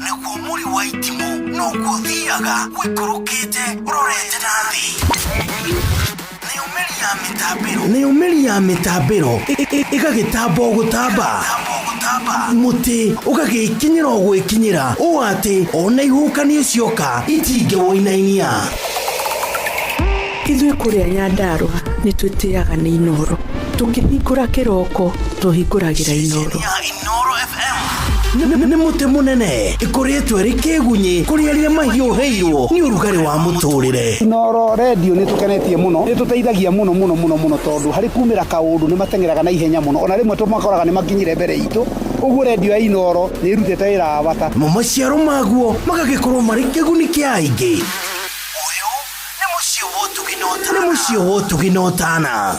Naguo mũri wa itimũ noguo ũthiaga ũikũrũkĩte ũrorete na thĩ. Nayo mĩri ya mĩtambĩro, nayo mĩri ya mĩtambĩro ĩgagĩtamba o gũtamba, mũtĩ ũgagĩkinyĩra o gwĩkinyĩra ũũ atĩ ona ihuhũkanio cioka itingĩwũinainia. Ithuĩ kũrĩa Nyandarũa nĩ twĩtĩaga nĩ Inooro. Tũkĩhingũra kĩroko tũhingũragĩra Inooro. Ya Inooro FM nĩ mũtĩ mũnene ĩkũrĩtwo ĩrĩ kĩgunyĩ kũrĩ arĩa mahiũhĩirwo nĩ ũrugarĩ wa mũtũrĩre. Inooro redio nĩ tũkenetie mũno, nĩ tũteithagia mũno mũno mũno mũno tondũ harĩ kumĩra kaũndũ nĩ mateng'eraga na ihenya mũno, ona rĩmwe tũmakoraga nĩ makinyire mbere itũ, ũguo redio ya Inooro nĩ ĩrutĩte wĩra wa bata. Namo maciaro maguo magagĩkorwo marĩ kĩguni kĩa aingĩ. Ũyũ nĩ mũciĩ wa ũtugi na ũtana. Nĩ mũciĩ wa ũtugi na ũtana.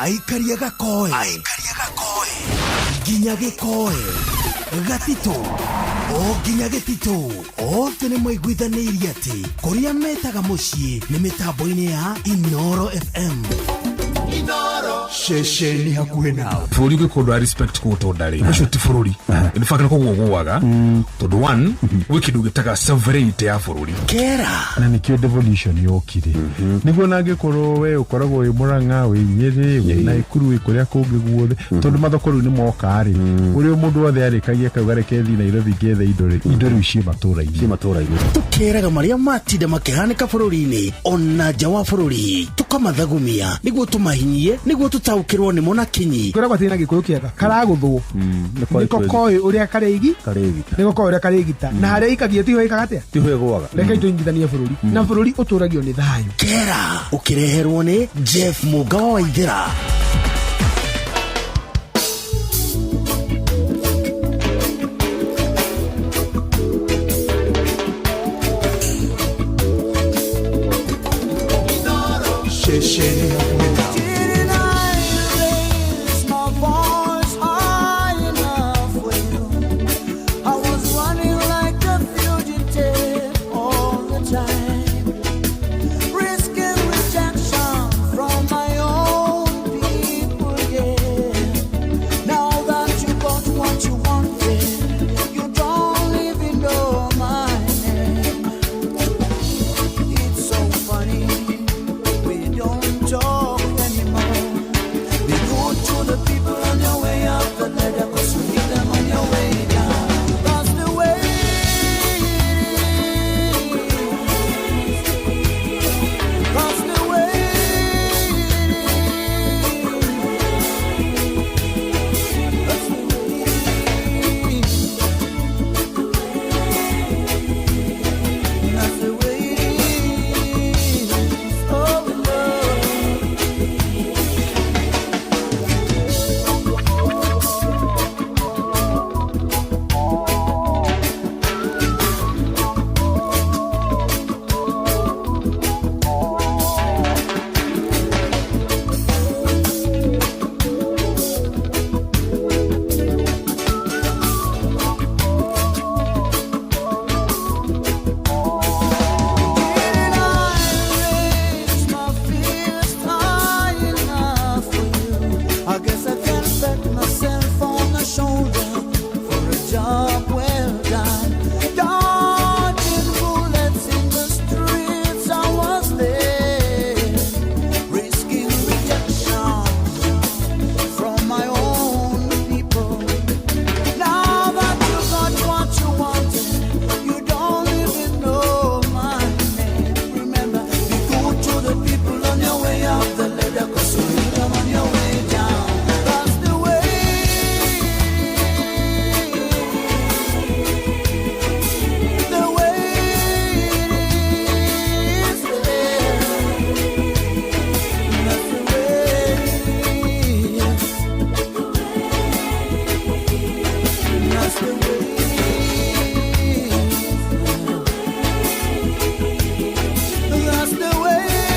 Aikaria gakoe. Aikaria gakoe. Nginya gĩkoe. Gatitũ. O nginya gĩtitũ. Othe nĩ maiguithanĩirie atĩ kũrĩa metaga mũciĩ nĩ mĩtambo-inĩ ya Inooro FM. Ceceni hakuhĩ nawe. Bũrũri ũngĩkorwo ndũra respect kũũ ndarĩ ũcio ti bũrũri, in fact nĩ kũgũa ũgũaga, tondũ one gwĩ kĩndũ gĩtaga sovereignty ya bũrũri. Kera. Na nĩkĩo devolution yokire, nĩguo na angĩkorwo we ũkoragwo wĩ Mũrang'a, wĩ Nyĩrĩ, wĩ Naikuru, wĩ kũrĩa kũngĩ guothe, tondũ mathoko rĩu nĩ moka rĩ, ũrĩa mũndũ wothe arĩkagia kauga reke thiĩ Nairobi ngethe indo rĩ, indo rĩu ciĩ matũra-inĩ. Ciĩ matũra-inĩ. Tũkeraga marĩa matinda makĩhanĩka bũrũri-inĩ ona nja wa bũrũri, tũkamathagumia nĩguo tũmahinyie nĩguo tũtaũkĩrwo nĩmo na kinyi. Kwĩragwo atĩ na Gĩkũyũ kĩega karagũthwo nĩko koĩ ũrĩa karĩigi Karĩgita. Nĩko koĩ ũrĩa karĩgita na harĩa ikagia tiho ĩkaga atĩa. Tiho ĩgũaga. Rekei tũingithanie bũrũri na bũrũri ũtũragio nĩ thayũ. Kera ũkĩreherwo nĩ Jeff Mũnga wa Waithĩra. Ceceni hakuhĩ nawe. Didn't I raise my voice high enough for you? I was running like a fugitive all the time, risking rejection from my own people. Yeah. Now that you got what you wanted, you don't even know my name. It's so funny. We don't talk anymore. Be good to the people on your way up the ladder, 'cause you need them on your way down. That's the way it is. That's the way it is. That's the way it is. That's the way it is. Oh, no. Didn't I raise my fist high enough for you? I guess I can pat myself on the shoulder for a job well done. Dodging bullets in the streets, I was there, risking rejection from my own people. Now that you got what you wanted, you don't even know my name. Remember, be good to the people on your way up the ladder, 'cause you need them on your way down. That's the way it is. The way it is. That's the way it is. That's the way it is. That's the way it is.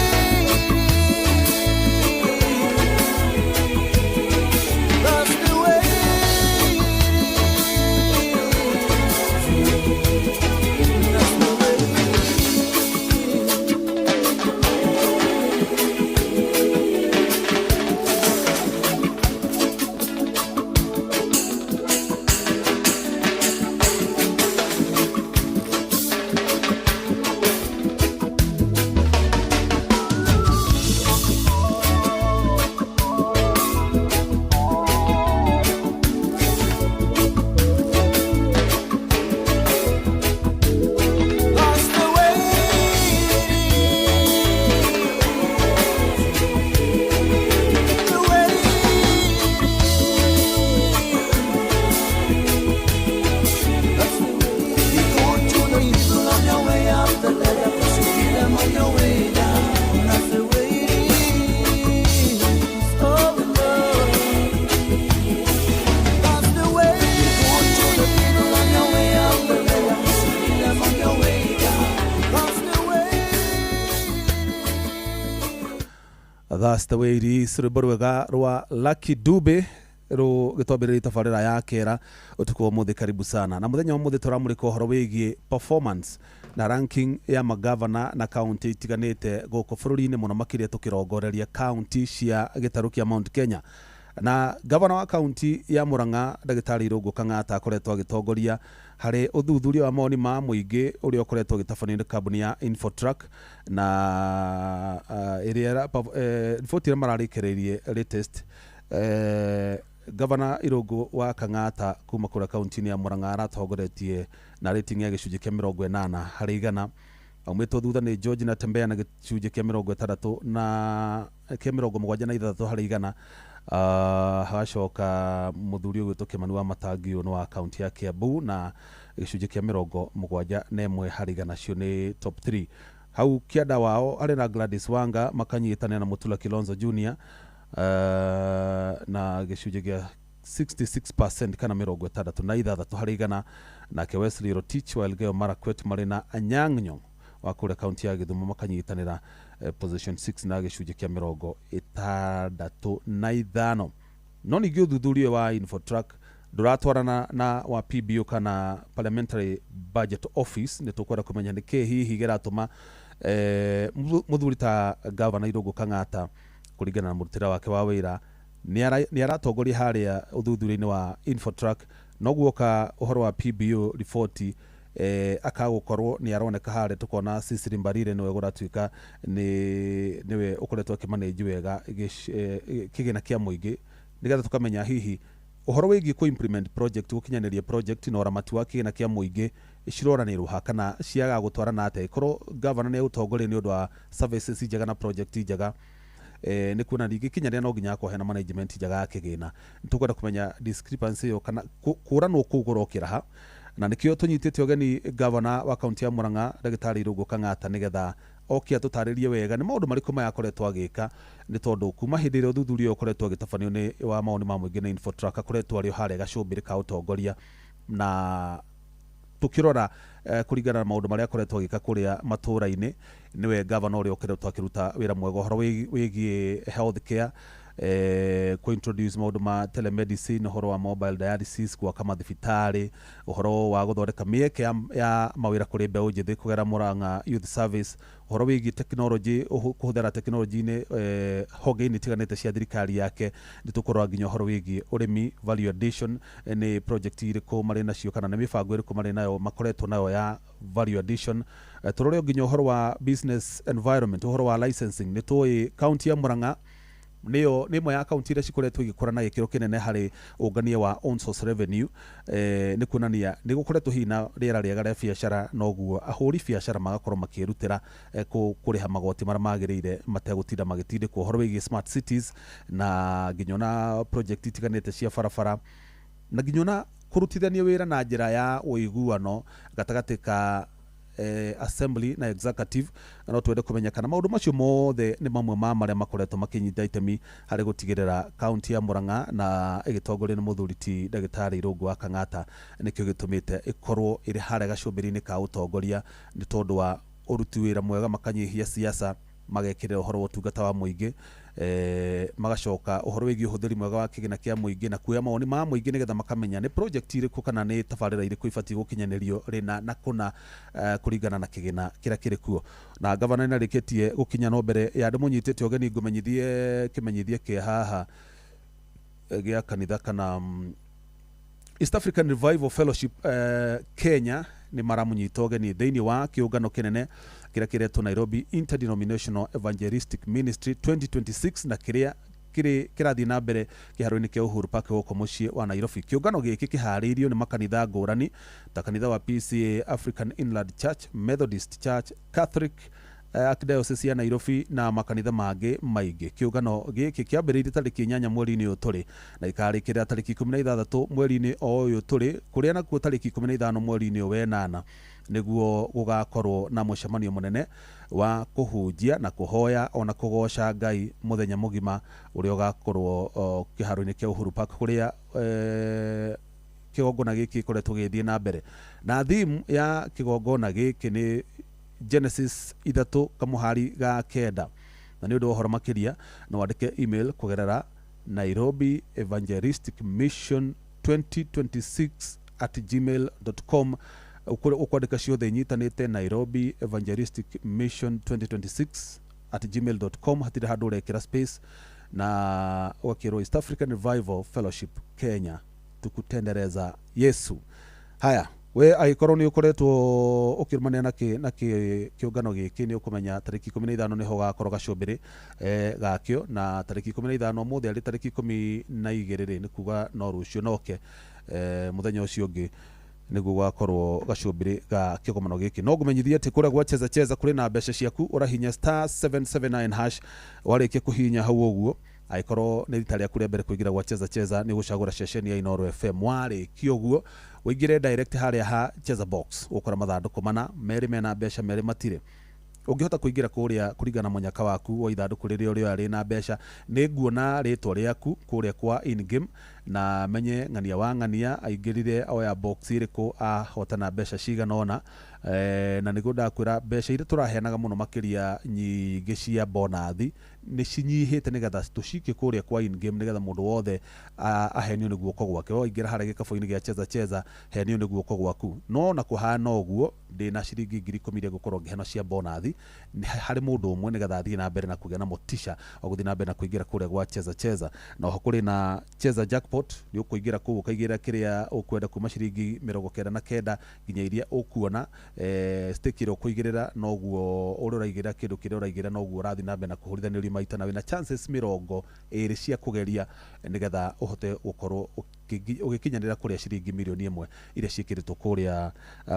That's the way it is. That's the way it is. That's the way it is. Rwĩmbo rwega rwa Lucky Dube rũgĩtwambĩrĩria tabarĩra ya kera ũtukũ wa ũmũthĩ. Karibu sana. Na mũthenya wa ũmũthĩ tũramũrĩka ũhoro wĩgiĩ performance na ranking ya magavana na kaunti itiganĩte gũkũ bũrũri-inĩ, mũno makĩria tũkĩrongoreria kaunti cia gĩtarũ kĩa Mount Kenya. Na gavana wa kaunti ya Murang'a, Ndagĩtarĩ Irũngũ Kang'ata, akoretwo agĩtongoria harĩ ũthuthuria wa mawoni ma mũingĩ ũrĩa ũkoretwo ũgĩtabanio nĩ kambuni ya Infotrack na ĩrĩa riboti ĩrĩa mararĩkĩrĩirie latest, gavana Irũngũ wa Kang'ata kuma kũrĩa kaunti-inĩ ya Murang'a aratongoretie na rating ya gĩcunjĩ kĩa 80%. Aumĩtwo thutha nĩ George Natembeya na gĩcunjĩ kĩa 60 na kĩa 76%. Hagacoka mũthuri ũgwĩtwo Kĩmani wa Matangi, ũyũ nĩ wa kaunti ya Kiambu, na gĩcunjĩ kĩa 71%. Cio nĩ top 3. Hau kĩanda wao arĩ na Gladys Wanga makanyitanĩra na Mutula Kilonzo Junior na gĩcunjĩ gĩa 66% kana 66%. Nake Wesley Rotich wa Elgeyo Marakwet marĩ na Anyang' Nyong'o wa kũrĩa kaunti ya Gĩthumo makanyitanĩra position 6 na gĩcunjĩ kĩa 65. No ningĩ ũthuthuria wa Infotrack ndũratwarana na wa PBO kana Parliamentary Budget Office. Nĩ tũkwenda kũmenya nĩkĩ hihi kĩratũma mũthuri ta gavana Irũngũ Kang'ata, kũringana na mũrutĩre wake wa wĩra, nĩ aratongoria harĩa ũthuthuria-inĩ wa Infotrack, no guoka ũhoro wa PBO riboti akagũkorwo nĩ aroneka harĩa, tũkona Cecily Mbarire nĩwe gũratuĩka nĩ nĩwe ũkoretwo akĩmanĩnji wega kĩgĩna kĩa mũingĩ, nĩgetha tũkamenya hihi ũhoro wĩgiĩ kũ implement project, gũkinyanĩria project na ũramati wa kĩgĩna kĩa mũingĩ ciroranĩrwo ha kana ciaga gũtwarana atĩa. Ĩkorwo gavana nĩ egũtongoria nĩ ũndũ wa services njega na project njega, nĩ kuona ningĩ kinya rĩrĩa no nginya akorwo hena management njega ya kĩgĩna. Nĩ tũkwenda kũmenya discrepancy ĩyo kana kũranwo kũu kũrokĩra ha, na nĩkĩo tũnyitĩte ũgeni gavana wa kaunti ya Murang'a, Ndagĩtarĩ Irũngũ Kang'ata, nĩgetha oke atũtarĩrie wega nĩ maũndũ marĩkũ maya akoretwo agĩka, nĩ tondũ kuma hĩndĩ ĩrĩa ũthuthuria ũyũ ũkoretwo ũgĩtabanio nĩ wa mawoni ma mũingĩ na Infotrack, akoretwo arĩ o harĩa gacũmbĩrĩ ka ũtongoria. Na tukirora kũringana na maũndũ marĩa akoretwo agĩka kũrĩa matũũra-inĩ, nĩwe gavana ũrĩa ũkoretwo akĩruta wĩra mwega ũhoro wĩgiĩ health care, kũ-introduce maũndũ ma telemedicine, ũhoro wa mobile dialysis, gwaka mathibitarĩ, ũhoro wa gũthondeka mĩeke ya mawĩra kũrĩ mbeũ njĩthĩ kũgerera Murang'a Youth Service, ũhoro wĩgiĩ technology, kũhũthĩra technology-inĩ honge-inĩ itiganĩte cia thirikari yake. Nĩ tũkũrora nginya ũhoro wĩgiĩ ũrĩmi, value addition, nĩ project irĩkũ marĩ nacio kana nĩ mĩbango ĩrĩkũ marĩ nayo, makoretwo nayo ya value addition. Tũrore nginya ũhoro wa business environment, ũhoro wa licensing. Nĩ tũĩ kaunti ya Murang'a nĩyo nĩ ĩmwe ya kaunti iria cikoretwo igĩkũra na gĩkĩro kĩnene harĩ ũngania wa own source revenue, nĩ kuonania nĩ gũkoretwo hihi na rĩera rĩega rĩa biacara, noguo ahũri biacara magakorwo makĩrutĩra kũrĩha magoti marĩa magĩrĩire mategũtinda magĩtindĩkwo. Ũhoro wĩgiĩ smart cities na nginya ona project itiganĩte cia barabara, na nginya ona kũrutithania wĩra na njĩra ya ũiguano gatagatĩ ka assembly na executive. Na no twende kũmenya kana maũndũ macio mothe nĩ mamwe ma marĩa makoretwo makĩnyita itemi harĩ gũtigĩrĩra kaunti ya Murang'a na ĩgĩtongorio nĩ mũthuri ti Ndagĩtarĩ Irũngũ wa Kang'ata nĩkĩo gĩtũmĩte ĩkorwo ĩrĩ harĩa gacũmbĩrĩ-inĩ ka ũtongoria, nĩ tondũ wa ũruti wĩra mwega, makanyihia siasa, magekĩrĩra ũhoro wa ũtungata wa mũingĩ, magacoka ũhoro wĩgiĩ ũhũthĩri mwega wa kĩgĩna kĩa mũingĩ na kuoya mawoni ma mũingĩ nĩgetha makamenya nĩ project irĩkũ kana nĩ tabarĩra irĩkũ ibatiĩ gũkinyanĩrio rĩna na kũna, kũringana na kĩgĩna kĩrĩa kĩrĩ kuo. Na gavana nĩ arĩkĩtie gũkinya, no mbere ya ndĩmũnyitĩte ũgeni ngũmenyithie kĩmenyithia kĩa haha gĩa kanitha kana East African Revival Fellowship Kenya nĩ maramũnyita ũgeni thĩinĩ wa kĩũngano kĩnene kĩrĩa kĩretwo Nairobi Interdenominational Evangelistic Ministry 2026, na kĩrĩa kĩrĩ kĩrathiĩ na mbere kĩharo-inĩ kĩa Uhuru Park gũkũ mũciĩ wa Nairobi. Kĩũngano gĩkĩ kĩharĩirio nĩ makanitha ngũrani ta kanitha wa PCA, African Inland Church, Methodist Church, Catholic Archdiocese ya Nairobi na makanitha mangĩ maingĩ. Kĩũngano gĩkĩ kĩambĩrĩirie tarĩki 8 mweri-inĩ ũyũ tũrĩ na ikarĩkĩrĩra tarĩki 16 mweri-inĩ o ũyũ tũrĩ, kũrĩa nakuo tarĩki 15 mweri-inĩ ũyũ wenana nĩguo gũgakorwo na mũcemanio mũnene wa kũhunjia na kũhoya ona kũgoca Ngai mũthenya mũgima, ũrĩa ũgakorwo kĩharo-inĩ kĩa Uhuru Park kũrĩa kĩgongona gĩkĩ gĩkoretwo gĩgĩthiĩ na mbere. Na theme ya kĩgongona gĩkĩ nĩ Genesis 3 kamũhari ga 9. Na nĩ ũndũ wa ũhoro makĩria no wandĩke email kũgerera Nairobi Evangelistic Mission 2026 at gmail.com. Ũkwandĩka ciothe inyitanĩte, Nairobi Evangelistic Mission 2026 at gmail.com, hatirĩ handũ ũrekĩra space, na ũgakĩrwo East African Revival Fellowship Kenya, tukutendereza Yesu. Haya, we angĩkorwo nĩ ũkoretwo ũkĩrũmanĩra na kĩũngano gĩkĩ, nĩ ũkũmenya tarĩki 15 nĩho gakorwo gacũmbĩrĩ gakĩo, na tarĩki 15, ũmũthĩ arĩ tarĩki 12 rĩ, nĩ kuga no rũciũ noke mũthenya ũcio ũngĩ nĩguo gwakorwo gacũmbĩrĩ ga kĩgomano gĩkĩ. No ngũmenyithie atĩ kũrĩa gwa Cheza Cheza kũrĩ na mbeca ciaku. Ũrahinya star 779 hash. Warĩkia kũhihinya hau ũguo, angĩkorwo nĩ rita rĩaku rĩa mbere kũingĩra gwa Cheza Cheza, nĩ gũcagũra ceceni ya Inooro FM. Warĩkia ũguo, ũingĩre direct harĩa ha Cheza Box, ũgũkora mathandũkũ mana, merĩ mena mbeca, merĩ matirĩ. Ũngĩhota kũingĩra kũrĩa kũringana na mũnyaka waku wa ithandũkũ rĩrĩa ũrĩoya rĩna mbeca, nĩ nguona rĩtwa rĩaku kũrĩa kwa in game na menye ng'ania wa ng'ania aingĩrire oya box ĩrĩkũ, ahotana mbeca cigana ũna. Na nĩguo ndakwĩra, mbeca iria tũraheanaga mũno makĩria nyingĩ cia bonathi nĩ cinyihĩte, nĩgetha tũcikie kũrĩa kwa in game, nĩgetha mũndũ wothe ahenio nĩ guoko gwake. Waingĩra harĩa gĩkabũ-inĩ gĩa Cheza Cheza, henio nĩ guoko gwaku. No na kũhana ũguo, ndĩna ciringi 10,000 iria ngũkorwo ngĩheana cia bonathi harĩ mũndũ ũmwe, nĩgetha athiĩ na mbere na kũgĩa na motisha wa gũthiĩ na mbere na kũingĩra kũrĩa gwa Cheza Cheza. Na oho kũrĩ na Cheza Jackpot, nĩ ũkũingĩra kũu ũkaigĩra kĩrĩa ũkwenda kuma ciringi 99 nginya iria ũkuona. Stake ĩrĩa ũkũigĩrĩra, noguo ũrĩa ũraigĩrĩra kĩndũ kĩrĩa ũraigĩrĩra, noguo ũrathiĩ na mbere na kũhũrithanĩrio maita, na wĩna chances 20 cia kũgeria, nĩgetha ũhote gũkorwo ũgĩkinyanĩra kũrĩa ciringi 1 mirioni iria ciĩkĩrĩtwo kũrĩa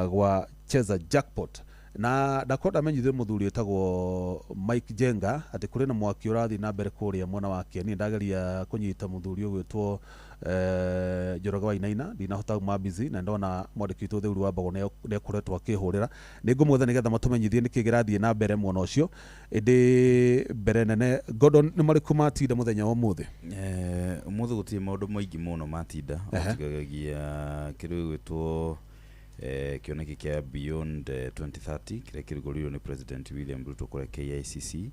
gwa Cheza Jackpot. Na ndakorwo ndamenyithio mũthuri wĩtagwo Mike Jenga atĩ kũrĩ na mwaki ũrathiĩ na mbere kũrĩa mwena wa Kieni. Ndageria kũnyita mũthuri ũgwĩtwo Njoroge Wainaina, ndinahota kuma busy, na ndona mwandĩki witũ Theuru wa Mbago nĩ akoretwo akĩhũrĩra. Nĩ ngũmwetha nĩgetha matũmenyithie nĩkĩ kĩrathiĩ na mbere mwena ũcio. Ĩndĩ mbere nene, Gordon, nĩ marĩkũ matinda mũthenya wa ũmũthĩ? Ũmũthĩ gũtirĩ maũndũ maingĩ mũno matinda. Ũtigagagia kĩrĩa gĩgwĩtwo kĩoneki kĩa Beyond 2030, kĩrĩa kĩrugũrĩirio nĩ President William Ruto kũrĩa KICC,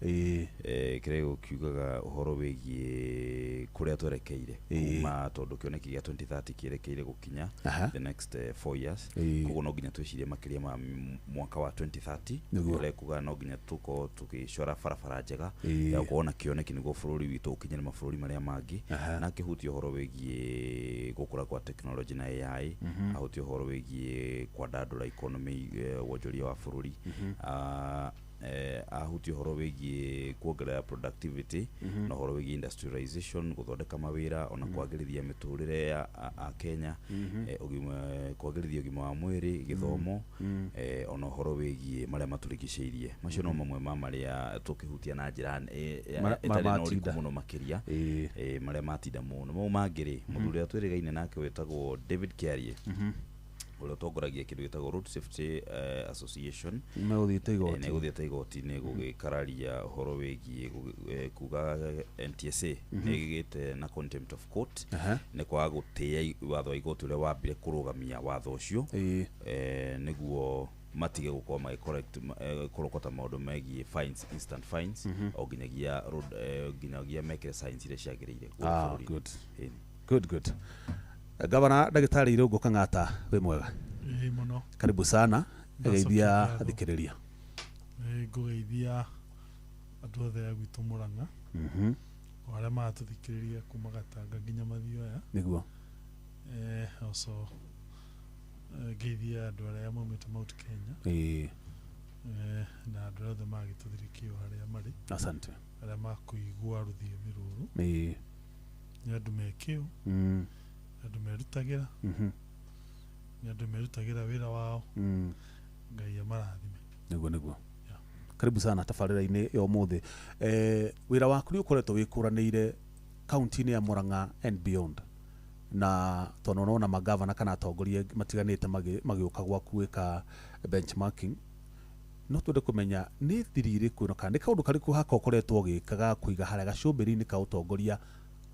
kĩrĩa gĩkiugaga ũhoro wĩgiĩ kũrĩa twerekeire kuma, tondũ kĩoneki gĩa 2030 kĩerekeire gũkinya the next 4 years. Koguo no nginya twĩcirie makĩria ma mwaka wa 2030. Ũrĩa kuga no nginya tũkorwo tũgĩcora barabara njega ya gũkorwo na kĩoneki nĩguo bũrũri witũ ũkinyĩre mabũrũri marĩa mangĩ. Na akĩhutia ũhoro wĩgiĩ gũkũra kwa technology na AI, ahutia ũhoro wĩgiĩ kwandandũra economy, wonjoria wa bũrũri, ahutia ũhoro wĩgiĩ kuongerera productivity na ũhoro wĩgiĩ industrialization, gũthondeka mawĩra, ona kwagĩrithia mĩtũrĩre ya a Kenya, kwagĩrithia ũgima wa mwĩrĩ, gĩthomo, ona ũhoro wĩgiĩ marĩa matũrigicĩirie. Macio no mamwe ma marĩa tũkĩhutia na njĩra ĩtarĩ na ũriku matinda. Mũno makĩria. Marĩa matinda mũno, mau mangĩ rĩ, mũthuri ũrĩa twĩrĩgaine nake wĩtagwo David Kiarie, ũrĩa ũtongoragia kĩndũ gĩtagwo Road Safety Association, Megũthiĩte igoti. Nĩ gũthiĩte igoti-inĩ gũgĩkararia ũhoro wĩgiĩ kuga NTSA nĩ ĩgĩte na contempt of court, nĩ kwaga gũtĩĩa watho wa igoti ũrĩa wambire kũrũgamia watho ũcio, nĩguo matige gũkorwo magĩ correct kũrokota maũndũ megiĩ fines, instant fines, o nginyagia road nginyagia mekĩre signs iria ciagĩrĩire gũkũ bũrũri-inĩ. Good. Ĩni. Good, good. Gavana Ndagĩtarĩ Irũngũ Kang'ata, wĩ mwega? Ĩĩ mũno. Karibu sana. Ndacokia Geithia ngatho. athikĩrĩria. Ĩ, ngũgeithia andũ othe a gwitũ Mũrang'a, o arĩa maratũthikĩrĩria kuma Gatanga nginya Mathioya. Also ngeithie andũ arĩa maumĩte Mount Kenya, na andũ arĩa othe magĩtũthirĩkia o harĩa marĩ, Asante. Arĩa makũigua rũthiomi rũrũ. Nĩ andũ me kĩo, nĩ andũ merutagĩra, nĩ andũ merutagĩra wĩra wao. Ngai amarathime. Nĩguo. Karibu sana tabarĩra-inĩ ya ũmũthĩ. Wĩra waku nĩ ũkoretwo wĩkũranĩire kaunti-inĩ ya Murang'a and beyond, na tondũ nona magavana kana atongoria matiganĩte magĩũka gwaku gwĩka benchmarking, no twende kũmenya nĩ thiri ĩrĩkũ ĩno kana nĩ kaũndũ karĩkũ haka ũkoretwo ũgĩka ga kũiga harĩa gacũmbĩrĩ-inĩ ka ũtongoria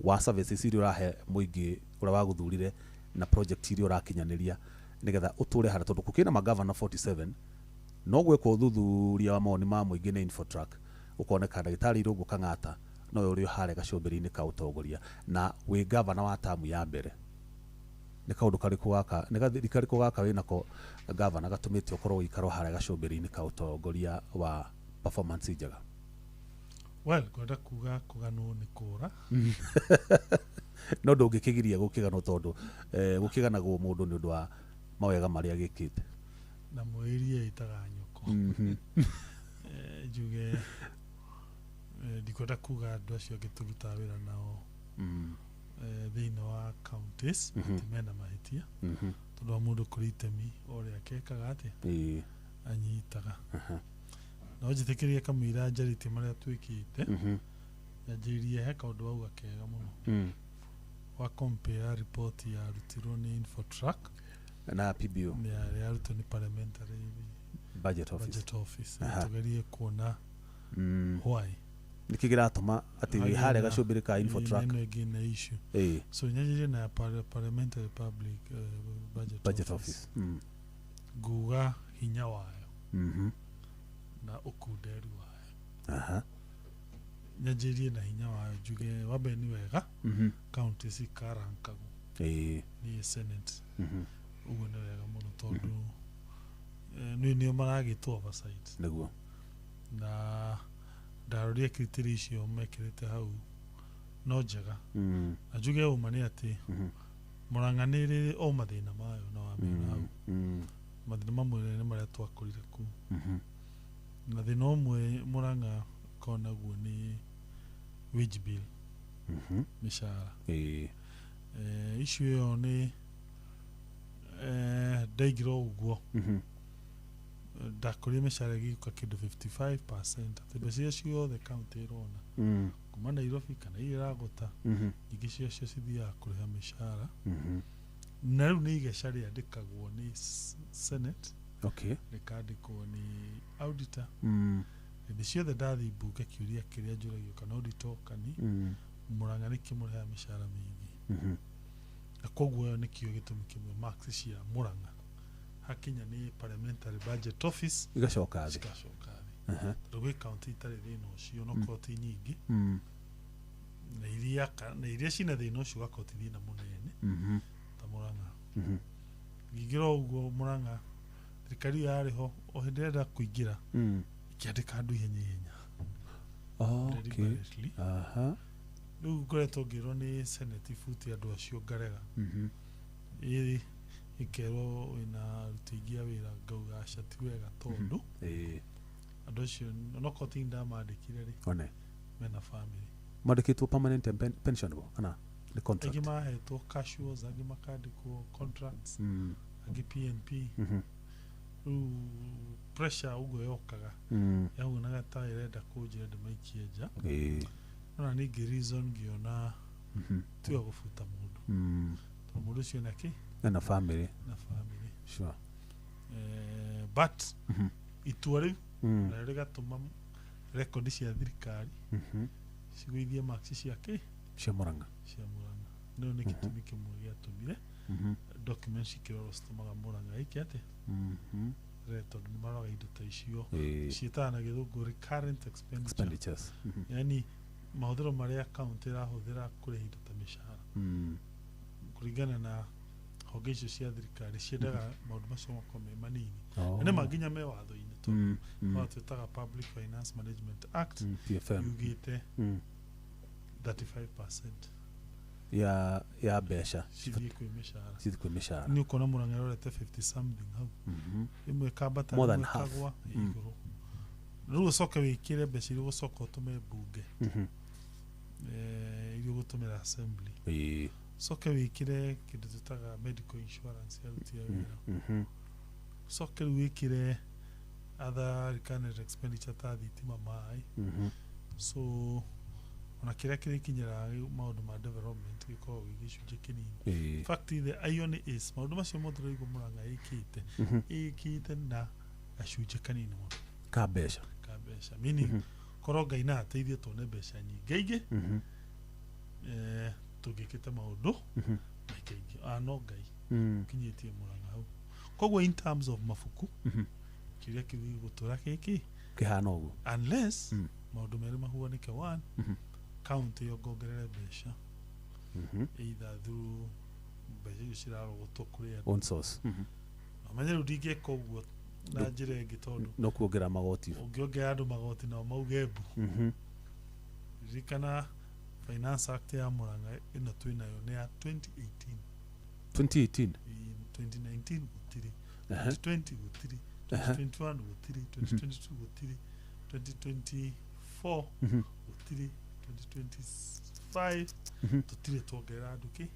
wa services iria ũrahe mũingĩ ũrĩa wagũthurire na project iria ũrakinyanĩria, nĩgetha ũtũre harĩa, tondũ gũkĩrĩ na magavana 47, no gwĩkwo ũthuthuria wa mawoni ma mũingĩ nĩ Infotrack, Ũkoneka ndagĩtarĩ Irũngũ Kang'ata nowe ũrĩ harĩa gacũmbĩrĩ-inĩ ka ũtongoria na wĩ gavana wa tamu ya mbere. Nĩ kaũndũ karĩkũ gaka, nĩ gathiri karĩkũ gaka wĩnako gavana gatũmĩte ũkorwo ũgĩikarwo harĩa gacũmbĩrĩ-inĩ ka ũtongoria wa performance njega? Well, ngwenda kuga kũganwo nĩ kũra. No ndũngĩkĩgiria gũkĩganwo tondũ gũkĩganagwo mũndũ nĩ ũndũ wa mawega marĩa agĩkĩte. Na mwĩrie ĩtaga nyoko. Njuge ndikwenda kuga andũ acio angĩ tũrutaga wĩra nao thĩinĩ wa counties atĩ mena mahĩtia, tondũ wa mũndũ kũrĩ itemi o rĩake ekaga atĩa, anyitaga. No njĩtĩkĩrie kamũira njarĩtie marĩa twĩkĩte, nyanjĩrĩrie he kaũndũ wauga kega mũno wa compare report yarutirwo nĩ Infotrack na PBO yarutwo nĩ Parliamentary Budget Office, Budget Office. Tugerie kuona why nĩkĩ kĩratũma atĩ wĩ harĩa gacũmbĩrĩ ka Infotrack ĩno ĩngĩ na issue. So nyanjĩrĩrie na Parliamentary Public Budget Office. Nguga hinya wayo na ũkunderu wayo. Nyanjĩrĩrie na hinya wayo njuge wambe nĩ wega county cikarankagwo nĩ Senate. Ũguo nĩ wega mũno tondũ nĩ nĩo maragĩtwo oversight nĩguo, na ndaroria criteria icio mekĩrĩte hau no njega. Na njuge ũma nĩ atĩ Murang'a nĩ ĩrĩ o mathĩna mayo na wamĩona hau. Mathĩna mamwe nĩ marĩa twakorire kũu. Na thĩna ũmwe Murang'a konaguo nĩ wage bill, mĩcara. Issue ĩyo nĩ ndaigire ũguo ndakorire mĩcara ĩgĩũka kĩndũ 55%, atĩ mbeca iria ciothe county ĩrona kuma Nairobi kana iria ĩragũta, nyingĩ ciacio cithiaga kũrĩha mĩcara. Na rĩu nĩ igeca rĩandĩkagwo nĩ Senate, rĩkandĩkwo nĩ auditor. Hĩndĩ ciothe ndathiĩ mbunge kĩũria kĩrĩa njũragio kana auditor kani Murang'a nĩkĩ mũrĩhaga mĩcara mĩingĩ. Na koguo ĩyo nĩkĩo gĩtũmi kĩmwe marks cia Murang'a hakinya nĩ Parliamentary Budget Office igacoka thĩ, cigacoka thĩ. Tondũ gwĩ county itarĩ thĩna ũcio no korwo ti nyingĩ, na iria cina thĩna ũcio ũgakorwo ti thĩna mũnene ta Murang'a. Ngĩingĩra ũguo Murang'a thirikari ĩyo yarĩ ho o hĩndĩ ĩrĩa ĩrenda kũingĩra ĩkĩandĩka andũ ihenya ihenya. Deliberately. Rĩu ngoretwo ngĩrwo nĩ Senate ibute andũ acio ngarega. Ĩĩ ĩkerwo wĩna aruti aingĩ a wĩra, ngauga aca ti wega tondũ andũ acio onokorwo ti ndamandĩkire rĩ, mena family. Mandĩkĩtwo permanent and pensionable kana nĩ contract? Angĩ mahetwo casuals, angĩ makandĩkwo contracts, angĩ PNP. Rĩu pressure ũguo yokaga yahunaga ta ĩrenda kũnjĩra ndĩmaikie nja. Nona ningĩ reason ngĩona tiga gũbuta mũndũ tondũ mũndũ ũcio nake ena family, na family. Sure. But itua rĩu narĩo rĩgatũma rekondi cia thirikari cigũithie marks ciake cia Murang'a, cia Murang'a. Nĩyo nĩ gĩtũmi kĩmwe gĩatũmire documents cikĩrorwo citũmaga Murang'a ĩke atĩa, tondũ nĩ maroraga indo ta icio ciĩtaga na gĩthũngũ recurrent expenditures. Yani mahũthĩro marĩa county ĩrahũthĩra kũrĩha indo ta mĩcara kũringana na honge icio cia thirikari ciendaga maũndũ macio makorwo me manini. Na nĩ ma nginya me watho-inĩ tondũ watho twĩtaga Public Finance Management Act PFM yugĩte 35% ya mbeca cithiĩ kwĩ mĩcara, cithiĩ kwĩ mĩcara. Nĩ ũkuona Murang'a ĩrorete 50 something hau, ĩmwe ĩkambata ĩmwe ĩkagwa igũrũ. Rĩu ũcoke wĩkĩre mbeca iria ũgũcoka ũtũme mbunge, iria ũgũtũmĩra assembly, ũcoke wĩkĩre kĩndũ twĩtaga medical insurance ya aruti a wĩra, ũcoke rĩu wĩkĩre other recurrent expenditure ta thitima, maĩ. So ona kĩrĩa kĩrĩkinyĩra maũndũ ma development gĩkoragwo gĩ gĩcunjĩ kĩnini. In fact the irony is maũndũ macio mothe ũraigua Murang'a ĩkĩte ĩkĩte na gacunjĩ kanini mũno ka mbeca, ka mbeca, meaning korwo Ngai na ateithie tuone mbeca nyingĩ ingĩ tũngĩkĩte maũndũ maingĩ. No Ngai ũkinyĩtie Murang'a hau. Koguo in terms of mabuku kĩũria kĩu gĩgũtũra gĩkĩ kĩhana ũguo unless Maũndũ merĩ mahuanĩke. One, county yongongerere mbeca either through mbeca icio cirarogotwo kũrĩ andũ. Own source. Amenye rĩu ndingĩka ũguo na njĩra ĩngĩ tondũ No kuongerera magoti. Ũngĩongerera andũ magoti nao mauge mbu. Ririkana Finance Act ya Murang'a ĩno twĩnayo nĩ ya 2018. 2018. In 2019 gũtirĩ, 2020 gũtirĩ, 2021 gũtirĩ, 2022 gũtirĩ, 2024 gũtirĩ, 2025 tũtirĩ tuongerera andũ kĩ.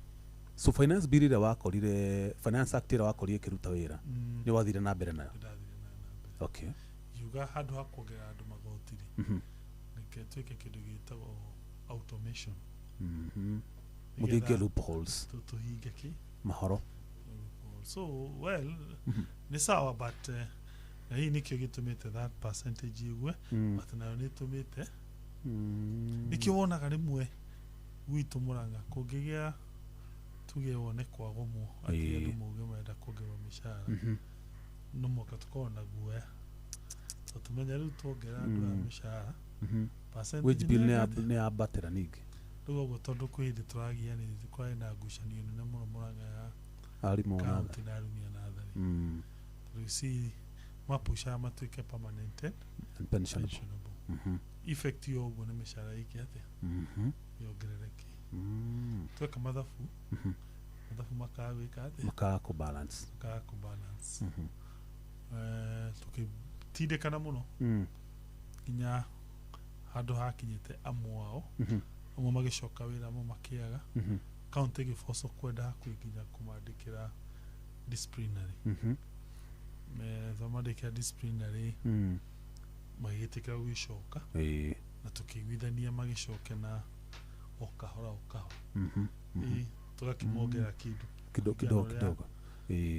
So finance bill ĩrĩa wakorire, Finance Act ĩrĩa wakorire ĩkĩruta wĩra, nĩ wathire na mbere nayo? Nĩndathire nayo na mbere. Ngiuga handũ ha kuongerera andũ magoti rĩ, reke twĩke kĩndũ gĩtagwo automation. Mũthinge loopholes. Tũhinge kĩ? Mahoro. So well, nĩ sawa, but na hihi nĩkĩo gĩtũmĩte that percentage ĩgwe, but nayo nĩ ĩtũmĩte, nĩkĩo wonaga rĩmwe gwitũ Mũrang'a kũngĩgĩa, tuge wone kwagomwo atĩ andũ mauge marenda kuongererwo mĩcara, no mũhaka tũkorwo na guoya tondũ tũmenye rĩu tuongerera andũ aya mĩcara, percentage Wage bill nĩ nĩ ĩrĩa nĩ yambatĩra ningĩ. Rĩu ũguo tondũ kwĩ hĩndĩ tũragianĩrĩria, kwarĩ na ngucanio nene mũno Mũrang'a ya arimũ na county na arũmi a natharĩ. Rĩu si mapushaga matuĩke permanent and pensionable. Pensionable. Effect yo ũguo nĩ mĩcara ĩke atĩa? Yongerereke. Tweka mathabu, mathabu makaga gwĩka atĩa? Makaga kũ balance. Makaga kũ balance. Tũgĩtindĩkana mũno nginya handũ hakinyĩte amwe ao, amwe magĩcoka wĩra, amwe makĩaga. County ĩgĩbocwo kwenda hakuhĩ nginya kũmandĩkĩra disciplinary. Twamandĩkĩra disciplinary, magĩgĩtĩkĩra gũgĩcoka, na tũkĩiguithania magĩcoke na o kahora o kahora. Ĩĩ, tũgakĩmongerera kĩndũ kidogo kũringana kidogo na ũrĩa kidogo.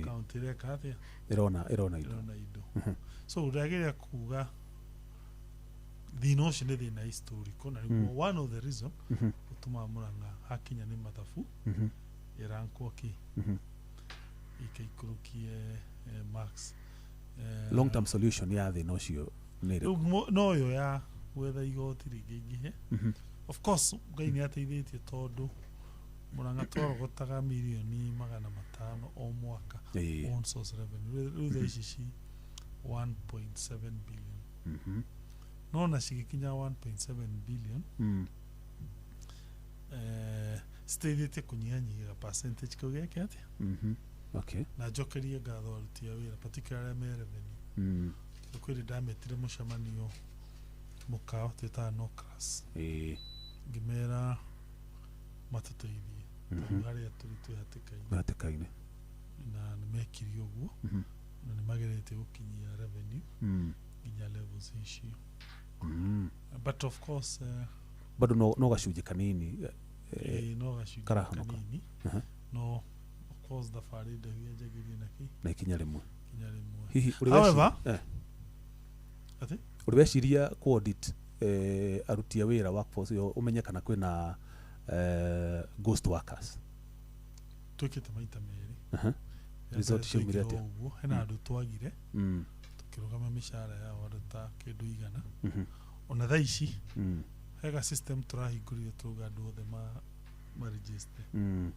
County ĩreka atĩa? Ĩrona indo. Ĩrona indo. So ndagĩrĩra kuga thĩna ũcio nĩ thĩna historical, na nĩguo one of the reason ũtũmaga Mũrang'a hakinya nĩ mathabu ĩrankwo kĩ ĩkaikũrũkie marks. Long term solution ya thĩna ũcio nĩ Rĩu ĩrĩkũ? No yo ya gwetha igoti rĩngĩingĩhe. Of course Ngai nĩ ateithĩtie tondũ Mũrang'a twarogotaga mirioni 500 o mwaka own source revenue. Rĩu thaa ici ci 1.7 billion. No na cigĩkinya 1.7 billion, citeithĩtie kũnyihanyihia percentage kau geke atĩa. Na njokerie ngatho aruti a wĩra, particularly arĩa me revenue. Kwĩ hĩndĩ ndametire mũcemanio mũkawa twĩtaga no class, ngĩmera matũteithie tondũ harĩa tũrĩ twĩ hatĩka-inĩ. Hatĩka-inĩ. Na nĩ mekire ũguo, na nĩ mageretie gũkinyia revenue nginya levels icio. But of course Bado no gacunjĩ kanini no gacunjĩ karahonoka. Kanini. No of course thabarĩ ndaihu yanjagĩria na kĩ? Na ikinya rĩmwe. Ikinya rĩmwe. Hihi ũrĩ However, atĩ? Ũrĩ weciria ku audit aruti a wĩra, workforce ĩyo, ũmenye kana kwĩna ghost workers? Twĩkĩte maita merĩ. Rĩa Result mbere ciaumire twekire atĩa? ũguo, hena andũ twagire, tũkĩrũgamia mĩcara yao, andũ ta kĩndũ 100. Ona thaa ici hega system tũrahingũrire, tũrauga andũ othe ma register. Andũ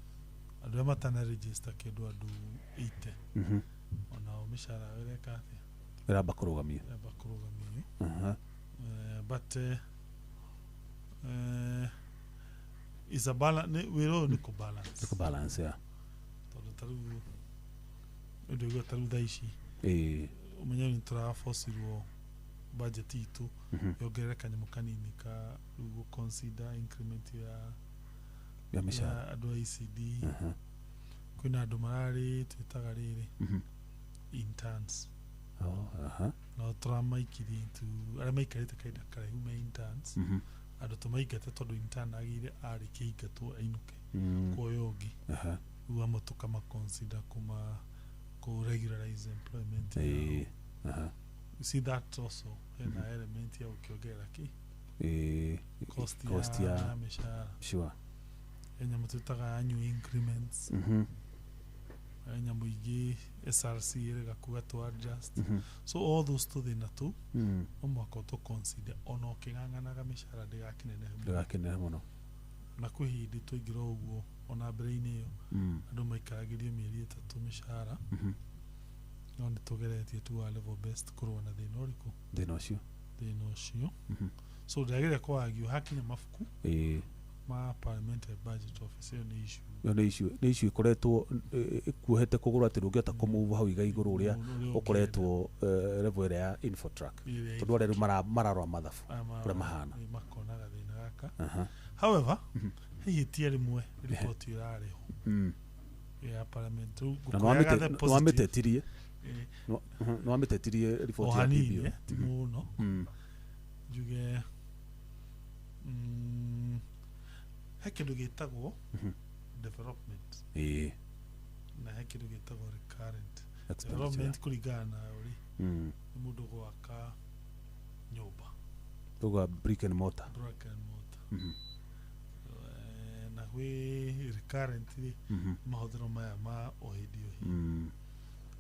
arĩa matana register, kĩndũ andũ 80, onao mĩcara yao ĩreka atĩa? Ĩramba kũrũgamio. Ĩramba kũrũgamio. But is a balance, wĩra ũyũ nĩ kũ-balance. Nĩ kũ-balance, yeah. Tondũ ta rĩu ũndũ ta rĩu thaa ici, ũmenye nĩ tũrabocirwo budget itũ yongerere kanyamũ kanini ka rĩu gũ consider increment ya ya mĩcara ya andũ a ECD. Kwĩna andũ mararĩ twĩtaga rĩrĩ interns. Oh, aha. No tũramaikirie into arĩa maikarĩte kahinda karaihu me interns, andũ tũmaingate tondũ intern agĩire arĩkia aingatwo ainũke kuoya ũngĩ. Rĩu amwe tũkama consider kũma kũ regularize employment yao. You see that also hena element ya gũkĩongerera kĩ? Cost, cost ya, ya ya mĩcara. Sure. He nyamũ twĩtaga annual increments. Nyamũ ingĩ SRC ĩrega kuga to adjust. So all those tũthĩna tũu no mũhaka ũtũ consider ona ũkĩng'ang'anaga mĩcara ndĩgakĩnenehe mũno. Ndĩgakĩnenehe mũno. Na kwĩ hĩndĩ twaingĩra ũguo ona mbere-inĩ ĩyo andũ maikaragĩrio mĩeri 3 mĩcara. No nĩ tũgeretie to our level best kũrũa na thĩna ũrĩkũ? Thĩna ũcio. Thĩna ũcio. So ndagĩrĩire kwagio hakinya mabuku ma Parliamentary Budget Office, ĩyo nĩ issue. Ĩyo nĩ issue, nĩ issue ĩkoretwo ĩkuohete kũgũrũ atĩ ndũngĩhota kũmove hau iga igũrũ ũrĩa ũkoretwo level ĩrĩa ya Infotrack, tondũ arĩa rĩu mararora mathabu ũrĩa mahana makonaga thĩna gaka. However, he ihĩtia rĩmwe riboti ĩrarĩho ya Parliament na nĩwamĩtetirie, nĩwamĩtetirie riboti ya PBO ti mũno njuge he kĩndũ gĩtagwo development na he kĩndũ gĩtagwo recurrent development kũringana na ũrĩ nĩ mũndũ gwaka nyũmba tuga brick and mortar, brick and mortar. Na gwĩ recurrent rĩ mahũthĩro maya ma o hĩndĩ o hĩndĩ.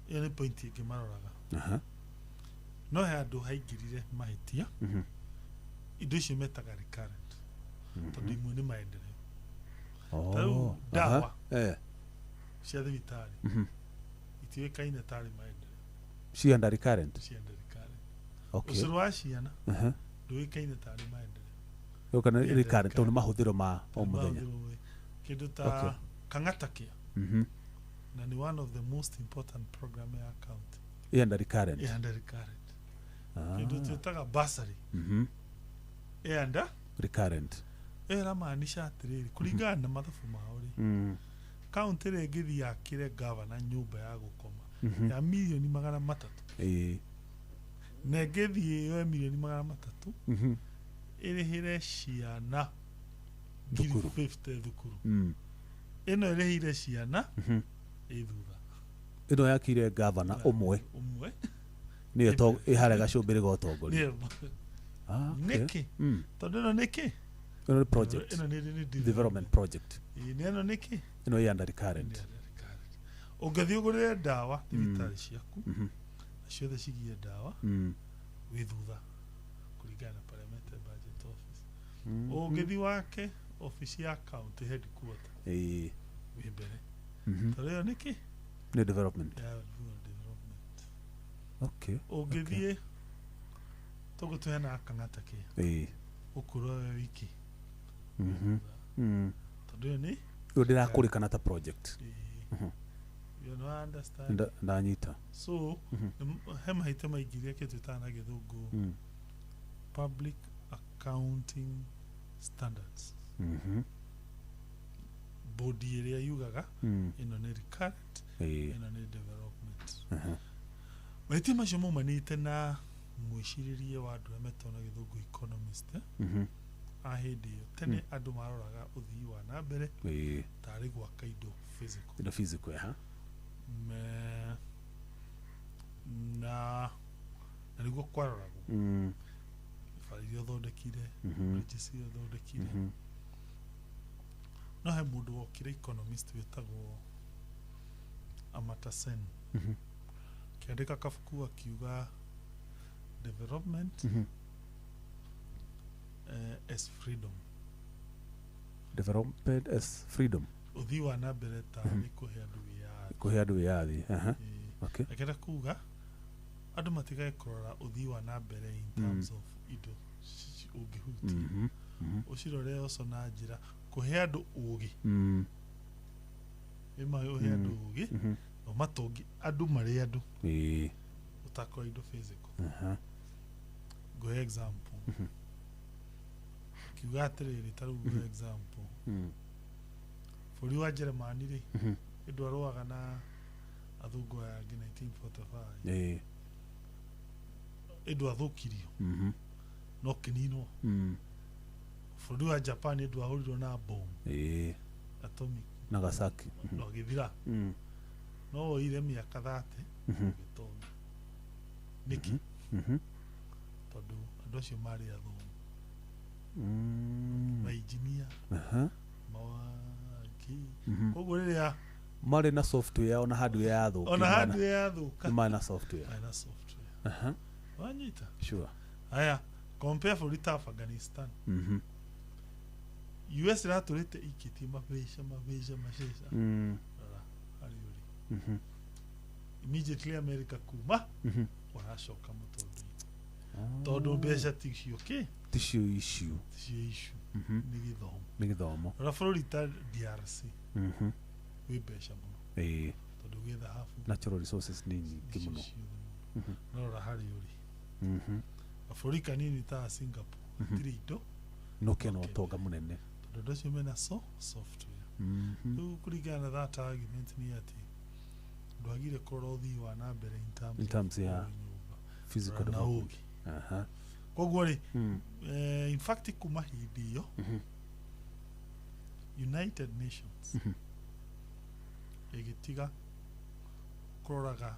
Ĩyo nĩ point ĩngĩ maroraga. No he handũ haingĩrire mahĩtia indo icio metaga recurrent tondũ imwe nĩ maendeleo. Ta rĩu ndawa cia thibitarĩ itiũĩkaine tarĩ maendeleo, cienda recurrent, cienda recurrent. Ũcũrũ wa ciana ndũĩkaine tarĩ maendeleo, kana recurrent tondũ nĩ mahũthĩro ma o mũthenya. Kĩndũ ta Kang'ata Care na nĩ one of the most important program ya county ĩenda recurrent, ĩenda recurrent. Kĩndũ twĩtaga bursary ĩenda recurrent. Ĩramaanisha atĩrĩrĩ, kũringana na mathabu mao rĩ, county ĩrĩa ĩngĩthiĩ yakĩre gavana nyũmba ya gũkoma ya mirioni 300 na ĩngĩthiĩ yoe mirioni 300 ĩrĩhĩre ciana 50 thukuru, ĩno ĩrĩhĩire ciana ĩ thutha. Ĩno yakire gavana ũmwe nĩyo ĩharĩa gacũmbĩrĩ ga ũtongoria. Nĩkĩ? Tondũ ĩno nĩkĩ? Ĩno nĩ project, ĩno nĩ development project. Ĩno nĩkĩ? Ĩno ĩ under recurrent. Ũngĩthiĩ ũgũrĩre ndawa thibitarĩ ciaku na ciothe cigie ndawa wĩ thutha kũringana na Parliamentary Budget Office. Ũngĩthiĩ wake obici ya county headquarter wĩ mbere. Tondũ ĩyo nĩkĩ? Nĩ development. Okay. Ũngĩthiĩ tũguo tũheanaga Kang'ata Care ũkũrwo we wiki tondũ ĩyo nĩ ĩyo ndĩrakũrĩkana ta project. You know, understand. Ndanyita. So he mahĩtia maingĩria kĩndũ twĩtaga na gĩthũngũ public accounting standards. Bodi ĩrĩa yugaga ĩno nĩ recurrent, ĩno nĩ development. Mahĩtia macio maumanĩte na mwĩcirĩrie wa andũ arĩa metagwo na gĩthũngũ economist a hĩndĩ ĩyo. Tene andũ maroraga ũthii wa na mbere tarĩ gwaka indo physical, indo physical na nĩguo kwaroragwo bara iria ũthondekire, bridges iria ũthondekire. No he mũndũ wokire economist wĩtagwo Amartya Sen akĩandĩka kabuku akiuga development as freedom. Development as freedom. Ũthii wa na mbere ta nĩ kũhe andũ wĩyathi. Kũhe andũ wĩyathi. Okay. Akĩenda kuga andũ matigage kũrora ũthii wa na mbere in terms of indo ũngĩhutia, ũcirore oco na njĩra kũhe andũ ũgĩ, ũhe andũ ũgĩ na ũmatongie andũ marĩ andũ ũtakora indo physical. Ngũhe example kiuga atĩrĩrĩ, ta rĩu ngũhe example bũrũri wa Jeremani rĩ ĩndwarũaga na athũngũ aya angĩ 1945 ĩndwathũkirio no kĩninwo. Bũrũri wa Japan ĩndwahũrirwo na bomu atomic Nagasaki no gĩthira no woire mĩaka 30 gĩtonga. Nĩkĩ? Tondũ andũ acio marĩ athomu, mainjinia mawaki. Koguo rĩrĩa Marĩ na software ona hardware yathũka. Ona hardware yathũka. Marĩ na software. Marĩ na software. Wanyita? Sure. Aya, compare bũrũri ta Afghanistan. US ĩratũrĩte ikĩtie mabeca mabeca maceca. Rora harĩ ũrĩ. Immediately America kuma ũracoka mũtũrĩre. Tondũ mbeca ticio kĩ? Ticio issue. Ticio issue. Nĩ gĩthomo. Nĩ gĩthomo. Rora bũrũri ta DRC. Wĩ mbeca mũno. Tondũ gwĩ thahabu. Natural resources nĩ nyingĩ mũno. Rora harĩ ũrĩ. Mabũrũri kanini ta Singapore hatirĩ indo. No kena ũtonga mũnene. Tondũ andũ acio mena software. Rĩu kũringana na that argument nĩ atĩ ndwagire kũrora ũthii wa na mbere in terms ya physical development. Koguo rĩ, in fact kuma hĩndĩ ĩyo United Nations ĩgĩtiga kũroraga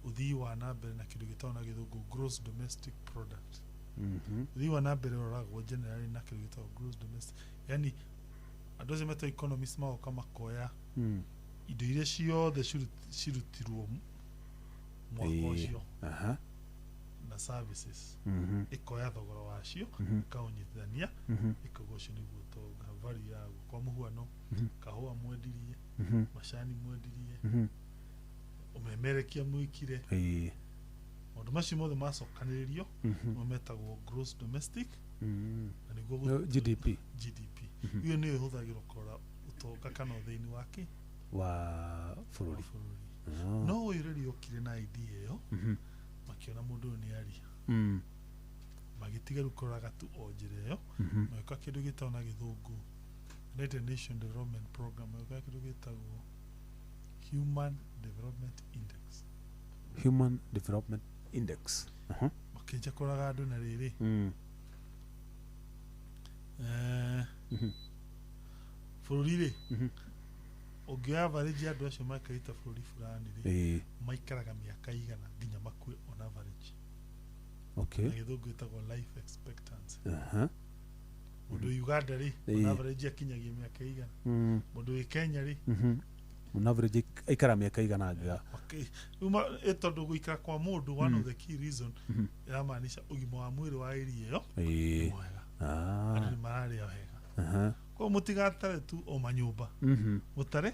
ũthii wa na mbere na kĩndũ gĩtagwo na gĩthũngũ gross domestic product. Ũthii wa na mbere ũroragwo generally na kĩndũ gĩtagwo gross domestic, yani andũ acio metagwo economists magoka makoya indo iria ciothe cirutirwo mwaka ũcio na services ĩkoya thogora wacio ĩkaũnyitithania ĩkauga ũcio nĩguo ũtonga value yaguo. Kwa mũhuano, kahũa mwendirie, macani mwendirie, ũmemerekia mwĩkire, maũndũ macio mothe macokanĩrĩrio nĩmo metagwo gross domestic na nĩguo GDP. GDP iyo nĩyo ĩhũthagĩrwo kũrora ũtonga kana ũthĩni wake wa bũrũri. No ũyũ rĩrĩa okire na idea ĩyo makiona mũndũ ũyũ nĩ aria, magĩtiga rĩu kũroraga tu o njĩra ĩyo, magĩũka kĩndũ gĩtagwo na gĩthũngũ United Nations Development Program, magĩũka kĩndũ gĩtagwo Human Development Index. Human Development Index. Makĩnja kũroraga andũ na rĩrĩ bũrũri rĩ, ũngĩoya average ya andũ acio maikarĩte bũrũri fulani rĩ, maikaraga mĩaka igana nginya makue on average. Okay. Na gĩthũngũ ĩtagwo life expectancy. Mũndũ wĩ Uganda rĩ, on average akinyagia mĩaka igana. Mũndũ wĩ Kenya rĩ, on average aikara mĩaka igana. Rĩu tondũ gũikara kwa mũndũ, one of the key reason ĩramaanisha ũgima wa mwĩrĩ wa area ĩyo nĩ mwega. Andũ nĩ mararĩa wega. Koguo mũtigatare tu o manyũmba, mũtare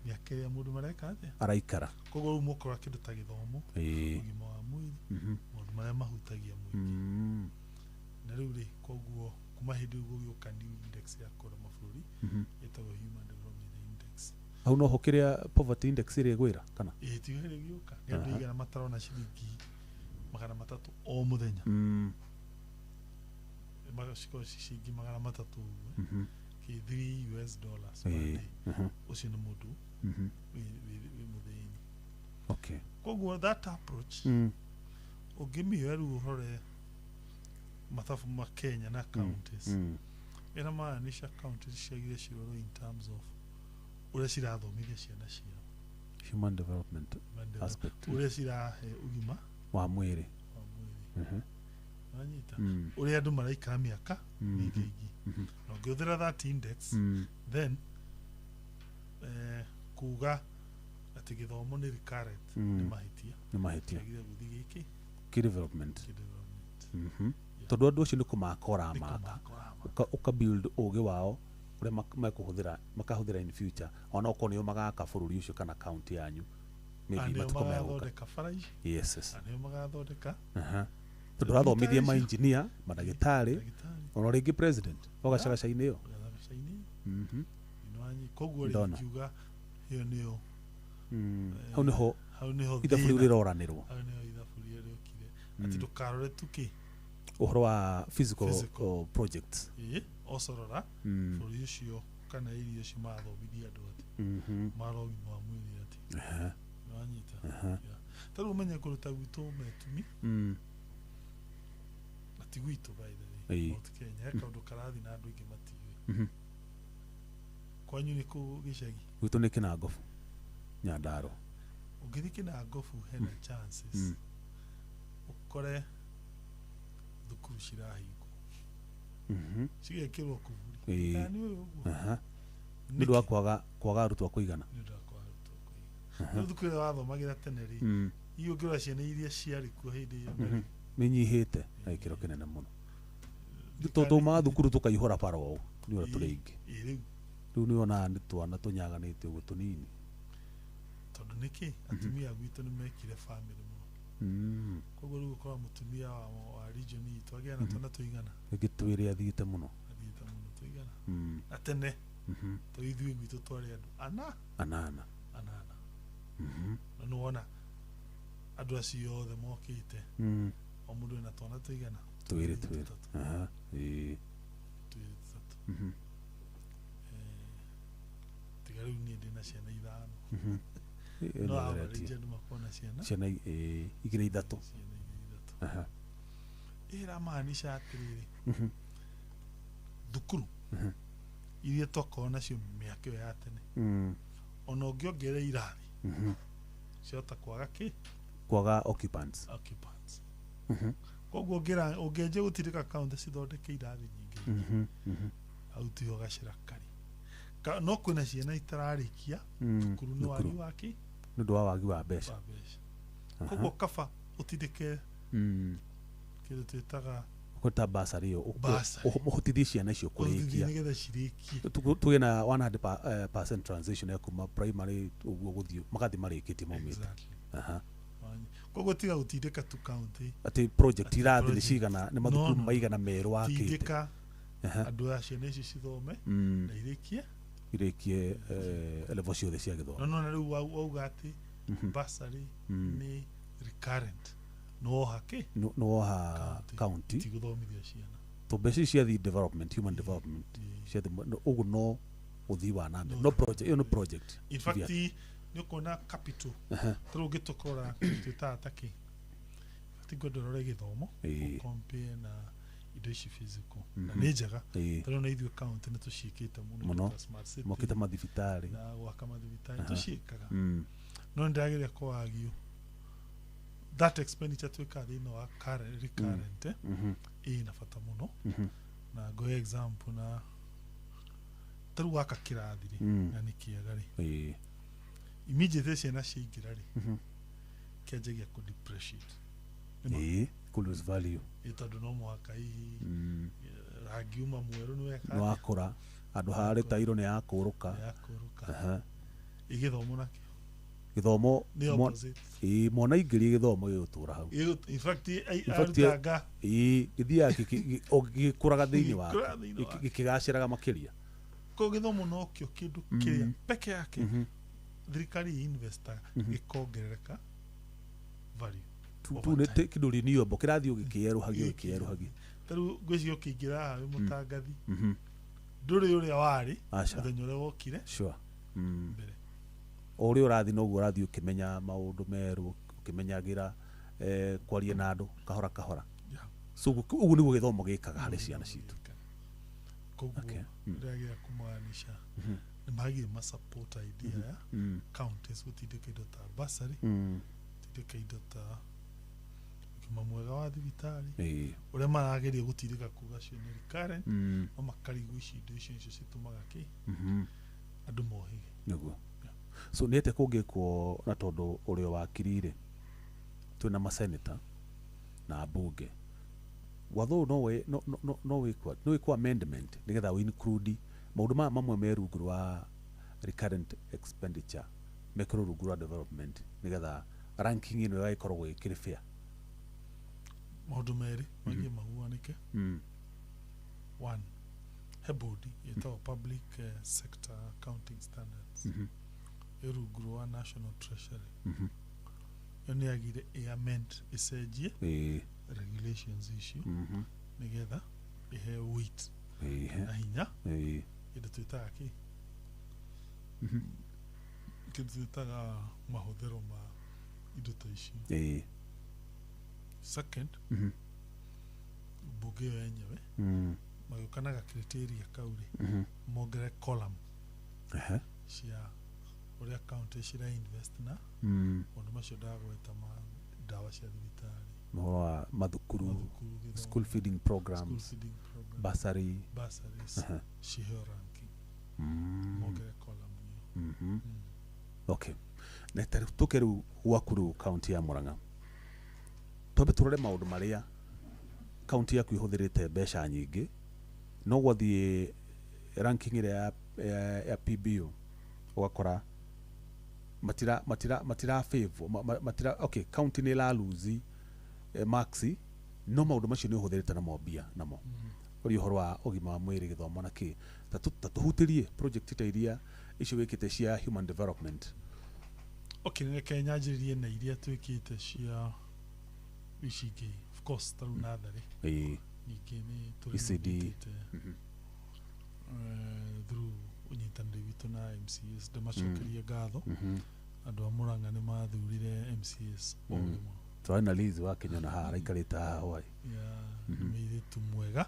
mĩaka ĩrĩa mũndũ mareka atĩa araikara. Koguo rĩu mũkora kĩndũ ta gĩthomo, ũgima wa mwĩrĩ, maũndũ marĩa mahutagia mũingĩ. Na rĩu rĩ, koguo kuma hĩndĩ ĩyo gũgĩũka new index ya kũrora mabũrũri ĩtagwo Human Development Index. Hau noho kĩrĩa poverty index ĩrĩa ĩgwĩra kana? Ĩĩ, tiyo ĩrĩa ĩgĩũka. Nĩ andũ igana matarona ciringi 300 o mũthenya. Cikorwo ci ciringi 300 ũguo, kĩ $3 per day. Ũcio nĩ mũndũ wĩ mũthĩni. Okay. Koguo that approach ũngĩmĩoya rĩu ũrore mathabu ma Kenya na counties, ĩramaanisha counties ciagire cirorwo in terms of ũrĩa cirathomithia ciana ciao, human development aspect, ũrĩa cirahe ũgima wa mwĩrĩ. Wanyita? Ũrĩa andũ maraikara mĩaka mĩingĩ ingĩ. Na ũngĩhũthĩra that index, then kuga atĩ gĩthomo nĩ recurrent nĩ mahĩtia. Nĩ mahĩtia. Kĩagĩrĩire gũthiĩ gĩkĩ? Kĩ development. Tondũ andũ acio nĩ kũmaka ũramaka, ũka build ũgĩ wao ũrĩa mekũhũthĩra, makahũthĩra in future, ona okorwo nĩo magaka bũrũri ũcio kana county yanyu, maybe matukũ megũka. Yes. Nĩo magathondeka. Tondũ ũrathomithia ma engineer, mandagĩtarĩ, ona rĩngĩ president o gacagaca-inĩ ĩyo. Koguo rĩ ngiuga ĩyo nĩyo hau nĩho ithabu rĩu rĩroranĩrwo. Hau nĩho ithabu rĩrĩa rĩokire atĩ ndũkarore tu kĩ ũhoro wa physical projects. Ocorora bũrũri ũcio kana irio ũcio marathomithia andũ atĩ marora ũgima wa mwĩrĩ atĩ nĩwanyita. Ta rĩu ũmenye kũndũ ta gwitũ Metumi na ti gwitũ by the way, Mount Kenya he kaũndũ karathiĩ na andũ aingĩ matiũĩ. Kwanyu nĩ kũ gĩcagi? Gwitũ nĩ Kĩnangobu, Nyandarua. Ũngĩthiĩ Kĩnangobu hena chances ũkore thukuru cirahingwo, cigekĩrwo kuburi. Kana nĩ ũĩ ũguo? Nĩ ũndũ wa kwaga arutwo a kũigana. Nĩ ũndũ wa kwaga arutwo a kũigana. Rĩu thukuru ĩrĩa wathomagĩra tene rĩ, iyo ũngĩrora ciana iria ciarĩ kuo hĩndĩ ĩyo na Nĩ nyihĩte na gĩkĩro kĩnene mũno. Tũmaga thukuru tũkaihũra bara ũũ nĩ ũrĩa tũrĩ aingĩ. Rĩu Rĩu nĩ wonaga nĩ twana tũnyaganĩte ũguo tũnini. Tondũ nĩkĩ atumia gwitũ nĩ mekire family mũno. Koguo rĩu ũkora mũtumia wa region itũ agĩa na twana tũigana. Rĩngĩ twĩrĩ athiĩte mũno. Athiĩte mũno tũigana. Na tene tondũ ithuĩ gwitũ twarĩ andũ anana. Na nĩ wona andũ acio othe mokĩte o mũndũ ena twana tũigana. Twĩrĩ. Tũtatũ. Ĩĩ. Twĩrĩ tũtatũ. Tiga rĩu niĩ ndĩna ciana 5. No average andũ makorwo na ciana. Ciana 2 3. Ciana 2 3. Ĩramaanisha atĩrĩrĩ, thukuru iria twakorwo nacio mĩaka ĩyo ya tene ona ũngĩongerera irathi ciahota kwaga kĩ? Kwaga occupants. Koguo ũngĩanjia gũtindĩka county cithondeke irathi nyingĩ hau tiho gacĩra karĩ. No kwĩna ciana itararĩkia thukuru nĩ wagi wa kĩ? Nĩ ũndũ wa wagi wa mbeca. Koguo kaba ũtindĩke kĩndũ twĩtaga kwĩta basarĩ ĩyo ũhotithie ciana icio kũrĩkia nĩgetha cirĩkie. Tũgĩe na 100% transition ya kuma primary ũguo gũthiĩ magathiĩ marĩkĩtie maumĩte. Koguo tiga gũtindĩka tu county atĩ project irathi nĩ cigana nĩ mathukuru maigana merũ wakĩte. Tindĩka andũ a ciana icio cithome na irĩkie level ciothe cia gĩthomo. No rĩu wauga atĩ bursary nĩ recurrent no woha kĩ? No woha county ti gũthomithia ciana. To mbeca ciathiĩ development, human development ciathiĩ ũguo no ũthii wa na mbere. No project ĩyo nĩ project. In fact nĩ ũkuona capital tarĩu ũngĩtũkora twĩtaga ta kĩ tingwenda ũrore gĩthomo compare na indo ici physical na nĩ njega tarĩu na ithuĩ county nĩ tũciĩkĩte mũno ta smart city mokĩte mathibitarĩ na gwaka mathibitarĩ tũciĩkaga no nĩndĩrageria kũagio that expenditure twĩkaga thĩinĩ wa recurrent ĩna bata mũno na ngoe example na tarĩu waka kĩrathi rĩ na nĩ kĩega rĩ immediately ciana ciaingĩra rĩ kĩanjagia kũ depreciate. Kũ lose value tondũ no mũhaka hihi rangi uma mwerũ nĩ weka nĩ wakũra handũ harĩ tairo nĩ yakũrũka. Ĩgĩthomo nakĩo gĩthomo mwana aingĩrie gĩthomo gĩgũtũra hau. In fact arutanga gĩthiaga gĩkũraga thĩinĩ wake gĩkĩgacĩraga makĩria. Koguo gĩthomo nokĩo kĩndũ kĩrĩa peke yake thirikari investaga gĩkongerereka value. Tu nĩ kĩndũ renewable kĩrathiĩ gĩkĩerũhagio gĩkĩerũhagio. Tarĩu ngwĩciria ũkĩingĩra haha wĩ mũtangathi ndũrĩ ũrĩa warĩ mũthenya ũrĩa wokire mbere. O ũrĩa ũrathiĩ noguo ũrathiĩ ũkĩmenya maũndũ merũ ũkĩmenyagĩra kwaria na andũ kahora kahora. So ũguo nĩguo gĩthomo gĩkaga harĩ ciana citũ. Koguo ndĩrageria kũmaanisha nĩ magire ma support idea ya counties gũtindĩka indo ta bursary gũtindĩka indo ta ũgima mwega wa thibitarĩ ũrĩa marageria gũtindĩka kuga cio nĩ recurrent no makarigwo ici indo icio nicio citũmaga kĩ andũ mohĩge. Nĩguo. So nĩ atĩa kũngĩkwo na tondũ ũrĩa wakiri rĩ twĩna maseneta na mbunge watho no wĩkwo amendment nĩgetha ũ include maũndũ maya mamwe me rungu rwa recurrent expenditure mekĩrwo rungu rwa development nĩgetha ranking ĩno ĩgagĩkoragwo ĩkĩrĩ fair. Maũndũ merĩ magiĩ mahuanĩke. One, he body ĩtagwo Public Sector Accounting Standards ĩ rungu rwa National Treasury. Ĩyo nĩ yagire ĩ amend ĩcenjie regulations icio nĩgetha ĩhe weight na hinya kĩndũ twĩtaga kĩ kĩndũ twĩtaga mahũthĩro ma indo ta icio. Second, mbunge ĩyo yenyewe magĩũka na ga criteria kau rĩ mongerere column cia ũrĩa county cira invest na maũndũ macio ndagweta ma ndawa cia thibitarĩ, ũhoro wa mathukuru, school feeding programs, bursary, bursaries ciheo ranking. Mongerere column ĩyo. Okay, na ta rĩu tũke rĩu gwaku rĩu kaunti ya Murang'a, twambe tũrore maũndũ marĩa kaunti yaku ĩhũthĩrĩte mbeca nyingĩ, no gwathiĩ ranking ĩrĩa ya PBO ũgakora matira favor matira okay, county nĩ ĩra lose marks, no maũndũ macio nĩ ũhũthĩrĩte namo mbia namo ũrĩ ũhoro wa ũgima wa mwĩrĩ, gĩthomo na kĩ. Ta tũhutĩrie project ta iria icio wĩkĩte cia human development. Okay, reke nyanjĩrĩrie na iria twĩkĩte cia ici ingĩ. Of course, ta rĩu natharĩ ningĩ nĩ ECD. tũrĩte through ũnyitanĩri witũ na MCAs. Ndĩmacokerie ngatho, andũ a Murang'a nĩ mathurire MCAs ogĩ mũno. Twarĩ na Liz wa Kenya na haha araikarĩte haha hwaĩ. Ya, nĩ mũirĩtu mwega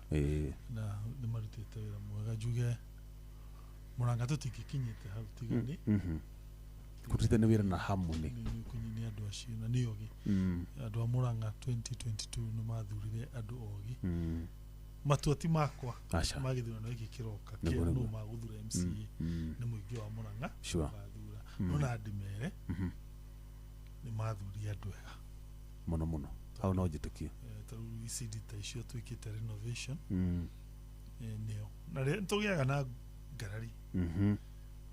na nĩ marutĩte wĩra mwega. Njuge Murang'a tũtingĩkinyĩte hau tiga nĩ Kũrutĩte nĩ wĩra na harmony. Nĩ andũ acio na nĩ ogĩ. Andũ a Murang'a 2022 nĩ mathurire andũ ogĩ. Matua ti makwa Aca. ma gĩthurano gĩkĩ kĩroka Nĩguo, kĩa nĩguo. nũ magũthura MCA, nĩ mũingĩ wa Murang'a ũgathura. No na ndĩmere nĩ mathurire andũ ega. Mũno mũno, hau no njĩtĩkie. Ta rĩu ECD ta icio twĩkĩte renovation, nĩo na rĩ tũgĩaga na ngarari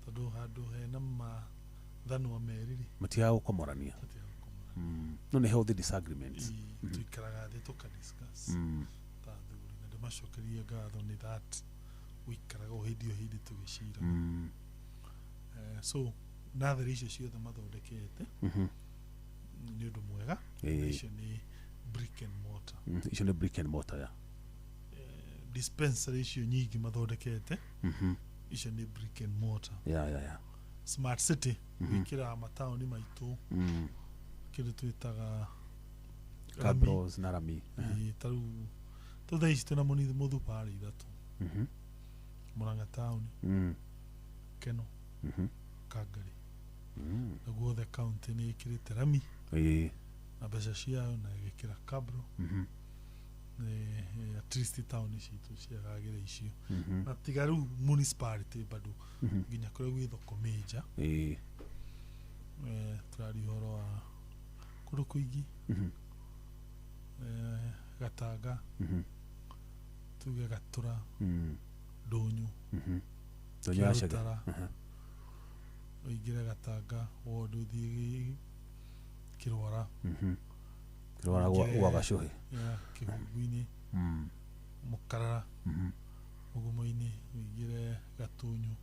tondũ handũ hena mathanwa merĩ rĩ, Matigaga gũkomorania. Matigaga gũkomorania. No nĩ healthy disagreements. Tuikaraga thĩ tũkadiscuss ta athuri, na ndĩmacokerie ngatho nĩ that gũikaraga o hĩndĩ o hĩndĩ tũgĩcira. So natharĩ icio ciothe mathondekete nĩ ũndũ mwega. Na icio nĩ brick and mortar. Icio nĩ brick and mortar ya Dispensary icio nyingĩ mathondekete, icio nĩ brick and mortar. Ya. Smart city, gwĩkĩra mataũni maitũ kĩndũ twĩtaga rami. Cabros na rami. Ĩĩ, ta rĩu tũ thaa ici twĩna mũthubarĩ ithatũ: Murang'a taũni, Keno, Kangari. Na guothe kaunti nĩ ĩkĩrĩte rami na mbeca ciayo na ĩgĩkĩra cabro. At least taũni citũ ciagagĩra icio. Na tiga rĩu municipality bado, nginya kũrĩa gwĩ thoko major. Tũraria ũhoro wa kũndũ kũingĩ, Gatanga, tuge Gatũra, Ndũnyũ, Ndũnyũ ya Chege. Kĩarũtara, ũingĩre Gatanga ward, ũthiĩ Kĩrwara. Kĩrwara gwa Gacũhĩ. Ya, Kĩhungu-inĩ, Mũkarara, Mũgumo-inĩ, ũingĩre Gatũnyũ,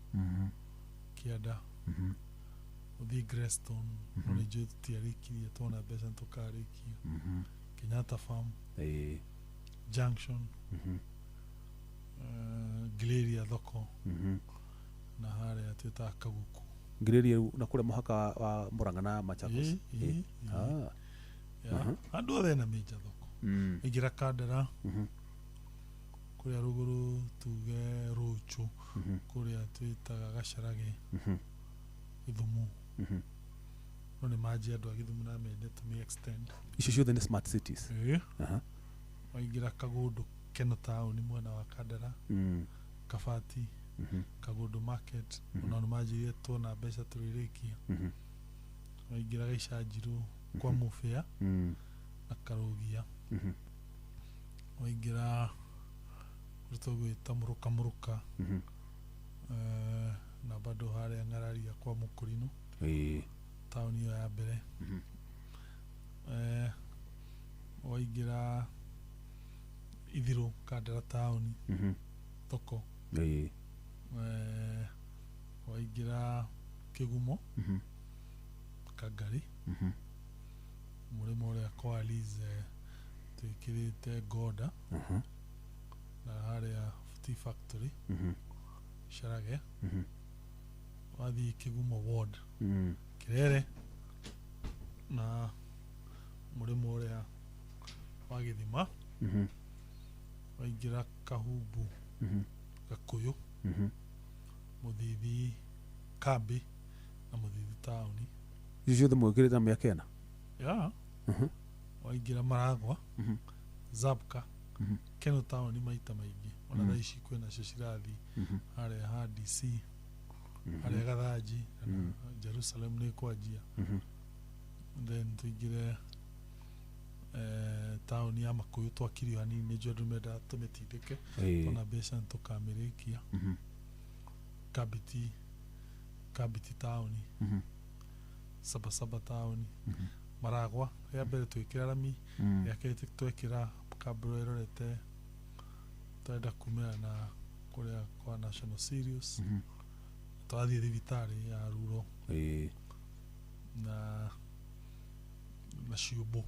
Kĩanda, ũthiĩ Greston, no nĩ njũĩ tũtiarĩkirie, tuona mbeca nĩtũkarĩkia. Kenyatta Farm, Junction, Ngĩrĩria thoko, na harĩa twĩtaga Kaguku. Ngirĩria rĩu na kũrĩa mũhaka wa Murang'a na Machakos. Ĩĩ, ĩĩ. Ya, handũ hothe hena major thoko. Ingĩra Kandara, kũrĩa rũgũrũ tuge Rũchũ, kũrĩa twĩtaga Gacarage, Gĩthumo. No nĩ manjie andũ a Gĩthumo na mende tũmĩ extend. Icio ciothe nĩ smart cities. Ĩĩ. Waingĩra Kagũndũ, Keno taũni mwena wa Kandara, Kabati, Kagũndũ market, ona nĩ manjĩrire tuona mbeca tũrĩrĩkia. Waingĩra Gaicanjirũ kwa Mũbĩa na Karũgia. Waingĩra kũrĩa tũgwĩta Mũrũka Mũrũka, na bado harĩa Ng'araria kwa Mũkũrinũ, taũni ĩyo ya mbere. Waingĩra Ithirũ, Kandara taũni, thoko. Waingĩra Kĩgumo, Kangari, mũrĩmo ũrĩa kwa Liz, twĩkĩrĩte Ngoda, na harĩa Tea Factory, Carage. Wathiĩ Kĩgumo ward, Kĩrere, na mũrĩmo ũrĩa wa Gĩthima. Waingĩra Kahumbu, Gakũyũ, Mũthithi kambi na Mũthithi taũni. Icio ciothe mwĩkĩrĩte na mĩaka 4? Ya. Waingĩra Maragwa, Zabka, Keno taũni maita maingĩ, ona thaa ici kwĩnacio cirathiĩ harĩa ha DC. Harĩa Gathanji kana Jerusalem nĩ kwanjia. Then tũingĩre taũni ya Makuyu, twakirio hanini nĩ njũĩ andũ mendaga tũmĩtindĩke. Ona mbeca nĩ tũkamĩrĩkia. Kabiti, Kabiti taũni, Sabasaba taũni, Maragwa rĩa mbere twĩkĩra rami, rĩa kerĩ twekĩra kambũro ĩrorete tũrenda kumĩra na kũrĩa kwa National Serious. Twathiĩ thibitarĩ ya Ruro na Ciũmbũ.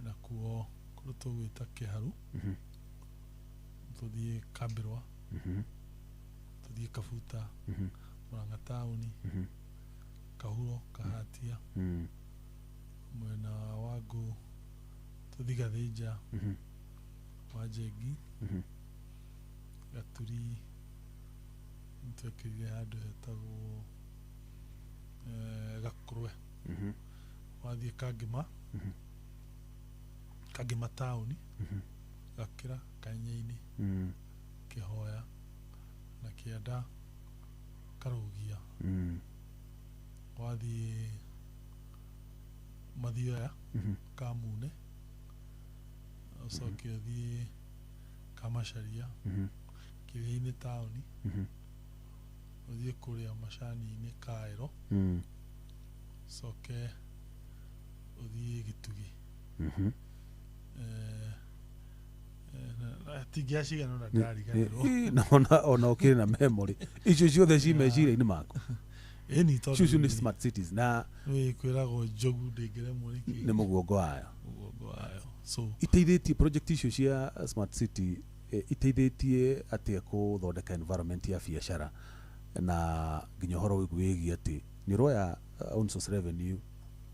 Nakuo kũrĩa tũgwĩta Kĩharu, tũthiĩ Kambĩrwa, tũthiĩ Kabuta, Murang'a taũni, Kahuro, Kahatia, mwena wa Ngũ, tũthiĩ Gathĩnja, wa Njengi, Gaturi, nĩtwekĩrire handũ hetagwo Gakũrwe. Wathiĩ Kangĩma, Kangĩma taũni, Gakĩra, Kanya-inĩ, Kĩhoya na Kĩanda, Karũgia. Wathiĩ Mathioya, Kamune, ũcoke ũthiĩ Kamacharia, Kĩrĩa-inĩ taũni, ũthiĩ kũrĩa Macani-inĩ Kaĩro, ũcoke ũthiĩ Gĩtugĩ. Tingĩacigana ona ndariganĩrwo. Na ona ũkĩrĩ na memory icio ciothe ci meciria-inĩ maku. Ĩni tondũ icio nĩ smart cities na nĩ kwĩragwo njogu ndĩngĩremwo nĩ kĩ nĩ mũguongo wayo. Mũgongo wayo. So iteithĩtie project icio cia smart city, iteithĩtie atĩa kũthondeka environment ya biacara na nginya ũhoro wĩgiĩ atĩ nĩ ũroya own source revenue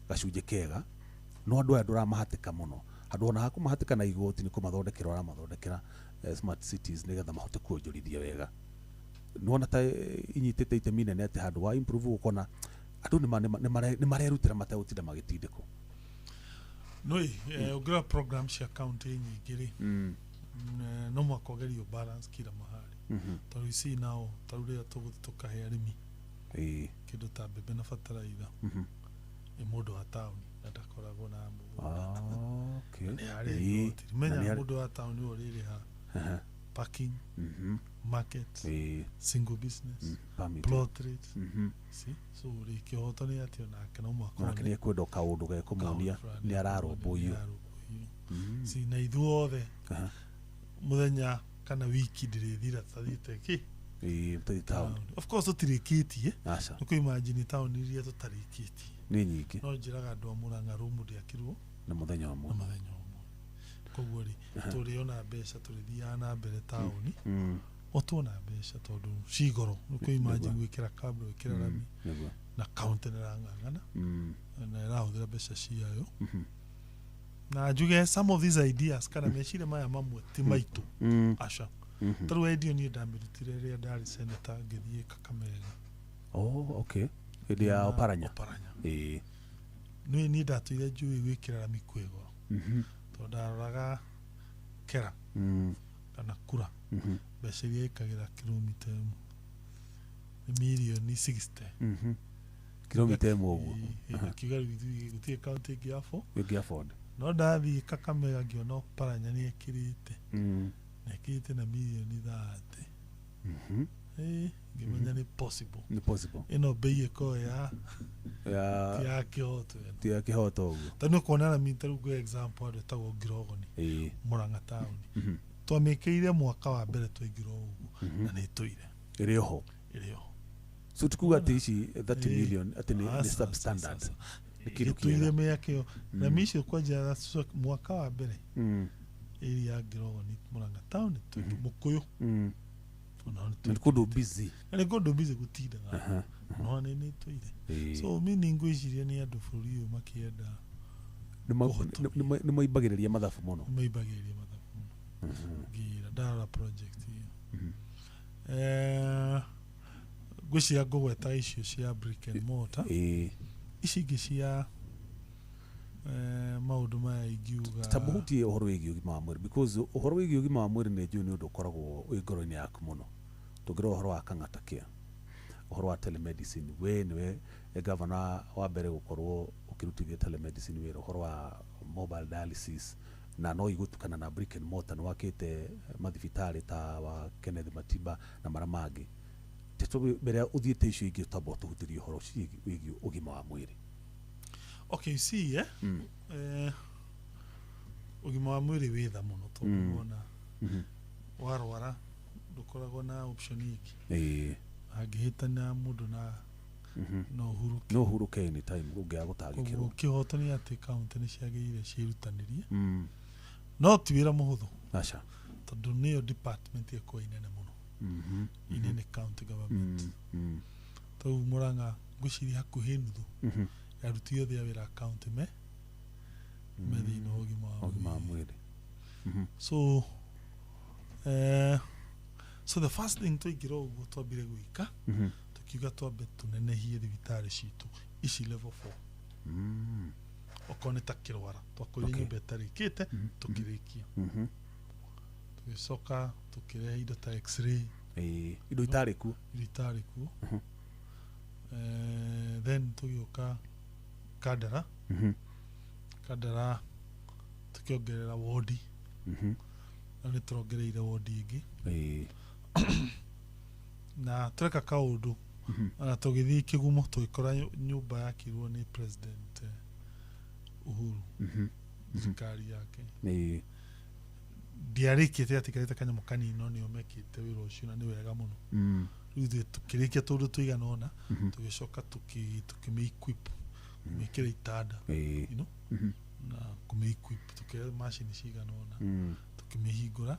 gacunjĩ kega, no andũ aya ndũramahatĩka mũno, handũ ona hakũmahatĩka na igoti nĩ kũmathondekera ũramathondekera smart cities nĩgetha mahote kuonjorithia wega. Nĩwona ta inyitĩte itemi inene atĩ handũ wa improve gũkona andũ nĩ marerutĩra mategũtinda magĩtindĩkwo. Nĩ ũngĩrora program cia county nyingĩ rĩ, no mũhaka ũgerio balance kila mahali, tondũ ici nao ta rĩu rĩrĩa tũgũthiĩ tũkahe arĩmi kĩndũ ta mbembe na bataraitha, nĩ mũndũ wa taũni na ndakoragwo na mũgũnda. Nĩ harĩa igoti. Menya mũndũ wa taũni ũyũ ũrĩrĩha parking, market, single business, plot rate. See? So rĩ kĩhoto nĩ atĩ onake no mũhaka nake nĩ ekwenda kaũndũ gekũmuonia nĩ ararũmbũiyo. See, na ithuothe mũthenya kana wiki ndĩrĩthira tũtathiĩte kĩ taũni. Of course tũtirĩkĩtie. Nĩ kũ imagine taũni iria tũtarĩkĩtie nĩ nyingĩ. No njĩraga andũ a Murang'a rumu ndĩakirwo na mũthenya ũmwe. Na mũthenya ũmwe. Koguo rĩ tũrĩona mbeca tũrĩthiaga na mbere taũni o tuona mbeca tondũ ci goro. Nĩ kũ imagine gwĩkĩra kabro, gwĩkĩra rami na county nĩ ĩrang'ang'ana na ĩrahũthĩra mbeca ciayo. Na njuge some of these ideas kana meciria maya mamwe ti maitũ, aca. Ta rĩu idea niĩ ndamĩrutire rĩrĩa ndarĩ senator ngĩthiĩ Kakamega. Oh, okay. Hĩndĩ ya Oparanya. Nĩ niĩ ndatũire njũĩ gwĩkĩra rami kwĩ goro, tondũ ndaroraga kera kana kura mbeca iria ĩkagĩra kilomita ĩmwe nĩ mirioni 60. Kilomita ĩmwe ũguo. Akiuga rĩu ithuĩ gũtirĩ county ĩngĩ afford. No ndathiĩ Kakamega ngĩona Oparanya nĩ ekĩrĩte, na ekĩrĩte na mirioni 30. Ngĩmenya nĩ possible. Nĩ possible. Ĩno bei ĩkorwo ya kĩhoto ĩno. Ti ya kĩhoto ũguo. Tondũ nĩ ũkuona rami ta rĩu ngũhe example andũ etagwo Ngirogoni, Murang'a taũni. Twamĩkĩrire mwaka wa mbere twaingĩra ũguo na nĩ ĩtũire. Ĩrĩ oho. Ĩrĩ oho. So tikuga atĩ ici 30 million atĩ nĩ substandard. Ĩtũire mĩaka ĩyo. Rami icio kwanjia mwaka wa mbere ĩrĩa ya Ngirogoni Murang'a taũni Mũkũyũ. Nĩ kũndũ busy. Nĩ kũndũ busy gũtindaga. No nĩ ĩtũire. So mi nĩ ngwĩciria nĩ andũ bũrũri ũyũ makĩenda nĩ maimbagĩrĩria mathabu mũno. Nĩ maimbagĩrĩria mathabu mũno. Ngĩra ndarora project ĩyo. Ngwĩciria ngũgweta icio cia brick and mortar. Ici ingĩ cia maũndũ maya ingiuga tamũhutie ũhoro wĩgiĩ ũgima wa mwĩrĩ, because ũhoro wĩgiĩ ũgima wa mwĩrĩ nĩ njũĩ nĩ ũndũ ũkoragwo wĩ ngoro-inĩ yaku mũno. Tũngĩrora ũhoro wa Kang'ata Care, ũhoro wa telemedicine, we nĩwe gavana wa mbere gũkorwo ũkĩrutithia telemedicine wĩra, ũhoro wa mobile dialysis, na no igũtukana na brick and mortar, nĩ wakĩte mathibitarĩ ta wa Kenneth Matiba na marĩa mangĩ. Teto mbere ya ũthiĩte icio ingĩ, tamba ũtũhutĩrie ũhoro ũcio wĩgiĩ ũgima wa mwĩrĩ. Okay, you see, eh? Ũgima wa mwĩrĩ wĩ tha mũno tondũ wona warwara ndũkoragwo na option ingĩ. Angĩhĩtania mũndũ na no ũhurũke. No ũhurũke anytime ũngĩaga gũtangĩkĩrwo. Koguo kĩhoto nĩ atĩ kaunti nĩ ciagĩrĩire ciĩrutanĩrie, no ti wĩra mũhũthũ aca tondũ nĩyo department ĩkoragwo inene mũno, inene county government. Tarĩu Murang'a ngwĩciria hakuhĩ nuthu ya aruti othe a wĩra a county me thĩinĩ wa ũgima wa ũgima wa mwĩrĩ. Mwĩrĩ. So the first thing twaingĩra ũguo twambire gwĩka, tukiuga twambe tũnenehie thibitarĩ citũ ici level 4. Okorwo nĩ ta Kĩrwara, twakorire nyũmba ĩtarĩkĩte, tũkĩrĩkia. Tũgĩcoka tũkĩrehe indo ta X-ray. Ĩĩ, indo itarĩ kuo. Indo itarĩ kuo. Then tũgĩũka Kandara. Kandara tũkĩongerera wodi, na nĩ tũrongereire wodi ĩngĩ na tũreka kaũndũ. Ona tũgĩthiĩ Kĩgumo tũgĩkora nyũmba yakirwo nĩ President Uhuru, thirikari yake, ndiarĩkĩte, atigarĩte kanyamũ kanini, no nĩo mekĩte wĩra ũcio na nĩ wega mũno. Rĩu ithuĩ tũkĩrĩkia tũndũ tũigana ũna, tũgĩcoka tũkĩmĩ equip, kũmĩkĩra itanda na kũmĩ equip, tũkĩrehe macini cigana ũna, tũkĩmĩhingũra.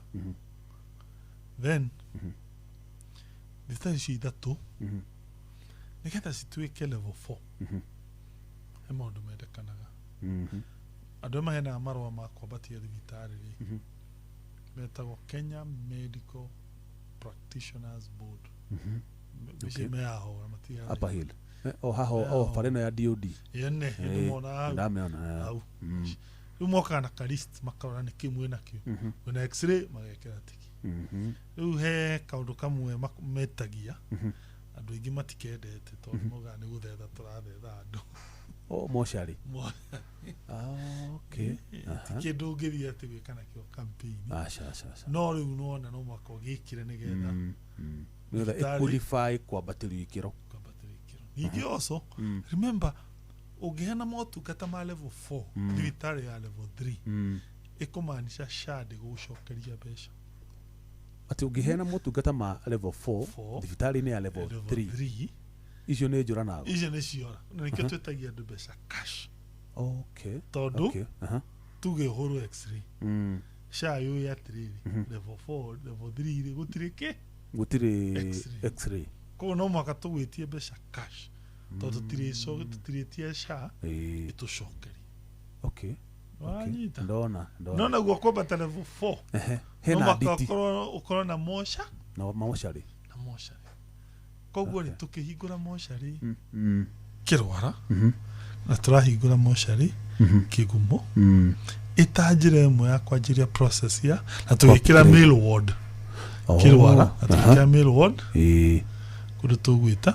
Then thibitarĩ icio ithatũ, nĩgetha cituĩke level 4, he maũndũ mendekanaga. Andũ arĩa maheanaga marũa ma kwambatia thibitarĩ rĩ, metagwo Kenya Medical Practitioners Board. Ngwĩciria meyahora matiga Upper Hill. O haha o bara ĩno ya DOD. Yene ndĩmona hau. Ndamĩona. Hau rĩu mokaga na ka list, makarora nĩkĩ mwĩ nakĩo. Mwĩna X-ray, magekĩra tiki. Rĩu he kaũndũ kamwe metagia, andũ aingĩ matikendete tondũ maugaga nĩ gũthetha tũrathetha andũ. O mocarĩ. Ah, okay. Ti kĩndũ ũngĩthiĩ atĩ gwĩka nakĩo campaign. Aca, aca, aca. No rĩu nona no mwaka ũgĩkĩre nĩgetha nĩgetha thibitarĩ- ĩqualify kwambatĩrio ikĩro. Kwambatĩrio ikĩro. Ningĩ also remember, ũngĩheana motungata ma level 4 thibitarĩ ya level 3, ĩkũmaanisha SHA ndĩgũgũcokeria mbeca. Atĩ ũngĩheana motungata ma level 4 Four. thibitarĩ-inĩ ya level level 3, 3, icio nĩ njũra nago. Icio nĩ ciora, na nĩkĩo twĩtagia andũ mbeca cash, tondũ tuge ũhũrwo X-ray, SHA yũĩ atĩrĩrĩ, level 4, level 3 rĩ, gũtirĩ kĩ. Gũtirĩ X-ray. X-ray. Koguo no mũhaka tũgwĩtie mbeca cash tondũ tũtirĩtie SHA ĩtũcokerie. Wanyita? Ndona, ndona. No naguo kwambata level 4, no hena mũhaka nditi ũkorwo na moca na mocarĩ. Na mocarĩ. Koguo rĩ, tũkĩhingũra mocarĩ Kĩrwara na tũrahingũra mocarĩ Kĩgumo, ĩta njĩra ĩmwe ya kwanjĩria process ya na tũgĩkĩra Upgrade. male ward Kĩrwara na tũgĩkĩra male ward kũndũ tũgwĩta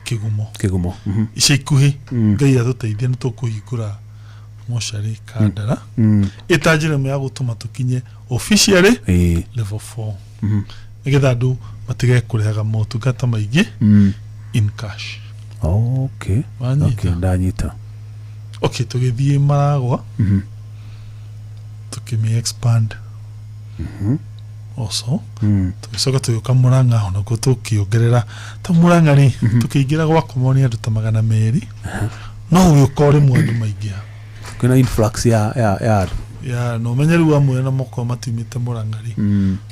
Kĩgumo. Kĩgumo. Ica ikuhĩ, Ngai atũteithie, nĩ tũkũhingũra mocarĩ Kandara, ĩta njĩra ĩmwe ya gũtũma tũkinye officially level 4, nĩgetha andũ matige kũrĩhaga motungata maingĩ in cash. Wanyita? Okay, ndanyita. Okay, tũgĩthiĩ Maragwa, tũkĩmĩ expand also. Tũgĩcoka tũgĩũka Mũrang'a, onakuo tũkĩongerera. Ta Mũrang'a rĩ, tũkĩingĩra gwakomwo nĩ andũ ta 200, no ũgĩũka o rĩmwe andũ maingĩha. Kwĩna influx ya andũ. Ya, na ũmenye rĩu amwe na mokorwo matiumĩte Mũrang'a rĩ,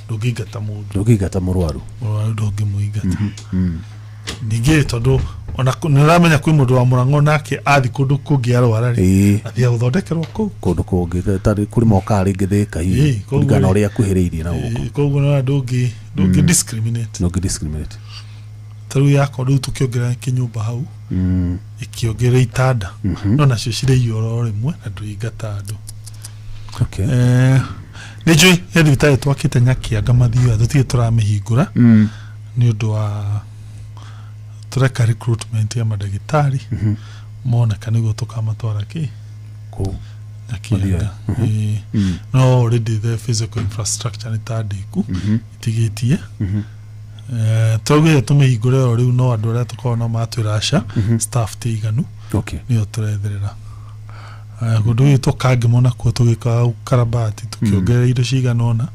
ndũngĩingata mũndũ. Ndũngĩingata mũrwaru. Mũrwaru ndũngĩmũingata. Ningĩ tondũ ona nĩ ũramenya kwĩ mũndũ wa Mũrang'a onake athi kũndũ kũngĩ arwara rĩ, athiaga gũthondekerwo kũu. Kũndũ kũngĩ tarĩ kũrĩ mokaga rĩngĩ Thĩka hihi, Koguo kũringana na ũrĩa akuhĩrĩirie na gũkũ. Koguo nĩwona ndũngĩ discriminate. Ndũngĩ discriminate. Ta rĩu yakwa rĩu tũkĩongerera kĩnyũmba hau, ĩkĩongerera itanda, no nacio cirĩiyũra o rĩmwe na ndũingata andũ. Nĩ njũĩ he thibitarĩ twakĩte Nyakianga Mathioya, tũtirĩ tũramĩhingũra nĩ ũndũ wa tũreka recruitment ya mandagĩtarĩ moneka nĩguo tũkamatwara kĩ Kũu Nyakianga. Mathioya. Ĩĩ. No already the physical infrastructure nĩ ta ndĩku itigĩtie. Twaugire tũmĩhingũre o rĩu, no andũ arĩa tũkoragwo nao matwĩra aca, staff ti iganu. Nĩyo tũretherera. Kũndũ gwitũ Kangĩmo nakuo tũgĩka ũkarabati, tũkĩongerera indo cigana ũna.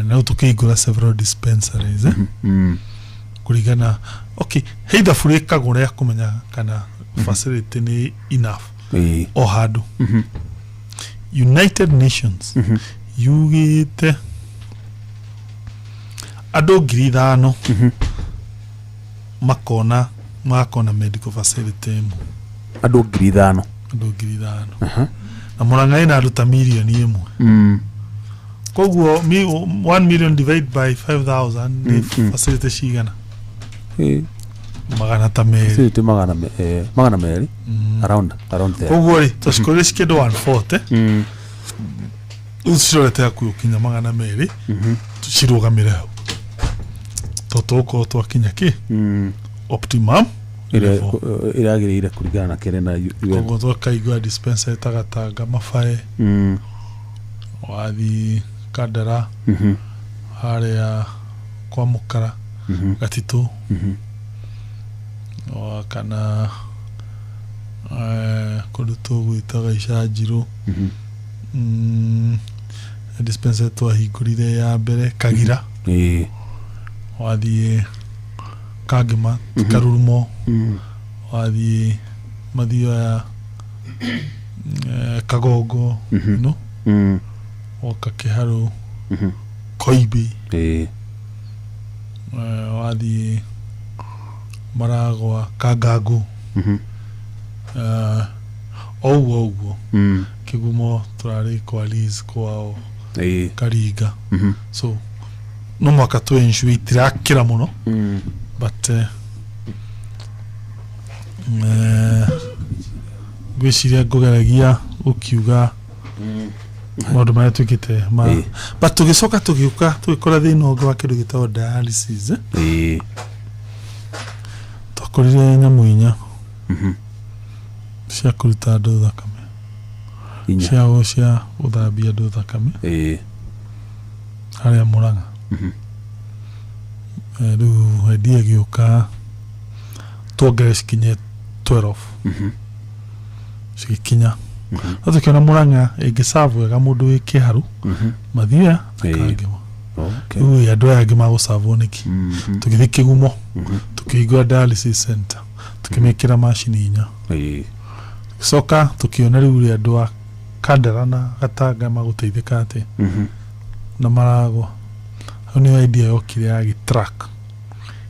Na rĩu tũkĩhingũra several dispensaries, kũringana, okay, he ithabu rĩkagwo rĩa kũmenya kana facility nĩ enough o handũ. United Nations yugĩte andũ 5,000 makona medical facility ĩmwe. Andũ 5,000? Andũ 5,000, na Mũrang'a ĩna andũ ta 1 mirioni. Koguo 1 million divide by 5000 nĩ facility cigana? Magana ta merĩ. Facility 200, around there. Koguo rĩ, twacikorire cikĩndũ 140, rĩu cirorete hakuhĩ gũkinya 200. Cirũgamĩre hau to tũgũkorwo twakinya kĩ optimum ĩrĩa level. Ĩragĩrĩire kũringana na kĩrĩa na UN. Koguo twakaigua dispensary ta Gatanga, Mabae, wathiĩ Kandara, harĩa kwa Mũkara, Gatitũ, o kana kũndũ tũgwĩtaga Icanjirũ. Dispensary twahingũrire ya mbere Kagira, wathiĩ Kangĩma, Karurumo, wathiĩ Mathioya, Kagongo, no woka Kĩharũ, Koimbĩ, wathiĩ Maragwa, Kangangu, o ũguo ũguo. Kĩgumo tũrarĩ kwa Liz kwao, Karinga. So no mwaka tũ ensure itirakĩra mũno, but ngwĩciria ngũgeragia gũkiuga maũndũ marĩa twĩkĩte ma, but tũgĩcoka tũgĩũka tũgĩkora thĩna ũngĩ wa kĩndũ gĩtagwo dialysis, eh? Twakorire nyamũ inya cia kũruta andũ thakame. Inya? Cia gũthambia andũ thakame harĩa Mũrang'a. Rĩu idea ĩgĩũka tuongerere cikinye 12. Cigĩkinya, no tũkĩona Mũrang'a ĩngĩcabu wega mũndũ wĩ Kĩharu, Mathioya na Kangĩma. Rĩu andũ aya angĩ magũcabwo nĩkĩ? Tũgĩthiĩ Kĩgumo, tũkĩhingũra dialysis center, tũkĩmĩkĩra macini inya. Tũgĩcoka tũkĩona rĩu rĩ andũ a Kandara na Gatanga magũteithĩka atĩa na Maragwa. Hau nĩyo idea yokire ya gĩtruck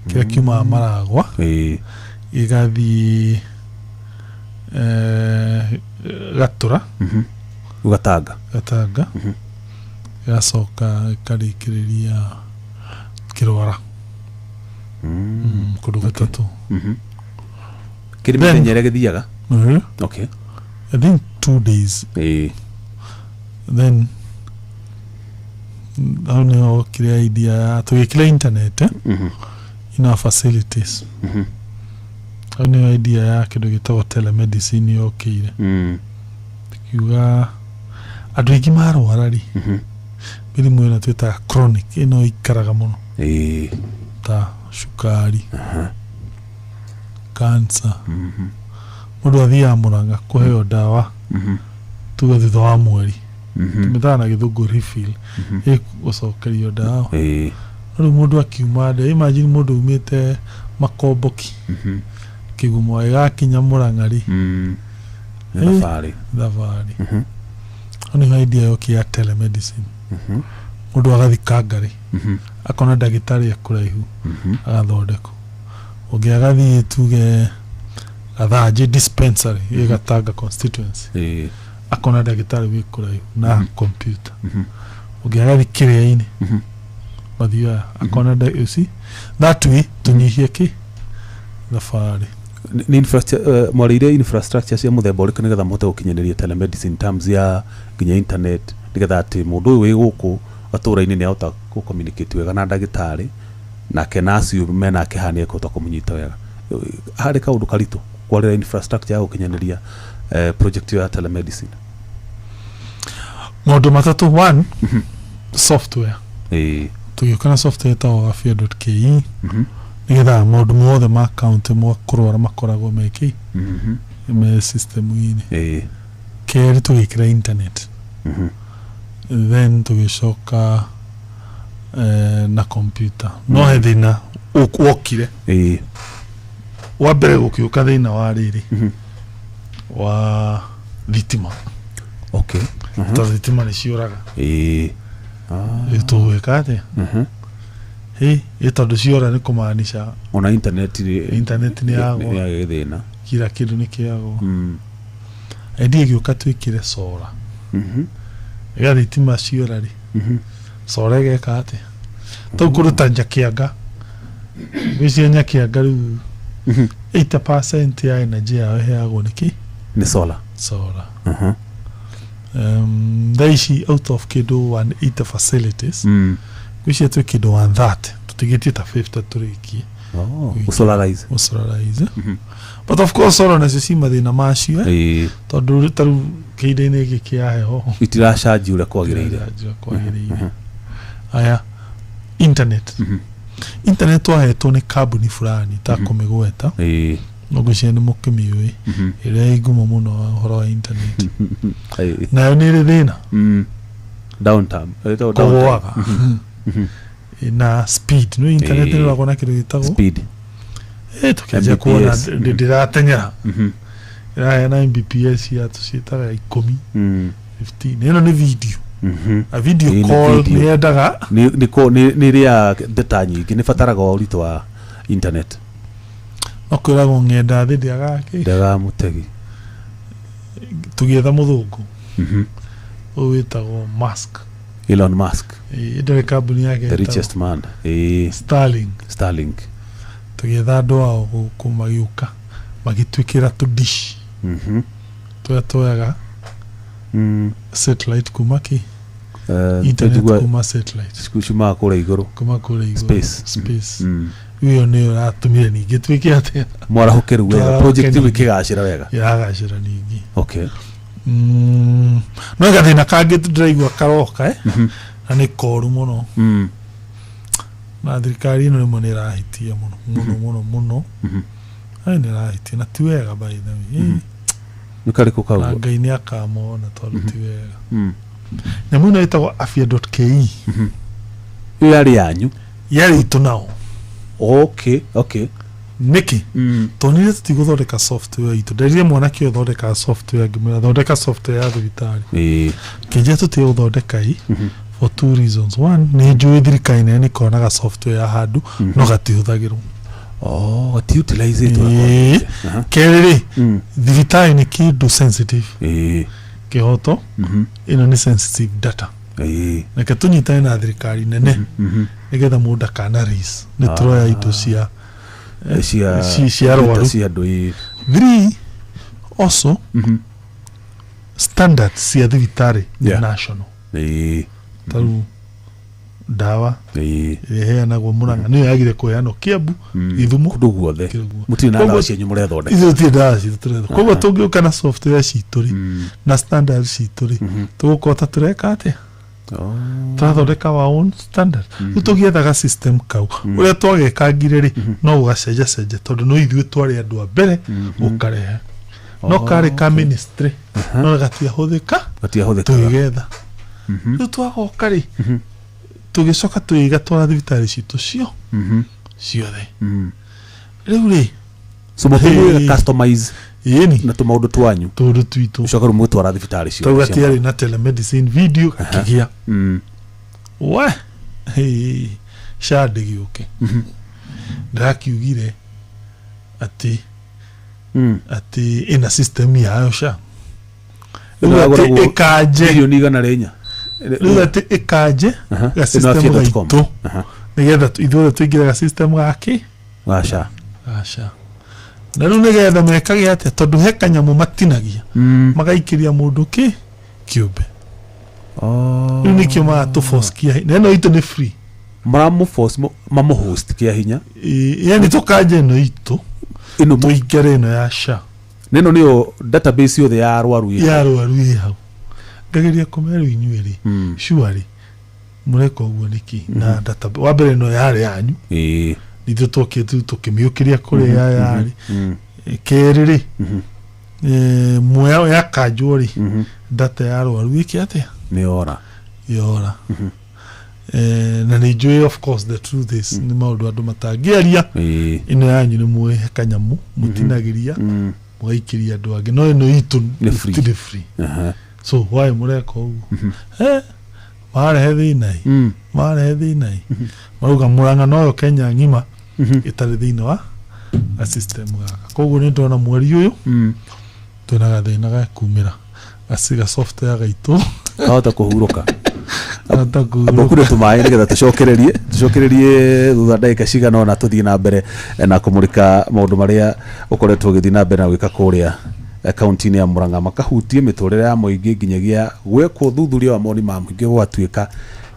kĩrĩa kiumaga Maragwa gĩgathiĩ Gatũra. Gatanga. Gatanga, gĩgacoka gĩkarĩkĩrĩria Kĩrwara. Kũndũ gatatũ. Kĩrĩ mĩthenya ĩrĩa gĩthiaga? I think 2 days. Then hau nĩho okire idea ya tũgĩkĩra internet, in our facilities. Hau nĩho idea ya kĩndũ gĩtagwo telemedicine yokĩire. Tukiuga andũ aingĩ marwara rĩ, mĩrimũ ĩno twĩtaga chronic, ĩno ikaraga mũno, ta cukari, cancer, mũndũ athiaga Mũrang'a kũheo ndawa tuge thutha wa mweri, tũmĩtaga na Gĩthũngũ refill, ĩgũcokerio ndawa. No rĩu mũndũ akiuma nda, imagine mũndũ umĩte Makomboki, Kĩgumo, ĩgakinya Mũrang'a rĩ? Nĩ thabarĩ. Thabarĩ. Hau nĩho idea yoki ya telemedicine. Mũndũ agathiĩ Kangarĩ, akona ndagĩtarĩ e kũraihu, agathondekwo. Ũngĩ agathiĩ tuge Gathanjĩ dispensary ĩ Gatanga constituency, akona ndagĩtarĩ wĩ kũraihu na computer. Ũngĩ agathiĩ Kĩrĩa-inĩ, Mathioya, akona you see, that way tũnyihie kĩ thabarĩ. Nĩ mwarĩire infrastructure cia mũthemba ũrĩkũ nĩgetha mũhote gũkinyanĩria telemedicine in terms ya nginya internet? Nĩgetha atĩ mũndũ ũyũ wĩ gũkũ gatũra-inĩ nĩ ahota gũ communicate wega na ndagĩtarĩ, nake nurse ũyũ menake haha nĩ ekũhota kũmũnyita wega. Harĩ kaũndũ karitũ kwarĩra infrastructure ya gũkinyanĩria project ĩyo ya telemedicine? Maũndũ matatũ. One, software. Tũgĩũka na software ĩtagwo afya.ke, nĩgetha maũndũ mothe ma county ma kũrwara makoragwo mekĩ me system-inĩ. Kerĩ, tũgĩkĩra internet. Then tũgĩcoka na computer. No he thĩna wokire. Wa mbere gũkĩũka thĩna wa rĩrĩ, wa thitima, tondũ thitima nĩ ciũraga. Rĩu tũgwĩka atĩa? Ĩ ĩ tondũ ciora nĩ kũmaanisha Ona internet internet nĩ yagwa. Nĩ yagĩ thĩna. Kila kĩndũ nĩ kĩagwa. Idea ĩgĩũka twĩkĩre solar, ĩga thitima ciora rĩ, solar ĩgeka atĩa? Tau kũndũ ta Njakĩanga, gwĩciria Njakĩanga rĩu 80% ya energy yao ĩheagwo nĩ kĩ? Nĩ solar. Solar. Thaa ici out of kĩndũ 180 facilities, gwĩciria twĩ kĩndũ 130, tũtigĩtie ta 50 tũrĩkie. Oh, gũsolarize. Gũsolarize. But of course solar nacio ci mathĩna macio, eh? Tondũ ta rĩu kĩhinda-inĩ gĩkĩ kĩa heho, Itiracanji ũrĩa kwagĩrĩire. Itiracanji ũrĩa kwagĩrĩire. Aya, internet. Internet twahetwo nĩ kambuni fulani takũmĩgweta, no ngwĩciria nĩ mũkĩmĩũĩ, ĩrĩa ĩ ngumo mũno ũhoro wa internet. Nayo nĩ ĩrĩ thĩna. Downtime. Ĩtagwo downtime. Kũgũaga na speed. No internet nĩ ĩroragwo na kĩndũ gĩtagwo speed. Tũkĩanjia kuona Mbps. ndĩratenyera, ĩraheana Mbps ya tũciĩtaga 10, 15. Ĩno nĩ video. A video Ĩĩ, nĩ call video. nĩ yendaga Nĩ ĩrĩaga data nyingĩ, nĩ bataraga ũritũ wa internet. No kwĩragwo ng'enda thĩ ndĩagaga kĩ? Ndĩagaga mũtegi. Tũgĩetha mũthũngũ ũyũ wĩtagwo Musk. Elon Musk. Ĩĩ, ndĩrĩ kambuni yake the ĩtagwo richest man. Starlink. Starlink. Tũgĩetha andũ ao gũkũ, magĩũka magĩtwĩkĩra tũdish tũrĩa tuoyaga satellite kuma kĩ? Internet kuma satellite. Ciumaga kũrĩa igũrũ. Kuma kũrĩa igũrũ. Space. Space. Rĩu ĩyo nĩyo ĩratũmire ningĩ twĩke atĩa? Mwarahũke rĩu wega. Twarahũke Project rĩu ningĩ. ĩkĩgacĩra wega. Ĩragacĩra ningĩ. No gathĩna kangĩ ndĩraigua karoka, eh? Na nĩ koru mũno. Na thirikari ĩno rĩmwe nĩ ĩrahitia mũno mũno mũno mũno. Ai, nĩ ĩrahitia na ti wega, by the way. Nĩ karĩkũ kau? Na Ngai nĩ akamona, tondũ ti wega. Nyamũ ĩno ĩtagwo afya.ke. Ĩyo yarĩ yanyu? Yarĩ itũ nao. Nĩkĩ? Tonire tũtigũthondeka software itũ. Nderire mwanake ũyũ thondekaga software, ngĩmwĩra thondeka software ya thibitarĩ. Kĩnjia tũtigũthondeka i for two reasons. One, nĩ njũĩ thirikari nene nĩ konaga software ya handũ no gatihũthagĩrwo. Oh, gatiutilizĩtwo ũrĩa kwagĩrĩire. Kerĩ rĩ, thibitarĩ nĩ kĩndũ sensitive. Kĩhoto ĩno nĩ sensitive data. Reke tũnyitane na thirikari nene nĩgetha mũndũ akana race nĩ tũroya indo cia cia cia arwaru. Cia andũ, ĩĩ. Three, also standards cia thibitarĩ nĩ national. Ta rĩu ndawa ĩrĩa ĩheanagwo Mũrang'a nĩyo yagire kũheanwo Kiambu, Gĩthumo, kũndũ guothe. Kĩndũ guothe. Mũtirĩ na Koguo- ndawa cianyu mũrethondeka? Ithuĩ tũtirĩ ndawa citũ tũretha. Koguo tũngĩũka na software citũ rĩ, na standard citũ rĩ, tũgũkorwo ta tũreka atĩa? Tũrathondeka our own standard. Rĩu tũgĩethaga system kau, ũrĩa twagekangire rĩ, no gũgacenjacenjia, tondũ no ithuĩ twarĩ andũ a mbere gũkarehe. No karĩ ka ministry, no gatiahũthĩka. Gatiahũthĩkaga. Tũgĩgetha. Rĩu twagoka rĩ, tũgĩcoka tũgĩgatwara thibitarĩ citũ cio ciothe. Rĩu rĩ, So mũkĩmwĩra customize ĩni na tũmaũndũ twanyu. Tũũndũ twitũ. Ũcoka rĩu mũgĩtwara thibitarĩ ciothe. Tau gatiarĩ na telemedicine video, gakĩgĩa. We hey, SHA ndĩgĩũke, ndĩrakiugire atĩ ĩna system yayo SHA. Rĩu atĩ Ĩragũragwo ĩkanje mirioni 104. Rĩu atĩ ĩkanje ga Ĩno system afya.com. gaitũ, nĩgetha ithuothe tũingĩre ga system gakĩ? Ga SHA. Ga SHA. Na rĩu nĩgetha mekage atĩa? Tondũ he kanyamũ matinagia, magaikĩria mũndũ kĩ kĩũmbe. Rĩu nĩkĩo maratũforce kĩa hinya, na ĩno itũ nĩ free. Maramũforce mamũhost kĩa hinya. Ĩĩ, yani tũkanja ĩno itũ, ĩno tũingĩre ĩno ya SHA. Na ĩno nĩyo database yothe ya arwaru ĩ ya arwaru ĩ hau. Ngageria kũmera inyuĩ rĩ, surely mũreka ũguo nĩkĩ? Na data wa mbere ĩno yarĩ yanyu, ithuĩ twokĩte tũkĩmĩũkĩria kũrĩa yarĩ. Kerĩ rĩ, muoya yakanjwo rĩ, data ya arwaru ĩke atĩa? Nĩ yora. Yora. Na nĩ njũĩ, of course, the truth is nĩ maũndũ andũ matangĩaria. Ĩno yanyu nĩ mũĩhe kanyamũ mũtinagĩria, mũgaikĩria andũ angĩ, no ĩno itũ nĩ free. Nĩ free. So why mũreka ũguo? Marehe thĩna ĩ, marehe thĩna ĩ, marauga Mũrang'a noyo Kenya ng'ima ĩtarĩ thĩinĩ wa ga system gaka. Koguo nĩ ndona mweri ũyũ twĩna gathĩna ga kumĩra gaciga software gaitũ. Kahota kũhurũka. Kahota kũhurũka. Ambokure tũmaĩ nĩgetha tũcokererie thutha ndagĩka cigana ũna tũthiĩ na mbere na kũmũrĩka maũndũ marĩa ũkoretwo ũgĩthiĩ na mbere na gwĩka kũrĩa kaunti-inĩ ya Murang'a, makahutie mĩtũrĩre ya mũingĩ nginyagia gwekwo ũthuthuria wa mawoni ma mũingĩ gwatuĩka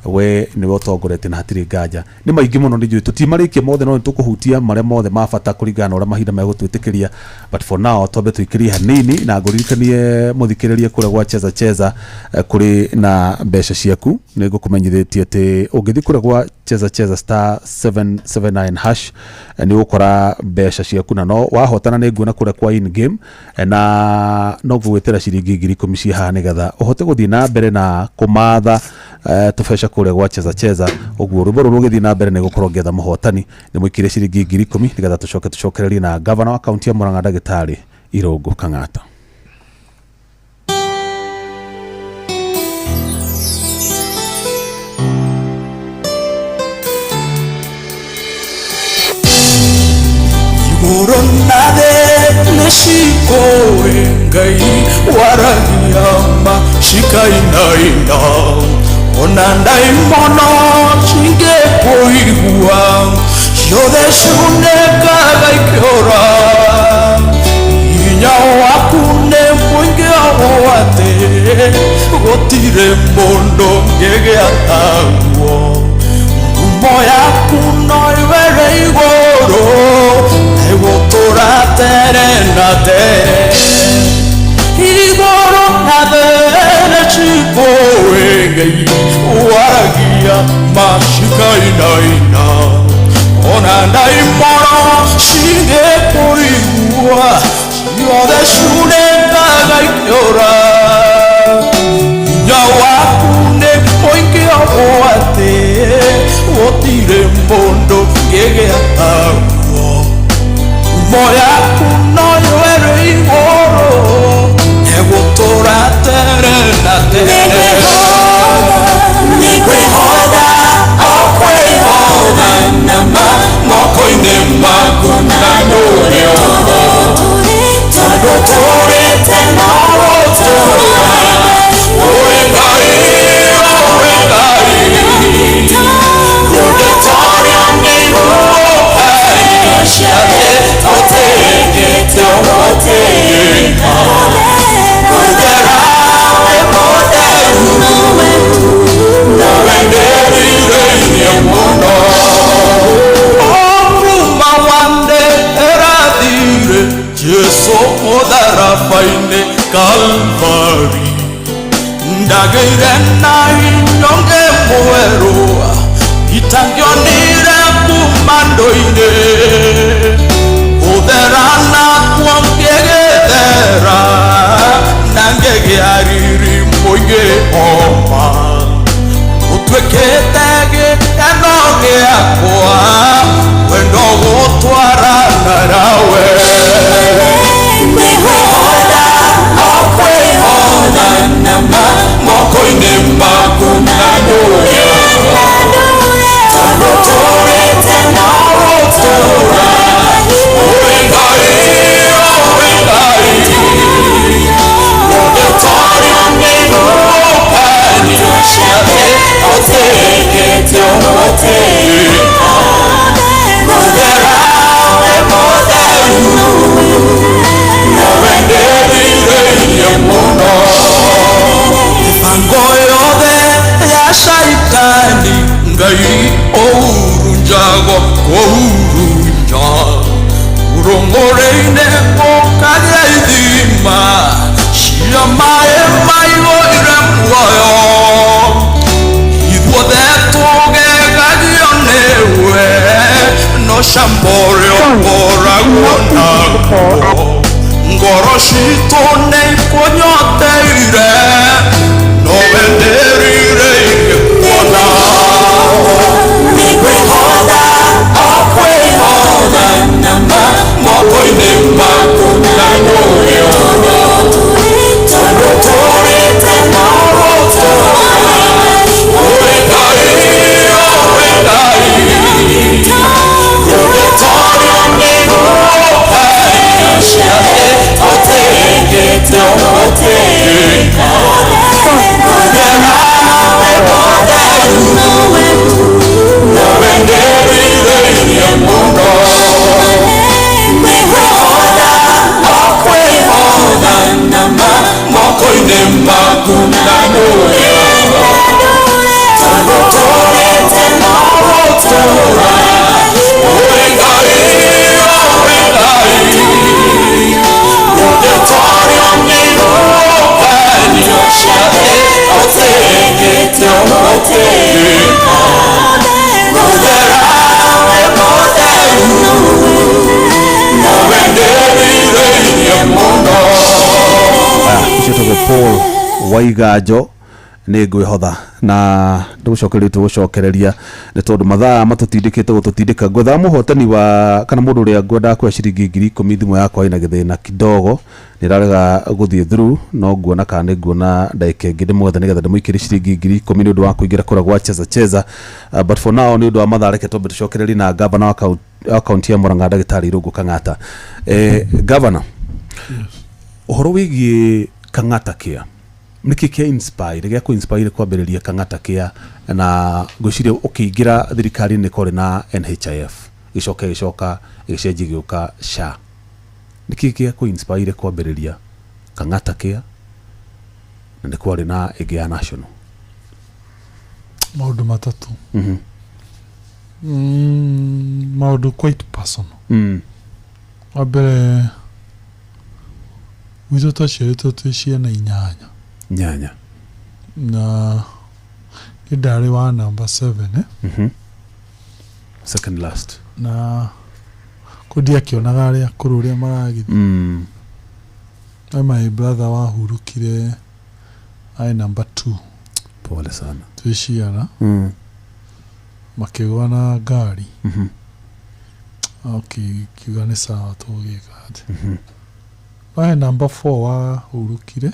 we nĩwe ũtongoretie, na hatirĩ nganja nĩ maingĩ mũno. Nĩ njũĩ tũtimarĩkie mothe, no nĩ tũkũhutia marĩa mothe ma bata kũringana na ũrĩa mahinda megũtwĩtĩkĩria, but for now twambe tũikĩrie hanini na ngũririkanie mũthikĩrĩrie kũrĩa gwa Cheza Cheza, kũrĩ na mbeca ciaku. Nĩ ngũkũmenyithĩtie atĩ ũngĩthiĩ kũrĩa gwa Cheza Cheza *779#, nĩ ũgũkora mbeca ciaku, na no wahotana nĩ nguona kũrĩa kwa in game, na no ngũgwĩtĩra ciringi 10,000 ciĩ haha nĩgetha ũhote gũthiĩ na mbere na kũmatha tũbeca kũrĩa gwa Cheza Cheza. Ũguo rwĩmbo rũrũ rũgĩthiĩ na mbere nĩ gũkorwo ngĩetha mũhotani nĩ mũikĩrie ciringi 10,000 nĩgetha tũcoke tũcokererie na gavana wa kaunti ya Murang'a, ndagĩtarĩ Irũngũ Kang'ata. Igũrũ na thĩ nĩ cikũĩ Ngai waragia ma cikainaina, ona ndaimono cingĩkũigua ciothe ciunĩkaga ikĩũra. Hinya waku nĩ mũingĩ ũũ atĩ gũtirĩ mũndũ ũngĩgĩa taguo. Ngumo yaku no ĩwere igũrũ, ĩgũtũra tene na tene. Igũrũ na thĩ nĩ cikũĩ Ngai waragia ma cikainaina, ona ndaimono cingĩkũigua ciothe ciunĩkaga ikĩũra. Hinya waku nĩ mũingĩ ũũ atĩ gũtirĩ mũndũ ũngĩgĩa taguo. Ngumo yaku no ĩwere igũrũ, ĩgũtũra tene na tene. Nĩngwĩhoka, o kwĩhoka nama moko-inĩ maku na ndũrĩ ũhoro, tondũ tũrĩte no gũtũũra. Ũrĩ Ngai, ũrĩ Ngai, ndũngĩtorio nĩ ihũũka ciake, ũtĩĩkĩte ũgũtĩĩka. Gũthera wĩ mũtheru, nowe ndĩrirĩirie mũno. Kuma wande ĩrathire Jesũ mũtharaba-inĩ Kalvari, ndagĩire na hinya ngĩmwerũ itangĩonire kuma ndũ-inĩ. Gũthera nakuo ngĩgĩthera na ngĩgĩa riri mũingĩ oma, ũtuĩkĩte gĩkeno gĩakwa wendo gũtwarana nawe. Nĩngwĩhoka, o kwĩhoka nama moko-inĩ maku na ndũrĩ ũhoro, tondũ tũrĩte no gũtũũra. Ũrĩ Ngai, Mũcamo ũrĩa ũkoragwo naguo ngoro citũ nĩ ikũnyoteire nowe ndĩrirĩirie kuona. Nĩngwĩhotha o kwĩhotha nama moko-inĩ maku na ndũrĩ ũndũ tondũ tũrĩte no gũtũũra. Ũrĩ Ngai, ũrĩ Ngai, ũgĩtorio nĩ gũkaria ciake tũtĩĩkĩte ũgũtĩĩka. Mũthera wĩ mũtheru, nowe ndĩrirĩirie mũno. Nĩngwĩhotha o kwĩhotha nama moko-inĩ maku na ndũrĩ ũndũ tondũ tũrĩte no gũtũũra. Ũrĩ Ngai, ũrĩ Ngai, ũngĩtorio nĩ gũkario ciake ũtĩĩkĩte ũgũtĩĩka. Mũthera wĩ mũtheru, nowe ndĩrirĩirie mũno. Ũcio tagwo Paul Waiganjo nĩ ngwĩhotha na ndũgũcokereria tũgũcokereria nĩ tondũ mathaa matũtindĩkĩte gũtũtindĩka. Ngwethaga mũhotani wa kana mũndũ ũrĩa ngwendaga kuoya ciringi 10,000. Thimũ yakwa ĩna gĩthĩna kidogo, nĩ ĩrarega gũthiĩ through, no nguona kana nĩ nguona ndagĩka ĩngĩ ndĩmwethe nĩgetha ndĩmũikĩrie ciringi 10,000 nĩ ũndũ wa kũingĩra kũrĩa gwa Cheza Cheza. But for now, nĩ ũndũ wa mathaa, reke twambe tũcokererie na gavana wa kaunti ya Murang'a, ndagĩtarĩ Irũngũ Kang'ata. Gavana, ũhoro wĩgiĩ Kang'ata Care, nĩkĩ kĩa inspire gĩa kũ inspire kwambĩrĩria Kang'ata Care? Na ngwĩciria ũkĩingĩra thirikari-inĩ kwarĩ na NHIF, gĩcoka gĩcoka gĩcenjia gĩũka SHA. Nĩkĩ gĩa kũ inspire kwambĩrĩria Kang'ata Care na nĩ kwarĩ na ĩngĩ ya national? Maũndũ matatũ. Maũndũ quite personal. Wa mbere, gwitũ twaciarĩtwo twĩ ciana inyanya. Nyanya. Na nĩ ndarĩ wa number 7, eh? Second last. Na kũ ndiakĩonaga arĩa akũrũ ũrĩa maragĩthiĩ. Na my brother wahurũkire arĩ number 2. Pole sana. Twĩ ciana. Makĩgũa na ngari. Okay, kiuga nĩ sawa, tũgĩka atĩ. No he number 4 wahurũkire.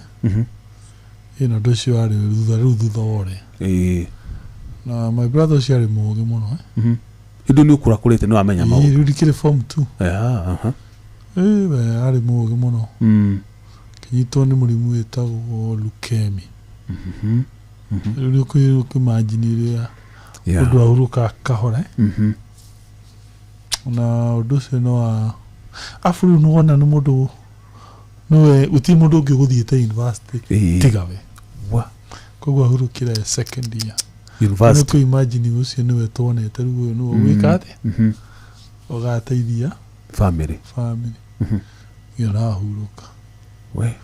Ĩno ũndũ ũcio warĩ thutha, rĩu thutha wa ũrĩa. Na my brother ũcio arĩ mũũgĩ mũno, eh? Hĩndĩ nĩ ũkũrakũrĩte, nĩ wamenya maũndũ. Rĩu ndikĩrĩ form 2. Ĩ we arĩ mũũgĩ mũno. Kĩnyitwo nĩ mũrimũ wĩtagwo leukemia. Rĩu nĩ ũkũimagine rĩrĩa ũndũ ahurũka kahora, eh? Na ũndũ ũcio nĩ wa abu rĩu nĩwona nĩ mũndũ nĩwe, gũtirĩ mũndũ ũngĩ ũgũthiĩte university tiga we. Wa. Koguo ahurũkire second year. University. Nĩ imagine ũcio nĩwe tuonete, rĩu ũyũ nĩwe ũgwĩka atĩa, ũgateithia family. Family ĩyo nahurũka. We.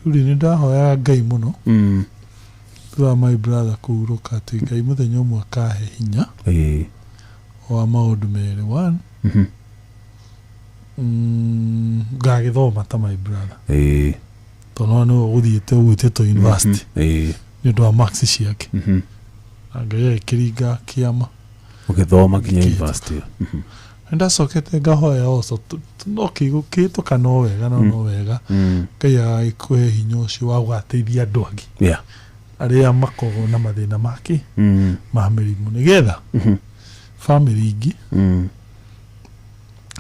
Rĩu rĩ, nĩ ndahoyaga Ngai mũno thutha wa my brother kũhurũka atĩ Ngai mũthenya ũmwe akahe hinya wa maũndũ merĩ. One, ngagĩthoma ta my brother, tondũ nĩwe ũgũthiĩte ũgwĩtĩtwo university nĩ ũndũ wa marks ciake. Na Ngai agĩkĩringa kĩama. Ũgĩthoma nginya Ngĩhĩtũka. university. Nĩ ndacokete ngahoya also no kĩhĩtũka no wega, no no wega Ngai agagĩkũhe hinya ũcio wa gũgateithia andũ angĩ arĩa makoragwo na mathĩna make ma mĩrimũ, nĩgetha family ingĩ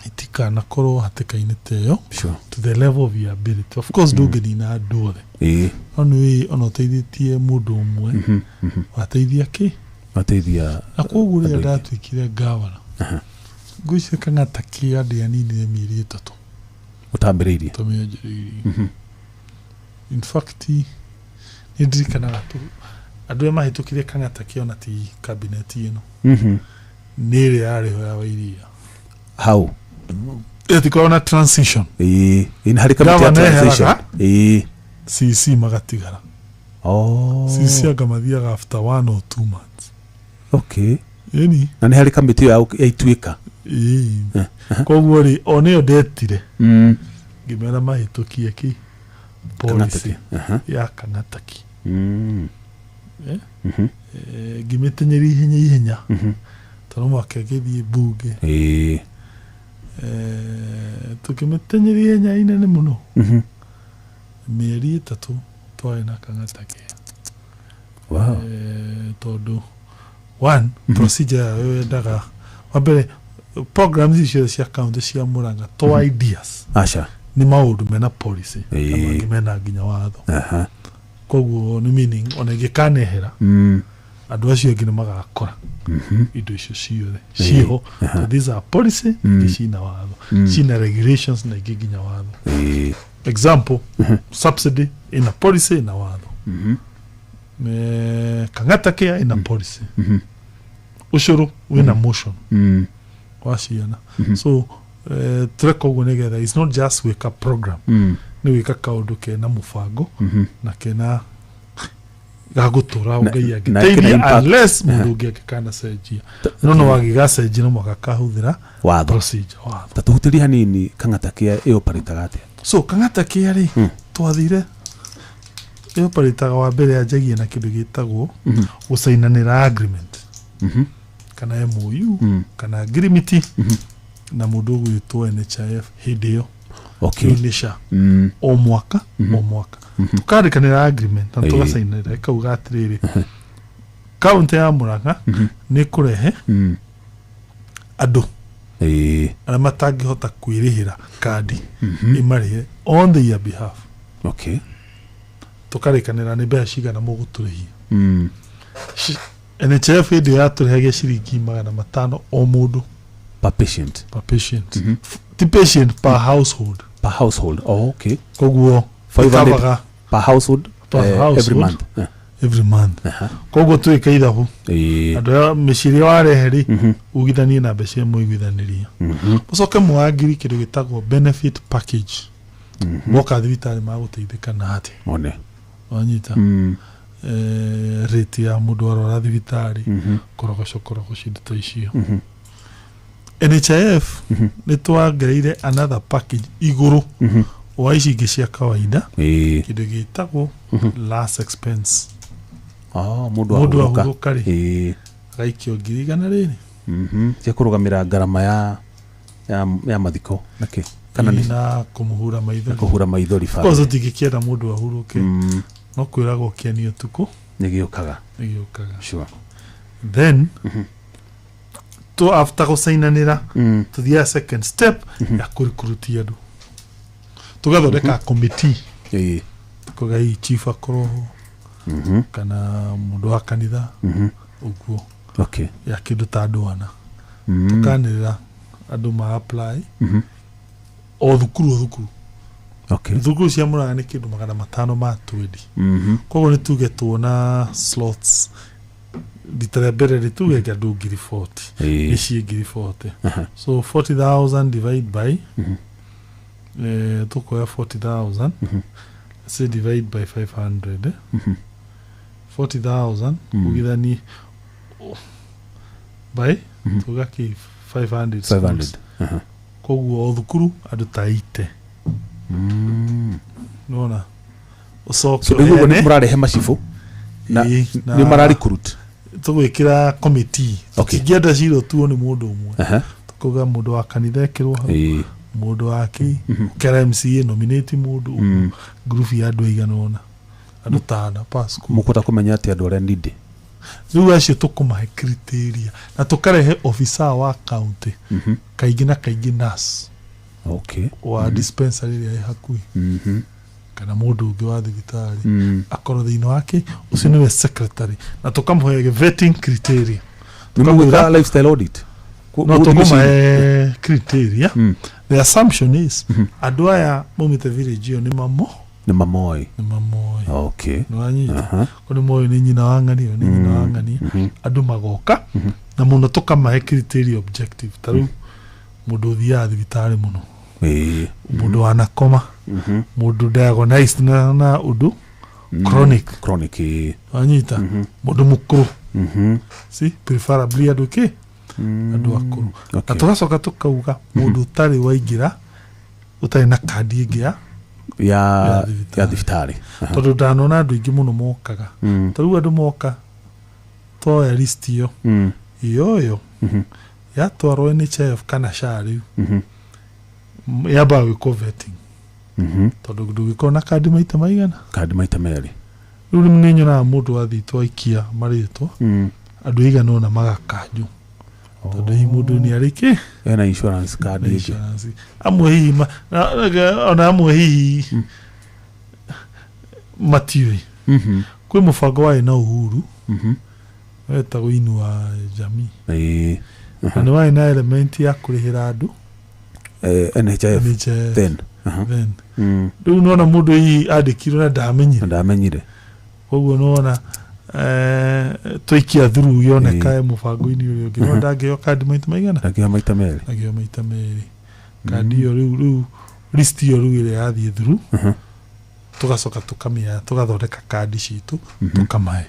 itikanakorwo hatĩka-inĩ ta ĩyo. To the level of your ability, of course. Ndũngĩnina andũ othe, no nĩ ona ũteithĩtie mũndũ ũmwe, wateithia kĩ. Mateithia. Na koguo rĩrĩa andũ aingĩ. Ndatuĩkire ngavana, ngwĩciria Kang'ata kĩ andĩ aninire mĩeri 3. Ũtambĩrĩirie. Tũmĩanjĩrĩirie. In fact, nĩ ndirikanaga tu andũ arĩa mahĩtũkire Kang'ata kĩ ona ti kabineti ĩno, nĩ ĩrĩa yarĩ ho ya Wairia. Hau. Ĩtikorwo na transition. Ĩĩ, nĩ harĩ kamĩtĩ ya Gavana transition. eheraga. CC magatigara. CC anga mathiaga after 1 or 2 months. Okay. Ĩni. Na nĩ harĩ kamĩtĩ ĩyo ya ituĩka. Ĩĩ. Koguo rĩ, o nĩyo ndetire ngĩmera mahĩtũkie kĩ policy Kang'ataki. Aha. ya Kang'ataki. Eh? Ngĩmĩteng'eria ihenya ihenya tondũ mwaka ĩgĩthiĩ mbunge. Tũkĩmĩteng'eria ihenya inene mũno, mĩeri 3 twarĩ na Kang'ata Care. Wow. Tondũ one procedure yayo yendaga wa mbere programs ici ciothe cia county cia Murang'a to ideas Aca. nĩ maũndũ mena policy na mangĩ mena nginya watho. Koguo nĩ meaning ona ĩngĩkanehera andũ acio angĩ nĩ magakora indo icio ciothe ciĩho. So these are policy ingĩ cina watho, cina regulations na ingĩ nginya watho. Example, subsidy ina policy ina watho. Kang'ata Care ina policy. Ũcũrũ wĩna motion wa ciana. So tũreka ũguo nĩgetha it's not just gwĩka program, nĩ gwĩka kaũndũ kena mũbango na kena gagũtũra Na- Ngai na kena angĩteithia impact. unless mũndũ ũngĩ angĩkanacenjia, no no wangĩgacenjia no mũhaka kahũthĩra Watho. procedure watho. Ta tũhutĩrie hanini Kang'ata Care ĩoparĩtaga atĩa? So Kang'ata Care rĩ, twathire ĩoparĩtaga wa mbere yanjagia na kĩndũ gĩtagwo gũcainanĩra agreement kana MOU kana ngirimiti na mũndũ ũgwĩtwo NHIF hĩndĩ ĩyo. Okay. Rĩu nĩ SHA. O mwaka o mwaka tũkandĩkanĩra agreement na tũgacainanĩra ĩkauga atĩrĩrĩ, kaunti ya Murang'a nĩ kũrehe andũ arĩa matangĩhota kwĩrĩhĩra kandi ĩmarĩhe on their behalf. Okay. Tũkarĩkanĩra nĩ mbeca cigana mũgũtũrĩhia. NHIF hĩndĩ ĩyo yatũrĩhagia ciringi 500 o mũndũ. Per patient. Per patient. Ti patient, per household. Per household. Oh, okay. Koguo 500 ĩkavaga per household, per every household, month. Every month. Koguo twĩke ithabu, andũ aya mĩciĩ ĩrĩa warehe rĩ, ugithanie na mbeca iria mũiguithanĩria, mũcoke mwangiri kĩndũ gĩtagwo benefit package. Moka thibitarĩ magũteithĩka na atĩa? One. Wanyita? Rate ya mũndũ arwara thibitarĩ, korogoco korogoco, indo ta icio. NHIF nĩ twongereire another package igũrũ wa ici ingĩ cia kawaida, kĩndũ gĩtagwo last expense. Oh, mũndũ Mũndũ ahurũka. ahurũka rĩ, agaikio 100,000 rĩrĩ Cia kũrũgamĩra ngarama ya mathiko nakĩ kana nĩ na kũmũhura maithori. Kũhura maithori. Of course ũtingĩkĩenda mũndũ ahurũke, no kwĩragwo kĩeni ũtukũ nĩ gĩũkaga. Nĩ gĩũkaga. Sure. Then to after gũcainanĩra, tũthiaga second step ya kũrikuruti andũ, tũgathondeka committee. Tukoga hihi chief akorwo ho kana mũndũ wa kanitha ũguo, Okay. ya kĩndũ ta andũ ana. Tũkanĩrĩra andũ ma apply o thukuru o thukuru. Okay. Thukuru cia Murang'a nĩ kĩndũ 520. Koguo nĩ tuge tuona slots rita rĩa mbere rĩ, tuge andũ 40,000, mĩciĩ 40,000. So 40,000 divide by tũkuoya 40,000, let's say divide by 500, eh? 40,000 ugithanie by tuga kĩ 500 500. schools. Koguo o thukuru andũ ta 80. Nona ũcoke So rĩu ũguo nĩ ũheane mũrarehe macibũ na Ĩĩ, nĩ mararecruit. Tũgwĩkĩra committee. Okay. Tũtingĩenda cira ũtuo nĩ mũndũ ũmwe. Tũkauga mũndũ wa kanitha ekĩrwo hau, mũndũ wa kĩ ũkera MCA nominate mũndũ ũguo, group ya andũ aigana ũna, andũ tana per school. Mũkũhota kũmenya atĩ andũ arĩa needy? Rĩu acio tũkũmahe criteria na tũkarehe officer wa county, kaingĩ na kaingĩ nurse wa dispensary ĩrĩa ĩ hakuhĩ kana mũndũ ũngĩ wa thibitarĩ akorwo thĩinĩ wake, ũcio nĩwe secretary, na tũkamũhe vetting criteria. Nĩ mũgwĩka lifestyle audit? No Gũthiĩ mĩciĩ-inĩ? tũkũmahe criteria. The assumption is andũ aya maumĩte village ĩyo nĩ mamo Nĩ mamoĩ. Nĩ mamoĩ. Nĩ wanyita? Ko nĩ moĩ nĩ nyina wa ng'ania, nĩ nyina wa ng'ania. Andũ magoka na mũno tũkamahe criteria objective, ta rĩu mũndũ ũthiaga thibitarĩ mũno, mũndũ wanakoma, mũndũ diagnosed na ũndũ chronic. Chronic, ĩĩ. Wanyita? Mũndũ mũkũrũ, si preferably andũ kĩ Andũ akũrũ. Na tũgacoka tũkauga mũndũ ũtarĩ waingĩra, ũtarĩ na kandi ĩngĩ ya ya thibitarĩ. Tondũ ndanona andũ aingĩ mũno mokaga. Ta rĩu andũ moka twoya list ĩyo, ĩyoyo yatwarwo NHIF kana SHA rĩu, yambaga gwĩkwo vetting, tondũ ndũgĩkorwo na kandi maita maigana? Kandi maita merĩ. Rĩu nĩ nyonaga mũndũ athiĩ twaikia marĩtwa, andũ aigana ũna magakanjwo, tondũ hihi mũndũ nĩ arĩ kĩ ena insurance card na ĩngĩ. Insurance. Amwe hihi ona amwe hihi matiũĩ. Kwĩ mũbango warĩ na Uhuru wetagwo Inua Jamii, na nĩ warĩ na element ya kũrĩhĩra andũ NHIF. NHIF. Then. Then rĩu nĩwona mũndũ hihi andĩkirwo na ndamenyire. Ndamenyire. Koguo nĩwona twaikia through yoneka e mũbango-inĩ ũrĩa ũngĩ, no ndangĩheo kandi maita maigana? Ndangĩheo maita merĩ. Ndangĩheo maita merĩ kandi ĩyo. Rĩu list ĩyo rĩu ĩrĩa yathiĩ through, tũgacoka tũkamĩa, tũgathondeka kandi citũ, tũkamahe,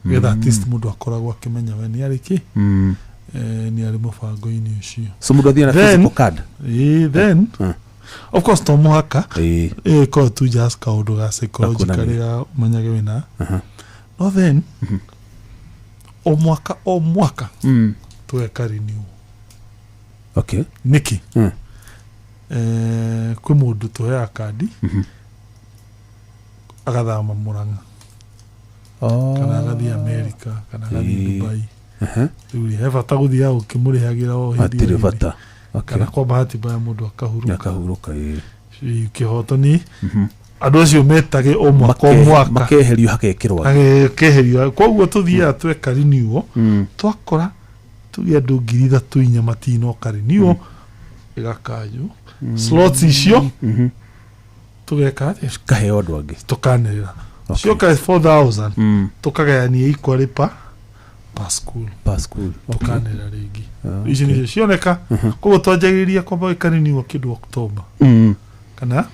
nĩgetha at least mũndũ akoragwo akĩmenya we nĩ arĩ kĩ, nĩ arĩ mũbango-inĩ ũcio. So mũndũ athiĩ na physical card? Ĩĩ, then of course to mũhaka ĩyo ĩkorwo tu just kaũndũ ga psychological Gakuonania. ga ũmenyage wĩna. No then o mwaka o mwaka tũgeka renew. Nĩkĩ? Kwĩ mũndũ tũheaga kandi agathama Mũrang'a kana agathiĩ America kana agathiĩ Dubai. Rĩu rĩ, he bata gũthiaga ũkĩmũrĩhagĩra o hĩndĩ o Hatirĩ hĩndĩ? bata. Okay. Kana kwa bahati mbaya mũndũ akahurũka. Akahurũka, ĩĩ. Ĩĩ, kĩhoto nĩ andũ acio metage o mwaka o mwaka. Makeherio hakekĩrwo angĩ. Akeherio. Koguo tũthiaga tweka renewal, twakora tuge andũ 3,000 4 matinoka renewal, ĩgakanjwo slots icio, tũgeka atĩa? Kaheo andũ angĩ. Tũkanĩrĩra cioka 4000, tũkagayania equally per school. Per school. Tũkanĩrĩra rĩngĩ ici nĩcio cioneka. Koguo twanjagĩrĩria kwamba gwĩka renewal kĩndũ October kana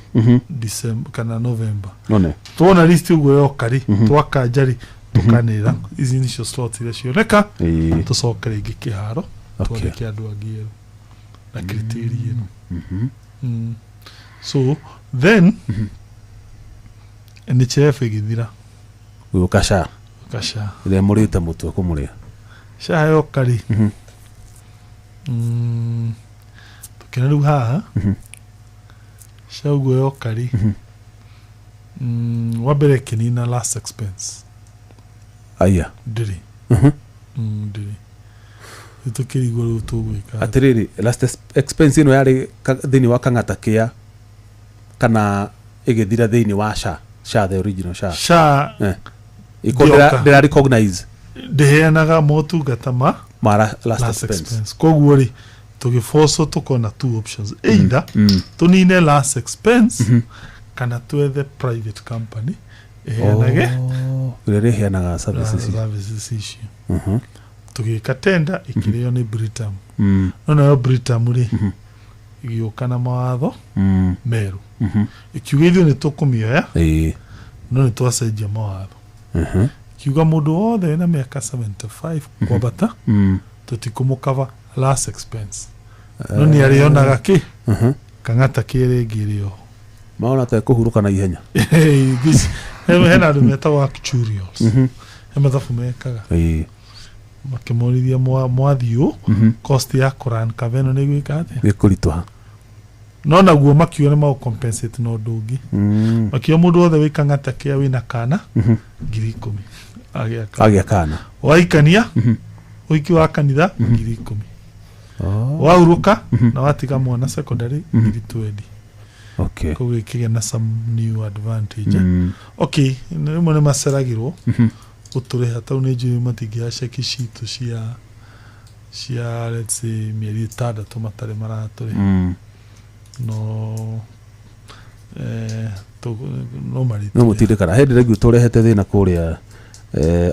December kana November. None. Tuona list ũguo yoka rĩ, twakanja rĩ, tũkanĩrĩra ici nĩcio slot iria cioneka, tũcoke rĩngĩ kĩharo, twandĩke andũ angĩ erũ na criteria ĩno. So then NHIF ĩgĩthira. Gũka SHA. Gũka SHA. Ĩrĩa mũrĩte mũtwe kũmũrĩa. SHA yoka rĩ, tũkĩona rĩu haha SHA ũguo yoka rĩ, wa mbere ĩkĩnina last expense. Aya. Ndĩrĩ. Ndĩrĩ. Rĩu tũkĩrigwo rĩu tũgwĩka atĩa. Atĩrĩrĩ, last expense ĩno yarĩ thĩinĩ wa kang'ata kĩa kana ĩgĩthira thĩinĩ wa SHA, SHA the original SHA? SHA. Iko Ndĩoka. ndĩra recognize. Ndĩheanaga motungata ma ma last last expense. Expense. Koguo rĩ, tũgĩbocwo tũkona two options: either tũnine last expense kana twethe private company ĩheanage Oh, ĩrĩa ĩrĩheanaga services ici. Services icio. Tũgĩka tender, ĩkĩrĩo nĩ Britam. No nayo Britam rĩ, ĩgĩũka na mawatho merũ, ĩkiuga ithuĩ nĩ tũkũmĩoya, no nĩ twacenjia mawatho. Kiuga mũndũ wothe wĩna mĩaka 75 kwambata, tũtikũmũkava last expense, no nĩ arĩonaga kĩ kang'ata kĩrĩa ĩngĩ ĩrĩ oho. Maona ta kũhurũka na ihenya. Hena andũ metagwo actuarials, he mathabu mekaga, makĩmorithia mwathiĩ ũ, cost ya kũran cover ĩno nĩ ĩgwĩka atĩa. Gĩkũritũha. No naguo makiuga nĩ magũ-compensate na ũndũ ũngĩ. Makiuga mũndũ wothe wĩ kang'ata kĩa wĩna kana, 10,000 agĩa kana. Agĩa kana. Waikania ũhiki wa kanitha, 10,000. Wahurũka na watiga mwana secondary, 20,000. Koguo ĩkĩgĩa na some new advantage. Okay, rĩmwe nĩ maceragĩrwo gũtũrĩha tau nĩ njũĩ matingĩoya ceki citũ cia let's say mĩeri 6 matarĩ maratũrĩha. No no marĩtũrĩha. No mũtindĩkana hĩndĩ rĩngĩ tũrehete thĩna kũrĩa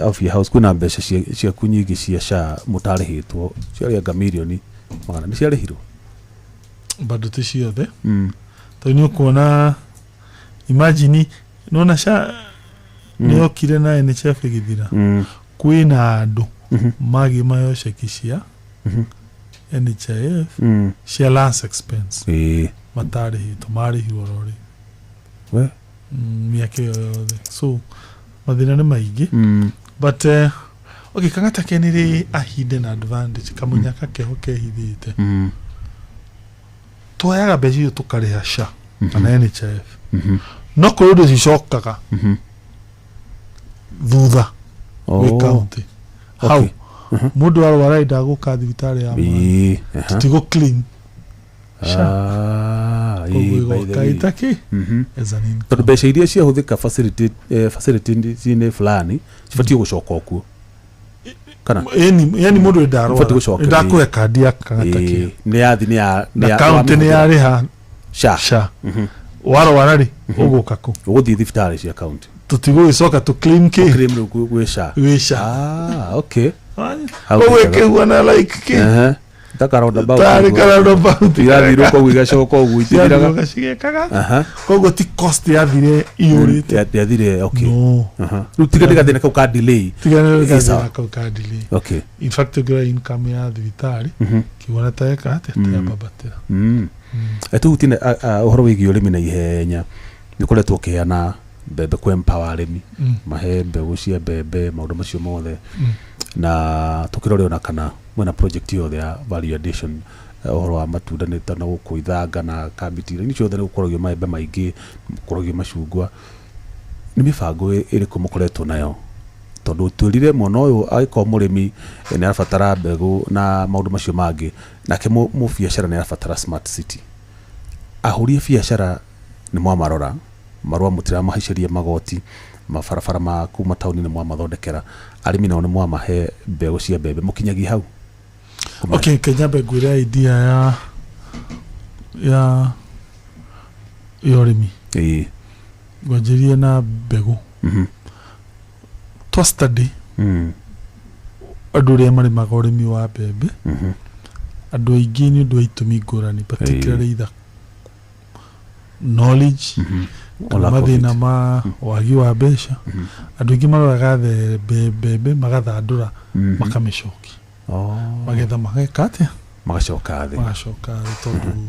Afia House, kwĩna mbeca ciaku nyingĩ cia SHA mũtarĩhĩtwo, ciarĩ anga mirioni magana, nĩ ciarĩhirwo? Bado ti ciothe. Tondũ nĩ ũkuona, imagine, nĩwona SHA nĩ yokire na NHIF ĩgĩthira, kwĩna andũ magĩ maheo ceki cia NHIF cia last expense Ĩĩ. matarĩhĩtwo, marĩhirwo rorĩ We. Mĩaka ĩyo yothe, so mathĩna nĩ maingĩ. But okay, Kang'ata ke nĩ rĩ a hidden advantage, kamunyaka keho kehithĩte. Twoyaga mbeca icio tũkarĩha SHA kana NHIF, no kũrĩ ũndũ cicokaga thutha gwĩ county hau. Mũndũ arwara ndagũka thibitarĩ ya mwana, Ĩĩ, aha. tũtigũ clean SHA. Ah, Koguo ĩĩ, by the igoka way. ĩta kĩ as an income. Tondũ mbeca iria ciahũthĩka facility-inĩ fulani cibatiĩ gũcoka o kuo kana? Yani mũndũ ndarwara, Ũbatiĩ gũcoka, ndakũhe kandi ya Kang'ata Ĩĩ, Care nĩ yathi nĩ ya na nĩ ya- county nĩ wamĩhũthĩra. yarĩha SHA. SHA. Warwara rĩ, ũgũka kũ? Ũgũthiĩ thibitarĩ cia county. Tũtigũgĩcoka tũ claim kĩ? Claim rĩu gwĩ SHA. Gwĩ SHA. Ah, okay. Hau Koguo nĩkega. ĩkĩhuana like kĩ? Ehe. Ta ka roundabout Tarĩ ũguo. ka roundabout. Irathirũka ũguo igacoka ũguo itithiraga. Ciathiũrũrũka cigĩkaga. Aha. Koguo ti cost yathire iyũrĩte. Yathire, okay. No. Aha. Rĩu tiga nĩ gathĩna kau ka delay. Tiga nĩ Ĩ, sawa. gathĩna kau ka delay. In fact, ũngĩrora income ya thibitarĩ, kĩgwana ta eka atĩa, ta yambabatĩra. Tũhutie ũhoro wĩgiĩ ũrĩmi na ihenya. Nĩ ũkoretwo ũkĩheana mbembe kũ empower arĩmi, mahe mbegũ cia mbembe, maũndũ macio mothe, na tũkĩrore ona kana mwena project yothe ya value addition, ũhoro wa matunda nĩ ta na gũkũ Ithanga na Kambiti ciothe nĩ gũkoragio maembe maingĩ, gũkoragio macungwa. Nĩ mĩbango ĩrĩkũ mũkoretwo nayo? Tondũ twĩrire mwana ũyũ angĩkorwo mũrĩmi nĩ arabatara mbegũ na maũndũ macio mangĩ, nake mũbiacara nĩ arabatara smart city. Ahũri a biacara nĩ mwamarora marũa, mũtiramahaicĩria magoti, mabarabara ma kuma taũni nĩ mwamathondekera, arĩmi nao nĩ mwamahe mbegũ cia mbembe. Mũkinyagia hau? Okay, kenyambe ngwĩre idea ya ũrĩmi. Ngwanjĩrie na mbegũ. Twa study andũ ũrĩa marĩmaga ũrĩmi wa mbembe, andũ aingĩ nĩ ũndũ wa itũmi ngũrani, particularly either knowledge Or kana lack of mathĩna it. ma wagi wa mbeca. Andũ aingĩ maroraga mbembe magathandũra, makamĩcokia, magetha mageka atĩa? Magacoka thĩ. Magacoka thĩ tondũ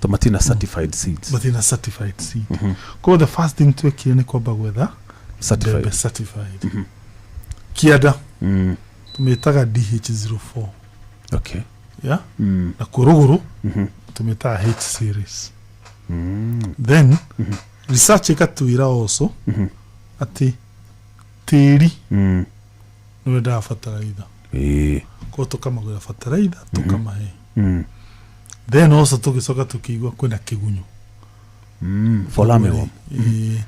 to matina certified seeds. Matina certified seed. Koguo the first thing twekire nĩ kwamba gwetha Certified. mbembe certified kĩanda, tũmĩtaga DH04. Yeah? Na kuo rũgũrũ tũmĩtaga H series. Then research ĩgatwĩra also atĩ tĩri nĩ wendaga bataraitha. Koguo tũkamagũra bataraitha, tũkamahe. Then also tũgĩcoka tũkĩigua kwĩna kĩgunyũ. Fall armyworm. Ĩĩ,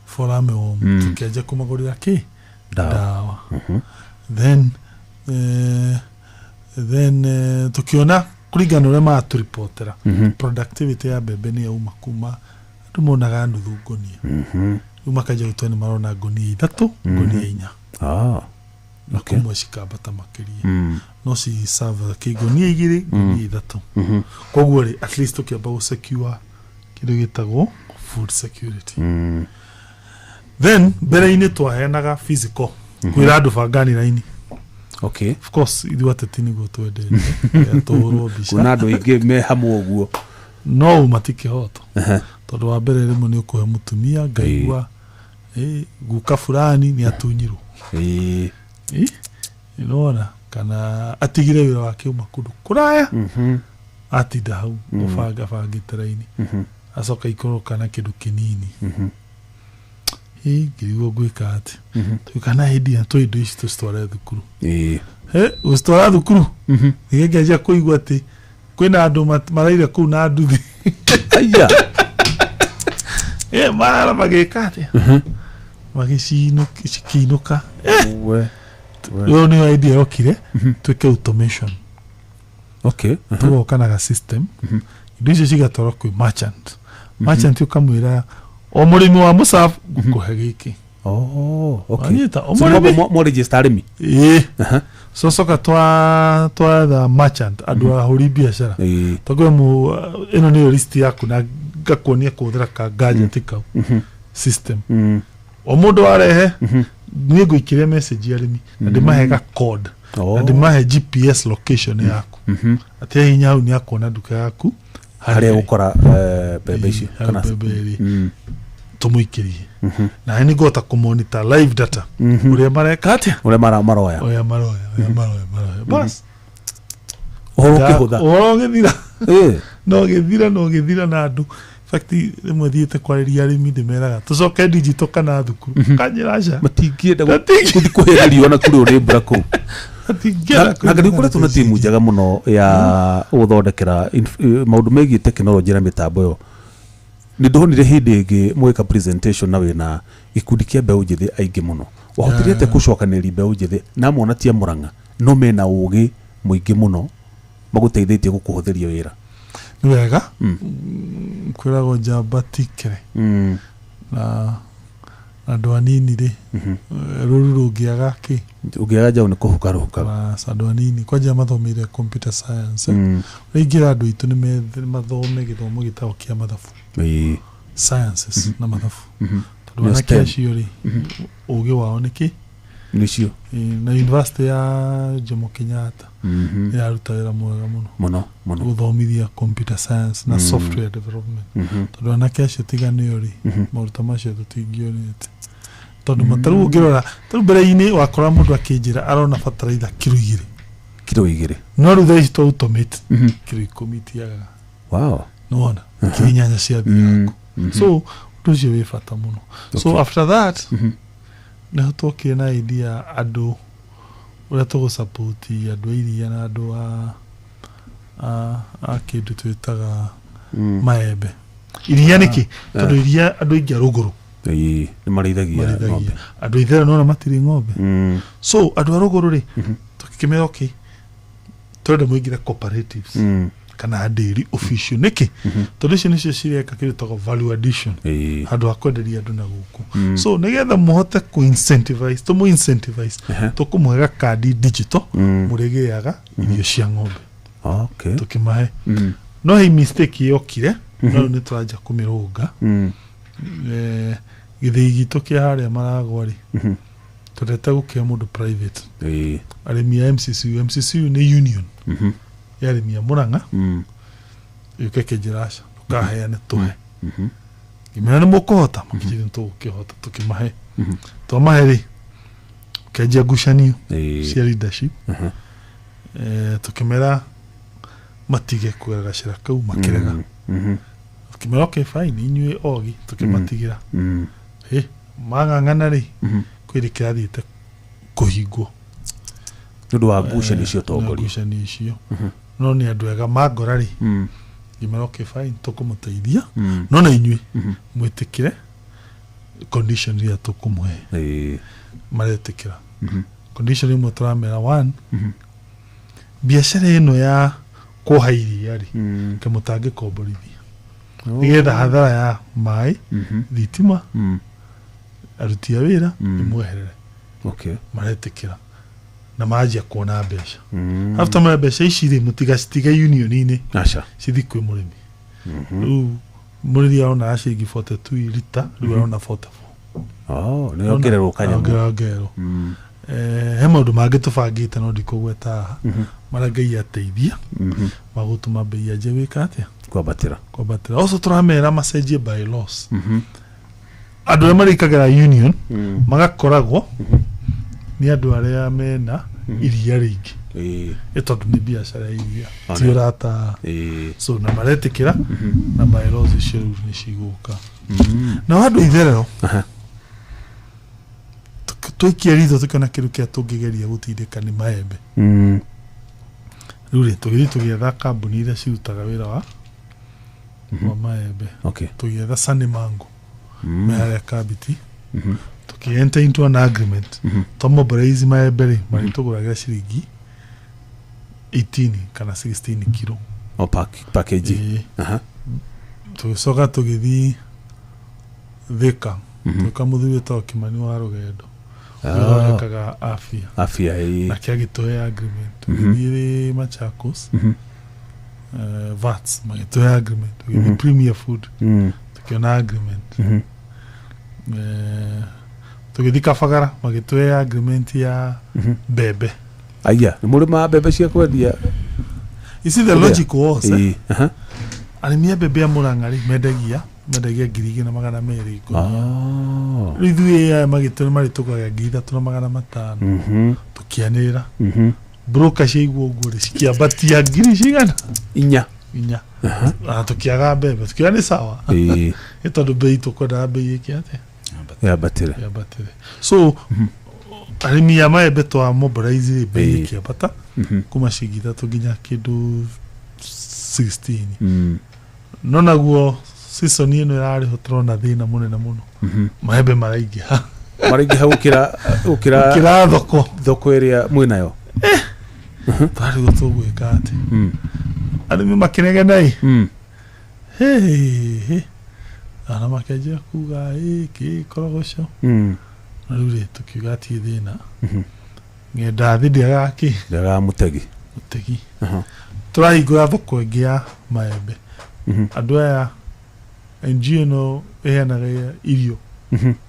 fall armyworm. Tũkĩanjia kũmagũrĩra kĩ? Dawa. Dawa. Then tũkĩona kũringana na ũrĩa maratũribotera, productivity ya mbembe nĩ yauma kuma andũ monaga nuthu ngonia, rĩu makanjia gũtua nĩ marona ngonia 3, ngonia 4, na kũmwe cikambata makĩria, no ci serve kĩ ngonia 2, ngonia 3. Koguo rĩ, at least tũkĩamba gũ secure kĩndũ gĩtagwo food security. Then mbere-inĩ twaheanaga physical, kwĩra andũ bangani raini. Of course ithuĩ ateti nĩguo twendete tũhũrwo mbica. Kuona andũ aingĩ me hamwe ũguo. No uma ti kĩhoto, tondũ wa mbere rĩmwe nĩ ũkũhe mũtumia ngaigua guka fulani nĩ atunyirwo. Nĩwona kana atigire wĩra wake uma kũndũ kũraya, atinda hau gũbanga bangĩte raini, acoka ikũrũka na kĩndũ kĩnini. Ngĩrigwo ngwĩka atĩ tũgĩka na hĩndĩ ĩyo tũ indo ici tũcitware thukuru. Gũcitwara thukuru nĩge ngĩanjia kũigua atĩ kwĩna andũ maraire kũu na nduthi. Aya. Mara magĩka atĩa, magĩcinũka. We. Ĩyo nĩyo idea yokire twĩke automation. Tũgoka na ga system, indo icio cigatwarwo kwĩ merchant. Merchant ũkamwĩra o mũrĩmi wa mũcabu ngũkũhe gĩkĩ. Oh, okay. Wanyita, o So mũrĩmi. mo register arĩmi. Ĩĩ, cocoka twetha merchant, andũ ahũri biacara, tondũ mu ĩno nĩyo list yaku na ngakuonia kũhũthĩra ka gadget kau system. O mũndũ arehe Niĩ ngũikĩria message arĩmi na ndĩmahe ga code na ndĩmahe GPS location yaku, atĩ hinya hau nĩ akuona nduka yaku harĩa gũkora mbembe icio. Harĩa Kana mbembe ĩrĩ. Tũmũikĩrie na nĩ ngũhota kũmonitor live data ũrĩa mareka atĩa, ũrĩa maroya. Ũrĩa maroya, ũrĩa maroya, maroya bas. Ũhoro ũkĩhũtha. Ũhoro ũgĩthira. No gĩthira, no gĩthira. Na andũ, in fact, rĩmwe thiĩte kwarĩria arĩmi, ndĩmeraga tũcoke digital kana thukuru, kanjĩra aca. Matingĩenda gũthiĩ kũhĩra riũa na kurĩo nĩ mbura kũu. Matingĩenda. Na nĩ ũkoretwo na timu njega mũno ya gũthondekera maũndũ megiĩ tekinoronjĩ na mĩtambo ĩyo. Nĩ ndonire hĩndĩ ĩngĩ mũgĩka presentation na wĩna gĩkundi kĩa mbeũ njĩthĩ aingĩ mũno. Wahotire atĩa gũcokanĩrĩria mbeũ njĩthĩ na amwe ona ti a Mũrang'a no mena ũgĩ mũingĩ mũno magũteithĩtie gũkũhũthĩria wĩra? Nĩ wega. Kwĩragwo njamba tikere na andũ anini rĩ, rũru rũngĩaga kĩ? Ũngĩaga njaũ nĩ kũhuka rũhukaga. Bas, andũ anini kwanja mathomeire computer science. Ũrĩa andũ aitũ nĩ mathome gĩthomo gĩtagwo kĩa mathabu, sciences na mathabu, tondũ Nĩo anake STEM. acio rĩ, ũgĩ wao nĩ kĩ? Nĩcio. Ĩĩ, na university ya Jomo Kenyatta ĩraruta wĩra mwega mũno Mũno mũno. gũthomithia computer science na software development, tondũ anake acio tiga nĩo rĩ, maũndũ ta macio tũtingĩonete, tondũ tarĩu ũngĩrora, tarĩu mbere-inĩ wakora mũndũ akĩnjĩra arona bataraitha kiro 2. Kiro 2. No rĩu thaa ici to automate, kiro 10 itiagaga. Nĩwona 8,000 ciathiaga. So ũndũ ũcio wĩ bata mũno. So after that nĩho twokire na idea andũ ũrĩa tũgũsupport andũ a iria na andũ a kĩndũ twĩtaga maembe. Iria nĩkĩ? Tondũ iria andũ aingĩ a rũgũrũ Ĩĩ, nĩ marĩithagia marĩithagia. Ng'ombe. Andũ a itherero nona matirĩ ng'ombe. So andũ a rũgũrũ rĩ, tũkĩmera okay, tũrenda mũingĩre cooperatives kana dairy official. Nĩkĩ? Tondũ icio nĩcio cireka kĩndũ tagwo value addition handũ ha kwenderia andũ na gũkũ. So nĩgetha mũhote kũ incentivize, tũmũ incentivize, tũkũmũhe gakandi digital, mũrĩgĩaga irio cia ng'ombe. Tũkĩmahe. No he mistake yokire, no rĩu nĩ tũranja kũmĩrũnga. Gĩthĩi gitũ kĩa harĩa Maragwa rĩ, twendete gũkĩhe mũndũ private. Arĩmi a MCCU, MCCU nĩ union ya arĩmi a Mũrang'a, yũke kĩnjĩra aca, ndũkaheane, tũhe. Ngĩmera nĩ mũkũhota, makĩnjĩra nĩ tũgũkĩhota. Tũkĩmahe. Twamahe rĩ, kĩanjia ngucanio cia leadership. Tũkĩmera matige kũgera gacĩra kau, makĩrega. Tũkĩmera okay fine, inyuĩ ogi, tũkĩmatigĩra. Ĩ mang'ang'ana rĩ, kwĩrĩ kĩrathiĩte kũhingwo. Nĩ ũndũ wa ngucanio cia Na ũtongoria. Ngucanio icio. No nĩ andũ ega mangora rĩ, ngĩmera okay fine, tũkũmũteithia, no na inyuĩ mwĩtĩkĩre condition iria tũkũmũhe. Maretĩkĩra. Condition ĩmwe tũramera, one, biacara ĩno ya kuoha iria rĩ, ke mũtangĩkomborithia nĩgetha hathara ya maĩ, thitima, aruti a wĩra ĩmweherere. Maretĩkĩra na manjia kuona mbeca. After mara mbeca ici rĩ, mũtigacitige union-inĩ. Aca. Cithi kwĩ mũrĩmi. Rĩu mũrĩmi arona ciringi 42 rita, rĩu arona 44. Oh, nĩ ongererwo kanyamũ. Ongererwo. He maũndũ mangĩ tũbangĩte no ndikũgweta haha, marĩa Ngai ateithia magũtũma mbei yanjie gwĩka atĩa? Kwambatĩra. Kwambatĩra. Also tũramera macenjie bylaws, andũ arĩa marĩkagĩra union magakoragwo nĩ andũ arĩa mena iria rĩingĩ. Ĩ tondũ nĩ biacara ya iria, ti ũrata. So na maretĩkĩra na bylaws icio rĩu nĩ cigũka. Nao andũ a itherero, twaikia ritho tũkĩona kĩndũ kĩrĩa tũngĩgeria gũtindĩka nĩ maembe. Rĩu rĩ, tũgĩthiĩ tũgĩetha kambuni iria cirutaga wĩra wa maembe. Tũgĩetha Sunny Mango me harĩa Kabiti, tũkĩ enter into an agreement, twamobilize maembe rĩ, marĩtũgũragĩra ciringi 18 kana 16 kilo. O package. Ĩĩ. Tũgĩcoka tũgĩthiĩ Thika, tũgĩka mũthuri wĩtagwo Kimani wa Rũgendo, ũrĩa ũthondekaga afia. Afia, ĩĩ. Nake agĩtũhe agreement. Tũgĩthiĩ Machakos, Vats magĩtũhe agreement. Tũgĩthiĩ Premier Food, tũkĩona agreement. Tũgĩthiĩ Kabagara magĩtũhe agreement ya mbembe. Aya, nĩ mũrĩma mbembe cia kwendia. You see the logic was Ĩĩ, aha. Arĩmi a mbembe a Mũrang'a rĩ mendagia 2,200 ngũnia. Rĩu ithuĩ aya magĩtũhe marĩtũgũraga 3,500. Tũkĩanĩrĩra. Broker ciaigua ũguo rĩ cikĩambatia ngiri cigana? Inya. Inya. Na tũkĩaga mbembe tũkiuga nĩ sawa. Nĩ tondũ mbei tũkwendaga mbei ĩke atĩa? Yambatĩre. Yambatĩre. So arĩmi a maembe twa mobilize rĩ mbei ĩkĩambata kuma ciringi 3 nginya kĩndũ 16. No naguo season ĩno ĩrarĩho tũrona thĩna mũnene mũno. Maembe maraingĩha. Maraingĩha gũkĩra gũkĩra Gũkĩra thoko. Thoko ĩrĩa mwĩnayo. Twarigwo tũgwĩka atĩ. Arĩmi makĩnegena ĩ. Hĩ. Ana makĩanjia kuga ĩ kĩ korogoco. Na rĩu rĩ tũkiuga atirĩ thĩna. Ng'enda thĩ ndĩagaga kĩ? Ndĩagaga mũtegi. Mũtegi. Tũrahingũra thoko ĩngĩ ya maembe. Andũ aya NGO ĩno ĩheanaga irio.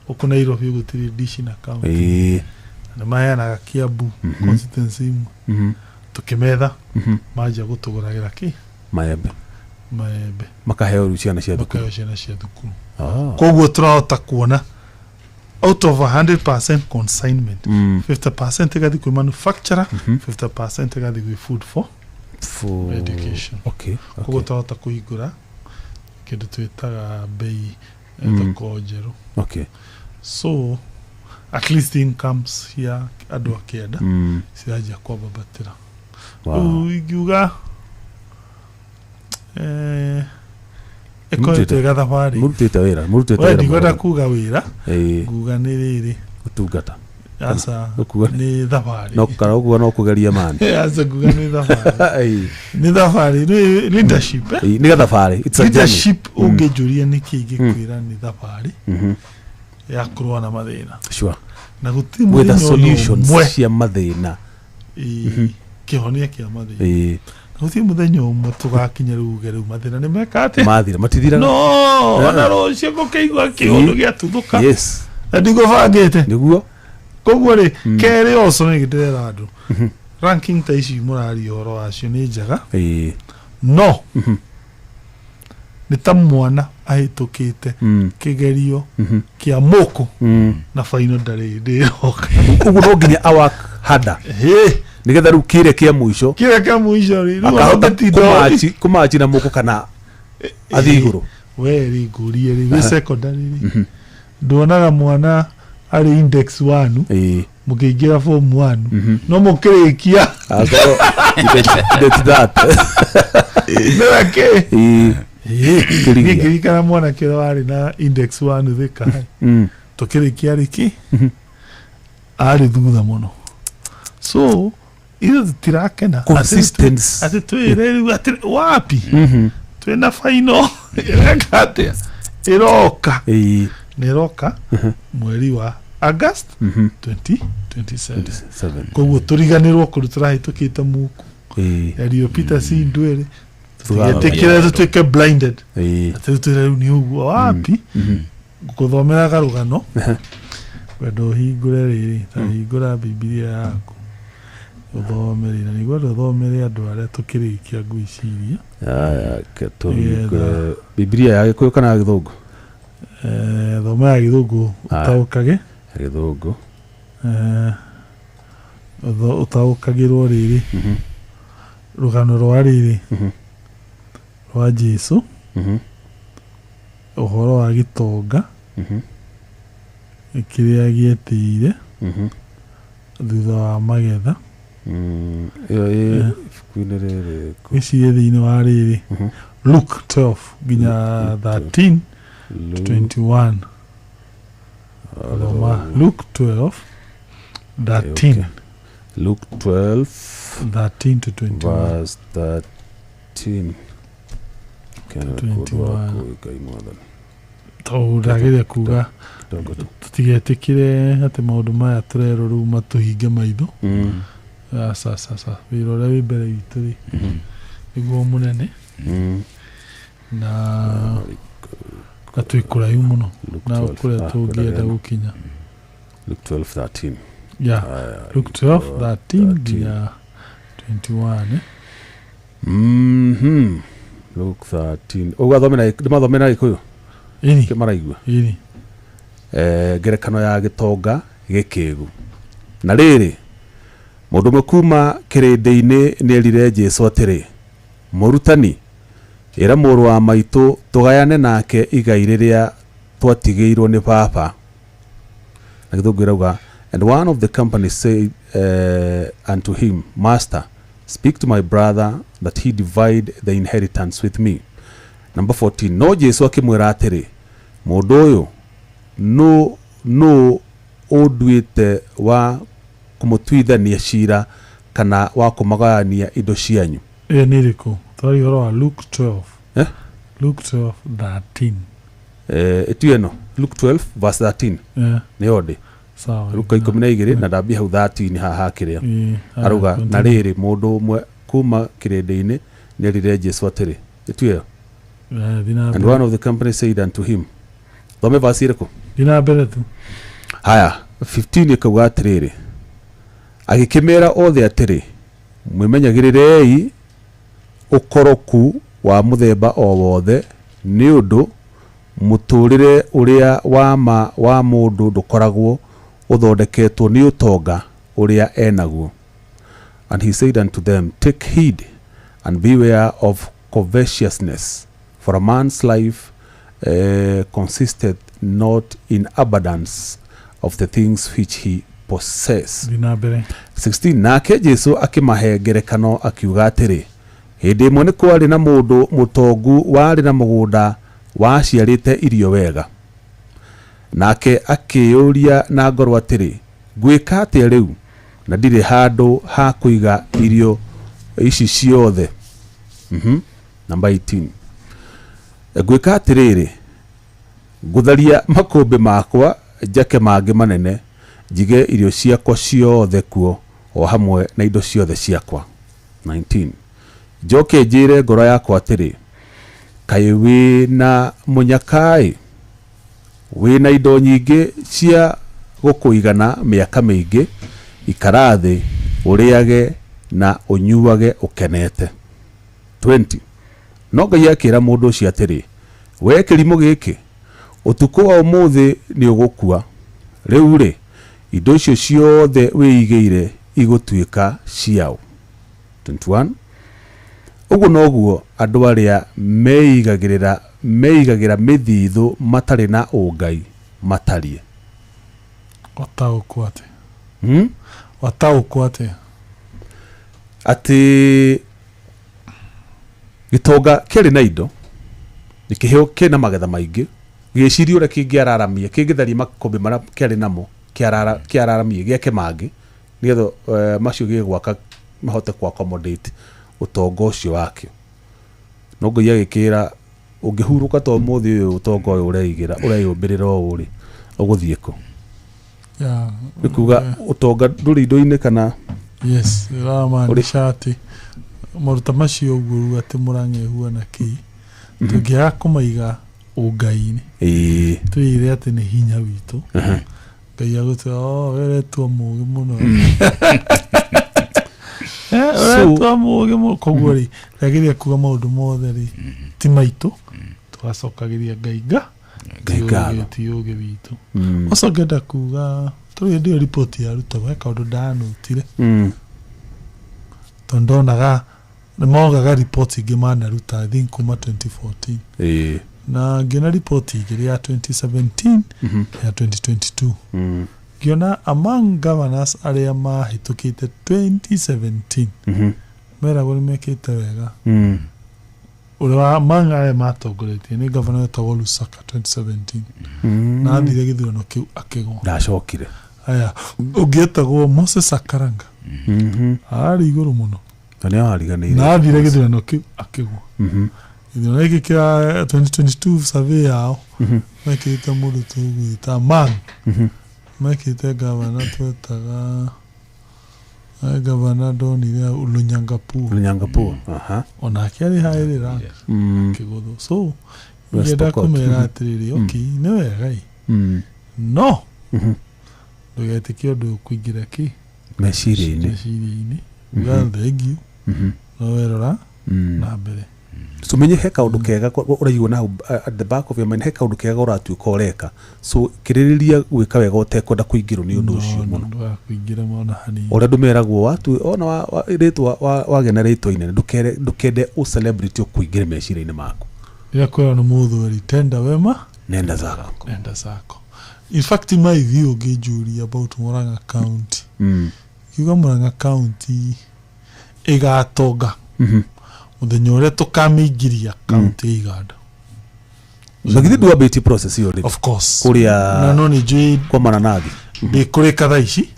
Gũkũ Nairobi gũtirĩ dishi na county. Nĩ maheanaga Kiambu constituency imwe. Tũkĩmetha manjia gũtũgũragĩra kĩ? Maembe. Maembe. Makaheo rĩu ciana cia thukuru. Makaheo ciana cia thukuru. Koguo tũrahota kuona out of 100% consignment 50% ĩgathiĩ kwĩ manufacturer, 50% ĩgathiĩ gwĩ food for education. Koguo tũrahota kũhingũra kĩndũ twĩtaga bei thoko njerũ. So at least incomes cia andũ a kĩanda ciranjia kwambambatĩra. Rĩu ingiuga ĩkoretwo ĩ gathabarĩ. Mũrutĩte wĩra, mũrutĩte We wĩra ndikwenda mũno. kuga wĩra, nguga nĩ rĩrĩ. Ũtungata. Aca, Ũkuga nĩ thabarĩ. No kana ũkuga no kũgeria mani. Aca, nguga nĩ thabarĩ. Nĩ thabarĩ, nĩ leadership. Nĩ gathabarĩ. It's a journey. Leadership ũngĩnjũria nĩkĩ ingĩkwĩra nĩ thabarĩ ya kũrũa na mathĩna. Na gũtirĩ With mũthenya the ona solutions ũmwe cia mathĩna. Kĩhonia kĩa mathĩna. Na gũtirĩ mũthenya ũmwe tũgakinya rĩu uge rĩu mathĩna nĩ meka atĩa? Mathira, matithiraga. No, ona rũciũ ngũkĩigua kĩũndũ gĩatuthũka. Na ndigũbangĩte. Nĩguo. Koguo rĩ, kerĩ also nĩ ndĩrera andũ. Ranking ta ici mũraria ũhoro wacio nĩ njega. No nĩ ta mwana ahĩtũkĩte kĩgerio kĩa mũkũ na final ndarĩ ndĩroka. Ũguo no nginya a work harder. Nĩgetha rĩu kĩrĩa kĩa mũico Kĩrĩa kĩa mũico rĩ, rĩu akahota ona ũngĩtinda kũmachi na mũkũ kana athiĩ igũrũ. We rĩ ngũrie rĩ, wĩ secondary rĩ, nduonaga mwana arĩ index 1 mũkĩingĩra form 1 no mũkĩrĩkia Akorwo index that. Nĩwe kĩ? Kĩrigia. Niĩ ngĩririkana mwanake ũrĩa warĩ na index 1 Thika tũkĩrĩkia rĩ kĩ? Arĩ thutha mũno. So ithuĩ tũtirakena. Consistency. Atĩ twĩre rĩu atĩ wapi? Twĩna final ĩreka atĩa? Ĩroka. Na ĩroka mweri wa August 2027. Koguo tũriganĩrwo kũndũ tũrahĩtũkĩte muku. Yario Peter C Ndwere tũtigetĩkĩre tũtuĩke blinded. Atĩ rĩu twĩre rĩu nĩ ũguo wapi? Ngũthomera karũgano. Ngwenda ũhingũre rĩrĩ, ta hingũra Bibilia yaku. Ũthome rĩ, na nĩngwenda ũthomere andũ arĩa tũkĩrĩkia ngwĩciria. Aya, reke tũhingũre Bibilia ya Gĩkũyũ kana ya Gĩthũngũ? Thoma ya Gĩthũngũ ũtaũkage. Ya Gĩthũngũ. Ũtaũkagĩrwo rĩrĩ. Rũgano rwa rĩrĩ. Rwa Jesũ. Ũhoro wa gĩtonga. Kĩrĩa gĩetĩire. Thutha wa magetha. Ĩyo ĩ ibuku-inĩ rĩrĩ. Gĩcirie thĩinĩ wa rĩrĩ. Luke 12 nginya 13 to 21. Thoma Luke 12 13. Luke 12 13 to 21. Verse 13. 21. Ngai mwathani. Tondũ ndageria kuga tũtigetĩkĩre atĩ maũndũ maya tũrerwo rĩu matũhinge maitho. Aca, aca, aca. Wĩra ũrĩa wĩ mbere itũ rĩ nĩguo mũnene. Na twĩ kũraihu mũno na 12. kũrĩa tũngĩenda gũkinya. Luke 12:13. Yeah. Aya, Luke 12:13 nginya 21, eh? Luke 13. Ũgathome na ndĩmathome na Gĩkũyũ? Ĩni. Kĩmaraigua. Ĩni. Ngerekano ya gĩtonga gĩkĩgu. Na rĩrĩ, mũndũ ũmwe kuma kĩrĩndĩ-inĩ nĩerire Jesũ atĩrĩ, mũrutani, ĩra mũrũ wa maitũ tũgayane nake igai rĩrĩa twatigĩirwo nĩ baba. Na Gĩthũngũ ĩrauga, and one of the company said unto him, Master, speak to my brother that he divide the inheritance with me. Number 14, no Jesu akĩmwĩra atĩrĩ, mũndũ ũyũ no ũnduĩte wa kũmũtuithania cira kana wa kũmagayania indo cianyu. Ĩyo nĩ ĩrĩkũ? Twarĩ ũhoro wa Luke 12. Eh? Luke 12:13. Ĩtu ĩno Luke 12 verse 13. Yeah. Nĩyo ndĩ. Sawa. Luka 12 na ndambia hau 13 haha kĩrĩa. Aruga na rĩrĩ, mũndũ ũmwe kuma kĩrĩndĩ-inĩ nĩerire Jesũ atĩrĩ, ĩtu ĩyo. And one of the company said unto him, thome verse ĩrĩkũ? Thina mbere tu. Haya, 15 ĩkauga atĩrĩrĩ, agĩkĩmera othe atĩrĩ, mwĩmenyagĩrĩrei ũkoroku wa mũthemba o wothe, nĩ ũndũ mũtũrĩre ũrĩa wa ma wa mũndũ ndũkoragwo ũthondeketwo nĩ ũtonga ũrĩa enaguo. And he said unto them, take heed and beware of covetousness, for a man's life consisteth not in abundance of the things which he possess. 16 nake Jesu akĩmahe ngerekano akiuga atĩrĩ, hĩndĩ ĩmwe nĩ kwarĩ na mũndũ mũtongu warĩ na mũgũnda waciarĩte irio wega. Nake akĩyũria na ngoro atĩrĩ, ngwĩka atĩa rĩu na ndirĩ handũ ha kũiga irio ici ciothe. Number 18, ngwĩka atĩrĩrĩ, ngũtharia makũmbĩ makwa njake mangĩ manene, njige irio ciakwa ciothe kuo o hamwe na indo ciothe ciakwa. 19 njoke njĩre ngoro yakwa atĩrĩ, kaĩ wĩ na mũnyakaĩ, wĩ na indo nyingĩ cia gũkũigana mĩaka mĩingĩ, ikara thĩ ũrĩage na ũnyuage ũkenete. 20 no Ngai akĩra mũndũ ũcio atĩrĩ, we kĩrimũ gĩkĩ, ũtukũ wa ũmũthĩ nĩ ũgũkua, rĩu rĩ, indo icio ciothe wĩigĩire igũtuĩka ciao. 21 ũguo noguo andũ arĩa meigagĩra mĩthithũ matarĩ na ũngai matariĩ. Wataũkwo atĩ? Wataũkwo atĩ? Atĩ gĩtonga kĩarĩ na indo, gĩkĩheo kĩna magetha maingĩ, gĩgĩciria ũrĩa kĩngĩararamia, kĩngĩtharia makũmbĩ marĩa kĩarĩ namo, kĩararamie gĩake mangĩ, nĩgetha macio gĩgwaka mahote ku accommodate ũtonga ũcio wakĩo. No Ngai agĩkĩra, ũngĩhurũka ta ũmũthĩ ũyũ ũtonga ũyũ ũreigĩra ũreyũmbĩrĩra ũũ rĩ, ũgũthiĩ kũ? Nĩ kuga ũtonga ndũrĩ indo-inĩ kana? Yes, ĩramaanisha atĩ maruta macio ũguo rĩu atĩ mũrang'ehua na kĩ, tũngĩaga kũmaiga ũngai-inĩ, twĩire atĩ nĩ hinya witũ, Ngai agũtwĩra, oh, we ũretua mũũgĩ mũno. Ũretua mũũgĩ mũno. Koguo rĩ, rĩagĩrĩire kuga maũndũ mothe rĩ, ti maitũ, tũgacokagĩria Ngai ngatho, ti ũũgĩ witũ. Ũcio ngenda kuga, tondũ hĩndĩ ĩyo riboti yarutagwo, he kaũndũ ndanotire. Tondũ ndonaga nĩ mogaga riboti ingĩ manaruta, I think kuma 2014. Na ngĩona riboti igĩrĩ ya 2017 ya 2022. Ngĩona among governors arĩa mahĩtũkĩte 2017 meragwo nĩ mekĩte wega. Ũrĩa among arĩa matongoretie nĩ governor wetagwo Lusaka 2017. Na athire gĩthurano kĩu akĩgwa. Ndacokire. Aya, ũngĩ etagwo Moses Akaranga. Arĩ igũrũ mũno. Na nĩ ariganĩire. Na athire gĩthurano kĩu akĩgwa. Gĩthurano gĩkĩ kĩa 2022 survey yao mekĩrĩte mũndũ tũgwĩta man. Mekĩrĩte gavana twetaga gavana ndonire Lunyangapuo. Lunyangapuo. Onake arĩ haĩrĩ rank akĩgũthwo. So ngĩenda kũmera atĩrĩrĩ, okay, nĩ wega ĩ. No Ndũgetĩkie ũndũ ũkũingĩra kĩ Meciria-inĩ. Meciria-inĩ. Uga thengiũ, no werora na mbere. So menye he kaundu kega ũraigua na hau, at the back of your mind, he kaundu kega ũratuĩka ũreka, so kĩrĩrĩria gwĩka wega ũtekwenda kũingĩrwo nĩ ũndũ ũcio mũno. Ndũgakũingĩre ona hanini. Ũrĩa andũ meragwo watu ona rĩtwa wagĩa na rĩtwa inene, ndũkende ũ celebrity ũkũingĩre meciria-inĩ maku. Rĩrĩa kwĩrwo nĩ mũthweri, tenda wema nenda zako. Nenda zako. In fact, my view, ũngĩnjũria about Murang'a County, kiuga Murang'a County ĩgatonga mũthenya ũrĩa tũkamĩingĩria county ya iganda. Na githĩ ndwambĩtie process ĩyo rĩu? Of course. Kũrĩa Na no nĩ njũĩ kwa mananathi. Ndĩkũrĩka thaa ici,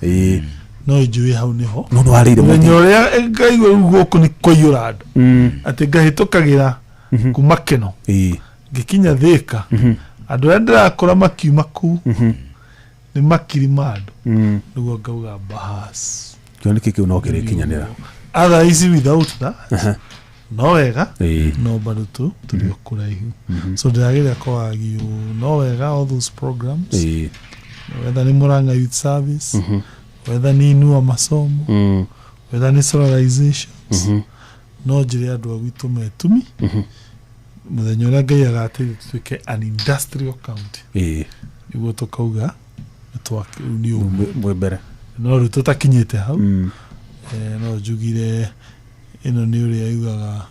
no njũĩ hau nĩho No nĩwarĩire mũthenya mũtĩ. ũrĩa ngaigua rĩu gũkũ nĩ kwaiyũra andũ, atĩ ngahĩtũkagĩra kuma Keno ngĩkinya Thĩka, andũ arĩa ndĩrakora makiuma kũu nĩ makiri ma andũ, nĩguo ngauga bahas. Kĩoneki kĩu no kĩrĩkinyanĩra. Otherwise, without that, no wega, no bado tu tũrĩ o kũraihu. So ndĩrageria kwagio no wega all those programs, whether nĩ Murang'a Youth Service, whether nĩ Inua Masomo, whether nĩ solarizations, no njĩre andũ a gwitũ metumi mũthenya ũrĩa Ngai agateithia tũtuĩke an industrial county, nĩguo tũkauga nĩ ũguo. Mwĩ mbere. No rĩu tũtakinyĩte hau, no njugire ĩno nĩ ũrĩa yugaga,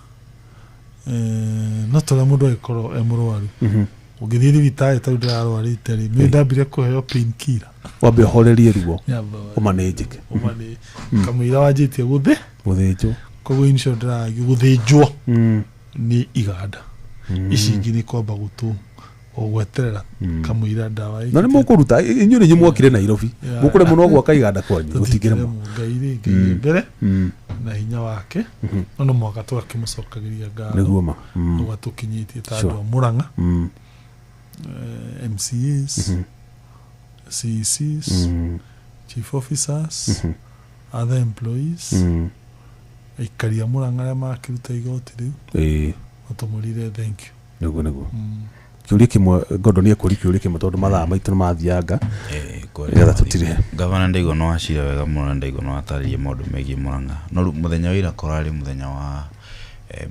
no tũrĩa mũndũ agĩkorwo e mũrwaru, ũngĩthiĩ thibitarĩ, tarĩu ndĩrarwarĩte rĩ, nĩ ndambire kũheo pain killer. Wambe ũhorerie ruo. Nyamba ũmanĩnjĩke. Ũmanĩ kamũira wanjĩtie gũthĩ gũthĩnjwo. Koguo in short, ndĩragio gũthĩnjwo nĩ iganda ici ingĩ, nĩ kwamba gũtũ o gweterera kamũira ndawa. Na nĩ mũkũruta, inyuĩ nĩ inyuĩ mwokire Nairobi. Mũkũremwo no gwaka iganda kwanyu, gũtingĩremwo. Ngai rĩ, Ngai mbere na hinya wake, no no mũhaka tũgakĩmũcokagĩria ngatho Nĩguo ma. Ũguo atũkinyĩtie ta andũ a Murang'a, MCAs, CECs, chief officers, other employees, aikari a Murang'a arĩa makĩruta igoti rĩu, matũmũrire thank you. Nĩguo kĩũria kĩmwe, Gordon ekũria kĩũria kĩmwe tondũ mathaa maitũ nĩ mathianga, nĩgetha tũtirihe. Gavana, ndaigua nĩ wacira wega mũno na ndaigua nĩ watarĩria maũndũ megiĩ Murang'a, no rĩu mũthenya wa ira kũrarĩ mũthenya wa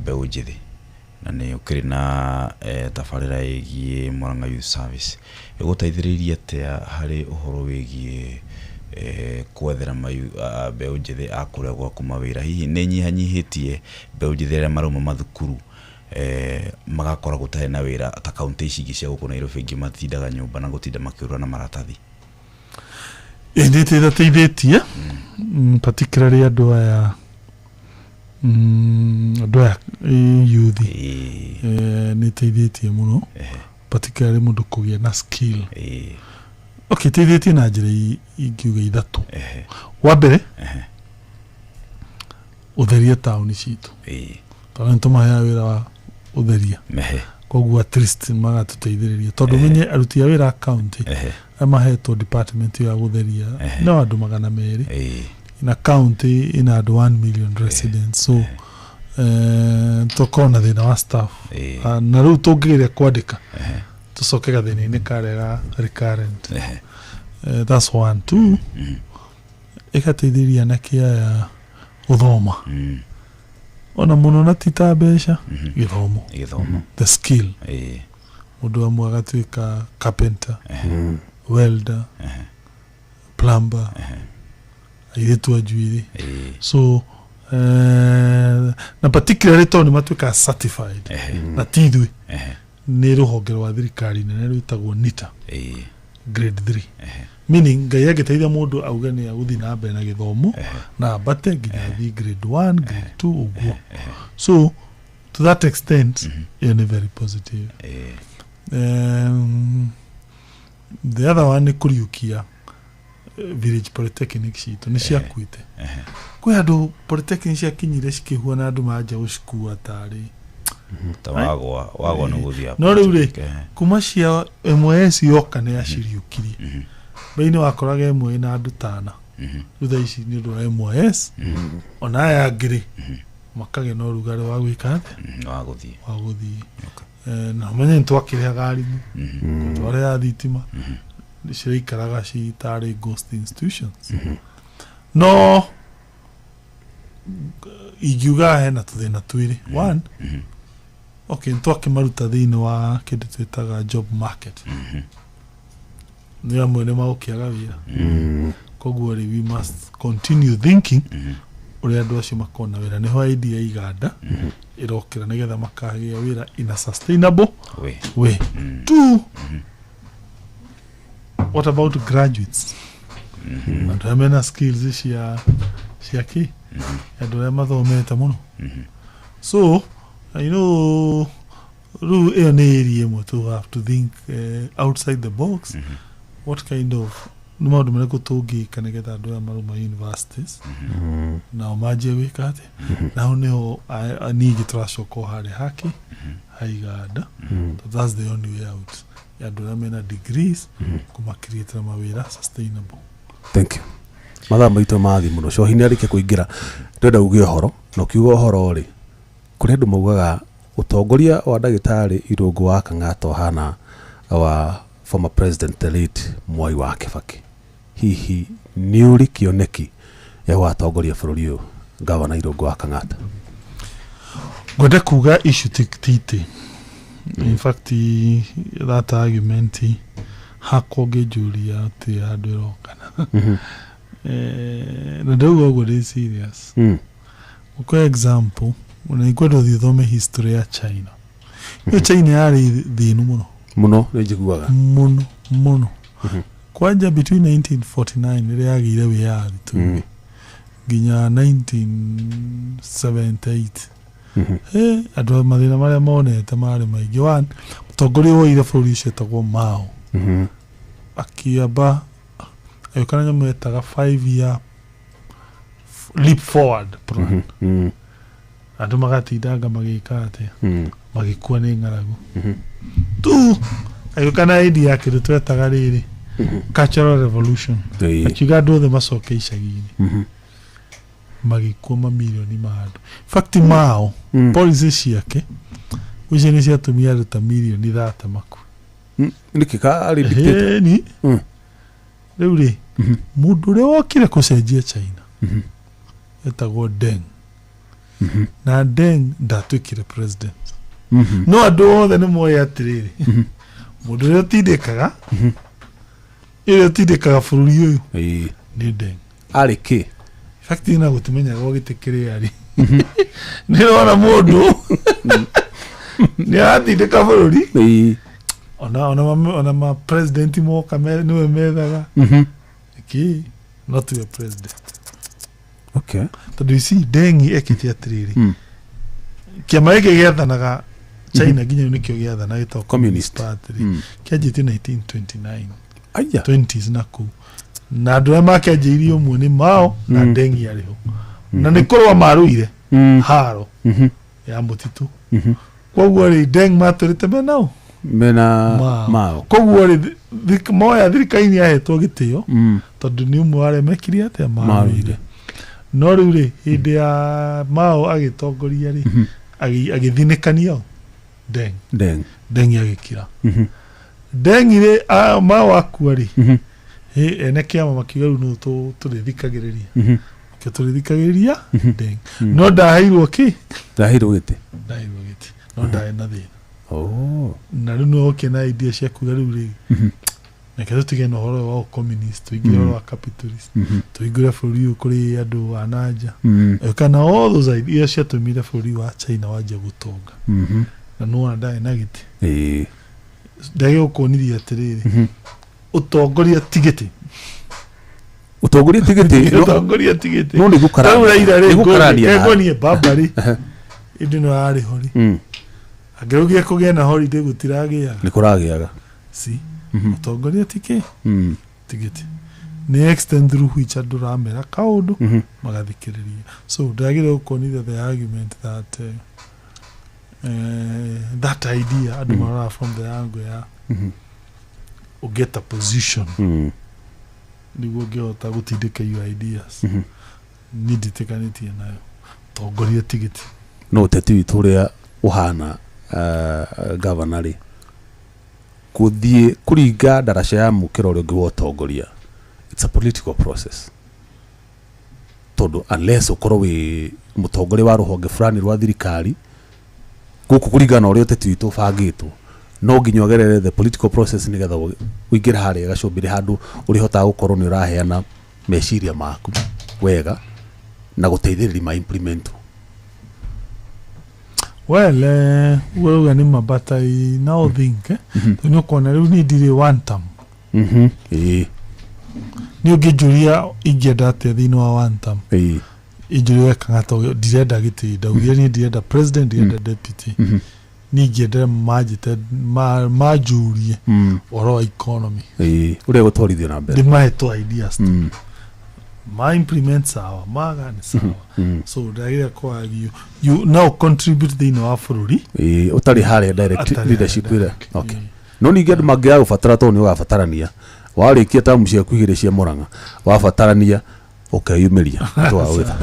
mbeũ njĩthĩ, na nĩ ũkĩrĩ na tabarĩra ĩgiĩ Murang'a Youth Service. Ĩgũteithĩrĩirie atĩa harĩ ũhoro wĩgiĩ kwethera mbeũ njĩthĩ a kũrĩa gwaku mawĩra? Hihi nĩ nyihanyihĩtie mbeũ njĩthĩ arĩa marauma mathukuru magakora gũtarĩ na wĩra, ta kaunti ici ingĩ cia gũkũ Nairobi ingĩ matindaga nyũmba na gũtinda makĩũrũra na maratathi? Ĩ nĩ ĩteithĩtie, particularly andũ aya, andũ aya youth, nĩ ĩteithĩtie mũno, particularly mũndũ kũgĩa na skill. Okay, ĩteithĩtie na njĩra ingiuga ithatũ. Wa mbere, ũtheria taũni citũ, tondũ nĩ tũmaheaga wĩra wa ũtheria, koguo at least magatũteithĩrĩria, tondũ menye aruti a wĩra a county arĩa mahetwo department ya gũtheria no andũ 200 na county ina andũ 1 million residents, so tũkorwo na thĩna wa staff. Ah, na rĩu tũngĩgeria kwandĩka tũcoke gathĩna-inĩ karĩa ga recurrent. That's one. Two, ĩgateithĩrĩria anake aya gũthoma, ona mũno na ti ta mbeca, gĩthomo. Gĩthomo. The skill, mũndũ amwe agatuĩka carpenter, welder, plumber, airĩtu a njuĩrĩ. So na particularly tondũ nĩ matuĩkaga certified, na ti ithuĩ, nĩ rũhonge rwa thirikari nene rwĩtagwo NITA, grade 3, meaning Ngai angĩteithia mũndũ auge nĩ agũthiĩ na mbere na gĩthomo na ambate nginya athiĩ grade 1, grade 2 ũguo. So to that extent, ĩyo nĩ very positive. The other one nĩ kũriũkia village polytechnic citũ nĩ ciakuĩte. Kwĩ andũ polytechnic ciakinyire cikĩhuana andũ manjia gũcikua tarĩ Ta wagwa wagwa nĩ gũthiĩ. No rĩu rĩ, kuma cia MYS yoka nĩ yaciriũkirie. Mbere-inĩ wakoraga ĩmwe ĩna andũ tana, rĩu thaa ici nĩ ũndũ wa MYS ona aya angĩ rĩ makagĩa na ũrugarĩ wa gwĩka atĩa? Wa gũthiĩ. Wa gũthiĩ. Na ũmenye nĩ twakĩrĩhaga arimũ, twarĩhaga thitima. Ciraikaraga citarĩ ghost institutions. No ingiuga hena tũthĩna twĩrĩ. One, okay, nĩtwakĩmaruta thĩinĩ wa kĩndũ twĩtaga job market, nĩ amwe nĩ magũkĩaga wĩra. Koguo rĩ, we must continue thinking ũrĩa andũ acio makona wĩra. Nĩho idea ya iganda ĩrokĩra, nĩgetha makagĩa wĩra in a sustainable way. Way. Two, what about graduates, andũ arĩa mena skills cia kĩ, andũ arĩa mathomete mũno? So rĩu ĩyo nĩ area ĩmwe to have to think outside the box. What kind of, nĩ maũndũ marĩkũ tũngĩka nĩgetha andũ aya marauma universities nao manjie gwĩka atĩ? Naho nĩho ningĩ tũracoka o harĩa hake ha iganda. So that's the only way out ya andũ arĩa mena degrees, kũmakiriĩtĩra mawĩra sustainable. Thank you. Mathaa maitũ mathi mũno. Cohi nĩ arĩkia kũingĩra, ndĩrenda uge ũhoro na ũkiuga ũhoro rĩ, kũrĩ andũ maugaga ũtongoria wa ndagĩtarĩ Irũngũ wa Kang'ata ũhana wa former president, the late Mwai wa Kibaki. Hihi nĩ ũrĩ kĩoneki ya gũgatongoria bũrũri ũyũ, gavana Irũngũ wa Kang'ata? Ngwenda kuga issue ti titi. In fact, that argument hakwa ũngĩnjũria atĩ handũ ĩrokana. Na ndauga ũguo ndĩ serious. Kwa example, ona nĩngwenda ũthiĩ ũthome history ya China. Ĩyo China yarĩ thĩnu mũno. Mũno, nĩ njiguaga. Mũno mũno. Kwanja between 1949, rĩrĩa yagĩire wĩyathi tu, nginya 1978, andũ mathĩna marĩa monete marĩ maingĩ. One, mũtongoria woire bũrũri ũcio etagwo Mao. Akĩamba agĩũka na nyamũ etaga 5 year leap forward plan. Andũ magatindanga magĩka atĩa? Magĩkua nĩ ng'aragu. Tu agĩũka na idea ya kĩndũ twetaga rĩrĩ cultural revolution. Akiuga andũ othe macoke icagi-inĩ. Magĩkua mamirioni ma andũ. In fact, Mao, policy ciake icio nĩ ciatũmire andũ ta mirioni 30 makue. Nĩkĩ ka arĩ dictator? Ĩni. Rĩu rĩ, mũndũ ũrĩa wokire kũcenjia China etagwo Deng. Na Deng ndatuĩkire president, no andũ othe nĩ moĩ atĩrĩrĩ, mũndũ ũrĩa ũtindĩkaga, ĩrĩa ũtindĩkaga bũrũri ũyũ nĩ Deng. Arĩ kĩ? In fact, na gũtimenyagwo gĩtĩ kĩrĩa arĩ. Nĩ ũrona mũndũ nĩ aratindĩka bũrũri, ona ma president moka nĩwe methaga kĩ, no tiwe president. Tondũ ici Deng ekĩte atĩrĩrĩ, kĩama gĩkĩ gĩathanaga China nginya rĩu nĩkĩo gĩathana, gĩtagwo Communist. Party rĩ, kĩanjĩtio 1929, Aya. 20s na kũu, na andũ arĩa makĩanjĩirie ũmwe nĩ Mao na Deng arĩ ho, na nĩ kũrũa marũire haro ya mũtitũ. Koguo rĩ, Deng matũrĩte menao Mena Mao. Mao. Koguo rĩ, moya thirikari ahetwo gĩtĩo tondũ nĩ ũmwe wa arĩa mekire atĩa? Marũire. Marũire. No rĩu rĩ, hĩndĩ ya Mao agĩtongoria rĩ, agĩthinĩkania ũ? Deng. Deng. Deng agĩkira. Deng rĩ, Mao akua rĩ, ene kĩama makiuga rĩu nũ tũrĩthikagĩrĩria? Kĩo tũrĩthikagĩrĩria Deng. No ndaheirwo kĩ? Ndaheirwo gĩtĩ. Ndaheirwo gĩtĩ, no ndarĩ na thĩna. Na rĩu nĩwe okire na idea cia kuga rĩu rĩ, reke tũtige na ũhoro wa communist, tũingĩre ũhoro wa capitalist, tũhingũre bũrũri ũyũ kũrĩ andũ a na nja. Kana all those ideas ciatũmire bũrũri wa China wanjia gũtonga. Na nĩwona ndarĩ na gĩtĩ. Ndage gũkuonithia atĩrĩrĩ, ũtongoria ti gĩtĩ. Ũtongoria ti gĩtĩ. Ũtongoria ti gĩtĩ. No nĩ gũkarania. Rĩu Raila rĩ, Nĩ gũkarania. Ngonie baba rĩ, ĩndĩ no yarĩ ho rĩ, angĩrũgire kũgĩa na holiday gũtiragĩaga. Nĩ kũragĩaga. Si ũtongoria ti kĩ? Ti gĩtĩ, nĩ extent through which andũ ramera kaũndũ magathikĩrĩria. So ndagĩrĩire gũkuonithia the argument that that idea andũ maroraga from the angle ya ũget a position nĩguo ũngĩhota gũtindĩka your ideas. Niĩ nditĩkanĩtie nayo, tongoria ti gĩtĩ. No ũteti witũ ũrĩa ũhana, gavana rĩ, Kuthie kuringa ndaraca ya mukiro uria ungi wa utongoria, it's a political process, tondu unless ukorwo wi mutongoria wa ruhonge fulani rwa thirikari guku kuringana na uria uteti witu ubangitwo, no nginya ugerere the political process nigetha uingire haria gacumbiri handu urihotaga gukorwo ni uraheana meciria maku wega na guteithĩrĩria ma implement. Well, urauga nĩ ma, but I now think tondũ nĩ ũkuona rĩu niĩ ndirĩ one term. Nĩ ũngĩnjũria ingĩenda atĩa thĩinĩ wa one term, injũria wekaga tondũ ndirenda gĩtĩ, ndaugire niĩ ndirenda president, ndirenda deputy. Niĩ ingĩendere manjĩte manjũrie ũhoro wa economy, ũrĩa gũtwarithio na mbere, ndĩmahe tũ ideas, ma implement sawa, maga nĩ sawa. So ndagĩrĩire kwagio you now contribute thĩinĩ wa bũrũri ũtarĩ harĩa direct Atarĩ leadership harĩa ĩrĩa direct. Okay, no ningĩ andũ mangĩaga gũbatara tondũ nĩ ũgabatarania warĩkia tamu ciaku igĩrĩ cia Murang'a, wabatarania ũkeyumĩria twawĩra.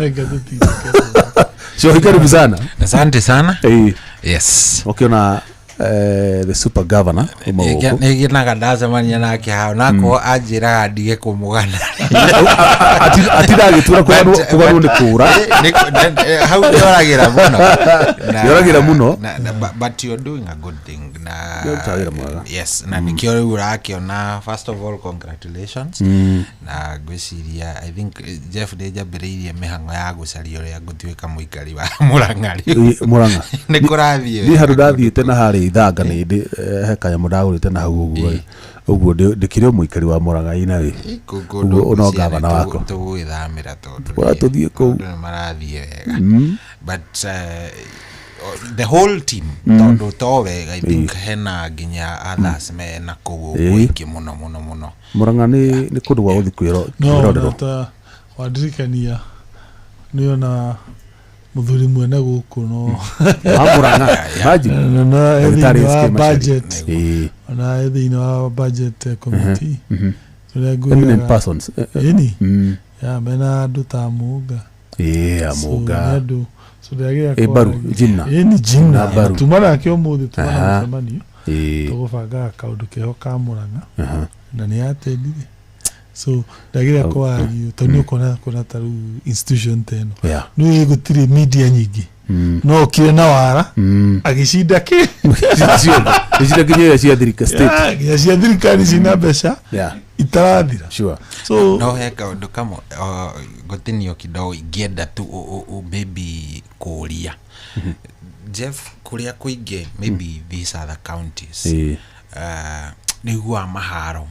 Shohi, karibu sana. Asante sana. Yes. Ukiona the super governor uma gũkũ. Nĩgĩnaga ndacemania nake hau nako anjĩraga ndige kũmũgana. Atinda agĩtura kũganwo nĩ kũra. Hau nĩoragĩra mũno. Nĩoragĩra mũno. But you're doing a good thing na Nĩũrutaga wĩra mwega. Yes, na nĩkĩo rĩu ũrakĩona, first of all, congratulations. Na ngwĩciria, I think, Jeff, nĩ njambĩrĩirie mĩhang'o ya gũcaria ũrĩa ngũtuĩka mũikari wa Mũrang'a rĩu. Murang'a. Nĩ kũrathiĩ Niĩ handũ ndathiĩte na harĩa ithanga nĩ ndĩ he kanyamũ ndagũrĩte na hau ũguo ĩ. Ũguo ndĩkĩrĩ o mũikari wa Murang'a ina ĩ. Ũguo no gavana wakwa. Tũgũgĩthamĩra tondũ Ũra tũthiĩ kũu. tondũ nĩ marathiĩ wega. But the whole team, tondũ to wega, I think hena nginya others mena kũu ũguo aingĩ mũno mũno mũno. Murang'a nĩ kũndũ gwa gũthiĩ no kwĩrorerwo. Ta wandirikania nĩona mũthuri mwene gũkũ no Wa Murang'a. Imagine. na e Ndagĩtarĩ thĩinĩ wa SK Macharia. budget, ona e thĩinĩ wa budget committee ũrĩa Eminent ngwĩraga. persons. Ĩni ya mena andũ ta Mũnga. Yeah, So, Mũnga. nĩ andũ, so ndagĩrĩire Baru, Jimna. Ĩni Jimna. Na Baru. Tuma nake ũmũthĩ tuma na mũcemanio, tũgũbangaga kaũndũ keho ka Murang'a na nĩ atendire, so ndagĩrĩire kwagio tondũ nĩ ũkuona kuona ta rĩu institution ta ĩno nĩ gũtirĩ media nyingĩ, no ũkire na wara agĩcinda kĩ. Ciothe. Icinda nginya iria cia thirika state. Yeah, nginya cia thirikari cina mbeca itarathira. So no he kaũndũ kamwe ngũtinio kidogo ingĩenda tu maybe kũũria Jeff, kũrĩa kũingĩ, maybe these other counties, nĩiguaga maharo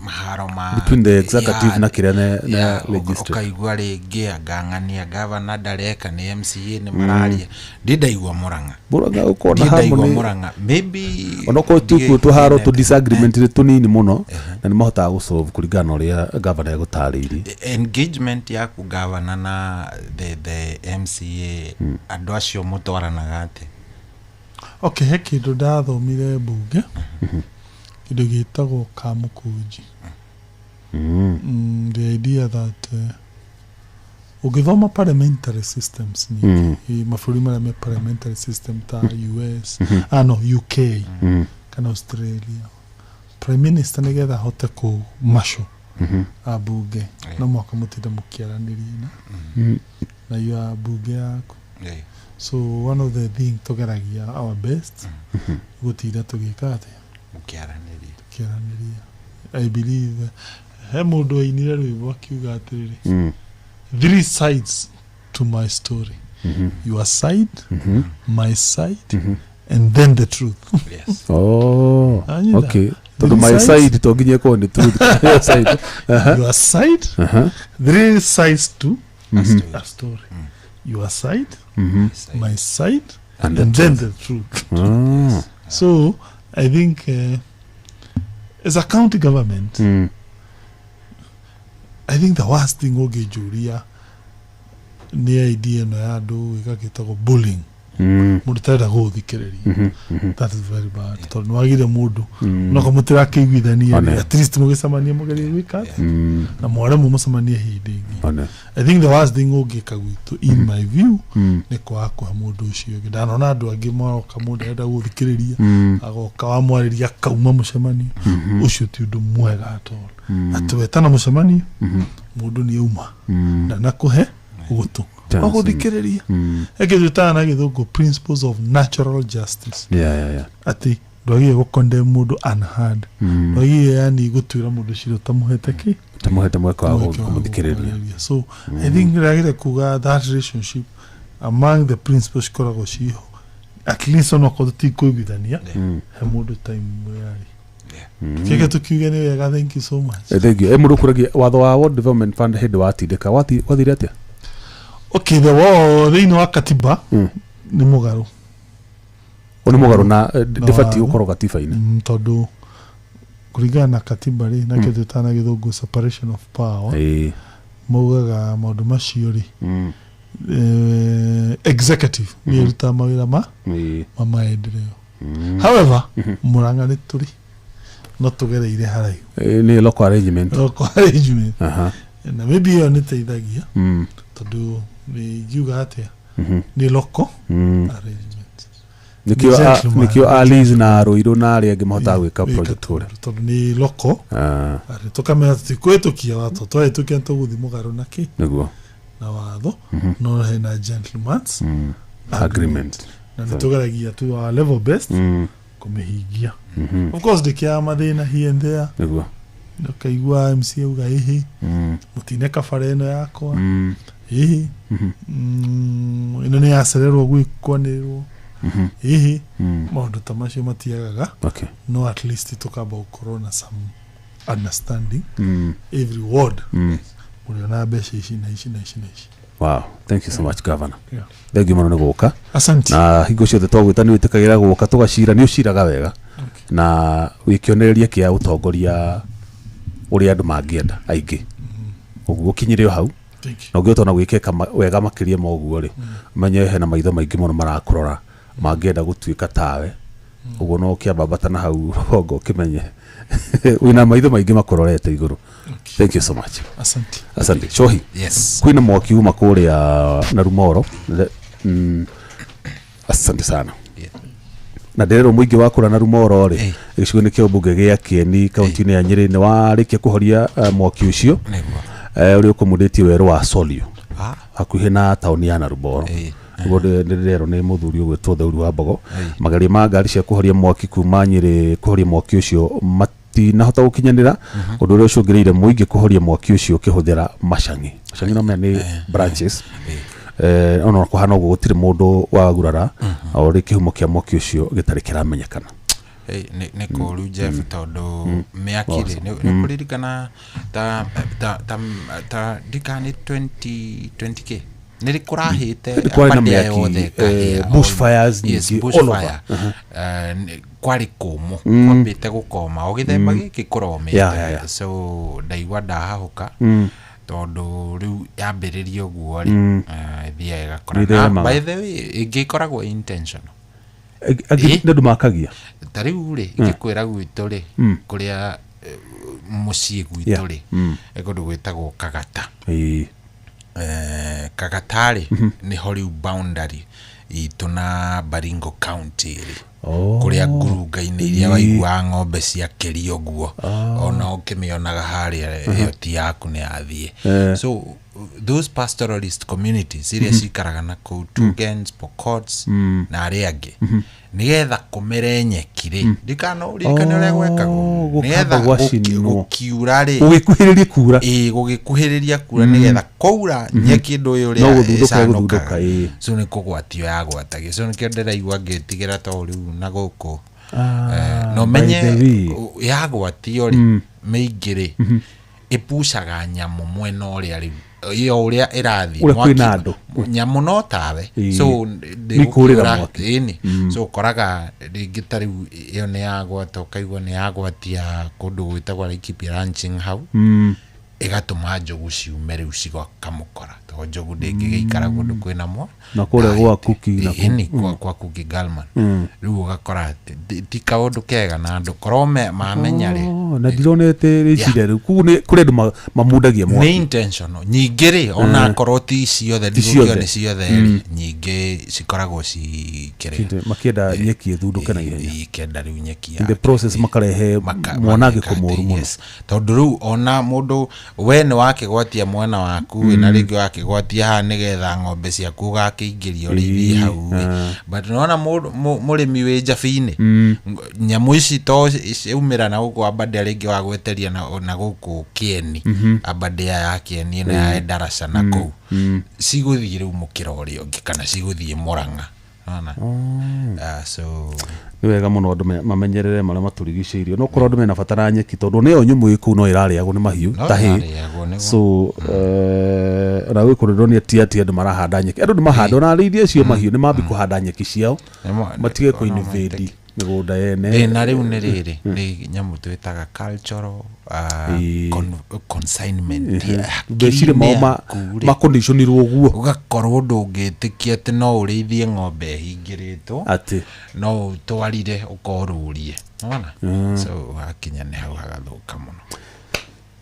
maharo ma Between the executive na kĩrĩa na legislative. Ũkaigua rĩngĩ angang'ania gavana ndareka, nĩ MCA nĩ mararia, ndi ndaigua Murang'a. Murang'a ũkona Ndi ndaigua harmony. Murang'a maybe Onokorwo tukuo tũharo tũ disagreement nĩ tũnini mũno na nĩ mahotaga gũsolve kũringana na ũrĩa gavana egũtarĩirie. Engagement yaku gavana na the MCA, andũ acio mũtwaranaga atĩ? Okay, he kĩndũ ndathomire mbunge, kĩndũ gĩtagwo kamũkũnji. The idea that ũngĩthoma parliamentary systems nyingĩ, mabũrũri marĩa me parliamentary system ta US, ah no, UK kana Australia, prime minister nĩgetha ahote kũmaco ambunge no mũhaka mũtinde mũkĩaranĩria na na iyo ambunge yaku. So one of the thing tũgeragia our best gũtinda tũgĩka atĩa? Mũkĩaranĩria. Tũkĩaranĩria. I believe he mũndũ wainire rwĩmbo akiuga atĩrĩrĩ, "Three sides to my story, your side, my side, and then the truth." Oh, Anyita. okay. Tondũ Three my sides. side to nginya ĩkorwo nĩ truth. Your side. Your side, three sides to a story, your side, my side, And the and then the truth. So I think as a county government, I think the worst thing ũngĩnjũria nĩ idea ĩno ya andũ gwĩka gĩtagwo bullying. Mũndũ ũtarenda gũgũthikĩrĩria, that is very bad, tondũ nĩ wagire mũndũ nokorwo mũtirakĩiguithania One. rĩ, at least mũgĩcemanie mũgerie gwĩka atĩa, na mwaremwo mũcemanie hĩndĩ ĩngĩ. One. I think the worst thing ũngĩka gwitũ, in my view, nĩ kwaga kũhe mũndũ ũcio ũngĩ. Ndanona andũ angĩ maroka, mũndũ arenda gũthikĩrĩria, agoka, wamwarĩria akauma mũcemanio ũcio. Ti ũndũ mwega at all atĩ wetana mũcemanio, mũndũ nĩ auma ndanakũhe gũtũ Chance. wagũthikĩrĩria. Ĩngĩ twĩtaga na Gĩthũngũ principles of natural justice, atĩ ndwagĩrĩire gũ-condemn mũndũ unheard, ndwagĩrĩire yani gũtuĩra mũndũ cira ũtamũhete kĩ Tamuhete mweke wa mweke wa kũmũthikĩrĩria. gũkwarĩria. So I think ndagĩrĩire kuga that relationship, among the principles cikoragwo ciho, at least onokorwo tũtikũiguithania, he mũndũ time yarĩ kĩke tũkiuge nĩ wega. Thank you so much. Thank you. Mũndũ ũkũragia watho wa World Development Fund hĩndĩ watindĩka wathire atĩa? Okay, the law thĩinĩ wa katiba nĩ mũgarũ. Ũ nĩ mũgarũ na Na ndĩbatiĩ watho. gũkorwo gatiba-inĩ. Tondũ kũringana na katiba rĩ, na kĩndũ twĩtaga na Gĩthũngũ separation of power, maugaga maũndũ macio rĩ, executive nĩ ĩrutaga mawĩra ma maendeleo. However, Mũrang'a nĩ tũrĩ no tũgereire haraihu. Nĩ local arrangement. Local arrangement. Na maybe ĩyo nĩ teithagia, tondũ nĩ ingiuga atĩa, nĩ local arrangement. Nĩkĩo Nĩ gentleman. Nĩkĩo Alice na Rũirũ na arĩa angĩ mahotaga gwĩka Gwĩka project kũrĩa. Tondũ nĩ local. Arĩ tũkamenya tũtikũhĩtũkia watho, twahĩtũkia nĩtũgũthiĩ mũgarũ na kĩ Nĩguo. Na watho, no hena gentleman's agreement. Na nĩ tũgeragia to our level best kũmĩhingia. Of course ndĩkĩaga mathĩna here and there. Ũkaigua MC auga, ĩhĩ, mũtine kabara ĩno yakwa, ĩhĩ, ĩno nĩ yacererwo gwĩkwanĩrwo, ĩhĩ, maũndũ ta macio matiagaga. No at least tũkamba gũkorwo na some understanding, every ward mũrĩona mbeca ici na ici na ici na ici. Wow, thank you so much, governor. Yeah. Thank you mũno nĩ gũka. Asante. Na hingo ciothe twagwĩta nĩ wĩtĩkagĩra gũka tũgacira, nĩ ũciraga wega na wĩ kĩonereria kĩa ũtongoria ũrĩa andũ mangĩenda aingĩ. Ũguo ũkinyire o hau. Thank you. Na ũngĩhota ona gwĩkeka wega makĩria ma ũguo rĩ, menye hena maitho maingĩ mũno marakũrora mangĩenda gũtuĩka tawe. Ũguo no ũkĩambambata na hau rũgongo ũkĩmenye wĩna maitho maingĩ makũrorete igũrũ. Thank you so much. Asante. Asante Shohi. Yes. Kwĩna mwaki uma kũrĩa Narumoro. Asante sana. Na ndĩrerwo mũingĩ wa kũrĩa Narumoro rĩ, gĩcigo-inĩ kĩa ũmbunge gĩa Kĩeni, kaunti-inĩ ya Nyĩrĩ, nĩ warĩkia kũhoria mwaki ũcio ũrĩa ũkũmundĩtie werũ wa Solio hakuhĩ na taũni ya Narumoro. Nĩguo ndĩrerwo nĩ mũthuri ũgwĩtwo Theuri wa Mbogo. Magerio ma ngari cia kũhoria mwaki kuma Nyĩrĩ kũhoria mwaki ũcio matinahota gũkinyanĩra, ũndũ ũrĩa ũcũngĩrĩire mũingĩ kũhoria mwaki ũcio ũkĩhũthĩra macang'i. Macang'i no menya nĩ branches. Ona kũhana ũguo gũtirĩ mũndũ wagurara, o ũrĩa kĩhumo kĩa mwaki ũcio gĩtarĩ kĩramenyekana. Hey, nĩ kũru Jeff, tondũ mĩaki rĩ, nĩ kũririkana ta ndika nĩ 20 k nĩ kũrahĩte. Nĩ kwarĩ na Aberdare mĩaki, yothe ĩkahĩa. Bush fires Yes, nyingĩ bush all over. fire. Kwarĩ kũmũ, kwambĩte gũkoma o gĩthemba gĩkĩ kũromĩte. So ndaigua ndahahũka, tondũ rĩu yambĩrĩria ũguo rĩ, ĩthiaga ĩgakora. Nĩ Na ĩtheremaga. by the way, ĩngĩ ĩkoragwo intentional. Angĩ nĩ andũ makagia. Ta rĩu rĩ, ingĩkwĩra gwitũ rĩ, kũrĩa mũciĩ gwitũ rĩ, nĩ kũndũ gwĩtagwo Kagata. Kagata rĩ, nĩho rĩu boundary itũ na Baringo County rĩ, kũrĩa ngurunga-inĩ iria waiguaga ng'ombe ciakĩrio ũguo, ona ũkĩmĩonaga harĩa, ĩyo ti yaku, nĩ yathiĩ. So those pastoralist communities iria cikaraga na kũu, Tugens, Pokots na arĩa angĩ, nĩgetha kũmere nyeki rĩ, ndikana ũririkane ũrĩa gwekagwo, gũkamba nĩgetha gwacinwo. gũkiura rĩ, Gũgĩkuhĩrĩria kura. Ĩĩ, gũgĩkuhĩrĩria kura, nĩgetha kwaura nyeki ndũĩ No ũrĩa gũthundũka ĩcanũkaga. ĩgũthundũka, ĩĩ. So nĩ kũgwatio yagwatagio. So nĩkĩo ndĩraigua ngĩtigĩra to rĩu na gũkũ. Na by ũmenye the way. Yagwatio rĩ, mĩingĩ rĩ, ĩpucaga nyamũ mwena ũrĩa rĩu ĩyo ũrĩa ĩrathiĩ. Ũrĩa kwĩna Mwaki- andũ. Nyamũ no tawe. So Nĩ kũũrĩra mwaki. Ĩni so ũkoraga rĩngĩ ta rĩu ĩyo nĩ yagwata, ũkaigua nĩ yagwatia kũndũ gwĩtagwo Laikipia Ranching hau. Ĩgatũma njogu ciume rĩu cigakamũkora tondũ njogu ndĩngĩgĩikara kũndũ kwĩna mwa Na kũrĩa gwa Kuki na kũ- ĩni kwa Kuki Galman. Rĩu ũgakora ti kaũndũ kega na andũ korwo mamenya rĩ. Oh, na ndironete rĩciria rĩu koguo nĩ kũrĩ andũ mamundagia Nĩ mwaki. intentional nyingĩ rĩ, ona akorwo ti ciothe, Ti ndigũkio ciothe. nĩ ciothe rĩ, nyingĩ cikoragwo cikĩrĩ Makĩenda nyeki ĩthundũke na ihenya. Ikenda rĩu nyeki In the process makarehe mwanangĩko mũru mũno. Yes. Tondũ rĩu ona mũndũ we nĩ wakĩgwatia mwena waku mm. na rĩngĩ wakĩgwatia haha nĩgetha ng'ombe ciaku ũgakĩingĩria ũrĩithie hau ĩ. But nĩwona mũrĩmi wĩ njabi-inĩ, nyamũ ici to ciaumĩra na gũkũ Aberdare, rĩngĩ wagweteria na gũkũ Kĩeni, Aberdare ya Kĩeni ĩno ya Endaraca na kũu cigũthiĩ rĩu mũkĩra ũrĩa ũngĩ kana cigũthiĩ Mũrang'a. Nĩwona? Ah, so Nĩ wega mũno andũ mamenyerere marĩa matũrigicĩirie, no korwo andũ mena bata na nyeki tondũ nĩyo nyũmũ ĩ kũu no ĩrarĩagwo nĩ mahiũ No ta hay. ĩrarĩagwo nĩguo. So ona gwĩ kũndũ ndonire ti atĩ andũ marahanda nyeki, andũ nĩ mahanda ona arĩithi acio mahiũ nĩ mambi kũhanda nyeki ciao matige kũ invade mĩgũnda yene. Thĩna rĩu nĩ rĩrĩ, nĩ nyamũ twĩtaga cultural consignment. Meciria mao Hakiri-inĩ yaku rĩ, makonditionirwo ũguo. Ũgakorwo ndũngĩtĩkia atĩ no ũrĩithie ng'ombe ĩhingĩrĩtwo, atĩ no ũtwarire ũkorũrie, nĩwona? So hakinya nĩ hau hagathũka mũno.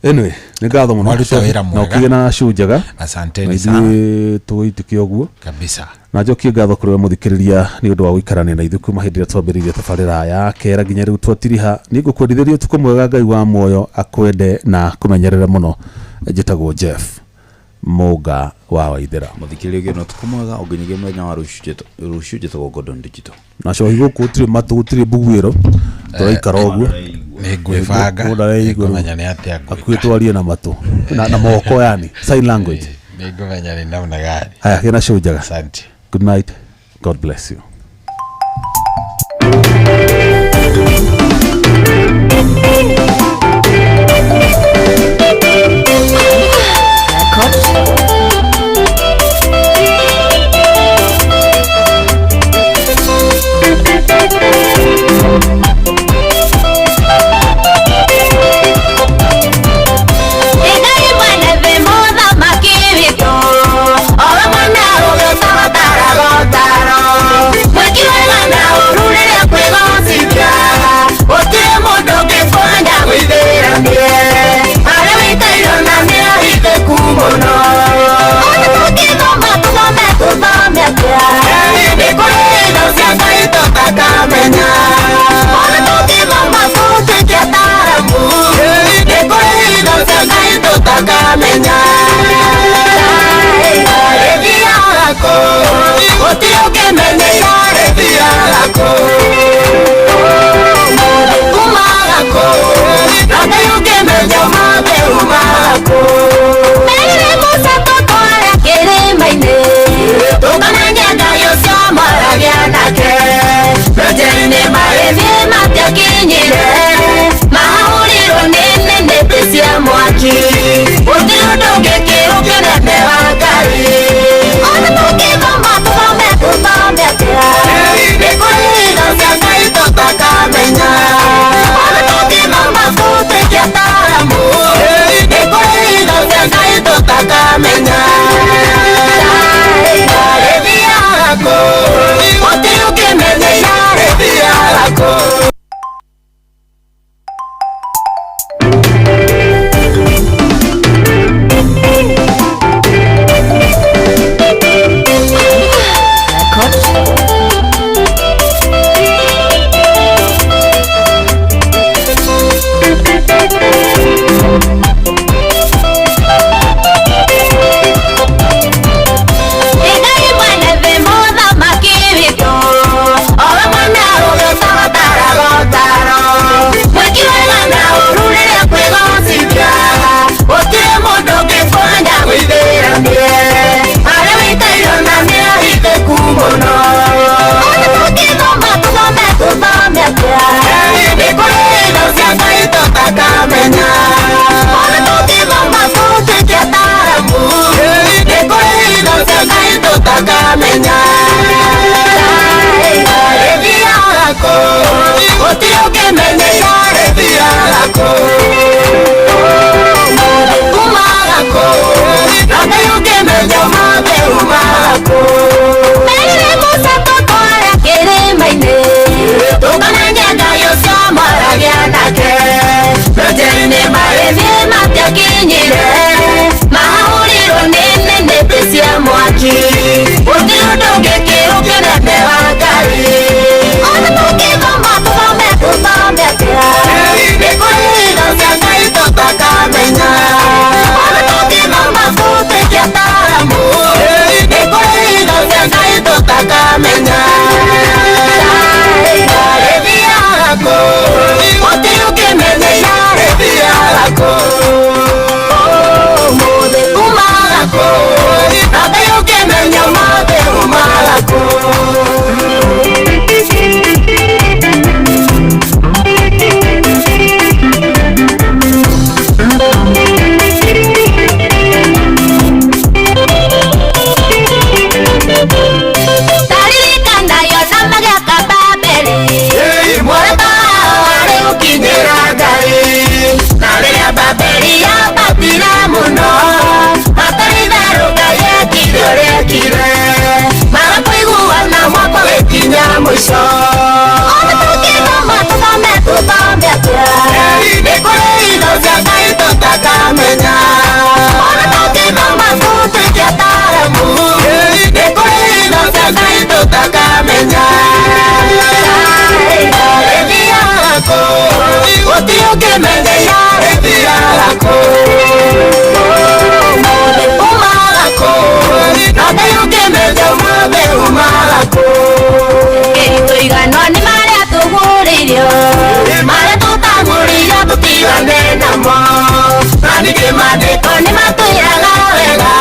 Anyway, nĩ ngatho mũno. Waruta wĩra Na mwega. ũkĩgĩe na show njega. Asanteni Na sana. ithuĩ tũgũitĩkia ũguo kabisa. Na njokie ngatho kũrĩ we mũthikĩrĩria nĩ ũndũ wa gũikarania na ithuĩ kuma hĩndĩ ĩrĩa twambĩrĩirie tabarĩra ya kera nginya rĩu twatiriha. Nĩ ngũkwendithĩria ũtukũ mwega, Ngai wa muoyo akwende na kũmenyerere mũno. Njĩtagwo Jeff Mũnga wa Waithĩra. Mũthikĩrĩria, ũgĩe na ũtukũ mwega ũnginyagia mũthenya wa rũciũ. Njĩtagwo Gordon Digital. Na cohi gũkũ gũtirĩ matũ, gũtirĩ mbuguĩro, tũraikara ũguo. Nĩ ngwĩbanga. Mũndũ areigua. Nĩngũmenya nĩ atĩa ngwĩka. Hakuhĩ twarie na matũ na moko, yani sign language. Nĩngũmenya nĩ namna gani. Haya, gĩa na show njega. Asante. Good night, God bless you. Ngai mwene thĩ mũthamaki witũ, owe mwene ũrĩa ũtabataraga ũtaro. Mwĩki wega na ũũru rĩrĩa kwĩgocithia, gũtirĩ mũndũ ũngĩkũmenya gwĩthĩranie. Harĩa wĩikairwo na nĩ ahithĩku mũno. Ona tũngĩthoma tũthome tũthome atĩa, nĩ kũrĩ indo cia Ngai tũtakamenya. Ona tũngĩthoma tũtuĩke ataaramu, nĩ kũrĩ indo cia Ngai tũtakamenya. Rĩthiaga kũ? Gũtirĩ ũngĩmenya rĩthiaga kũ. Umaga kũ? Na Ngai ũngĩmenya ũmothe umaga kũ? Merire Musa tũtware kĩrĩma-inĩ, tũkamenya Ngai ũcio mwaragia nake. Njĩra-inĩ magĩthiĩ matiakinyire, mahahũrirwo nĩ nĩnĩmbĩ cia mwaki. Gũtirĩ ũndũ ũngĩkĩrwo kĩnene wa Ngai. Ona tũngĩthoma tũthome tũthome atĩa, nĩ kũrĩ indo kũ? Ũmũthĩ umaga kũ? Na Ngai ũkĩmenya ũmũthĩ umaga kũ? Taririkana Yona magĩaka Babeli, muoroto wao warĩ gũkinyĩra Ngai. Na rĩrĩa Babeli yambatire mũno, hatarĩ itherũ Ngai ekire ũrĩa ekire, maga kũiguana mwaka ũgĩkinya mũico. Ona tũngĩthoma tũthome tũthome atĩa, nĩ kũrĩ indo cia Ngai tũtakamenya. Ona tũngĩthoma tũtuĩke ataaramu, nĩ kũrĩ indo cia Ngai tũtakamenya. Ĩthiaga kũ? Gũtirĩ ũngĩmenya ĩthiaga kũ. Ũmũthĩ umaga kũ? Na Ngai ũngĩmenya ũmũthĩ umaga kũ? Tũiganwo nĩ marĩa tũgũrĩirio, marĩa tũtagũrĩirio tũtigane namo. Na ningĩ maandĩko nĩ matwĩraga wega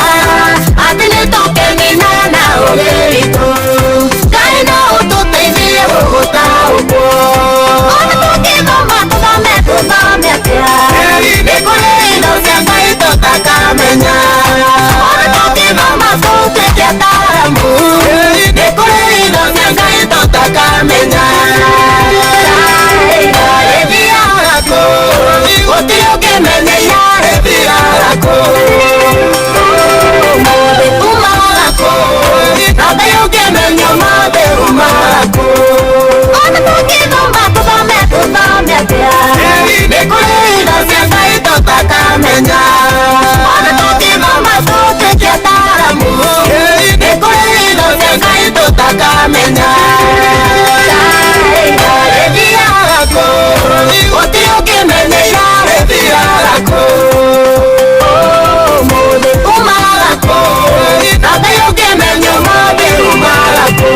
atĩ nĩ tũkenina na ũũgĩ witũ. Ngai no ũtũteithie gũgũtaũkwo. Ona tũngĩthoma tũthome tũthome atĩa, nĩ kũrĩ indo cia Ngai tũtakamenya. Ona tũngĩthoma tũtuĩke ataaramu, nĩ kũrĩ indo cia Ngai tũtakamenya. Ĩthiaga kũ? Gũtirĩ ũngĩmenya ĩthiaga kũ. Ũmũthĩ umaga kũ? Na Ngai ũngĩmenya ũmũthĩ umaga kũ? Ona tũngĩthoma tũthome tũthome atĩa, nĩ kũrĩ indo cia Ngai tũtakamenya. Ona tũngĩthoma tũtuĩke ataaramu, nĩ kũrĩ indo cia Ngai tũtakamenya. Ĩthiaga kũ? Gũtirĩ ũngĩmenya ĩthiaga kũ. Ũmũthĩ umaga kũ? Na Ngai ũngĩmenya ũmũthĩ umaga kũ?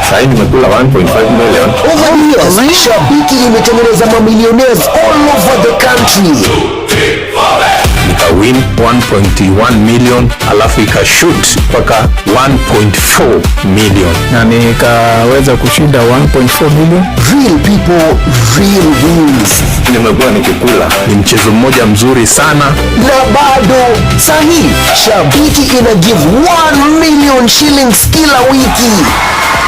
Sahii nimekula 1.5 million. Over the years, Shabiki imetengeneza mamillionaires all over the country. Nikawin 1.1 million alafu ikashoot mpaka 1.4 million. Na nikaweza kushinda 1.4 million. Real people, real wins. Nimekuwa nikikula, ni mchezo mmoja mzuri sana. Na bado sahi Shabiki ina give 1 million shillings kila wiki.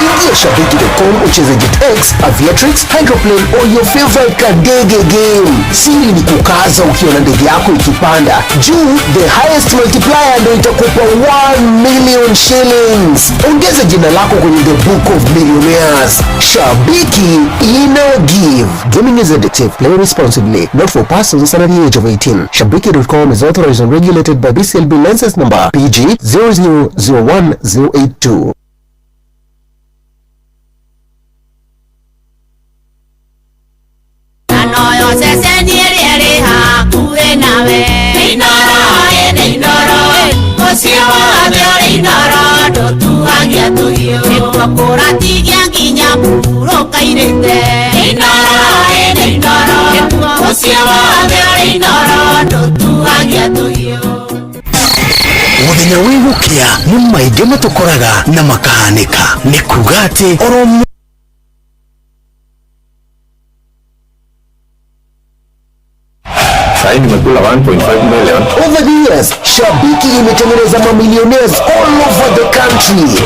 Ingia shabiki.com ucheze JetX, Aviatrix, Hydroplane or your favorite kadege game. Siri ni kukaza ukiona ndege yako ikipanda juu. The highest multiplier ndio itakupa 1 million shillings. Ongeza jina lako kwenye the book of millionaires. Shabiki ina give. Gaming is addictive. Play responsibly. Not for persons under the age of 18. Shabiki.com is authorized and regulated by BCLB license number PG 0001082. Mũthenya wĩ gũkĩa nĩ maingĩ matũkoraga na makahanĩka, nĩ kuga atĩ oro Sahii nimekula 1.5 million. Over the years, Shabiki imetengeneza mamillionaires all over the country.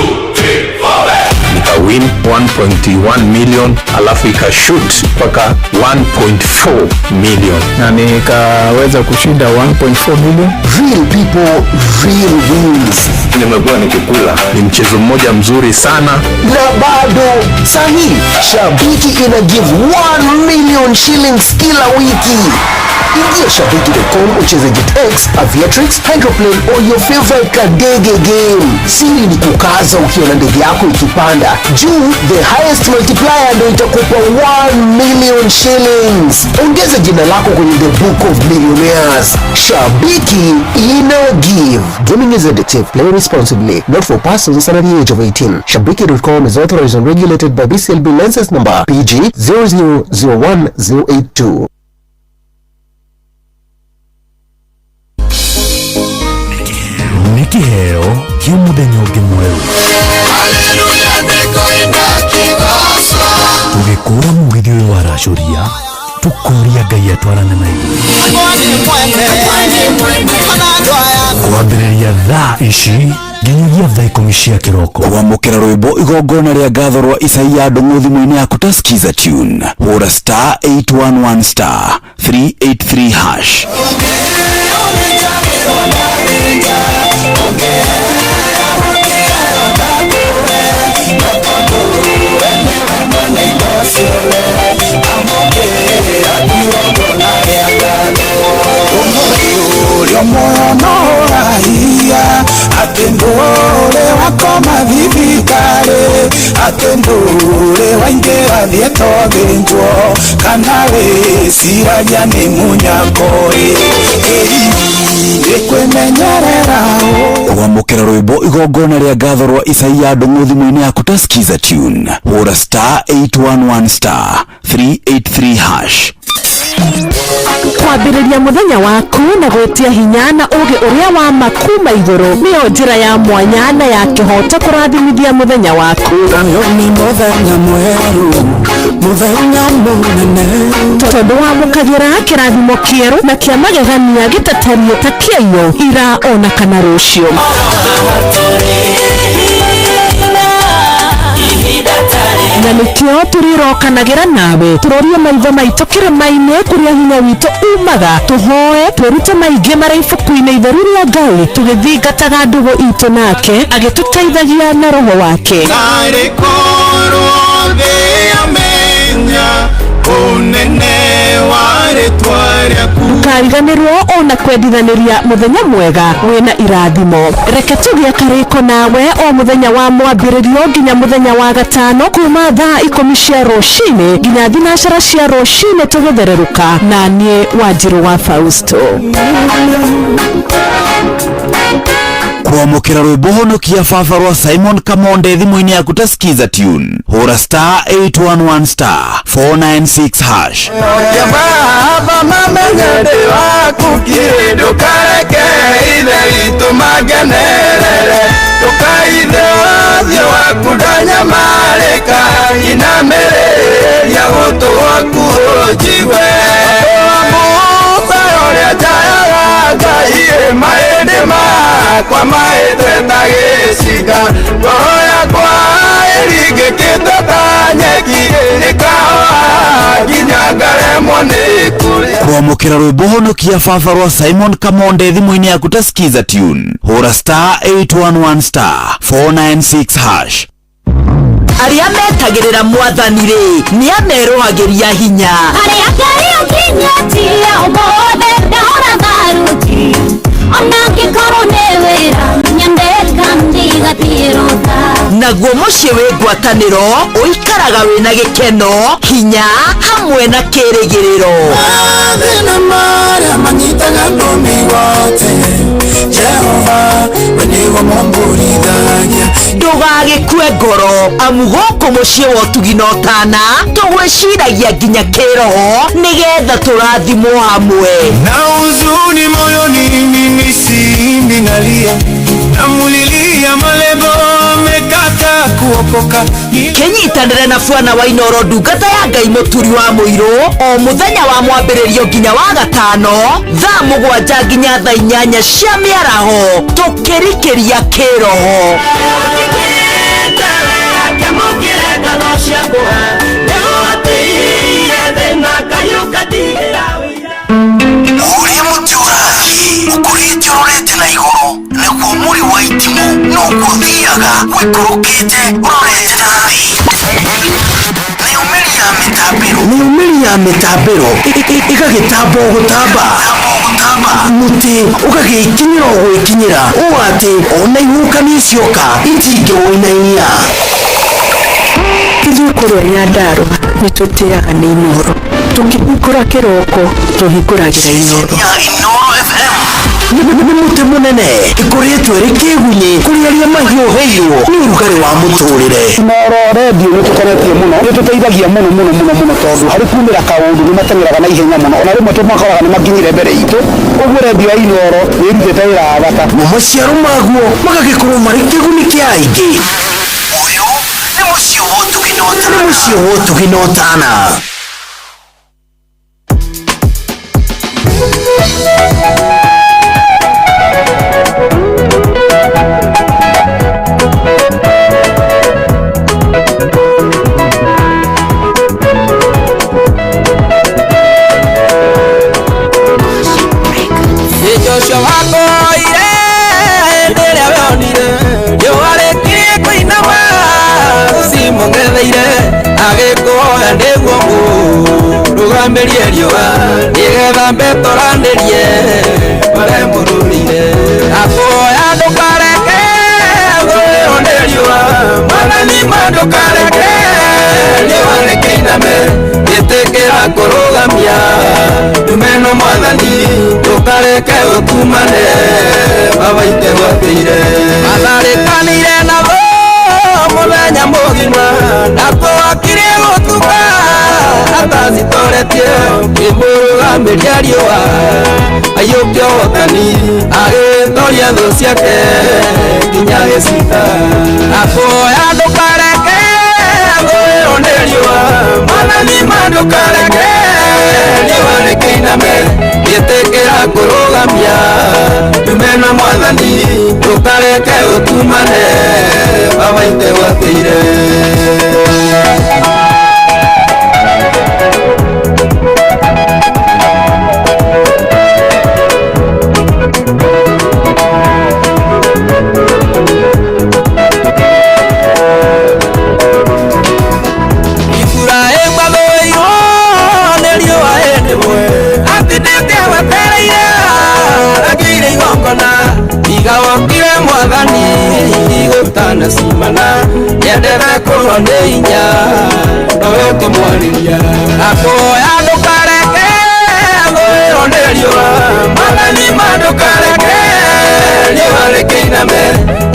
Nikawin Nikawin 1.1 million, alafu ikashoot mpaka 1.4 million. Na nikaweza kushinda 1.4 million. Real people, real wins. Nimekuwa nikikula. Ni mchezo mmoja mzuri sana. Na bado sahi Shabiki ina give 1 million shillings kila wiki. Ingia shabiki.com ucheze JetX, Aviatrix, Hydroplane or your favorite kadege game. Siri ni kukaza ukiona ndege yako ikipanda juu. The highest multiplier ndo itakupa 1 million shillings. Ongeza jina lako kwenye the book of millionaires. Shabiki ina give. Gaming is addictive. Play responsibly. Not for persons under the age of 18. Shabiki.com is authorized and regulated by BCLB license number PG 0001082. Nĩ kĩheo kĩa mũthenya ũngĩ mwerũ tũgĩkũra mũgithi ũyũ waracũria, tũkoria Ngai atwarane na ithuĩ kwambĩrĩria thaa ici nginyagia thaa 10 cia kĩroko. Kwamũkĩra rwĩmbo igongona rĩa ngatho rwa Isaia Ndung'u thimũ-inĩ yaku ta Skiza tune, hũra star 811 star 383 hash. Ũrĩa muoyo ũrahia atĩ ndũrĩ wakoma thibitarĩ, atĩ ndũrĩ waingĩra thieta ũthĩnjwo, kana wĩciragia nĩ mũnyako ĩ nĩ kwĩmenyerera. Kwamũkĩra rwĩmbo igongona rĩa ngatho rwa Isaia Ndung'u thimũ-inĩ yaku ta Skiza tune, hũra star 811 star 383 hash. Kwambĩrĩria mũthenya waku na gwĩtia hinya na ũgĩ ũrĩa wa ma kuma igũrũ nĩyo njĩra ya mwanya na ya kĩhoto kũrathimithia mũthenya waku. Nĩ mũthenya mwerũ, mũthenya mũnene, tondũ wamũkagĩra kĩrathimo kĩerũ na kĩa magegania gĩtatariĩ ta kĩaiyũ ira ona kana rũciũ. Na nĩkĩo tũrĩrokanagĩra nawe tũrorie maitho maitũ kĩrĩma-inĩ kũrĩa hinya witũ umaga, tũhoe twĩrute maingĩ marĩa ibuku-inĩ itheru rĩa Ngai, tũgĩthingataga ndũgũ itũ nake agĩtũteithagia na roho wake. Tarĩ korwo thĩ yamenya ũnene wa rĩtwa rĩaku. Ndũkariganĩrwo ona kwendithanĩria mũthenya mwega wĩna irathimo. Reke tũgĩe karĩko nawe o mũthenya wa mwambĩrĩrio nginya mũthenya wa gatano kuma thaa 10 cia rũcinĩ nginya 12 cia rũcinĩ tũgĩthererũka na niĩ Wanjirũ wa Fausto. Kwamũkĩra rwĩmbo honokia baba rwa Simon Kamonde thimũ-inĩ yaku ta Skiza tune, hũra star 811 star 496 hash. Baba mamenye ndĩ waku kĩ, ndũkareke ithe witũ mangenerere, ndũkaithe ũthiũ waku ndanyamarĩka, inamĩrĩria gũtũ gwaku ũnjigue. Musa ũrĩa njayaga Ngai, mahĩndĩ makwa mahĩte ta gĩcinga, ngoro yakwa ĩringĩkĩte ta nyeki, ĩkahoha nginya ngaremwo nĩ kũrĩa. Kwamũkĩra rwĩmbo honokia baba rwa Simon Kamonde thimũ-inĩ yaku ta Skiza tune, hũra star 811 star 496 hash. Arĩa metagĩrĩra mwathani rĩ nĩ amerũhagĩria hinya. Arĩa Ngai ũkinyĩtie ũmũthĩ ndahora tharuti, ona angĩkorwo nĩ wĩra nyendeka ndigathiĩ rũtha. Naguo mũciĩ wĩ ngwatanĩro ũikaraga wĩna gĩkeno, hinya hamwe na kĩrĩgĩrĩro. Mathĩna marĩa manyitaga andũ mĩgwate, Jehova we nĩwe mũmbũrithagia. Ndũgagĩkue ngoro amu gũkũ mũciĩ wa ũtugi na ũtana tũgwĩciragia nginya kĩroho nĩgetha tũrathimwo hamwe. Na huzuni moyoni mimi siimbi nalia, namulilia malebo amekata kuokoka. Kĩnyitanĩre na bwana wa Inooro ndungata ya Ngai mũturi wa mũirũ o mũthenya wa mwambĩrĩrio nginya wa gatano thaa 7 nginya thaa 8 cia mĩaraho tũkĩrikĩria kĩroho. ngatho ciakwa nĩgũtigĩire thĩna kayũkatigĩra. Ũrĩa mũtĩ ũrathiĩ ũkũrĩte ũrorete na igũrũ nĩguo mũri wa itimũ noguo ũthiaga wĩikũrũkĩte ũrorete na thĩ. Nayo mĩri ya mĩtambĩro, nayo mĩri ya mĩtambĩro ĩgagĩtamba o gũtamba, mũtĩ ũgagĩkinyĩra o gwĩkinyĩra ũũ atĩ ona ihuhũkanio cioka itingĩwũinainia. Ithuĩ kũrĩa Nyandarũa nĩ tũtĩaga nĩ Inooro. Tũkĩhingũra kĩroko tũhingũragĩra Inooro. Inooro FM nĩ mũtĩ mũnene ĩkoretwo ĩrĩ kĩgunyĩ kũrĩ arĩa mahiũhĩirwo nĩ ũrugarĩ wa mũtũrĩre. Inooro redio nĩ tũkenetie mũno, nĩ tũteithagia mũno mũno mũno mũno tondũ harĩ kumĩra kaũndũ nĩ mateng'eraga na ihenya mũno, ona rĩmwe tũmakoraga nĩ makinyire mbere itũ. Ũguo redio ya Inooro nĩ ĩrutĩte wĩra wa bata. Mo maciaro maguo magagĩkorwo marĩ kĩguni kĩa aingĩ. Ũyũ nĩ mũciĩ wa ũtugi na ũtana, nĩ mũciĩ wa ũtugi na ũtana. Joshua wakoire hĩndĩ ĩrĩa wonire riũa rĩkirie kũinama cimũng'etheire agĩkũhoya nĩguo mũrũgamĩrie riũa nĩgetha mbetoranĩrie marĩa mũrũrire akũhoya ndũkareke ngũĩrwo nĩ riũa mwathani ma ndũkareke riũa rĩkĩiname gĩtĩkĩra kũrũgamia ndumeno mwathani ndũkareke ũtumane baba itegwatĩire matharĩkanĩire nabo mũthenya mũgima na twakire gũtuka atacitoretie kĩmũrũgamĩria riũa aiyũkia ũhotani agĩtoria thũ ciake nginya gĩcita akũhoya ndũkareke ngũĩrwo nĩ riũa mwathani ma ndũkareke riũa rĩkĩiname gĩtĩkĩra kũrũgamia ndumena mwathani ndũkareke ũtumane baba itegwatĩire. Iburahĩmu athũirwo nĩ riũa hĩndĩ ĩmwe atindĩte wetereire agĩire igongona tiga wokire mwathani gũtanacimana nyendete kũrwo nĩ hinya nowe ũkĩmwarĩria akũhoya ndũkareke ngũĩrwo nĩ riũa mwathani ma ndũkareke riũa rĩkĩiname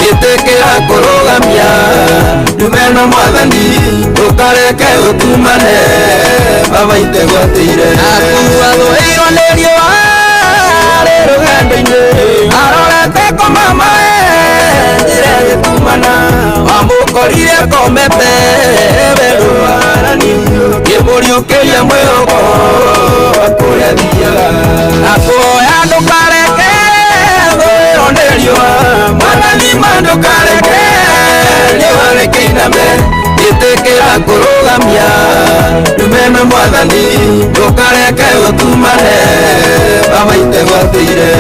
gĩtĩkĩra kũrũgamia ndumeno mwathani ndũkareke ũtumane baba itegwatĩire akuathũirwo nĩ riũa rĩ rũgendo-inĩ arorete kũmamae njĩra ĩgĩtumana wamũkorire komete werũarani kĩmũriũkĩria mwĩhoko wa kũrĩa thiaga akũhoya ndũkareke ngũĩrwo nĩ riũa mwathani ma ndũkareke riũa rĩkĩiname gĩtĩkĩra kũrũgamia ndumena mwathani ndũkareke ũtumane baba itegwatĩire.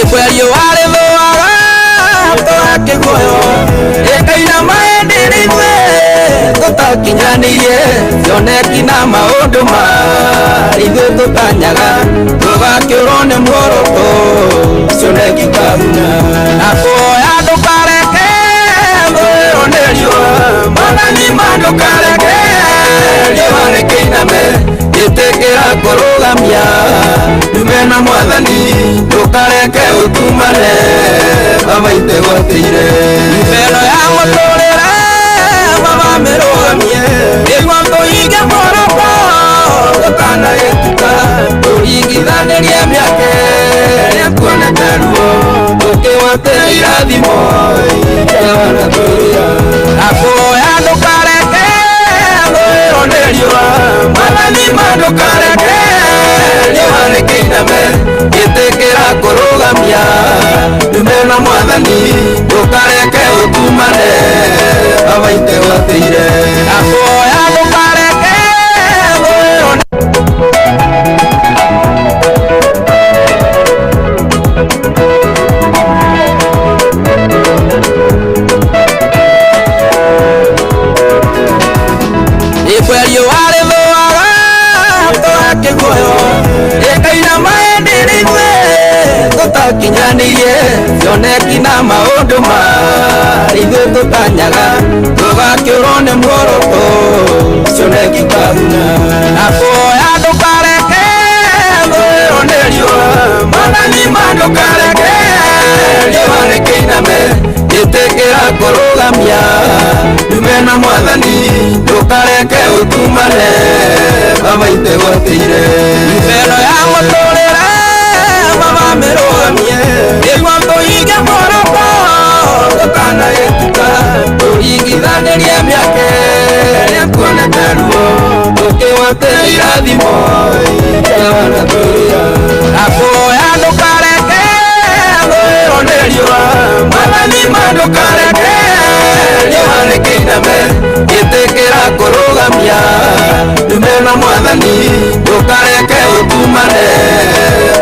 Ikwe riũa rĩthũaga tũgakĩguoyo ĩkainama hĩndĩ ĩrĩa ithuĩ tũtakinyanĩirie cioneki na maũndũ ma ithuĩ tũtanyaga tũgakĩũrwo nĩ muoroto cioneki kahuna akũhoya ndũkareke ngũĩrwo nĩ riũa mwathani ma ndũkareke riũa rĩkĩiname gĩtĩkĩra kũrũgamia ndumena mwathani ndũkareke ũtumane baba itegwatĩire mbero ya mũtũrĩre baba mĩrũgamie nĩguo tũhinge muoroto tũtanahĩtũka tũringithanĩrie mĩaka ĩrĩa tuonete ruo tũkĩgwatĩra irathimo iria wanatũria akũhoya. Tũtakinyanĩirie cioneki na maũndũ marĩa ithuĩ tũtanyaga, tũgakĩũrwo nĩ muoroto cioneki kahuna. Na kuoya ndũkareke thũĩrwo nĩ riũa, Mwathani ma ndũkareke riũa rĩkĩiname, ĩtĩkĩra kũrũgamia ndume na Mwathani, ndũkareke ũtumane baba itegwatĩire. Mbero ya mũtũrĩre baba mĩrũgamie, nĩguo tũhinge muoroto tũtanahĩtũka, tũringithanĩrie mĩaka ĩrĩa tuonete ruo, tũkĩgwatĩra irathimo iria wanatwĩrĩra. Na kuoya ndũkareke thũĩrwo nĩ riũa, Mwathani ma ndũkareke riũa rĩkĩiname, ĩtĩkĩra kũrũgamia ndume na Mwathani, ndũkareke ũtumane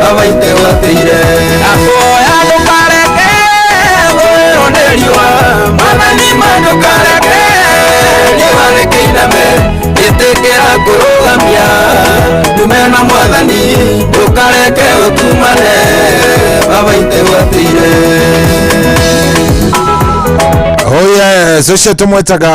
baba itegwatĩire. Na kuoya ndũkareke thũĩrwo nĩ riũa, Mwathani ma ndũkareke riũa rĩkĩiname, ĩtĩkĩra kũrũgamia ndume na Mwathani, ndũkareke ũtumane baba itegwatĩire. Oh yes, ũcio tũmwetaga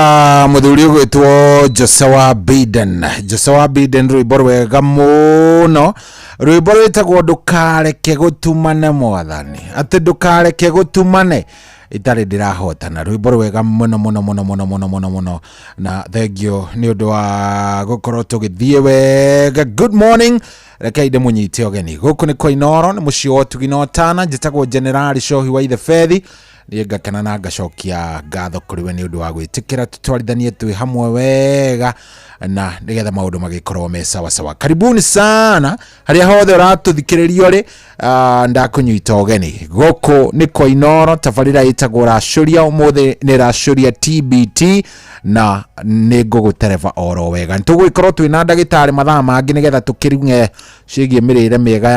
mũthuri ũgwĩtwo Jose Biden. Jose Biden, rwĩmbo rwega mũno, rwĩmbo rwĩtagwo ndũkareke gũtumane Mwathani, atĩ ndũkareke gũtumane itarĩ ndĩrahotana. Rwĩmbo rwega mũno mũno mũno mũno mũno mũno mũno, na thengio nĩ ũndũ wa gũkorwo tũgĩthiĩ wega. Good morning, rekei ndĩmũnyite ũgeni gũkũ nĩ kwa Inooro, nĩ mũciĩ wa ũtugi na ũtana. Njĩtagwo Generali Cohi wa Ithe Bethi. Niĩ ngakena na ngacokia ngatho kũrĩ we nĩ ũndũ wa gwĩtĩkĩra tũtwarithanie twĩ hamwe wega na nĩgetha maũndũ magĩkorwo me sawasawa. Karibuni sana harĩa hothe ũratũthikĩrĩria ũrĩ, ndakũnyita ũgeni gũkũ nĩ kwa Inooro. Tabarĩra ĩtagwo Racũria, ũmũthĩ nĩ Racũria TBT na nĩ ngũgũtereba oro wega. Nĩ tũgũgĩkorwo twĩna ndagĩtarĩ mathaa mangĩ nĩgetha tũkĩrung'e ciĩgiĩ mĩrĩre mĩega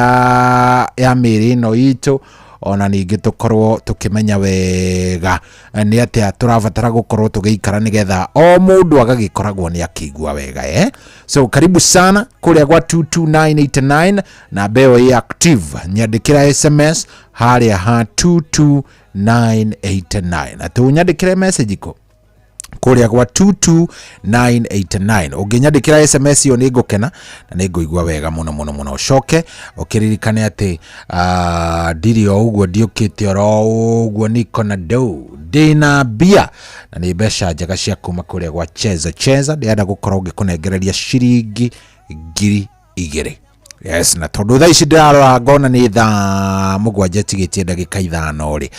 ya mĩĩrĩ ĩno itũ, ona ningĩ tũkorwo tũkĩmenya wega nĩ atĩa tũrabatara gũkorwo tũgĩikara nĩgetha o mũndũ agagĩkoragwo nĩ akĩigua wega, eh? So karibu sana kũrĩa gwa 22989, namba ĩyo ĩ active, nyandĩkĩra SMS harĩa ha 22989, na tũnyandĩkĩre message kũ kũrĩa gwa 22989. Ũngĩnyandĩkĩra SMS ĩyo nĩ ngũkena na nĩ ngũigua wega mũno mũno mũno. Ũcoke ũkĩririkane atĩ ndirĩ o ũguo, ndiũkĩte oro ũguo, niko na ndũ ndĩna mbia na nĩ mbeca njega cia kuma kũrĩa gwa Cheza Cheza. Ndĩrenda gũkorwo ngĩkũnengereria ciringi 2000. Yes, na tondũ thaa ici ndĩrarora ngona nĩ thaa 7 tigĩtie ndagĩka 5 rĩ,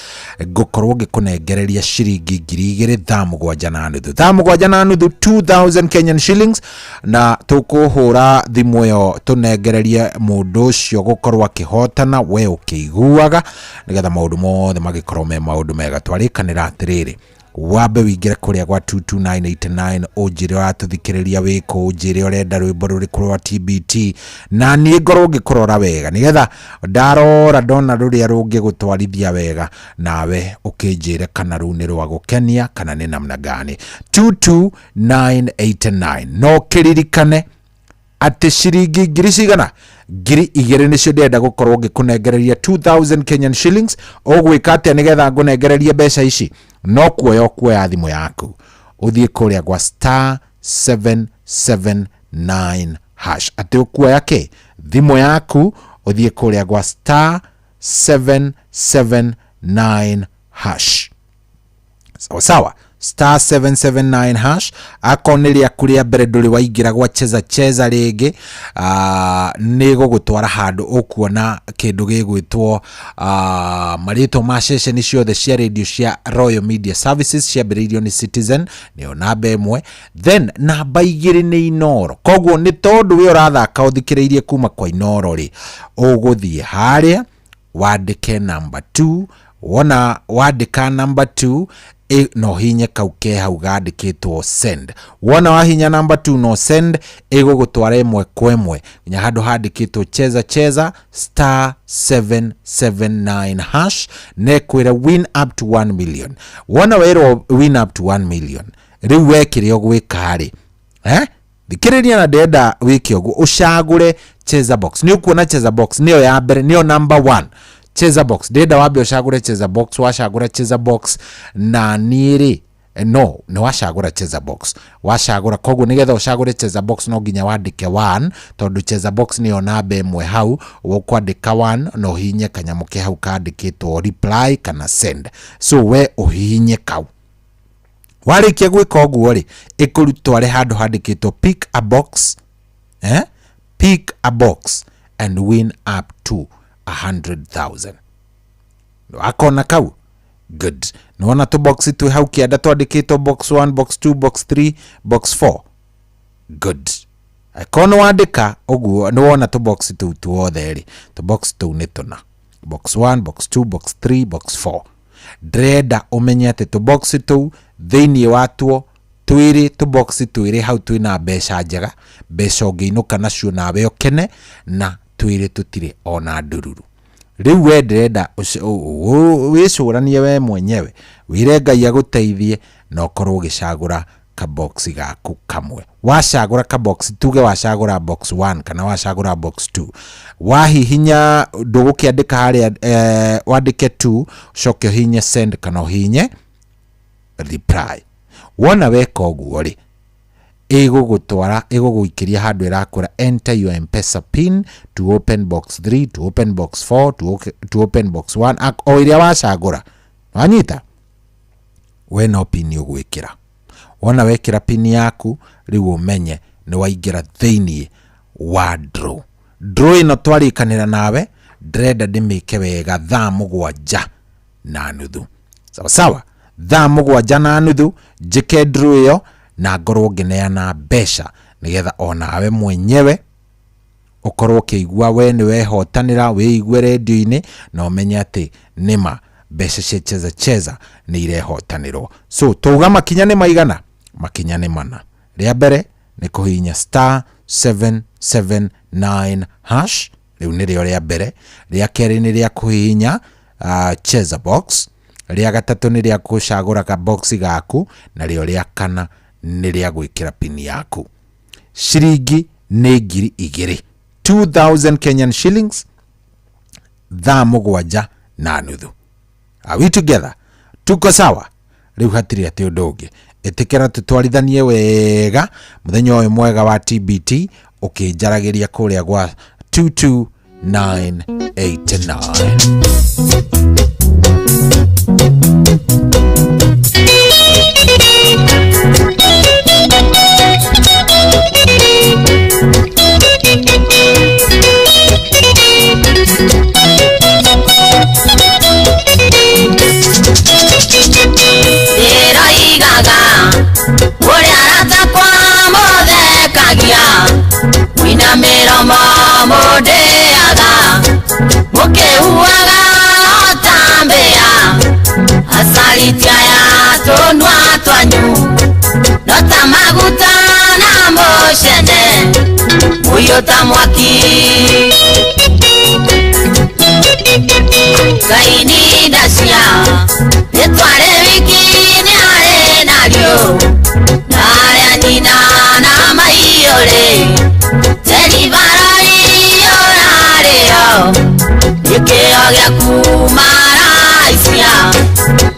ngũkorwo ngĩkũnengereria ciringi 2000 thaa 7:30, thaa 7:30, 2000 Kenyan shillings, na tũkũhũra thimũ ĩyo tũnengererie mũndũ ũcio gũkorwo akĩhotana, we ũkĩiguaga, nĩgetha maũndũ mothe magĩkorwo me maũndũ mega. Twarĩkanĩra atĩrĩrĩ, wambe wĩingĩre kũrĩa gwa 22989, ũnjĩre ũratũthikĩrĩria wĩkũ, ũnjĩre ũrenda rwĩmbo rũrĩkũ rwa TBT, na niĩ ngorwo ngĩkũrora wega nĩgetha ndarora ndona rũrĩa rũngĩgũtwarithia wega, nawe ũkĩnjĩre kana rũu nĩ rwa gũkenia kana nĩ namna gani. 22989, no kĩririkane atĩ ciringi ngiri cigana, 2000 nĩcio ndĩrenda gũkorwo ngĩkũnengereria, 2000 Kenyan shillings. Ũgwĩka atĩa nĩgetha ngũnengererie mbeca ici? No kuoya ũkuoya thimũ yaku ũthiĩ kũrĩa gwa star 779 hash, atĩ ũkuoya kĩ thimũ yaku ũthiĩ kũrĩa gwa star 779 hash. Sawa sawa, star 779 hash. Akorwo nĩ rĩaku rĩa mbere ndũrĩ waingĩra gwa Cheza Cheza rĩngĩ, nĩ gũgũtwara handũ ũkuona kĩndũ gĩgwĩtwo marĩtwa ma ceceni ciothe cia radio cia Royal Media Services ciambĩrĩirio nĩ Citizen, nĩyo namba 1, then namba 2 nĩ Inooro. Koguo nĩ tondũ we ũrathaka ũthikĩrĩirie kuma kwa Inooro rĩ, ũgũthiĩ harĩa wandĩke namba 2. Wona wandĩka namba 2, no hinye kau ke hau gandĩkĩtwo send. Wona wahinya namba 2 no send, ĩgũgũtwara ĩmwe kwa ĩmwe nginya handũ handĩkĩtwo Cheza Cheza star 779 hash, na ĩkwĩre win up to 1 million. Wona werwo win up to 1 million, rĩu we kĩrĩa ũgwĩka rĩ, thikĩrĩria na ndĩrenda wĩke ũguo, ũcagũre Cheza Box. Nĩ ũkuona Cheza Box nĩyo ya mbere, nĩyo number 1. Cheza box, ndĩrenda wambe ũcagũre cheza box. Wacagũra cheza box na niĩ rĩ, no nĩ wacagũra cheza box, wacagũra koguo nĩgetha ũcagũre cheza box no nginya wandĩke 1, tondũ cheza box nĩyo namba ĩmwe hau. Ũkwandĩka 1 na ũhihinye kanyamũ ke hau kandĩkĩtwo reply kana send. So we ũhihinye kau. Warĩkia gwĩka ũguo rĩ, ĩkũrutware handũ handĩkĩtwo pick a box, pick a box and win up to 100,000. Akona kau good. Nĩwona tũbox twĩ hau kĩanda twandĩkĩtwo box 1, box 2, box 3, box 4. Good. Akorwo nĩ wandĩka ũguo, nĩwona tũbox tũu tuothe rĩ, tũbox tũu nĩ tũna, box 1, box 2, box 3, box 4. Ndĩrenda ũmenye atĩ tũbox tũu thĩinĩ watuo twĩrĩ, tũbox twĩrĩ hau twĩna mbeca njega, mbeca ũngĩinũka nacio nawe ũkene, na twĩrĩ tũtirĩ ona ndururu. Rĩu we ndĩrenda wĩcũranie we mwenyewe, wĩre Ngai agũteithie na ũkorwo ũgĩcagũra kabox gaku kamwe. Wacagũra kabox, tuge wacagũra box 1 kana wacagũra box 2, wahihinya ndũgũkĩandĩka harĩa, wandĩke 2, ũcoke ũhihinye send kana ũhihinye reply. Wona weka ũguo rĩ, ĩgũgũtwara, ĩgũgũikĩria handũ ĩrakũra enter your M-Pesa pin to open box 3, to open box 4, to open box 1, o ĩrĩa wacagũra. Wanyita? We no pin ũgwĩkĩra. Wona wekĩra pin yaku, rĩu ũmenye nĩ waingĩra thĩinĩ wa draw. Draw ĩno twarĩkanĩra nawe, ndĩrenda ndĩmĩke wega thaa 7:30. Sawa sawa? Thaa 7:30 njĩke draw ĩyo na ngorwo ngĩneana mbeca nĩgetha onawe mwenyewe ũkorwo ũkĩigua we nĩ wehotanĩra, wĩigue redio-inĩ na ũmenye atĩ nĩma mbeca cia cheza cheza nĩ irehotanĩrwo. So tauga makinya nĩ maigana? Makinya nĩ mana. Rĩa mbere nĩ kũhihinya star 779 hash, rĩu nĩrĩo rĩa mbere. Rĩa kerĩ nĩ rĩa kũhihinya cheza box. Rĩa gatatũ nĩ rĩa gũcagũra kabox gaku, na rĩo rĩa kana nĩ rĩa gwĩkĩra pin yaku. Ciringi nĩ 2,000, 2000 Kenyan shillings, thaa 7:30. Are we together? Tuko sawa? Rĩu hatirĩ atĩ ũndũ ũngĩ. Ĩtĩkĩra tũtwarithanie wega mũthenya ũyũ mwega wa TBT, ũkĩnjaragĩria kũrĩa gwa 22989. Ndĩroigaga ũrĩa aratakwa mũthekagia, mwĩna mĩromo mũndĩaga, mũkĩhuaga ota mbĩa, acaritia ya tũnua twanyu, no ta maguta na mũcene, mũiyũ ta mwaki. Ngai nĩ ndacia rĩtwa wiki nĩ arĩ narĩo, na arĩa nyina na maiyũrĩ, teri barari ũrarĩo, gĩkĩo gĩaku maraicia,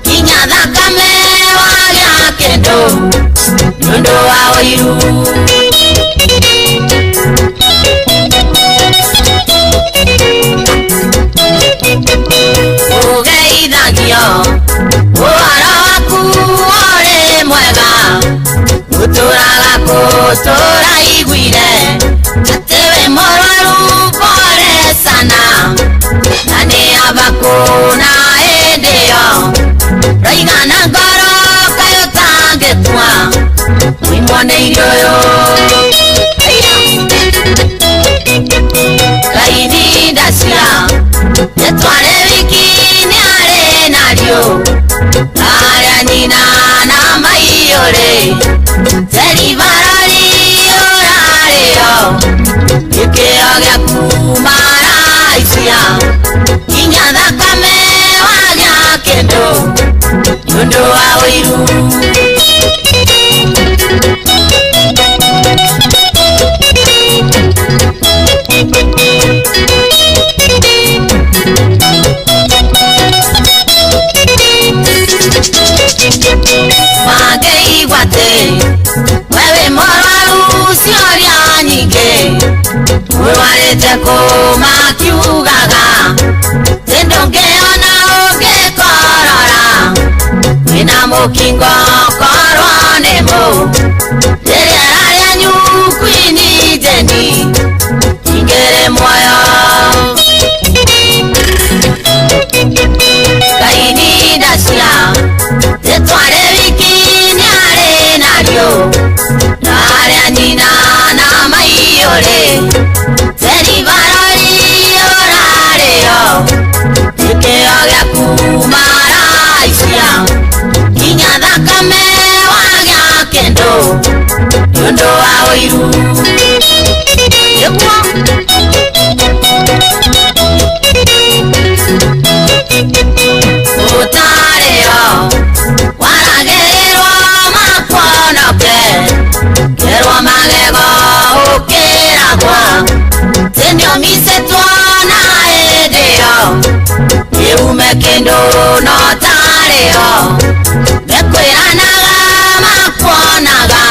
kinya thakame wagĩa kĩndũ nĩũndũ wa ũiru. Ũgeithagio ũhoro waku ũrĩ mwega, gũtũraga gũtũra iguire atĩ wĩ mũrwaru pole sana, na nĩ abaku na hĩndĩ ĩyo raigana ngoro kaĩ ũtangĩkua, mũimwo nĩ irio ũyũ. Ngai nĩ ndacia rĩtwa wiki nĩ arĩ narĩo, arĩa nyina na maiyũrĩ, teri barari ũrarĩo, gĩkĩo gĩaku maraicia, kinya thakame wagĩa kĩndũ nĩũndũ wa ũiru. Njiguĩte kũmakiugaga tĩ ndũngĩona ũngĩkorora wĩna mũkingo korwo nĩ mũ rĩrĩera rĩanyu kwini njeni ingĩrĩ muoyo kaini ndacia rĩtwa wiki nĩarĩ narĩo narĩa nyina na maiyũrĩ teri barori ũrarĩo gĩkĩo gĩaku maraicia nginya thakame wagĩa kĩndũ nĩũndũ wa ũiru nĩguo ũtarĩo waragĩrĩrwo makuonoke kerwo magego ũkĩragwa tĩnĩũmicĩtwo na hĩndĩ ĩyo ĩume kĩndũ no tarĩo mekwĩranaga makuonaga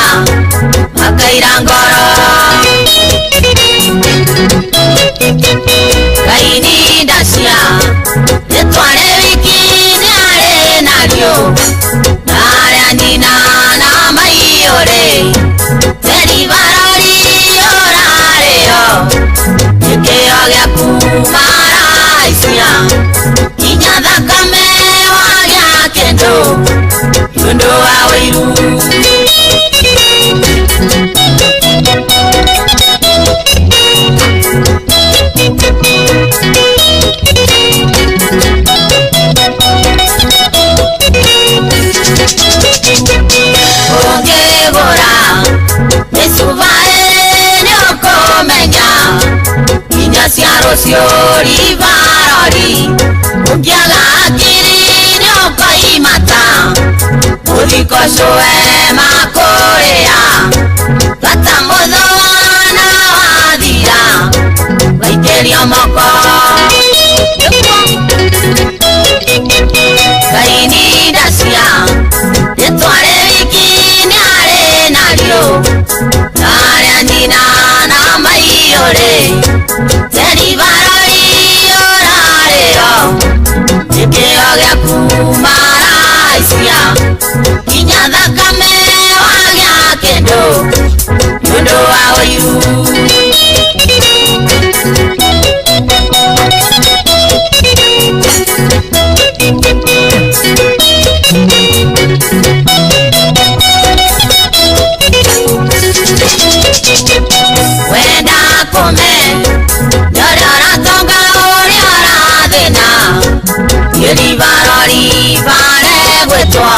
makaira ngoro kaini ndacia rĩtwa wiki nĩarĩ narĩo narĩa nyina na maiyũrĩ teri barori ũrarĩo gĩkĩo gĩaku maraicia nginya thakame wagĩa kĩndũ nĩũndũ wa ũiru. Ũngĩgũra mĩcuba nĩũkũmenya nginya cia rũciũ ribarori ũngĩaga hakiri nĩũkoimata mũthiko cũe makũrĩa bata mũthũa na wathira waikĩrio moko kaini ndacia rĩtwa wiki nĩarĩ narĩo narĩa nyina na maiyũrĩ teri barori ũrarĩo gĩkĩo gĩaku maraicia nginya thakame wagĩa kĩndũ nĩũndũ wa ũiru. Wenda kũme nĩũrĩa ũratonga ũrĩa ũrathĩna gĩribarori bare gwĩtwo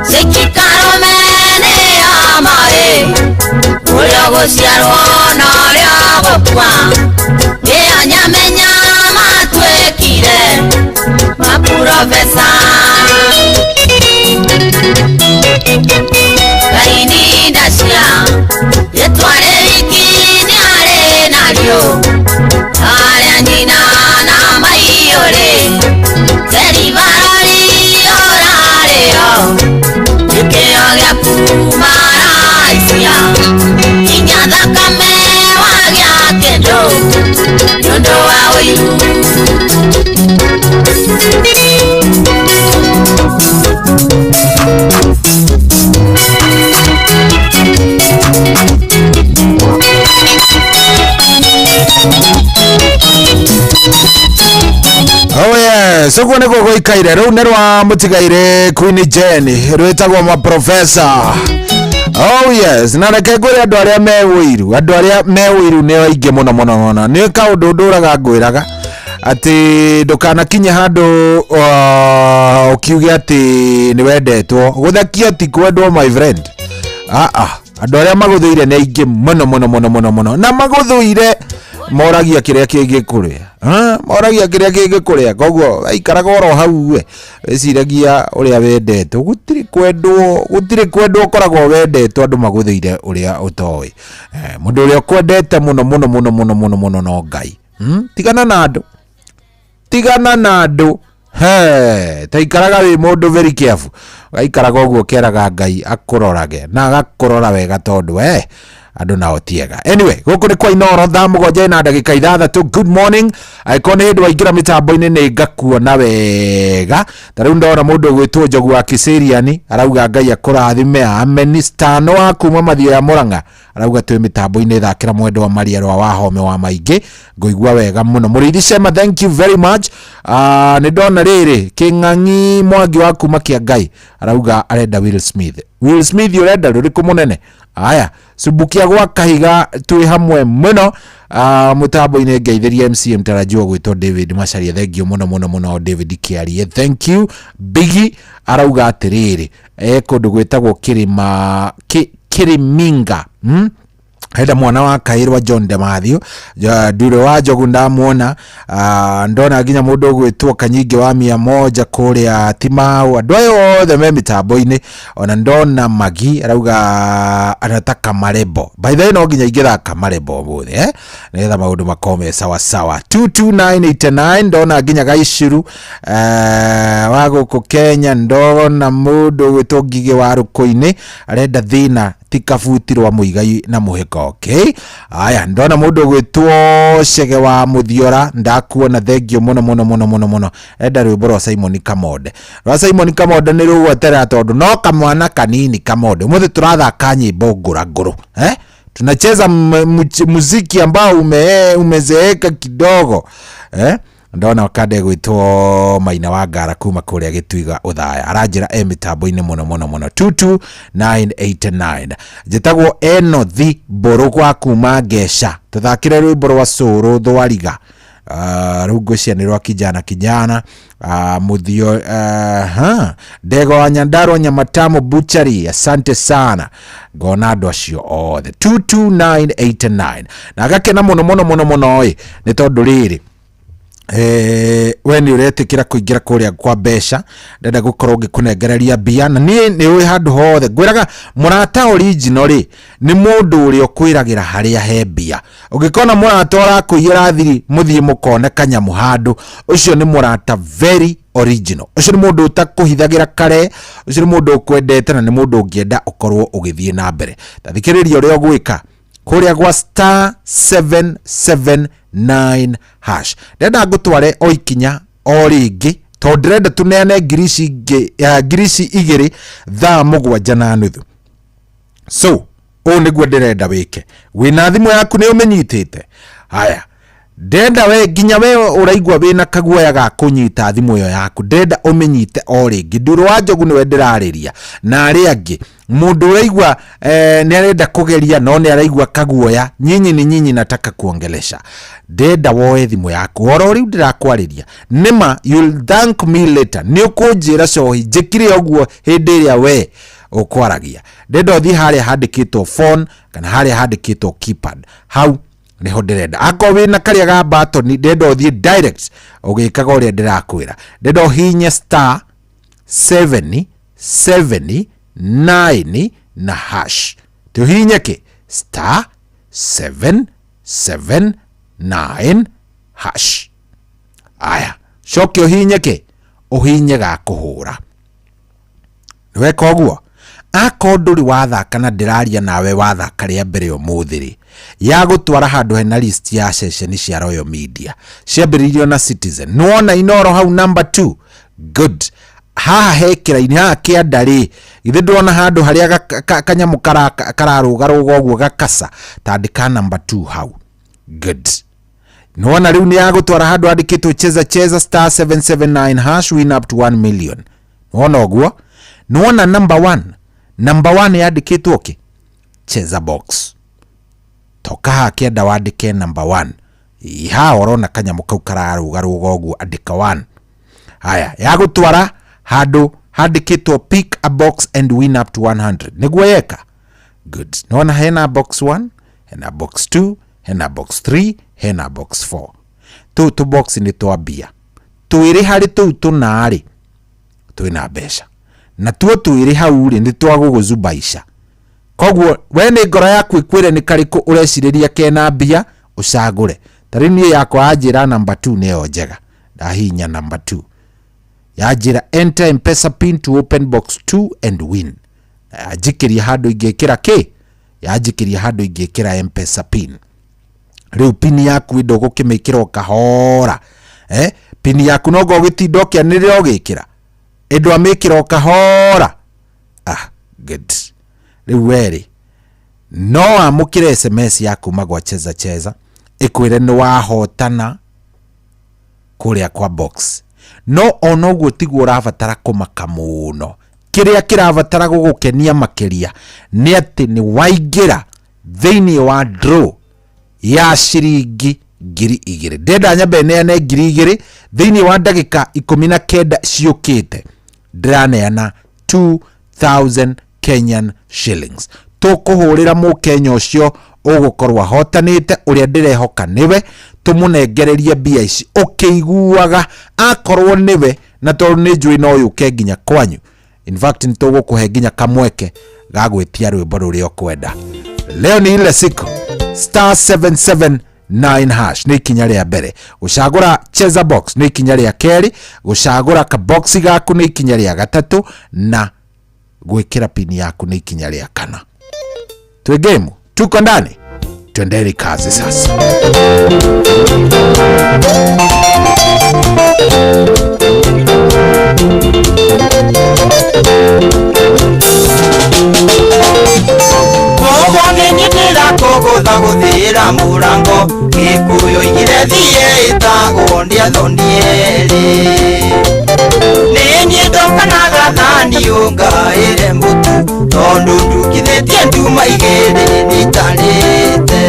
cikikarũme nĩyo moĩ ũrĩa ũgũciarwo na ũrĩa ũgũkua ĩyo nyamenya matuĩkire maprofesa kaini ndacia rĩtwa wiki nĩarĩ narĩo arĩa nyina na maiyũrĩ teri barori ũrarĩo gĩkĩo gĩaku maraicia nginya thakame wagĩa kĩndũ nĩũndũ wa ũiru. Oh yes, ũguo nĩguo gũikaire rũu nĩ rwa mũtigaire Queen Jane rwĩtagwo maprofesa. Oh yes, na reke ngwĩre andũ arĩa me ũiru, andũ arĩa me ũiru nĩ aingĩ mũno mũno mũno. Nĩ kaũndũ ndũraga ngwĩraga atĩ ndũkanakinye handũ ũkiuge atĩ nĩ wendetwo. Gũthekio ti kwendwo my friend. Ah ah, andũ arĩa magũthũire nĩ aingĩ mũno mũno mũno mũno mũno na magũthũire moragia kĩrĩa kĩngĩkũrĩa. Moragia kĩrĩa kĩngĩkũrĩa koguo waikaraga oro hau we wĩciragia ũrĩa wendetwo. Gũtirĩ kwendwo, gũtirĩ kwendwo ũkoragwo wendetwo andũ magũthũire ũrĩa ũtoĩ. Mũndũ ũrĩa ũkwendete mũno mũno mũno mũno mũno mũno no Ngai. Tigana na andũ, tigana na andũ. He, taikaraga wĩ mũndũ very careful. Waikaraga ũguo ũkeraga Ngai akũrorage na agakũrora wega tondũ Andũ nao tiega. Anyway, gũkũ nĩ kwa Inoro, thaa 7 na ndagĩka 6. Good morning. Angĩkorwo nĩ hĩndĩ waingĩra mĩtambo-inĩ, nĩ ngakuona wega. Ta rĩu ndona mũndũ ũgwĩtwo Njogu wa Kiseriani arauga Ngai akũrathime, amen. Stano wa kuma Mathio ya Mũrang'a arauga twĩ mĩtambo-inĩ, thakĩra mwendo wa Maria rwa wa home wa maingĩ, ngũigua wega mũno. Mũrĩithi Shema, thank you very much. Nĩ ndona rĩrĩ Kĩng'ang'i Mwangi wa kuma Kĩa Ngai arauga arenda Will Smith. Will Smith ũrenda rũrĩkũ mũnene? Aya, Subukia gwa Kahiga, twĩ hamwe mũno mũtambo-inĩ. Ngeithĩria MCM tarajiwa gwĩtwo David Macharia. Thank you mũno mũno mũno, David Kĩarie, thank you. Bigi arauga atĩrĩrĩ, e kũndũ gwĩtagwo Kĩrĩma Kĩrĩminga, Henda mwana wa kairwa John de Mathew Ndure wa Njogu ndamuona. Ndona nginya mũndũ ũgwĩtwo Kanyingĩ wa 100 kũrĩa Timau. Andũ aya othe me mĩtambo-inĩ. Ona ndona Magi arauga anataka marebo. By the way, no nginya ingĩthaka marebo ũmũthĩ, eh? Nĩgetha maũndũ makorwo me sawa sawa. 22989, ndona nginya Gaicuru wa gũkũ Kenya. Ndona mũndũ ũgwĩtwo Ngigĩ wa Rũkũ-inĩ arenda thĩna ti kabuti rwa Mũigai na Mũhĩko. Okay, aya, ndona mũndũ ũgwĩtwo Cege wa Mũthiora, ndakuona, thengio mũno mũno mũno mũno mũno. Enda rwĩmbo rwa Simon Kamonde. Rwa Simon Kamonde nĩ rũgweterera tondũ no kamwana kanini Kamonde. Ũmũthĩ tũrathaka nyĩmbo ngũrangũrũ, eh? Tunacheza muziki ambao umezeeka kidogo, eh? Ndona kande gwĩtwo Maina wa Ngara kuma kũrĩa Gĩtuiga Ũthaya aranjĩra e mĩtambo-inĩ mũno mũno mũno. 22989, njĩtagwo Enothi Mbũrũ gwa kuma Ngeca, tũthakĩre rwĩmbo rwa Cũrũ Thwariga. Rĩu ngwĩciria nĩ rwa kijana kijana. Mũthio ha Ndego wa Nyandarua Nyamatamu Butchery, asante sana. Ngona andũ acio othe 22989 na ngakena mũno mũno mũno mũno ĩ nĩ tondũ rĩrĩ, we nĩ ũretĩkĩra kũingĩra kũrĩa kwa mbeca. Ndenda gũkorwo ngĩkũnengereria mbia na niĩ nĩ ũĩ handũ hothe ngwĩraga mũrata original rĩ nĩ mũndũ ũrĩa ũkwĩragĩra harĩa he mbia. Ũngĩkona mũrata ũrakũiyĩra thiri mũthiĩ mũkone kanyamũ handũ, ũcio nĩ mũrata very original. Ũcio nĩ mũndũ ũtakũhithagĩra kare, ũcio nĩ mũndũ ũkwendete na nĩ mũndũ ũngĩenda ũkorwo ũgĩthiĩ na mbere. Ta thikĩrĩria ũrĩa ũgwĩka kũrĩa gwa star 779 hash. Ndĩrenda ngũtware o ikinya o rĩngĩ tondũ ndĩrenda tũneane ngiri ici ingĩ, ngiri ici igĩrĩ thaa 7:30. So ũũ nĩguo ndĩrenda wĩke. Wĩna thimũ yaku, nĩ ũmĩnyitĩte? Haya, ndĩrenda we nginya we ũraigua wĩna kaguoya ga kũnyita thimũ ĩyo yaku, ndĩrenda ũmĩnyite o rĩngĩ. Ndũrũ wa Njogu nĩwe ndĩrarĩria na arĩa angĩ. Mũndũ ũraigua nĩ arenda kũgeria no nĩ araigua kaguoya, nyinyi ni nyinyi, nataka kuongelesha, ndĩrenda woe thimũ yaku oro rĩu ndĩrakwarĩria. Nĩma you'll thank me later. Nĩ ũkũnjĩra cohi njĩkire ũguo hĩndĩ ĩrĩa we ũkwaragia. Ndĩrenda ũthiĩ harĩa handĩkĩtwo phone kana harĩa handĩkĩtwo keypad, hau niho ndĩrenda. Akorwo wĩna karĩa ga button, ndĩrenda ũthiĩ direct ũgĩkaga ũrĩa ndĩrakwĩra. Ndĩrenda ũhinye star 7 7 9 na hash. Tũhinye kĩ? Star 7 7 9 hash. Aya, coke ũhinye kĩ? Ũhinye ga kũhũra. Weka ũguo, akorwo ndũrĩ wathaka na ndĩraria nawe wathaka rĩa mbere ũmũthĩ rĩ, ya gũtwara handũ hena list ya ceceni cia Royal Media ciambĩrĩirio na Citizen. Nĩwona Inoro hau number 2? Good. Haha he kĩraini haha kĩanda rĩ, githĩ ndũrona handũ harĩa kanyamũ kararũgarũga ũguo gakasa? Tandĩka number 2 hau. Good. Nĩwona rĩu nĩ yagũtwara handũ handĩkĩtwo cheza cheza star 779 hash, win up to 1 million. Nĩwona ũguo? Nĩwona number 1? Number 1 yandĩkĩtwo kĩ? Cheza box. Toka haha kĩanda wandĩke number 1. Haha ũrona kanyamũ kau kararũgarũga ũguo, andĩka 1. Haya, yagũtwara handũ handĩkĩtwo pick a box and win up to 100. Nĩguo yeka? Good. Nĩwona hena box 1, hena box 2, hena box 3, hena box 4. Tũu tũ box nĩ twa mbia. Twĩrĩ harĩ tũu tũna rĩ, twĩna mbeca. Na tuo twĩrĩ hau rĩ, nĩ twa gũgũzubaica. Koguo we nĩ ngoro yaku ĩkwĩre nĩ karĩkũ ũrecirĩria kena mbia, ũcagũre. Ta rĩu niĩ yakwa yanjĩra number 2 nĩyo njega. Ndahihinya number 2. Yanjĩra enter M-Pesa pin to open box 2 and win. Yanjikĩria handũ ingĩkĩra kĩ? Yanjikĩria handũ ingĩkĩra Mpesa pin. Rĩu pin yaku ndũgũkĩmĩkĩra o kahora, pin yaku no ũgĩtinda ũkĩanĩrĩra ũgĩkĩra, ĩndũ amĩkĩra o kahora. Good. Rĩu werĩ no amũkĩre SMS ya kuma gwa Cheza Cheza ĩkwĩre nĩ wahotana kũrĩa kwa box. No ona ũguo tiguo ũrabatara kũmaka mũno. Kĩrĩa kĩrabatara gũgũkenia makĩria nĩ atĩ nĩ waingĩra thĩinĩ wa draw ya ciringi 2000. Ndĩrenda nyambe neane 2000 thĩinĩ wa ndagĩka 19 ciũkĩte. Ndĩraneana 2000 Kenyan shillings. Tũkũhũrĩra mũkenya ũcio ũgũkorwo ahotanĩte, ũrĩa ndĩrehoka nĩwe, tũmũnengererie mbia ici ũkĩiguaga akorwo nĩwe, na tondũ nĩ njũĩ no yũke nginya kwanyu. In fact nĩ tũgũkũhe nginya kamweke ga gwĩtia rwĩmbo rũrĩa ũkwenda. Leo ni ile siku. Star 779 hash nĩ ikinya rĩa mbere. Gũcagũra Cheza Box nĩ ikinya rĩa kerĩ. Gũcagũra kaboxi gaku nĩ ikinya rĩa gatatũ, na gwĩkĩra pin yaku nĩ ikinya rĩa kana. Twĩ game, tuko ndani, twendeni kazi sasa. Kũgũtha mũrango Gĩkũyũ igire thiĩ ĩtagwo ndĩathoniere. Nĩ niĩ ndokanaga thani ũngaĩre mũtu tondũ ndukithĩtie nduma igĩrĩ nĩitarĩte.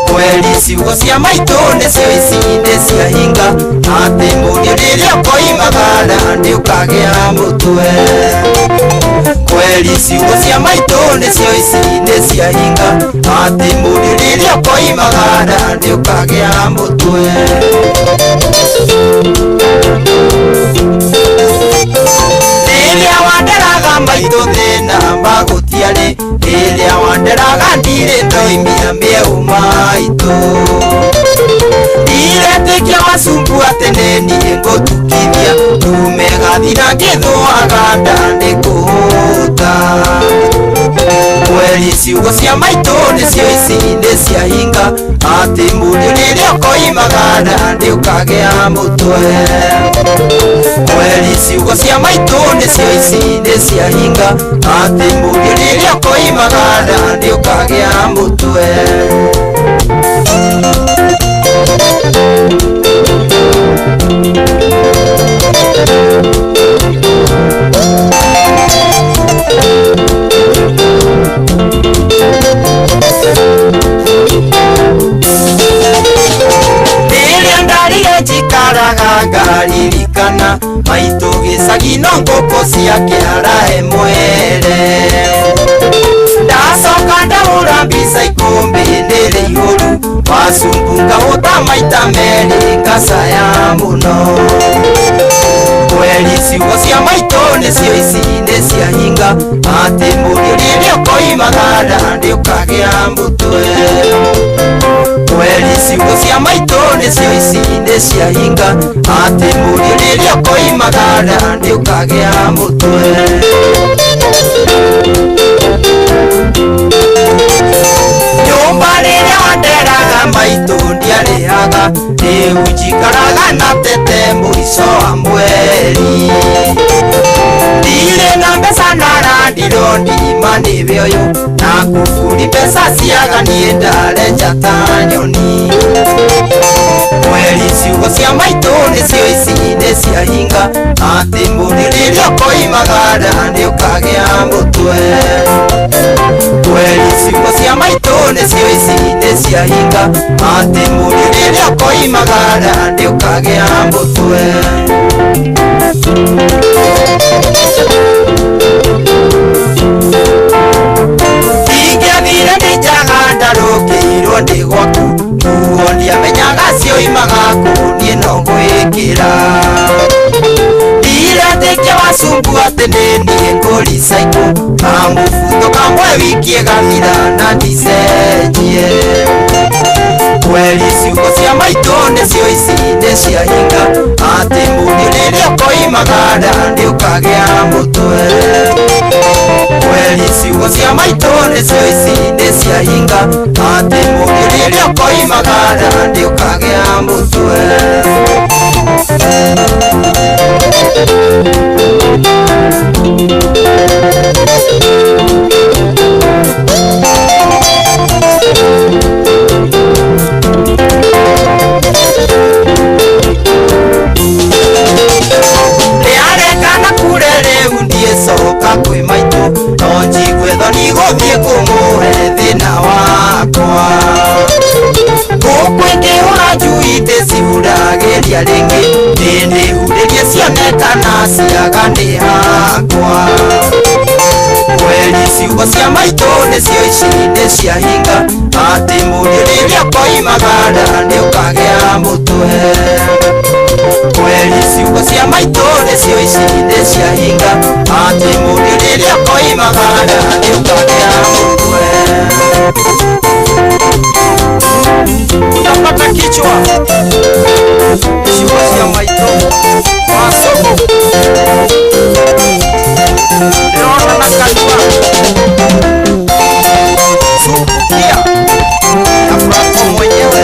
Kweri ciugo cia maitũ nĩcio ici nĩciahinga, atĩ mũriũ rĩrĩa ũkoimagara nĩũkagĩa mũtwe. Kweri ciugo cia maitũ nĩcio ici nĩciahinga, atĩ mũriũ rĩrĩa ũkoimagara nĩũkagĩa mũtwe. Rĩrĩa wanderaga maitũ thĩna magũtiarĩ, rĩrĩa wanderaga ndirĩ ndoimia mĩeũ maitũ. Ndiretĩkia wacumbu atĩ nĩ niĩ ngũtukithia, ndume gathira ngĩthũaga nda nĩkũhũta. Kweri ciugo cia maitũ nĩcio ici nĩciahinga, atĩ mũriũ rĩrĩa ũkoimagara nĩũkagĩa mũtwe. Kweri ciugo cia maitũ nĩcio ici nĩciahinga, atĩ mũriũ rĩrĩa ũkoimagara nĩũkagĩa mũtwe. Rĩrĩa ndarire njikaraga ngaririkana maitũ gĩcagi no ngũkũ ciake arahe mwere. Ndacoka ndahũra mbica ikũmbĩ nĩrĩ ihũru, wacumbu ngahũta maita merĩ ngacaya mũno. Kweri ciugo cia maitũ nĩcio ici nĩciahinga, atĩ mũriũ rĩrĩa ũkoimagara nĩũkagĩa mũtwe. Kweri ciugo cia maitũ nĩcio ici nĩciahinga, atĩ mũriũ rĩrĩa ũkoimagara nĩũkagĩa mũtwe. Nyũmba rĩrĩa wanderaga maitũ ndiarĩhaga, rĩu njikaraga na tete mũico wa mweri. Ndirĩ na mbeca na randirwo ndima nĩwe ũyũ, na kuburi mbeca ciaga niĩ ndarenja ta nyoni. Kweri ciugo cia maitũ nĩcio ici nĩciahinga, atĩ mũriũ rĩrĩa ũkoimagara nĩũkagĩa mũtwe. Kweri ciugo cia maitũ nĩcio ici nĩciahinga, atĩ mũriũ rĩrĩa ũkoimagara nĩũkagĩa mũtwe. Ingĩathire nĩ njaga ndarũkĩirwo ndĩ gwaku, nguo ndiamenyaga cioimaga kũ niĩ no gwĩkĩra. Ndiretĩkia wacumbu atĩ nĩ niĩ ngũricaikũ, kamũbuto kamwe wiki ĩgathira na ndicenjie. Kweri ciugo cia maitũ nĩcio ici nĩciahinga, atĩ mũriũ rĩrĩa ũkoimagara nĩũkagĩa mũtwe. Kweli ciugo cia maitũ nĩcio ici nĩ cia hinga atĩ mũndũ rĩrĩa ũkoimagara ndĩũkagĩa mũtwe. Rĩarekana kure rĩu ndiĩcoka kwĩ maitũ no njigue thoni gũthiĩ kũmũhe thĩna wakwa. Gũkũ ingĩhũra njui ndĩcihuragĩria rĩngĩ ndĩndĩhurĩrie cione kana ciaga nĩ hakwa. Kweli ciugo cia maitũ nĩcio ici nĩ cia hinga atĩ mũndũ rĩrĩa ũkoimagara nĩũkagĩa mũtwe. Kweli ciugo cia maitũ nĩcio ici nĩ cia hinga atĩ mũndũ rĩrĩa ũkoimagara nĩũkagĩa mũtwe. Utapata kichwa ciugo cia maitũ wacogo ndĩrona na kanua zungukia na Franco mwenyewe.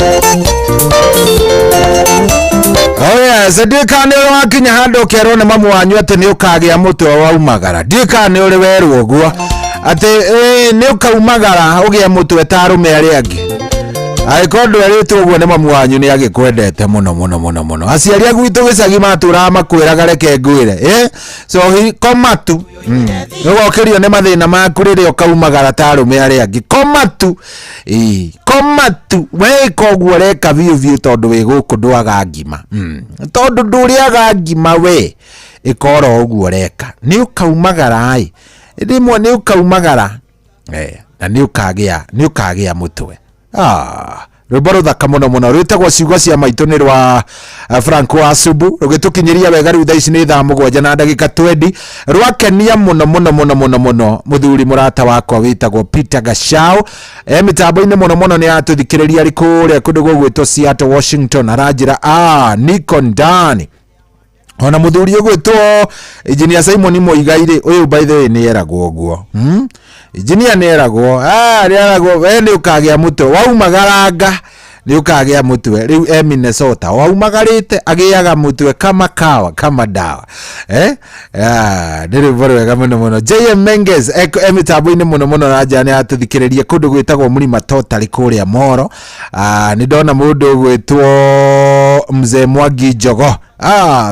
Oh yes, ndiũĩ kana nĩ ũrĩ wakinya handũ ũkerwo nĩ mamu wanyu atĩ nĩ ũkagĩa mũtwe waumagara. Ndiũĩ kana nĩ ũrĩ werwo ũguo atĩ nĩ ũkaumagara ũgĩe mũtwe ta arũme arĩa angĩ. Angĩkorwo ndwerĩtwo ũguo nĩ mamu wanyu nĩ agĩkwendete mũno mũno mũno mũno. Aciari a gwitũ gĩcagi matũraga makwĩraga reke ngwĩre, so koma tu. Nĩũgokĩrio nĩ mathĩna maku rĩrĩa ũkaumagara ta arũme arĩa angĩ. Koma tu. Koma tu. Weka ũguo ũreka biũ biũ tondũ wĩ gũkũ ndwaga ngima. Tondũ ndũrĩaga ngima we, ĩka oro ũguo ũreka. Nĩ ũkaumagara ĩ. Rĩmwe nĩ ũkaumagara. Na nĩ ũkagĩa mũtwe. Rwĩmbo rũthaka mũno mũno rwĩtagwo ciugo cia maitũ nĩ rwa Franco Asubu rũgĩtũkinyĩria wega rĩu thaa ici nĩ thaa 7 na ndagĩka 20. Rwakenia mũno mũno mũno mũno mũno mũthuri mũrata wakwa wĩtagwo Peter Gachau mĩtambo-inĩ mũno mũno nĩ atũthikĩrĩria arĩ kũrĩa kũndũ gũgwĩtwo Seattle, Washington. Aranjĩra niko ndani. Ona mũthuri ũgwĩtwo Engineer Simon Muigai rĩ, ũyũ by the way nĩ eragwo ũguo. Engineer nĩ eragwo, nĩ eragwo we nĩ ũkagĩa mũtwe waumagaranga nĩ ũkagĩa mũtwe. Rĩu e Minnesota waumagarĩte agĩaga mũtwe kama kawa kama dawa. Nĩ rwĩmbo rwega mũno mũno. JM Menges e mĩtambo-inĩ mũno mũno na njĩra nĩ atũthikĩrĩria kũndũ gwĩtagwo Mũrima Totally kũrĩa Moro. Nĩ ndona mũndũ ũgwĩtwo Mzee Mwangi Njogo.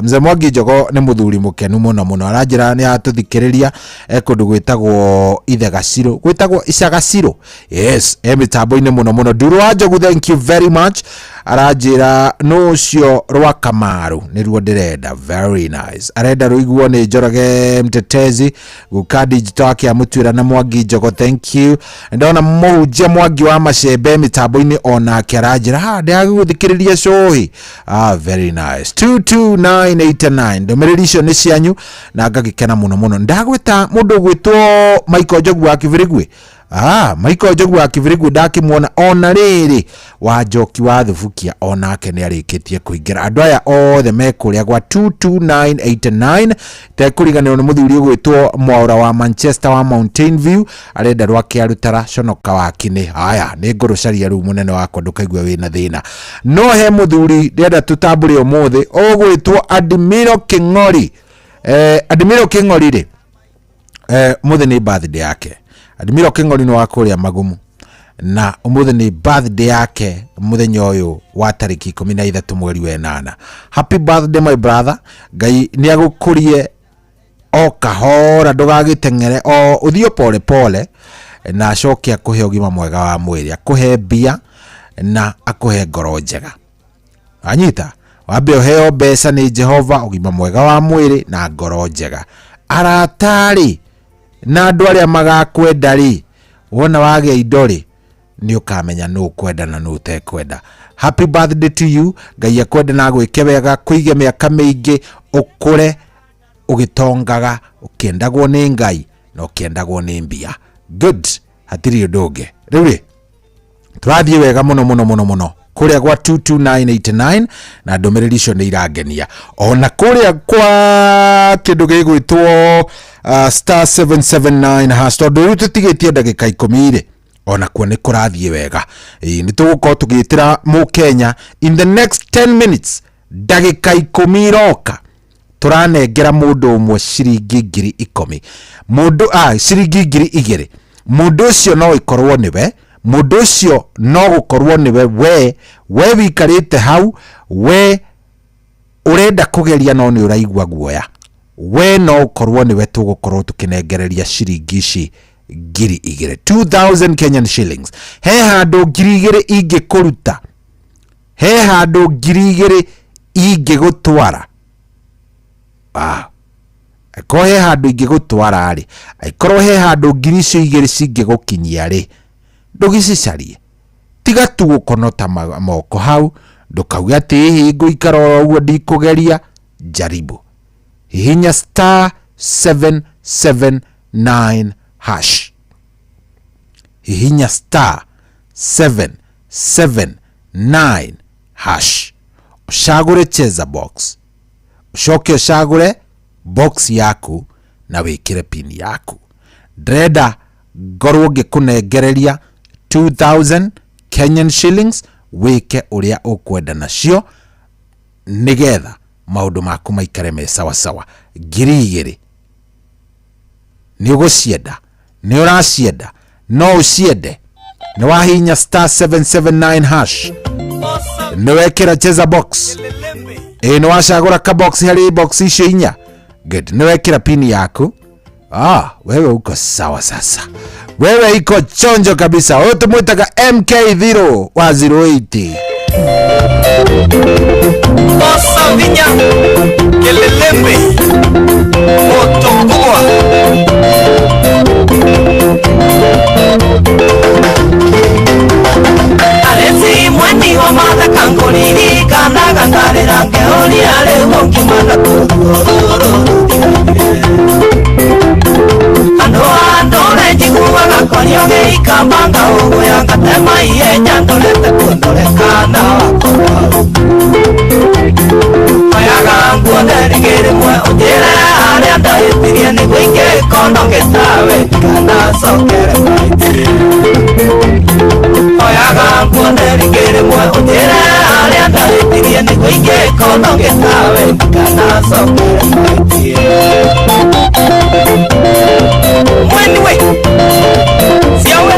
Mzee Mwangi Njogo nĩ mũthuri mũkenu mũno mũno. Aranjĩra nĩ atũthikĩrĩria kũndũ gwĩtagwo Ithegacirũ, gwĩtagwo Icagacirũ. Yes, mĩtambo-inĩ mũno mũno. Nduru wa Njogu, thank you very much. Aranjĩra nũ ũcio rwa Kamaru nĩruo ndĩrenda. Very nice. Arenda rũiguo nĩ Njoroge Mtetezi, Guka Digital akĩamũtuĩra na Mwangi Njogo, thank you. Ndona mũhunjia Mwangi wa Macembe mĩtambo-inĩ onake aranjĩra ndĩragũthikĩrĩria cũĩ. Very nice. 22989 ndũmĩrĩri icio nĩ cianyu na ngagĩkena mũno mũno. Ndagwĩta mũndũ ũgwĩtwo Michael Njogu wa Kibirigwi. Michael Njogu wa Kibirigwi ndakĩmuona ona rĩrĩ wa Njoki wa Thubukia onake nĩ arĩkĩtie kũingĩra. Andũ aya othe me kũrĩa gwa 22989 tekũriganĩrwo nĩ mũthuri ũgwĩtwo Mwaura wa Manchester wa Mountain View arenda rwake arutara conoka wa kinĩ. Haya, nĩ ngũrũcaria rĩu mũnene wakwa ndũkaigue wĩna thĩna. No he mũthuri ndĩrenda tũtambũre ũmũthĩ ũgwĩtwo Admiro Kĩng'ori. Admiro Kĩng'ori rĩ, ũmũthĩ nĩ birthday yake. Admiro Kĩng'ori nĩ wa kũrĩa Magumu na ũmũthĩ nĩ birthday yake mũthenya ũyũ wa tarĩki 13 mweri wa 8. Happy birthday my brother. Ngai nĩ agũkũrie o kahora ndũgagĩteng'ere o ũthiĩ pole pole na acoke akũhe ũgima mwega wa mwĩrĩ, akũhe mbia na akũhe ngoro njega. Anyita wambe ũheo mbeca nĩ Jehova, ũgima mwega wa mwĩrĩ na ngoro njega. Arata rĩ na andũ arĩa magakwenda rĩ, wona wagĩa indo rĩ, nĩ ũkamenya nũ ũkwenda na nũ ũtekwenda. Happy birthday to you. Ngai akwende na agwĩke wega, kũige mĩaka mĩingĩ, ũkũre ũgĩtongaga, ũkĩendagwo nĩ Ngai na ũkĩendagwo nĩ mbia. Good, hatirĩ ũndũ ũngĩ. Rĩu rĩ, tũrathiĩ wega mũno mũno mũno mũno kũrĩa gwa 22989 na ndũmĩrĩri icio nĩ irangenia. Ona kũrĩa kwa kĩndũ gĩgwĩtwo Star 779 hash, tondũ rĩu tũtigĩtie ndagĩka 10 rĩ, onakuo nĩ kũrathiĩ wega. Ĩĩ, nĩ tũgũkorwo tũgĩtĩra mũkenya in the next 10 minutes, ndagĩka 10 iroka, tũranengera mũndũ ũmwe ciringi 10,000, mũndũ ciringi 2,000. Mũndũ ũcio no ĩkorwo nĩwe, mũndũ ũcio no gũkorwo nĩwe we wikarĩte hau, we ũrenda kũgeria no nĩ ũraigua guoya, we no ũkorwo nĩwe tũgũkorwo tũkĩnengereria ciringi ici 2,000, 2000 Kenyan shillings. He handũ 2,000 ingĩkũruta, he handũ 2,000 ingĩgũtwara. Angĩkorwo he handũ ingĩgũtwara rĩ, angĩkorwo he handũ ngiri icio igĩrĩ cingĩgũkinyia rĩ, ndũgĩcicarie, tiga tu gũkonota moko hau, ndũkauge atĩ hihi ngũikara oro ũguo ndikũgeria. Jaribu, hihinya star 779 hash, hihinya star 779 hash, ũcagũre cheza box, ũcoke ũcagũre box yaku na wĩkĩre pin yaku. Ndĩrenda ngorwo ngĩkũnengereria 2000 Kenyan shillings, wĩke ũrĩa ũkwenda nacio nĩgetha maũndũ maku maikare me sawasawa. 2,000 nĩ ũgũcienda, nĩ ũracienda, no ũciende. Nĩ wahinya star 779 hash, nĩ wekĩra cheza box, ĩĩ, nĩ wacagũra ka box harĩ box icio inya. Good, nĩ wekĩra pin yaku. Wewe uko sawa sasa, wewe iko chonjo kabisa. Wewe tumwitaga MK0 wa 080. Bosa vinya kelelembe moto kubwa. Alesi mweni wa matha kangoliri kana gangarira ngeoli ale wonki mana Ando ando rejiguaga gakonio geikambanga uguya ngatema ihenya ndorete kundoreka na wakwa. Oyaga nguone rĩngĩ rĩmwe ũnjĩre harĩa ndahĩtirie nĩguo ingĩkono ngĩtawe ndikanacokere mahĩtia. Oyaga nguone rĩngĩ rĩmwe ũnjĩre harĩa ndahĩtirie nĩguo ingĩkono ngĩtawe ndikanacokere mahĩtia. Mweni we siawe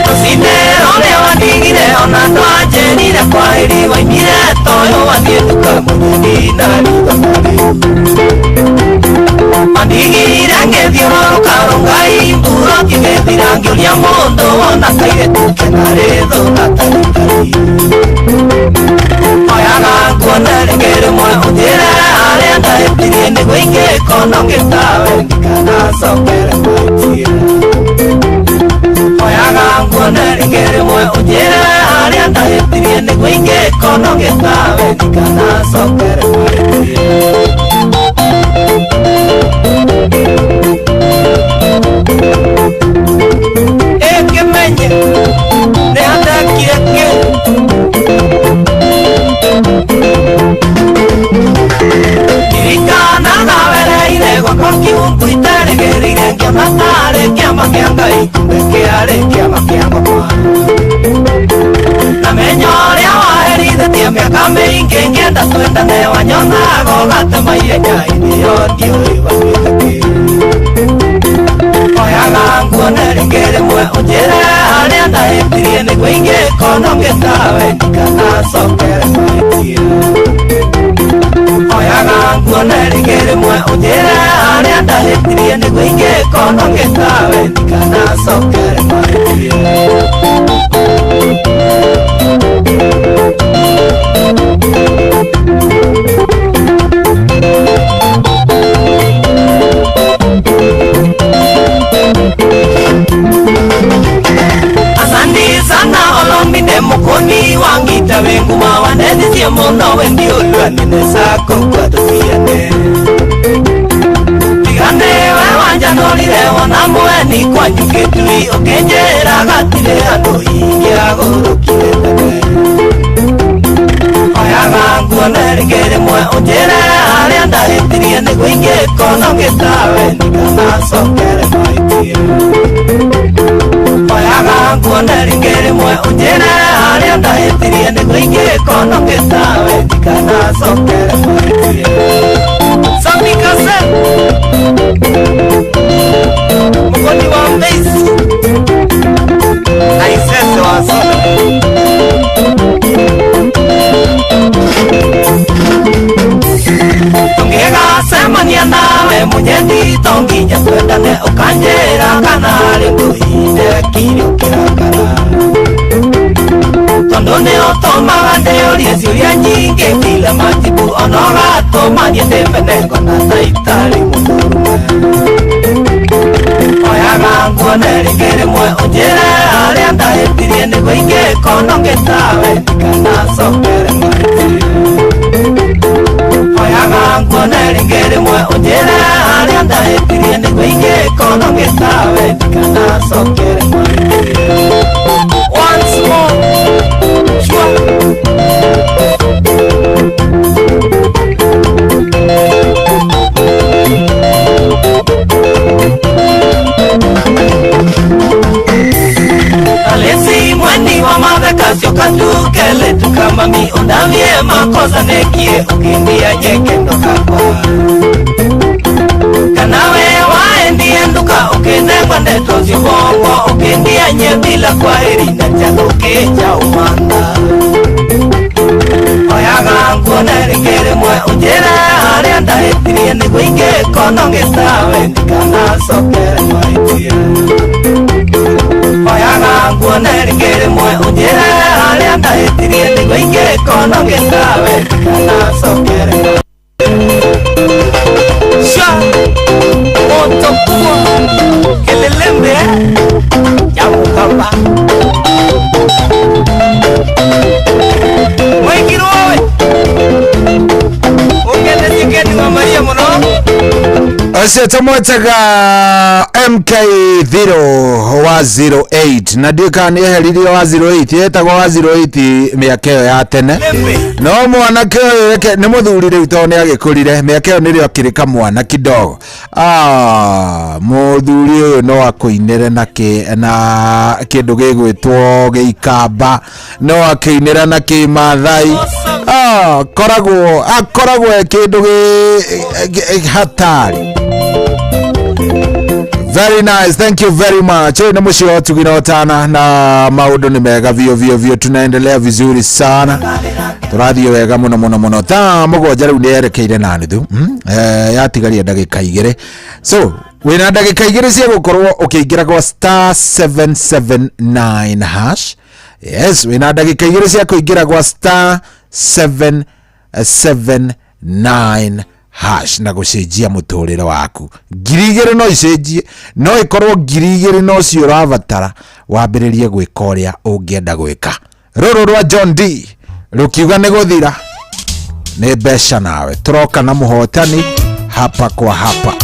Rũcinĩ ũrĩa wandigire ona ndwanjĩrire kwahĩri waimire toyũ wathiĩ nduka mũtheni na ritho wandigire ngĩthiũrũrũka rũngai mbura ngĩgĩthira ngĩũria mũndũ wona kairĩtu kena rĩthũ gatarikari. Oyaga nguone rĩngĩ rĩmwe ũnjĩre harĩa ndahĩtirie nĩguo ingĩkono ngĩtawe ndikanacokere mahĩtia. Oyaga nguone rĩngĩ rĩmwe ũnjĩre harĩa ndahĩtirie nĩguo ingĩkono ngĩtawe ndikanacokere mahĩtia. Ĩkĩmenye nĩ handekire kĩu Ririkanaga wereire gwakwa kiungu iterĩgĩrĩire ngĩona tarĩ kĩama kĩa Ngai kumbe kĩarĩ kĩama kĩa ngoma. Namenya ũrĩa waherithĩtie mĩaka mĩingĩ ngĩenda twendane wanyonaga ũgatema ihenya hĩndĩ ĩyo ndiũĩ watuĩte kĩ. Oyaga nguone rĩngĩ rĩmwe ũnjĩre harĩa ndahĩtirie nĩguo ingĩkono ngĩtawe ndikanacokere mahĩtia. Oyaga nguone rĩngĩ rĩmwe ũnjĩre harĩa ndahĩtirie nĩguo ingĩkono ngĩtawe ndikanacokere mahĩtia. Asante sana olomide mukoni wangita wenguma wanethitie muno wendi ulwanine sako kwa tutiane tigane we wanjanũrire wona mweni kwanyu gĩtui ũkĩnjĩra gatirĩ andũ ingĩagũkĩra. ndagũrũkire tene. Oyaga nguone rĩngĩ rĩmwe ũnjĩre harĩa ndahĩtirie nĩguo ingĩkona ngĩtawe ndikanacokere mahĩtia. Oyaga nguone rĩngĩ rĩmwe ũnjĩre harĩa ndahĩtirie nĩguo ingĩkona ngĩtawe ndikanacokere mahĩtia. Samikase Mugoni wa Mbezi na Isese wa Soda. Tũngĩgacemania nawe mũnyendi to nginya twendane ũkanjĩra kana harĩ ngũhinde kiri ũkĩrakara tondũ nĩ ũtũmaga ndĩũrie ciũria nyingĩ bila majibu ona ũgatũma niĩ ndĩmene ngona ta itarĩ mũndũrũme. Oyaga nguone rĩngĩ rĩmwe ũnjĩre harĩa ndahĩtirie nĩguo ingĩkona ngĩtawe ndikanacokere mahĩtia. Oyaga nguone rĩngĩ rĩmwe ũnjĩre harĩa ndahĩtirie nĩguo ingĩkona ngĩtawe ndikanacokere mahĩtia. Once more, sure. Alesi mweni wa matheka cio katukele tukamami undavie makosa nekie ukindia nyeke ndokakwa kana we waendie nduka ukinengwa ndeto ciubongo ukindia nye bila kwaheri na chaguki cha umanda. Oyaga nguone rĩngĩ rĩmwe ũnjĩre harĩa ndahĩtirie nĩguo ingĩkona ngĩtawe ndikanacokere mahĩtia. Oyaga nguone rĩngĩ rĩmwe ũnjĩre harĩa ndahĩtirie nĩguo ingĩkona ngĩtawe ndikanacokere mahĩtia. Sha moto kubwa kelelembe ya mukamba mwekirwo we ũkende cikeni wa Maria mũno. Ũcio tũmwĩtaga MK0 wa 08 na ndiũĩ kana nĩ eheririo wa 08 etagwo wa 08 mĩaka ĩyo ya tene no mwanake ũyũ reke nĩ mũthuri rĩu tondũ nĩ agĩkũrire mĩaka ĩyo nĩrĩo akĩrĩ kamwana kidogo. Mũthuri ũyũ no akũinĩre na kĩndũ gĩgwĩtwo gĩikamba no akĩinĩra na kĩmathai. Akoragwo e kĩndũ gĩ hatari. Very nice, thank you very much. Ni mucio wa tugina otana na maundu ni mega vio vio vio, tunaendelea vizuri sana, turathie wega muno muno muno. Thaa mugwanja riu ni yerekeire na nuthu yatigaria ndagika igiri, so wina ndagika igiri cia gukorwo ukiingira gwa star 779 hash. Yes, wina ndagika igiri cia kuingira gwa star 779 hash na gucenjia muturire waku. 2000 no icenjie, no ikorwo 2000 no cio urabatara wambiririe gwika uria ungienda gwika. Ruru rwa John D rukiuga ni guthira ni mbeca nawe turoka na muhotani hapa kwa hapa.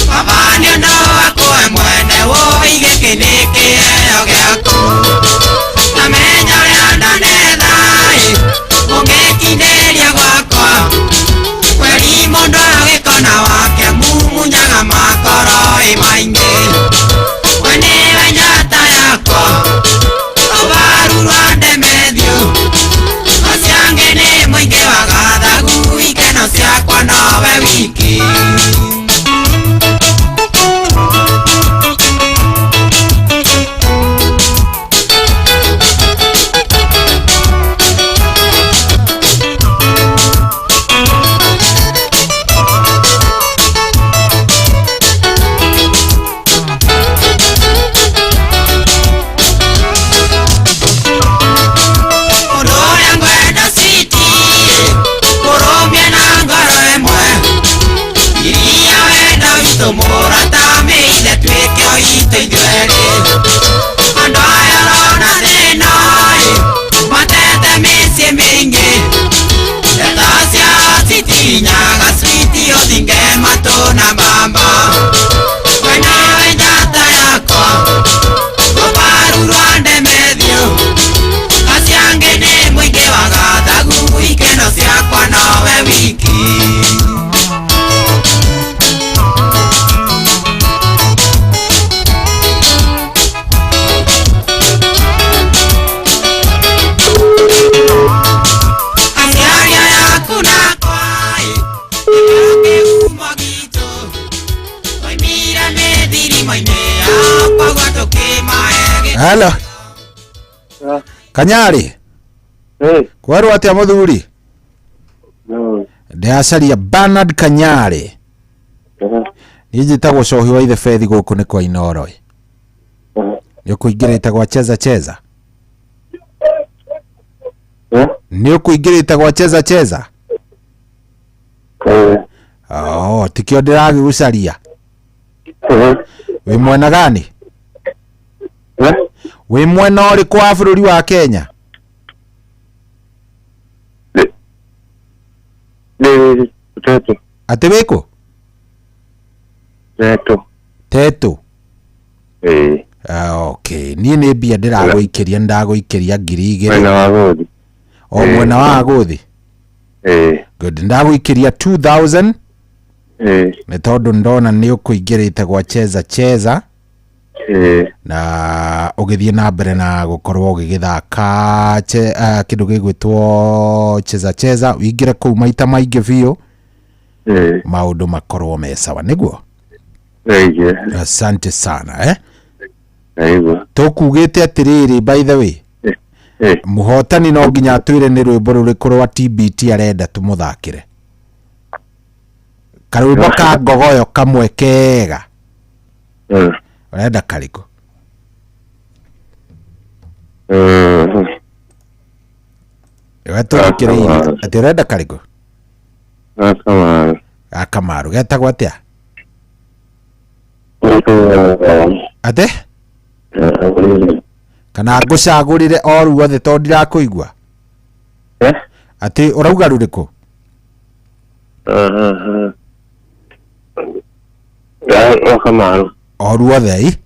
Baba. Halo. Kanyari. Kwerwo atia muthuri? Ndĩracaria Bernard Kanyari. Niĩ njĩtagwo Cohi wa Ithe Bethi gũkũ nĩ kwa Inooro. Nĩ ũkũingĩrĩte gwa Cheza Cheza? Nĩ ũkũingĩrĩte gwa Cheza Cheza? Oh, tikio ndĩragĩgũcaria. Wĩ mwena gani? Wĩ mwena ũrĩkũ wa bũrũri wa Kenya? Atĩ wĩkũ? Teto. Teto. Ah, okay. Niĩ nĩ mbia ndĩragũikĩria ndagũikĩria 2000. Mwena wa Gũthi. O mwena wa Gũthi. Good. Ndagũikĩria 2000. Nĩ tondũ ndona nĩ ũkũingĩrĩte gwa Cheza Cheza. Na ũgĩthiĩ na mbere na gũkorwo ũgĩgĩthaka kĩndũ gĩgwĩtwo Cheza Cheza ũingĩre kũu maita maingĩ biũ maũndũ makorwo me sawa nĩguo. Asante sana eh. Tũkugĩte atĩrĩrĩ, by the way, mũhotani no nginya atwĩre nĩ rwĩmbo rũrĩkũ rwa TBT arenda tũmũthakĩre. Karwĩmbo ka ngogoyo kamwe kega. Ũrenda karĩkũ? Wetũthikĩrĩirie atĩ ũrenda karĩkũ? Gakamaru. Gakamaru getagwo atĩa? Atĩ? Kana ngũcagũrĩre o ruothe tondũ ndirakũigua? Atĩ ũrauga rũrĩkũ? Gakamaru. O ruothe i?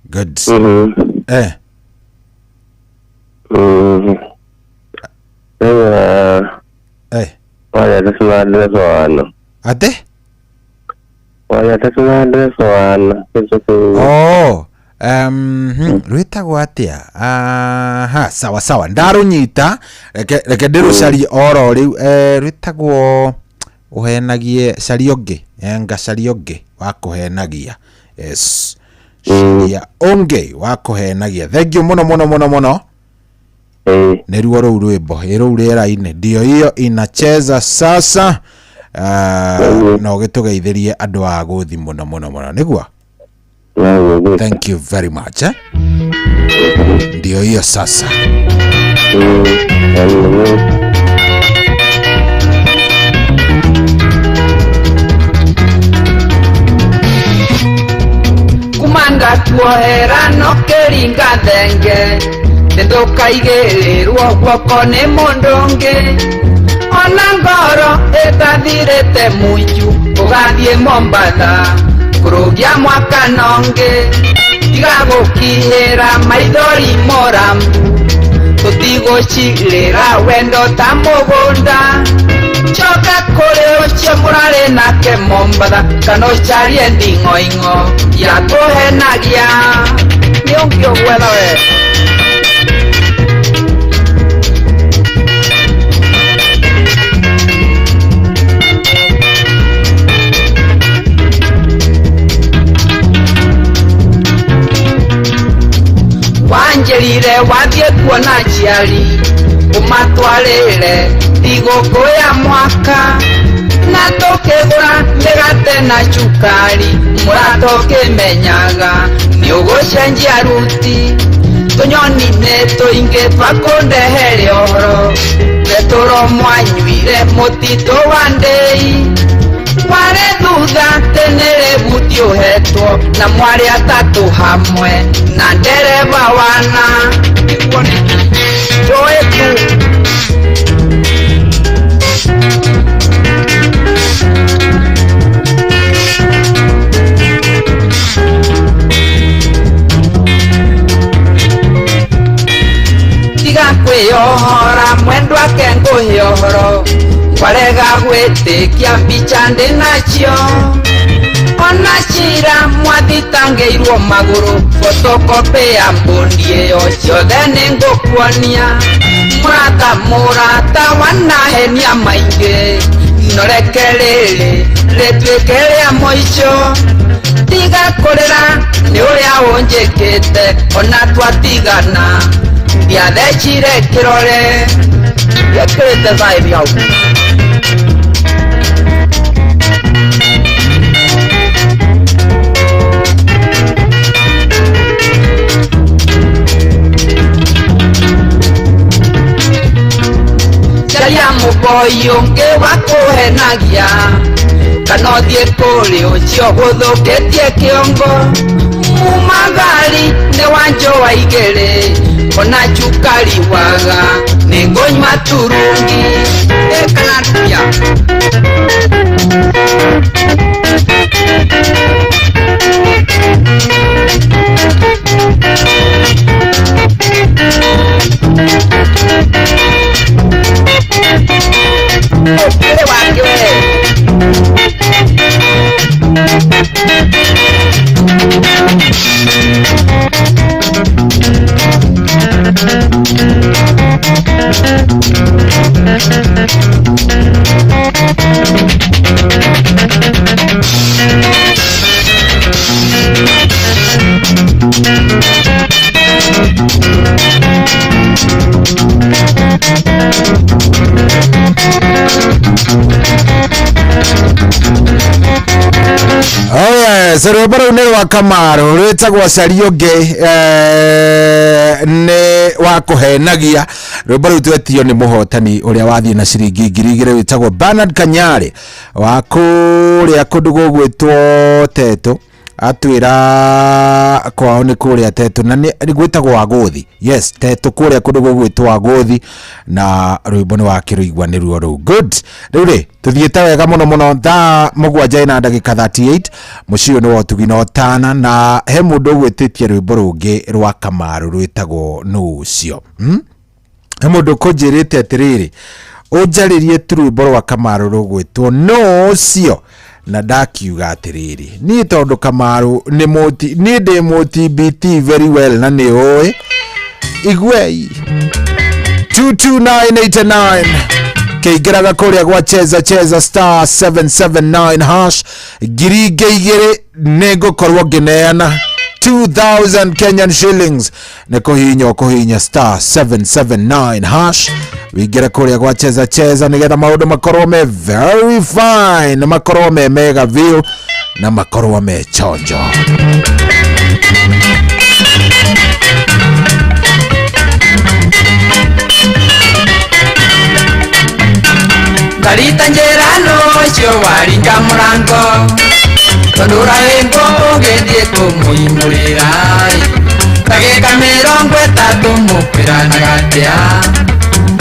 Good. Eh. Atĩ? Oh, rwĩtagwo atĩa? Aha, sawa sawa. Ndarũnyita, reke ndĩrũcarie oro rĩu. Rwĩtagwo ũhenagie caria ũngĩ. Enga caria ũngĩ wa kũhenagia. Yes. Caria ũngĩ wa kũhenagia. Thank you mũno mũno mũno mũno. Nĩruo rũu rwĩmbo ĩ rũu rĩera-inĩ ndio hiyo inacheza sasa. No gĩtũgeithĩrie andũ a Gũthi mũno mũno mũno nĩguo. Thank you very much eh? Ndio hiyo sasa. Kumanda tuohera no kĩringa thenge nĩndũkaigĩrĩrwo guoko nĩ mũndũ ũngĩ ona ngoro ĩtathirĩte mũicu ũgathiĩ Mombatha kũrũgia mwaka nongĩ tiga gũkinyĩra maithori morambu tũtigũcirĩra wendo ta mũgũnda coka kũrĩ ũcio mũrarĩ nake Mombatha kana ũcarie nding'oing'o ya kũhenagia nĩ ũngĩ ũgwetha we. Wanjĩrire wathiĩ kuona aciari ũmatwarĩre thigũkũ ya mwaka na tũkĩgũra mĩgate na cukari mũrata ũkĩmenyaga nĩ ũgũcenjia ruti tũnyoni nĩ tũingĩ twakũndehere ũhoro betũro mwanyuire mũtitũ wa ndĩi warĩ thutha tene rĩbuti ũhetwo na mwarĩ atatũ hamwe na ndereba wana njũĩ tu. Tiga kwĩyohora mwendwa ake ngũhe ũhoro warega gwĩtĩkia mbica ndĩ nacio ona cira mwathitangĩirwo magũrũ photocopy ya mbũndi ĩyo ciothe nĩ ngũkuonia mũrata mũrata wanahenia maingĩ no reke rĩrĩ rĩtuĩke rĩa mũico tiga kũrĩra nĩ ũrĩa Ũnjĩkĩte ona twatigana ndiathecire kĩrore gĩkĩrĩte thaĩri hau. Caria mũboi ũngĩ wa kũhenagia kana ũthiĩ kũrĩ ũcio gũthũkĩtie kĩongo mumagari nĩ wanjo wa igĩrĩ ona cukari waga nĩ ngũnyua turungi ĩkana ndubia. Ũkĩrĩ wake we. Oh yes, rwĩmbo rũu nĩ rwa Kamaru rwĩtagwo Caria ũngĩ nĩ wa kũhenagia. Rwĩmbo rũu twetio nĩ mũhotani ũrĩa wathiĩ na ciringi 2000 wĩtagwo Bernard Kanyarĩ wa kũrĩa kũndũ gũgwĩtwo Tetũ. Atwĩra kwao nĩ kũrĩa Tetũ na nĩ gwĩtagwo Agũthi. Yes, Tetũ kũrĩa kũndũ gũgwĩtwo Agũthi na rwĩmbo nĩ wakĩrũigua nĩ ruo rũu. Good. Rĩu rĩ tũthiĩte wega mũno mũno thaa 7 na ndagĩka 38 mũciĩ ũyũ nĩ wa ũtugi na ũtana na he mũndũ ũgwĩtĩtie rwĩmbo rũngĩ rwa Kamaru rwĩtagwo nũ ũcio. He mũndũ ũkũnjĩrĩte atĩrĩrĩ ũnjarĩrie tu rwĩmbo rwa Kamaru rũgwĩtwo nũ ũcio na ndakiuga atĩrĩrĩ niĩ tondũ Kamaru nĩ mũti niĩ ndĩ mũti BT very well na nĩ ũĩ igwei 22989 kĩingĩraga kũrĩa gwa cheza cheza star 779 hash 2000 nĩ ngũkorwo ngĩneana 2000 Kenyan shillings nĩ kũhihinya ũkũhihinya star 779 hash wĩingĩre kũrĩa gwa cheza cheza nĩgetha maũndũ makorwo me very fine makorwo me mega biũ na makorwo me chonjo. Ngarita njĩra nũcio waringa mũrango tondũ ũrahĩngwo ũgĩthiĩ kũmũhingũrĩra ndagĩka 30 mũkwĩranaga atĩa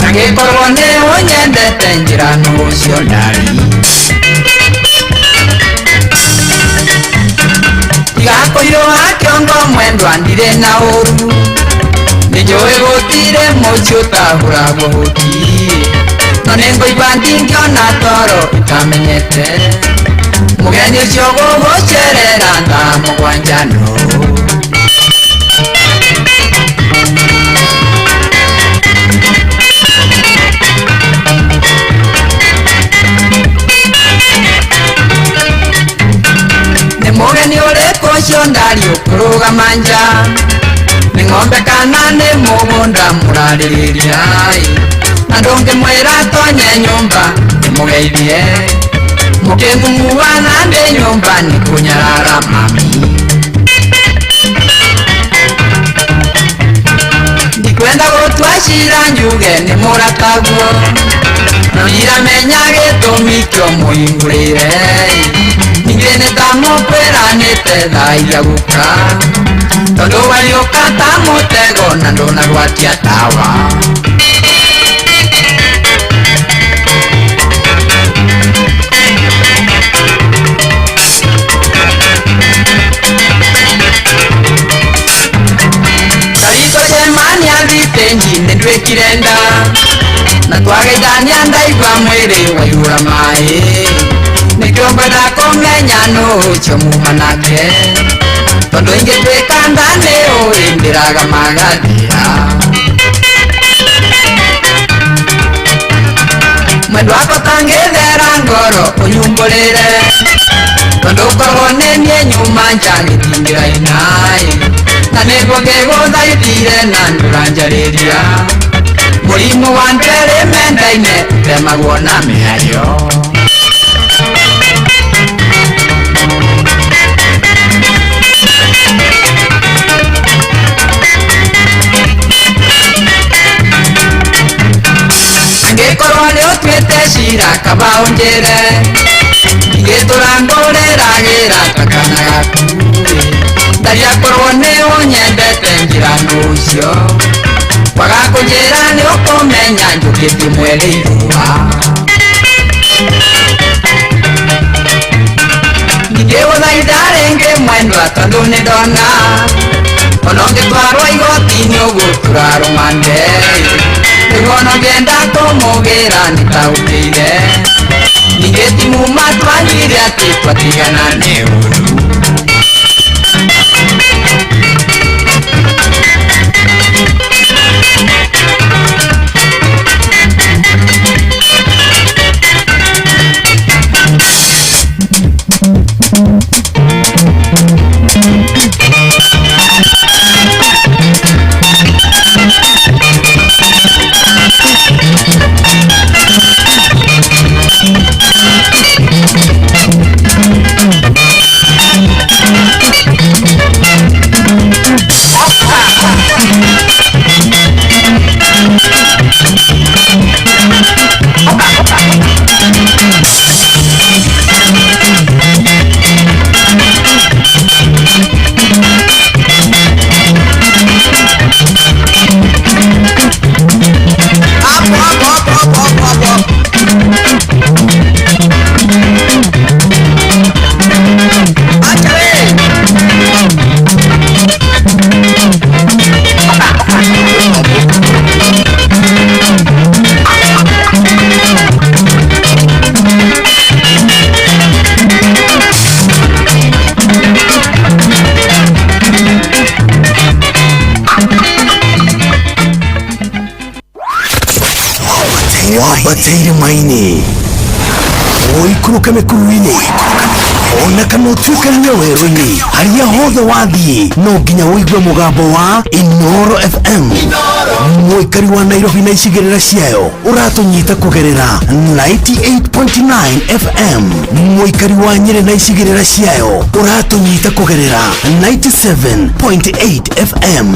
angĩkorwo nĩ ũnyendete njĩra nũcio ndari tiga kũhiũha kĩongo mwendwa ndirĩ na ũru nĩnjũĩ gũtirĩ mũciĩ ũtahũragwo hũti no nĩngũigua ndingĩona toro itamenyete mũgeni ũcio gũgũcerera thaa 7 nũ. Nĩ mũgeni ũrĩkũ ũcio ndari ũkũrũgama nja nĩ ng'ombe kana nĩ mũgũnda mũrarĩrĩria na ndũngĩmwĩra tonye nyũmba nĩmũgeithie mũkĩng'ung'uana ndĩ nyũmba nĩ kũnyarara mami ndikwenda gũtua cira njuge nĩ mũrataguo no ndiramenya gĩtũmi kĩo mũhingũrĩre ningĩ nĩ ta mũkwĩranĩte thaa iria gũka tondũ wariũka ta mũtego na ndũnagwatia tawa. Tariko cemania thitĩnji nĩ nduĩkire nda na twageithania ndaigua mwĩrĩ waihũra maĩ nĩkĩo ngwenda kũmenya nũ ũcio muma nake tondũ ingĩtuĩka nda nĩ ũĩ ndĩraga magathĩra mwendwa wakwa tangĩthera ngoro ũnyumbũrĩre tondũ korwo nĩ niĩ nyuma nja gĩtingĩra inaĩ Na nĩguo ngĩgũthaithire na ndũranjarĩria mũrimũ wa ndwere mendaine temagwo na mĩario. Angĩkorwo nĩ ũtuĩte cira kaba ũnjĩre ingĩtũra ngũrĩragĩra ta kana gaku ndaria korwo nĩ ũnyendete njĩra nũcio kwaga kũnjĩra nĩ ũkũmenya njũkĩtie mweri irũa. Ndingĩgũthaitha rĩngĩ mwendwa tondũ nĩ ndona ona ũngĩtwarwo igoti-inĩ ũgũtura rũmande nĩguo ona ũngĩenda kũmũgĩra nĩtaũkĩire ningĩ ti muma twanyire atĩ twatigana nĩ ũru. Wambateire maini ũikũrũke mĩkuru-inĩ ona kana ũtuĩkanie werũ-inĩ harĩa hothe wathiĩ no nginya ũigue mũgambo wa Inoro FM. Mũikari wa Nairobi na icigĩrĩra ciayo ũratũnyita kũgerera 98.9 FM. Mũikari wa Nyĩrĩ na icigĩrĩra ciayo ũratũnyita kũgerera 97.8 FM.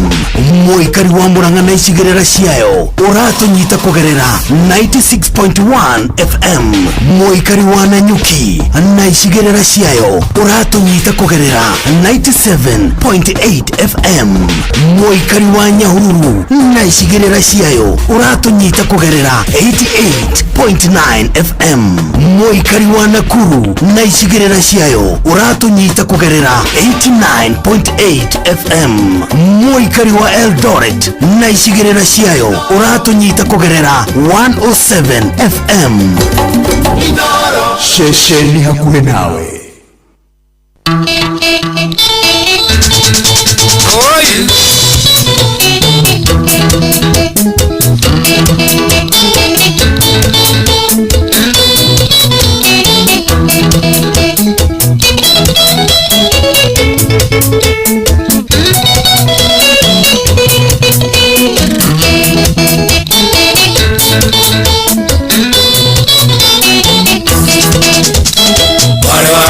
Mũikari wa Murang'a na icigĩrĩra ciayo ũratũnyita kũgerera 96.1 FM. Mũikari wa Nanyuki na icigĩrĩra ciayo ũratũnyita kũgerera 97.8 FM. Mũikari wa Nyahururu na icigĩrĩra ciayo ũratũnyita kũgerera 88.9 FM. Mũikari wa Nakuru na icigĩrĩra ciayo ũratũnyita kũgerera 89.8 FM. Mũikari wa Eldoret na icigĩrĩra ciayo ũratũnyita kũgerera 107 FM. Ceceni hakuhĩ nawe.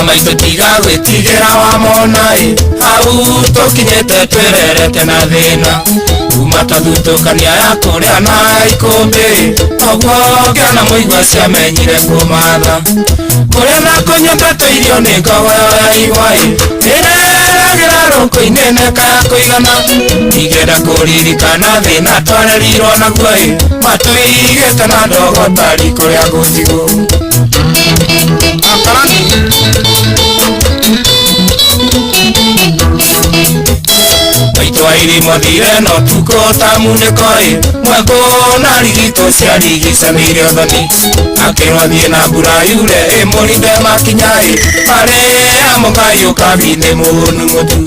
Maitũ tiga gwĩtigĩra wamona ĩ hau tũkinyĩte twĩrerete na thĩna kuma twathutũkania ya kũrĩa na ikũmbĩ noguo ngĩona mũigua ciamenyire kũmatha kũrĩa na kũnyua tũirio nĩ ngogoyo ya igwa ĩ ĩreragĩra rũkũ-inĩ neka ya kũigana ingĩenda kũririkana thĩna twarerirwo naguo ĩ matũigĩte na ndogo tari kũrĩa gũtigũ. Maitũ airimo thire no tukũ ta munĩko ĩ mwekũ na rigitũ ciarigicanĩire ũthoni akĩrwo thiĩ na mbura yure ĩmũrinde makinya ĩ marĩa mũkai ũkabi nĩ mũhũnu mũtu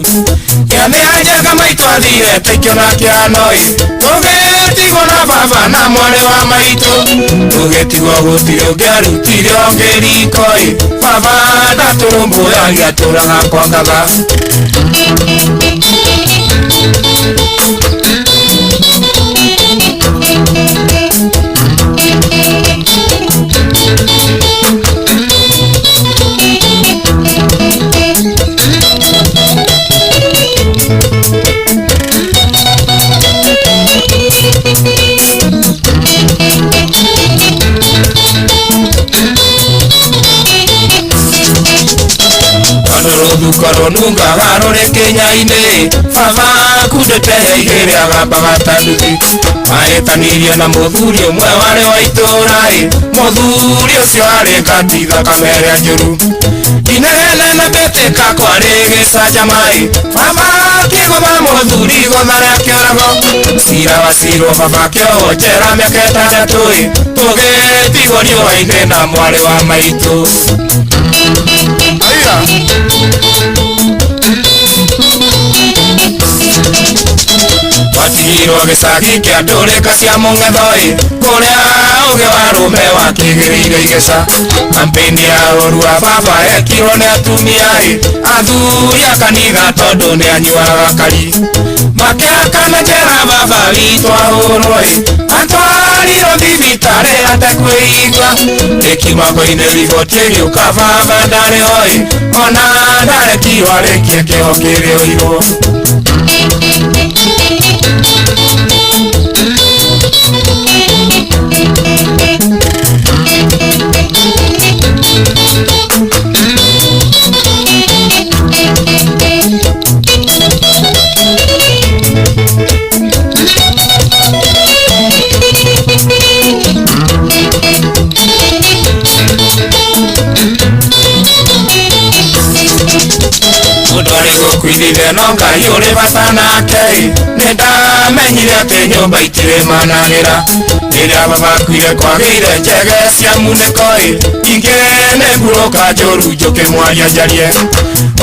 kĩathĩ anjanga maitũ athire taikĩona kĩano ĩ tũgĩtigwo na baba na mwarĩ wa maitũ tũgĩtigwo gũtirĩ ũngĩarutire ũngĩ riko ĩ baba ndatũrũmbũyagia atũraga kwa ngatha. Ndaigua rũnungaga rũrĩ kĩnya-inĩ baba akundĩte igĩrĩ agambaga ta nduthi mahĩtanirie na mũthuri ũmwe warĩ wa itũũra-ĩ mũthuri ũcio arĩ ngati thakame ĩrĩa njũru inegene na mbĩtĩka kwarĩ gĩcanjama-ĩ baba akĩgũtha mũthuri igũtha rĩa kĩũrago cira wacirwo baba akĩohwo njera mĩaka ĩtandatũ-ĩ tũgĩtigwo riũa-inĩ na mwarĩ wa maitũ. Twatigirwo gĩcagi kĩa ndũrĩka cia mũng'etho-ĩ kũrĩa ũgĩ wa rũme wakĩgĩrĩire igeca kampeni ya ũru wa baba ekirwo nĩ atumia-ĩ athuri a kanitha tondũ nĩ anyuaga kari makĩhakana njera baba witũ ahũrwo-ĩ atwarirwo thibitarĩ atekwĩigua ĩkiuma koinĩ riboti ĩgĩũka baba ndarĩ ho-ĩ ona ndarekirwo arĩkie kĩho kĩrĩa oirwo. Mũndũ arĩ gũkuithithia no Ngai ũrĩ bata nake nĩ ndamenyire atĩ nyũmba itirĩ managĩra rĩrĩa baba akuire kwagĩire njege cia munĩko-ĩ ingĩ nĩ ngurũka njũru njũkĩ mwaria njarie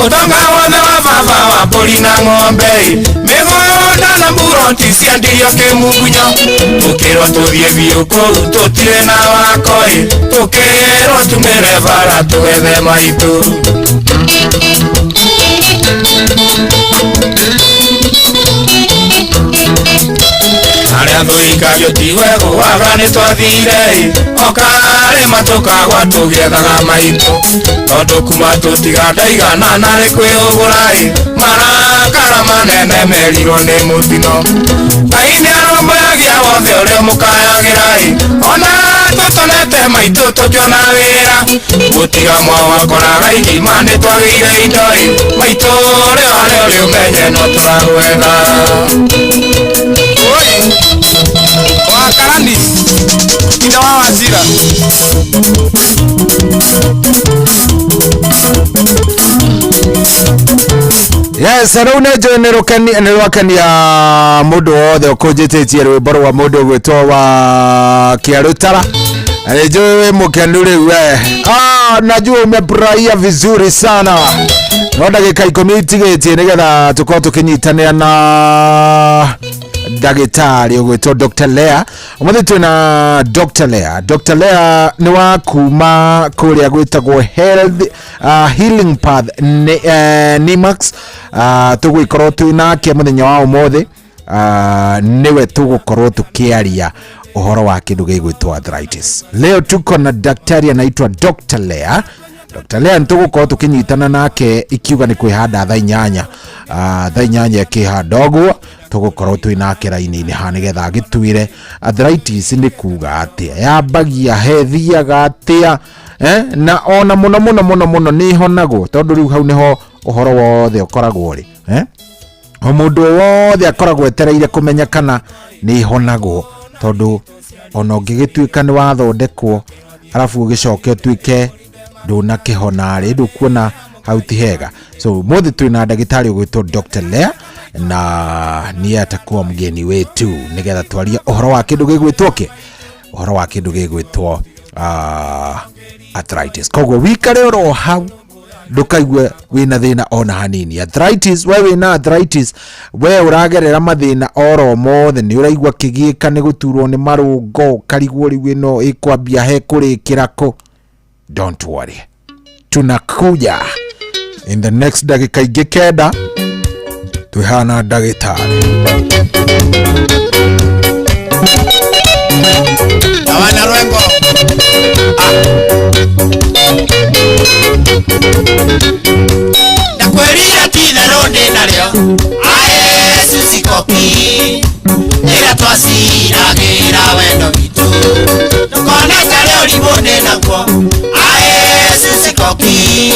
ũtonga wothe wa baba wa mbũri na ng'ombe-ĩ mĩgũnda na mburoti ciendirio kĩmungunyo tũkĩrwo tũthiĩ biũ kũu tũtirĩ na wako-ĩ tũkĩrwo tumĩre bara tũgethe maitũ. Arĩa thũikagio ti wegũaga nĩ twathire-ĩ o karĩma tũkagwa tũgĩethaga maitũ tondũ kuma tũtiga ndaigana narĩ kwĩhũgũra-ĩ marakara manene merirwo nĩ mũtino Ngai nĩ arũmbũyagia wothe ũrĩa mũkayagĩra-ĩ ona tũtonete maitũ tũkĩona wĩra gũtiga mwawakoraga igima nĩ twagĩire indo-ĩ maitũ ũrĩa harĩa ũrĩ ũmenye no tũragwetha. Wakarani ithe wa Wazira Yes, rĩu nĩ njũĩ nĩ rwakenia mũndũ wothe ũkũnjĩtĩtie rwĩmbo rwa mũndũ ũgwĩtwo wa Kĩarũtara. Na nĩ njũĩ wĩ mũkenu rĩu we. Najua umefurahia vizuri sana. No ndagĩka 10 itigĩtie nĩgetha tũkorwo tũkĩnyitanĩra na ndagĩtarĩ ũgwĩtwo Dr. Lea. Ũmũthĩ twĩna Dr. Lea. Dr. Lea nĩ wa kuma kũrĩa gwĩtagwo Health Healing Path Nimax. Tũgũgĩkorwo twĩ nake mũthenya wa ũmũthĩ. Nĩwe tũgũkorwo tũkĩaria ũhoro wa kĩndũ gĩgwĩtwo arthritis. Leo tuko na daktari anaitwa Dr. Lea. Dr. Lea nĩtũgũkorwo tũkĩnyitana nake ikiuga nĩ kwĩhanda thaa 8. Thaa 8 ĩkĩhanda ũguo tũgũkorwo twĩ nake raini-inĩ haha nĩgetha agĩtwĩre arthritis nĩ kuga atĩa, yambagia he, thiaga atĩa, na ona mũno mũno mũno mũno nĩ ĩhonagwo tondũ rĩu hau nĩho ũhoro wothe ũkoragwo rĩ. O mũndũ wothe akoragwo etereire kũmenya kana nĩ ĩhonagwo tondũ ona ũngĩgĩtuĩka nĩ wathondekwo arabu ũgĩcoke ũtuĩke ndũnakĩhona rĩ, ndũkuona hau ti hega. So mũthĩ twĩna ndagĩtarĩ ũgwĩtwo Dr. Lea na niye atakuwa mgeni wetu nĩgetha twarie ũhoro wa kĩndũ gĩgwĩtwo kĩ, ũhoro wa kĩndũ gĩgwĩtwo arthritis. Koguo wikare oro hau ndũkaigue wĩna thĩna ona hanini. Arthritis, we wĩna arthritis, we ũragerera mathĩna oro mothe, nĩ ũraigua kĩgiĩka nĩ gũturwo nĩ marũngo, ũkarigwo rĩu ĩno ĩkwambia he kũrĩkĩra kũ. Don't worry, tunakuja in the next ndagĩka ingĩ 9 twĩhana ndagĩtarĩ. Wana Rwengo. Ndakwĩrire ti itherũ ndĩ narĩo ae Susi Koki rĩrĩa twaciragĩra wendo witũ ndũkone tarĩ ũrimũ ndĩ naguo ae Susi Koki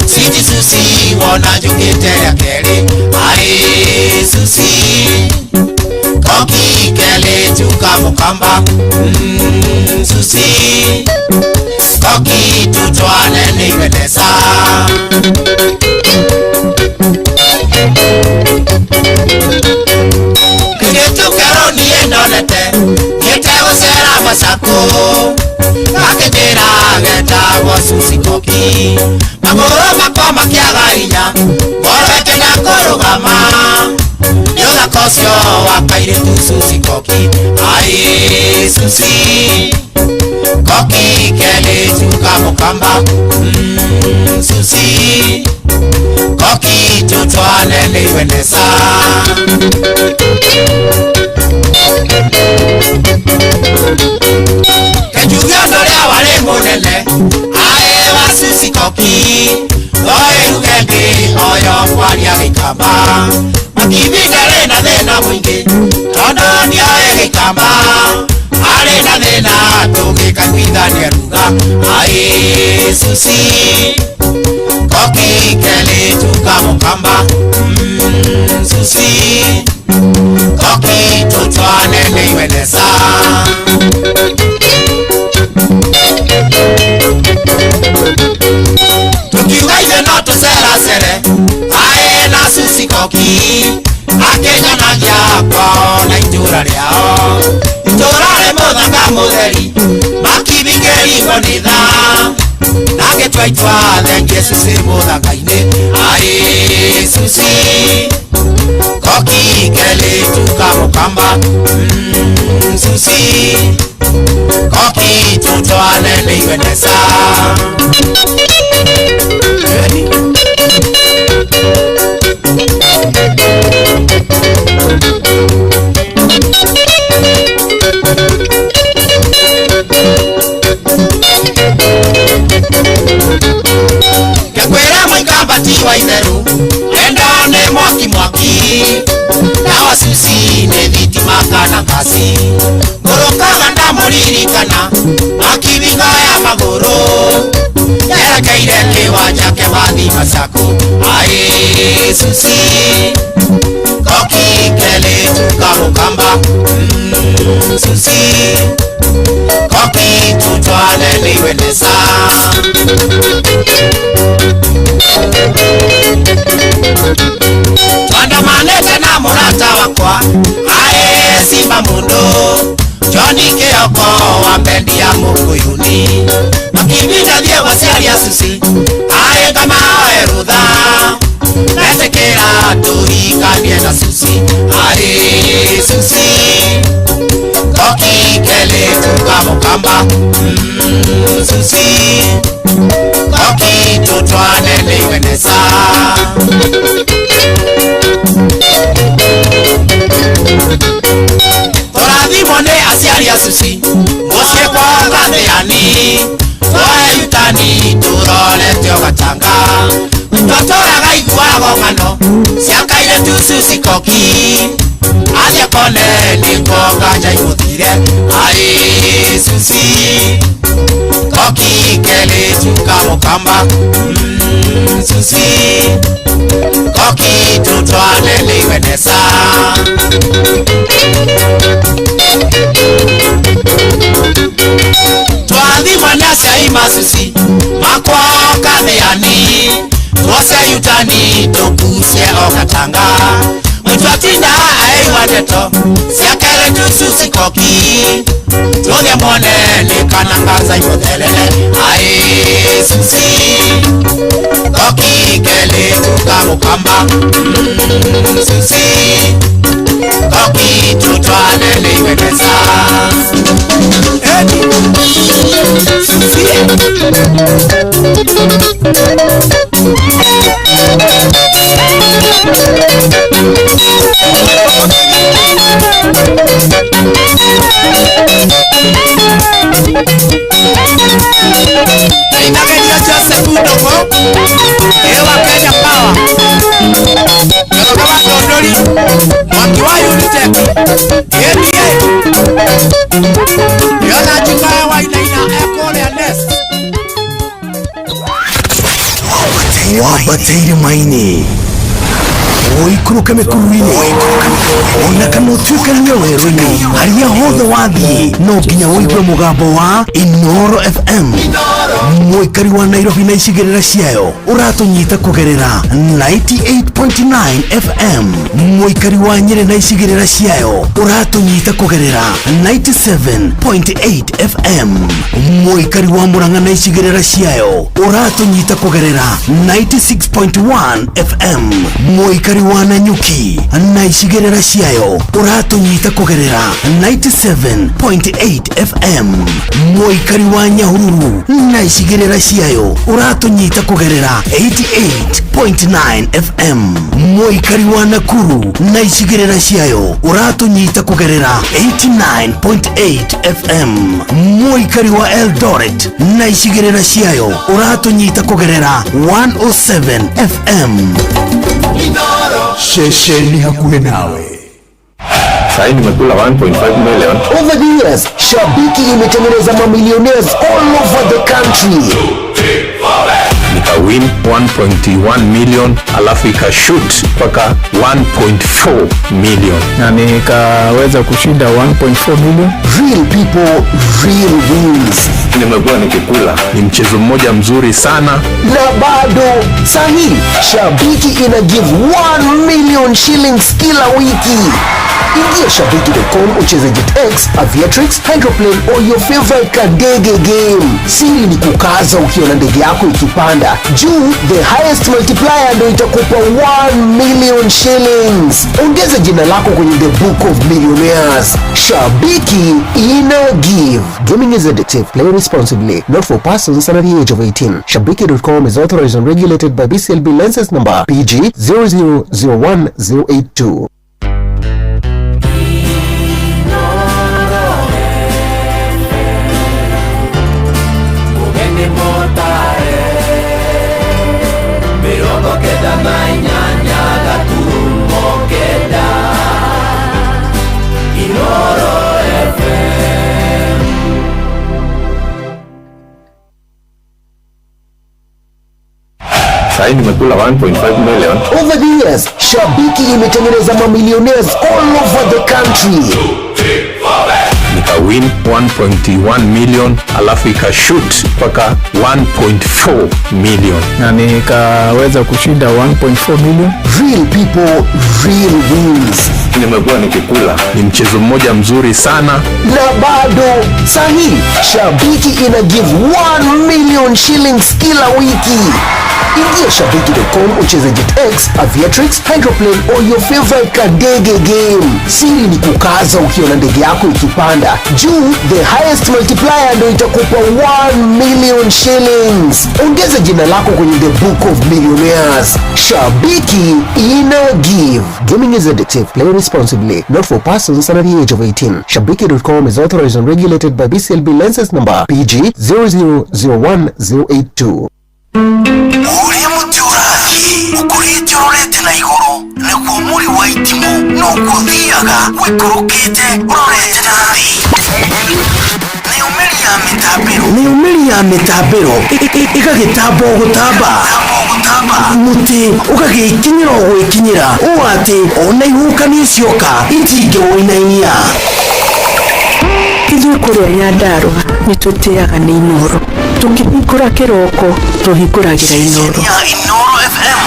siti Susi wona Njũkĩte rĩa kerĩ Aĩ Susi Koki kelĩtu ka Mũkamba Susi Koki tutwane nĩ iwendesa Kairĩtu kerũ niĩ ndonete Thiĩte gũcera Masaku Gakĩnjĩra getagwo Susi Koki Magũrũ makwa makĩaga hinya Ngoro ĩkĩenda kũrũgama Nĩ ũthaka ũcio wa kairĩtu Susi Koki Aĩ Susi Koki kelĩtu ka Mũkamba Susi Koki tutwane nĩ iwendesa Kenjuge ũndũ ũrĩa warĩ mũnene Aĩ wa Susi Koki Noĩruge ngĩ oyo kwaria Gĩkamba Makibi ndarĩ na thĩna mũingĩ Tondũ nĩoĩ Gĩkamba Arĩ na thĩna tũngĩkaiguithania ruga Aĩ Susi Koki kelĩtu ka Mũkamba Susi Koki tutwane nĩ iwendesa Tukiuga ithe no tũceracere Aĩ na Susi Koki Akĩnyonagia kwao na itũra rĩao Itũra rĩ mũthanga mũtheri Makibingĩrigwo nĩ thaa Nagĩtua itua thengie Susi mũthanga-inĩ Aĩ Susi Koki kelĩtu ka Mũkamba Susi Koki tutwane nĩ iwendesa Ngĩkwĩra mũikamba ti wa itherũ Wendo nĩ mwaki mwaki Dawa Susi nĩ thitima kana ngasi Ngũrũkaga ndamũririkana Makibingo ya magũrũ Yerekeire kĩwanja kĩa Masaku Aĩ Susi Koki kelĩtu ka Mũkamba Susi Koki tutwane nĩ iwendesa Twandamanĩte na mũrata wakwa Aĩ Simba mũndũ Johnny Kĩoko wa bendi ya Mũkũyũni Makibinda thiĩ gũcaria Susi Aĩ ngamahoe rũtha Metĩkĩra tũhikanie na Susi Aĩ Susi Koki kelĩtu ka Mũkamba Susi Koki tutwane nĩ iwendesa Tũrathimwo nĩ aciari a Susi Mũciĩ kwao Gathĩani Twoe yutani tũrorete o gatanga Twatũraga iguago ng'ano cia kairĩtu Susi Koki Athiĩ kone nĩkuo nganja imũthire Aĩ Susi Koki kelĩtu ka Mũkamba Susi Koki tutwane nĩ iwendesa Twathimwo nĩ aciari ma Susi makwao Gathĩani Tuoce yutani tũkucie o gatanga Mũitu atinda aigua ndeto cia kairĩtu Susi Koki Tũthiĩ muone nĩ kana nganja imũtherere Aĩ Susi Koki kelĩtu ka Mũkamba Susi Koki tutwane nĩ iwendesa Susi Inageria Joseph Ndogo Ewa Kenya Power Njoroge wa Ndondori Mwaki wa Unitec ABA Yona Njikoya wa Inaina ekũrĩa Nest. Wambate irĩma-inĩ, ũikũrũke mĩkuru-inĩ, ona kana ũtuĩkanie werũ-inĩ, harĩa hothe wathiĩ no nginya ũigue mũgambo wa Inoro FM. Mũikari wa Nairobi na icigĩrĩra ciayo ũratũnyita kũgerera 98.9 FM. Mũikari wa Nyĩrĩ na icigĩrĩra ciayo ũratũnyita kũgerera 97.8 FM. Mũikari wa Murang'a na icigĩrĩra ciayo ũratũnyita kũgerera 96.1 FM. Mũikari wa Nanyuki na icigĩrĩra ciayo ũratũnyita kũgerera 97.8 FM. Mũikari wa Nyahururu na icigĩrĩra ciayo ũratũnyita kũgerera 88.9 FM. Mũikari wa Nakuru na icigĩrĩra ciayo ũratũnyita kũgerera 89.8 FM. Mũikari wa Eldoret na icigĩrĩra ciayo ũratũnyita kũgerera 107 FM. Ceceni hakuhĩ nawe. Sahii nimekula 1.5 million. Over the years, Shabiki imetengeneza mamillionaires all over the country. Nikawin 1.1 million alafu ikashoot mpaka 1.4 million. Na nikaweza kushinda 1.4 million. Real people, real wins. Nimekuwa nikikula. Ni mchezo mmoja mzuri sana. Na bado sahi Shabiki ina give 1 million shillings kila wiki. Ingia shabiki.com ucheze JetX, Aviatrix, Hydroplane or your favorite kadege game. Siri ni kukaza ukiona ndege yako ikipanda juu, the highest multiplier ndo itakupa 1 million shillings. Ongeza jina lako kwenye the book of millionaires. Shabiki ina give. Gaming is addictive. Play responsibly. Not for persons under the age of 18. Shabiki.com is authorized and regulated by BCLB license number PG 0001082. Mũgeni mũtare 98.9 Inoro FM. Sahii nimekula 1.5 million. Over the years, Shabiki imetengeneza mamillionaires all over the country. Nikawin 1.1 million alafu ikashoot mpaka 1.4 million. Na nikaweza kushinda 1.4 million. Real people, real wins. Nimekuwa nikikula. Ni mchezo mmoja mzuri sana. Na bado sahi Shabiki ina give 1 million shillings kila wiki. Ingia shabiki.com ucheze JetX, Aviatrix, Hydroplane or your favorite kadege game. Siri ni kukaza ukiona ndege yako ikipanda juu, the highest multiplier ndo itakupa 1 million shillings. Ongeza jina lako kwenye the book of millionaires. Shabiki ina give. Gaming is addictive. Play responsibly. Not for persons under the age of 18. Shabiki.com is authorized and regulated by BCLB license number PG 0001082. Ũrĩa mũtĩ ũrathiĩ ũkũrĩte ũrorete na igũrũ nĩguo mũri wa itimũ noguo ũthiaga ũikũrũkĩte ũrorete na thĩ. Nayo mĩri ya mĩtambĩro, nayo mĩri ya mĩtambĩro ĩgagĩtamba o gũtamba, mũtĩ ũgagĩkinyĩra o gwĩkinyĩra ũũ atĩ ona ihuhũkanio cioka itingĩwũinainia. Ithuĩ kũrĩa Nyandarũa nĩ tũtĩaga nĩ Inoro. Tũkĩhingũra kĩroko tũhingũragĩra Inoro. Inoro FM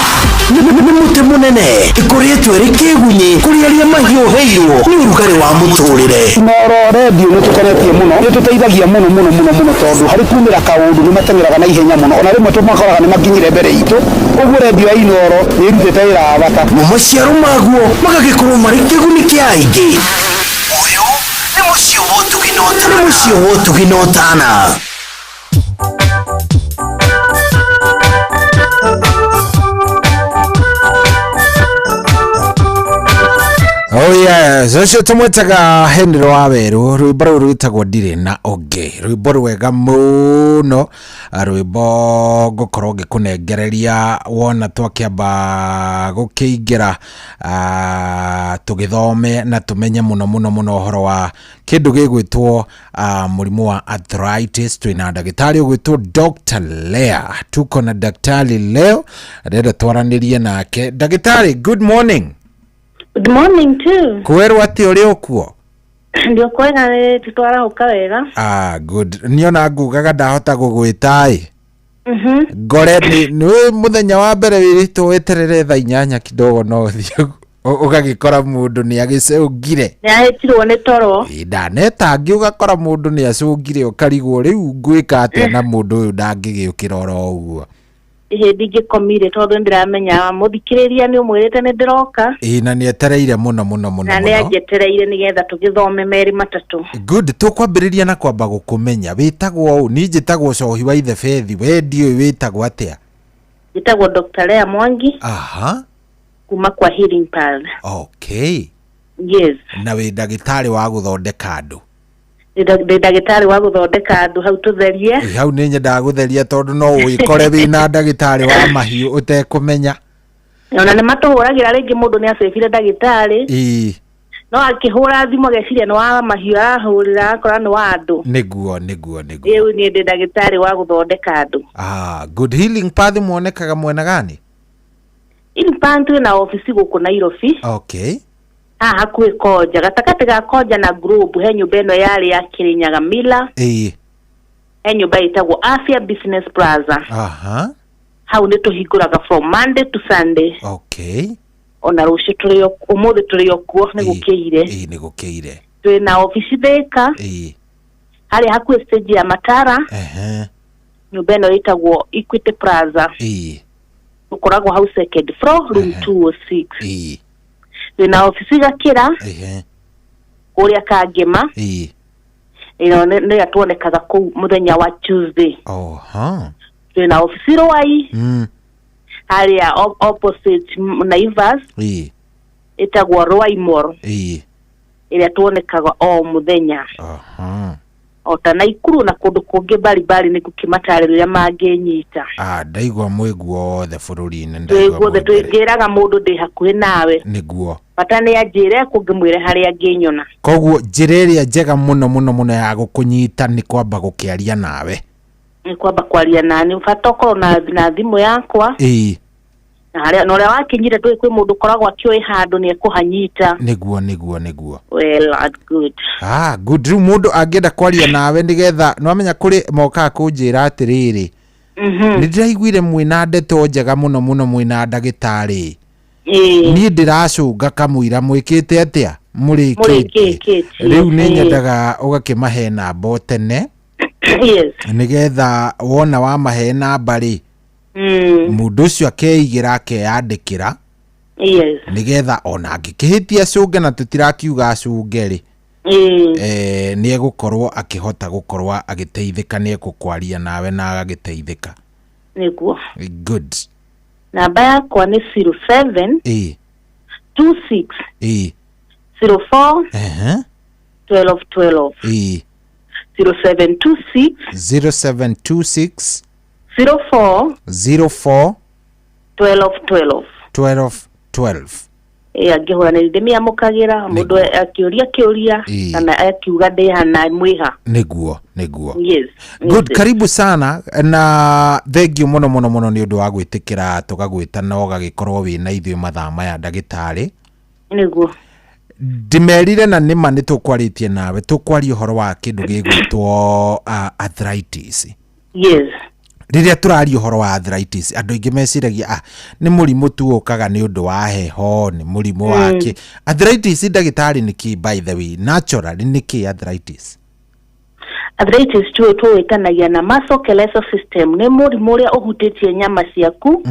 nĩ mũtĩ mũnene ĩkoretwo ĩrĩ kĩgunyĩ kũrĩ arĩa mahiũhĩirwo nĩ ũrugarĩ wa mũtũrĩre. Inoro redio nĩ tũkenetie mũno, nĩ tũteithagia mũno mũno mũno mũno tondũ harĩ kumĩra kaũndũ nĩ mateng'eraga na ihenya mũno, ona rĩmwe tũmakoraga nĩ makinyire mbere itũ. Ũguo redio ya Inoro nĩ ĩrutĩte wĩra wa bata. Mo maciaro maguo magagĩkorwo marĩ kĩguni kĩa aingĩ. Ũyũ nĩ mũciĩ wa ũtugi na ũtana. Nĩ mũciĩ wa ũtugi na ũtana. Oh yes, ũcio tũmwĩtaga Henry wa Werũ, rwĩmbo rũu rwĩtagwo ndirĩ na ũngĩ, rwĩmbo rwega mũno, rwĩmbo ngũkorwo ngĩkũnengereria wona twakĩamba gũkĩingĩra. Tũgĩthome na tũmenye mũno mũno mũno ũhoro wa kĩndũ gĩgwĩtwo mũrimũ wa arthritis. Twĩna ndagĩtarĩ ũgwĩtwo Dr. Lea. Tuko na daktari leo, arenda twaranĩrie nake. Ndagĩtarĩ, good morning. Good morning too. Kwĩrwo atĩ ũrĩ ũkuo? Ndio kwega, nĩ twarahũka wega. Ah, good. Niona ngugaga ndahota gũgwĩta ĩ ngore nĩ mũthenya wa mbere wĩrĩtwo weterere thaa 8 kidogo, no ũthiĩ ũgagĩkora mũndũ nĩ agĩcũngire. Nĩ ahĩtirwo nĩ toro. Ĩ, ndaneta angĩ ũgakora mũndũ nĩ acũngire, ũkarigwo rĩu ngwĩka atĩa na mũndũ ũyũ ndangĩgĩũkĩra oro ũguo. Hĩndĩ ingĩkomire tondũ nĩ ndĩramenya mũthikĩrĩria nĩ ũmwĩrĩte nĩ ndĩroka. Ĩ, na nĩ etereire mũno mũno mũno. Na nĩ Mũno. anjetereire nĩgetha tũgĩthome merĩ matatũ. Good. Tũkwambĩrĩria na kwamba gũkũmenya wĩtagwo ũ. Niĩ njĩtagwo Cohi wa Ithebethi, we ndiũĩ wĩtagwo atĩa. Njĩtagwo Dr. Lea Mwangi. Kuma kwa Healing Path. Yes. Na wĩ ndagĩtarĩ wa gũthondeka andũ? Ndĩ ndagĩtarĩ wa gũthondeka andũ, hau tũtherie. Ĩ, hau nĩ nyendaga gũtheria tondũ no wĩkore wĩna ndagĩtarĩ wa mahiũ ũtekũmenya. Ona nĩ matũhũragĩra, rĩngĩ mũndũ nĩ acĩbire ndagĩtarĩ, no akĩhũra thimũ ageciria nĩ wa mahiũ arahũrĩra, akora nĩ wa andũ. Nĩguo, nĩguo, nĩguo. Rĩu niĩ ndĩ ndagĩtarĩ wa gũthondeka andũ. Ah, good. Healing Path muonekaga mwena gani? Healing Path twĩna obici gũkũ Nairobi, haha hakuhĩ Konja, gatagatĩ ga Konja na Globe, he nyũmba ĩno yarĩ ya Kirinyaga Miller, he nyũmba ĩtagwo Afya Business Plaza. Hau nĩ tũhingũraga from Monday to Sunday. Ona rũciũ tũrĩ o, ũmũthĩ tũrĩ o kuo, nĩ gũkĩire. Ĩ, nĩ gũkĩire. Twĩna obici Thĩka, harĩa hakuhĩ stage ya Matara, nyũmba ĩno ĩtagwo Equity Plaza. Tũkoragwo hau second floor, room 206. Twĩna obici Gakĩra, kũrĩa Kangema. Ĩno nĩyo tuonekaga kũu mũthenya wa Tuesday. Twĩna obici Rwai, harĩa opposite Naivas, ĩtagwo Rwai Mall, ĩrĩa tuonekaga o mũthenya, o ta Naikuru na kũndũ kũngĩ mbalimbali, nĩ ngũkĩmatarĩria mangĩnyita. Ah, ndaigua mwĩ guothe bũrũri-inĩ. Twĩ Ndaigua guothe. mwĩ mbere. Twĩngĩraga mũndũ ndĩ hakuhĩ nawe. Bata nĩ anjĩre kũngĩmwĩre harĩa angĩnyona. Koguo njĩra ĩrĩa njega mũno mũno mũno ya gũkũnyita nĩ kwamba gũkĩaria nawe. Nĩ kwamba kwaria nani, bata ũkorwo na thimũ yakwa, na harĩa na ũrĩa wakinyire, ndũĩ kwĩ mũndũ ũkoragwo akĩũĩ handũ nĩ ekũhanyita. Nĩguo, nĩguo, nĩguo. Well and good. Ah, good. Rĩu mũndũ angĩenda kwaria nawe, nĩgetha nĩwamenya kũrĩ mokaga kũnjĩra atĩrĩrĩ, nĩ ndĩraiguire mwĩna ndeto njega mũno mũno, mwĩna ndagĩtarĩ, niĩ ndĩracũnga kamũira mwĩkĩte atĩa, mũrĩkĩtie. Mũrĩkĩtie. Rĩu nĩ nyendaga ũgakĩmahe namba o tene, nĩgetha wona wamahe namba rĩ, mũndũ ũcio akeigĩra, akeyandĩkĩra, nĩgetha ona angĩkĩhĩtia acũnge, na tũtirakiuga acũnge rĩ, nĩ egũkorwo akĩhota gũkorwo agĩteithĩka, nĩ egũkwaria nawe na agagĩteithĩka. Nĩguo. Good. Namba yakwa nĩ 07 26 04 12 12. 0726 0726 04 04 12 12. 12 12. Ĩ, angĩhũra nĩ ndĩmĩamũkagĩra, mũndũ akĩũria kĩũria kana akiuga ndĩha na mwĩha. Nĩguo, nĩguo. Yes. Good. Karibu sana na thank you mũno mũno mũno nĩ ũndũ wa gwĩtĩkĩra tũgagwĩta na ũgagĩkorwo wĩna ithuĩ mathaa maya, ndagĩtarĩ. Nĩguo. Ndĩmerire na nĩma nĩ tũkwarĩtie nawe, tũkwaria ũhoro wa kĩndũ gĩgwĩtwo arthritis. Rĩrĩa tũraria ũhoro wa arthritis, andũ aingĩ meciragia, ah, nĩ mũrimũ tu ũkaga nĩ ũndũ wa heho, nĩ mũrimũ wa kĩ. Arthritis, ndagĩtarĩ, nĩ kĩ? By the way, naturally nĩ kĩ arthritis? Arthritis tuĩ tũwĩtanagia na musculoskeletal system, nĩ mũrimũ ũrĩa ũhutĩtie nyama ciaku,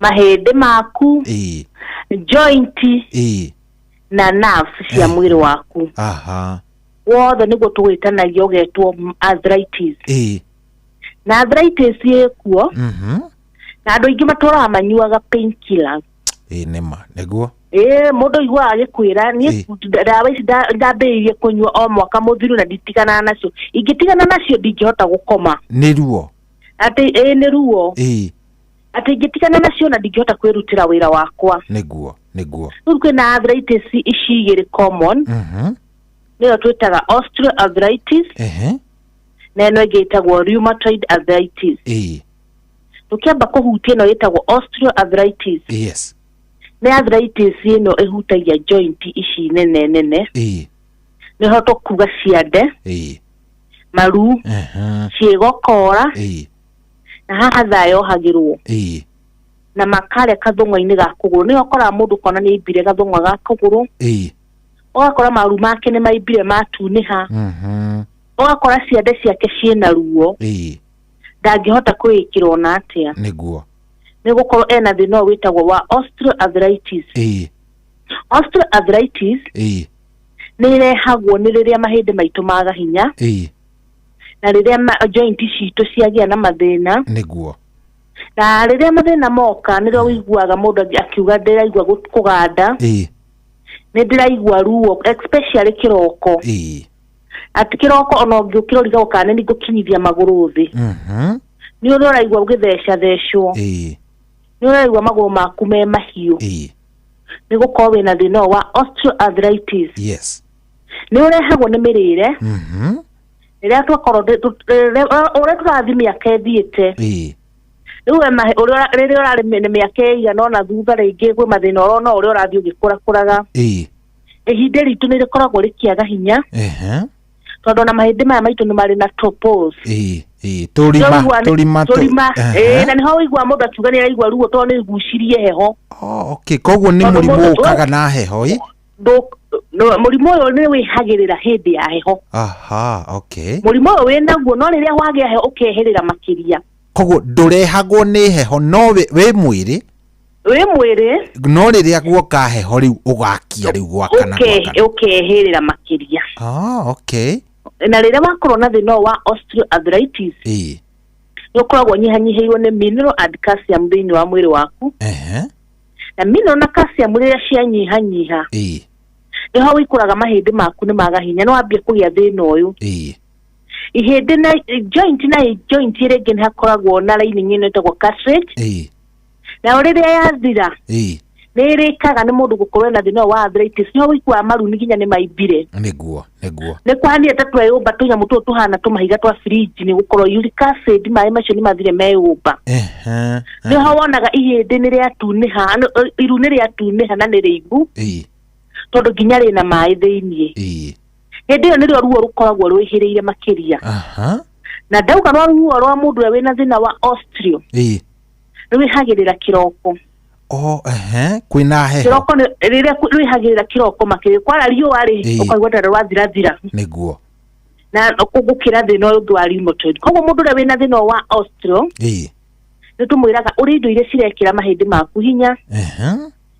mahĩndĩ maku, joint na nerves cia mwĩrĩ waku wothe, nĩguo tũwĩtanagia ũgetwo arthritis. Na arthritis ĩkuo, na andũ aingĩ matũraga manyuaga painkillers. Ĩ, nĩma, nĩguo. Ĩ, mũndũ aiguaga agĩkwĩra, niĩ ndawa ici ndambĩrĩirie kũnyua o mwaka mũthiru na nditiganaga nacio, ingĩtigana nacio ndingĩhota gũkoma. Nĩ ruo. Atĩ ĩ, nĩ ruo. Atĩ ingĩtigana nacio na ndingĩhota kwĩrutĩra wĩra wakwa. Nĩguo. Nĩguo. Rĩu kwĩna arthritis ici igĩrĩ common, nĩyo twĩtaga osteoarthritis na ĩno ĩngĩ ĩtagwo rheumatoid arthritis. Tũkĩamba kũhutia ĩno ĩtagwo osteoarthritis, nĩ arthritis ĩno ĩhutagia joint ici nene nene, nĩho tũkuga ciande, maru, ciĩgokora, na haha thaa yohagĩrwo, na makarĩa kathũng'wa-inĩ ga kũgũrũ. Nĩho ũkoraga mũndũ ũkona nĩ aimbire gathũng'wa ga kũgũrũ, ũgakora maru make nĩ maimbire matunĩha, ũgakora ciande ciake ciĩna ruo, ndangĩhota kwĩĩkĩra ona atĩa. Nĩ gũkorwo ena thĩna ũyũ wĩtagwo wa osteoarthritis. Osteoarthritis nĩ ĩrehagwo nĩ rĩrĩa mahĩndĩ maitũ maga hinya, na rĩrĩa joint citũ ciagĩa na mathĩna. Na rĩrĩa mathĩna moka, nĩrĩo ũiguaga mũndũ akiuga ndĩraigua kũganda, nĩ ndĩraigua ruo especially kĩroko, atĩ kĩroko ona ũngĩũkĩra ũrigagwo kana nĩ ngũkinyithia magũrũ thĩ, nĩ ũrĩa ũraigua ũgĩthecathecwo, nĩ ũraigua magũrũ maku me mahiũ, nĩ gũkorwo wĩna thĩna ũyũ wa osteoarthritis. Nĩ ũrehagwo nĩ mĩrĩre. Rĩrĩa twakorwo ũrĩa tũrathiĩ mĩaka ĩthiĩte, rĩu we rĩrĩa ũrarĩ mĩaka ĩigana ona thutha, rĩngĩ gwĩ mathĩna ũrona ũrĩa ũrathiĩ ũgĩkũrakũraga, ihinda ritũ nĩ rĩkoragwo rĩkĩaga hinya, tondũ ona mahĩndĩ maya maitũ nĩ marĩ na topos. Tũrima. Nĩũraigua Tũrima. Tũrima, ĩĩ, na nĩho ũigua mũndũ akiuga nĩ araigua ruo tondũ nĩ igucirie heho. Oh, okay, koguo nĩ Tondũ mũrimũ mũndũ- ũkaga na heho ĩ? Mũrimũ ũyũ nĩ wĩhagĩrĩra hĩndĩ ya heho. Aha, okay. Mũrimũ ũyũ wĩnaguo, no rĩrĩa wagĩa heho ũkehĩrĩra makĩria. Koguo ndũrehagwo nĩ heho, no wĩ mwĩrĩ. Wĩ mwĩrĩ. No rĩrĩa guoka heho rĩu ũgakia rĩu gwakana gwakana. Ũkehĩrĩra makĩria. Ah, okay. Na rĩrĩa wakorwo na thĩna ũyũ wa osteoarthritis, nĩ ũkoragwo ũnyihanyihĩirwo nĩ mineral and calcium thĩinĩ wa mwĩrĩ waku. Na mineral na calcium rĩrĩa cianyihanyiha, nĩho wĩikũraga mahĩndĩ maku nĩ maga hinya, nĩ wambia kũgĩa thĩna ũyũ. Ihĩndĩ na joint na joint ĩrĩa ĩngĩ nĩ hakoragwo na lining ĩno ĩtagwo cartilage. Nayo rĩrĩa yathira, nĩ ĩrĩkaga nĩ mũndũ gũkorwo na thĩna ũyũ wa arthritis, nĩho wĩikuaga maru nĩ nginya nĩ maimbire. Nĩguo, nĩguo. Nĩ kũhanire ta tweyũmba tũnyamũ tũtũ tũhana tũmahiga twa fridge, nĩ gũkorwo uric acid maĩ macio nĩ mathire meyũmba. Nĩho wonaga ihĩndĩ nĩ rĩatunĩha, iru nĩ rĩatunĩha na nĩ rĩimbu, tondũ nginya rĩna maĩ thĩiniĩ. Hĩndĩ ĩyo nĩrĩo ruo rũkoragwo rwĩhĩrĩire makĩria. Na ndauga rwa ruo rwa mũndũ ũrĩa wĩna thĩna wa osteo rwĩhagĩrĩra kĩroko. Oh, ehe, kwĩna heho. Kĩroko rĩrĩa rwĩhagĩrĩra kĩroko makĩria, kwara riũa rĩ, ũkaigua ta rwathirathira. Na gũkĩra thĩna ũyũ ũngĩ wa rheumatoid. Koguo mũndũ ũrĩa wĩna thĩna ũyũ wa osteo, nĩ tũmwĩraga ũrĩe indo iria cirekĩra mahĩndĩ maku hinya,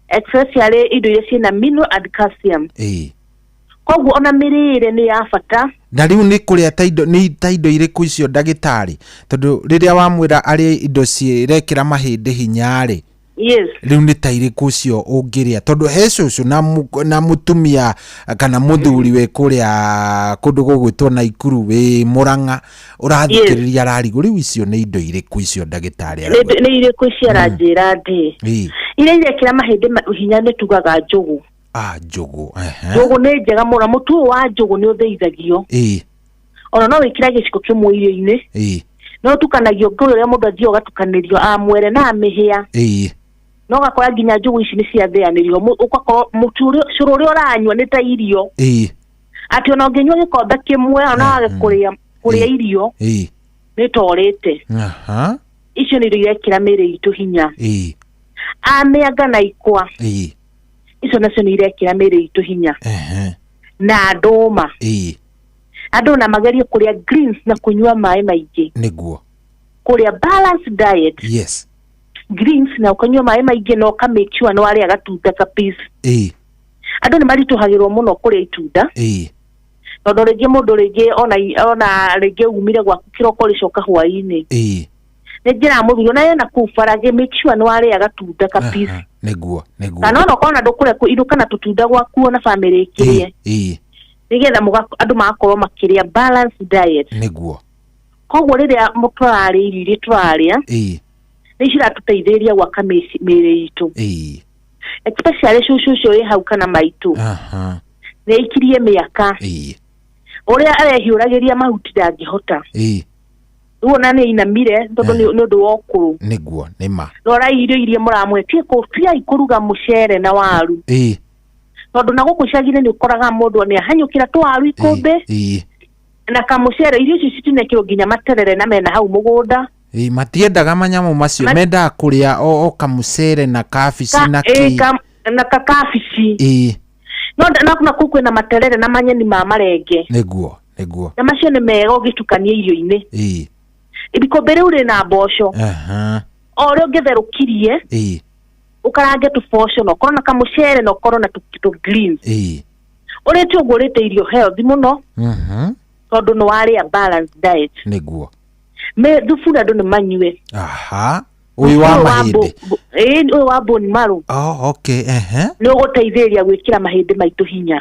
especially indo iria ciĩna mineral and calcium. Koguo ona mĩrĩre nĩ ya bata. Na rĩu nĩ kũrĩa ta indo, nĩ ta indo irĩkũ icio, ndagĩtarĩ? Tondũ rĩrĩa wamwĩra arĩe indo cirekĩra mahĩndĩ hinya rĩ, rĩu nĩ ta irĩkũ ũcio ũngĩrĩa? Tondũ he cũcũ na mũtumia kana mũthuri wĩ kũrĩa kũndũ gũgwĩtwo Naikuru, wĩ Mũrang'a, ũrathikĩrĩria ararigwo rĩu icio nĩ indo irĩkũ icio ndagĩtarĩ arauga? Nĩ irĩkũ ici aranjĩra ndĩ? Iria irekĩra mahĩndĩ hinya nĩ tugaga njũgũ. Ah, njũgũ. Njũgũ nĩ njega mũno. Mũtu ũyũ wa njũgũ nĩ ũthĩithagio. Ona no wĩkĩre gĩciko kĩmwe irio-inĩ. No ũtukanagio ngũyũ ũrĩa mũndũ athiaga ũgatukanĩrio amwere na amĩhĩa. No ũgakora nginya njũgũ ici nĩ ciathĩanĩrio. Ũgakorwo mũtu ũrĩa, cũrũ ũrĩa ũranyua nĩ ta irio. Atĩ ona ũngĩnyua gĩkombe kĩmwe ona wage kũrĩa irio, nĩ ta ũrĩte. Icio nĩ irio irekĩra mĩĩrĩ itũ hinya. Amĩanga na ikwa. Icio nacio nĩ irekĩra mĩĩrĩ itũ hinya. Na ndũma. Andũ na magerie kũrĩa greens na kũnyua maĩ maingĩ. Kũrĩa balanced diet. Greens na ũkanyua maĩ maingĩ na ũka make sure nĩ warĩa gatunda ka piece. Andũ nĩ maritũhagĩrwo mũno kũrĩa itunda. Tondũ rĩngĩ mũndũ rĩngĩ ona rĩngĩ umire gwaku kĩroko rĩcoka hwaĩ-inĩ. Nĩ njĩra mũthuri ona ena kũu baragĩ, make sure nĩ warĩa gatunda ka piece. Nĩguo. Kana ona ũkorwo na ndũkũrĩa inũka na tũtunda gwaku ona bamĩrĩ ĩkĩrĩe. Nĩgetha andũ magakorwo makĩrĩa balanced diet. Koguo rĩrĩa tũrarĩa irio iria tũrarĩa, nĩ ciratũteithĩrĩria gwaka mĩĩrĩ itũ. Especially cũcũ ũcio wĩ hau kana maitũ. Aha. Nĩ aikirie mĩaka. Ũrĩa arehiũragĩria mahuti ndangĩhota. Rĩu ona nĩ ainamire tondũ nĩ ũndũ wa ũkũrũ. Nĩguo nĩ ma. Rorai irio iria mũramũhe, tigai kũruga mũcere na waru. Tondũ na gũkũ icagi-inĩ nĩ ũkoraga mũndũ nĩ ahanyũkĩra tũwaru ikũmbĩ na kamũcere, irio icio citinekĩrwo nginya materere na mena hau mũgũnda. Ĩĩ, matiendaga manyamũ macio, mendaga kũrĩa o kamũcere na kabici na kĩ. Na kakabici. No na kũu kwĩna materere na manyeni ma marenge. Nĩguo, nĩguo. Na macio nĩ mega ũgĩtukania irio-inĩ. Ikũmbĩ rĩu rĩna mboco. O ũrĩa ũngĩtherũkirie, ũkarange tũboco na ũkorwo na kamũcere na ũkorwo na tũ greens. Ũrĩte ũguo ũrĩte irio healthy mũno tondũ nĩ warĩa balanced diet. Nĩguo. Thubu andũ nĩ manyue. Aha. Ũyũ wa mahĩndĩ. Ĩĩ, ũyũ wa bone marrow. Oh, okay, ehe. Nĩ ũgũteithĩrĩria gwĩkĩra mahĩndĩ maitũ hinya.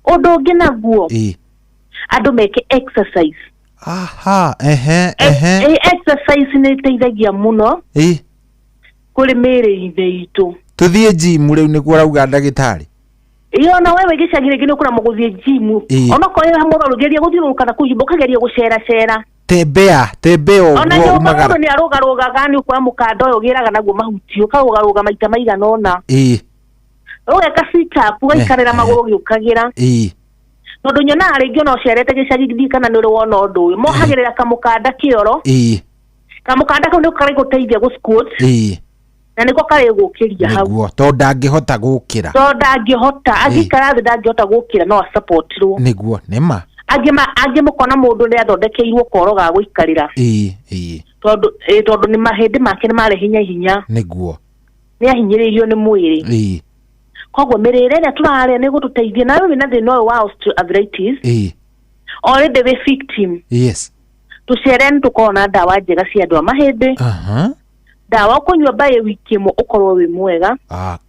Ũndũ ũngĩ naguo, andũ meke exercise. Aha, ehe, ehe. Exercise nĩ ĩteithagia mũno kũrĩ mĩĩrĩ-inĩ itũ. Tũthiĩ gym rĩu nĩguo ũrauga ndagĩtarĩ. Ĩĩ, ona wewe gĩcagi rĩngĩ nĩ ũkũremwo gũthiĩ gym. Onokorwo wĩ mũrwaru geria gũthiũrũrũka na kũu nyũmba ũkageria gũceracera. Tembea, tembea Ona ũguo nyũmba umagara. mũndũ nĩ arũgarũgaga, nĩ ũkuoya mũkanda ũyũ ũgĩraga naguo mahuti, ũkarũgarũga maita maigana ũna. Ũgeka sit up, ũgaikarĩra magũrũ ũgĩũkagĩra. Tondũ nyonaga rĩngĩ ona ũcerete gĩcagi ndiũĩ kana nĩ ũrĩ wona ũndũ ũyũ. Mohagĩrĩra kamũkanda kĩoro. Kamũkanda kau nĩko karĩgũteithia gũ squat. Na nĩko karĩgũkĩria hau. Nĩguo, tondũ ndangĩhota gũkĩra. Tondũ ndangĩhota, angĩikara thĩ ndangĩhota gũkĩra no acapotirwo. Nĩguo, nĩ ma. Angĩ mũkona mũndũ nĩ athondekeirwo koro ga gũikarĩra. Tondũ, tondũ nĩ mahĩndĩ make nĩ marĩ hinya hinya. Nĩguo. Nĩ ahinyĩrĩirio nĩ mwĩrĩ. Koguo mĩrĩre ĩrĩa tũrarĩa nĩ ĩgũtũteithia. Nawe wĩna thĩna ũyũ wa osteoarthritis. Already wĩ victim. Tũcere nĩ tũkoragwo na ndawa njega cia andũ a mahĩndĩ. Ndawa ũkũnyua by wiki ĩmwe ũkorwo wĩ mwega.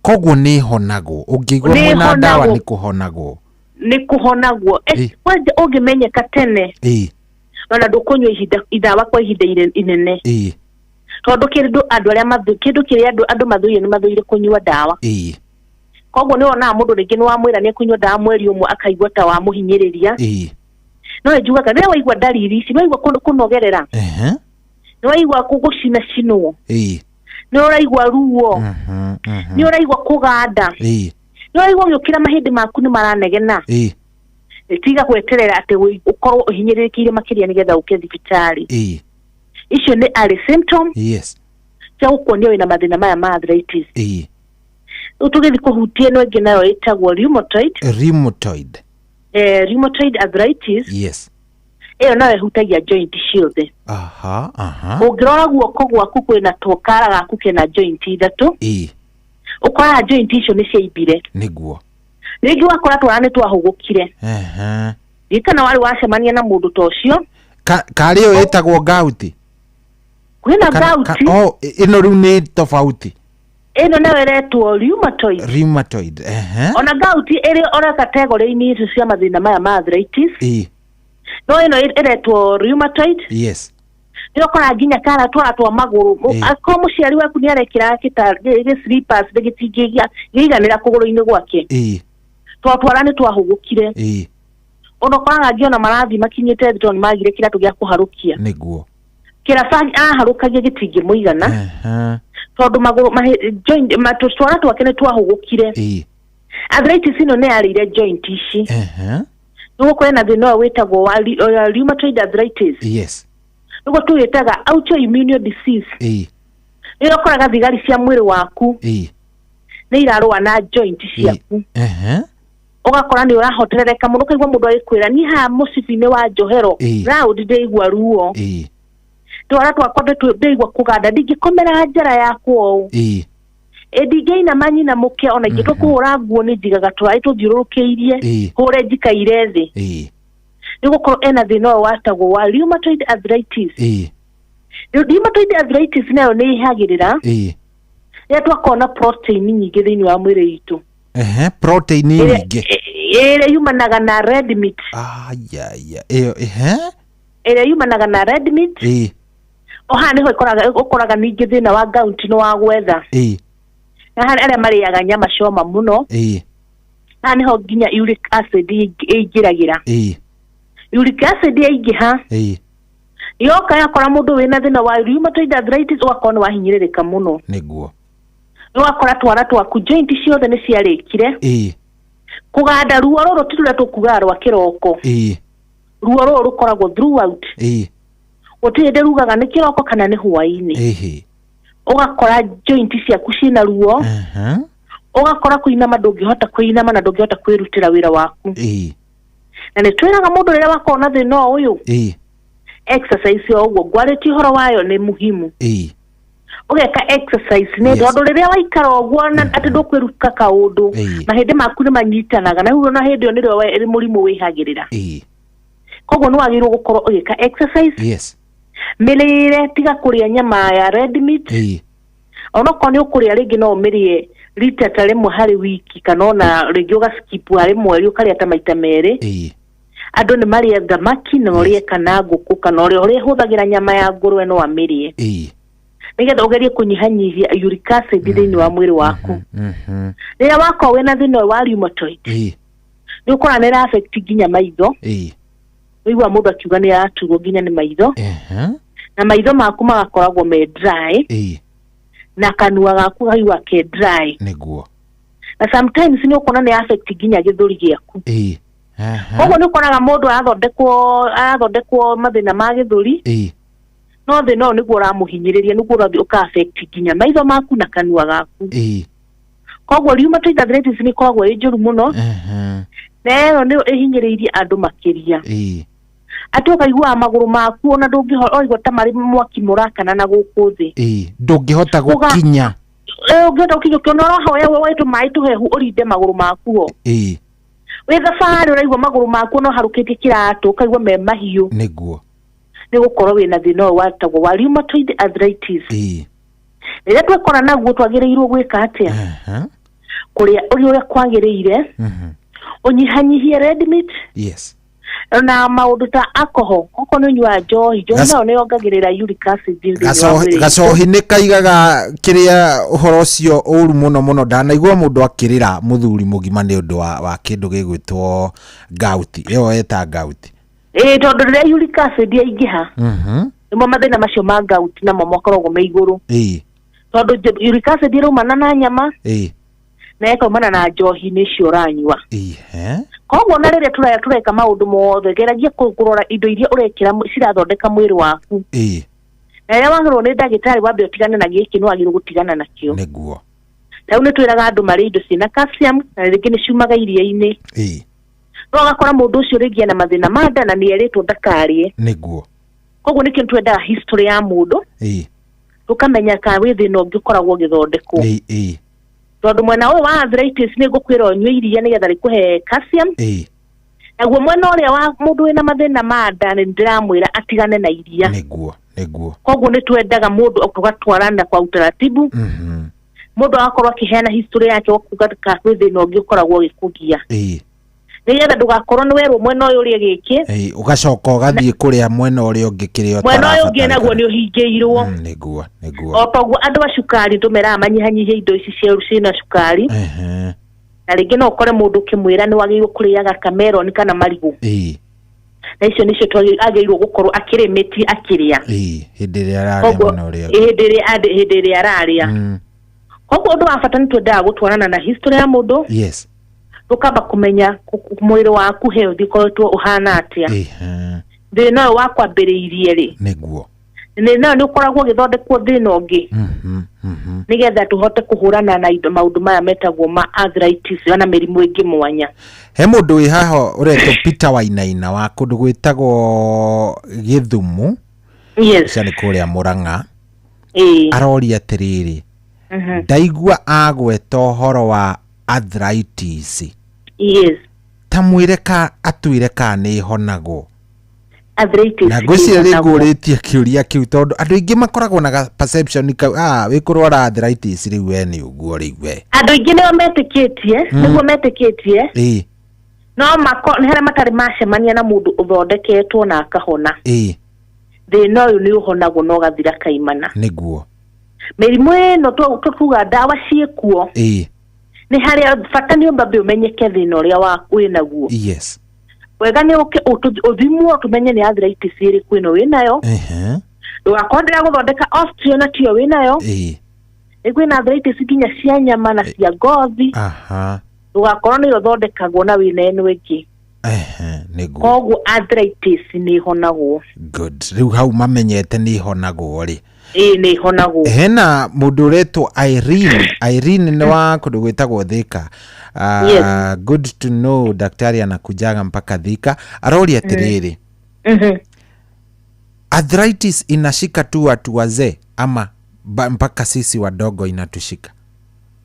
Koguo nĩ ĩhonagwo. Ũngĩigua Nĩ mwĩna ndawa ĩhonagwo. nĩ kũhonagwo. Nĩ kũhonagwo. Kwanja ũngĩmenyeka tene. Ona ndũkũnyua ndawa kwa ihinda inene. Tondũ kĩndũ andũ arĩa kĩndũ kĩrĩa andũ mathũire nĩ mathũire kũnyua ndawa. Koguo nĩ wonaga mũndũ rĩngĩ nĩ wamwĩra nĩ ekũnyua ndawa mweri ũmwe akaigua ta wamũhinyĩrĩria. No njugaga rĩrĩa waigua ndariri ici, nĩ waigua kũnogerera. Nĩ waigua gũcinacinwo. Nĩ ũraigua ruo. Nĩ ũraigua kũganda. Nĩ ũraigua ũgĩũkĩra mahĩndĩ maku nĩ maranegena. Tiga gweterera atĩ ũkorwo ũhinyĩrĩrĩkĩire makĩria nĩgetha ũke thibitarĩ. Icio nĩ early symptom. Cia gũkuonia wĩna mathĩna maya ma arthritis. Rĩu tũgĩthiĩ kũhutia ĩno ĩngĩ nayo ĩtagwo rheumatoid. Rheumatoid. Rheumatoid arthritis. Ĩyo nayo ĩhutagia joint ciothe. Aha, aha. Ũngĩrora guoko gwaku kwĩna kara gaku kena joint ithatũ. Ũkoraga joint icio nĩ ciaimbire. Nĩguo. Rĩngĩ wakora twara nĩ twahũgũkire. Ndiũĩ kana warĩ wacemania na mũndũ ta ũcio. Karĩ ĩyo ĩtagwo gout? Kwĩna gout. Oh, ĩno rĩu nĩ tofauti. Ĩno nayo ĩretwo rheumatoid. Rheumatoid. Ona gout ĩrĩ oro category-inĩ icio cia mathĩna maya ma arthritis. No ĩno ĩretwo rheumatoid. Nĩ ũkoraga nginya kara twara twa magũrũ. Akorwo mũciari waku nĩ arekĩra gĩ slippers nĩ gĩtingĩiganĩra kũgũrũ-inĩ gwake. Twatwara nĩ twahũgũkire. Ona ũkoraga angĩ ona marathiĩ makinyĩte thĩ tondũ nĩ magire kĩratũ gĩa kũharũkia. Nĩguo. Kĩraba aharũkagia gĩtingĩmũigana. Tondũ magũrũ joint, tũtwara twake nĩ twahũgũkire. Arthritis ĩno nĩ yarĩire joint ici. Nĩguo kwĩna thĩna ũyũ wĩtagwo wa rheumatoid arthritis. Nĩguo tũwĩtaga autoimmune disease. Nĩ ũkoraga thigari cia mwĩrĩ waku nĩ irarũa na joint ciaku. Ũgakora nĩ ũrahoterereka mũno, ũkaigua mũndũ agĩkwĩra niĩ haha mũcibi-inĩ wa njohero round ndĩigua ruo. Twara twakwa ndĩigua kũganda, ndingĩkomera njara yakwa ũũ. Ndingĩinama nyina mũke, ona ingĩtua kũhũra nguo nĩ njigaga tũraĩ tũthiũrũrũkĩirie, hũre njikaire thĩ. Nĩ gũkorwo ena thĩna ũyũ watagwo wa rheumatoid arthritis. Rheumatoid arthritis nayo nĩ ĩhagĩrĩra rĩrĩa twakorwo na protein nyingĩ thĩinĩ wa mwĩrĩ itũ. Protein nyingĩ. Ĩrĩa yumanaga na red meat. Aya, ĩyo, ehe. Ĩrĩa yumanaga na red meat. O haha nĩho ũkoraga ningĩ thĩna wa gout nĩ wa gwetha. Na harĩ arĩa marĩaga nyama coma mũno, haha nĩho nginya uric acid ĩingĩragĩra. Uric acid yaingĩha, yoka yakora mũndũ wĩna thĩna wa rheumatoid arthritis, ũgakorwo nĩ wahinyĩrĩrĩka mũno. Ũgakora twara twaku joint ciothe nĩ ciarĩkire kũganda. Ruo rũrũ ti rũrĩa tũkugaga rwa kĩroko. Ruo rũrũ rũkoragwo throughout. Gũtirĩ hĩndĩ rugaga nĩ kĩroko kana nĩ hwaĩ-inĩ. Ũgakora joint ciaku ciĩna ruo. Ũgakora kũinama ndũngĩhota kũinama na ndũngĩhota kwĩrutĩra wĩra waku. Na nĩ twĩraga mũndũ rĩrĩa wakorwo na thĩna o ũyũ, exercise o ũguo ngwarĩtie ũhoro wayo nĩ muhimu. Ũgeka exercise nĩ tondũ rĩrĩa waikara ũguo na atĩ ndũkwĩruta kaũndũ, mahĩndĩ maku nĩ manyitanaga na rĩu ona hĩndĩ ĩyo nĩrĩo mũrimũ wĩhagĩrĩra. Koguo nĩ wagĩrĩirwo gũkorwo ũgĩka exercise. Mĩrĩre, tiga kũrĩa nyama ya red meat. Onokorwo nĩ ũkũrĩa rĩngĩ, no ũmĩrĩe rita ta rĩmwe harĩ wiki, kana ona rĩngĩ ũgaskip harĩ mweri ũkarĩa ta maita merĩ. Andũ nĩ marĩe thamaki na ũrĩe kana ngũkũ, kana ũrĩa ũrĩa hũthagĩra nyama ya ngũrwe no amĩrĩe, nĩgetha ũgerie kũnyihanyihia uric acid thĩinĩ wa mwĩrĩ waku. Rĩrĩa wakorwo wĩna thĩna ũyũ wa rheumatoid, nĩ ũkora nĩ ĩra affect nginya maitho. Ũigua mũndũ akiuga nĩ araturwo nginya nĩ maitho, na maitho maku magakoragwo me dry, na kanua gaku gaigua ke dry. Na sometimes nĩ ũkuona nĩ affect nginya gĩthũri gĩaku. Koguo nĩ ũkoraga mũndũ arathondekwo mathĩna ma gĩthũri, no thĩna ũyũ nĩguo ũramũhinyĩrĩria, nĩguo ũrathiĩ ũka affect nginya maitho maku na kanua gaku. Koguo rheumatoid arthritis nĩ ĩkoragwo ĩ njũru mũno, na ĩyo nĩyo ĩhinyĩrĩirie andũ makĩria, atĩ ũkaiguaga magũrũ maku ona ndũngĩhota, ũraigua ta marĩ mwaki mũrakana na gũkũ thĩ. Ndũngĩhota gũkinya. Ũngĩhota gũkinya, ũkĩona ũrahoya woe tũmaĩ tũhehu ũrinde magũrũ maku ho. Wĩ thabarĩ ũraigua magũrũ maku no harũkĩtie kĩratũ, ũkaigua me mahiũ. Nĩ gũkorwo wĩna thĩna ũyũ watagwo wa rheumatoid arthritis. Rĩrĩa twekora naguo, twagĩrĩirwo gwĩka atĩa? Kũrĩa ũrĩa ũrĩa kwagĩrĩire, ũnyihanyihie red meat na maũndũ ta alcohol. Okorwo nĩ ũnyuaga njohi, njohi nayo nĩ yongagĩrĩra uric acid thĩinĩ wa mwĩrĩ. Gacohi nĩ kaigaga kĩrĩa ũhoro ũcio ũru mũno mũno. Ndanaigua mũndũ akĩrĩra, mũthuri mũgima, nĩ ũndũ wa kĩndũ gĩgwĩtwo gout, ĩyo eta gout. Ĩĩ, tondũ rĩrĩa uric acid yaingĩha, nĩmo mathĩna macio ma gout namo makoragwo me igũrũ, tondũ uric acid ĩraumana na nyama na ĩkaumana na njohi-inĩ icio ũranyua. Koguo na rĩrĩa tũreka maũndũ mothe, geragia kũrora indo iria ũrekĩra cirathondeka mwĩrĩ waku. Na rĩrĩa wagĩrwo nĩ ndagĩtarĩ wambe ũtigane na gĩkĩ, nĩ wagĩrĩirwo gũtigana nakĩo. Rĩu nĩ twĩraga andũ marĩe indo ciĩna calcium, na rĩngĩ nĩ ciumaga iria-inĩ. No ũgakora mũndũ ũcio rĩngĩ ena mathĩna ma nda na nĩ erĩtwo ndakarĩe. Koguo nĩkĩo twendaga history ya mũndũ, tũkamenya kana wĩ thĩna ũngĩ ũkoragwo ũgĩthondekwo. Tondũ mwena ũyũ wa arthritis nĩ ngũkwĩra ũnyue iria nĩgetha rĩkũhe calcium, naguo mwena ũrĩa wa mũndũ wĩna mathĩna ma nda nĩ ndĩramwĩra atigane na iria. Nĩguo nĩguo Koguo nĩ twendaga mũndũ tũgatwarana kwa utaratibu, mũndũ agakorwo akĩheana history yake, ũkuga kana kwĩ thĩna ũngĩ ũkoragwo ũgĩkũgia, nĩgetha ndũgakorwo nĩ werwo mwena ũyũ ũrĩe gĩkĩ, Ũgacoka ũgathiĩ kũrĩa mwena ũrĩa ũngĩ kĩrĩa mwena ũyũ ũngĩ naguo nĩ ũhingĩirwo. Nĩguo nĩguo O toguo andũ a cukari tũmeraga manyihanyihie indo ici cia ciĩna cukari. Na rĩngĩ no ũkore mũndũ ũkĩmwĩra nĩ wagĩrĩirwo kũrĩaga kameroni kana marigũ, na icio nĩcio agĩrĩirwo gũkorwo akĩrĩmĩtie akĩrĩa. Hĩndĩ ĩrĩa ararĩa Koguo mwena ũrĩa ũngĩ. Hĩndĩ ĩrĩa ararĩa. Koguo ũndũ wa bata nĩ twendaga gũtwarana na history ya mũndũ, tũkamba kũmenya mwĩrĩ waku health ũkoretwo ũhana atĩa, thĩna ũyũ wakwambĩrĩirie rĩ. Thĩna ũyũ nĩ ũkoragwo ũgĩthondekwo thĩna ũngĩ, nĩgetha tũhote kũhũrana na indo maũndũ maya metagwo ma arthritis ona mĩrimũ ĩngĩ mwanya. He mũndũ wĩ haha ũretwo Peter Wainaina wa kũndũ gwĩtagwo Gĩthumu. Cia nĩ kũrĩa Mũrang'a. Aroria atĩrĩrĩ, ndaigua agweta ũhoro wa arthritis, ta mwĩre ka atwĩre ka nĩ ĩhonagwo. Arthritis Na ngwĩciria rĩ ĩhonagwo. Ngũrĩtie kĩũria kĩu tondũ andũ aingĩ makoragwo na ga perception kau, wĩ kũrwara arthritis rĩu we nĩ ũguo rĩu we. Andũ aingĩ nĩo metĩkĩtie, nĩguo metĩkĩtie, no mako nĩ harĩa matarĩ macemania na mũndũ ũthondeketwo na akahona. Thĩna ũyũ nĩ ũhonagwo na ũgathira kaimana. Mĩrimũ ĩno tũkuga ndawa ciĩkuo. Nĩ harĩa bata nĩ ũmbe ũmenyeke thĩna ũrĩa wĩnaguo. Wega nĩ ũke ũthimwo tũmenye nĩ arthritis ĩrĩkũ ĩno wĩnayo. Ndũgakorwo ndĩragũthondeka osteo na tiyo wĩnayo. Nĩ kwĩna arthritis nginya cia nyama na cia ngothi. Ndũgakorwo nĩyo ũthondekagwo na wĩna ĩno ĩngĩ. Nĩguo. Koguo arthritis nĩ ĩhonagwo. Good. Rĩu hau mamenyete nĩ ihonagwo rĩ. Ĩĩ, nĩ ĩhonagwo. Hena mũndũ ũretwo Irene. Irene nĩ wa kũndũ gwĩtagwo Thika. Good to know daktari anakujaga mpaka Thika. Aroria atĩrĩrĩ, arthritis inashika tu watu wazee ama mpaka sisi wadogo inatushika?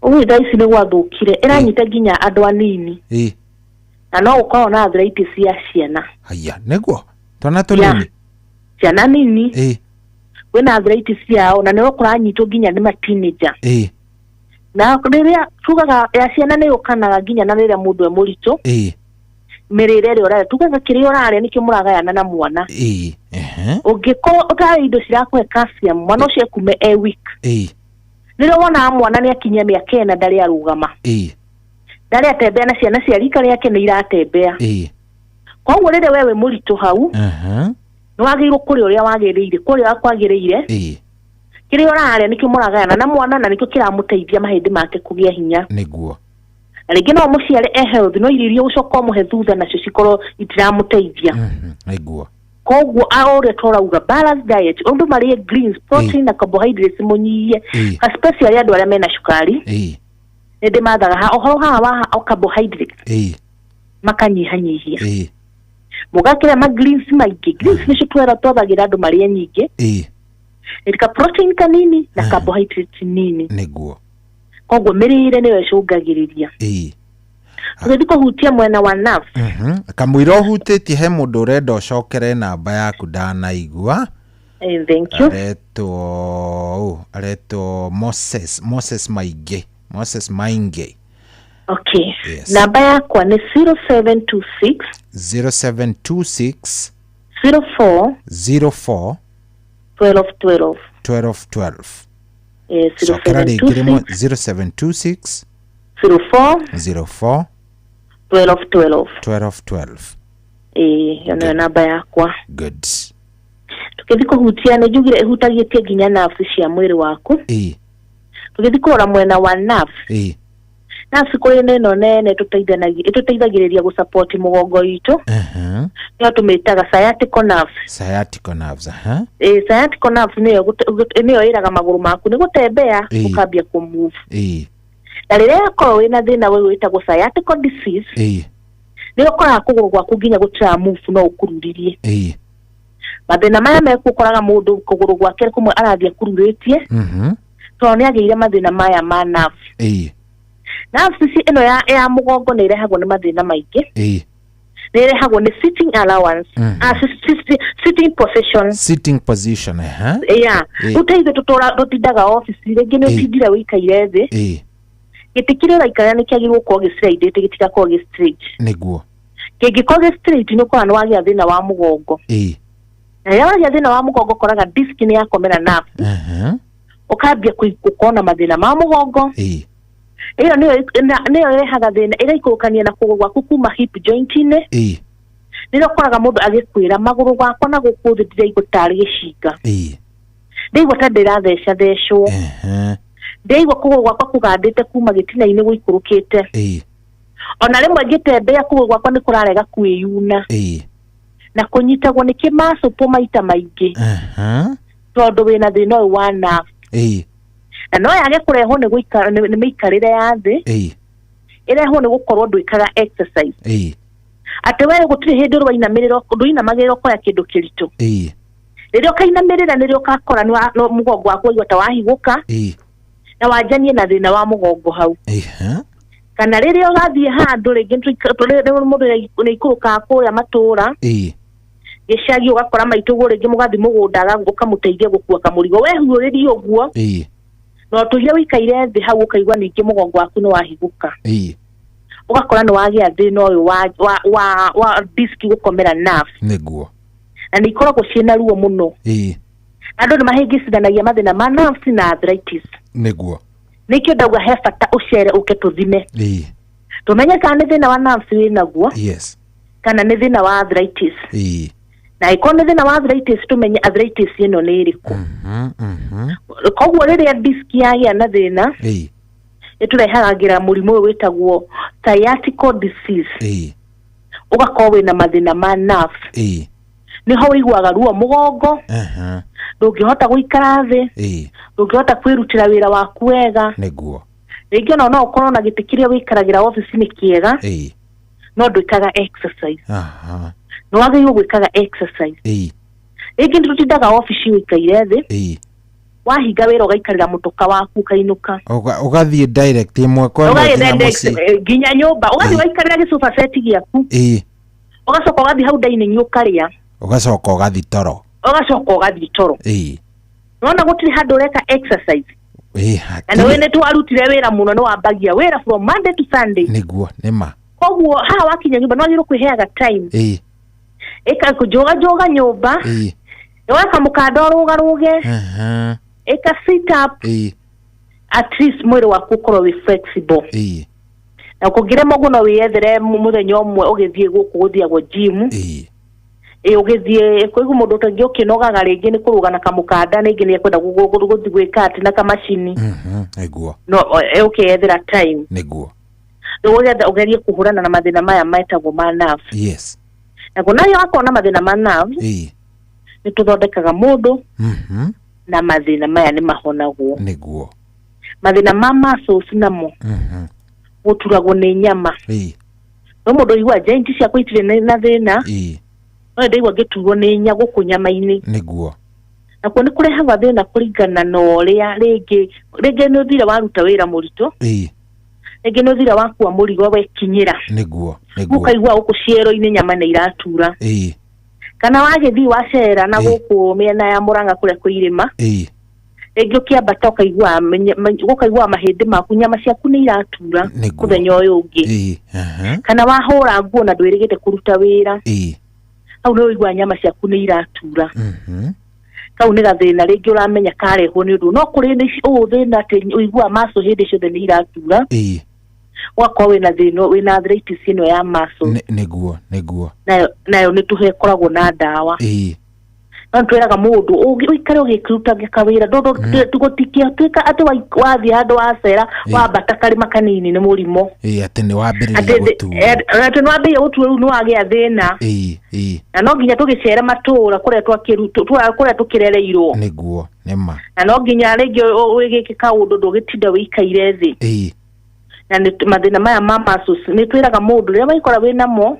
Ũguo thaa ici nĩ gwathũkire, ĩranyita nginya andũ anini. Na no ũkorwo na arthritis ya ciana. Haya, nĩguo twana tũnini. Ciana nini. Kwĩna arthritis yao na nĩwe kũranyitwo nginya nĩ ma teenager. Na rĩrĩa tugaga ya ciana nĩ yũkanaga nginya na rĩrĩa mũndũ e mũritũ. Mĩrĩre ĩrĩa ũrarĩa, tugaga kĩrĩa ũrarĩa nĩkĩo mũragayana na mwana. Ũngĩkorwo ũtarĩ indo cirakũhe calcium, mwana ũcio ekume e weak. Rĩrĩa wonaga mwana nĩ akinyia mĩaka 4 ndarĩ arũgama. Ndarĩ atembea na ciana cia rika rĩake nĩ iratembea. Koguo rĩrĩa we wĩ mũritũ hau, nĩ wagĩrĩirwo kũrĩa ũrĩa wagĩrĩire, kũrĩa kwagĩrĩire. Kĩrĩa ũrarĩa nĩkĩo mũragayana na mwana na nĩkĩo kĩramũteithia mahĩndĩ make kũgĩa hinya. Nĩguo. Na rĩngĩ no mũciare e healthy, no irio iria ũcoka ũmũhe thutha nacio cikorwo itiramũteithia. Nĩguo. Koguo ũrĩa tũrauga balanced diet, ũndũ marĩe greens, protein na carbohydrates mũnyihie. Especially andũ arĩa mena cukari. Nĩ ndĩmathaga ha ũhoro haha wa carbohydrates. Makanyihanyihia. Mũgakĩrĩa ma greens maingĩ. Greens nĩcio twathagĩra andũ marĩe nyingĩ. Ĩka protein kanini na carbohydrates nini. Nĩguo. Koguo mĩrĩre nĩyo ĩcũngagĩrĩria. Tũgĩthiĩ kũhutia mwena wa nerve. Kamũira ũhutĩtie he mũndũ ũrenda ũcokere namba yaku ndanaigua. Thank you. Aretwo Moses Maingĩ. Moses Maingĩ. Okay. Yes. Namba yakwa nĩ 0726 0726 04 04 12 12. 12 12. Cokera rĩngĩ rĩmwe 0726 0726 04 04 12 12. 12 12. Ĩyo nĩyo namba yakwa. Good. Tũgĩthiĩ kũhutia nĩ njugire ĩhutagĩtie nginya nerves cia mwĩrĩ waku. Tũgĩthiĩ kũrora mwena wa nerves. Nerves kũrĩ na ĩno nene ĩtũteithagĩrĩria gũsupport mũgongo witũ. Nĩyo tũmĩtaga sciatic nerve. Sciatic nerves. Sciatic nerve nĩyo ĩraga magũrũ maku nĩ gũtembea ũkambia kũmove. Na rĩrĩa yakorwo wĩna thĩna ũyũ wĩtagwo sciatic disease, nĩ ũkoraga kũgũrũ gwaku nginya gũtira move no ũkururirie. Mathĩna maya mekũkoraga mũndũ kũgũrũ gwake kũmwe arathiĩ akururĩtie, tondũ nĩ agĩire mathĩna maya ma nerve. Nerve ici ĩno ya mũgongo nĩ ĩrehagwo nĩ mathĩna maingĩ. Nĩ ĩrehagwo nĩ sitting allowance. Sitting position. Sitting position. Yeah. Rĩu ta ithuĩ tũtindaga office rĩngĩ nĩ ũtindire ũikaire thĩ. Gĩtĩ kĩrĩa ũraikarĩra nĩ kĩagĩrĩirwo gũkorwo gĩslidĩte, gĩtigakorwo gĩ straight. Nĩguo. Kĩngĩkorwo gĩ straight nĩ ũkoraga nĩ wagĩa thĩna wa mũgongo. Na rĩrĩa wagĩa thĩna wa mũgongo ũkoraga disc nĩ yakomera nerve. Ũkambia gũkorwo na mathĩna ma mũgongo. Ĩyo nĩyo ĩrehaga thĩna, ĩgaikũrũkania na kũgũrũ gwaku kuma hip joint-inĩ. Nĩrĩo ũkoraga mũndũ agĩkwĩra magũrũ gwakwa na gũkũ thĩ ndĩraigua tarĩ gĩcinga. Ndĩraigua ta ndĩrathecathecwo. Ndĩraigua kũgũrũ gwakwa kũgandĩte kuma gĩtina-inĩ gũikũrũkĩte. Ona rĩmwe ngĩtembea kũgũrũ gwakwa nĩ kũrarega kwĩyuna. Na kũnyitagwo nĩ kĩmacũpũ maita maingĩ. Tondũ wĩna thĩna ũyũ wa nerve. Na no yage kũrehwo nĩ nĩ mĩikarĩre ya thĩ. Ĩrehwo nĩ gũkorwo ndwĩkaga exercise. Atĩ we gũtirĩ hĩndĩ ndũinamagĩrĩra ũkoya kĩndũ kĩritũ. Rĩrĩa ũkainamĩrĩra nĩrĩo ũgakora mũgongo waku waigua ta wahigũka. Na wanjanie na thĩna wa mũgongo hau. Kana rĩrĩa ũgathiĩ handũ rĩngĩ mũndũ nĩ ikũrũkaga kũrĩa matũũra. Gĩcagi ũgakora maitũguo rĩngĩ mũgathiĩ mũgũnda ũkamũteithia gũkua kamũrigo. Wehuurĩria ũguo. No tũire ũikaire thĩ hau ũkaigua ningĩ mũgongo waku nĩ wahigũka. Ũgakora nĩ wagĩa thĩna ũyũ wa disc gũkomera nerve. Nĩguo. Na nĩ ikoragwo ciĩna ruo mũno. Andũ nĩ mahĩngĩcithanagia mathĩna ma nerves na arthritis. Nĩguo. Nĩkĩo ndauga he bata ũcere ũke tũthime, tũmenye kana nĩ thĩna wa nerves wĩ naguo, kana nĩ thĩna wa arthritis. Na ĩkorwo nĩ thĩna wa arthritis, tũmenye arthritis ĩno nĩ ĩrĩkũ. Koguo rĩrĩa disk yagĩa na thĩna, ĩtũrehagĩra mũrimũ ũyũ wĩtagwo sciatica disease, ũgakorwo wĩna mathĩna ma nerves. Nĩho ũiguaga ruo mũgongo, ndũngĩhota gũikara thĩ, ndũngĩhota kwĩrutĩra wĩra waku wega. Rĩngĩ ona no ũkorwo na gĩtĩ kĩrĩa wĩikaragĩra obici-inĩ kĩega, no ndwĩkaga exercise. Nĩ wagĩrĩirwo gwĩkaga exercise. Rĩngĩ nĩ tũtindaga obici ũikaire thĩ, wahinga wĩra ũgaikarĩra mũtoka waku ũkainũka. Ũgathiĩ direct ĩmwe kwa ĩmwe Ũgathiĩ nginya direct, mũciĩ. nginya nyũmba, ũgathiĩ ũgaikarĩra gĩcuba set gĩaku, ũgacoka ũgathiĩ hau dining ũkarĩa, Ũgacoka ũgathiĩ toro. Ũgacoka ũgathiĩ toro. Nona gũtirĩ handũ ũreka exercise. Na nĩ nĩ twarutire wĩra mũno, nĩ wambagia wĩra from Monday to Sunday. Nĩguo, nĩma. Koguo haha wakinya nyũmba nĩ wagĩrĩirwo kwĩheaga time, ĩka kũnjũga njũga nyũmba, weka mũkanda ũrũgarũge, ĩka sit up, at least mwĩrĩ waku ũkorwo wĩ flexible. Na kũngĩrema ũguo, no wĩyethere mũthenya ũmwe ũgĩthiĩ gũkũ gũthiagwo gym. Ĩ, ũgĩthiĩ kũigua mũndũ ũtangĩ ũkĩnogaga rĩngĩ nĩ kũrũga na kamũkanda, rĩngĩ nĩ ekwenda gũthiĩ gwĩka atĩ na kamacini. No ũkeyethera time. Rĩu ũgetha ũgerie kũhũrana na mathĩna maya metagwo ma nerve. Naguo nayo akorwo na mathĩna ma nerve, nĩ tũthondekaga mũndũ na mathĩna maya nĩ mahonagwo. Mathĩna ma muscles namo, gũturagwo nĩ nyama. No mũndũ ũigua joint ciakwa itirĩ na thĩna, no ndaigua ngĩturwo nĩ nya gũkũ nyama-inĩ. Nakuo nĩ kũrehaga thĩna kũringana na ũrĩa rĩngĩ rĩngĩ nĩ ũthire waruta wĩra mũritũ, rĩngĩ nĩ ũthire wakua mũrigo wekinyĩra, ũkaigua gũkũ ciero-inĩ nyama nĩ iratura, kana wagĩthiĩ wacera na gũkũ mĩena ya Mũrang'a kũrĩa kwĩ irĩma, rĩngĩ ũkĩambata ũkaigua ũkaigua mahĩndĩ maku, nyama ciaku nĩ iratura mũthenya ũyũ ũngĩ, kana wahũra nguo na ndwĩrĩgĩte kũruta wĩra, hau nĩ ũigua nyama ciaku nĩ iratura. Kau nĩ gathĩna rĩngĩ ũramenya karehwo nĩ ũndũ no kũrĩ nĩ ũũ thĩna atĩ ũiguaga muscle hĩndĩ ciothe nĩ iratura, ũgakorwo wĩna thĩna, wĩna arthritis ĩno ya muscle. Nĩguo, nĩguo. Nayo nĩ tũhekoragwo na ndawa. No twĩraga mũndũ ũikare ũgĩkĩrutaga kawĩra, gũtingĩtuĩka atĩ wathiĩ handũ wacera, wambata karĩma kanini nĩ mũrimũ. Ĩĩ, atĩ nĩ wambĩrĩria atĩ gũturwo. Atĩ nĩ wambĩrĩria gũturwo, rĩu nĩ wagĩa thĩna. ĩĩ ĩĩ Na no nginya tũgĩcere matũũra kũrĩa kũrĩa tũkĩrereirwo. Nĩguo, nĩma. Na no nginya rĩngĩ wĩgĩke kaũndũ, ndũgĩtinda wĩikaire thĩ. Na nĩ mathĩna maya ma muscles nĩ twĩraga mũndũ rĩrĩa waikora wĩnamo,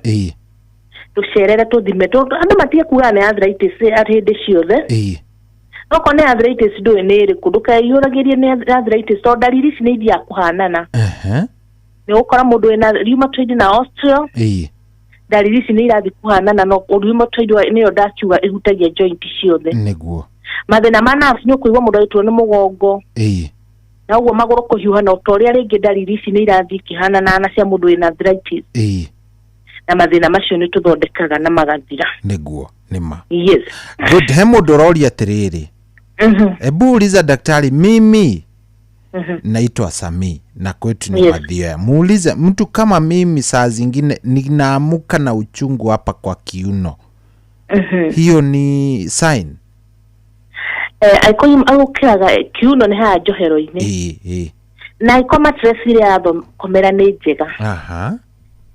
tũcerere tũthime. Tondũ andũ matige kuga nĩ arthritis atĩ hĩndĩ ciothe. Okorwo nĩ arthritis ndũĩ nĩ ĩrĩkũ, ndũkeyũragĩrie nĩ arthritis, tondũ ndariri ici nĩ ithiaga kũhanana. Nĩ ũgũkora mũndũ wĩna rheumatoid na osteo, ndariri ici nĩ irathiĩ kũhanana, no rheumatoid nĩyo ndakiuga ĩhutagia joint ciothe. Mathĩna ma nerves nĩ ũkũigua mũndũ agĩturwo nĩ mũgongo, na ũguo magũrũ kũhiũha, na ũta ũrĩa rĩngĩ ndariri ici nĩ irathiĩ ikĩhanana na cia mũndũ wĩna arthritis. Na mathĩna macio nĩ tũthondekaga na magathira. Nĩguo, nĩma. Yes. Good. He mũndũ ũroria atĩrĩrĩ, "Ebu uliza daktari, mimi naitwa Sami na kwetu ni Mathioya. Muulize mtu kama mimi, saa zingine ninaamuka na uchungu hapa kwa kiuno. Hiyo ni sign?" Eh, angĩkorwo agũkĩraga kiuno nĩ haha njohero-inĩ, na angĩkorwo mattress ĩrĩa arathokomera nĩ njega,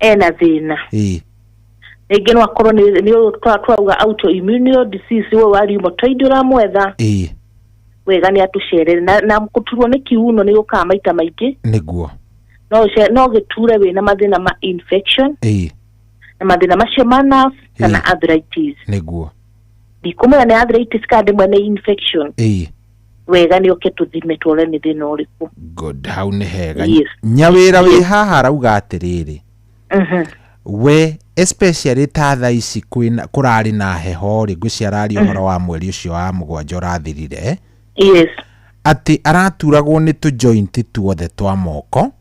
ena thĩna. Rĩngĩ no akorwo nĩ ũyũ twauga autoimmune disease, ũyũ wa rheumatoid ũramwetha. Wega nĩ atũcerere. Na gũturwo nĩ kiuno nĩ gũkaga maita maingĩ. No gĩture wĩna mathĩna ma infection, na mathĩna macio ma nerve kana arthritis. Ndikũmenya nĩ arthritis kana ndĩmwe nĩ infection. Wega nĩ oke tũthime tuone nĩ thĩna ũrĩkũ. Good, hau nĩ hega. Yes. Nyawĩra wĩ haha arauga atĩrĩrĩ, we especially ta thaa ici kwĩna kũrarĩ na heho rĩ, ngwĩciria araria ũhoro wa mweri ũcio wa mũgwanja ũrathirire, atĩ araturagwo nĩ tũ joint tuothe twa moko.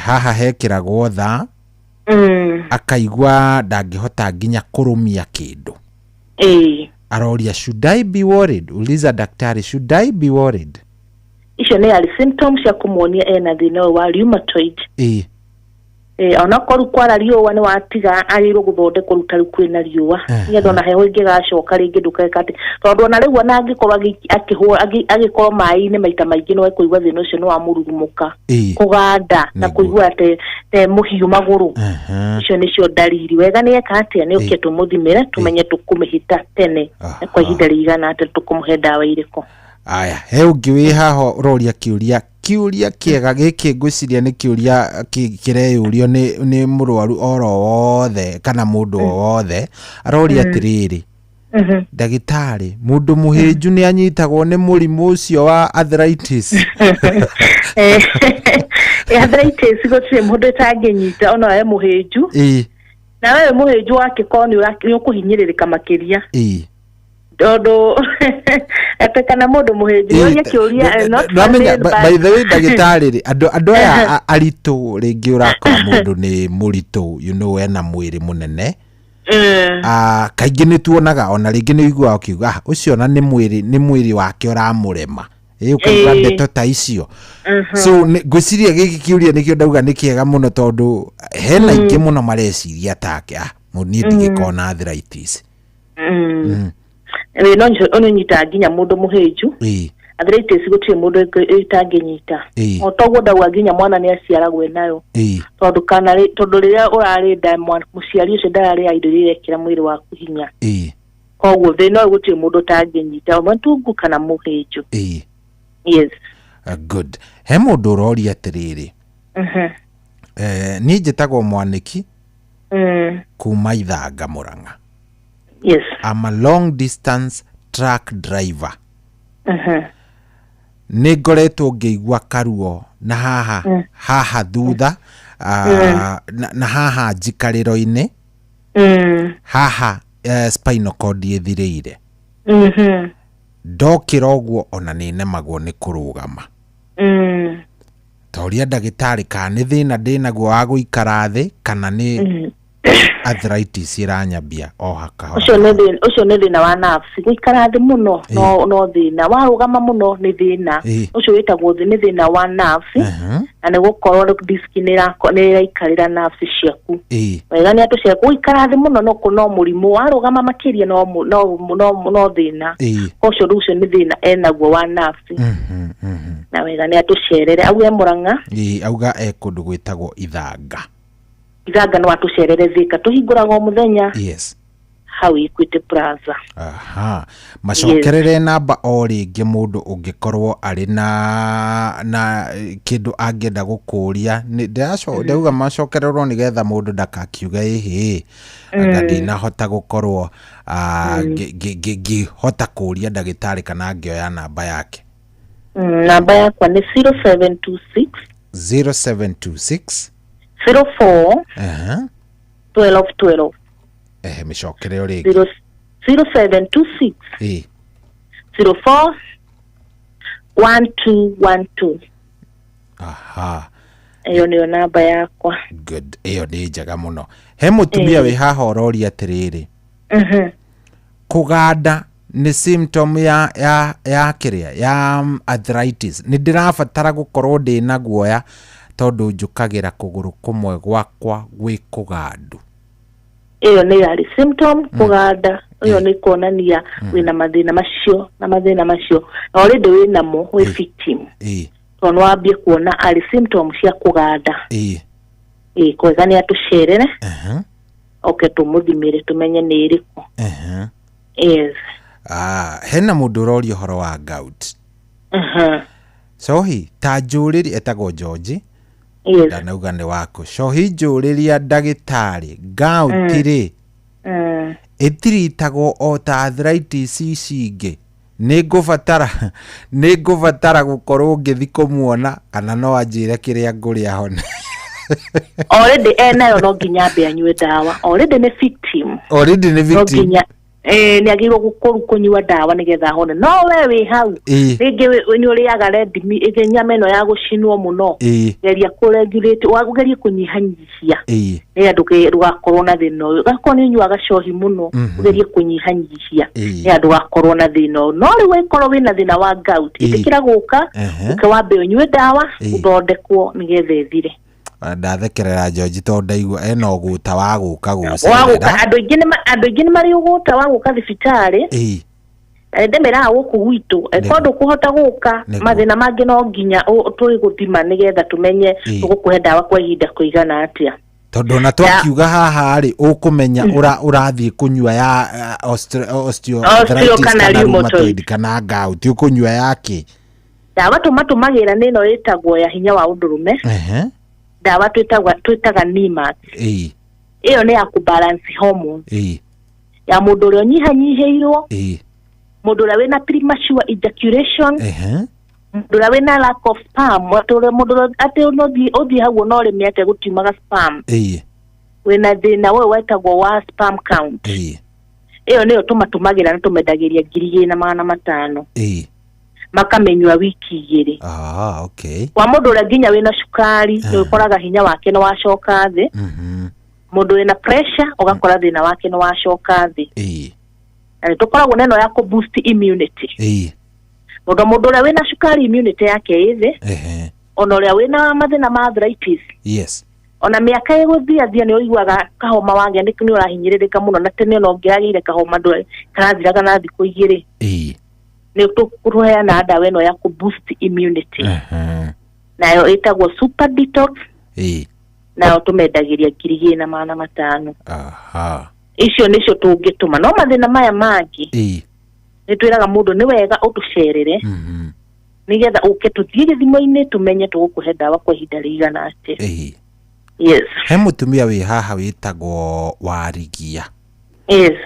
Haha hekĩragwo thaa, akaigua ndangĩhota nginya kũrũmia kĩndũ. Aroria, "Should I be worried? Uliza daktari, should I be worried?" Icio nĩ early symptoms cia kũmuonia ena thĩna ũyũ wa rheumatoid. Onakorwo rĩu kwara riũa nĩ watiga, agĩrĩirwo gũthondekwo rĩu ta rĩu kwĩna riũa, nĩgetha ona heho ĩngĩgacoka rĩngĩ ndũgeka atĩ, tondũ ona rĩu ona angĩkorwo akĩhũra agĩkorwo maĩ-inĩ maita maingĩ, no ekũigua thĩna ũcio nĩ wamũrurumũka, kũganda na kũigua te mũhiũ magũrũ. Icio nĩcio ndariri. Wega nĩ eka atĩa? Nĩ ũke tũmũthimĩre, tũmenye tũkũmĩhĩta tene na kwa ihinda rĩigana atĩa, tũkũmũhe ndawa irĩkũ. Aya, he ũngĩ wĩ haha ũroria kĩũria kĩega gĩkĩ. Ngwĩciria nĩ kĩũria kĩreyũrio nĩ mũrwaru oro wothe kana mũndũ o wothe. Aroria atĩrĩrĩ, "Ndagĩtarĩ, mũndũ mũhĩnju nĩ anyitagwo nĩ mũrimũ ũcio wa arthritis?" Arthritis gũtirĩ mũndũ ĩtangĩnyita, ona we mũhĩnju. Na wewe mũhĩnju wakĩkorwo nĩ ũkũhinyĩrĩrĩka makĩria, tondũ atĩ kana mũndũ mũhĩnju orie kĩũria not Nwamenya funny, by the way, ndagĩtarĩ rĩ, andũ aya aritũ, rĩngĩ ũrakora mũndũ nĩ mũritũ, ena mwĩrĩ mũnene. Ah, kaingĩ nĩ tuonaga ona rĩngĩ nĩ ũiguaga ũkiuga, "Ah, ũcio ona nĩ mwĩrĩ wake ũramũrema." Ũkaigua ndeto ta icio. So ngwĩciria gĩkĩ kĩũria nĩkĩo ndauga nĩ kĩega mũno, tondũ hena aingĩ mũno mareciria take, "Ah, niĩ ndingĩkorwo na arthritis." Ĩ, no nĩ ũnyitaga nginya mũndũ mũhĩnju. Arthritis gũtirĩ mũndũ ĩtangĩnyita. O toguo ndauga, nginya mwana nĩ aciaragwo nayo, tondũ kana tondũ rĩrĩa ũrarĩ nda, mũciari ũcio ndararĩa indo iria irekĩra mwĩrĩ waku hinya. Koguo thĩna ũyũ gũtirĩ mũndũ ũtangĩnyita, mũtungu kana mũhĩnju. Yes. Good. He mũndũ ũroria atĩrĩrĩ, "Niĩ njĩtagwo Mwanĩki kuma Ithanga, Mũrang'a. I'm a long distance truck driver. Nĩ ngoretwo ngĩigua karuo na haha haha thutha, na haha njikarĩro-inĩ haha, spinal cord ĩthirĩire. Ndokĩra ũguo ona nĩ nemagwo nĩ kũrũgama. Toria ndagĩtarĩ kana nĩ thĩna ndĩnaguo wa gũikara thĩ kana nĩ arthritis ĩranyambia o hakahora." Ũcio nĩ thĩna wa nerves. Gũikara thĩ mũno no thĩna, warũgama mũno nĩ thĩna. Ũcio wĩtagwo nĩ thĩna wa nerves, na nĩ gũkorwo rĩu disk nĩ ĩraikarĩra nerves ciaku. Wega nĩ atũ ciaku gũikara thĩ mũno no mũrimũ, warũgama makĩria no thĩna. Ũcio rĩu ũcio nĩ thĩna enaguo wa nerves, na wega nĩ atũcerere. Auge Mũrang'a? Ĩĩ, auga e kũndũ gwĩtagwo Ithanga. Ithanga, no atũcerere Thĩka, tũhingũraga o mũthenya hau Equity Plaza. Aha, macokerere namba o rĩngĩ, mũndũ ũngĩkorwo arĩ na kĩndũ angĩenda gũkũria. Ndauga macokererwo nĩgetha mũndũ ndakakiuge, "Ĩhĩ, anga ndinahota gũkorwo ngĩhota kũria ndagĩtarĩ kana ngĩoya namba yake." Namba yakwa nĩ 0726 0726 04 12 12. Ehe, mĩcokere o rĩngĩ. 0726 04 12 12. Aha. Ĩyo nĩyo namba yakwa. Good, ĩyo nĩ njega mũno. He mũtumia wĩ haha ũroria atĩrĩrĩ, "Kũganda nĩ symptom ya kĩrĩa ya arthritis? Nĩ ndĩrabatara gũkorwo ndĩna guoya tondũ njũkagĩra kũgũrũ kũmwe gwakwa gwĩ kũgandu." Ĩyo nĩ yarĩ symptom, kũganda ĩyo nĩ kuonania wĩna mathĩna macio, na mathĩna macio na already wĩnamo, wĩ victim, tondũ nĩ wambie kuona arĩ symptom cia kũganda. Ĩ, kwega nĩ atũcerere, oke tũmũthimĩre, tũmenye nĩ ĩrĩkũ. Yes. Ah, hena mũndũ ũroria ũhoro wa gout. "Cohi ta njũrĩri," etagwo George. Ndanauga nĩ waku. "Cohi, njũrĩria ndagĩtarĩ, gout rĩ, ĩtiritagwo o ta arthritis ici ingĩ? Nĩ ngũbatara gũkorwo ngĩthi kũmuona kana no anjĩre kĩrĩa ngũrĩa hone?" Already enayo, no nginya ambe anyue ndawa. Already nĩ victim. Already nĩ No victim. nginya. Nĩ agĩrĩirwo gũkorwo kũnyua ndawa nĩgetha ahone. No we wĩ hau, rĩngĩ nĩ ũrĩaga red meat, ĩngĩ nyama ĩno ya gũcinwo mũno, geria kũ-regulate, ũgerie kũnyihanyihia nĩgetha ndũgakorwo na thĩna ũyũ. Gakorwo nĩ ũnyuaga cohi mũno, ũgerie kũnyihanyihia nĩgetha ndũgakorwo na thĩna ũyũ. No rĩu angĩkorwo wĩna thĩna wa gout, ĩtĩkĩra gũka, ũke wambe ũnyue ndawa, ũthondekwo nĩgetha ĩthire. Ndathekerera George tondũ ndaigua ena ũgũta wa gũka Wa gũka gũcerera. Andũ aingĩ nĩ marĩ ũgũta wa gũka thibitarĩ. Na nĩndĩmeraga gũkũ gwitũ, angĩkorwo ndũkũhota gũka, mathĩna mangĩ no nginya tũgũthima nĩgetha tũmenye tũgũkũhe ndawa kwa ihinda kũigana atĩa. Tondũ ona twakiuga haha rĩ, ũkũmenya ũrathiĩ kũnyua ya osteoarthritis Osteo kana kana rheumatoid. rheumatoid kana gout, ũkũnyua yake? Ndawa tũmatũmagĩra nĩ ĩno ĩtagwo ya hinya wa ũndũrũme. Ndawa twĩtaga Nimax. Ĩyo nĩ ya kũbalance hormone ya mũndũ ũrĩa ũnyihanyihĩirwo, mũndũ ũrĩa wĩna premature ejaculation, mũndũ ũrĩa wĩna lack of sperm, atĩ ũrĩa mũndũ ũrĩa atĩ ũthiĩ hau no ũrĩme atĩa gũtiumaga sperm, wĩna thĩna ũyũ wetagwo wa sperm count. Ĩyo nĩyo tũmatũmagĩra na tũmendagĩria 1500. Makamĩnyua wiki 2. Ah, okay. Kwa mũndũ ũrĩa nginya wĩna cukari, nĩ ũkoraga hinya wake nĩ wacoka thĩ. Mũndũ wĩna pressure, ũgakora thĩna wake nĩ wacoka thĩ. Na nĩ tũkoragwo na ĩno ya kũ boost immunity. Mũndũ ũrĩa wĩna cukari immunity yake ĩ thĩ, ona ũrĩa wĩna mathĩna ma arthritis, ona mĩaka ĩgũthiathia nĩ ũiguaga kahoma wagĩa nĩ ũrahinyĩrĩrĩka mũno, na tene ona ũngĩragĩire kahoma ndũrĩ karathiraga na thikũ 2. Nĩ tũheanaga ndawa ĩno ya kũ boost immunity. Nayo ĩtagwo super detox. Nayo tũmendagĩria 2500. Icio nĩcio tũngĩtũma. No mathĩna maya mangĩ, nĩ twĩraga mũndũ nĩ wega ũtũcerere, nĩgetha ũke tũthiĩ gĩthimo-inĩ tũmenye tũgũkũhe ndawa kwa ihinda rĩigana atĩa. Yes. He mũtumia wĩ haha wĩtagwo Warigia.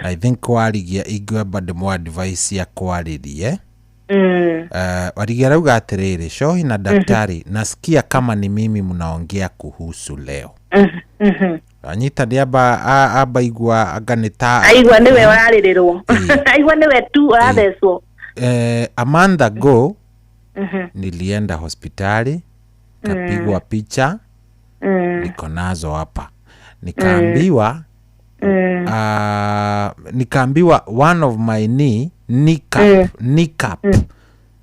I think Warigia ingĩamba ndĩmũ advice ya kwarĩrie. Warigia arauga atĩrĩrĩ, Shohi na daktari, nasikia kama ni mimi mnaongea kuhusu leo. Anyita nĩ amba igua anga nĩ ta Aigua nĩwe ũrarĩrĩrwo. Aigua nĩwe tu ũrathecwo. A month ago nilienda hospitali, kapigwa picha, niko nazo hapa. Nikaambiwa, nikaambiwa one of my knee, kneecap, kneecap.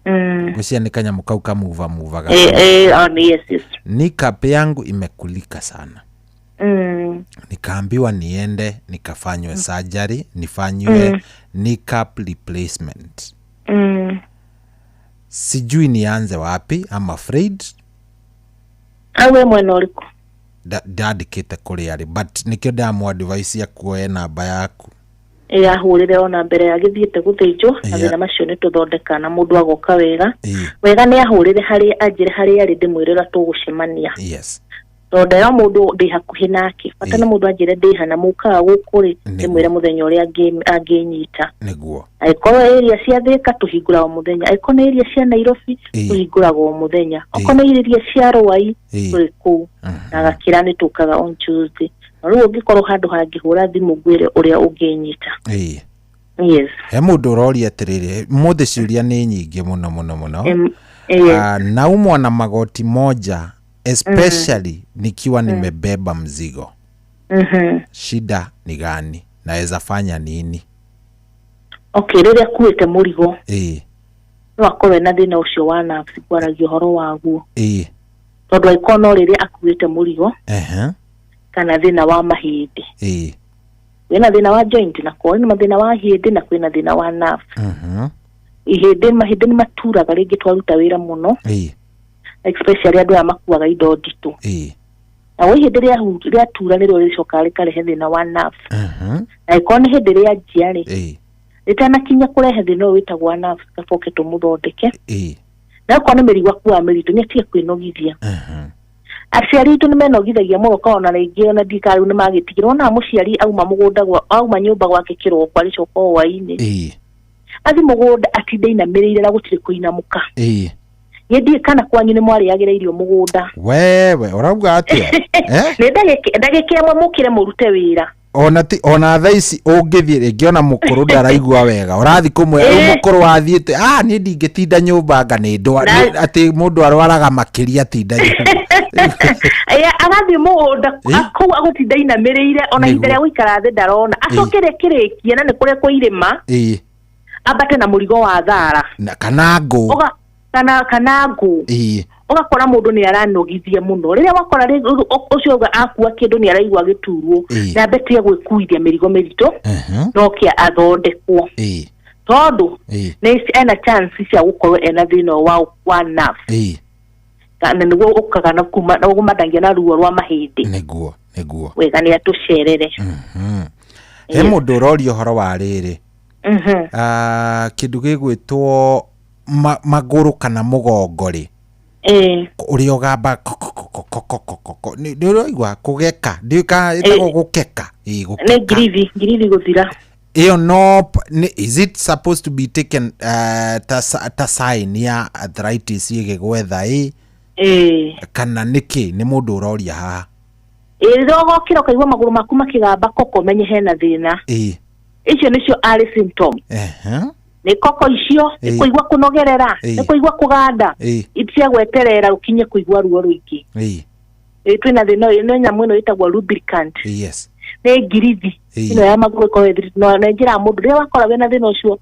Ngwĩciria nĩ kanyamũ kau kamuva muvaga. Oh, yes, yes. Kneecap yangu imekulika sana. Nikaambiwa niende nikafanywe surgery, nifanywe kneecap replacement. Sijui nianze wapi, I'm afraid. Awe mwena ũrĩkũ? Ndandĩkĩte kũrĩa arĩ, but nĩkĩo ndamũ advice ya kuoya namba yaku. Ahũrĩre ona mbere ya gĩthiĩte gũthĩnjwo, na thĩna macio nĩ tũthondeka na mũndũ agoka wega. Wega nĩ ahũrĩre harĩa anjĩre harĩa arĩ, ndĩmwĩre ũrĩa tũgũcemania. Tondũ ndera mũndũ ndĩ hakuhĩ nake, bata nĩ mũndũ anjĩre ndĩ ha na mũkaga gũkũ rĩ, ndĩmwĩre mũthenya ũrĩa angĩnyita. Angĩkorwo area cia Thĩka tũhingũraga o mũthenya, angĩkorwo nĩ area cia Nairobi tũhingũraga o mũthenya, okorwo nĩ area cia Ruai tũrĩ kũu, na Gakĩra nĩ tũkaga on Tuesday. Na rĩu ũngĩkorwo handũ hangĩhũra thimũ ngwĩre ũrĩa ũngĩnyita. Yes. He mũndũ ũroria atĩrĩrĩ, mũthĩ ciũria nĩ nyingĩ mũno mũno mũno. Naumwa na magoti moja especially nikiwa nimebeba mzigo. Shida ni gani? Naweza fanya nini? Okay, rĩrĩa akuĩte mũrigo, no akorwo ena thĩna ũcio wa nerves ngwaragia ũhoro waguo. Tondũ angĩkorwo no rĩrĩa akuĩte mũrigo, kana thĩna wa mahĩndĩ. Wĩna thĩna wa joint na kwĩna mathĩna wa ihĩndĩ na kwĩna thĩna wa nerve. Ihĩndĩ, mahĩndĩ nĩ maturaga rĩngĩ twaruta wĩra mũno. Especially andũ aya makuaga indo nditũ. Na wo ihĩndĩ rĩatura nĩrĩo rĩcokaga rĩkarehe thĩna wa nerve. Na angĩkorwo nĩ hĩndĩ rĩanjia rĩ, rĩtanakinya kũrehe thĩna ũyũ wĩtagwo wa nerve, gaboke tũmũthondeke. Na okorwo nĩ mĩrigo akuaga mĩritũ, nĩ atige kwĩnogithia. Aciari aitũ nĩ menogithagia mũno, ũkona rĩngĩ ona ndika rĩu nĩ magĩtigĩrwo. Wonaga mũciari auma mũgũnda gwa, auma nyũmba gwake kĩroko agĩcoka o hwaĩ-inĩ. Athi mũgũnda atinde ainamĩrĩire na gũtirĩ kũinamũka. Niĩ ndiũĩ kana kwanyu nĩ mwarĩagĩra irio mũgũnda. Wewe, ũrauga atĩa? Nĩ ndagĩka ĩmwe mũkĩre mũrute wĩra. Ona ti ona thaa ici ũngĩthiĩ rĩngĩ ona mũkũrũ ndaraigua wega, ũrathiĩ kũmwĩra rĩu mũkũrũ wathiĩte, ah, niĩ ndingĩtinda nyũmba anga nĩ ndwa atĩ mũndũ arwaraga makĩria atinda nyũmba. Agathiĩ mũgũnda kũu agũtinda inamĩrĩire, ona ihinda rĩa gũikara thĩ ndarona. Acoke rĩkĩrĩkie na nĩ kũrĩa kwĩ irĩma, ambate na mũrigo wa thara na kana ngũ kana ngũ. Ũgakora mũndũ nĩ aranogithia mũno. Rĩrĩa wakora ũcio auga akua kĩndũ nĩ araigua gĩturwo, na ambetie gwĩkuithia mĩrigo mĩritũ, no kĩa athondekwo, tondũ nĩ ena chance cia gũkorwo ena thĩna wa nerve, na nĩguo ũkaga na kuma na ũmandagia na ruo rwa mahĩndĩ. Nĩguo, nĩguo. Wega nĩ atũcerere. He mũndũ ũroria ũhoro wa rĩrĩ, kĩndũ gĩgwĩtwo magũrũ kana mũgongo rĩ, ũrĩa ũgamba kokokokokokoko, nĩ ũraigua kũgeka, ndiũĩ kana ĩtagwo gũkeka. Ĩĩ, Nĩ gũkeka. Ngirithi gũthira. Ĩyo no is it supposed to be taken ta sign ya arthritis ĩgĩgwetha ĩ, kana nĩkĩ? Nĩ mũndũ ũroria haha. Ĩĩ, rĩrĩa ũgokĩra ũkaigua magũrũ maku makĩgamba koko, menye hena thĩna. Icio nĩcio arĩ symptom. Nĩ koko icio, nĩ kũigua kũnogerera, nĩ kũigua kũganda, itia gweterera ũkinye kũigua ruo rũingĩ. Ĩĩ, twĩna thĩna ũyũ, nĩ nyamũ ĩno ĩtagwo lubricant. Nĩ ngirithi ĩno ya magũrũ ĩkoragwo ĩthirĩte. Na njĩra ya mũndũ rĩrĩa wakora wĩna thĩna ũcio,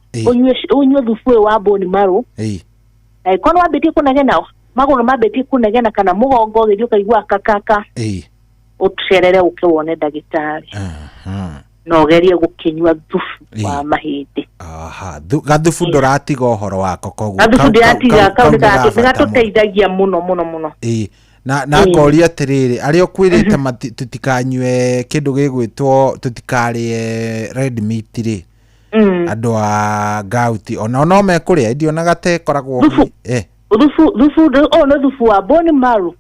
ũnyue thubu ũyũ wa bone marrow. Na ĩkorwo nĩ wambĩtie kũnegena, magũrũ mambĩtie kũnegena kana mũgongo ũgĩthiĩ ũkaigua kakaka, ũcerere ũke wone ndagĩtarĩ. Na ũgerie gũkĩnyua thubu wa mahĩndĩ. Aha, gathubu ndũratiga ũhoro wako, koguo Gathubu ndĩratiga, kau kau nĩ ga bata mũno. nĩgatũteithagia mũno mũno mũno. Ĩĩ. Na ngoria atĩrĩrĩ, arĩa ũkwĩrĩte tũtikanyue kĩndũ gĩgwĩtwo, tũtikarĩe red meat rĩ, andũ a gauti onao no mekũrĩa, ndionaga ta ĩkoragwo Thubu. Thubu, thubu, ũyũ nĩ thubu wa bone marrow.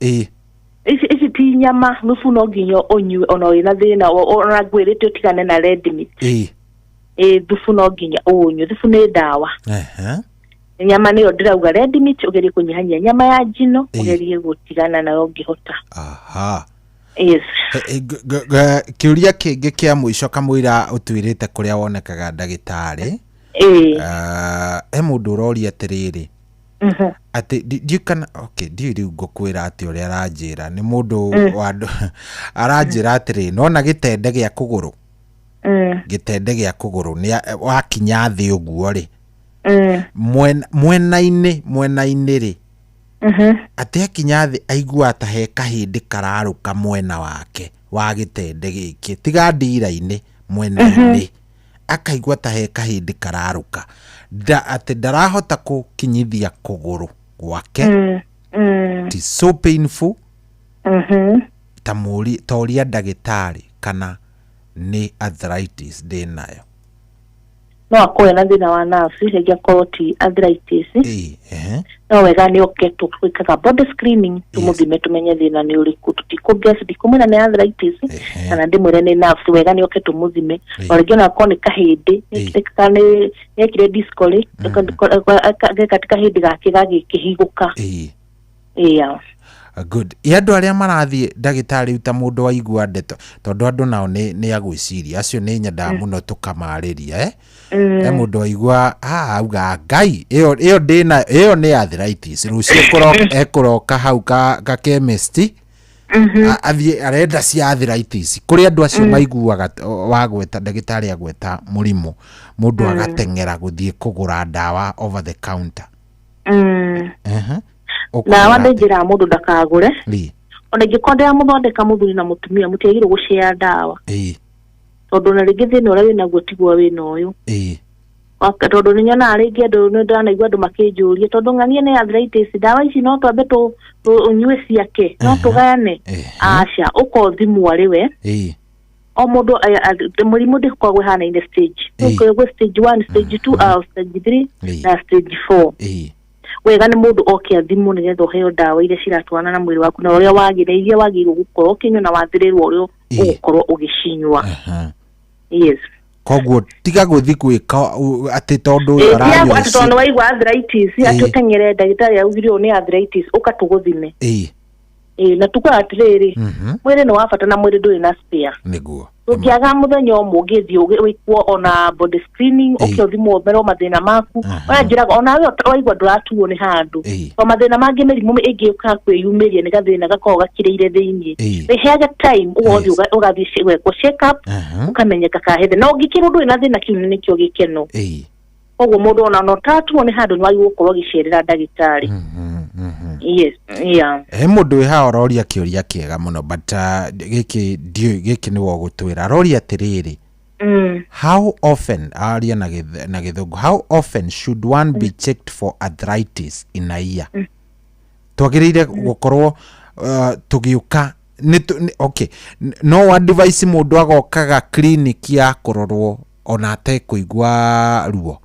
Ici ti nyama, thubu no nginya ũnyue ona wĩna thĩna, ona ngwĩrĩte ũtigane na red meat. Ĩĩ, thubu no nginya ũnyue, thubu nĩ ndawa. Nyama nĩyo ndĩrauga red meat, ũgerie kũnyihanyihia nyama ya njino, ũgerie gũtigana nayo ũngĩhota. Yes. Kĩũria kĩngĩ kĩa mũico kamũira ũtwĩrĩte kũrĩa wonekaga ndagĩtarĩ. He mũndũ ũroria atĩrĩrĩ, atĩ ndiũĩ kana, okay, ndiũĩ rĩu ngũkwĩra atĩ ũrĩa aranjĩra nĩ mũndũ wa andũ, aranjĩra atĩrĩrĩ, nona gĩtende gĩa kũgũrũ, gĩtende gĩa kũgũrũ nĩ wakinya thĩ ũguo rĩ, mwena-inĩ rĩ, atĩ akinya thĩ aigua ta he kahĩndĩ kararũka mwena wake wa gĩtende gĩkĩ, tiga ndira-inĩ, mwena-inĩ, akaigua ta he kahĩndĩ kararũka, atĩ ndarahota gũkinyithia kũgũrũ gwake. It is so painful. Ta mũri, ta ũria ndagĩtarĩ kana nĩ arthritis ndĩnayo. No akorwo ena thĩna wa nerves, rĩngĩ akorwo ti arthritis. No wega nĩ oke tũgwĩkaga body screening, tũmũthime tũmenye thĩna nĩ ũrĩkũ. Tũtikũguess, ndikumwĩra nĩ arthritis kana ndĩmwĩre nĩ nerves, wega nĩ oke tũmũthime. O rĩngĩ ona akorwo nĩ kahĩndĩ, kana nĩ ekire disco rĩ, geka ti kahĩndĩ gake gagĩkĩhigũka. Yeah. Good. Ĩ andũ arĩa marathiĩ ndagĩtarĩ rĩu ta mũndũ waigua ndeto, tondũ andũ nao nĩ agwĩciria, acio nĩ nyendaga mũno tũkamarĩria, He mũndũ waigua, auga, Ngai, ĩyo ndĩna, ĩyo nĩ arthritis. Rũciũ ekũroka hau ka chemist, athiĩ arenda cia arthritis. Kũrĩ andũ acio maiguaga wagweta, ndagĩtarĩ agweta mũrimũ, mũndũ agateng'era gũthiĩ kũgũra ndawa over the counter. Ndawa nĩ njĩra mũndũ ndakagũre. Ona ingĩkorwo ndĩramũthondeka mũthuri na mũtumia, mũtiagĩrĩirwo gũshare ndawa. Tondũ na rĩngĩ thĩna ũrĩa wĩnaguo tiguo wĩna ũyũ. Tondũ nĩ nyonaga rĩngĩ andũ, nĩ ndĩranaigua andũ makĩnjũria, tondũ ng'ania nĩ arthritis, ndawa ici no twambe tũnyue ciake, no tũgayane. Aca, ũka ũthimwo arĩ we. O mũndũ, mũrimũ ndĩkoragwo ĩhanaine stage. Ũkoragwo stage 1, stage 2, stage 3, na stage 4. Wega nĩ mũndũ oke athimwo nĩgetha ũheo ndawa iria ciratwarana na mwĩrĩ waku na ũrĩa wagĩrĩire, iria wagĩrĩirwo gũkorwo ũkĩnyua na wathĩrĩrwo ũrĩa ũgũkorwo ũgĩcinyua. Yes. Koguo tiga gũthiĩ gwĩka atĩ tondũ ũyũ Tiga aranyua atĩ tondũ waigua arthritis, atĩ ũteng'ere ndagĩtarĩ augire ũũ nĩ arthritis, ũka tũgũthime. Na tugaga atĩrĩrĩ, mwĩrĩ nĩ wa bata na mwĩrĩ ndũrĩ na spare. Nĩguo. Ndũngĩaga mũthenya ũmwe ũngĩthiĩ wĩkwo ona body screening, ũke ũthimwo ũmerwo mathĩna maku. Oya njĩraga onawe waigua ndũratuo nĩ handũ, to mathĩna mangĩ, mĩrimũ ĩngĩ ũkaga kwĩyumĩria nĩ gathĩna gakoragwo gakirĩire thĩiniĩ. Wĩheage time ũgothiĩ ũgathiĩ gwekwo check up, ũkamenyeka kahĩthĩ na ũngĩkĩrwo ndũrĩ na thĩna, kĩu nĩkĩo gĩkeno. Koguo mũndũ ona no tatuo nĩ handũ nĩ wagĩrĩirwo gũkorwo ũgĩcerera ndagĩtarĩ. Yes, yeah. He mũndũ wĩ haha ũroria kĩũria kĩega mũno, but gĩkĩ ndiũĩ, gĩkĩ nĩwe ũgũtwĩra. Aroria atĩrĩrĩ, how often, aria na gĩthũngũ, how often should one be checked for arthritis in a year? Twagĩrĩire gũkorwo tũgĩũka okay, no advice mũndũ agokaga clinic ya kũrorwo ona atekũigua ruo?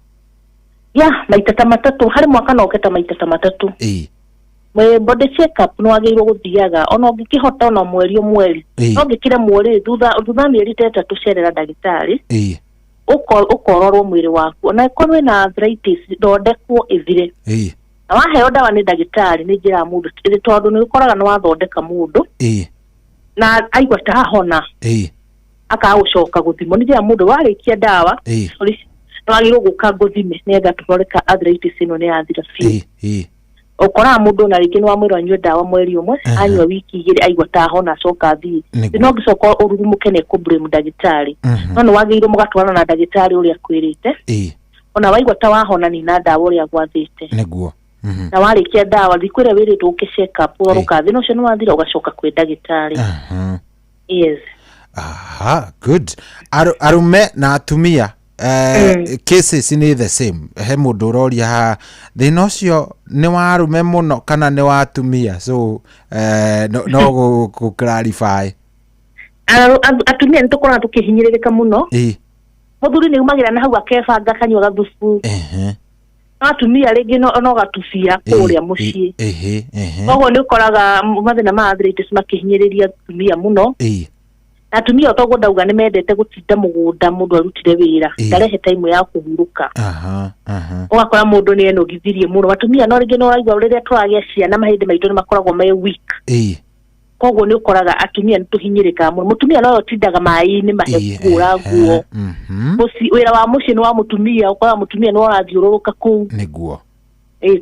Ya, maita ta matatũ harĩ mwaka, no ũke ta maita ta matatũ. Mwe body check up nĩ wagĩrĩirwo gũthiaga ona ũngĩkĩhota ona mweri o mweri. No ũngĩkĩremwo rĩ, thutha wa mĩeri ta 3 cerera ndagĩtarĩ, ũkororwo mwĩrĩ waku, ona ĩkorwo wĩna arthritis, thondekwo ĩthire. Na waheo ndawa nĩ ndagĩtarĩ, nĩ njĩra ya mũndũ, tondũ nĩ ũkoraga nĩ wathondeka mũndũ na aigua ta ahona, akaga gũcoka gũthimwo. Nĩ njĩra mũndũ warĩkia ndawa, sorry, nĩ wagĩrĩirwo gũka ngũthime nĩgetha tũrore ka arthritis ĩno nĩ yathira biũ. Ũkoraga mũndũ ona rĩngĩ nĩ wamwĩra anyue ndawa mweri ũmwe, anyua wiki 2, aigua ta ahona, acoka athiĩ. No ũngĩcoka ũrurumũke nĩ ekũ-blame ndagĩtarĩ. No nĩ wagĩrĩirwo mũgatwarana na ndagĩtarĩ ũrĩa akwĩrĩte. Ona waigua ta wahona, nina ndawa ũrĩa gwathĩte. Na warĩkia ndawa, thikũ ĩrĩa wĩrĩtwo ũke check up, ũrorwo ka thĩna ũcio nĩ wathira, ũgacoka kwĩ ndagĩtarĩ. Yes. Aha, good. Arume na atumia, cases nĩ the same? He mũndũ ũroria haha, thĩna ũcio nĩ wa arume mũno kana nĩ wa atumia? So no gũ clarify. Atumia nĩ tũkoragwo tũkĩhinyĩrĩrĩka mũno. Mũthuri nĩ umagĩra na hau akebanga, akanyua gathubu, no atumia rĩngĩ no gatubia kũrĩa mũciĩ. ehe ehe Koguo nĩ ũkoraga mathĩna ma arthritis makĩhinyĩrĩria atumia mũno. Na atumia, o toguo ndauga, nĩ mendete gũtinda mũgũnda, mũndũ arutire wĩra, ndarehe time ya kũhurũka. aha aha Ũgakora mũndũ nĩ enogithirie mũno atumia. No rĩngĩ nĩ ũraigua rĩrĩa tũragĩa ciana, mahĩndĩ maitũ nĩ makoragwo me weak. Koguo nĩ ũkoraga atumia nĩ tũhinyĩrĩkaga mũno. Mũtumia nowe ũtindaga maĩ-inĩ mahe kũhũra nguo. Wĩra wa mũciĩ nĩ wa mũtumia, ũkoraga mũtumia nĩ ũrathiũrũrũka kũu.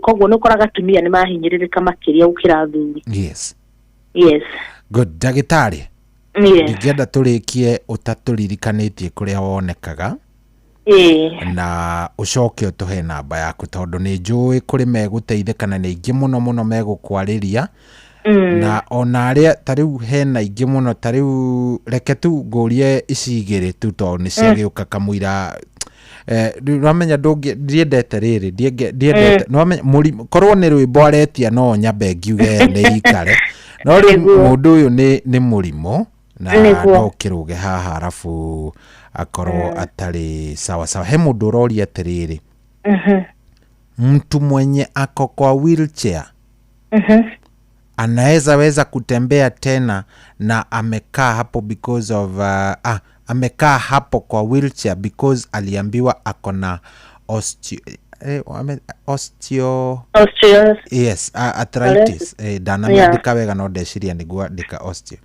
Koguo nĩ ũkoraga atumia nĩ mahinyĩrĩrĩka makĩria gũkĩra athuri. Yes. Good, ndagĩtarĩ. Yes. Ndingĩenda tũrĩkie ũtatũririkanĩtie kũrĩa wonekaga, na ũcoke ũtũhe namba yaku, tondũ nĩ njũĩ kũrĩ megũteithĩka na nĩ aingĩ mũno mũno megũkwarĩria. Na ona arĩa ta rĩu hena aingĩ mũno, ta rĩu reke tu ngũrie ici igĩrĩ tu, tondũ nĩ ciagĩũka kamũira. Rĩu wamenya ndũngĩ, ndiendete rĩrĩ, ndiendete. Nĩwamenya mũrimũ korwo nĩ rwĩmbo aretia, no nyambe ngiuge nĩ ikare, no rĩu mũndũ ũyũ nĩ mũrimũ na no ũkĩrũge haha arabu akorwo atarĩ sawa sawa. He mũndũ ũroria atĩrĩrĩ, mtu mwenye ako kwa wheelchair anaweza weza kutembea tena na amekaa hapo because of amekaa hapo kwa wheelchair because aliambiwa ako na osteo Osteo. Yes, arthritis. Ndanamĩandĩka wega, no ndeciria nĩguo andĩka osteo.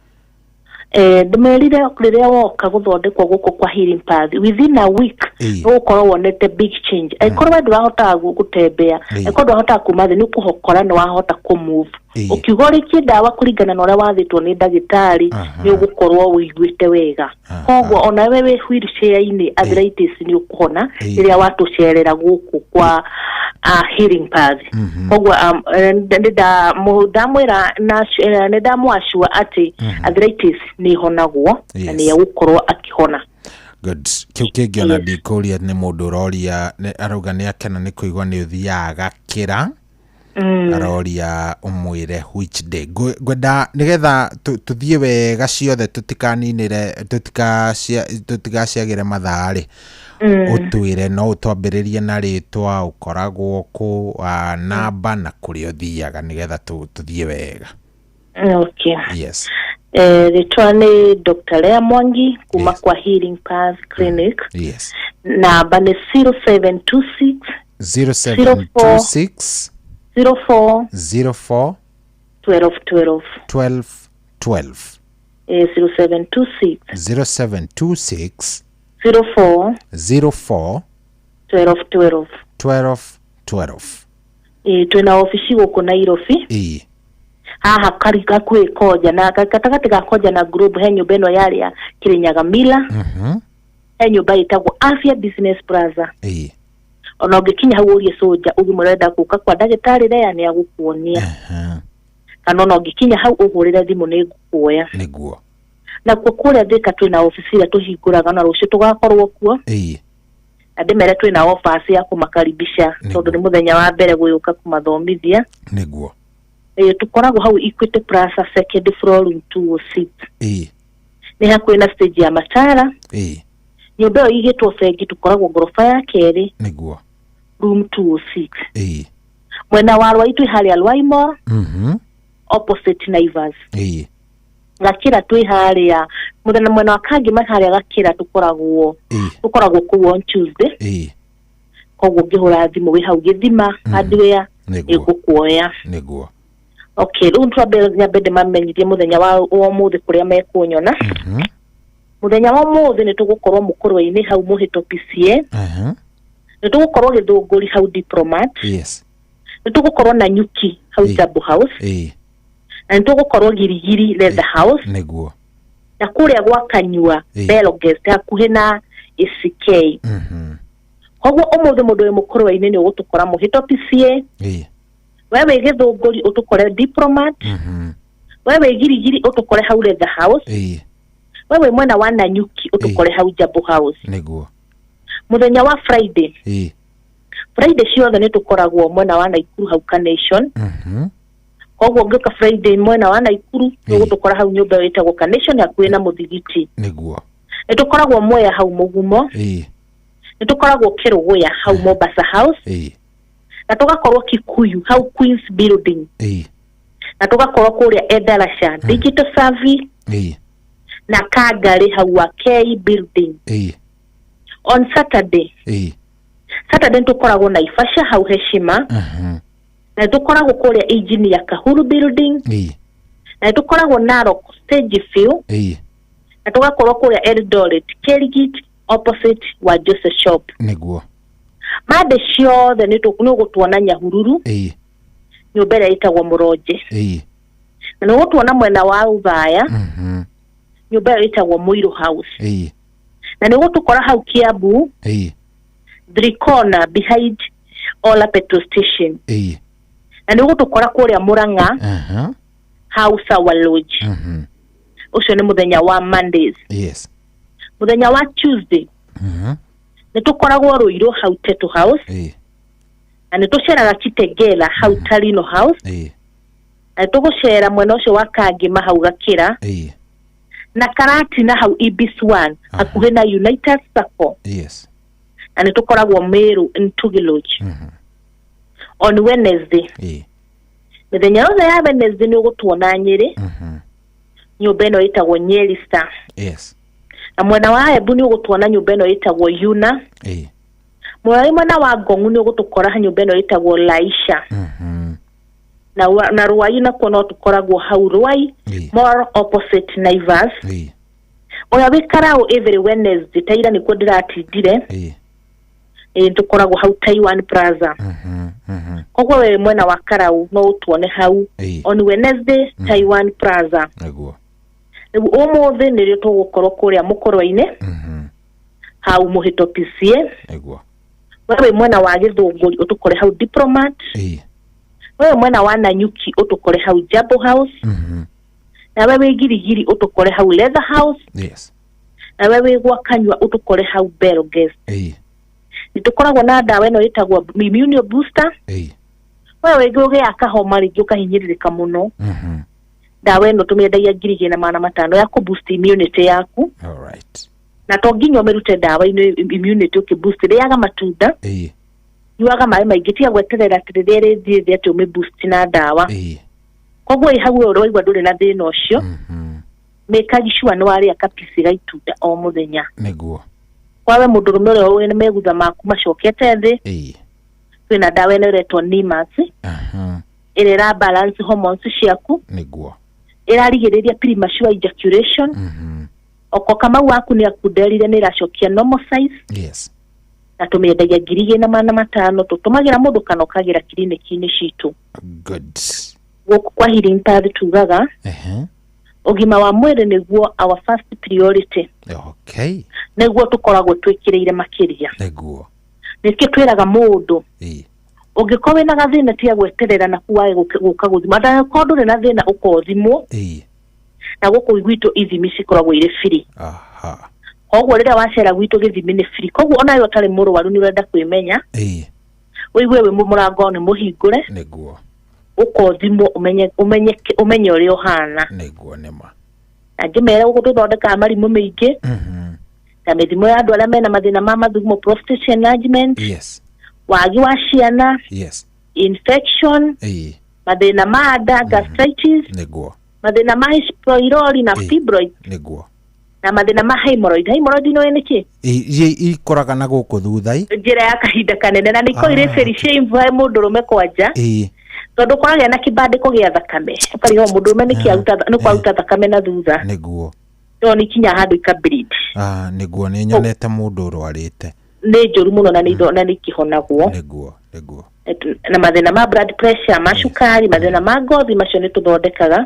Ndĩmerire rĩrĩa woka gũthondekwo gũkũ kwa Healing Path, within a week nĩ ũgũkorwo wonete big change. Angĩkorwo we ndũrahotaga gũtembea, angĩkorwo ndũrahotaga kuma thĩ, nĩ ũkũhokora nĩ wahota kũmove. Ũkiuga ũrĩkie ndawa kũringana na ũrĩa wathĩtwo nĩ ndagĩtarĩ, nĩ ũgũkorwo ũiguĩte wega. Koguo ona we wĩ wheelchair-inĩ, arthritis nĩ ũkũhona rĩrĩa watũcerera gũkũ kwa Healing Path. Koguo nĩ ndamwĩra na nĩ ndamwacua atĩ arthritis nĩ ĩhonagwo na nĩ egũkorwo akĩhona. Good. Kĩu kĩngĩ ona ndikũria, nĩ mũndũ ũroria, arauga nĩ akena nĩ kũigua nĩ ũthiaga gakĩra. Aroria ũmwĩre which day. Ngwenda nĩgetha tũthiĩ wega ciothe, tũtikaninĩre, tũtigaciagĩre mathaa rĩ, ũtwĩre, no ũtwambĩrĩrie na rĩtwa, ũkoragwo kũ, namba na kũrĩa ũthiaga, nĩgetha tũthiĩ wega. Okay. Yes. Rĩtwa nĩ Dr. Lea Mwangi kuma kwa Healing Path Clinic. Namba nĩ 0726 0726 04 04 12 12. 12 12. 0726 0726 04 04 12 12. 12 12. Twĩna obici gũkũ Nairobi. Haha kari hakuhĩ Koja na gatagatĩ ga Koja na Globe, he nyũmba ĩno yarĩ ya Kirinyaga Mila, he nyũmba ĩtagwo Afya Business Plaza. Ona ũngĩkinya hau ũrie soja ũgima ũrenda gũka kwa ndagĩtarĩ Lea, nĩ agũkuonia, kana ona ũngĩkinya hau ũhũrĩre thimũ nĩ ngũkuoya. Nakuo kũrĩa Thika twĩna obici ĩrĩa tũhingũraga, na rũciũ tũgakorwo kuo. Na ndĩmere twĩna offers ya kũmakaribisha tondũ nĩ mũthenya wa mbere gũgĩũka kũmathomithia. Tũkoragwo hau Equity Plaza, second floor, room 206. Nĩ hakuhĩ na stage ya Matara. Nyũmba ĩyo igĩtwo bengi, tũkoragwo ngoroba ya kerĩ, room 206. Mwena wa Rwai twĩ harĩa Rwai Mall, opposite Naivas. Gakĩra twĩ harĩa mũthenya mwena wa Kangema, harĩa Gakĩra tũkoragwo. Tũkoragwo kũu on Tuesday. Koguo ũngĩhũra thimũ wĩ hau Gĩthima Hardware, ĩgũkuoya. Okay, rĩu twambe nyambe ndĩmamenyithie mũthenya wa ũmũthĩ kũrĩa mekũnyona. Mũthenya wa ũmũthĩ nĩ tũgũkorwo Mũkũrwe-inĩ hau Mũhĩto PCA. Nĩ tũgũkorwo Gĩthũngũri hau Diplomat. Nĩ tũgũkorwo Nanyuki hau Jambo House. Na nĩ tũgũkorwo Girigiri Leather House. Na kũrĩa gwa Kanyua, Bell Guest, hakuhĩ na ACK. Koguo ũmũthĩ mũndũ wĩ Mũkũrwe-inĩ nĩ ũgũtũkora Mũhĩto PCA. We wĩ Gĩthũngũri ũtũkore Diplomat. We wĩ Girigiri ũtũkore hau Leather House. We wĩ mwena wa Nanyuki ũtũkore hau Jambo House. Mũthenya wa Friday, Friday ciothe nĩ tũkoragwo mwena wa Naikuru hau Carnation. Koguo ũngĩũka Friday mwena wa Naikuru nĩ ũgũtũkora hau nyũmba ĩyo ĩtagwo Carnation, hakuhĩ na mũthigiti. Nĩ tũkoragwo Mwea hau Mũgumo. Nĩ tũkoragwo Kĩrũgũya hau Mombasa House. Na tũgakorwo Kikuyu hau Queens Building. Na tũgakorwo kũrĩa Endarasha Digital Survey, na Kangari hau wa K Building. On Saturday, Saturday nĩ tũkoragwo Naivasha hau Heshima. Na nĩ tũkoragwo kũrĩa Engineer Kahuru Building. Na nĩ tũkoragwo Narok Stage View. Na tũgakorwo kũrĩa Eldoret Kelgit, opposite wa Jose Shop. Monday ciothe nĩ ũgũtuona Nyahururu, nyũmba ĩrĩa ĩtagwo Mũronje. Na nĩ ũgũtuona mwena wa Uthaya, nyũmba ĩyo ĩtagwo Mũirũ House. Na nĩ ũgũtũkora hau Kiambu, Three Corner, behind Ola petrol station. Na nĩ ũgũtũkora kũrĩa Mũrang'a hau Sawa Lodge. Ũcio nĩ mũthenya wa Mondays. Mũthenya wa Tuesday nĩ tũkoragwo Rũirũ hau Teto House. Na nĩ tũceraga Kitengela hau Tarino House. Na nĩ tũgũcera mwena ũcio wa Kangema hau Gakĩra. Na Karatina hau Ibis One, hakuhĩ na United Sacco. Na nĩ tũkoragwo Meru Ntugi Lodge. On Wednesday, mĩthenya yothe ya Wednesday nĩ ũgũtuona Nyĩrĩ, nyũmba ĩno ĩtagwo Nyeri Star. Na mwena wa Embu nĩ ũgũtuona nyũmba ĩno ĩtagwo Yuna. Mwena mwena wa Ngong'u nĩ ũgũtũkora nyũmba ĩno ĩtagwo Laisha. Na Ruai nakuo no tũkoragwo hau Ruai Mall, opposite Naivas. Ũrĩa wĩ Karau every Wednesday, ta ira nĩkuo ndĩratindire, ĩ tũkoragwo hau Taiwan Plaza. Koguo we mwena wa Karau no ũtuone hau on Wednesday, Taiwan Plaza. Rĩu ũmũthĩ nĩrĩo tũgũkorwo kũrĩa Mũkũrwe-inĩ hau Mũhĩto PCA. We wĩ mwena wa Gĩthũngũri ũtũkore hau Diplomat. We wĩ mwena wa Nanyuki ũtũkore hau Jambo House. Na we wĩ Girigiri ũtũkore hau Leather House. Na we wĩ gwa Kanyua ũtũkore hau Bell Guest. Nĩ tũkoragwo na ndawa ĩno ĩtagwo immune booster. We wĩngĩ ũgĩaga kahoma rĩngĩ ũkahinyĩrĩrĩka mũno, ndawa ĩno tũmĩendagia 1500 ya kũ boost immunity yaku. Na to nginya ũmĩrute ndawa-inĩ immunity ũkĩ boost, rĩaga matunda, nyuaga maĩ maingĩ, tiga gweterera atĩ rĩrĩa rĩthiĩ thĩ atĩ ũmĩ boost na ndawa. Koguo ĩ hau ũraigua ndũrĩ na thĩna ũcio, mĩkagi sure nĩ warĩa kapici ga itunda o mũthenya. Kwawe mũndũrũme ũrĩa ũrĩ na megutha maku macokete thĩ, kwĩna ndawa ĩno ĩretwo Nimax, ĩrĩa ĩra balance hormones ciaku. Ĩrarigĩrĩria premature ejaculation. Oko Kamau waku nĩ akunderire, nĩ ĩracokia normal size. Na tũmĩendagia 2500. Tũtũmagĩra mũndũ kana ũkagĩra kiriniki-inĩ citũ. Gũkũ kwa Healing Path tugaga ũgima wa mwĩrĩ nĩguo our first priority. Nĩguo tũkoragwo twĩkĩrĩire makĩria. Nĩkĩo twĩraga mũndũ, ũngĩkorwo wĩna gathĩna, tiga gweterera na wage gũka gũthimwo. Ndangĩkorwo ndũrĩ na thĩna, ũkothimwo. Na gũkũ gwitũ ithimi cikoragwo irĩ free. Koguo rĩrĩa wacera gwitũ, gĩthimi nĩ free. Koguo onawe ũtarĩ mũrwaru, nĩ ũrenda kwĩmenya, ũigue wĩ mũrango nĩ mũhingũre, ũkothimwo, ũmenye ũmenye ũmenye ũrĩa ũhana. Nĩguo, nĩma. Na ngĩmera gũkũ tũthondekaga marimũ mĩingĩ, ta mĩthimo ya andũ arĩa mena mathĩna ma mathugumo, prostate enlargement, wagi wa ciana, infection, mathĩna ma nda, gastritis, mathĩna ma H pylori na fibroid, na mathĩna ma hemorrhoid. Hemorrhoid nĩ nĩkĩ? Iria ikoraga na gũkũ thutha i. Njĩra ya kahinda kanene, na nĩ ikoragwo irĩ very shameful harĩ mũndũrũme kwanja, tondũ ũkoragĩa na kĩbandĩko gĩa thakame, ũkarigwo mũndũrũme nĩkĩ aruta, nĩ kwaruta thakame na thutha. No nĩ ikinya handũ ika bleed. Ah, nĩguo, nĩ nyonete mũndũ ũrwarĩte. Nĩ njũru mũno na nĩ na nĩ ikĩhonagwo. nĩguo nĩguo Na mathĩna ma blood pressure, ma cukari, mathĩna ma ngothi, macio nĩ tũthondekaga.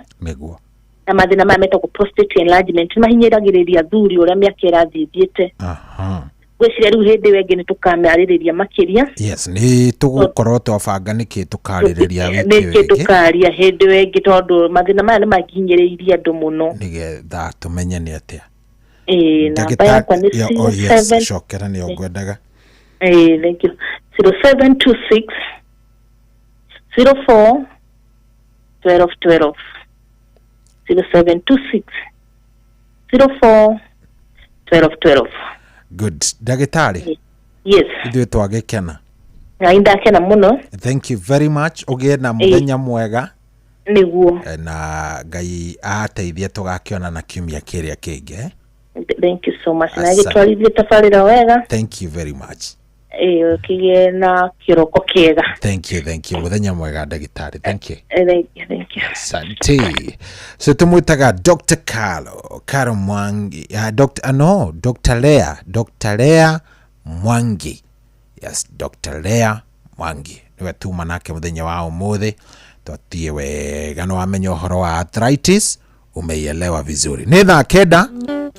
Na mathĩna maya metagwo prostate enlargement nĩ mahinyĩragĩrĩria athuri ũrĩa mĩaka ĩrathiĩ ĩthiĩte. Ngwĩciria rĩu hĩndĩ ĩyo ĩngĩ nĩ tũkamĩarĩrĩria makĩria. Yes, nĩ tũgũkorwo twabanga nĩkĩ tũkarĩrĩria wiki ĩyo Nĩkĩ ĩngĩ. tũkaria hĩndĩ ĩyo ĩngĩ, tondũ mathĩna maya nĩ mahinyĩrĩirie andũ mũno. Nĩgetha tũmenye nĩ atĩa. Ĩĩ, namba yakwa nĩ Oh, yes, 07 cokera, nĩyo ngwendaga. Ĩĩ, thank you. 0726 04 12 12, 0726 04 12 12. Good, ndagĩtarĩ. Yes. Ithuĩ twagĩkena. Ngai, ndakena mũno. Thank you very much, ũgĩe na mũthenya mwega. Na Ngai ateithie tũgakĩonana kiumia kĩrĩa kĩngĩ, eh? Thank you so much, na Asante. gĩtwarithie tabarĩra wega. Thank you very much. Ĩĩ, ũkĩgĩe na kĩroko kĩega. Thank you, thank you. Mũthenya mwega, ndagĩtarĩ, thank you. Thank you, thank you. Asante. So tumwitaga Dr. Caro Mwangi, Dr. No, Dr. Lea, Dr. Lea Mwangi. Yes, Dr. Lea Mwangi niwe tuma nake muthenya wa umuthi. Twatie wega na wamenya ũhoro wa arthritis, umeielewa vizuri. Nĩ thaa 9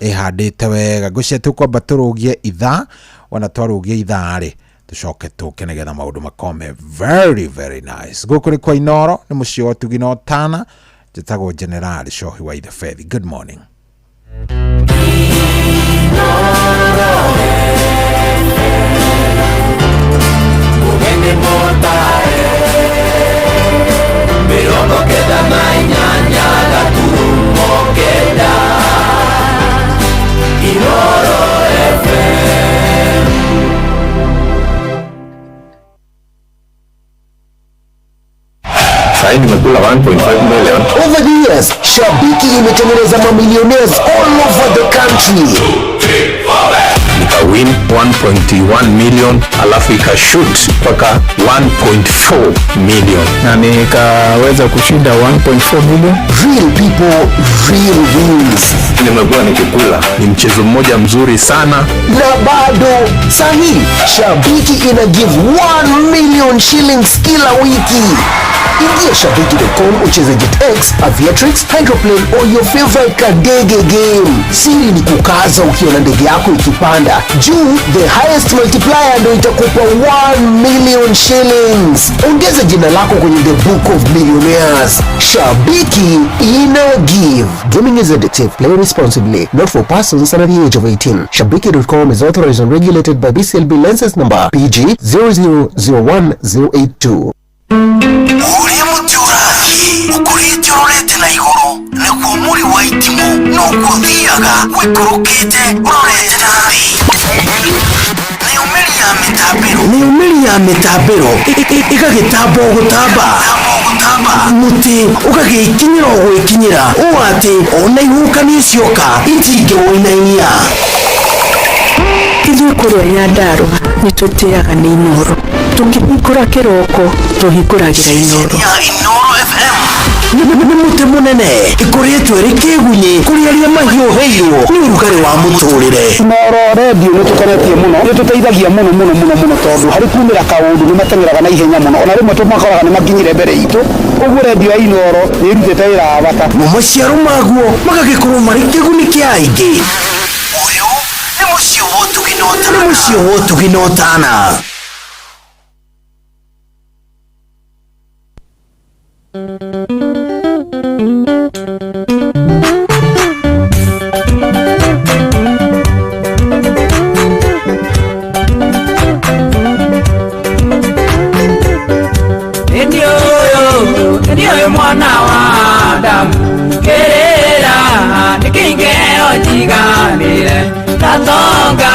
ĩhandĩte wega. Ngwĩciria tũkwamba tũrũgie ithaa, wona twarũgia ithaa rĩ, tũcoke tũke nĩgetha maũndũ makome very very nice. Gũkũ nĩ kwa Inoro, nĩ mũciĩ wa ũtugi na ũtana. Njĩtagwo General Cohi wa Ithebethi. Good morning. Mugeni motare 98.9 Inoro FM. Sahii nimekula 1.5 million. Over the years, Shabiki imetengeneza mamillionaires all over the country. Nikawin 1.1 million, alafu ikashoot mpaka 1.4 million. Na nikaweza kushinda 1.4 million. Real people, real wins. Nimekuwa nikikula, ni mchezo mmoja mzuri sana. Na bado sahi Shabiki ina give 1 million shillings kila wiki. Ingia shabiki.com ucheze JetX, Aviatrix, Hydroplane or your favorite kadege game. Siri ni kukaza ukiona ndege yako ikipanda juu. The highest multiplier ndo itakupa 1 million shillings. Ongeza jina lako kwenye the book of millionaires. Shabiki ina give. Gaming is addictive. Play responsibly. Not for persons under the age of 18. Shabiki.com is authorized and regulated by BCLB license number PG 0001082. Ũrĩa mũtĩ ũrathiĩ ũkũrĩte ũrorete na igũrũ, nĩguo mũri wa itimũ noguo ũthiaga wĩkũrũkĩte ũrorete na thĩ. Nayo mĩri ya mĩtambĩro, nayo mĩri ya mĩtambĩro ĩgagĩtamba o gũtamba, mũtĩ ũgagĩkinyĩra o gwĩkinyĩra, ũũ atĩ ona ihuhũkanio cioka itingĩwũinainia. Ithuĩ kũrĩa Nyandarũa nĩ tũtĩaga nĩ Inoro. Tũkĩhingũra kĩroko tũhingũragĩra Inoro. Ya Inoro FM. Nĩ mũtĩ mũnene ĩkoretwo ĩrĩ kĩgunyĩ kũrĩ arĩa mahiũhĩirwo nĩ ũrugarĩ wa mũtũrĩre. Inooro redio nĩ tũkenetie mũno, nĩ tũteithagia mũno mũno mũno mũno tondũ harĩ kumĩra kaũndũ nĩ mateng'eraga na ihenya mũno, ona rĩmwe tũmakoraga nĩ makinyire mbere itũ. Ũguo redio ya Inooro nĩ ĩrutĩte wĩra wa bata. Mo maciaro maguo magagĩkorwo marĩ kĩguni kĩa aingĩ. Ũyũ nĩ mũciĩ wa ũtugi na ũtana. Nĩ mũciĩ wa ũtugi na ũtana. Ĩndĩ ũyũ, ĩndĩ ũyũ mwana wa Adamu, kĩrĩra nĩ kĩingĩro njiganĩre, ndatonga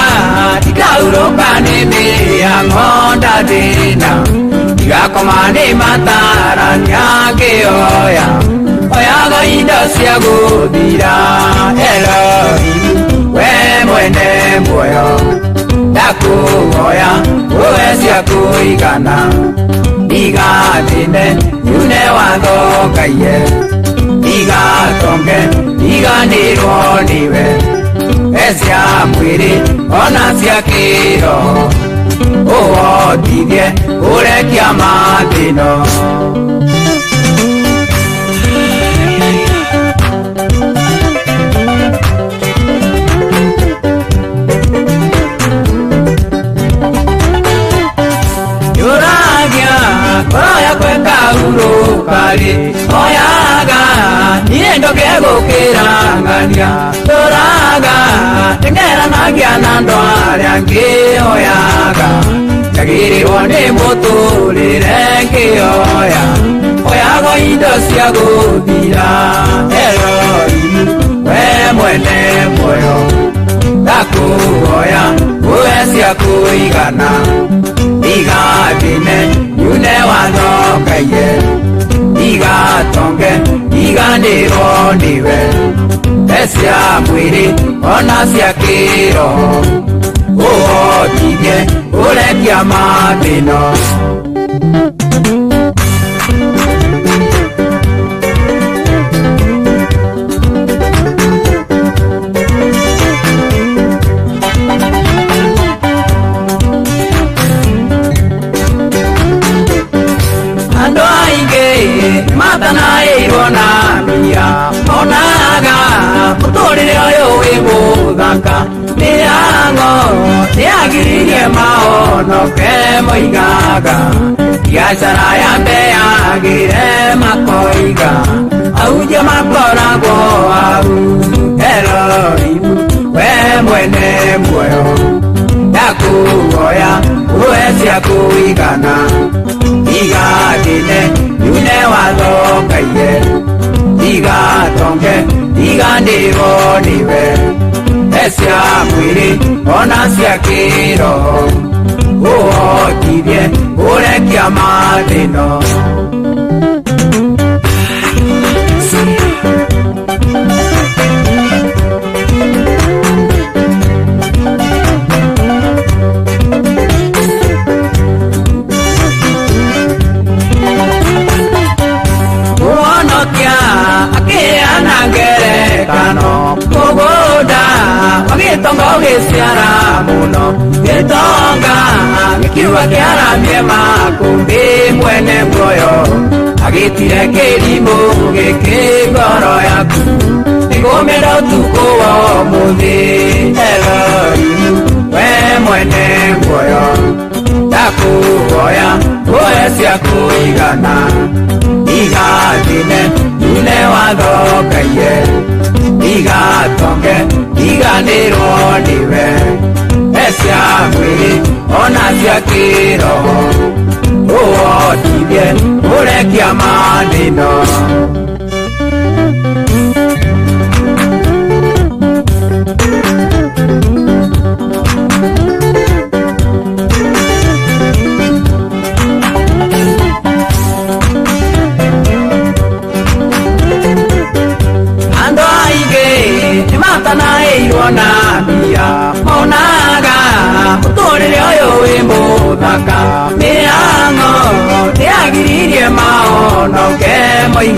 ndikaurũka nĩ mĩhang'o ndathĩna, ndigakoma nĩ matarania ngĩoya, oyaga indo cia gũthira, Elohimu, we mwene muoyo, ndakũhoya ũhe cia kũigana ndigathĩne yune watho ngaiye ndigatonge ndiganĩrwo nĩwe he cia mwĩrĩ ona cia kĩroho ũhotithie ũrekia mathĩno. Yũragia ngoro yakwa ĩkahurũka-rĩ, oyaga niĩ ndoke gũkĩrangania, tũraga teng'eranagia na andũ arĩa angĩ, oyaga njagĩrĩrwo nĩ mũtũrĩre ngĩoya, oyago indo cia gũthira, Elohimu, we mwene muoyo, ndakũhoya ũhe cia kũigana ndigathĩne yune watho ngaiye ndigatonge ndiganĩrwo nĩwe he cia mwĩrĩ ona cia kĩroho ũhotithie ũrekia mathĩno. Andũ aingĩ matanaĩirwo na mbia monaga mũtũrĩre ũyũ wĩ mũthaka, mĩhang'o nĩyagiririe mahonoke moigaga biacara yambe yagĩre makoiga ahunjia makoragwo hau, Elohimu we mwene muoyo ndakũhoya ũhe cia kũigana ndigathĩne yune watho ngaiye ndigatonge ndiganĩrwo nĩwe he cia mwĩrĩ ona cia kĩroho ũhotithie ũrekia mathĩno. Mũhonokia akĩheana ngerekano mũgũnda wagĩtonga ũgĩciara mũno gĩtonga gĩkiuga kĩaramie makũmbĩ mwene muoyo agĩtire kĩrimũ gĩkĩ ngoro yaku nĩngũmĩenda ũtukũ wa ũmũthĩ, Elohimu we mwene muoyo ndakũhoya ũhe cia kũigana ndigathĩne yune watho ngaiye ndigatonge ndiganĩrwo nĩwe he cia mwĩrĩ ona cia kĩroho ũhotithie ũrekia mathĩno. Andũ aingĩ nĩmatanaĩirwo na mbia monaga mũtũrĩre ũyũ wĩ mũthaka, mĩhang'o nĩyagiririe mahonoke moigaga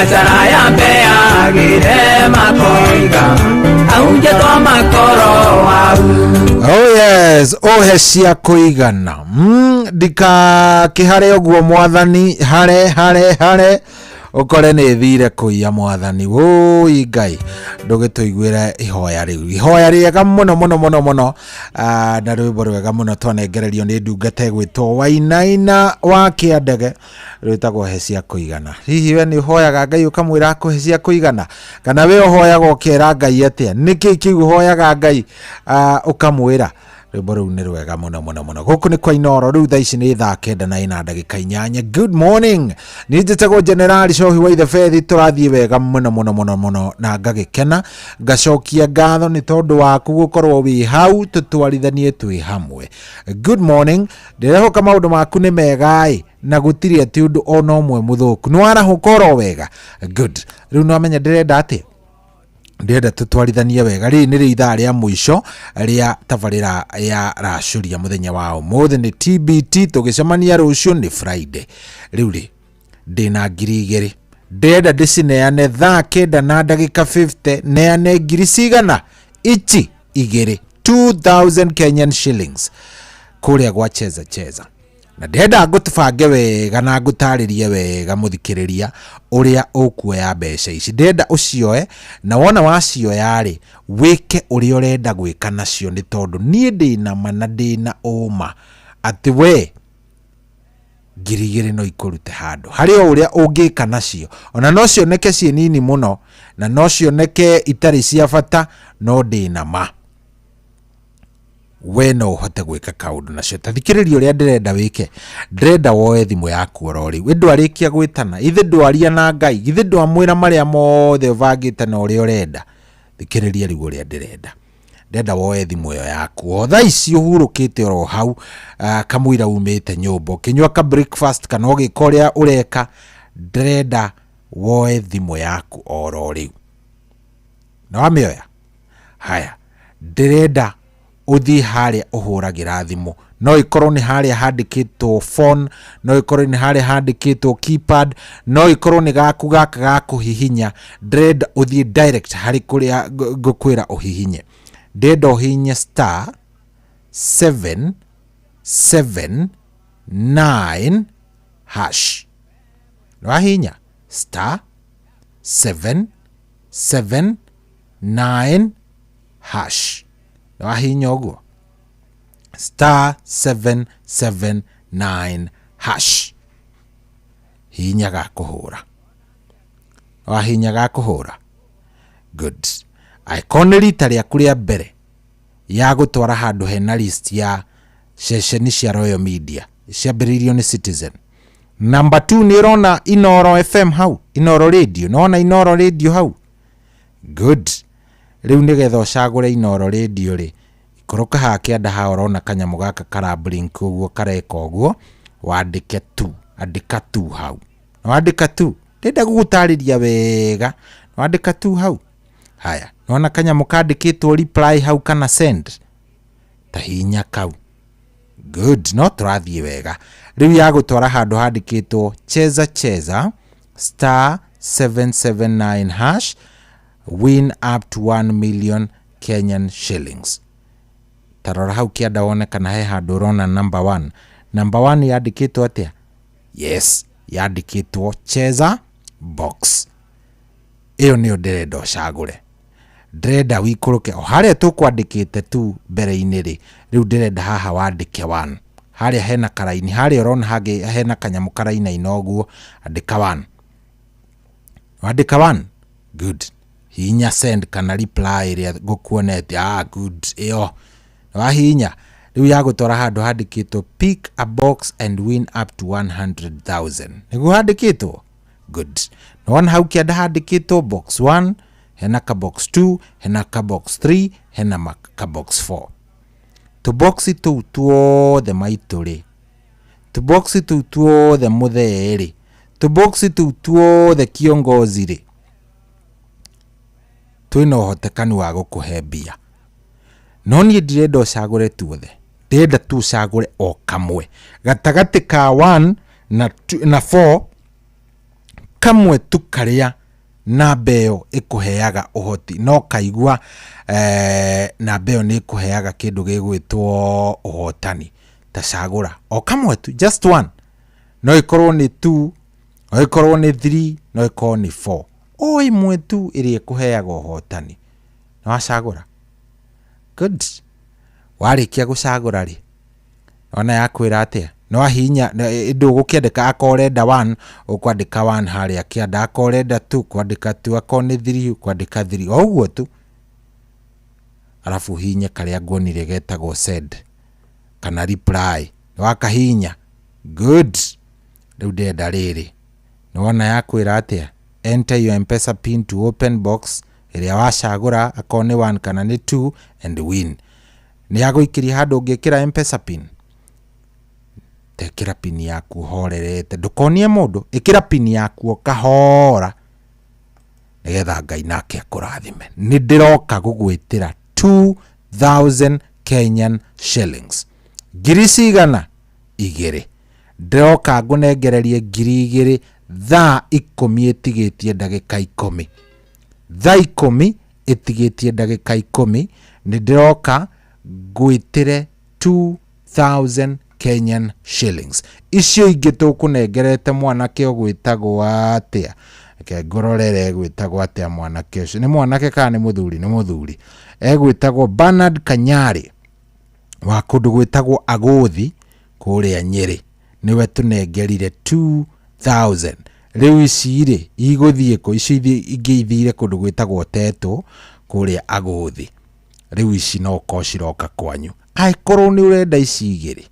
Biashara ya mbea gire makoiga ahunjĩtwo makoro au. Oh yes, ohe cia kũigana. Ndikakĩhare ũguo mwathani, hare hare hare ũkore nĩ thire kũiya mwathani. Wũi Ngai, ndũgĩtũiguĩre ihoya rĩu, ihoya rĩega mũno mũno mũno mũno, na rwĩmbo rwega mũno twanengererio nĩ ndungata ĩgwĩtwo Wainaina wa Kĩandege, rwĩtagwo he cia kũigana. Hihi we nĩ ũhoyaga Ngai ũkamwĩra akũhe cia kũigana, kana we ũhoyaga ũkera Ngai atĩa? Nĩkĩ kĩu ũhoyaga Ngai ũkamwĩra? Rwĩmbo rũu nĩ rwega mũno mũno mũno. Gũkũ nĩ kwa Inooro, rĩu thaa ici nĩ thaa 9:08. Good morning, niĩ njĩtagwo Generali Cohi wa Ithebethi. Tũrathiĩ wega mũno mũno mũno mũno na ngagĩkena, ngacokia ngatho nĩ tondũ waku gũkorwo wĩ hau tũtwarithanie twĩ hamwe. Good morning, ndĩrehoka maũndũ maku nĩ mega-ĩ, na gũtirĩ atĩ ũndũ ona ũmwe mũthũku. Nĩ warahũka oro wega? Good. Rĩu nĩ wamenya ndĩrenda atĩa? Ndĩrenda tũtwarithanie wega. Rĩrĩ nĩrĩo ithaa rĩa mũico rĩa tabarĩra ya racũria mũthenya wa ũmũthĩ nĩ TBT, tũgĩcemania rũciũ nĩ Friday. Rĩu rĩ, ndĩna 2000, ndĩrenda ndĩcineane thaa 9:50, neane ngiri cigana ici igĩrĩ, 2000 Kenyan shillings kũrĩa gwa Cheza Cheza. Na ndĩrenda ngũbange wega na ngũtarĩrie wega mũthikĩrĩria ũrĩa ũkuoya mbeca ici. Ndĩrenda ũcioe, na wona wacioya rĩ, wĩke ũrĩa ũrenda gwĩka nacio, nĩ tondũ niĩ ndĩna ma na ndĩna ũma atĩ we 2000 no ikũrute handũ harĩ o ũrĩa ũngĩka nacio. Ona no cioneke ciĩ nini mũno, na no cioneke itarĩ cia bata, no ndĩna ma we no ũhote gwĩka kaũndũ nacio. Ta thikĩrĩria ũrĩa ndĩrenda wĩke. Ndĩrenda woe thimũ yaku oro rĩu. Ĩ ndwarĩkia gwĩtana, ithe ndwaria na Ngai, githĩ ndwamwĩra marĩa mothe ũbangĩte na ũrĩa ũrenda? Thikĩrĩria rĩu ũrĩa ndĩrenda. Ndĩrenda woe thimũ ĩyo yaku o thaa ici ũhurũkĩte oro hau, kamũira umĩte nyũmba ũkĩnyua ka breakfast kana ũgĩka ũrĩa ũreka. Ndĩrenda woe thimũ yaku oro rĩu. Na wamĩoya? Haya, ndĩrenda ũthiĩ harĩa ũhũragĩra thimũ. No ĩkorwo nĩ harĩa handĩkĩtwo phone, no ĩkorwo nĩ harĩa handĩkĩtwo keypad, no ĩkorwo nĩ gaku gaka ga kũhihinya. Ndĩrenda ũthiĩ direct harĩ kũrĩa ngũkwĩra ũhihinye. Ndĩrenda ũhihinye star 7 7 9 hash. Nĩwahihinya star 7 7 9 hash. Nĩwahihinya ũguo star 7 7 9 hash. Hihinya ga kũhũra. Wahihinya ga kũhũra? Good. Angĩkorwo nĩ rita rĩaku rĩa mbere ya gũtwara handũ hena list ya ceceni cia Royal Media ciambĩrĩirio nĩ Citizen. Number 2 nĩ ũrona Inooro FM hau, Inooro Radio, nĩwona Inooro Radio hau? Good. Rĩu nĩgetha ũcagũre Inooro Radio rĩ, ikũrũka haha kĩanda haha ũrona kanyamũ gaka kara blink ũguo kareka ũguo, wandĩke tu, andĩka tu hau. Wandĩka tu, ndĩrenda gũgũtarĩria wega. Wandĩka tu hau. Haya, nĩwona kanyamũ kandĩkĩtwo reply hau kana send? Ta hihinya kau. Good, no tũrathiĩ wega. Rĩu ya gũtwara handũ handĩkĩtwo Cheza Cheza star 779 hash, win up to 1 million Kenyan shillings. Ta rora hau kĩanda wone kana he handũ ũrona number 1. Number 1 yandĩkĩtwo atĩa? Yes, yandĩkĩtwo Cheza Box. Ĩyo nĩyo ndĩrenda ũcagũre. Ndĩrenda wikũrũke o harĩa tũkwandĩkĩte tu mbere-inĩ rĩ, rĩu ndĩrenda haha wandĩke 1. Harĩa hena karaini, harĩa ũrona hangĩ hena kanyamũ karainaina ũguo, andĩka 1. Wandĩka 1? Good. Hihinya send kana reply ĩrĩa ngũkuonetie. Good, ĩyo. Wahihinya, rĩu ya gũtwara handũ handĩkĩtwo pick a box and win up to 100,000. Nĩguo handĩkĩtwo? Good. Nĩwona hau kĩanda handĩkĩtwo box 1, hena ka box 2, hena ka box 3, hena ka box 4. Tũboxi tũu tuothe maitũ rĩ, tũboxi tũu tuothe mũthee rĩ, tũboxi tũu tuothe kiongozi rĩ, twĩna ũhotekanu wa gũkũhe mbia. No niĩ ndirenda ũcagũre tuothe, ndĩrenda tu ũcagũre o kamwe gatagatĩ ka 1 na 2, na 4. Kamwe tu karĩa namba ĩyo ĩkũheaga ũhoti no kaigua namba ĩyo nĩ ĩkũheaga kĩndũ gĩgwĩtwo ũhotani. Ta cagũra o kamwe tu, just one. No ĩkorwo nĩ 2, no ĩkorwo nĩ 3, no ĩkorwo nĩ 4. O ĩmwe tu ĩrĩa ĩkũheaga ũhotani. Nĩ wacagũra? Good. Warĩkia gũcagũra rĩ, ona yakwĩra atĩa? No ahinya ndũgũkĩandĩka akorwo ũrenda 1 ũkwandĩka 1 harĩa kĩanda, akorwo ũrenda 2 kwandĩka 2, akorwo nĩ 3 kwandĩka 3, o ũguo tu. Arabu ũhihinye karĩa nguonire getagwo send kana reply. Wakahihinya? Good. Rĩu ndĩrenda rĩrĩ, nĩwona yakwĩra atĩa? Enter your M-Pesa pin to open box ĩrĩa wacagũra akorwo nĩ 1 kana nĩ 2 and win. Nĩ yagũikĩria handũ ũngĩkĩra M-Pesa pin. Tekĩra pin yaku ũhorerete, ndũkonie mũndũ, ĩkĩra pin yaku o kahora nĩgetha Ngai nake akũrathime. Nĩ ndĩroka gũgwĩtĩra 2000 Kenyan shillings. Ngiri cigana? Igĩrĩ. Ndĩroka ngũnengererie ngiri igĩrĩ thaa ikũmi ĩtigĩtie ndagĩka ikũmi. Thaa ikũmi ĩtigĩtie ndagĩka ikũmi nĩ ndĩroka ngwĩtĩre 2000 Kenyan shillings. Icio ingĩ tũkũnengerete mwanake ũgwĩtagwo atĩa? Reke ngũrorere egwĩtagwo atĩa mwanake ũcio. Nĩ mwanake kana nĩ mũthuri? Nĩ mũthuri. Egwĩtagwo Bernard Kanyari wa kũndũ gwĩtagwo Agũthi kũrĩa Nyĩrĩ. Nĩwe tũnengerire 2000. Rĩu ici rĩ igũthiĩ kũ? Icio ingĩ ithire kũndũ gwĩtagwo Tetũ kũrĩa Agũthi. Rĩu ici no ko ciroka kwanyu. Angĩkorwo nĩ ũrenda ici igĩrĩ,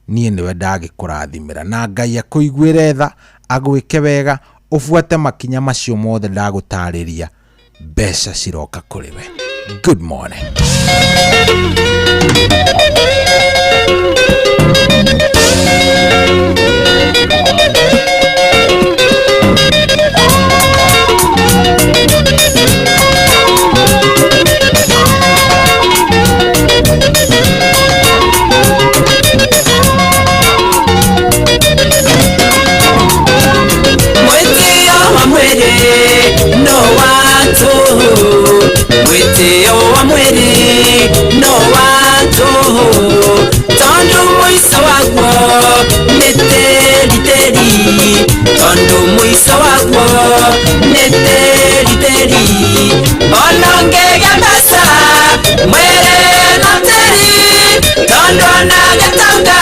niĩ nĩwe ndagĩkũrathimĩra na Ngai akũiguĩre tha, agwĩke wega, ũbuate makinya macio mothe ndagũtarĩria, mbeca ciroka kũrĩ we. Good morning. Mwĩtĩo wa mwĩrĩ no wa tũhũ, mwĩtĩo wa mwĩrĩ no wa tũhũ, tondũ mũico waguo nĩ tĩri tĩri, tondũ mũico waguo nĩ tĩri tĩri. Ona ũngĩgĩa mbeca mwĩrĩ no tĩri, tondũ ona gĩtonga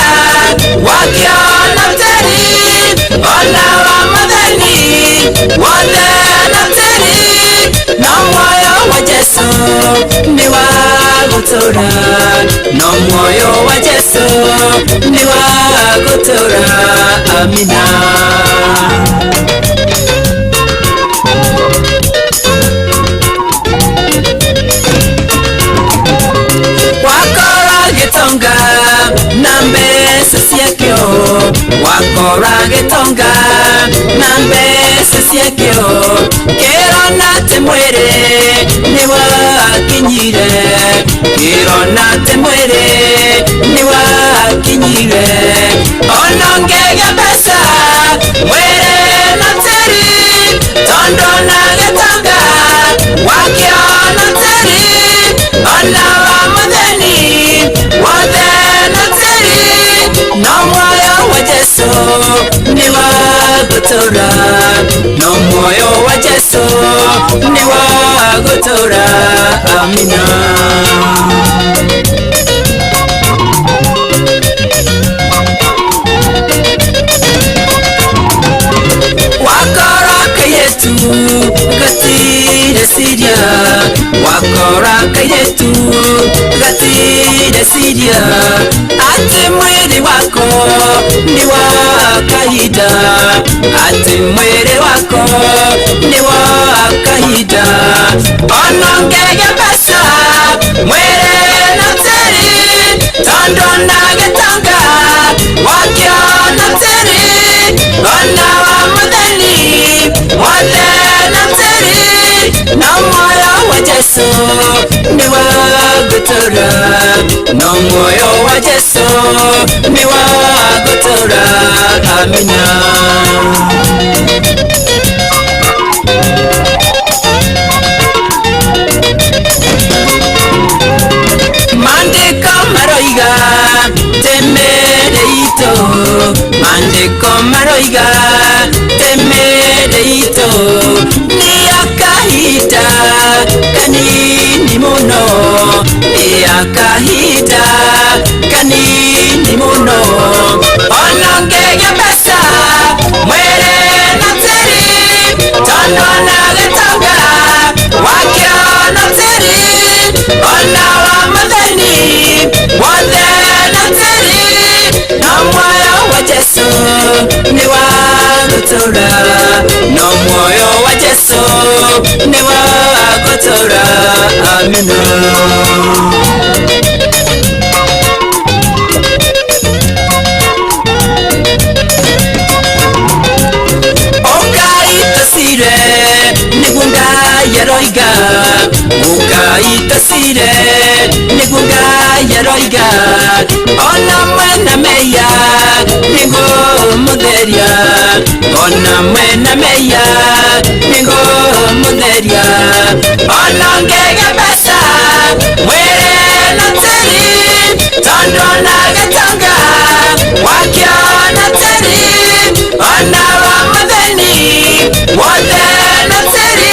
wakĩo no tĩri, ona wa mũthĩni wothe no tĩri, no muoyo wa Jesũ nĩ wa gũtũũra, no muoyo wa Jesũ nĩ wa gũtũũra. Amina. Wakora gĩtonga na mbeca ciakĩo, wakora gĩtonga na mbeca ciakĩo, kĩrona atĩ mwĩrĩ nĩ wakinyire, kĩrona atĩ mwĩrĩ nĩ wakinyire. Ona ũngĩgĩa mbeca mwĩrĩ no tĩri, tondũ ona gĩtonga wakĩo no tĩri, ona wa mũthĩni wothe no tĩri, no muoyo wa Jesũ nĩ wa gũtũũra, no muoyo wa Jesũ nĩ wa gũtũũra. Amina. Wakora kairĩtu gatirĩ ciria, wakora kairĩtu gatirĩ ciria, atĩ mwĩrĩ wako nĩ wa kahinda, atĩ mwĩrĩ wako nĩ wa kahinda. Ona ũngĩgĩa mbeca mwĩrĩ no tĩri, tondũ ona gĩtonga wakĩo no tĩri, ona wa mũthĩni wothe no tĩri, no muoyo wa Jesũ nĩ wa gũtũũra, no muoyo wa Jesũ nĩ wa gũtũũra. Amina. Ndoiga temere itũ nĩ ya kahinda kanini mũno, nĩ ya kahinda kanini mũno. Ona ngĩgĩa mbeca mwĩrĩ na tĩri, tondũ ona gĩtonga wakĩo na tĩri, ona wa mũthĩni wothe na tĩri, no muoyo wa Jesu nĩ wa gũtũũra, no muoyo wa Jesu nĩ wa gũtũũra. Amina. Ũkaitacire nĩguo Ngai aroiga, ũkaitacire nĩguo Ngai aroiga, ona mwena meya nĩguo mũtheria, ona mwena meya nĩguo mũtheria. Ona ngĩgĩa mbeca mwĩrĩ na tĩri, tondũ ona gĩtonga wakĩo na tĩri, ona wa mũthĩni wothe na tĩri,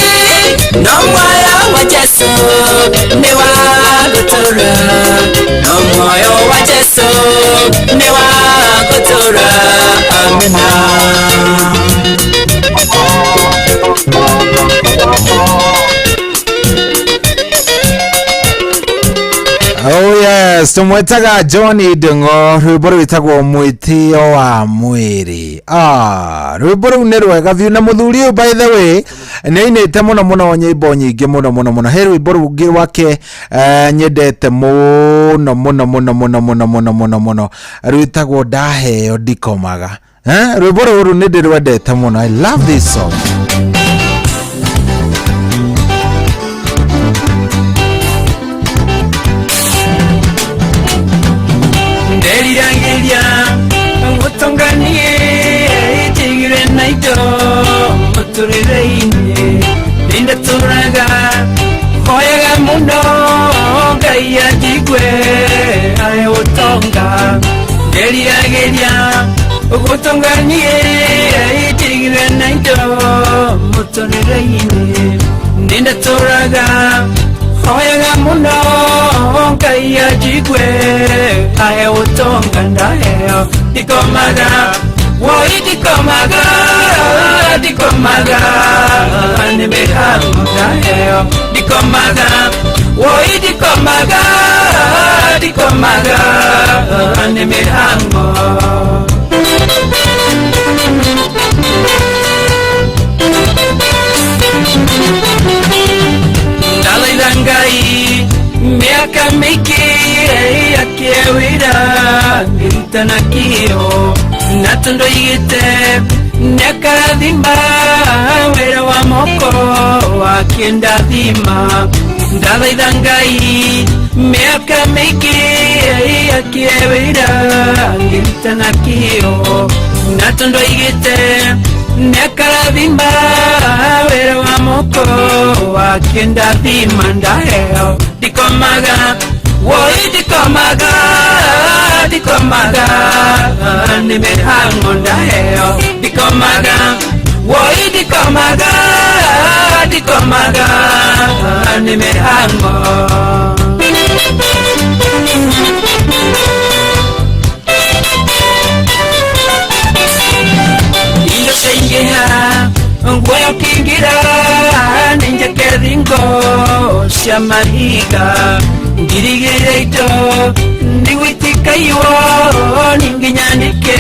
no muoyo wa Jesu nĩ wa gũtũũra, no muoyo wa Jesu nĩ wa gũtũũra. Amina. Oh yes, tumwetaga John Ndung'o, rwimbo rwitagwo mwĩtĩo wa mwĩrĩ. Ah, rwimbo rũu nĩ rwega biũ na mũthuri ũyũ by the way nĩ ainĩte mũno mũno nyĩmbo nyingĩ mũno mũno mũno. He rwimbo rũngĩ rwake nyendete mũno mũno mũno mũno mũno mũno mũno mũno rwĩtagwo ndaheo ndikomaga. Rwimbo rũrũ nĩ ndĩrwendete mũno. I love this song. Nderiragĩria ngũtonganie njigire na indo mũtũrĩre-inĩ, nĩndatũraga hoyaga mũno Ngai anjigue ahe ũtonga. Nderiragĩria ngũtonganie njigire na indo mũtũrĩre-inĩ, nĩndatũraga hoyaga mũno Ngai anjigue ahe ũtonga ndaheo. Ndikomaga woi, ndikomaga, ndikomaga nĩ mĩhango ndaheo. Ndikomaga woi, ndikomaga, ndikomaga nĩ mĩhango. Ndathaitha Ngai mĩaka mĩingĩ akie wĩra ngĩruta na kĩo, na tondũ aigĩte nĩakarathima wĩra wa moko akĩndathima. Ndathaitha Ngai mĩaka mĩingĩ akie wĩra ngĩruta na kĩo, na tondũ aigĩte nĩakarathima wĩra wa moko akĩndathima. Ndaheo ndikomaga woi, ndikomaga, ndikomaga nĩ mĩhango ndaheo. Ndikomaga woi, ndikomaga, ndikomaga nĩ mĩhango. Indo ciaingĩha nguoya ũkĩingĩra nĩ njake thingo cia mahiga, ngirigĩrĩria indo nĩguo itikaiywo ningĩ nyandĩke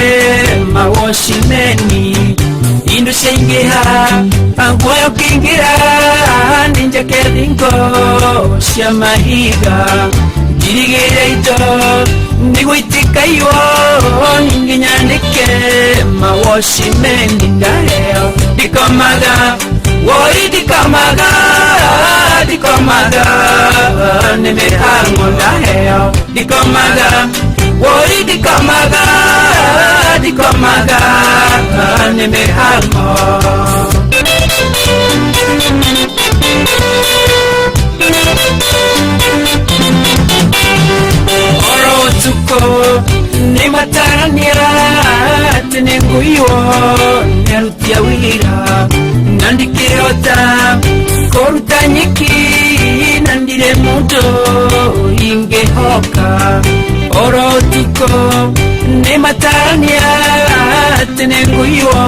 mawocimeni. Indo ciaingĩha nguoya ũkĩingĩra nĩ njake thingo cia mahiga, ngirigĩrĩria indo nĩguo itikaiywo ningĩ nyandĩke mawocimeni. Ndaheo ndikomaga woi, ndikomaga, ndikomaga nĩ mĩhango ndaheo. Ndikomaga woi, ndikomaga, ndikomaga nĩ mĩhango. Oro ũtukũ nĩ matarania atĩ nĩ Nĩngũiywo nĩ aruti a wĩra na ndikĩhota kũruta nyeki na ndirĩ mũndũ ingĩhoka oro ũtukũ nĩ matarania atĩ nĩngũiywo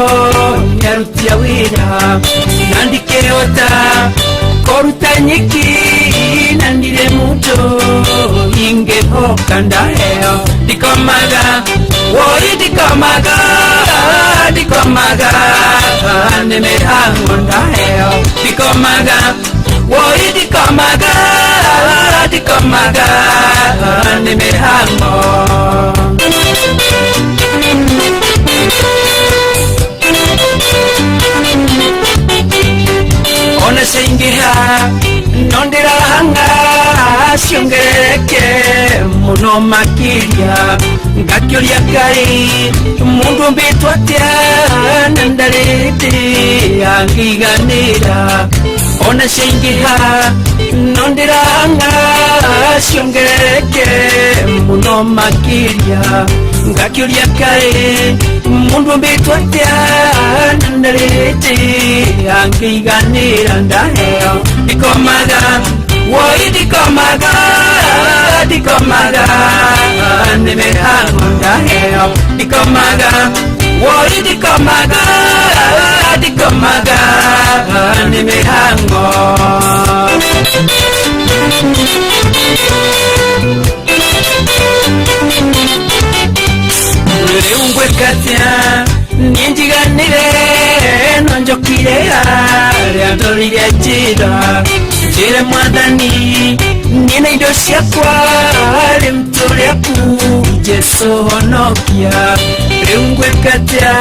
nĩ aruti a wĩra na ndikĩhota kũruta nyeki na ndirĩ mũndũ ingĩhoka ndaheo ndikomaga woi ndikomaga ndikomaga nĩ mĩhang'o ndaheo ndikomaga woi ndikomaga ndikomaga nĩ mĩhang'o. Ona ciaingĩha no ndĩrahang'a ciongerereke mũno makĩria ngakĩũria Ngai mũndũ ũmbĩtwo atĩa na ndarĩ hĩndĩ angĩiganĩra ona ciaingĩha no ndĩrahang'a ciongerereke mũno makĩria ngakĩũria Ngai mũndũ ũmbĩtwo atĩa na ndarĩ hĩndĩ angĩiganĩra ndaheo ndikomaga woi ndikomaga ndikomaga nĩ mĩhang'o ndaheo ndikomaga woi ndikomaga ndikomaga nĩ mĩhang'o. Rĩu ngwĩka atĩa niĩ njiganĩre no njokire harĩa ndorire njĩra njĩre mwathani niĩ na indo ciakwa rĩu tũrĩ aku Jesũ honokia rĩu ngwĩka atĩa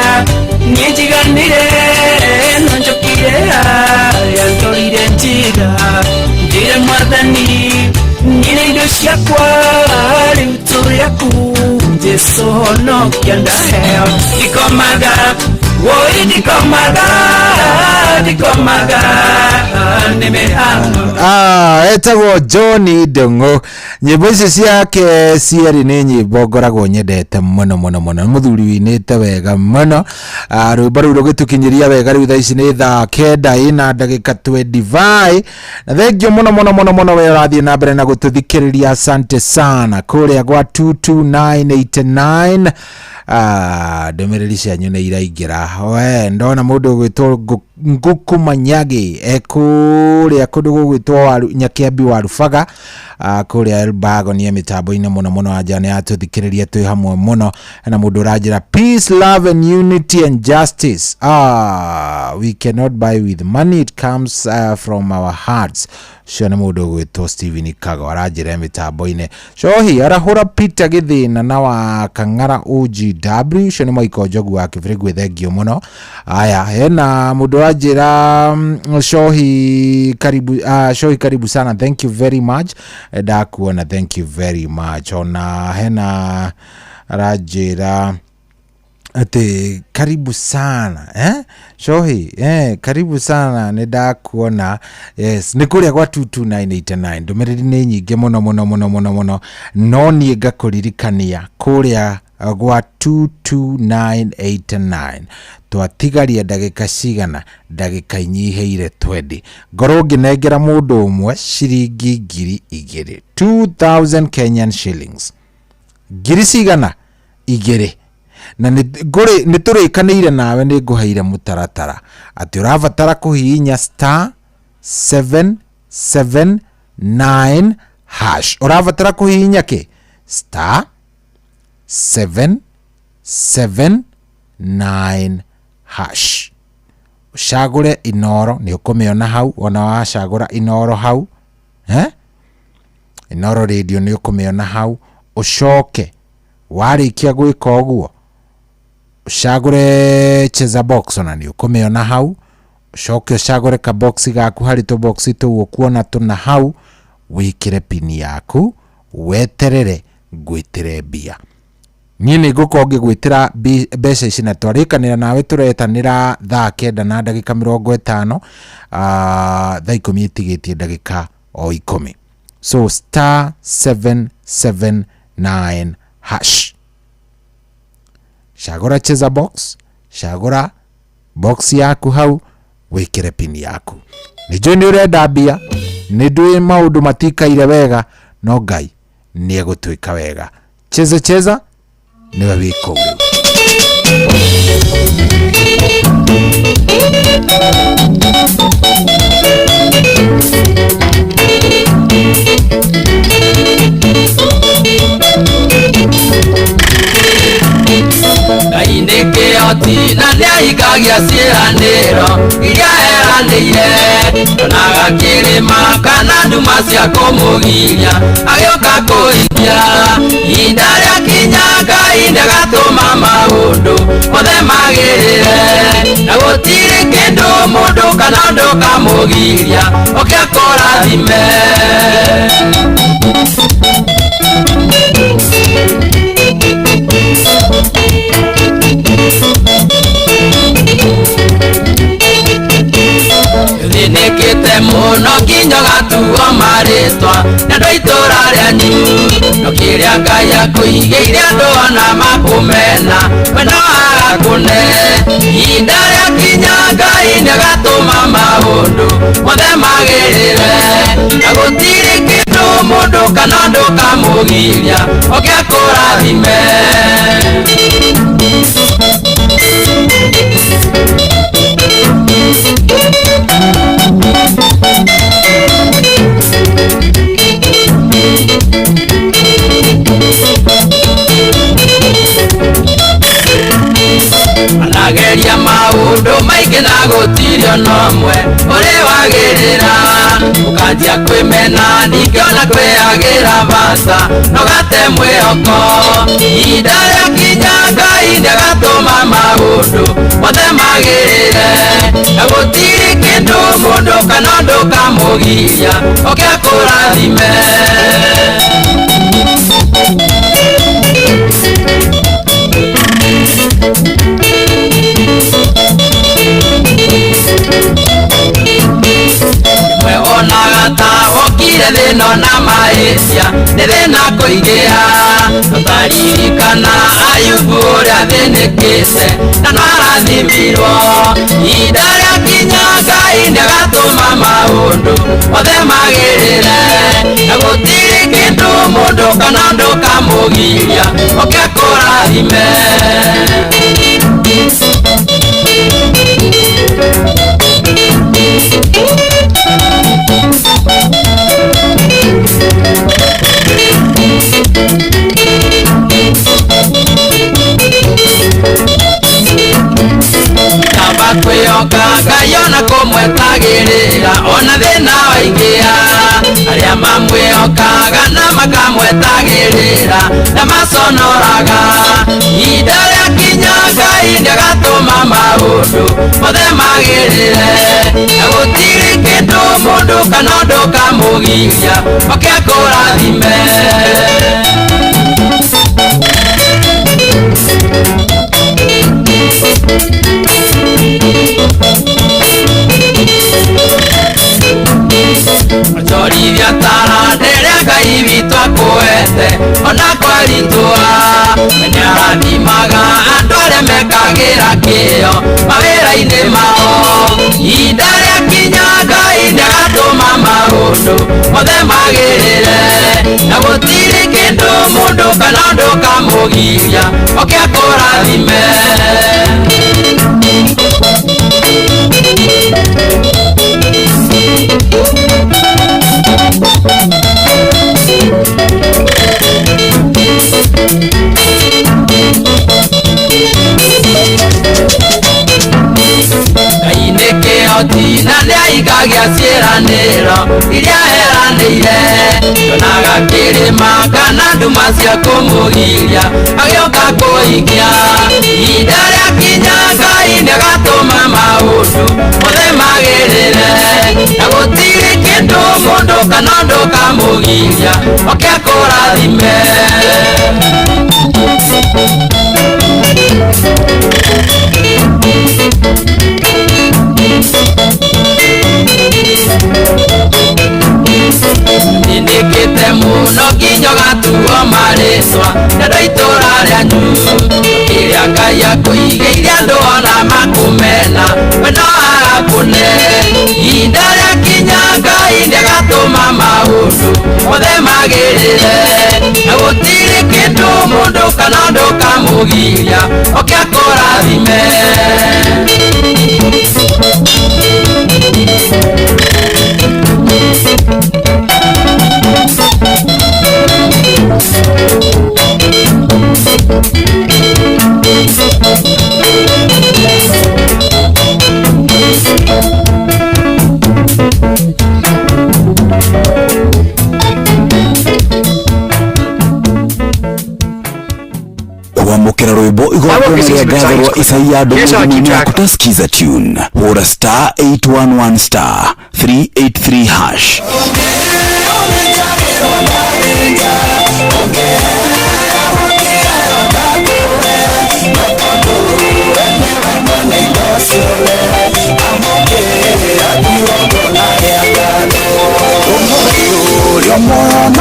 niĩ njiganĩre no njokire harĩa ndorire njĩra njĩre mwathani niĩ na indo ciakwa rĩu tũrĩ aku Jesũ honokia ndaheo ndikomaga woi ndikomaga ndikomaga nĩ mĩhang'o. Etagwo John Ndung'u. Nyĩmbo ici ciake cierĩ nĩ nyĩmbo ngoragwo nyendete mũno mũno mũno. Nĩ mũthuri wĩinĩte wega mũno. Rwĩmbo rũu rũgĩtũkinyĩria wega rĩu thaa ici nĩ thaa kenda ĩna ndagĩka 25. Na thengio mũno mũno mũno mũno we ũrathiĩ na mbere na gũtũthikĩrĩria, asante sana kũrĩa gwa 22989. Ndũmĩrĩri cianyu nĩ iraingĩra. We ndona mũndũ ũgwĩtwo Ngũkũ Manyagi kũrĩa kũndũ gũgwĩtwo Nyakĩambi wa Rubaga, kũrĩa Elbago nĩ mĩtambo-inĩ mũno mũno anja nĩ atũthikĩrĩria twĩ hamwe mũno. Na mũndũ ũranjĩra peace, love and unity and justice. We cannot buy with money, it comes from our hearts. Ũcio nĩ mũndũ ũgwĩtwo Steven Kago aranjĩra mĩtambo-inĩ. Cohi arahũra Peter Gĩthĩna na wa Kang'ara OGW. Ũcio nĩ Michael Njogu wa Kĩbĩrĩngũ, thengio mũno. Aya, hena mũndũ ũranjĩra Cohi karibu, Cohi karibu sana, thank you very much. Ndakuona, thank you very much. Ona hena aranjĩra atĩ karibu sana Cohi karibu sana, nĩ ndakuona. Yes, nĩ kũrĩa gwa 22989. Ndũmĩrĩri nĩ nyingĩ mũno mũno mũno mũno mũno, no niĩ ngakũririkania kũrĩa gwa 22989 twatigaria ndagĩka cigana, ndagĩka inyihĩire 20. Ngorwo ngĩnengera mũndũ ũmwe ciringi 2000, 2000 Kenyan shillings, ngiri cigana igĩrĩ. Na nĩ tũrĩkanĩire nawe, nĩ ngũheire mũtaratara atĩ ũrabatara kũhihinya star 779 hash. Ũrabatara kũhihinya kĩ? Star 779 hash. Ũcagũre Inoro, nĩ ũkũmĩona hau. Ona wacagũra Inoro hau, Inoro radio nĩ ũkũmĩona hau. Ũcoke warĩkia gwĩka ũguo ũcagũre cheza box, ona nĩ ũkũmĩona hau. Ũcoke ũcagũre kabox gaku harĩ tũbox tũu ũkuona tũna hau, wĩkĩre pini yaku, weterere ngwĩtĩre mbia. Niĩ nĩ ngũkorwo ngĩgwĩtĩra mbeca ici, na twarĩkanĩra nawe tũretanĩra thaa 9 na ndagĩka 50, thaa 10 ĩtigĩtie ndagĩka o 10. So star 779 hash, cagũra cheza box, Cagũra box yaku hau wĩkĩre pin yaku. Nĩ njũĩ nĩ ũrenda mbia, nĩ ndũĩ maũndũ matikaire wega, no Ngai nĩ egũtwĩka wega. Cheza cheza nĩwe wĩ kũu rĩu. Ngai nĩ kĩhoti na nĩahingagia ciĩranĩro iria eranĩire. Ndonaga kĩrĩma kana nduma cia kũmũgiria agĩũka kũhingia. Ihinda rĩakinya Ngai nĩagatũma maũndũ mothe magĩrĩre, na gũtirĩ kĩndũ mũndũ kana ũndũ kamũgiria oke akũrathime. Thĩnĩkĩte mũno nginya ũgatuo marĩtwa nĩ andũ a itũũra rĩanyu, no kĩrĩa Ngai akũigĩire andũ ona makũmena we no agakũne. Ihinda rĩakinya Ngai nĩagatũma maũndũ mothe magĩrĩre, na gũtirĩ kĩndũ mũndũ kana ũndũ kamũgiria oke akũrathime. Anageria maũndũ maingĩ na gũtirĩ ona ũmwe ũrĩ wagĩrĩra, ũkanjia kwĩmena ningĩ ona kwĩyagĩra bata no gate mwĩhoko. Ihinda rĩakinya Ngai nĩagatũma maũndũ mothe magĩrĩre, na gũtirĩ kĩndũ mũndũ kana ũndũ kamũgiria oke akũrathime. Rĩmwe wonaga ta wokire thĩna ona mahĩtia nĩ thĩna kũingĩha, tũtaririkana Ayubu ũrĩa athĩnĩkĩte na no arathimirwo. Ihinda rĩakinya Ngai nĩagatũma maũndũ mothe magĩrĩre, na gũtirĩ kĩndũ mũndũ kana ũndũ kamũgiria oke akũrathime. Kaba kwĩhoka Ngai ona kũmwetagĩrĩra ona thĩna waingĩha, arĩa mamwĩhokaga na makamwetagĩrĩra na maconoraga. Ihinda rĩakinya Ngai nĩagatũma maũndũ mothe magĩrĩre, na gũtirĩ kĩndũ mũndũ kana ũndũ kamũgiria oke akũrathime. Onjorithia taranda ĩrĩa Ngai witũ akũhete ona kwaritũha, we nĩarathimaga andũ arĩa mekagĩra kĩyo mawĩra-inĩ mao. Ihinda rĩakinya Ngai nĩagatũma maũndũ mothe magĩrĩre, na gũtirĩ kĩndũ mũndũ kana ũndũ kamũgiria oke akũrathime. Ngai nĩ kĩhoti na nĩahingagia ciĩranĩro iria eranĩire, ndonaga kĩrĩma kana nduma cia kũmũgiria agĩũka kũhingia. Ihinda rĩakinya Ngai nĩagatũma maũndũ mothe magĩrĩre, na gũtirĩ kĩndũ mũndũ kana ũndũ kamũgiria oke akũrathime. Nĩndĩkĩte mũno nginya ũgatuo marĩtwa nĩ andũ a itũũra rĩanyu, Kĩrĩa Ngai akũigĩire andũ ona makũmena we no arakũne. Ihinda rĩakinya Ngai nĩagatũma maũndũ mothe magĩrĩre, na gũtirĩ kĩndũ mũndũ kana ũndũ kamũgiria oke akũrathime. Kwamũkĩra rwĩmbo igongona rĩa ngatho rwa Isaia Ndung'u yaku ta Skiza tune, hũra star 811 star 383 hash.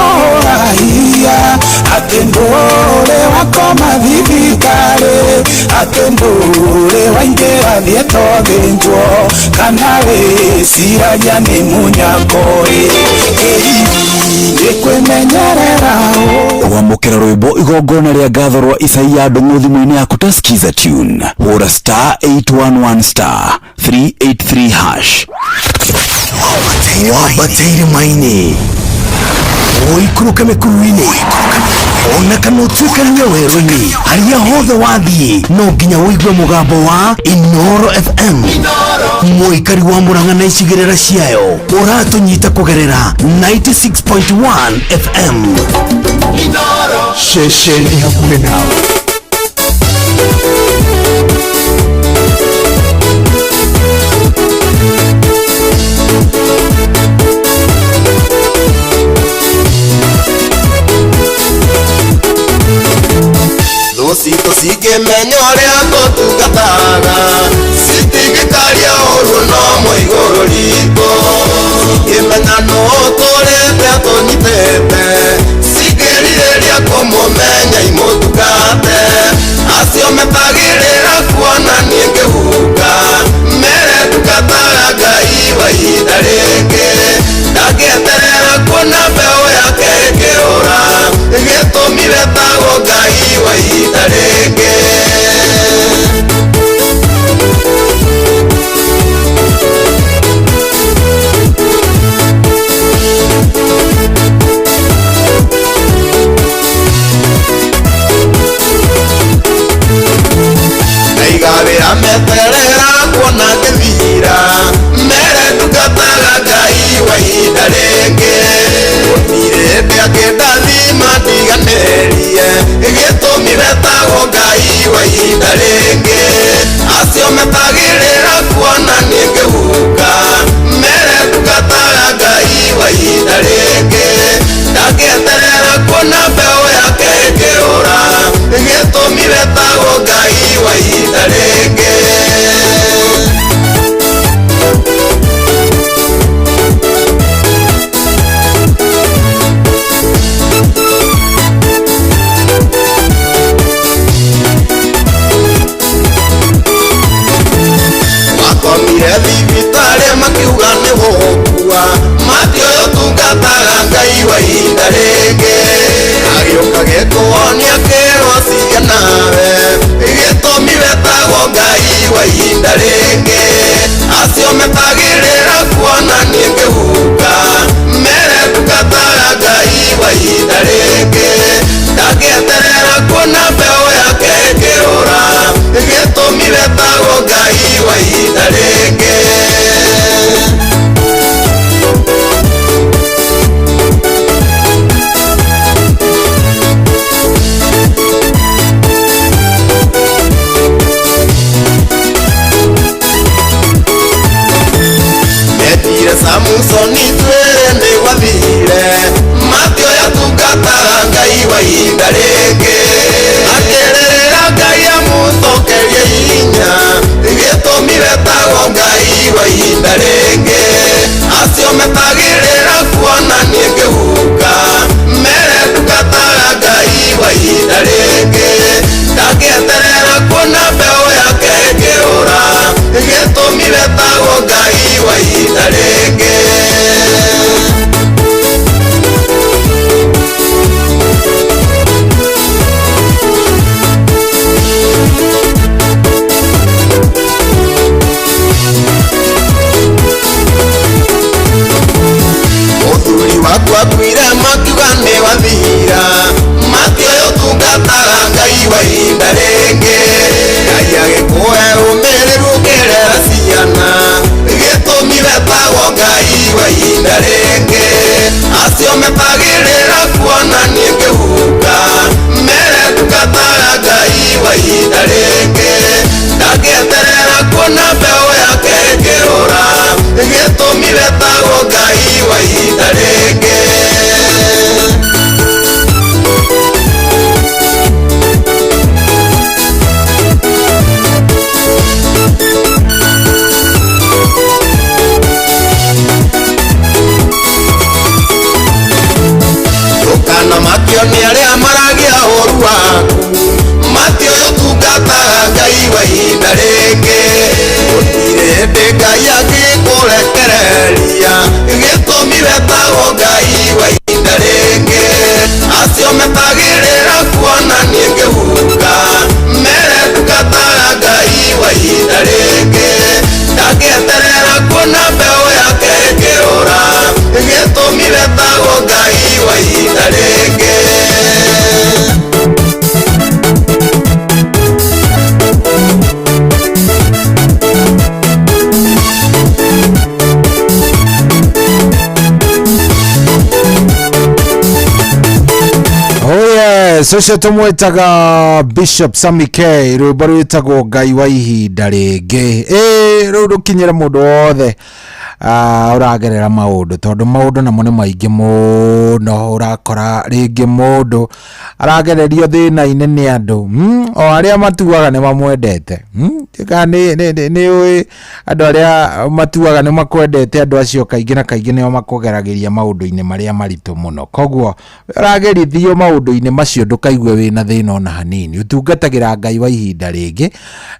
Ũrĩa atĩ ndũrĩ wakoma thibitarĩ, atĩ ndũrĩ waingĩra thieta ũthĩnjwo, kana wĩciragia nĩ mũnyako-ĩ, nĩ kwĩmenyerera. Kwamũkĩra rwĩmbo igongona rĩa ngatho rwa Isaia Ndung'u thimũ-inĩ yaku ta Skiza tune, hũra star 811 star 383 hash. Wambate irĩma-inĩ, ũikũrũke mĩkuru-inĩ, ona kana ũtuĩkanie werũ-inĩ, harĩa hothe wathiĩ no nginya ũigue mũgambo wa Inoro FM. Mũikari wa Murang'a na icigĩrĩra ciayo ũratũnyita kũgerera 96.1 FM. Ceceni hakuhĩ nawe. Thũ citũ cingĩmenya ũrĩa tũtungataga, citingĩkaria ũru no mũigũrũ ritũ. Cingĩmenya nũ tũrĩte tũnyitĩte, cingĩrirĩria kũmũmenya imũtungate. Acio metagĩrĩra kuona niĩ ngĩhuka, mere ndungataga Ngai wa ihinda rĩngĩ. Ndangĩeterera kuona mbeũ yake ĩkĩũra, gĩtũmi wetagwo Ngai wa ihinda rĩngĩ. Ndaigawĩra meterera kuona ngĩthira, mere ndungataga Ngai wa ihinda rĩngĩ. Gũtirĩ hĩndĩ angĩndathima ndiganĩrie, gĩtũmi wetagwo Ngai wa ihinda rĩngĩ. Acio metagĩrĩra kuona niĩ ngĩhuka, mere ndungataga Ngai wa ihinda rĩngĩ. Ndangĩeterera kuona mbeũ yake ĩkĩũra, gĩtũmi wetagwo Ngai wa ihinda rĩngĩ. Makomire thibitarĩ makiuga nĩ gũkua, matioĩ ũtungataga Ngai wa ihinda rĩngĩ. Agĩũka gĩkũonia kĩrwo cia nawe, gĩtũmi wetagwo Ngai wa ihinda rĩngĩ. Acio metagĩrĩra kuona niĩ ngĩhuka, mere ndungataga Ngai wa ihinda rĩngĩ. Ndangĩeterera kuona mbeũ yake ĩkĩũra, gĩtũmi wetagwo Ngai wa ihinda rĩngĩ. Yes, ũcio tũmwĩtaga Bishop Sammy K, rwĩmbo rwĩtagwo Ngai wa ihinda rĩngĩ. Ĩ rĩu rũkinyĩre mũndũ wothe ũragerera maũndũ, tondũ maũndũ namo nĩ maingĩ mũno. Ũrakora rĩngĩ mũndũ aragererio thĩna-inĩ nĩ andũ, o arĩa matuaga nĩ mamwendete, Kana nĩ ũĩ andũ arĩa matuaga nĩ makwendete, andũ acio kaingĩ na kaingĩ nĩo makũgeragĩria maũndũ-inĩ marĩa maritũ mũno. Koguo ũragerithio maũndũ-inĩ macio, ndũkaigue wĩna thĩna ona hanini. Ũtungatagĩra Ngai wa ihinda rĩngĩ,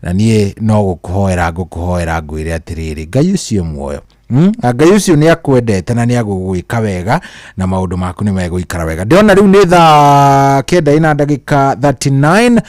na niĩ no gũkũhoera ngũkũhoera ngwĩre atĩrĩrĩ, Ngai ũcio muoyo. Na Ngai ũcio nĩ akwendete na nĩ agũgwĩka wega na maũndũ maku nĩ megũikara wega. Ndĩrona rĩu nĩ thaa 9 ina ndagĩka 39,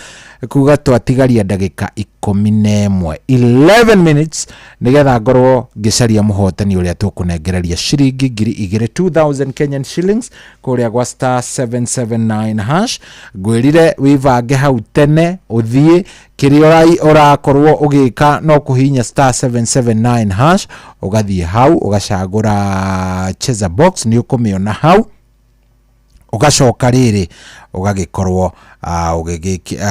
kuga twatigaria ndagĩka 11, 11 minutes, nĩgetha ngorwo ngĩcaria mũhotani ũrĩa tũkũnengereria ciringi 2000, 2000 Kenyan shillings, kũrĩa gwa star 779 hash. Ngwĩrire wĩbange hau tene, ũthiĩ kĩrĩa ũrakorwo ũgĩka no kũhihinya star 779 hash, ũgathiĩ hau ũgacagũra cheza box, nĩ ũkũmĩona hau, ũgacoka rĩrĩ ũgagĩkorwo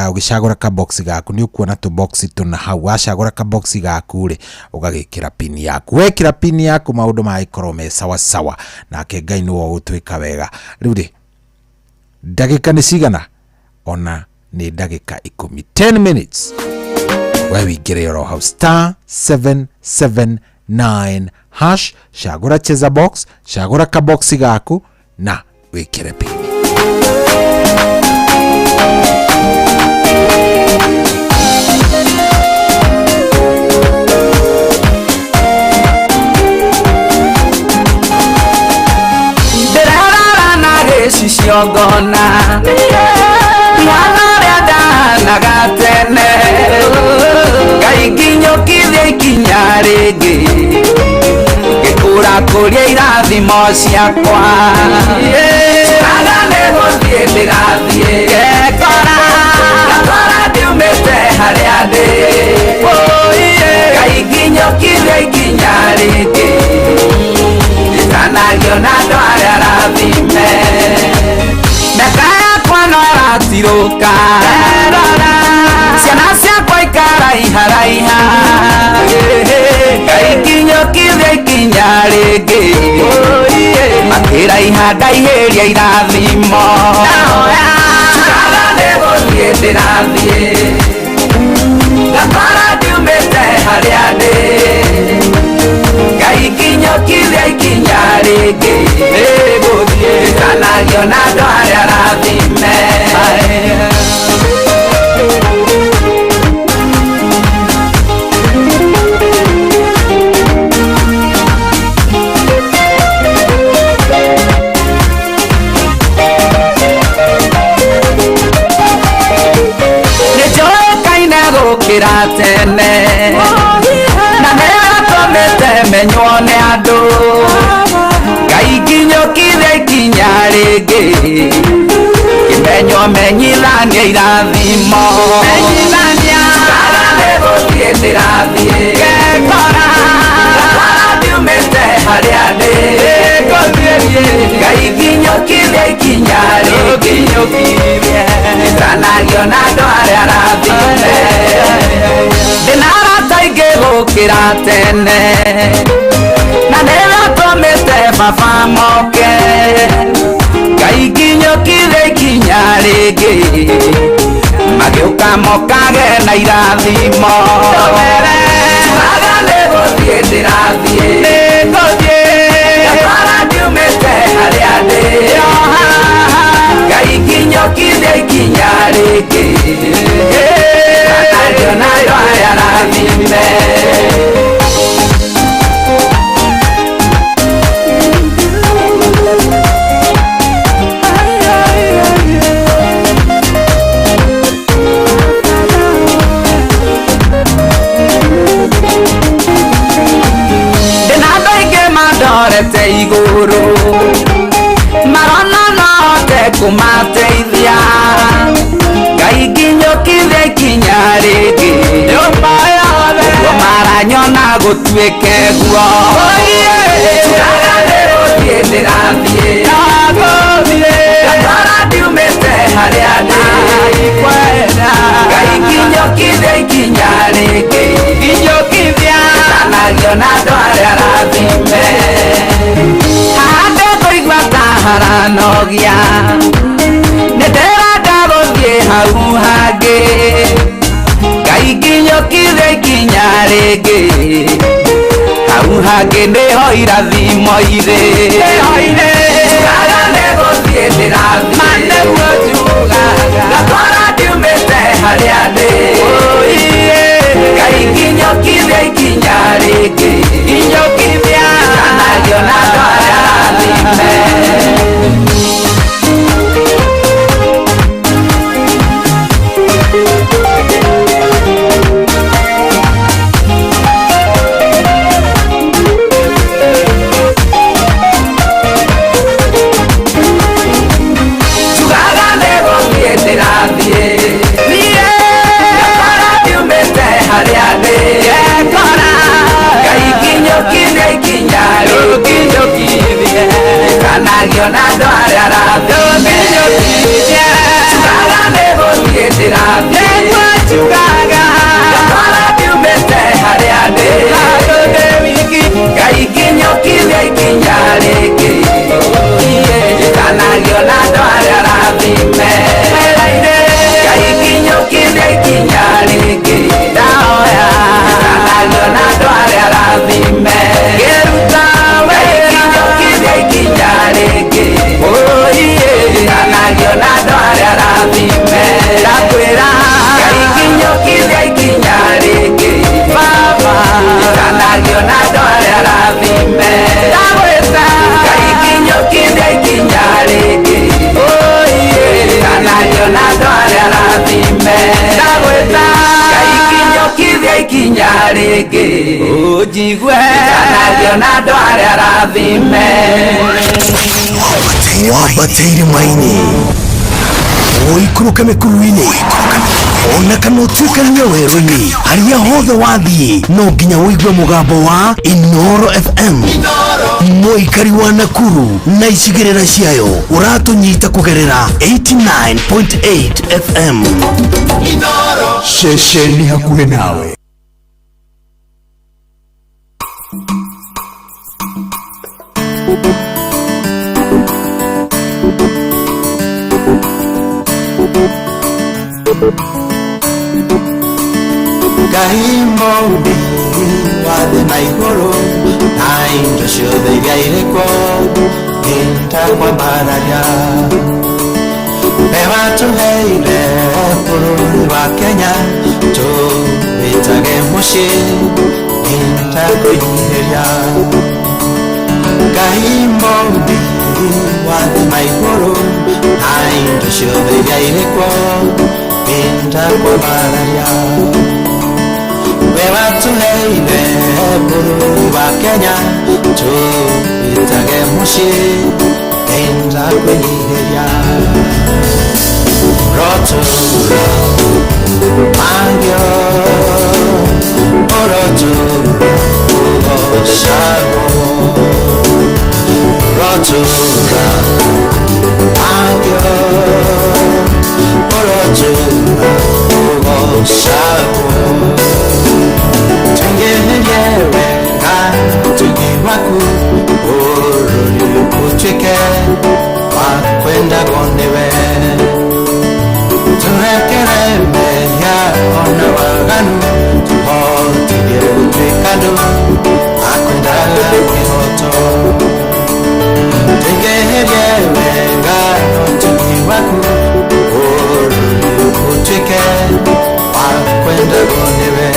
ũgĩcagũra kabox gaku. Nĩ ũkuona tũbox tũna hau. Wacagũra kabox gaku rĩ, ũgagĩkĩra pin yaku. Wekĩra pin yaku, maũndũ magĩkorwo me sawa sawa, nake Ngai nĩwe ũgũtwĩka wega. Rĩu rĩ, ndagĩka nĩ cigana? Ona nĩ ndagĩka 10, 10 minutes. We wingĩre oro hau star 779 hash, cagũra cheza box, cagũra kabox gaku na wĩkĩre pin. Ndĩrarara na gĩcicio ngona ihana ũrĩa ndahanaga tene. Ngai nginyũkithia ikinya rĩngĩ, ngĩkũrakũria irathimo ciakwa. Aga nĩ gũthiĩ ndĩrathiĩ, ngekora ngakora ndiumĩte harĩa ndĩ. Ngai nginyũkithia ikinya rĩngĩ, ndikanagio na andũ arĩa arathime. Mĩaka yakwa no ĩratirũka, ciana ciakwa ikaraiharaiha. Ngai nginyũkithia ikinya rĩngĩ, makĩraiha ndaihĩria irathimo. Ndahoya nĩ gũthiĩ ndĩrathiĩ, ngakora ndiumĩte harĩa ndĩ. Ngai nginyũkithia ikinya rĩngĩ, ndikanagio na andũ arĩa arathime. Nĩnjũĩkaine gũkĩra tene, na nĩatũmĩte menywo nĩ andũ. Ngai nginyũkithia ikinya rĩngĩ, kĩmenywo menyithanie irathimo. Ngara nĩ gũthiĩ ndĩrathiĩ, ngekora ngakora ndiumĩte harĩa ndĩ. Ngai nginyũkithia ikinya rĩngĩ, ndikanagio na andũ arĩa arathime. Ndĩna arata aingĩ gũkĩra tene, na nĩatũmĩte baba moke. Ngai nginyũkithia ikinya rĩngĩ, magĩũka mokage na irathimo. Aga nĩ gũthiĩ ndĩrathiĩ, ngakora ndiumĩte harĩa ndĩ. Ngai nginyũkithia ikinya rĩngĩ, ndikanagio na andũ arĩa arathime. Ndĩna andũ aingĩ mandorete igũrũ, marona no hote kũmateithia. Ngai nginyũkithia ikinya rĩngĩ, ũguo maranyona gũtuĩke guo. Aga nĩ gũthiĩ ndĩrathiĩ, ngakora ndiumĩte harĩa ndĩ. Nginyũkithia ikinya rĩngĩ nginyũkithia ndanagio na andũ arĩa arathime haha ndekũigua ta haranogia nĩ ndĩrenda gũthiĩ hau hangĩ Ngai nginyũkithia ikinya rĩngĩ hau hangĩ nĩho irathimo irĩ njugaga nĩgũthiĩ ndĩrathiĩ ma nĩguo njugaga ngakora ndiumĩte harĩa ndĩ Ngai nginyũkithia ikinya rĩngĩ nginyũkithia ndanagio na andũ arĩa arathime. Njugaga nĩgũthiĩ ndĩrathiĩ niĩ ngakora ndiumĩte harĩa ndĩ ngekora Ngai nginyũkithia ikinya rĩngĩ ndanagio na andũ arĩa arathime njugaga nĩgũthiĩ ndĩrathiĩ nĩguo njugaga ngakora ndiumĩte harĩa ndĩ handũ ndĩ wiki Ngai nginyũkithia ikinya rĩngĩ ndanagio na andũ arĩa arathime Ngai nginyũkithia ikinya rĩngĩ ndahoya ndanagio na andũ arĩa arathime ngĩruta wĩra nginyũkithia ikinya rĩngĩ ndanagio na andũ arĩa arathime ndakwĩra Ngai nginyũkithia ikinya rĩngĩ baba ndanagio na andũ arĩa arathime ndagwĩta Ngai nginyũkithia ikinya rĩngĩ ndanagio na andũ arĩa arathime ndagwĩta Ngai nginyũkithia ikinya rĩngĩ ũnjigue ndanagio na andũ arĩa arathime. Wambate irĩma-inĩ ũikũrũke mĩkuru-inĩ ona kana ũtuĩkanie werũ-inĩ harĩa hothe wathiĩ no nginya ũigue mũgambo wa Inooro FM mũikari wa Nakuru na icigĩrĩra ciayo ũratũnyita kũgerera 89.8 FM. Ceceni hakuhĩ nawe. Ngai mũmbi wa thĩ na igũrũ na indo ciothe iria irĩ kuo nĩndakwambararia we watũheire bũrũri wa Kenya tũwĩtage mũciĩ nĩndakũnyihĩria Ngai mũmbi wa thĩ na igũrũ na indo ciothe iria irĩ kuo nĩndakwambararia we watũheire bũrũri wa Kenya tũwĩtage mũciĩ nĩndakwĩnyihĩria rotũra mangio ũrotũra ũgocagwo rotũra mangio ũrotũra ũgocagwo tũingĩhĩrie wega ũtugi waku bũrũri ũtuĩke wa kwendagwo nĩwe tũrekere mehia ona waganu tũhotithie gũtuĩka andũ a kwendaga kĩhoto tũingĩhĩrie wega ũtugi waku bũrũri ũtuĩke wa kwendagwo nĩwe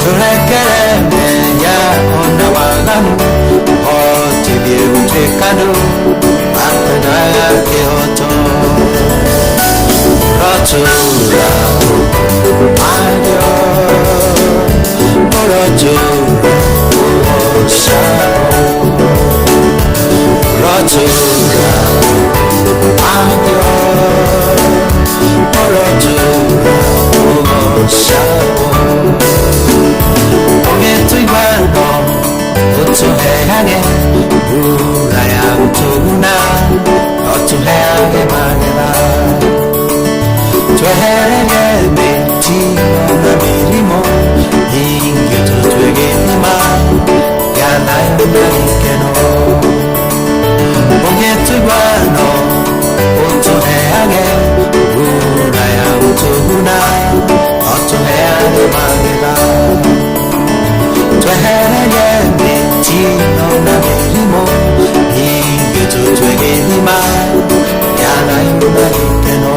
tũrekere mehia ona waganu tũhotithie gũtuĩka andũ a kwendaga kĩhoto rotũra mangio ũrotũra ũgocagwo rotũra mangio ũrotũra ũgocagwo ũgĩtũigua no ũtũheage mbura ya gũtũguna no tũheage magetha twehererie Mĩtino na mĩrimũ ingĩtũtue gĩthima gĩa thayũ na gĩkeno. Ũngĩtũigua no ũtũheage mbura ya gũtũguna, ũtũheage magetha. Twehererie mĩtino na mĩrimũ ingĩtũtue gĩthima gĩa thayũ na gĩkeno.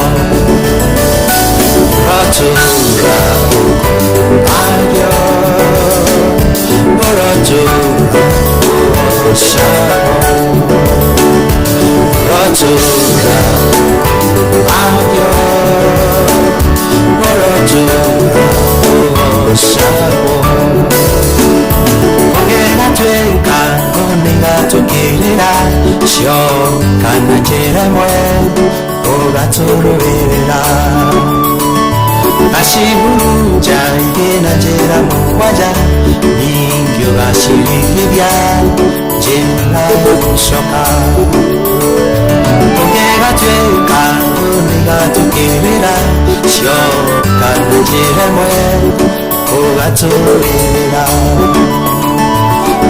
Ũrotũra ũkũmagio, ũrotũra ũgocagwo, ũrotũra ũkũmagio, ũrotũra ũgocagwo. Ũngĩgatuĩka nĩgatũkĩrĩra cioka na njĩra ĩmwe ũgatũrũĩrĩra, gacihurunja ingĩ na njĩra mũgwanja, ningĩ ũgacirigithia njĩra ya gũcoka. Ũngĩgatuĩka nĩgatũkĩrĩra cioka na njĩra ĩmwe ũgatũrũĩrĩra,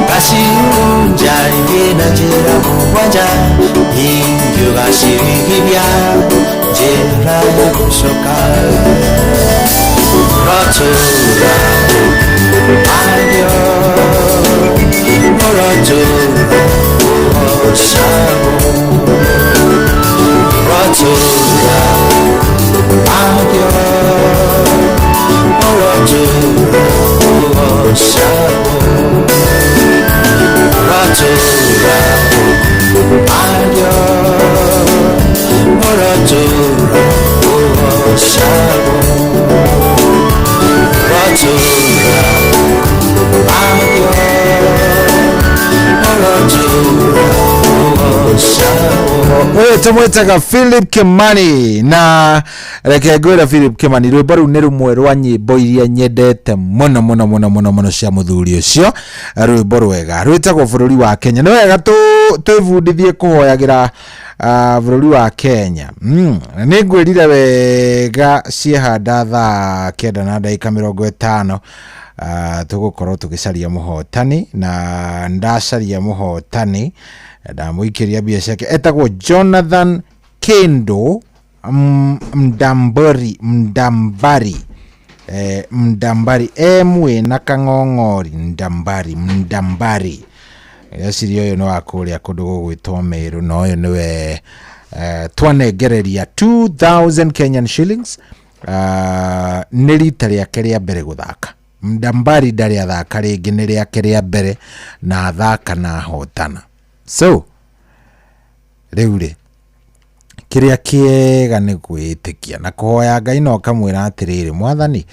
gacihurunja ingĩ na njĩra mũgwanja, ningĩ ũgacirigithia njĩra ya gũcoka. Ũrotũra ũkũmagio, ũrotũra ũgocagwo, ũrotũra ũkũmagio, ũrotũra ũgocagwo, ũrotũra ũkũmagio, ũrotũra ũgocagwo, ũrotũra ũkũmagio, ũrotũra ũgocagwo. Ũyũ tũmwĩtaga Philip Kimani, na reke ngwĩre Philip Kimani, rwĩmbo rũu nĩ rũmwe rwa nyĩmbo iria nyendete mũno mũno mũno mũno mũno cia mũthuri ũcio. Rwĩmbo rwega rwĩtagwo Bũrũri wa Kenya. Nĩ wega twĩbundithie kũhoyagĩra bũrũri wa Kenya. Nĩ ngwĩrire wega ciehanda thaa 9:50, tũgũkorwo tũgĩcaria mũhotani, na ndacaria mũhotani ndamũikĩria mbia ciake. Etagwo Jonathan Kendo Mdambari, Mdambari, Mdambari emwe na kang'ong'ori, Mdambari, Mdambari. Eciria ũyũ nĩ wa kũrĩa kũndũ gũgwĩtwo Meru, na ũyũ nĩwe twanengereria 2000 Kenyan shillings. Nĩ rita rĩake rĩa mbere gũthaka. Mdambari ndarĩ athaka rĩngĩ, nĩ rĩake rĩa mbere, na athaka na ahotana. So rĩu rĩ, kĩrĩa kĩega nĩ kwĩĩtĩkia na kũhoya Ngai, na ũkamwĩra atĩrĩrĩ, Mwathani,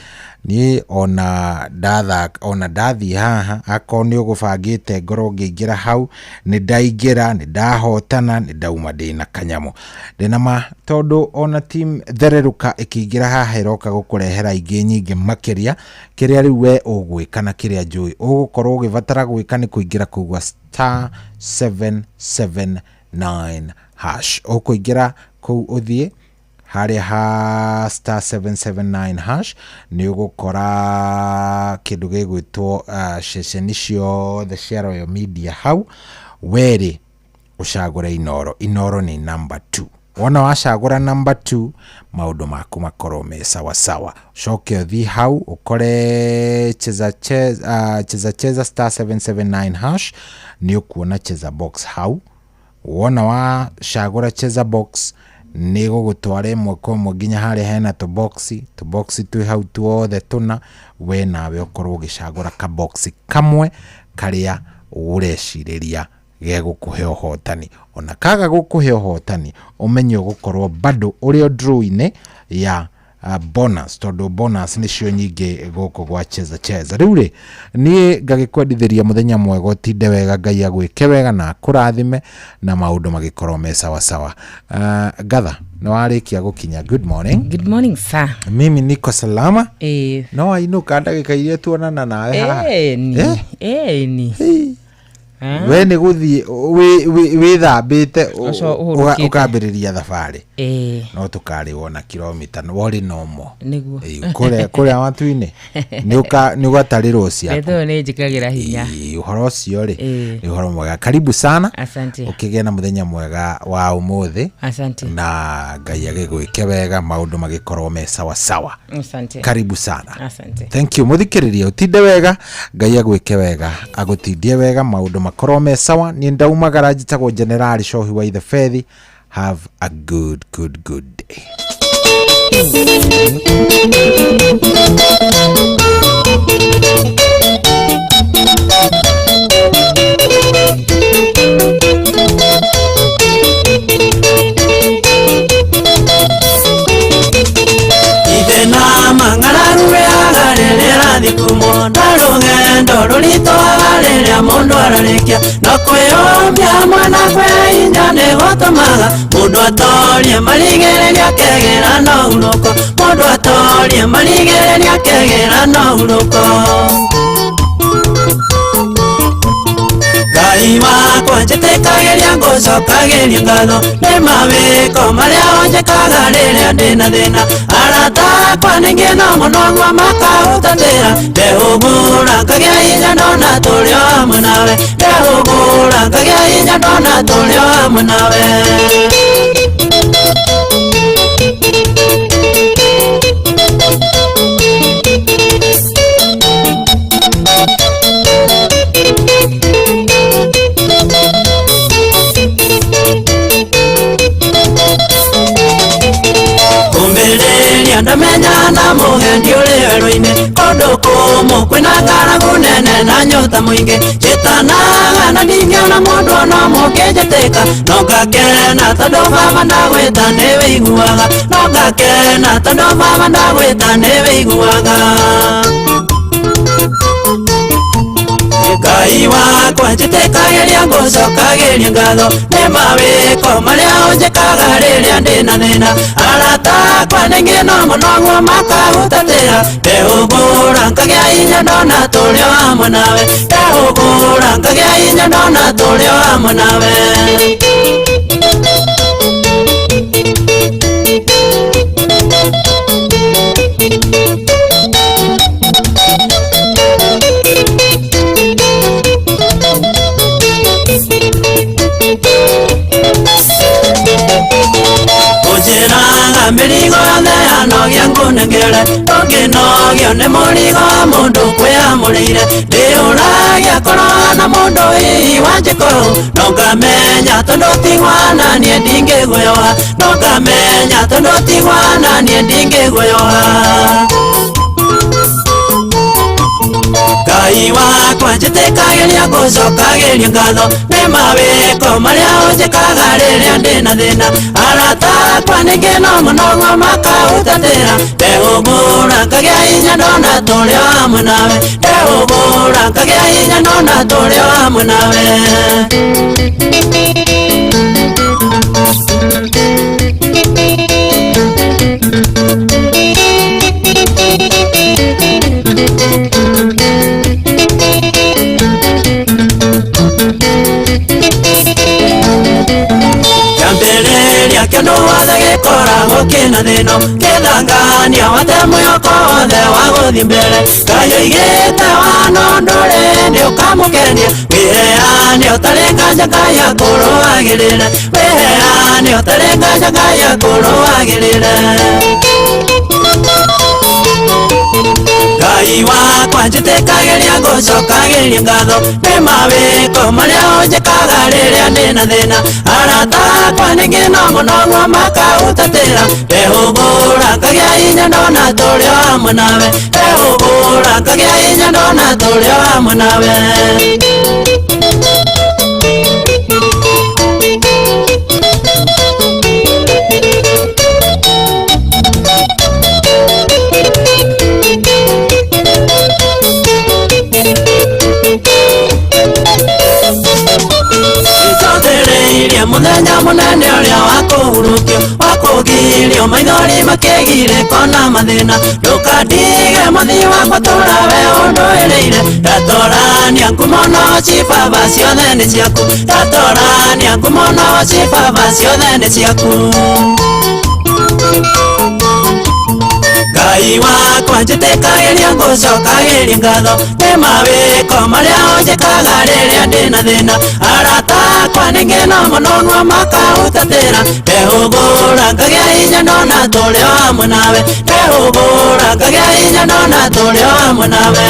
niĩ ona ndathaka, ona ndathiĩ haha, akorwo nĩ ũgũbangĩte ngorwo ngĩingĩra hau, nĩ ndaingĩra, nĩ ndahotana, nĩ ndauma ndĩna kanyamũ, ndĩna ma, tondũ ona team thererũka ĩkĩingĩra haha ĩroka gũkũrehera ingĩ nyingĩ makĩria. Kĩrĩa rĩu we ũgwĩka na kĩrĩa njũĩ ũgũkorwo ũgĩbatara gwĩka nĩ kũingĩra kũu gwa star 779 hash. Ũkũingĩra kũu ũthiĩ harĩa ha star 779 hash, nĩ ũgũkora kĩndũ gĩgwĩtwo ceceni ciothe cia Royal Media hau. Werĩ ũcagũre Inoro. Inoro nĩ number 2. Wona wacagũra number 2, maũndũ maku makorwo me sawa sawa. Ũcoke ũthiĩ hau ũkore cheza cheza, cheza cheza star 779 hash, nĩ ũkuona cheza box hau. Wona wacagũra cheza box, nĩ gũgũtwara ĩmwe kwa ĩmwe nginya harĩa hena tũboxi. Tũboxi twĩ hau tuothe tũna, we nawe ũkorwo ũgĩcagũra kaboxi kamwe karĩa ũrecirĩria gegũkũhe ũhotani. Ona kaga gũkũhe ũhotani, ũmenye ũgũkorwo bado ũrĩ o draw-inĩ ya bonus, tondũ bonus nĩcio nyingĩ gũkũ gwa cheza cheza. Rĩu rĩ, niĩ ngagĩkwendithĩria mũthenya mwega, ũtinde wega, Ngai agwĩke wega na akũrathime na maũndũ magĩkorwo me sawa sawa. Ngatha, nĩ warĩkia gũkinya. Good morning. Good morning, sir. Mimi niko salama. No wainũka ndagĩka iria tuonana nawe haha. Eni. Eh? Eni. We nĩ gũthiĩ wĩthambĩte Ũcio ũhurũkĩte. Ũkambĩrĩria thabarĩ. Ĩĩ. No tũkarĩwo na kilomita worĩ nomo. Nĩguo. Ĩĩ, kũrĩa matu-inĩ nĩ ũgatarĩrwo ciaku. Ndeto ĩyo nĩ njĩkagĩra hinya. Ĩĩ, ũhoro ũcio rĩ Ĩĩ. nĩ ũhoro mwega. Karibu sana. Asante. Ũkĩgĩe na mũthenya mwega wa ũmũthĩ. Asante. Na Ngai agĩgwĩke wega, maũndũ magĩkorwo me sawa sawa. Asante. Karibu sana. Asante. Thank you. Mũthikĩrĩria, ũtinde wega, Ngai agwĩke wega, agũtindie wega, maũndũ makorwo me sawa. Niĩ ndaumagara, njĩtagwo Generali Cohi wa Ithe Fethi. Have a good good good day. Ithena mang'araru rĩrĩa rathiĩ kumwo na rũgendo rũritũhaga rĩrĩa mũndũ ararĩkia no kwĩyũmbia mwana kwĩ hinya nĩ gũtũmaga mũndũ atorie marigĩrĩria akegĩra na hurũko, mũndũ atorie marigĩrĩria akegĩra na hurũko. Ngai wakwa njĩtĩkagĩria ngũcokagĩria ngatho nĩ mawĩko marĩa ũnjĩkaga rĩrĩa ndĩna thĩna. Arata akwa ningĩ no mũno guo makahutatĩra, ndehũgũra ngagĩa hinya ndona tũrĩ o hamwe nawe, ndehũgũra ngagĩa hinya ndona tũrĩ o hamwe nawe. Kumbĩrĩria ndamenya na mũgendi ũrĩ werũ-inĩ kũndũ kũmũ kwĩna ng'aragu nene na nyota mũingĩ, njĩtanaga na ndingĩona mũndũ ona ũmwe ũkĩnjĩtĩka, no ngakena tondũ baba ndagwĩta nĩ wĩiguaga, no ngakena tondũ baba ndagwĩta nĩ wĩiguaga. Ngai wakwa njĩtĩkagĩria ngũcokagĩria ngatho nĩ mawĩko marĩa ũnjĩkaga rĩrĩa ndĩna thĩna. Arata akwa ningĩ no mũno guo makahutatĩra, ndehũgũra ngagĩa hinya ndona tũrĩ o hamwe nawe, ndehũgũra ngagĩa hinya ndona tũrĩ o hamwe nawe. Ũnjĩraga mĩrigo yothe yanogia ngũnengere, ndũngĩnogio nĩ mũrigo wa mũndũ kwĩamũrĩire. Ndĩũragia korwo na mũndũ hihi wanjĩka ũũ, no ngamenya tondũ ti mwana niĩ ndingĩguoyoha, no ngamenya tondũ ti mwana niĩ ndingĩguoyoha. Ngai wakwa njĩtĩkagĩria ngũcokagĩria ngatho nĩ mawĩko marĩa ũnjĩkaga rĩrĩa ndĩna thĩna. Arata akwa ningĩ no mũno guo makahutatĩra, ndehũgũra ngagĩa hinya ndona tũrĩ o hamwe nawe, ndehũgũra ngagĩa hinya ndona tũrĩ o hamwe nawe. Kĩambĩrĩria kĩndũ wothe gĩkoragwo kĩna thĩno, kĩthangania wate mwĩhoko wothe wa gũthiĩ mbere. Ngai oigĩte wano ndũrĩ nĩ ũkamũkenia, wĩheane ũtarĩ nganja Ngai akũrũagĩrĩre, wĩheane ũtarĩ nganja Ngai akũrũagĩrĩre. Ngai wakwa njĩtĩkagĩria ngũcokagĩria ngatho nĩ mawĩko marĩa ũnjĩkaga rĩrĩa ndĩna thĩna. Arata akwa ningĩ no mũno guo makahutatĩra, ndehũgũra ngagĩa hinya ndona tũrĩ o hamwe nawe, ndehũgũra ngagĩa hinya ndona tũrĩ o hamwe nawe. Nĩnjothereirie mũthenya mũnene ũrĩa wa kũhurũkio, wa kũgitĩrwo Ndakĩririo maithori makĩgire kona mathĩna. Ndũkandige mũthii wakwa tũra we ũndũĩrĩire. Ndatorania ngumo no cibaba ciothe nĩ ciaku. Ndatorania ngumo no cibaba ciothe nĩ ciaku. Ngai wakwa njĩtĩkagĩria ngũcokagĩria ngatho nĩ mawĩko marĩa ũnjĩkaga rĩrĩa ndĩna thĩna. Arata akwa nĩ ngeno mũno nua makahutatĩra. Ndehũgũra ngagĩa hinya ndona tũrĩ o hamwe nawe. Ndehũgũra ngagĩa hinya ndona tũrĩ o hamwe nawe.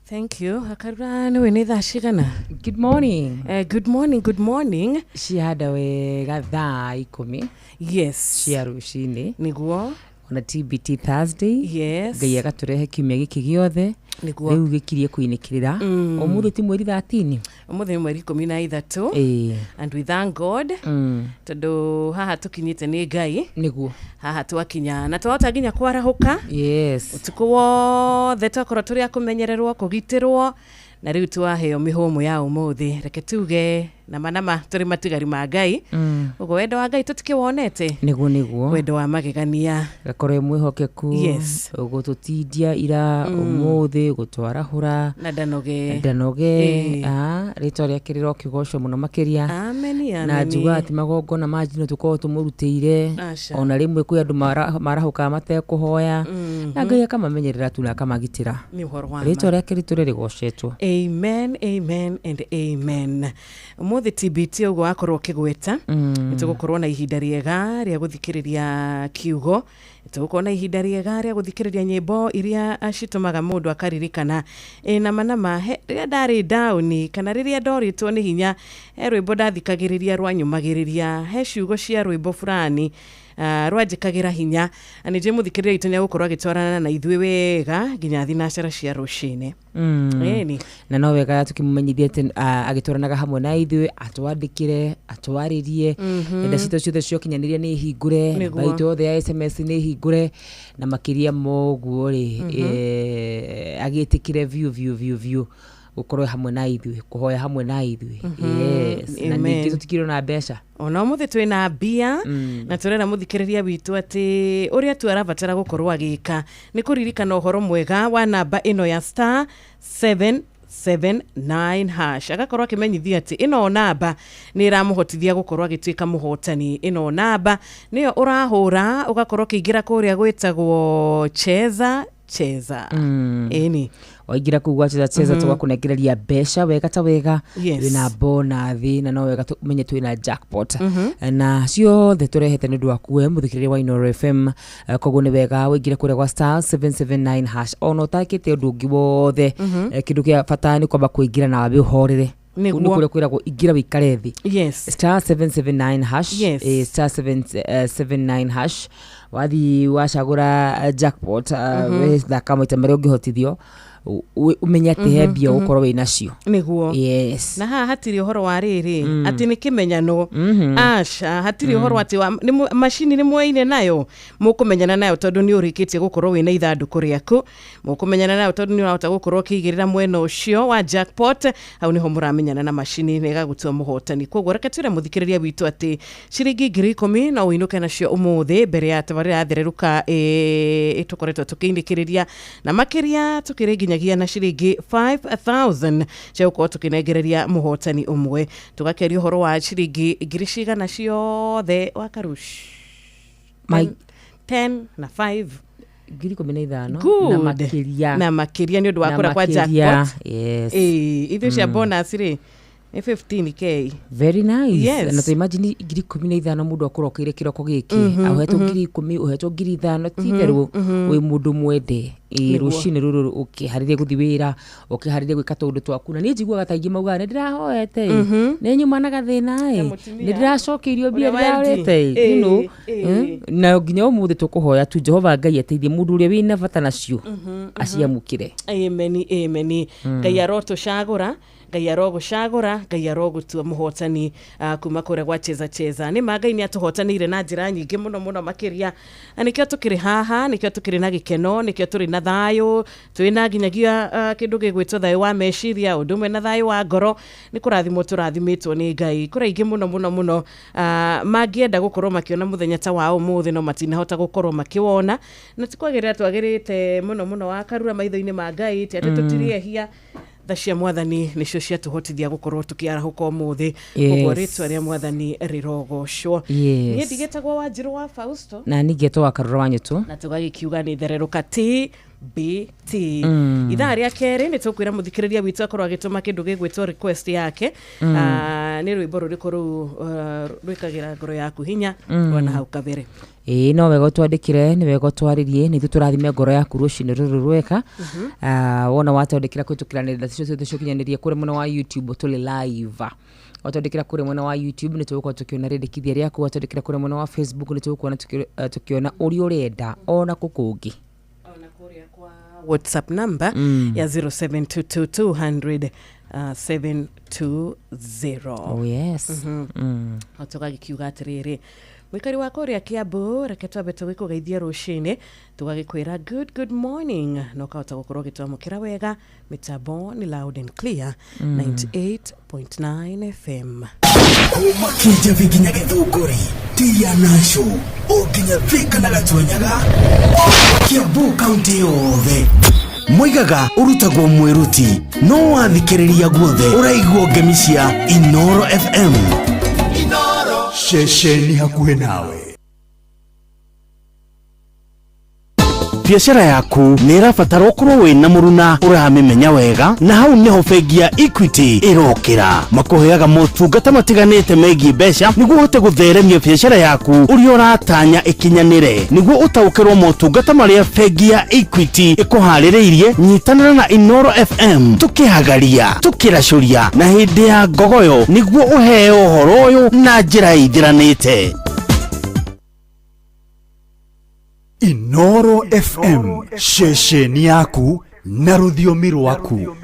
Thank you. Akarura nĩ nĩ thaa cigana? Good morning. Good morning, good morning. Cihanda wega thaa 10. Yes. Cia rũcinĩ. Nĩguo. Ona TBT Thursday. Yes. Ngai agatũrehe kiumia gĩkĩ gĩothe. Nĩguo. Rĩu gĩkirie kũinĩkĩrĩra. Ũmũthĩ ti mweri 13. Ũmũthĩ nĩ mweri 13. Ĩĩ. And we thank God. Tondũ haha tũkinyĩte nĩ Ngai. Nĩguo. Haha twakinya na twahota nginya kwarahũka. Yes. Ũtukũ wothe twakorwo tũrĩ a kũmenyererwo, kũgitĩrwo, na rĩu twaheo mĩhũmũ ya ũmũthĩ. Reke tuge nama nama tũrĩ matigari ma Ngai. Ũguo wendo wa Ngai tũtikĩwonete. Nĩguo nĩguo. Wendo wa magegania. Gakorwo mwĩhokeku. Yes. Gũtũtindia ira ũmũthĩ, gũtwarahũra. Na ndanoge. Ndanoge. Rĩtwa rĩake rĩrokĩgocwo mũno makĩria. Amen, amen. Na njugaga atĩ magongona ma njino tũkoragwo tũmũrutĩire. Aca. Ona rĩmwe kwĩ andũ marahũkaga matekũhoya. Na Ngai akamamenyerera tu na akamagitĩra. Nĩ ũhoro wa ma. Rĩtwa rĩake rĩtũre rĩgocetwo. Amen, amen and amen. Ũmũthĩ TBT ũguo wakorwo ũkĩgweta. Nĩtũgũkorwo na ihinda rĩega rĩa gũthikĩrĩria kiugo. Nĩtũgũkorwo na ihinda rĩega rĩa gũthikĩrĩria nyĩmbo iria citũmaga mũndũ akaririkana. Ĩ nama nama, rĩrĩa ndarĩ down kana rĩrĩa ndorĩtwo nĩ hinya, he rwĩmbo ndathikagĩrĩria rwanyũmagĩrĩria, he ciugo cia rwĩmbo fulani rwanjĩkagĩra hinya. Na nĩ njũĩ mũthikĩrĩria witũ nĩegũkorwo agĩtwarana na ithuĩ wega nginya thinacara cia rũcinĩ. Ĩni. Na no wega tũkĩmũmenyithia atĩ agĩtwaranaga hamwe na ithuĩ, atwandĩkĩre, atwarĩrie. Nenda citũ ciothe cia ũkinyanĩria nĩ hingũre, namba itũ yothe ya SMS nĩ hingũre, na makĩria ma ũguo rĩ, agĩtĩkĩre biũ biũ biũ biũ gũkorwo hamwe na ithuĩ, kũhoya hamwe na ithuĩ. Yes. Na ningĩ tũtikĩrĩ na mbeca. Ona ũmũthĩ twĩna mbia, na tũrera mũthikĩrĩria witũ atĩ ũrĩa tu arabatara gũkorwo agĩka nĩ kũririkana ũhoro mwega wa namba ĩno ya star 779 hash. Agakorwo akĩmenyithia atĩ ĩno namba nĩ ĩramũhotithia gũkorwo agĩtuĩka mũhotani. Ĩno namba nĩyo ũrahũra ũgakorwo ũkĩingĩra kũrĩa gwĩtagwo cheza cheza. Ĩni. Waingĩra kũu gwa cheza cheza tũgakũnengereria mbeca wega ta wega. Yes. Wĩna bonathi na no wega tũmenye twĩna jackpot. Na ciothe tũrehete nĩ ũndũ waku we mũthikĩrĩria wa Inooro FM. Koguo nĩ wega ũingĩre kũrĩa gwa star 779 hash. Ona ũtakĩte ũndũ ũngĩ wothe, kĩndũ kĩa bata nĩ kwamba kũingĩra na wambe ũhorere. Nĩguo. Nĩ kũrĩa kwĩragwo ingĩra wĩikare thĩ. Yes. Star 779 hash. Yes. Star 779 hash. Wathiĩ wacagũra jackpot, wethaka maita marĩa ũngĩhotithio. Ũmenye atĩ he mbia ũgũkorwo wĩ nacio. Nĩguo. Yes. Na haha hatirĩ ũhoro wa rĩrĩ atĩ nĩ kĩmenyano. Aca, hatirĩ ũhoro atĩ macini nĩ mwoine nayo, mũkũmenyana nayo tondũ nĩ ũrĩkĩtie gũkorwo wĩna ithandũkũ rĩaku, mũkũmenyana nayo tondũ nĩ ũrahota gũkorwo ũkĩigĩrĩra mwena ũcio wa jackpot. Hau nĩho mũramenyana na macini na ĩgagũtua mũhotani. Koguo reke twĩre mũthikĩrĩria witũ atĩ ciringi 10,000 no ũinũke nacio ũmũthĩ mbere ya tabarĩra yathererũka, tũkoretwo tũkĩinĩkĩrĩria na makĩria tũkĩrĩ nginyagia na ciringi 5000 cia gũkorwo tũkĩnengereria mũhotani ũmwe. Tũgakĩaria ũhoro wa ciringi ngiri cigana ciothe wa Karush? 10 na 5. 15,000. Good. Na makĩria. Na makĩria nĩ ũndũ wa Na kũrĩa kwa makĩria, jackpot. Yes. Ithuĩ cia bonus rĩ nĩ 15K. Very nice. Yes. Na imagine 15,000 mũndũ akũrokeire kĩroko gĩkĩ, ũhetwo 10,000, ũhetwo 5,000, ti itherũ wĩ mũndũ mwende. Ĩ, rũcinĩ rũrũ ũkĩharĩria gũthiĩ wĩra, ũkĩharĩria gwĩka tũũndũ twaku, na niĩ njiguaga ta aingĩ maugaga nĩ ndĩrahoete ĩ, nĩ nyuma na gathĩna ĩ, mũtumia. Nĩ ndĩracokeirio mbia Ũrĩa wendi. ndĩrarĩte ĩ, you know, na nginya ũmũthĩ tũkũhoya tu Jehova Ngai ateithie mũndũ ũrĩa wĩna bata nacio aciamũkĩre. Ameni, ameni. Ngai arotũcagũra, Ngai arogũcagũra, Ngai arogũtua mũhotani kuma kũrĩa gwa Cheza Cheza. Nĩ ma Ngai nĩ atũhotanĩire na njĩra nyingĩ mũno mũno makĩria, na nĩkĩo tũkĩrĩ haha, nĩkĩo tũkĩrĩ na gĩkeno, nĩkĩo tũrĩ na thayũ, twĩna nginyagia kĩndũ gĩgwĩtwo thayũ wa meciria, ũndũ ũmwe na thayũ wa ngoro. Nĩ kũrathimwo tũrathimĩtwo nĩ Ngai. Kũrĩ aingĩ mũno mũno mũno mangĩenda gũkorwo makĩona mũthenya ta wa ũmũthĩ, no matinahota gũkorwo makĩwona, na ti kwagĩrĩra twagĩrĩte mũno mũno wa Karura maitho-inĩ ma Ngai, ti atĩ tũtirĩ ehia. Tha cia mwathani nĩcio ciatũhotithia gũkorwo tũkĩarahũka ũmũthĩ. Ũguo rĩtwa rĩa mwathani rĩrogocwo. Niĩ ndigĩtagwo Wanjirũ wa Fausto. Na ningĩ wa Karura wa Nyũtũ. Na tũgagĩkiuga nĩ thererũka TBT. Ithaa rĩa kerĩ nĩ tũkwĩra mũthikĩrĩria witũ akorwo agĩtũma kĩndũ gĩgwĩtwo request yake. Nĩ rwĩmbo rũrĩkũ rũu rwĩkagĩra ngoro yaku hinya rwana hau kabere? Ĩĩ, no wega ũtwandĩkĩre, nĩ wega ũtwarĩrie, nĩ ithuĩ tũrathime ngoro yaku rũcinĩ rũrũ rweka. Wona watwandĩkĩra kũhĩtũkĩra nenda ciothe cia ũkinyanĩria, kũrĩa mwena wa YouTube tũrĩ live. Watwandĩkĩra kũrĩa mwena wa YouTube nĩ tũgũkorwo tũkĩona rĩndĩkithia rĩaku. Watwandĩkĩra kũrĩa mwena wa Facebook nĩ tũgũkorwo tũkĩona ũrĩa ũrenda ona kũ kũngĩ. WhatsApp number ya 0722 200 720. Oh yes. Tũgagĩkiuga atĩrĩrĩ, mũikari wa kũrĩa Kiambu, reke twambe tũgĩkũgeithia rũcinĩ, tũgagĩkwĩra good good morning, na ũkahota gũkorwo ũgĩtwamũkĩra wega. Mĩtambo nĩ loud and clear, 98.9 FM. Kuma Kĩnjabi nginya Gĩthũngũri, Tia Nasho, o nginya Thika na Gatunyaga, Kiambu kaunti yothe moigaga ũrutagwo mwĩruti, no wathikĩrĩria guothe ũraigua ngemi cia Inoro FM, ceceni hakuhĩ nawe. Biacara yaku nĩ ĩrabatara ũkorwo wĩna mũruna ũramĩmenya wega, na hau nĩho bengi ya Equity ĩrokĩra. Makũheaga motungata matiganĩte megiĩ mbeca nĩguo ũhote gũtheremia biacara yaku ũrĩa ũratanya ĩkinyanĩre. Nĩguo ũtaũkĩrwo motungata marĩa bengi ya Equity ĩkũharĩrĩirie, nyitanĩra na Inoro FM tũkĩhagaria, tũkĩracũria na hĩndĩ ya ngogoyo nĩguo ũheo ũhoro ũyũ na njĩra ĩithiranĩte. Inoro FM, ceceni yaku na rũthiomi rwaku.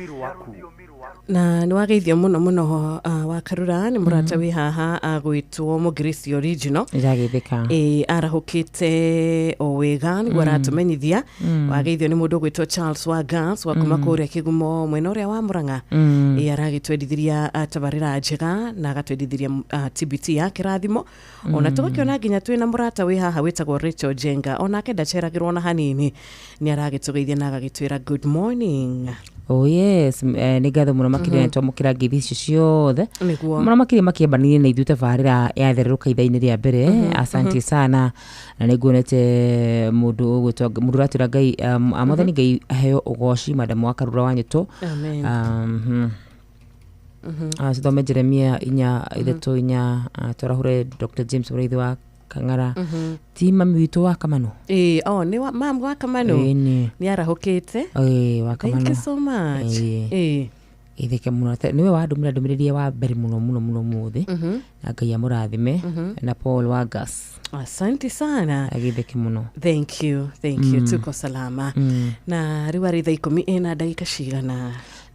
Na nĩ wageithio mũno mũno wa Karura nĩ mũrata wĩ haha agwĩtwo Mũngirisi original. Nĩndagĩthĩka. Ĩ, arahũkĩte o wega nĩguo aratũmenyithia. Wageithio nĩ mũndũ ũgwĩtwo Charles wa Gas wa kuma kũrĩa Kĩgumo mwena ũrĩa wa Mũrang'a. Ĩ, aragĩtwendithiria tabarĩra njega na agatwendithiria TBT ya kĩrathimo. Ona tũgakĩona nginya twĩna mũrata wĩ haha wĩtagwo Rachel Jenga, onake ndaceragĩrwo na hanini, nĩ aragĩtũgeithia na agagĩtwĩra good morning. Oh yes, nĩ ngatho mũno makĩria, nĩ twamũkĩra ngeithi icio ciothe mũno makĩria makĩambanĩrie na ithuĩ tabarĩra yatherũka ithaa-inĩ rĩa mbere. Asante sana, na nĩ nguonete mũndũ ũgwĩtwo mũndũ ũratwĩra Ngai mwathani Ngai aheo ũgoci, madamu wa Karura wa Nyũtũ. Amen. Cithome Jeremia 4:34, twarahũre Dr James Mũrĩithi wa Kang'ara. Ti mami witũ wa Kamano? Ĩ, oh, nĩ wa mam wa Kamano. Ĩni. Nĩ arahũkĩte. Ĩ, wa Thank Kamano. you so much. Ĩ. Ĩ. Itheke muno niwe wandumira ndumirĩrie wa mbere muno muno muno muthi. Na Ngai amũrathime. Na Paul Wagas. Asante sana. Agitheke muno. Thank you, thank you. Tuko salama. Na rĩu arĩ thaa 10 na ndagĩka cigana?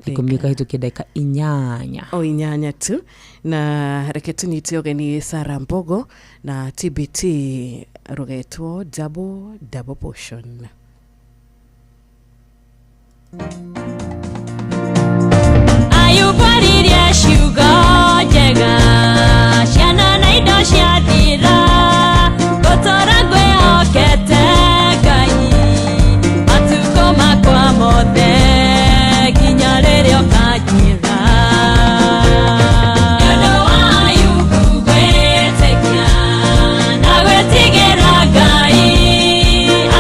10 kahĩtũkia ndagĩka 8. O 8 tu. Na reke tũnyite ũgeni Sarah Mbogo na TBT rũgetwo double double portion. Ayubaririe ciugo njega ciana na indo ciathira gũtũra ngwĩhokete Ngai matukũ makwa mothe nginya rĩrĩa ũkanjĩra. Nĩ ũndũ wa Ayubu gwĩtĩkia na gwĩtigĩra Ngai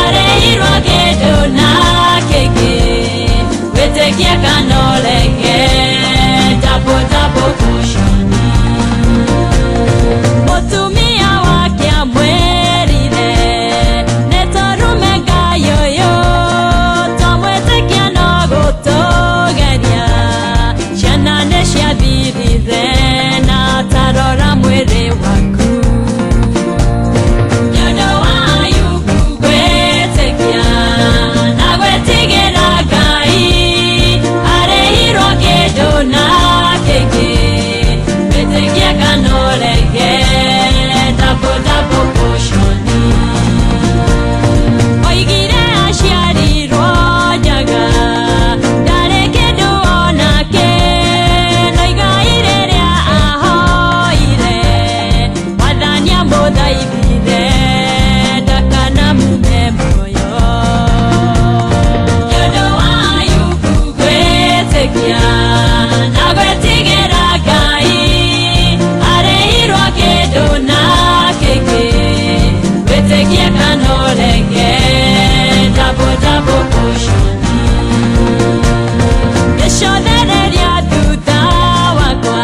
arĩhirwo kĩndũ na kĩngĩ gwĩtĩkia kana ũrege double double portion. Mũtumia wake amwĩrire nĩ tũrume Ngai ũyũ twamwĩtĩkia no gũtũgeria ciana nĩ ciathirire na tarora mwĩrĩ waku. Nĩ ũndũ wa Ayubu gwĩtĩkia na gwĩtigĩra Ngai arĩhirwo kĩndũ na kĩngĩ gwĩtĩkia kana ũrege double double portion. Oigire aciarirwo njaga ndarĩ kĩndũ onake no igai rĩrĩa ahoire Mwathani amũthaithire ndakanamume muoyo. Nĩ ũndũ wa Ayubu gwĩtĩkia na gwĩtigĩra Ngai arĩhirwo kĩndũ na kĩngĩ gwĩtĩkia kana ũrege double double portion. Ngĩcothereria thutha wakwa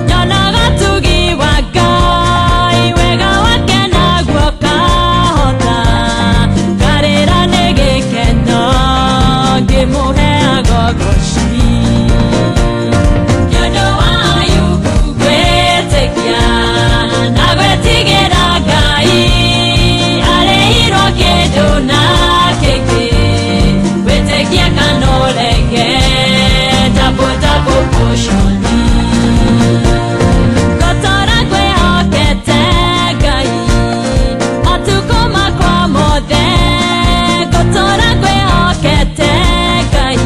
nyonaga tugi wa Ngai wega wake naguo kahota ngarĩra nĩ gĩkeno ngĩmũheaga ũgoci. Nĩ ũndũ wa Ayubu gwĩtĩkia na gwĩtigĩra Ngai arĩhirwo kĩndũ na kĩngĩ gwĩtĩkia kana ũrege double double portion. Ngũtũra ngwĩhokete Ngai matukũ makwa mothe ngũtũra ngwĩhokete Ngai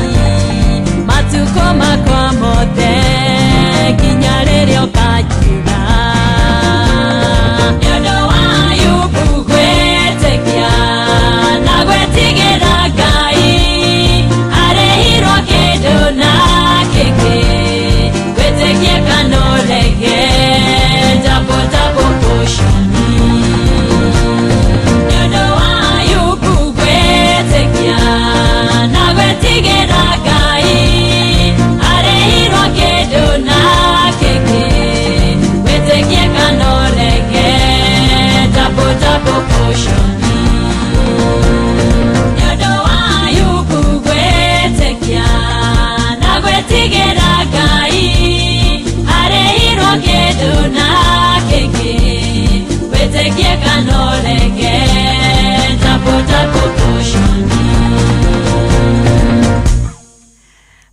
matukũ makwa mothe nginya rĩrĩa ũkanjĩra. Nĩ ũndũ wa Ayubu gwĩtĩkia na gwĩtigĩra Ngai arĩhirwo kĩndũ na kĩngĩ gwĩtĩkia kana ũrege double double portion. Nĩ ũndũ wa Ayubu gwĩtĩkia na gwĩtigĩra Ngai arĩhirwo kĩndũ na kĩngĩ gwĩtĩkia kana ũrege double double portion. Nĩ ũndũ wa Ayubu gwĩtĩkia na gwĩtigĩra Ngai arĩhirwo kĩndũ na kĩngĩ gwĩtĩkia kana ũrege double double portion.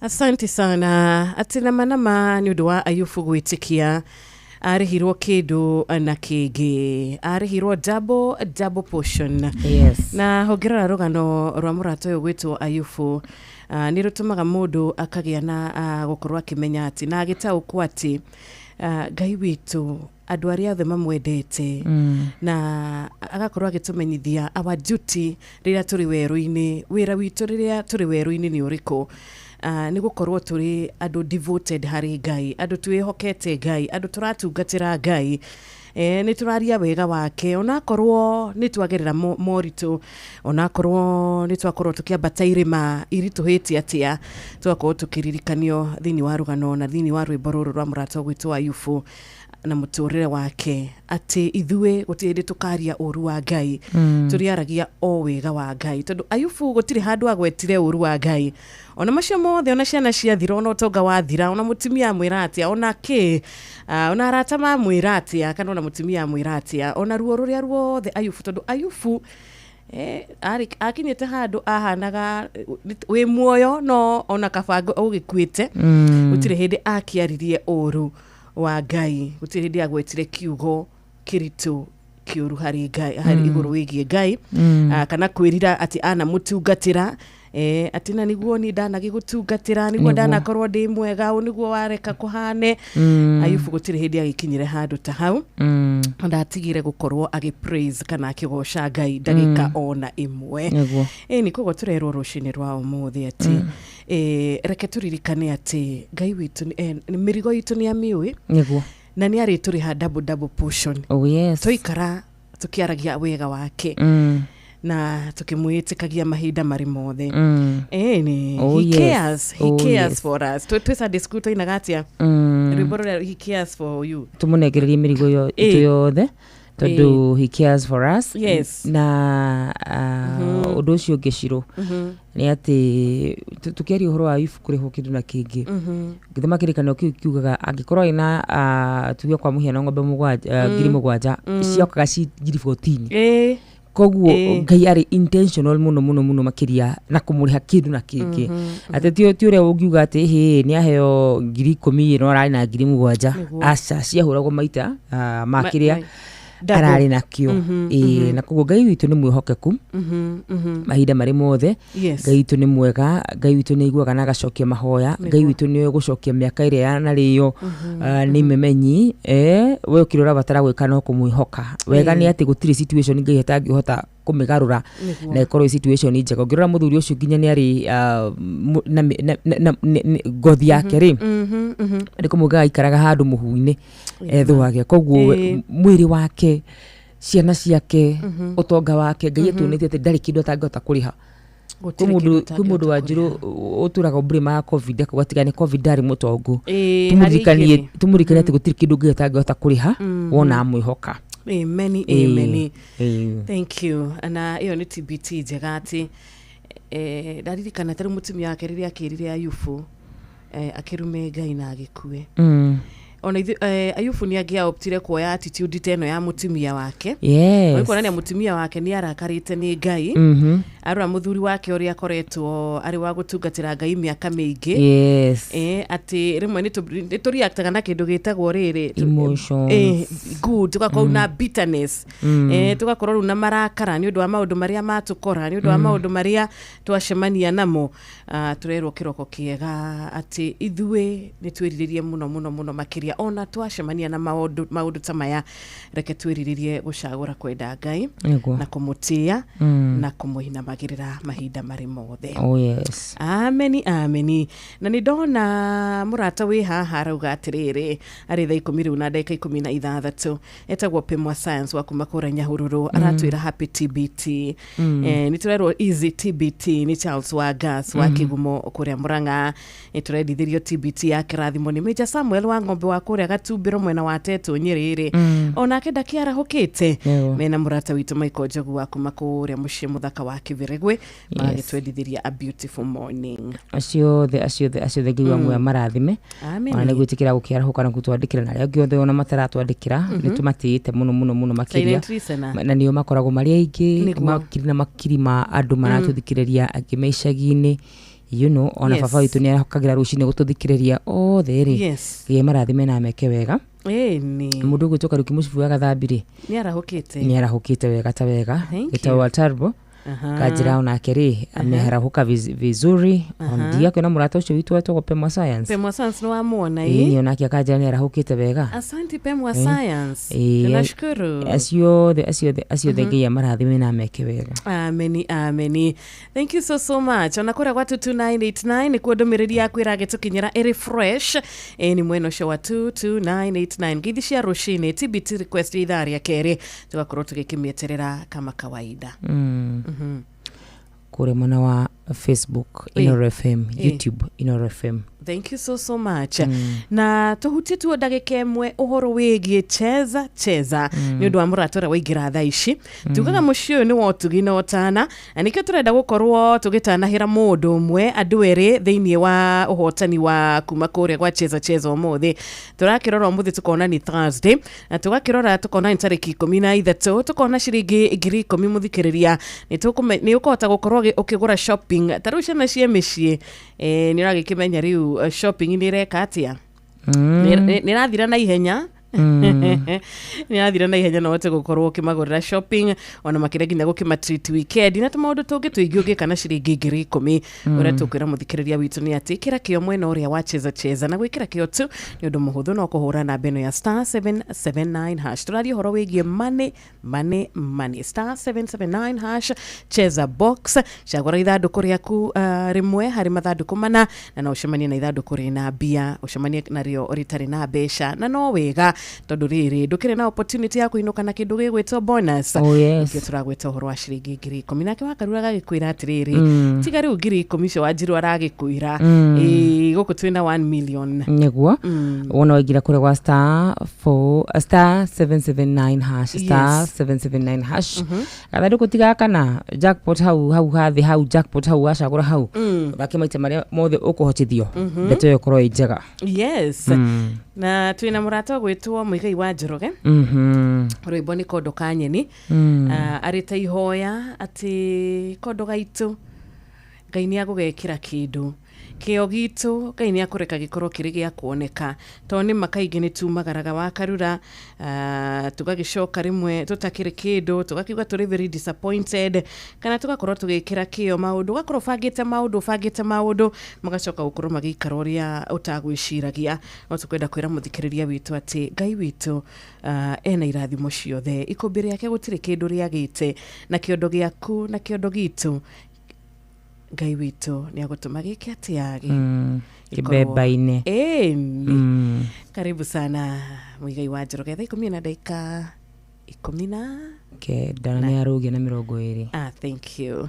Asante sana atĩ nama nama nĩ ũndũ wa Ayubu gwĩtĩkia arĩhirwo kĩndũ na kĩngĩ arĩhirwo double double portion. Yes. Na hongera rũgano rwa mũrata ũyũ gwĩtwo Ayubu nĩ rũtũmaga mũndũ akagĩa na gũkorwo akĩmenya atĩ na agĩtaũkwo atĩ Ngai witũ andũ arĩa othe mamwendete na agakorwo agĩtũmenyithia our duty rĩrĩa tũrĩ werũ-inĩ wĩra witũ rĩrĩa tũrĩ werũ-inĩ nĩ ũrĩkũ. Nĩ gũkorwo tũrĩ andũ devoted harĩ Ngai andũ twĩhokete Ngai andũ tũratungatĩra Ngai nĩ tũraria wega wake onakorwo nĩ twagerera moritũ onakorwo nĩ twakorwo tũkĩambata irĩma iritũhĩte atĩa tũgakorwo tũkĩririkanio thĩinĩ wa rũgano na thĩinĩ wa rwĩmbo rũrũ rwa mũrata ũgwĩtwo Ayubu Na mũtũrĩre wake atĩ ithuĩ gũtirĩ hĩndĩ tũkaria ũru wa Ngai. Tũrĩaragia o wega wa Ngai, tondũ Ayubu gũtirĩ handũ agwetire ũru wa Ngai, ona macio mothe, ona ciana ciathira, ona ũtonga wathira, ona mũtumia amwĩra atĩa, ona kĩ, ona arata mamwĩra atĩa, kana ona mũtumia amwĩra atĩa, ona ruo rũrĩa ruothe Ayubu, tondũ Ayubu akinyĩte handũ ahanaga wĩ muoyo no ona kabango ũgĩkuĩte. Gũtirĩ hĩndĩ akĩaririe ũru wa Ngai, gũtirĩ hĩndĩ agwetire kiugo kĩritũ kĩũru harĩ Ngai, harĩ igũrũ wĩgiĩ Ngai. Kana kwĩrira atĩ anamũtungatĩra, atĩ na nĩguo niĩ ndanagĩgũtungatĩra, nĩguo ndanakorwo ndĩ mwega, ũ nĩguo wareka kũhane. Ayubu gũtirĩ hĩndĩ agĩkinyire handũ ta hau. Ndatigire gũkorwo agĩ praise kana akĩgoca Ngai ndagĩka ona ĩmwe. Ĩni koguo tũrerwo rũcinĩ rwa ũmũthĩ atĩ reke tũririkane atĩ Ngai witũ mĩrigo itũ nĩ amĩũĩ na nĩ arĩtũrĩha double double portion. Oh yes. Tũikara tũkĩaragia wega wake na tukimwĩtĩkagia mahinda marĩ mothe. Ĩni he cares, he cares for us. Twĩ Sunday school twainaga atĩa? Rwĩmbo rũrĩa, "He cares for you." Tũmũnengererie mĩrigo itũ yothe tondũ he cares for us. Na ũndũ ũcio ũngĩ, Ciro, nĩ atĩ tũkĩaria ũhoro wa ibuku kũrĩhwo kĩndũ na kĩngĩ, gĩthoma kĩrĩkanĩro kĩu kiugaga angĩkorwo ĩna tuge kwa mũhiano ng'ombe 7, 7,000, ciokaga ci 14,000. Koguo Ngai arĩ intentional mũno mũno mũno makĩria na kũmũrĩha kĩndũ na kĩngĩ, atĩ ti ũrĩa ũngiuga atĩ hĩ nĩ aheo 10,000 no ararĩ na 7,000. Aca, ciahũragwo maita ma kĩrĩa Double. ararĩ nakĩo. Ĩĩ, na koguo Ngai witũ nĩ mwĩhokeku mahinda marĩ mothe. Ngai witũ nĩ mwega, Ngai witũ nĩ aiguaga na agacokia mahoya. Ngai witũ nĩ gũcokia mĩaka ĩrĩa yanarĩo nĩ imemenyi. We ũkĩrĩa ũrabatara gwĩka no kũmwĩhoka wega. Nĩ atĩ gũtirĩ situation Ngai atangĩhota kũmĩgarũra na ĩkorwo ĩ situation njega. Ũngĩrora mũthuri ũcio nginya nĩ arĩ na ngothi yake rĩ, nĩ kũmũga aikaraga handũ mũhu-inĩ ethũage, koguo mwĩrĩ wake, ciana ciake, ũtonga wake, Ngai atuonetie atĩ ndarĩ kĩndũ atangĩhota kũrĩha. Gũtirĩ Kwĩ mũndũ kĩndũ kwĩ mũndũ atangĩhota wa njirũ ũtũraga mbũrĩma ya COVID akauga tiga nĩ COVID ndarĩ mũtongu. Harĩ igĩrĩ. Tũmũririkanie atĩ gũtirĩ kĩndũ Ngai atangĩhota kũrĩha wona amwĩhoka. Ameni. Ameni. Thank you. Na ĩyo nĩ TBT njega atĩ ndaririkana tarĩu mũtumia wake rĩrĩa akĩrire Ayubu akĩrume Ngai na agĩkue. Ona ithuĩ Ayubu nĩ angĩaoptire kuoya attitude ta ĩno ya mũtumia wake. Kuonania mũtumia wake nĩ arakarĩte nĩ Ngai. Arora mũthuri wake ũrĩa akoretwo arĩ wa gũtungatĩra Ngai mĩaka mĩingĩ. Atĩ rĩmwe nĩ tũreactaga na kĩndũ gĩtagwo rĩrĩ Emotions. Good, tũgakorwo na bitterness, tũgakorwo rĩu na marakara nĩ ũndũ wa maũndũ marĩa matũkora, nĩ ũndũ wa maũndũ marĩa twacemania namo. Tũrerwo kĩroko kĩega atĩ ithuĩ nĩ twĩrirĩrie mũno mũno mũno makĩria, ona twacemania na maũndũ ta maya, reke twĩrirĩrie gũcagũra kwenda Ngai na kũmũtĩa na kũmũinamagĩrĩra mahinda marĩ mothe. Oh yes. Ameni, ameni. Na nĩ ndona mũrata wĩ haha arauga atĩrĩrĩ, arĩ thaa 10 rĩu na ndagĩka 16, etagwo Pemwa Science wa kuma kũrĩa Nyahururu, aratwĩra happy TBT. Nĩ tũrerwo easy TBT nĩ Charles wa Gas wa Kĩgumo kũrĩa Mũrang'a. Nĩ tũrendithĩrio TBT ya kĩrathimo nĩ Major Samuel wa ng'ombe wa kũrĩa Gatumbĩro mwena wa Tetũ Nyĩrĩ. Onake ndakĩarahũkĩte. Mena mũrata witũ Michael Njogu wa kuma kũrĩa mũciĩ mũthaka wa Kĩbĩrĩgwe, magagĩtwendithĩria a beautiful morning. Acio othe, acio othe, acio othe, Ngai wa muoyo marathime. Amen. Ona nĩ gwĩtĩkĩra gũkĩarahũka na gũtwandĩkĩra, na arĩa angĩ othe ona mataratwandĩkĩra, nĩ tũmatĩĩte mũno mũno mũno makĩria. Silent listener. Na nĩo makoragwo marĩ aingĩ. Makiri na makiri ma andũ maratũthikĩrĩria, angĩ me icagi-inĩ, ona baba witũ nĩ arahũkagĩra rũcinĩ gũtũthikĩrĩria othe rĩ. Ngai marathime na meke wega. Ĩni. Mũndũ ũgwĩtwo Kariũki Mũcibu wa Gathambi rĩ, nĩ arahũkĩte. Nĩ arahũkĩte wega ta wega. Thank Gĩtagwo you. Atarbo kanjĩra onake rĩ ameharahũka vizuri. Ona ndigakwĩna mũrata ũcio witũ wetagwo Pemwa Science. Pemwa Science nĩ wamwona? Ĩĩ, Ĩ nĩ onake akanjĩra nĩ arahũkĩte wega. Asante, Pemwa Science. Tunashukuru. Acio othe, acio othe, acio othe, Ngai amarathime na ameke wega. Ameni, ameni. Thank you so so much. Ona kũrĩa gwa 22989 nĩkuo ndũmĩrĩri yaku ĩragĩtũkinyĩra ĩrĩ fresh. Ĩ nĩ mwena ũcio wa 22989, ngeithi cia rũcinĩ, TBT request ya ithaa rĩa kerĩ, tũgakorwo tũgĩkĩmĩeterera kama kawaida. Kũrĩa mwena wa Facebook Inoro FM, YouTube Inoro FM. Thank you so so much. Na tũhutie tuo ndagĩka ĩmwe ũhoro wĩgiĩ Cheza Cheza, nĩ ũndũ wa mũrata ũrĩa waingĩra thaa ici. Tugaga mũciĩ ũyũ nĩ wa ũtugi na ũtana, na nĩkĩo tũrenda gũkorwo tũgĩtanahĩra mũndũ ũmwe, andũ erĩ thĩinĩ wa ũhotani wa kuma kũrĩa gwa Cheza Cheza ũmũthĩ. Tũrakĩrora ũmũthĩ tũkona nĩ Thursday, na tũgakĩrora tũkona nĩ tarĩki 13, tũkona ciringi 10,000. Mũthikĩrĩria, nĩ ũkũhota gũkorwo ũkĩgũra shopping. Ta rĩu ciana ciĩ mĩciĩ, nĩ ũragĩkĩmenya rĩu shopping nĩ ĩreka atĩa? Nĩ ĩrathira na ihenya. Nĩ ĩrathira na ihenya, no ũhote gũkorwo ũkĩmagũrĩra shopping, ona makĩria nginya gũkĩma treat weekend na tũmaũndũ tũngĩ tũingĩ ũngĩka na ciringi 10,000. Ũrĩa tũkwĩra mũthikĩrĩria witũ nĩ atĩ ĩkĩra kĩo mwena ũrĩa wa Cheza Cheza, na gwĩkĩra kĩo tu nĩ ũndũ mũhũthũ, no kũhũra namba ĩno ya *779#. Tũraria ũhoro wĩgiĩ money, money, money. *779#, cheza box, cagũra ithandũkũ rĩaku rĩmwe harĩ mathandũkũ mana, na no ũcemanie na ithandũkũ rĩna mbia, ũcemanie narĩo rĩtarĩ na mbeca, na no wega tondũ rĩrĩ ndũkĩrĩ na opportunity ya kũinũka na kĩndũ gĩgwĩtwo bonus. Oh, yes. Nĩkĩo tũragwĩta ũhoro wa ciringi 10,000. Nake Wakarura agagĩkwĩra atĩrĩrĩ, tiga rĩu 10,000 icio Wanjirũ aragĩkwĩra, ĩĩ, gũkũ twĩna 1 million. Nĩguo wona waingĩra kũrĩa gwa *4 *779#, *779#, gathandũkũ tiga kana jackpot hau hau hathĩ hau jackpot hau wacagũra hau, ũthake maita marĩa mothe ũkũhotithio, ndeto ĩyo ĩkorwo ĩ njega. Yes. Na twĩna mũrata ũgwĩtwo Mũigai wa Njoroge. Rwĩmbo nĩ Kondo ka Nyeni. Arĩ ta ihoya atĩ kondo gaitũ Ngai nĩ agũgekĩra kĩndũ kĩo gitũ, Ngai nĩ akũreka gĩkorwo kĩrĩ gĩa kuoneka, tondũ nĩ ma kaingĩ nĩ tumagaraga Wakarura, tũgagĩcoka rĩmwe tũtakĩrĩ kĩndũ, tũgakiuga tũrĩ very disappointed, kana tũgakorwo tũgĩkĩra kĩo maũndũ, ũgakorwo ũbangĩte maũndũ, ũbangĩte maũndũ magacoka gũkorwo magĩikara ũrĩa ũtagwĩciragia. No tũkwenda kwĩra mũthikĩrĩria witũ atĩ Ngai witũ ena irathimo ciothe, ikũmbĩ rĩake gũtirĩ kĩndũ rĩagĩte, na kĩondo gĩaku na kĩondo gitũ Ngai witũ nĩ agũtũma gĩke atĩa? Kĩbemba-inĩ. Ĩni. Karibu sana Mũigai wa Njoroge, thaa ikũmi na ndagĩka 19 na nĩ arũgia na 20. Ah, thank you.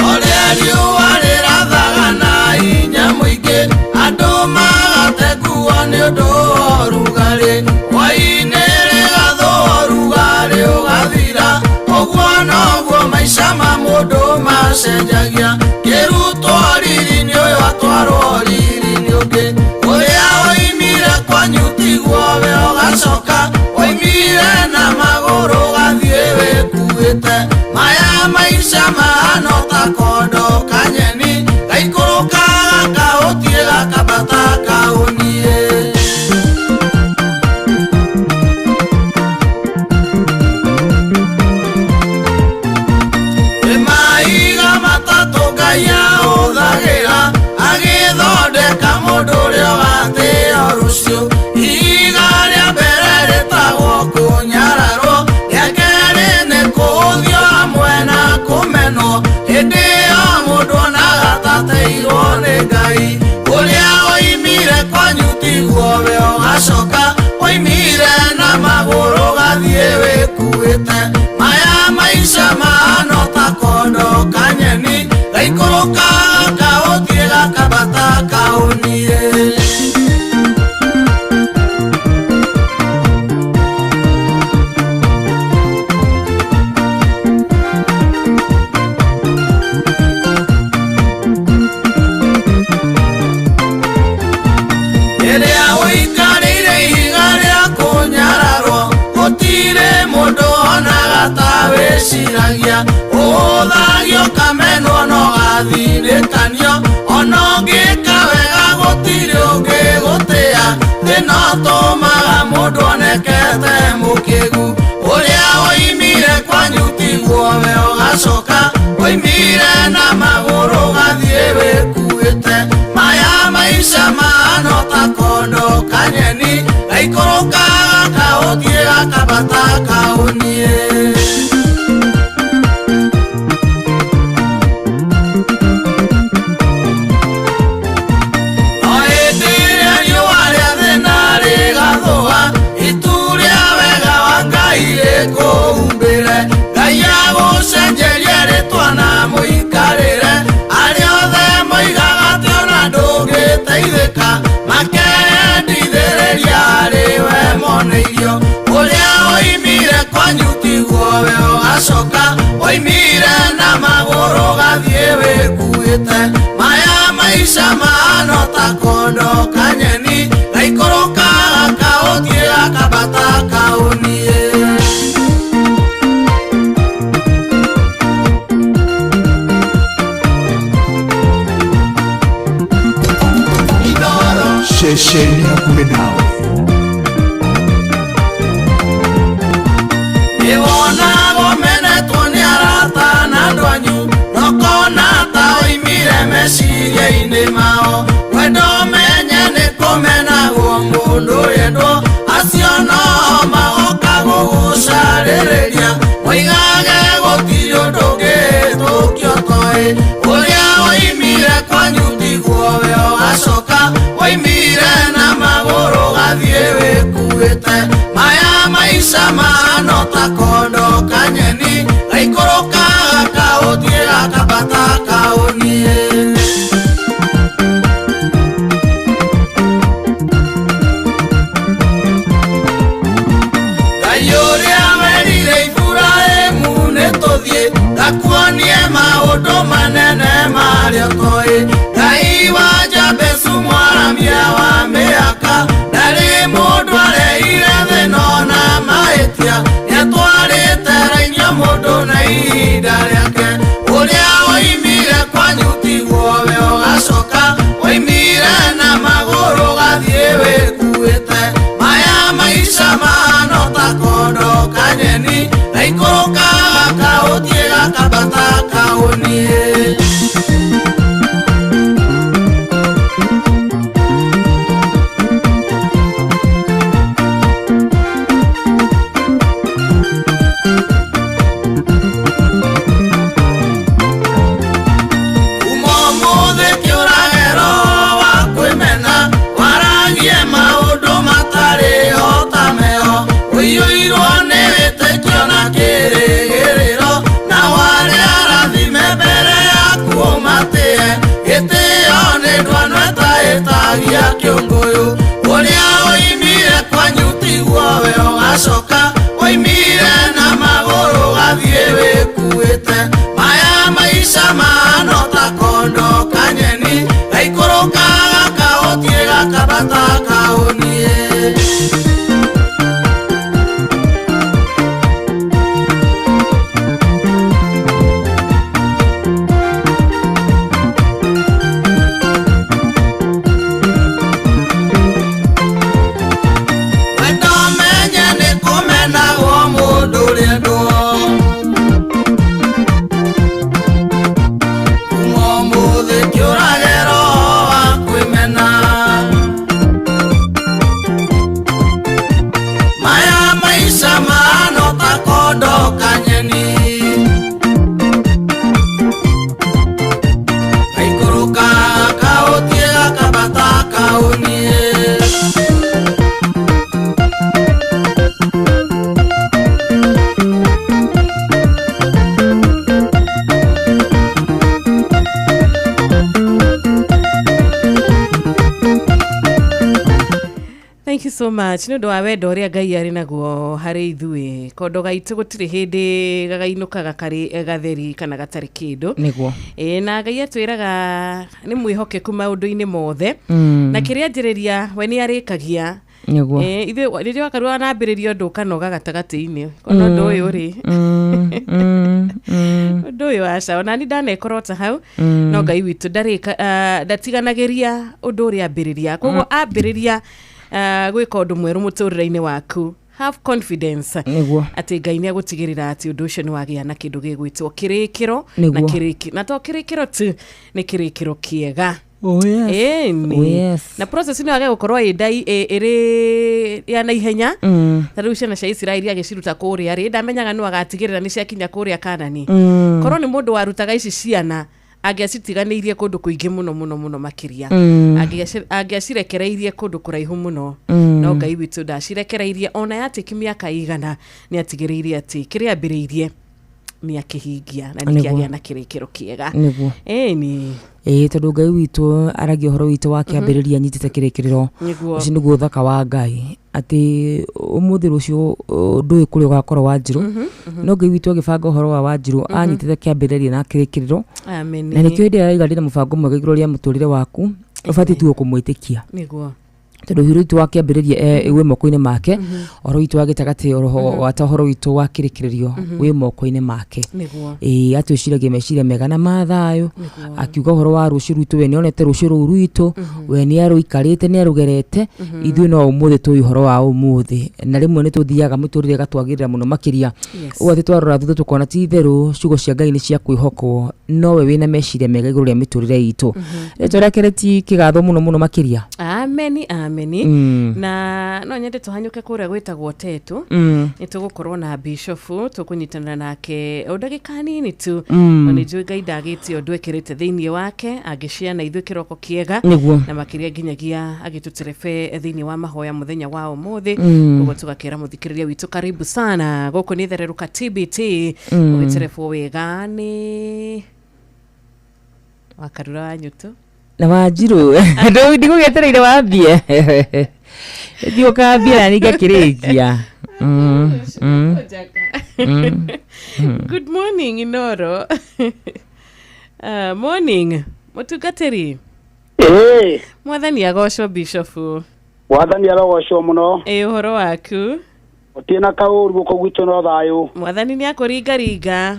Ũrĩa riũa rĩrathaga na hinya mũingĩ, andũ magate nguo nĩ ũndũ wa ũrugarĩ, hwaĩ-inĩ rĩgathũa ũrugarĩ ũgathira, ũguo noguo maica ma mũndũ macenjagia, kĩrutwo riri-inĩ ũyũ atwarwo riri-inĩ ũngĩ, ũrĩa woimire kwanyu tiguo we ũgacoka, woimire na magũrũ ũgathiĩ wĩkuĩte, maya maica mahana ta kondo kanyeni, gaikũrũkaga kahutie gakambata kahunie. Kwĩ mahiga matatũ ũgacoka Oimire na magũrũ gathiĩ wĩkuĩte Maya maisha mahano ta kondo kanyeni Gaikũrũka gakaũthiĩ gakambata kaũniĩ Ceceni hakuhĩ nawe. Nĩwonago menetwo nĩ arata na andũ anyu Nokona ta oimire meciria-inĩ mao Wendo menye nĩ kũmenagwo mũndũ yendwo Acio no magoka gũgũcarĩrĩria Moigage gũtirĩ ũndũ ũngĩhĩtũkio toĩ Ũrĩa oimire kwanyu tiguo we ũgacoka Oimire na magũrũ gathiĩ wĩkuĩte Maya maisha mahano ta kondo kanyeni Gaikũrũka gakaũthiĩ gakambata kaũniĩ Ngai ũrĩa werire Iburahĩmu nĩtũthiĩ Ngakuonie maũndũ manene marĩa ũtoĩ Ngai wa Jabezu mwaramia wa mĩaka Ndarĩ mũndũ areire thĩna ona mahĩtia Nĩatwarĩte rainio mũndũ na ihinda rĩake Ũrĩa oimire kwanyu tiguo we ũgacoka Oimire na magũrũ gathiĩ wĩkuĩte Maya maisha mahano ta kondo kanyeni Gaikũrũka gakaũthiĩ gakambata kaũniĩ Ũmũthĩ kĩũrage roho wa kwĩmena Waragie maũndũ matarĩ ho ta meho Ũiyũirwo nĩ wĩtĩkio na kĩĩrĩgĩrĩro Na warĩa arathime mbere yaku ũmatĩe Gĩtĩo nĩ ndwano ĩtaĩtagia kĩũngũyũ Ũrĩa oimire kwanyu tiguo we ũgacoka Oimire na magũrũ gathiĩ wĩkuĩte Maya maisha mahano ta kondo kanyeni Gaikũrũka gakaũthiĩ gakambata kaũniĩ Wendo menye nĩ kũmenagwo mũndũ ũrendwo Kuma ũmũthĩ kĩũrage roho wa kwĩmena Maya maisha mahano ta kondo kanyeni Gaikũrũka gakaũthiĩ gakambata kaũniĩ Thank you so much. Nĩ ũndũ wa wendo ũrĩa Ngai arĩ naguo harĩ ithuĩ kondo gaitũ gũtirĩ hĩndĩ gagainũkaga karĩ gatheri kana gatarĩ kĩndũ. Nĩguo. Ĩĩ na Ngai atwĩraga nĩ mwĩhokeku maũndũ-inĩ mothe. Na kĩrĩa anjĩrĩria we nĩ arĩkagia. Nĩguo. Ithuĩ rĩrĩa wakarwo wanambĩrĩria ũndũ ũkanoga gatagatĩ-inĩ kona ũndũ ũyũ rĩ ũndũ ũyũ aca ona ni ndanekorwo ta hau. No Ngai witũ ndarĩka ndatiganagĩria ũndũ ũrĩa ambĩrĩria koguo ambĩrĩria gwĩka ũndũ mwerũ mũtũrĩre-inĩ waku have confidence Nĩguo. atĩ Ngai nĩ agũtigĩrĩra atĩ ũndũ ũcio nĩ wagĩa na kĩndũ gĩgwĩtwo kĩrĩkĩro na Nĩguo. kĩrĩkĩro na to kĩrĩkĩro tu nĩ kĩrĩkĩro kĩega. Oh yes. Ĩni. Oh yes. Na process ĩno yage gũkorwo ĩrĩ ya naihenya. Ta rĩu ciana cia Isiraeli agĩciruta kũrĩa rĩ ndamenyaga nũ agatigĩrĩra nĩ ciakinya kũrĩa Kanani. Korwo nĩ mũndũ warutaga ici ciana angĩacitiganĩirie kũndũ kũingĩ mũno mũno mũno makĩria. Angĩacirekereirie kũndũ kũraihu mũno. No Ngai witũ ndacirekereirie ona yatĩki mĩaka igana nĩ atigĩrĩire atĩ kĩrĩa ambĩrĩirie Nĩ akĩhingia na nĩkĩagĩa na kĩrĩkĩro kĩega. Nĩguo. Ĩni. Ĩĩ, tondũ Ngai witũ aragia ũhoro witũ wa kĩambĩrĩria anyitĩte kĩrĩkĩrĩro. Nĩguo. Ũcio nĩguo ũthaka wa Ngai, atĩ ũmũthĩ rũciũ ndũĩ kũrĩa ũgakorwo Wanjirũ, no Ngai witũ agĩbanga ũhoro wa Wanjirũ anyitĩte kĩambĩrĩria na kĩrĩkĩrĩro. Ameni. Na nĩkĩo hĩndĩ ĩrĩa arauga ndĩna mũbango mwega igũrũ rĩa mũtũrĩre waku, ũbatiĩ tu kũmwĩtĩkia. Nĩguo. Tondũ ũhoro witũ wa kĩambĩrĩria wĩ moko-inĩ make, ũhoro witũ wa gĩtagatĩ oroho wata ũhoro witũ wa kĩrĩkĩrĩrio wĩ moko-inĩ make. Nĩguo. Ĩĩ, atwĩciragia meciria mega na ma thayũ, akiuga ũhoro wa rũciũ rwitũ, we nĩonete rũciũ rũu rwitũ, we nĩarũikarĩte, nĩarũgerete. Ithuĩ no ũmũthĩ tũĩ ũhoro wa ũmũthĩ, na rĩmwe nĩ tũthiaga mũtũrĩre ĩgatwagĩrĩra mũno makĩria. Ũguo atĩ twarora thutha tũkona ti itherũ ciugo cia Ngai nĩ cia kwĩhokwo, nowe wĩna meciria mega igũrũ rĩa mĩtũrĩre itũ. Rĩtwa rĩake rĩtikĩgathwo mũno mũno makĩria. Ameni, ameni. Na no nyende tũhanyũke kũrĩa gwĩtagwo Tetu. Nĩ tũgũkorwo na bishofu, tũkũnyitanĩra nake o ndagĩka nini tu. Nĩ njũĩ Ngai ndagĩte ũndũ ekĩrĩte thĩinĩ wake angĩciana ithuĩ kĩroko kĩega. Nĩguo. Na makĩria nginyagia agĩtũterebe thĩinĩ wa mahoya mũthenya wa ũmũthĩ. Ũguo tũgakĩra mũthikĩrĩria witũ karibu sana gũkũ nĩ Thererũka TBT. Ũgĩterebwo wega nĩ Wakarura wa Nyutu na Wanjirũ. Ndigũgĩetereire wambie, thiĩ ũkambie na niĩ ngakĩrĩkia. Good morning, Inoro. Morning, mũtungatĩri. Ĩĩ. Mwathani agocwo, bishofu. Mwathani arogocwo mũno. Ĩ, ũhoro waku? Gũtirĩ na kaũru gũkũ gwitũ, no thayũ. Mwathani nĩ akũringaringa.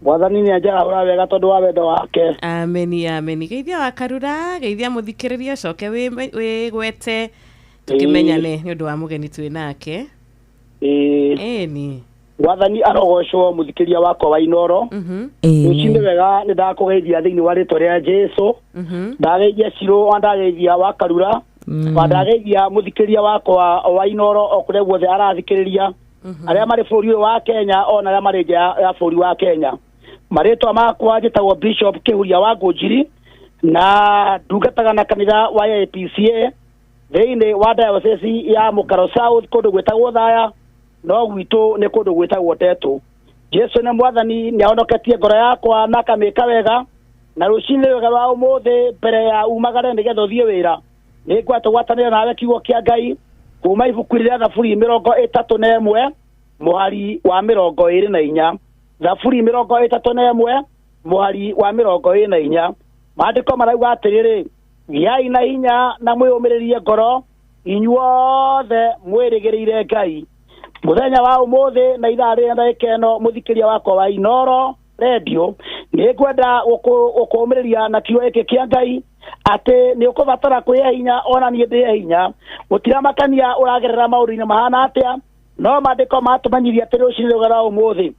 Mwathani nĩ anjarahũra wega tondũ wa wendo wake. Ameni, ameni. Geithia Wakarura, geithia mũthikĩrĩria, coke wĩgwete tũkĩmenyane nĩ ũndũ wa mũgeni twĩ nake. Ĩĩ. Ĩni. Mwathani arogocwo, mũthikĩria wakwa wa Inoro. Rũcinĩ wega, nĩ ndakũgeithia thĩinĩ wa rĩtwa rĩa Jesu. Ndageithia Cirũ wa ndageithia Wakarura wa ndageithia mũthikĩria wakwa wa Inoro o kũrĩa guothe arathikĩrĩria, arĩa marĩ bũrũri ũyũ wa Kenya ona arĩa marĩ nja ya bũrũri wa Kenya. Marĩtwa makwa njĩtagwo Bishop Kĩhuria wa Ngũnjiri, na ndungataga na kanitha wa APCA thĩinĩ wa diocese ya Mũkaro South, kũndũ gwĩtagwo Thaya, no gwitũ nĩ kũndũ gwĩtagwo Tetũ. Jesu nĩ Mwathani, nĩ ahonoketie ngoro yakwa na akamĩka wega. Na rũcinĩ wega rwa ũmũthĩ, mbere ya umagare nĩgetha ũthiĩ wĩra, nĩ ngwenda tũgwatanĩre nawe kiugo kĩa Ngai kuma ibuku rĩa Thaburi 31 mũhari wa 24. Thaburi 31 mũhari wa 24, maandĩko marauga atĩrĩrĩ: "Gĩai na hinya na mwĩyũmĩrĩrie ngoro, inyuothe mwĩrĩgĩrĩire Ngai." Mũthenya wa ũmũthĩ na ithaa rĩrĩa ndagĩka ĩno, mũthikĩria wakwa wa Inoro Radio, nĩ ngwenda gũkũũmĩrĩria na kiugo gĩkĩ kĩa Ngai atĩ nĩ ũkũbatara kwĩhe hinya, ona niĩ ndĩhe hinya. Gũtiramakania ũragerera maũndũ-inĩ mahana atĩa, no maandĩko matũmenyithia atĩ rũcinĩ rũga rwa ũmũthĩ,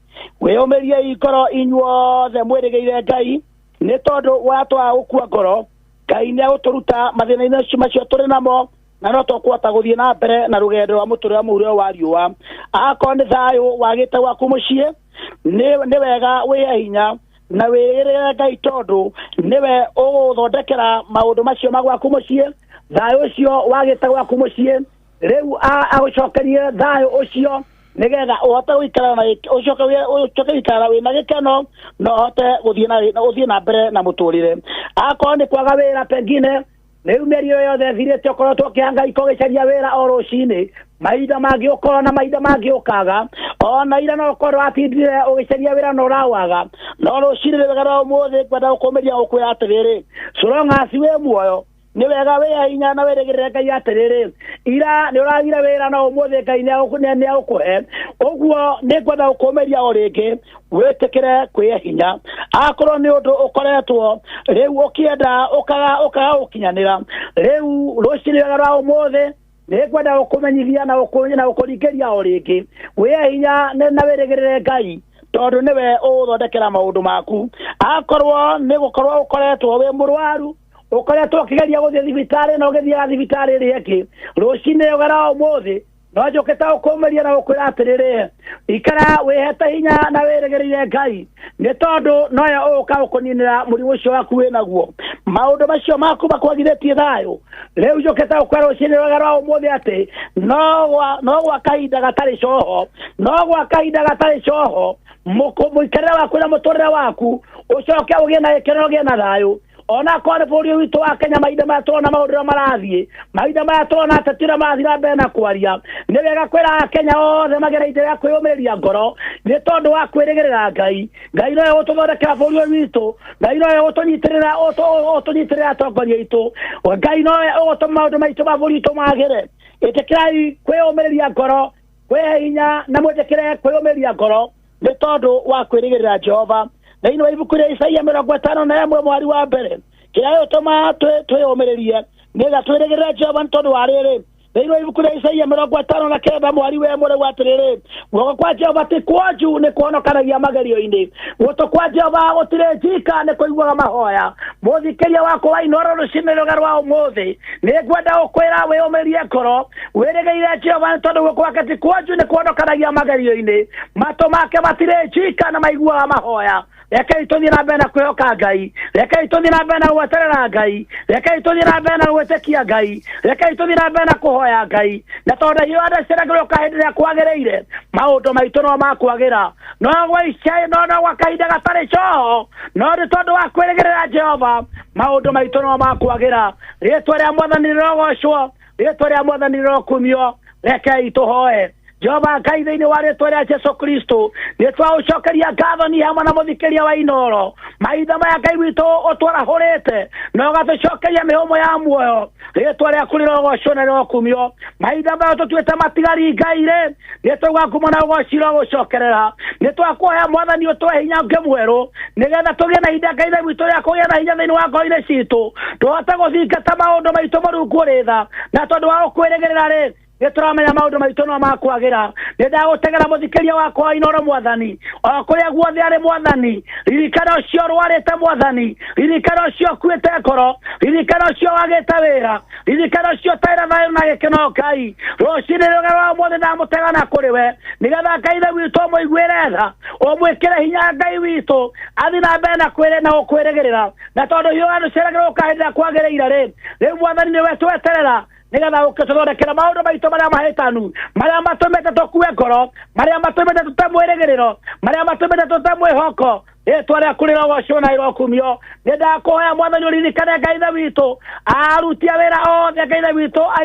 wĩyũmĩriei ngoro inyuothe mwĩrĩgĩire Ngai, nĩ tondũ wa twaga gũkua ngoro, Ngai nĩ agũtũruta mathĩna-inĩ macio tũrĩ namo, na no tũkũhota gũthiĩ na mbere na rũgendo rwa mũtũrĩre wa mũhuro wa riũa. Akorwo nĩ thayũ wagĩte gwaku mũciĩ, nĩ wega wĩhe hinya na wĩrĩgĩrĩre Ngai, tondũ nĩwe ũgũthondekera maũndũ macio ma gwaku mũciĩ. Thayũ ũcio wagĩte gwaku mũciĩ, rĩu agũcokerie thayũ ũcio nĩgetha ũhote gũikara na ũcoke gũikara wĩna gĩkeno na ũhote gũthiĩ na mbere na mũtũrĩre. Akorwo nĩ kwaga wĩra, pengine rĩu mĩeri ĩyo yothe ĩthirĩte ũkoretwo ũkĩhangaika ũgĩcaria wĩra o rũcinĩ, mahinda mangĩ ũkona na mahinda mangĩ ũkaga, ona ira no ũkorwo watindire ũgĩcaria wĩra na ũrawaga, no rũcinĩ rwega rwa ũmũthĩ ngwenda gũkũmĩria gũkwĩra atĩrĩrĩ, so long as wĩ muoyo, nĩ wega wĩhe hinya na wĩrĩgĩrĩre Ngai atĩrĩrĩ, ira nĩ ũragire wĩra no ũmũthĩ Ngai nĩ agũkũhe. Ũguo nĩ ngwenda gũkũmĩria o rĩngĩ wĩtĩkĩre kwĩhe hinya. Akorwo nĩ ũndũ ũkoretwo rĩu ũkĩenda ũkaga gũkinyanĩra, rĩu rũcinĩ rwega rwa ũmũthĩ nĩ ngwenda gũkũmenyithia na gũkũringĩria o rĩngĩ wĩhe hinya na wĩrĩgĩrĩre Ngai, tondũ nĩwe ũgũthondekera maũndũ maku. Akorwo nĩ gũkorwo ũkoretwo wĩ mũrwaru, ũkoretwo ũkĩgeria gũthiĩ thibitarĩ na ũgĩthiaga thibitarĩ ĩrĩa ĩngĩ, rũcinĩ rwega rwa ũmũthĩ no njũkĩte gũkũmĩria na gũkwĩra atĩrĩrĩ, ikara wĩhete hinya na wĩrĩgĩrĩire Ngai, nĩ tondũ noyo ũgũka gũkũninĩra mũrimũ ũcio waku wĩnaguo, maũndũ macio maku makwagithĩtie thayũ. Rĩu njũkĩte gũkwĩra rũcinĩ rwega rwa ũmũthĩ atĩ no gwa kahinda gatarĩ coho, no gwa kahinda gatarĩ coho. Mũikarĩre waku na mũtũrĩre waku ũcoke ũgĩe na gĩkeno ũgĩe na thayũ. Ona korwo nĩ bũrũri witũ wa Kenya mahinda maya tũrona maũndũ ũrĩa marathiĩ, mahinda maya tũrona ateti ũrĩa marathiĩ na mbere na kwaria, nĩ wega kwĩra Akenya othe magĩe na ihinda rĩa kwĩyũmĩrĩria ngoro nĩ tondũ wa kwĩrĩgĩrĩra Ngai. Ngai nowe ũgũtũthondekera bũrũri ũyũ witũ, Ngai nowe ũgũtũnyitĩrĩra ũtũnyitĩrĩra atongoria aitũ, Ngai nowe ũgũtũma maũndũ maitũ ma bũrũri witũ magĩre. Ĩtĩkĩrai kwĩyũmĩrĩria ngoro, kwĩhe hinya na mwĩtĩkĩre kwĩyũmĩrĩria ngoro nĩ tondũ wa kwĩrĩgĩrĩra Jehova. Thĩinĩ wa ibuku rĩa Isaia 51 mweri wa mbere, kĩrĩa gĩtũmaga twĩyũmĩrĩrie nĩgetha twĩrĩgĩrĩre Jehova nĩ tondũ wa rĩrĩ. Thĩinĩ wa ibuku rĩa Isaia 59 mweri wa ĩmwe rĩu atĩrĩrĩ, guoko kwa Jehova ti kuonju nĩ kũhonokanagia magerio-inĩ, gũtũ kwa Jehova gũtirĩ njika nĩ kũiguaga mahoya. Mũthikĩria wakwa wa Inooro rũcinĩ rũga rwa ũmũthĩ, nĩ ngwenda gũkwĩra wĩyũmĩrie ngoro wĩrĩgĩrĩre Jehova nĩ tondũ guoko gwake ti kuonju nĩ kũhonokanagia magerio-inĩ, matũ make matirĩ njika na maiguaga mahoya. Rekei tũthiĩ na mbere na kwĩhoka Ngai, rekei tũthiĩ na mbere na gweterera Ngai, rekei tũthiĩ na mbere na gwĩtĩkia Ngai, rekei tũthiĩ na mbere na kũhoya Ngai, na tondũ hiũ ndaceragĩrwo kahinda rĩrĩa kwagĩrĩire, maũndũ maitũ no makwagĩra, no gwa ica no gwa kahinda gatarĩ coho, no nĩ tondũ wa kwĩrĩgĩrĩra Jehova maũndũ maitũ no makwagĩra. Rĩtwa rĩa Mwathani rĩrogocwo, rĩtwa rĩa Mwathani rĩrokumio. Rekei tũhoe. Jehova Ngai thĩinĩ wa rĩtwa rĩa Jesu Kristo nĩ twaũcokeria ngatho ni hamwe na mũthikĩria wa Inooro. Mahinda maya Ngai witũ ũtwarahũrĩte na ũgatũcokeria mĩhũmũ ya muoyo, rĩtwa rĩaku rĩrogocwo na rĩrokumio. Mahinda maya tũtuĩte matigari Ngai rĩ, nĩ twauga ngumo na ũgoci rogũcokerera. Nĩ twakuoya Mwathani ũtũhe hinya ũngĩ mwerũ nĩgetha tũgĩe na ihinda Ngai witũ rĩa kũgĩa na hinya thĩinĩ wa ngoro-inĩ citũ, tũhote gũthingata maũndũ maitũ Mũrungu ũrĩ tha, na tondũ wa gũkwĩrĩgĩrĩra rĩ, nĩ tũramenya maũndũ maitũ no makwagĩra. Nĩ ndagũtegera mũthikĩria wakwa wa Inooro Mwathani, o kũrĩa guothe arĩ Mwathani, ririkana ũcio ũrwarĩte Mwathani, ririkana ũcio ũkuĩte ngoro, ririkana ũcio wagĩte wĩra, ririkana ũcio ũtarĩ na thayũ na gĩkeno Ngai. Rũcinĩ rũga rwa ũmũthĩ ndamũtegana kũrĩ we nĩgetha Ngai ithe witũ ũmũiguĩre tha, ũmwĩkĩre hinya Ngai witũ athiĩ na mbere na gũkwĩrĩgĩrĩra, na tondũ hiũ andũ kahinda kwagĩrĩire rĩ, rĩu Mwathani nĩwe tweterera nĩgetha ũkĩtũthondekera maũndũ maitũ marĩa mahĩtanu, marĩa matũmĩte tũkue ngoro, marĩa matũmĩte tũte mwĩrĩgĩrĩro, marĩa matũmĩte tũte mwĩhoko. Rĩtwa rĩaku rĩrogocwo na rĩrokumio. Nĩ ndakũhoya Mwathani ũririkane Ngai ithe witũ aruti a wĩra othe Ngai ithe witũ a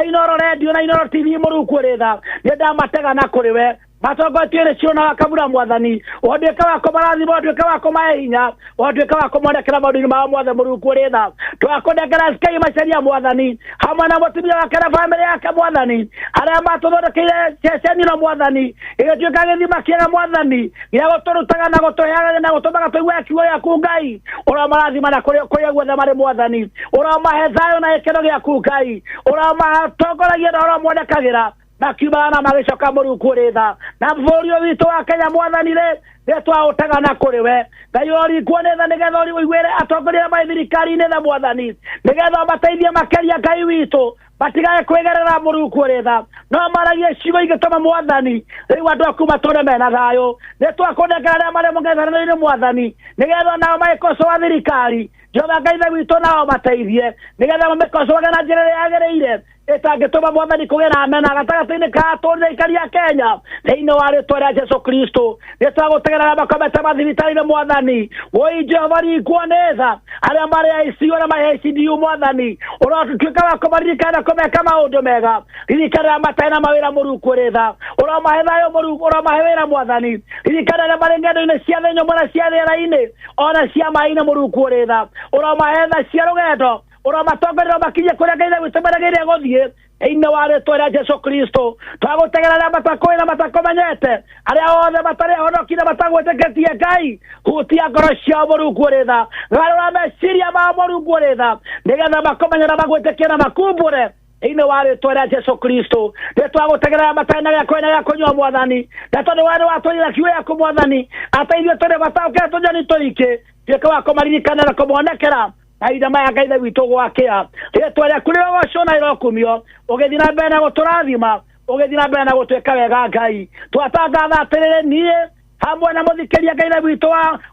Inooro Radio na Inooro TV Mũrungu ũrĩ tha, nĩ ndamatega na kũrĩ we matongoretie nĩ ciona wa kabura Mwathani, ũnduĩke wa kũmarathima, ũnduĩke wa kũmahe hinya, ũnduĩke wa kũmonekera maũndũ-inĩ mao mothe Mũrungu ũrĩ tha. Twakũnengera Sky Macharia Mwathani hamwe na mũtumia wake na bamĩrĩ yake Mwathani, arĩa matũthondekeire ceceni ĩno Mwathani, ĩgĩtuĩka gĩthima kĩega Mwathani gĩa gũtũrutaga na gũtũheaga na gũtũmaga tũigue kiugo gĩaku Ngai. Ũramarathima na kũrĩa guothe marĩ Mwathani, ũramahe thayũ na gĩkeno gĩaku Ngai, ũramatongoragia na ũramonekagĩra makiumaga na magĩcoka Mũrungu ũrĩ tha. Na bũrũri ũyũ witũ wa Kenya Mwathani rĩ, nĩ twaũtega na kũrĩ we Ngai, ũringwo nĩ tha nĩgetha ũiguĩre atongoria arĩa marĩ thirikari-inĩ tha Mwathani, nĩgetha ũmateithie makĩria Ngai witũ, matigae kwĩgerera Mũrungu ũrĩ tha, no maragie ciugo ingĩtũma Mwathani rĩu andũ aku matũre mena thayũ. Nĩ twakũnengera arĩa marĩ mũng'ethanĩro-inĩ Mwathani, nĩgetha nao magĩkocoa thirikari Jehova Ngai ithe witũ nao mateithie nĩgetha mamĩkocoage na njĩra ĩrĩa yagĩrĩire ĩtangĩtũma Mwathani kũgĩe na mena gatagatĩ-inĩ ka atũũri na aikari a Kenya. Thĩinĩ wa rĩtwa rĩa Jesu Kristo nĩ twagũtegerera makomete mathibitarĩ-inĩ Mwathani, woi Jehova ringwo nĩ tha arĩa marĩ ICU na marĩ ICDU Mwathani, ũrotuĩka wa kũmaririkana na kũmeka maũndũ mega. Ririkana arĩa matarĩ na mawĩra Mũrungu ũrĩ tha, ũromahe thayũ Mũrungu, ũromahe wĩra Mwathani. Ririkana arĩa marĩ ng'endo-inĩ cia thĩ nyũmũ na cia rĩera-inĩ ona cia maĩ-inĩ Mũrungu ũrĩ tha, ũromahe tha cia rũgendo, ũromatongoria ũmakinyie kũrĩa Ngai ithe witũ merĩgĩrĩire gũthiĩ. Thĩinĩ wa rĩtwa rĩa Jesu Kristo twagũtegera arĩa matakũĩ na matakũmenyete, arĩa othe matarĩ ahonoki na matagwĩtĩkĩtie Ngai, hutia ngoro ciao Mũrungu ũrĩ tha, garũra meciria mao Mũrungu ũrĩ tha, nĩgetha makũmenye na magwĩtĩkie na makumbũre. Thĩinĩ wa rĩtwa rĩa Jesu Kristo nĩ twagũtegerera matarĩ na gĩa kũrĩa na gĩa kũnyua Mwathani, na tondũ we nĩ watwĩrire kiugo gĩaku Mwathani atĩ ithuĩ tũrĩ bata ũkĩra tũnyoni tũingĩ, tuĩke wa kũmaririkana na kũmonekera mahinda maya Ngai ithe witũ gwakĩa. Rĩtwa rĩaku rĩrogocwo na rĩrokumio, ũgĩthiĩ na mbere na gũtũrathima, ũgĩthiĩ na mbere na gũtwĩka wega Ngai. Twatangatha atĩrĩrĩ, niĩ hamwe na mũthikĩria Ngai ithe witũ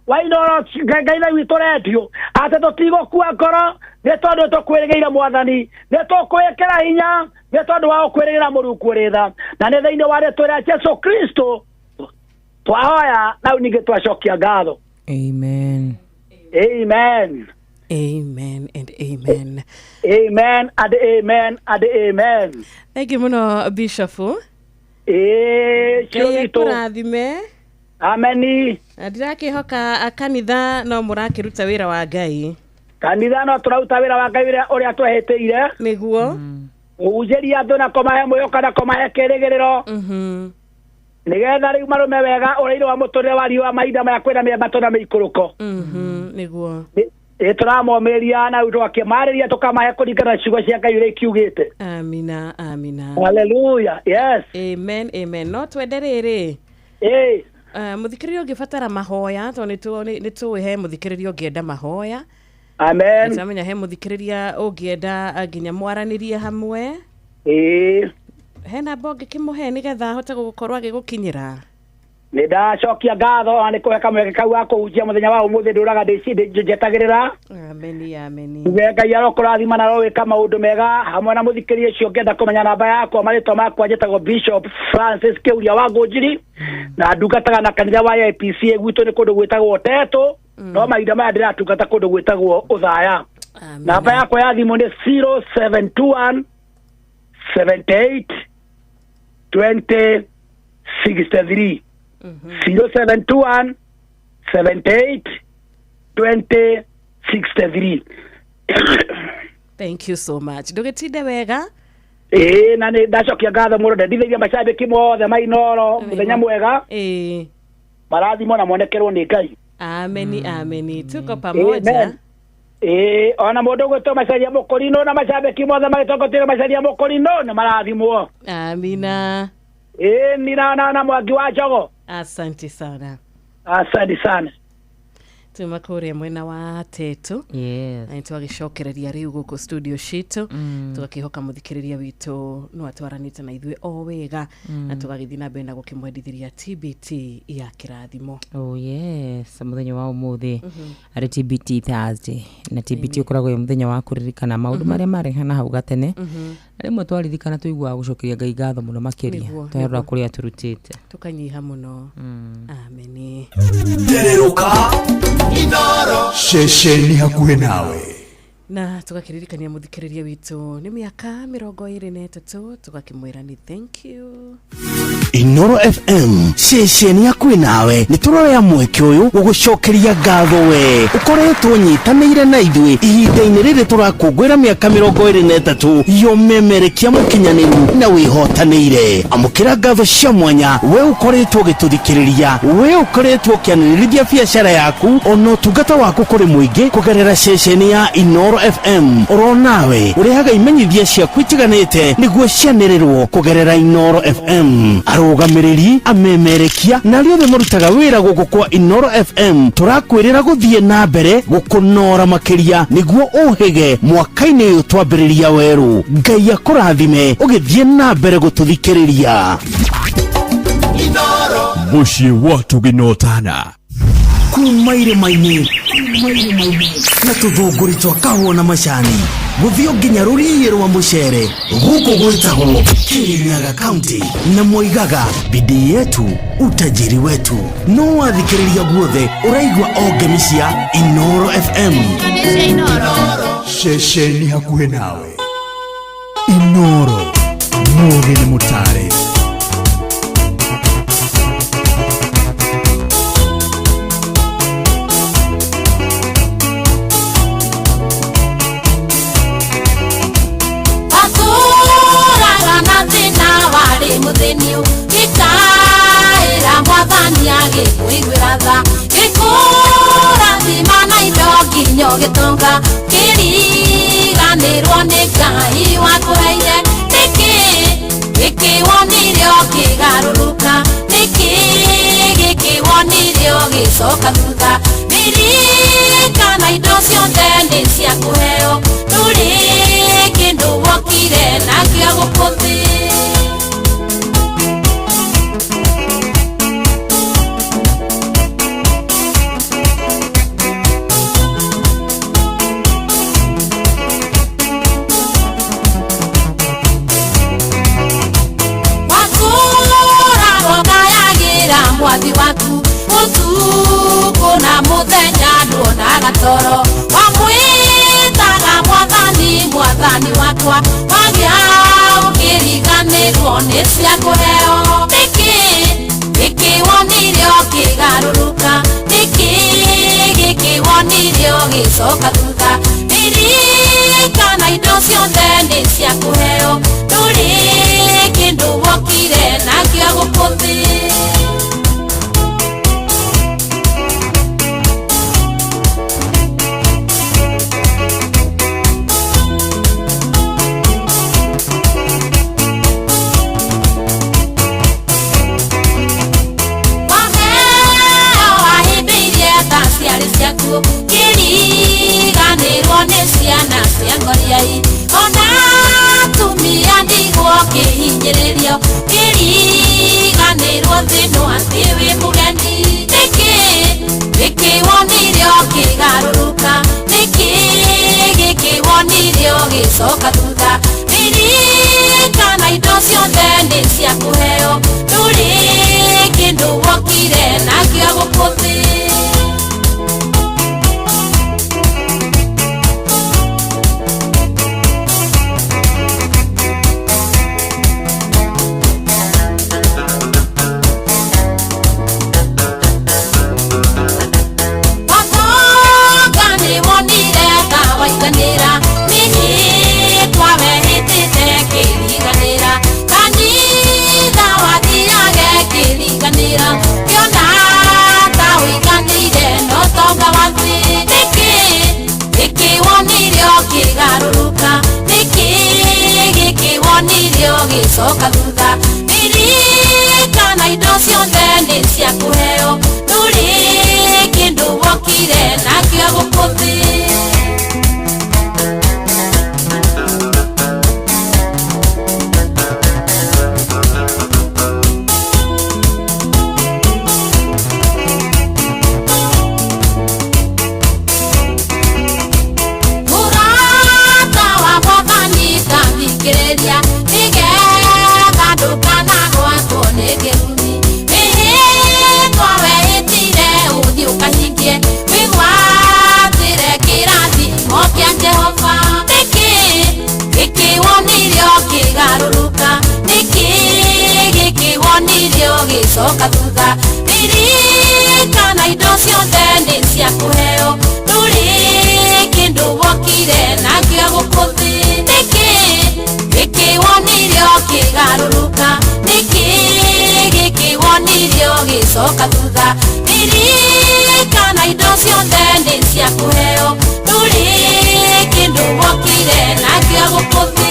wa Inooro Ngai ithe witũ Radio, atĩ tũtigũkua ngoro nĩ tondũ tũkwĩrĩgĩire Mwathani, nĩ tũkwĩkĩra hinya nĩ tondũ wa gũkwĩrĩgĩra Mũrungu ũrĩ tha, na nĩ thĩinĩ wa rĩtwa rĩa Jesu Kristo Twahoya na rĩu ningĩ twacokia ngatho. Amen. Amen. Amen and amen. Amen and amen and amen. Thank you mũno Bishop. Ĩĩ, cio Ngai witũ. akũrathime. Ameni. Na ndirakĩhoka kanitha no mũrakĩruta wĩra wa Ngai. Kanitha no tũraruta wĩra wa Ngai ũrĩa twehĩtĩire. Nĩguo. Kũhunjĩria andũ na kũmahe mwĩhoko na kũmahe kĩrĩgĩrĩro. Nĩgetha rĩu marũme wega ũrĩa wa mũtũrĩre wa riũa mahinda maya kwĩna mĩambato na mĩikũrũko. Nĩguo. Ĩ tũramomĩria na rĩu tũgakĩmarĩria tũkamahe kũringana na ciugo cia Ngai ũrĩa ikiugĩte. Amina, amina. Hallelujah. Yes. Amen, amen. No twende rĩrĩ. Ĩĩ. Mũthikĩrĩria ũngĩbatara mahoya tondũ nĩ tũĩ he mũthikĩrĩria ũngĩenda mahoya. Amen. Nĩtũramenya he mũthikĩrĩria ũngĩenda nginya mwaranĩrie hamwe. Ĩĩ. He namba ũngĩkĩmũhe nĩgetha ahote gũkorwo agĩgũkinyĩra. Nĩ ndacokia ngatho ona nĩ kũhe kamweke kau ga kũhunjia mũthenya wa ũmũthĩ ndũraga njetagĩrĩra. Ameni, ameni. Uge Ngai arokũrathima na arowĩka maũndũ mega hamwe na mũthikĩrĩria ũcio ũngĩenda kũmenya namba yakwa marĩtwa makwa njĩtagwo Bishop Francis Kĩuria wa Ngũnjiri na ndungataga na kanitha wa APC gwitũ nĩ kũndũ gwĩtagwo Tetũ no mahinda maya ndĩratungata kũndũ gwĩtagwo Ũthaya. Namba yakwa ya thimũ nĩ 0721 78 20 63. 0721 78 20 63. Thank you so much. Ndũgĩtinde wega. Ĩĩ, na nĩ ndacokia ngatho mũno ndendithĩirie macambĩki mothe ma Inooro mũthenya mwega. Ĩĩ. Marathimwo na monekerwo nĩ Ngai. Ameni, ameni. Tuko pamoja. Amen. Ĩĩ, ona mũndũ ũgwĩtwo Macharia Mũkũrinũ na macambĩki mothe magĩtongotie Macharia Mũkũrinũ nĩ marathimwo. Amina. Ĩĩ, ni na Mwangi wa Njogo. Asante sana. Asante sana. Tuma kũrĩa mwena wa Tetu. Yes. Na nĩtwagĩcokereria rĩu gũkũ studio citũ. Tũgakĩhoka mũthikĩrĩria witũ no atwaranĩte na ithuĩ o wega. Na tũgagĩthiĩ na mbere na gũkĩmwendithĩria TBT ya kĩrathimo. Oh yes, mũthenya wa ũmũthĩ arĩ TBT Thursday na TBT ũkoragwo wĩ mũthenya wa kũririkana maũndũ marĩa marĩ na hau gatene. Na rĩmwe twaririkana tũiguaga gũcokeria Ngai ngatho mũno makĩria twarora kũrĩa tũrutĩte. Tũkanyiha mũno. Ameni. Tererũka Inoro ceceni hakuhĩ nawe. Na tũgakĩririkania mũthikĩrĩria witũ nĩ mĩaka 23 tũgakĩmwĩra nĩ thank you. Inoro FM ceceni hakuhĩ nawe nĩ tũroya mweke ũyũ gũgũcokeria ngatho we ũkoretwo nyitanĩire na ithuĩ ihinda-inĩ rĩrĩ tũrakũngũĩra mĩaka 23 yomemerekia mũkinyanĩru na wĩhotanĩire. Amũkĩra ngatho cia mwanya we ũkoretwo ũgĩtũthikĩrĩria, we ũkoretwo ũkĩanĩrĩrithia biacara yaku ona ũtungata waku kũrĩ mũingĩ kũgerera ceceni ya Inoro FM. Oro nawe ũrehaga imenyithia ciaku itiganĩte nĩguo cianĩrĩrwo kũgerera Inoro FM. Arũgamĩrĩri, amemerekia na arĩa othe marutaga wĩra gũkũ kwa Inoro FM tũrakwĩrĩra gũthiĩ na mbere gũkũnora makĩria nĩguo ũhĩge mwaka-inĩ ũyũ twambĩrĩria werũ. Ngai akũrathime ũgĩthiĩ na mbere gũtũthikĩrĩria. Mũciĩ wa tũgĩnotana kuma irĩma-inĩ na tũthũngũri twa kahũa na macani gũthiĩ nginya rũriĩ rwa mũcere gũkũ gwĩtagwo Kirinyaga County na moigaga bidii yetu utajiri wetu. No wathikĩrĩria guothe ũraigua o ngemi cia Inoro FM. Ceceni hakuhĩ nawe. Inoro mũgĩ nĩ mũtare. Mutheniu gikaira mwathani agĩkũiguĩra tha gĩkũrathima na indo nginya ũgĩtonga kĩriganĩrwo nĩ Ngai wakũheire nĩkĩ gĩkĩ wonire ũkĩgarũrũka nĩkĩ gĩkĩ wonire ũgĩcoka thutha ririkana indo ciothe nĩ cia kũheo ndũrĩ kĩndũ wokire nakĩo gũkũ thĩ. Mwathi waku Wĩna toro wamwĩtaga mwathani mwathani wakwa wagĩa ũkĩriganĩrwo nĩ cia kũheo nĩkĩ gĩkĩ wonire ũkĩgarũrũka nĩkĩ gĩkĩ wonire ũgĩcoka thutha ririkana indo ciothe nĩ cia kũheo ndũrĩ kĩndũ wokire nakĩo gũkũ thĩ. Kiriganĩrwo nĩ ciana cia ngoriai ona atumia ndigwo kĩhinyĩrĩrio kiriganĩrwo thĩ no atĩ wĩ mũgeni nĩkĩ gĩkĩ wonire ũkĩgarũrũka nĩkĩ gĩkĩ wonire ũgĩcoka thutha ririkana indo ciothe nĩ cia kũheo ndũrĩ kĩndũ wokire nakĩo gũkũ thĩ. Ũgĩcoka thutha ririkana indo ciothe nĩ cia kũheo ndũrĩ kĩndũ wokire nakĩo gũkũ thĩ. Mũrata wa mwathani ta thikĩrĩria nĩgetha ndũkanagwatwo nĩ kĩrumi mĩhĩtwa wehĩtire ũthiĩ ũkahingie wĩgwatĩre kĩrathimo kĩa Jehova nĩkĩ gĩkĩ wonire ũkĩgarũrũka nĩkĩ gĩkĩ wonire ũgĩcoka thutha ririkana indo ciothe nĩ cia kũheo ndũrĩ kĩndũ wokire nakĩo gũkũ thĩ nĩkĩ gĩkĩ wonire ũkĩgarũrũka nĩkĩ gĩkĩ wonire ũgĩcoka thutha ririkana indo ciothe nĩ cia kũheo ndũrĩ kĩndũ wokire nakĩo gũkũ thĩ.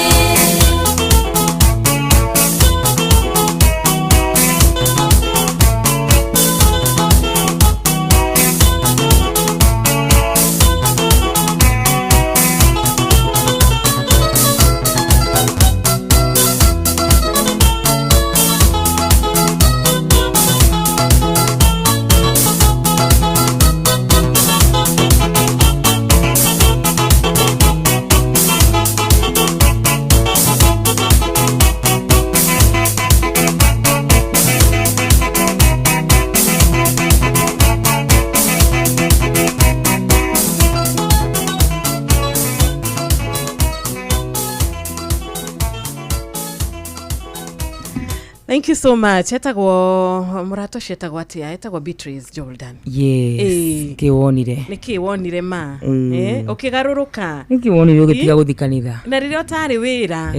Thank you so much. Etagwo mũrata ũcio etagwo atĩa? Etagwo Beatrice Jordan. Yes. Kĩ wonire? Nĩ kĩ wonire ma? Ũkĩgarũrũka. Nĩ kĩ wonire ũgĩtiga gũthiĩ kanitha? Na rĩrĩa ũtarĩ wĩra.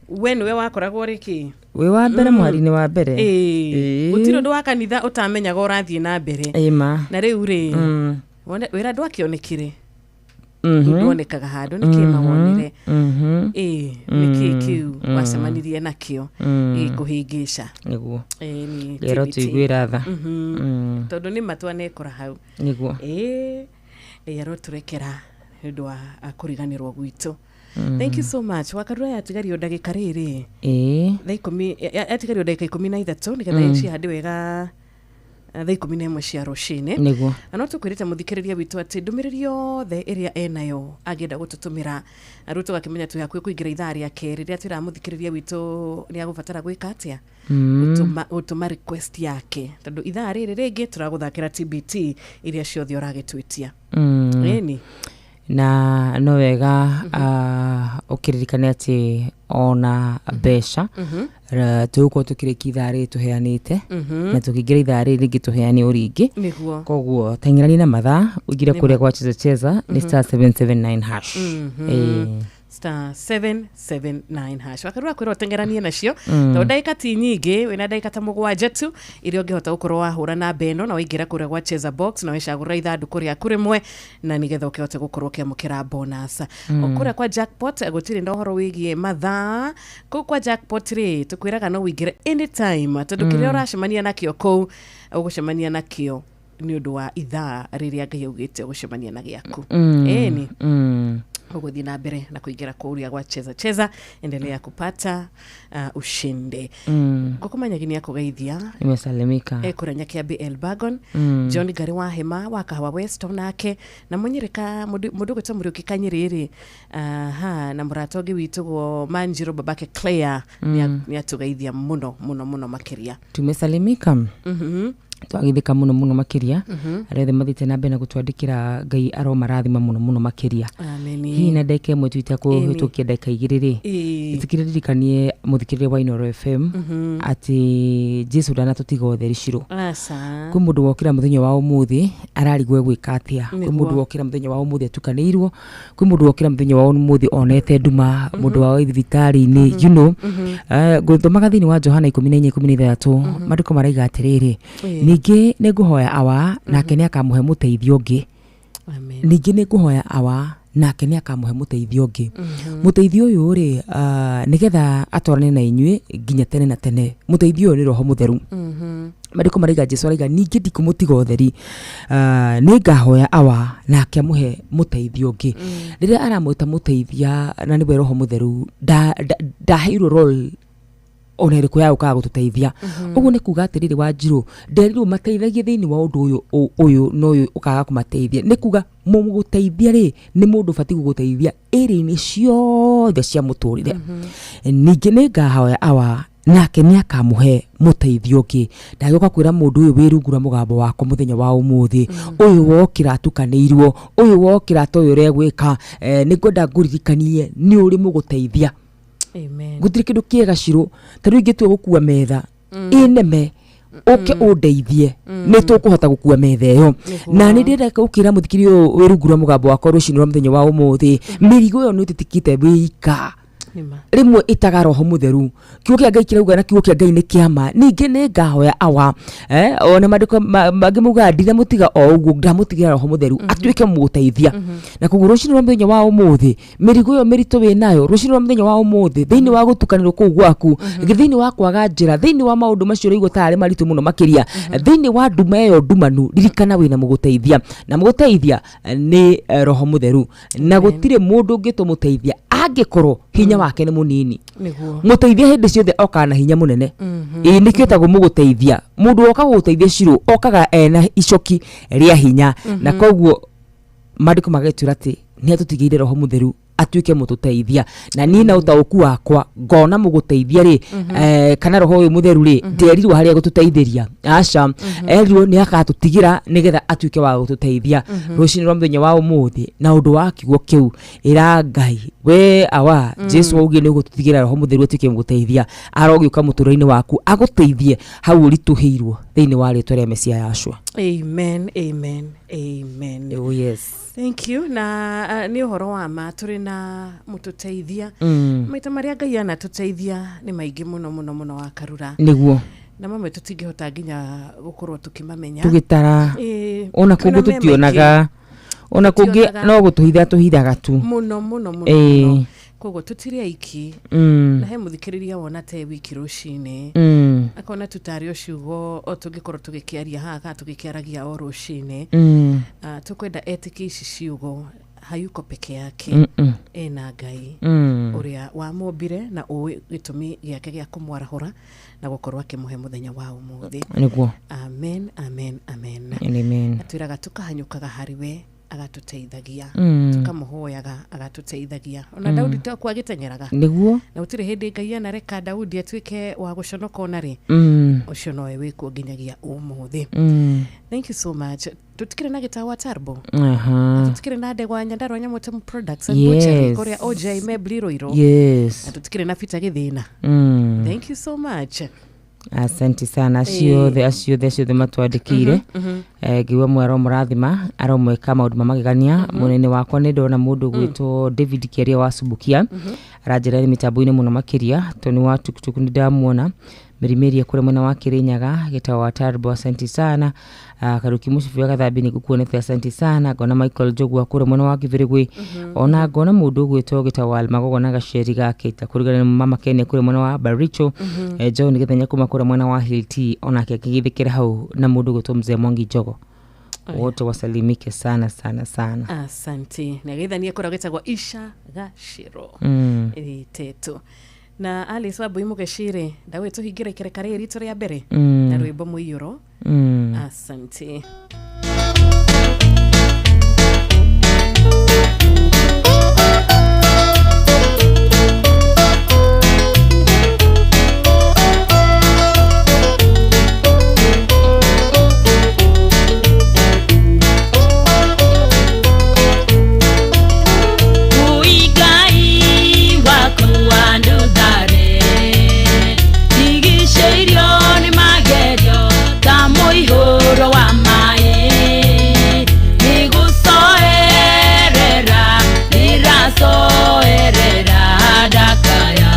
We nĩwe wakoragwo ũrĩ kĩ? Wĩ wa mbere mũhari-inĩ wa mbere. Gũtirĩ ũndũ wa kanitha ũtamenyaga ũrathiĩ na mbere. Ma. Na rĩu rĩ, wĩra ndwakĩonekire. Ndwonekaga handũ nĩ kĩ mawonire. Nĩ kĩ kĩu wacemanirie nakĩo gĩkũhĩngĩca. Nĩguo. Ngero tũiguĩra tha. Tondũ nĩ matua nekora hau. Nĩguo. Ngai arotũrekera nĩ ũndũ wa kũriganĩrwo gwitũ. Thank you so much. Wakarura yatigario ndagĩka rĩrĩ. Thaa ikũmi yatigario ndagĩka 13 nĩgetha cihande wega thaa 11 cia rũcinĩ. Nĩguo. Na no tũkwĩrĩte mũthikĩrĩria witũ atĩ ndũmĩrĩri yothe ĩrĩa enayo angĩenda gũtũtũmĩra rĩu tũgakĩmenya twĩ hakuhĩ kũingĩra ithaa rĩa kerĩ rĩrĩa twĩraga mũthikĩrĩria witũ nĩ agũbatara gwĩka atĩa gũtũma request yake tondũ ithaa rĩrĩ rĩngĩ tũragũthakĩra TBT iria ciothe ũragĩtwĩtia. Ĩni. Na no wega ũkĩririkane atĩ ona mbeca tũgũkorwo tũkĩrĩkia ithaa rĩrĩ tũheanĩte na tũkĩingĩra ithaa rĩrĩ rĩngĩ tũheane o rĩngĩ. Nĩguo. Koguo teng'erania na mathaa ũingĩre Nĩ kũrĩa ma. Gwa Cheza Cheza nĩ *779#. Ĩĩ. *779# wakarura kwĩrwo ũtengeranie nacio tondũ ndagĩka ti nyingĩ, wĩna ndagĩka ta 7 tu iria ũngĩhota gũkorwo wahũra namba ĩno na waingĩra kũrĩa gwa Cheza Box na wecagũrĩra ithandũkũ rĩaku rĩmwe na nĩgetha ũkĩhote gũkorwo ũkĩamũkĩra bonus. O kũrĩa kwa jackpot gũtirĩ na ũhoro wĩgiĩ mathaa. Kũu kwa jackpot rĩ, tũkwĩraga no ũingĩre anytime tondũ kĩrĩa ũracemania nakĩo kũu ũgũcemania nakĩo nĩ ũndũ wa ithaa rĩrĩa Ngai augĩte ũgũcemania na gĩaku. Ĩni. Ũgũthiĩ na mbere na kũingĩra kũrĩa gwa Cheza Cheza, endelea kupata ushindi. Ngũkũmanyagi nĩ akũgeithia. Nimesalimika. Ekũrĩa Nyakiambi Elbagon. John Ngari wa Hema wa Kahawa West onake na mũnyĩrĩka mũndũ ũgwĩtwo Mũriũki Kanyĩrĩrĩ, aha, na mũrata ũngĩ witũgwo Manjiro babake Claire nĩ atũgeithia mũno mũno mũno makĩria. Tumesalimika. Twagithĩka mũno mũno makĩria. Arĩa othe mathiĩte na mbere na gũtwandĩkĩra, Ngai aromarathima mũno mũno makĩria. Ameni. Hihi na ndagĩka 1 tu itekũhĩtũkia ndagĩka 2 rĩ, ĩtĩkĩre ndirikanie mũthikĩrĩria wa Inooro FM atĩ Jesu ndanatũtiga ũtheri ciro. Aca. Kwĩ mũndũ wokĩra mũthenya wa ũmũthĩ ararigwo egwĩka atĩa, kwĩ Nĩguo. mũndũ wokĩra mũthenya wa ũmũthĩ atukanĩirwo, kwĩ mũndũ wokĩra mũthenya wa ũmũthĩ onete nduma, mũndũ wa thibitarĩ-inĩ, you know. Ngũthomaga thĩinĩ wa Johana 14:16, maandĩko maraiga atĩrĩrĩ, ningĩ nĩ ngũhoya awa nake nĩ akamũhe mũteithio ũngĩ. Amen. Ningĩ nĩ ngũhoya awa nake nĩ akamũhe mũteithio ũngĩ. Mũteithio ũyũ rĩ, nĩgetha atwarane na inyuĩ nginya tene na tene. Mũteithio ũyũ nĩ Roho Mũtheru. Maandĩko maraiga, Jesu araiga, ningĩ ndikũmũtiga ũtheri, nĩ ngahoya awa nake amũhe mũteithio ũngĩ. Rĩrĩa aramwĩta mũteithia na nĩwe Roho Mũtheru, ndaheirwo role ona ĩrĩkũ ya gũkaga gũtũteithia. Ũguo nĩ kuga atĩrĩrĩ, Wanjirũ nderirwo mateithagie thĩinĩ wa ũndũ ũyũ ũyũ na ũyũ ũkaga kũmateithia, nĩ kuga mũgũteithia rĩ nĩ mũndũ ũbatiĩ gũgũteithia ĩrĩ-inĩ ciothe cia mũtũrĩre. Ningĩ nĩ ngahoya awa nake nĩ akamũhe mũteithio ũngĩ. Ndagĩũka kwĩra mũndũ ũyũ wĩ rungu rwa mũgambo wakwa mũthenya wa ũmũthĩ ũyũ, wokĩra atukanĩirwo, ũyũ wokĩra ta ũyũ ũregwĩka, nĩ ngwenda ngũririkanie nĩ ũrĩ mũgũteithia. Amen. Gũtirĩ kĩndũ kĩega ciro ta rĩu ingĩtua gũkua metha ĩneme, ũke ũndeithie, nĩ tũkũhota gũkua metha ĩyo. Na nĩ ndĩrenda gũkĩra mũthikĩria ũyũ wĩ rungu rwa mũgambo wakwa rũcinĩ rwa mũthenya wa ũmũthĩ, mĩrigo ĩyo nĩ ũtitikĩte wĩika. Nĩma. Rĩmwe ĩtaga Roho Mũtheru. Kiugo kĩa Ngai kĩrauga, na kiugo kĩa Ngai nĩ kĩama, ningĩ nĩ ngahoya awa, ona maandĩko mangĩ maugaga ndinamũtiga o ũguo, ndamũtigĩra Roho Mũtheru atuĩke mũgũteithia. Na koguo rũcinĩ rwa mũthenya wa ũmũthĩ, mĩrigo ĩyo mĩritũ wĩ nayo rũcinĩ rwa mũthenya wa ũmũthĩ, thĩinĩ wa gũtukanĩrwo kũu gwaku, thĩinĩ wa kwaga njĩra, thĩinĩ wa maũndũ macio ũraigua tarĩ maritũ mũno makĩria, thĩinĩ wa nduma ĩyo ndumanu, ririkana wĩna mũgũteithia, na mũgũteithia nĩ Roho Mũtheru. Na gũtirĩ mũndũ ũngĩtũmũteithia angĩkorwo hinya wake nĩ mũnini. Nĩguo. Mũteithia hĩndĩ ciothe okaga na hinya mũnene. Ĩĩ, nĩkĩo ĩtagwo mũgũteithia. Mũndũ woka gũgũteithia ciro okaga ena icoki rĩa hinya. Na koguo maandĩko magetwĩra atĩ nĩ atũtigĩire Roho Mũtheru atuĩke mũtũteithia. Na niĩ na ũtaũku wakwa ngona mũgũteithia rĩ, kana Roho ũyũ Mũtheru rĩ, nderirwo harĩa gũtũteithĩria, aca, erirwo nĩ agatũtigĩra nĩgetha atuĩke wa gũtũteithia. Rũcinĩ rwa mũthenya wa ũmũthĩ, na ũndũ wa kiugo kĩu, ĩra Ngai, we awa, Jesu waugire nĩ ũgũtũtigĩra Roho Mũtheru atuĩke mũgũteithia, arogĩũka mũtũrĩre-inĩ waku agũteithie hau ũritũhĩirwo, thĩinĩ wa rĩtwa rĩa Mesia Yashua. Amen, amen, amen. Oh yes. Thank you. Na nĩ ũhoro wa ma tũrĩ na mũtũteithia. Maita marĩa Ngai anatũteithia nĩ maingĩ mũno mũno mũno wa Karura. Nĩguo. Na mamwe tũtingĩhota nginya gũkorwo tũkĩmamenya. Tũgĩtara. Ĩĩ, Ona kwĩna kũngĩ me maingĩ. tũtionaga, ona kũngĩ Tũtionaga. no gũtũhitha tũhithaga tu. Mũno mũno mũno. Mũno koguo tũtirĩ aiki. Na he mũthikĩrĩria wona te wiki rũcinĩ, akona tu tarĩ o ciugo o tũngĩkorwo tũgĩkĩaria haha kana tũgĩkĩaragia o rũcinĩ. Tũkwenda etĩkie ici ciugo, hayuko peke yake. Ena Ngai ũrĩa wamombire na ũĩ gĩtũmi gĩake gĩa kũmwarahũra na gũkorwo akĩmũhe mũthenya wa ũmũthĩ. Nĩguo. Amen, amen, amen. Amen. Atwĩraga tũkahanyũkaga harĩ we agatũteithagia, tũkamũhoyaga agatũteithagia. Ona Daudi tokuo agĩteng'eraga. Nĩguo. Na gũtirĩ hĩndĩ Ngai anareka Daudi atuĩke wa gũconoka ona rĩ. Ũcio nowe wĩkuo nginyagia ũmũthĩ. Thank you so much. Tutikire na gitawa tarbo. Aha. Tutikire na ndegwa Nyandarua Nyamutemu Products and Butchery Yes. kuria OJ Mebli Ruiru. Yes. Na tutikire na Peter Githina. Thank you so much. Asante sana acio othe, acio othe, acio othe matwandĩkĩire. Ngĩigua mwe aromũrathima, aromwĩka maũndũ ma magegania. Mũnene wakwa nĩ ndona mũndũ gwĩtwo David Kĩaria wa Subukia aranjĩra nĩ mĩtambo-inĩ mũno makĩria tondũ nĩ wa tuktuk, nĩ ndamuona Mĩrimĩria kũrĩa mwena wa Kĩrĩnyaga gĩtawa wa Tarbo, asante sana. Karuki Mũcibi wa Gathambi nĩ ngũkuonete, asante sana. Ngona Michael Njogua kũrĩa mwena wa Kĩbĩrĩgwĩ, ona ngona mũndũ ũgwĩtwo gĩtawa wa Magogo na gaceri gake kũringana na mama Kenya kũrĩa mwena wa Baricho. John Gĩthenya kuma kũrĩa mwena wa Hilti onake akĩgithĩkĩra hau na mũndũ ũgwĩtwo Mzee Mwangi Njogo, wote wasalimike sana sana sana. Asante. Na geithanie kũrĩa gwĩtagwo Isha Gashiro. Tetu na Alice Wambui Mugecire ndagwĩ tũhingĩre ikereka rĩrĩ ritũ rĩa mbere na rwĩmbo mũiyũro. Asante. Uigai waku wanduthare ndigicĩirio nĩ magerio ta mũihũro wa maĩ nĩgũcoerera nĩracoerera ndakaya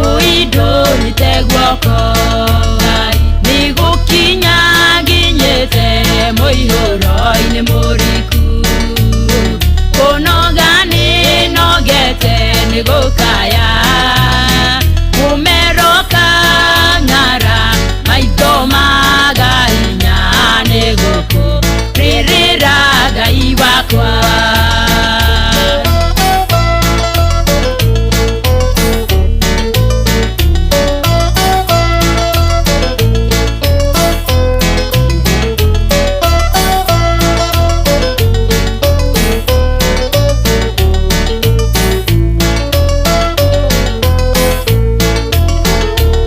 ũindũnyite guoko nĩgũkinya nginyĩte mũihũro-inĩ mũriku kũnoga nĩnogete nĩgũkaya mũmero kang'ara maitho magahinya nĩgũkũrĩrĩra Ngai wakwa.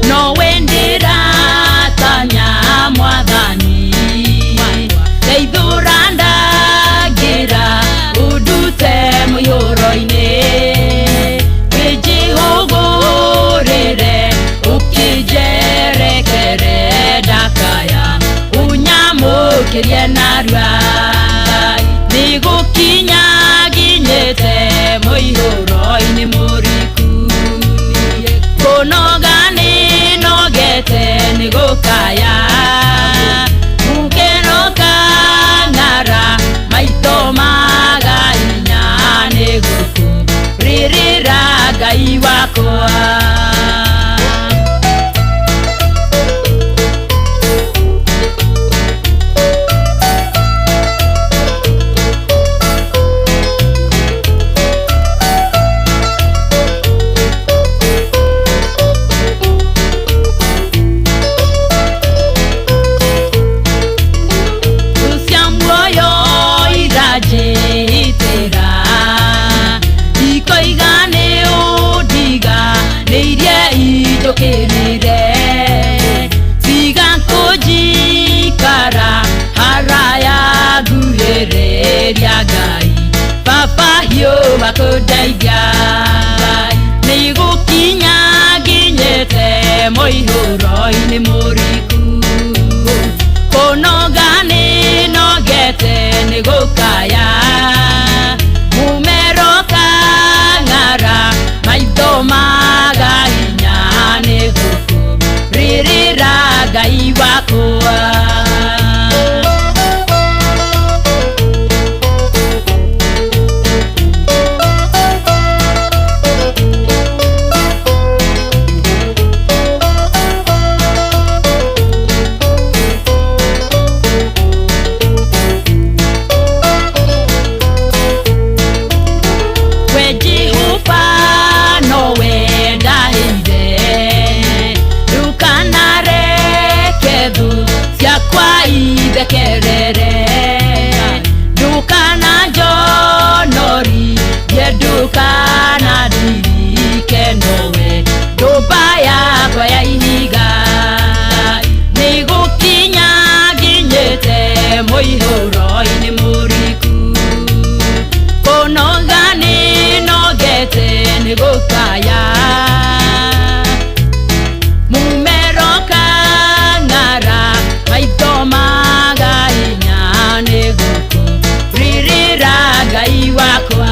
Nowe ndĩratanya mwathani ndeithũra ndangĩra ũndute mũiyũro-inĩ wĩnjihũgũrĩre ũkĩnjerekere ndakaya ũnyamũkĩrie narua nĩgũkinya nginyĩte mũihũro-inĩ mũriku kũnoga nĩnogete nĩgũkaya mũkeno kang'ara maitho magahinya nĩgũkũrĩrĩra Ngai wakwa. Cia muoyo iranjĩtĩra ikoiga nĩ ũndiga nĩ iria injũkĩrĩre tiga kũnjikara haraya nguhĩrĩria Ngai baba hiũha kũndeithia nĩgũkinya nginyĩte mũihũro-inĩ mũriku kũnoga nĩnogete nĩgũkaya mũmero kang'ara maitho magahinya nĩgũkũrĩrĩra Ngai wakwa. nĩ gũkaya mumero kang'ara maitho magahinya nĩ gũkũrĩrĩra Ngai wakwa.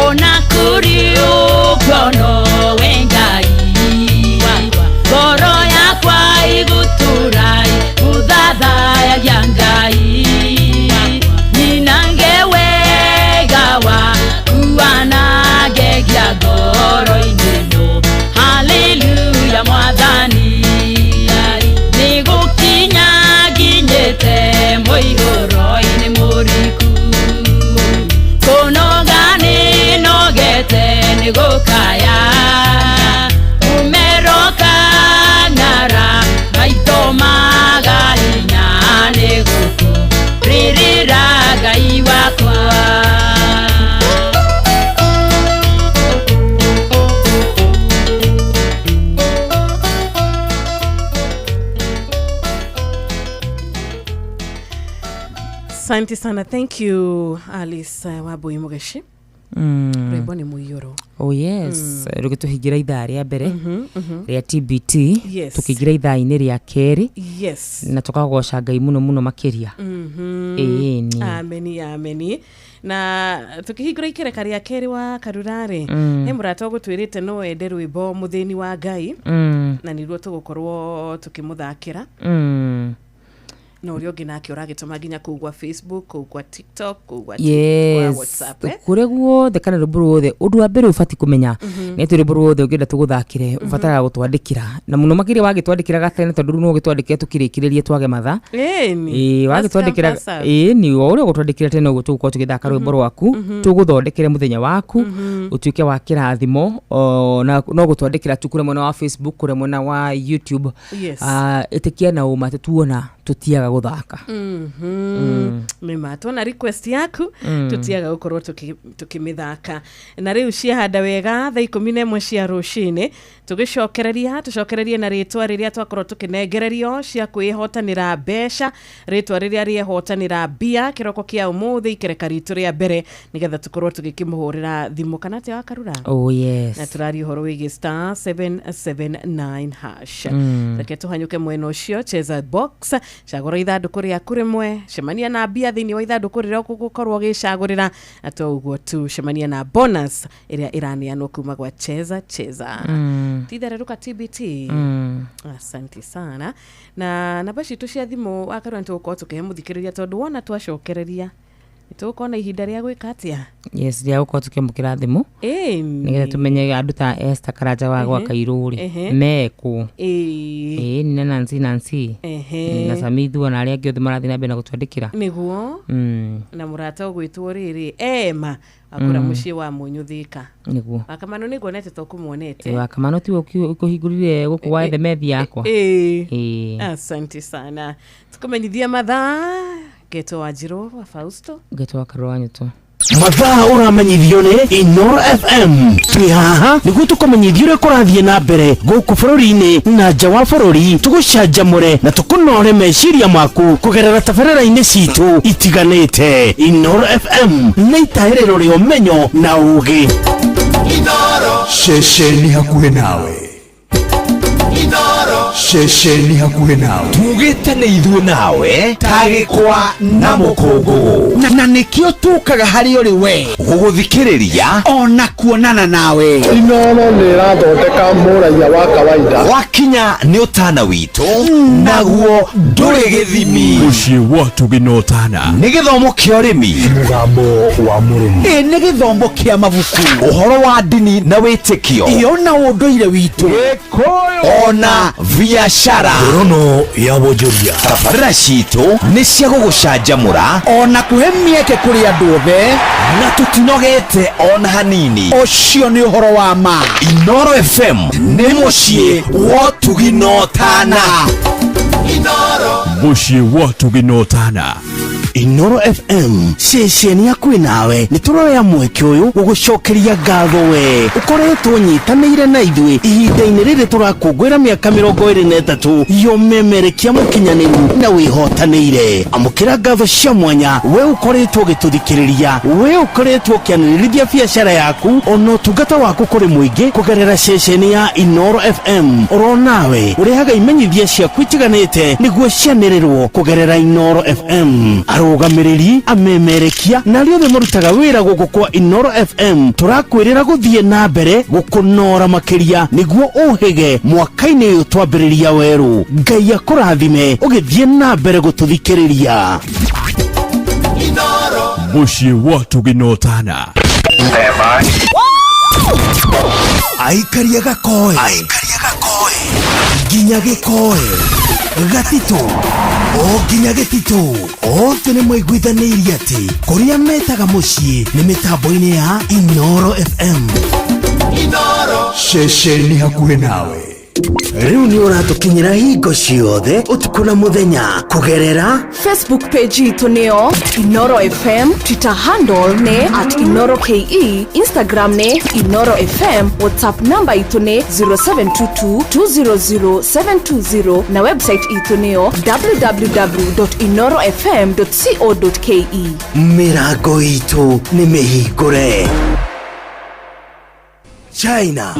Ona kũrĩ ũguo nowe Ngai wakwa, ngoro yakwa ĩgũtũũra ĩgũthathayagia Ngai. Nyinange wega waku wanangegia ngoro-inĩ ĩno. Haleluya Mwathani, nĩgũkinya nginyĩte mũihũro-inĩ mũriku. Kũnoga nĩnogete nĩgũkaya mumero kang'ara maitho magahinya nĩgũkũrĩrĩra Ngai wakwa. Asante sana, thank you Alice Wambui Mugeshi. Rwĩmbo nĩ mũiyũro. Oh yes, rä tũhingĩra ithaa rĩa mbere rĩa TBT. Yes. Tũkĩingĩra ithaa-inĩ rĩa kerĩ na tũkagoca Ngai mũno mũno makĩria. Ĩĩ ni. Ameni, ameni. Na tukihingũra ikereka rĩa kerĩ wa karurarĩ, he mũrata ũgũtwĩrĩte no wende rwĩmbo mũthĩni wa Ngai, na nĩruo tũgũkorwo tũkĩmũthakĩra. Na ũrĩa ũngĩ nake ũragĩtũma nginya kũu gwa Facebook, kũu gwa TikTok, kũu gwa gwa WhatsApp, eh? Kũrĩa guothe kana rwĩmbo ruothe, ũndũ wa mbere ũbatiĩ kũmenya nĩ atĩ rwĩmbo ruothe ũngĩenda tũgũthakĩre ũbataraga gũtwandĩkĩra, na mũno makĩria wagĩtwandĩkĩra gatene, tondũ rĩu no ũgĩtwandĩkĩre tũkĩrĩkĩrĩrie twage mathaa. Ĩni. Ĩĩ, wagĩtwandĩkĩra First come, first serve. Ĩĩ ni, o ũrĩa ũgũtwandĩkĩra tene ũguo tũgũkorwo tũgĩthaka rwĩmbo rwaku, tũgũthondekere mũthenya waku ũtuĩke wa kĩrathimo. Na no gũtwandĩkĩra tu kũrĩa mwena wa Facebook, kũrĩa mwena wa YouTube. Ah, ĩtĩkia na ũma atĩ tuona tũtiaga gũthaka. Nĩma tuona request yaku, tũtiaga gũkorwo tũkĩmĩthaka. Na rĩu ciahanda wega thaa 11 cia rũcinĩ, tũgĩcokereria tũcokererie na rĩtwa rĩrĩa twakorwo tũkĩnengererio cia kwĩhotanĩra mbeca, rĩtwa rĩrĩa rĩehotanĩra mbia kĩroko kĩa ũmũthĩ ikereka ritũ rĩa mbere, nĩgetha tũkorwo tũgĩkĩmũhũrĩra thimũ kana atĩa wakarura. Oh yes. Na tũraria ũhoro wĩgiĩ star 779 hash. Reke tũhanyũke mwena ũcio. Cheza box, cagũra ithandũkũ rĩaku rĩmwe, cemania na mbia thĩinĩ wa ithandũkũ rĩrĩa ũgũkorwo ũgĩcagũrĩra, na to ũguo tu, cemania na bonus ĩrĩa ĩraneanwo kuma gwa Cheza Cheza. Tithererũka TBT. Asante sana. Na namba citũ cia thimũ wakarua nĩ tũgũkorwo tũkĩhe mũthikĩrĩria, tondũ wona twacokereria nĩ tũgũkorwo na ihinda rĩa gwĩka atĩa? Yes, rĩa gũkorwo tũkĩamũkĩra thimũ nĩgetha tũmenye andũ ta Esther Karanja wa gwa Kairũ rĩ mekũ. Ĩĩ ni, na Nancy Nancy na Samithua na arĩa angĩ othe marathiĩ na mbere na gũtwandĩkĩra. Nĩguo. Na mũrata ũgwĩtwo rĩrĩ ema akũra mũciĩ wa Mũnyũ Thĩka. Nĩguo. Wakamano nĩnguonete to kũmuonete. Wakamano tiwe ũkĩhingũrire gũkũ gwa themethi yakwa. Ĩĩ. Ĩĩ. Asante sana. Tukumenyithia mathaa ngetwo Wanjirũ wa Fausto. Ngetwo wa Karũa Nyũtũ. Mathaa ũramenyithio nĩ Inoro FM. Twĩ haha nĩguo tũkũmenyithia ũrĩa kũrathiĩ na mbere gũkũ bũrũri-inĩ na nja wa bũrũri, tũgũcanjamũre na tũkũnore meciria maku kũgerera tabarĩra-inĩ citũ itiganĩte. Inoro FM nĩ itahĩrĩro rĩa ũmenyo na ũũgĩ. Ceceni hakuhĩ nawe, ceceni hakuhĩ nawe, tugĩte nĩ ithuĩ nawe ta gĩkwa na mũkũngũgũ. Na nĩkĩo tũkaga harĩ ũrĩ we gũgũthikĩrĩria ona kuonana nawe. Inoro nĩ ĩrathondeka mũraiya wa kawaida. Wakinya nĩ ũtana witũ, naguo ndũrĩ gĩthimi. Mũciĩ wa tũgĩnotana. Nĩ gĩthomo kĩa ũrĩmi. Mũgambo wa mũrĩmi. Ĩ nĩ gĩthomo kĩa mabuku. Ũhoro wa ndini na wĩtĩkio. Iyo na ũndũire witũ. Ona biacara. Ngorono ya wonjoria. Tabarĩra citũ nĩ cia gũgũcanjamũra ona kũhe mĩeke kũrĩ andũ othe, na tũtinogete ona hanini. Ũcio nĩ ũhoro wa ma. Inoro FM nĩ mũciĩ wa ũtugi na ũtana. Inoro. Mũciĩ wa tũgĩnotana. Inoro FM ceceni yaku nawe nĩ tũroya mweke ũyũ gũgũcokeria ngatho we ũkoretwo ũnyitanĩire na ithuĩ ihinda-inĩ rĩrĩ tũrakũngũĩra mĩaka 23 yomemerekia mũkinyanĩru na wĩhotanĩire. Amũkĩra ngatho cia mwanya we ũkoretwo ũgĩtũthikĩrĩria, we ũkoretwo ũkĩanĩrĩrithia biacara yaku ona ũtungata waku kũrĩ mũingĩ kũgerera ceceni ya Inoro FM. Oro nawe ũrehaga imenyithia ciaku itiganĩte nĩguo cianĩrĩrwo kũgerera Inoro FM. Arũgamĩrĩri, amemerekia na arĩa othe marutaga wĩra gũkũ kwa Inoro FM tũrakwĩrĩra gũthiĩ na mbere gũkũnora makĩria nĩguo ũhĩge mwaka-inĩ ũyũ twambĩrĩria werũ. Ngai akũrathime ũgĩthiĩ na mbere gũtũthikĩrĩria. Mũciĩ wa tũgĩnotana. Aikaria gakoe nginya gĩkoe gatitũ o nginya gĩtitũ othe nĩ maiguithanĩirie atĩ kũrĩa metaga mũciĩ nĩ mĩtambo-inĩ ya Inoro FM. Ceceni hakuhĩ nawe. Rĩu nĩ ũratũkinyĩra hingo ciothe ũtukũ na mũthenya kũgerera Facebook page itũ nĩyo Inoro FM, Twitter handle nĩ @InoroKE, Instagram nĩ Inoro FM, WhatsApp namba itũ nĩ 0722 200 720 na website itũ nĩyo www.inorofm.co.ke. Mĩrango itũ nĩ mĩhingũre. China,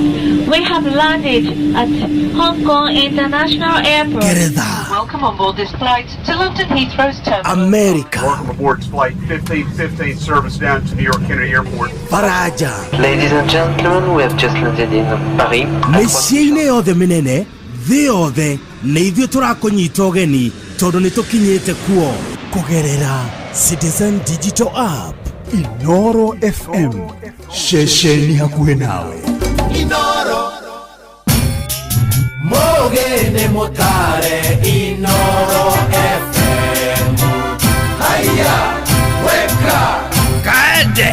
We have landed at Hong Kong International Airport. Geretha, Welcome on board this flight to London Heathrow's terminal. America, Welcome aboard flight 1515 service down to New York Kennedy Airport. Faraja. Ladies and gentlemen, we have just landed in Paris. Mĩciĩ-inĩ yothe mĩnene thĩ yothe nĩ ithuĩ tũrakũnyita ũgeni tondũ nĩ tũkinyĩte kuo kũgerera Citizen Digital App. Inoro FM ceceni hakuhĩ nawe. Inoro Mũgĩ nĩ mũtare Inoro FM. Haya, weka kaende.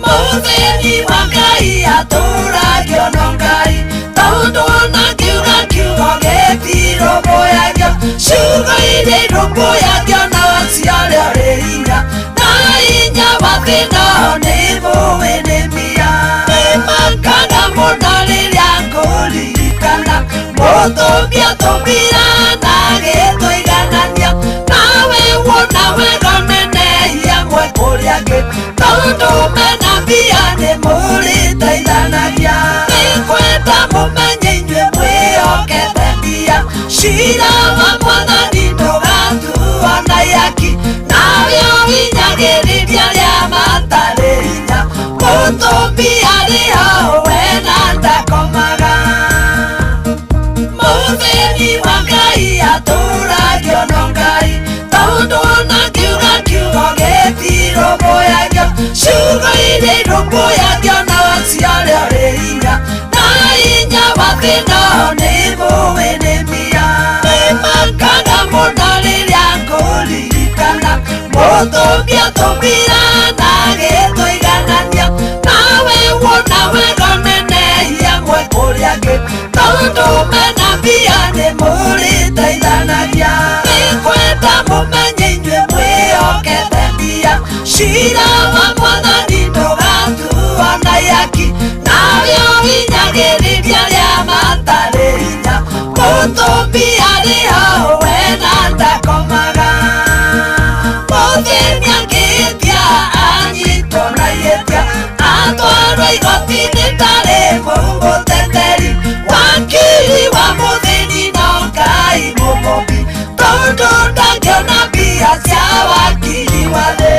Mũthĩni wa Ngai atũragio no Ngai tondũ ona ngiuga kiugo gĩtirũmbũyagio ciugo iria irũmbũyagio no ciarĩa ũrĩ hinya na hinya wa thĩna nĩ mũĩ nĩ mbia. Nĩmakaga mũno rĩrĩa ngũririkana mũtũmbi atũmbira na agĩtũiganania nawe wona wega nenehia mwe kũrĩa angĩ tondũ mena mbia nĩ mũrĩteithanagia. Nĩngwenda mũmenye inyuĩ mwĩhokete mbia cira wa mwathani ndũgatuo na ihaki nawe ũhinyagĩrĩria arĩa matarĩ hinya mũtũmbi arĩ ho we na ndakomaga. Mũthĩni wa Ngai atũragio no Ngai tondũ ona ngiuga kiugo gĩtirũmbũyagio ciugo iria irũmbũyagio no ciarĩa ũrĩ hinya na hinya wa thĩna nĩ mũĩ nĩ mbia. Nĩmakaga mũno rĩrĩa ngũririkana mũtũmbi atũmbira na agĩtũiganania nawe wona wega nenehia mwe kũrĩa angĩ tondũ mena mbia nĩ mũrĩteithanagia. Nĩngwenda mũmenye inyuĩ mwĩhokete mbia cira wa mwathani ndũgatuo na ihaki nawe ũhinyagĩrĩria arĩa matarĩ hinya mũtũmbi arĩ ho we na ndakomaga. Mũthĩni angĩhĩtia anyitwo na ihĩtia atwarwo igoti-inĩ ndarĩ mũgũteteri wakiri wa mũthĩni no Ngai mũmũmbi tondũ ndangĩona mbia cia wakiri wa thĩ.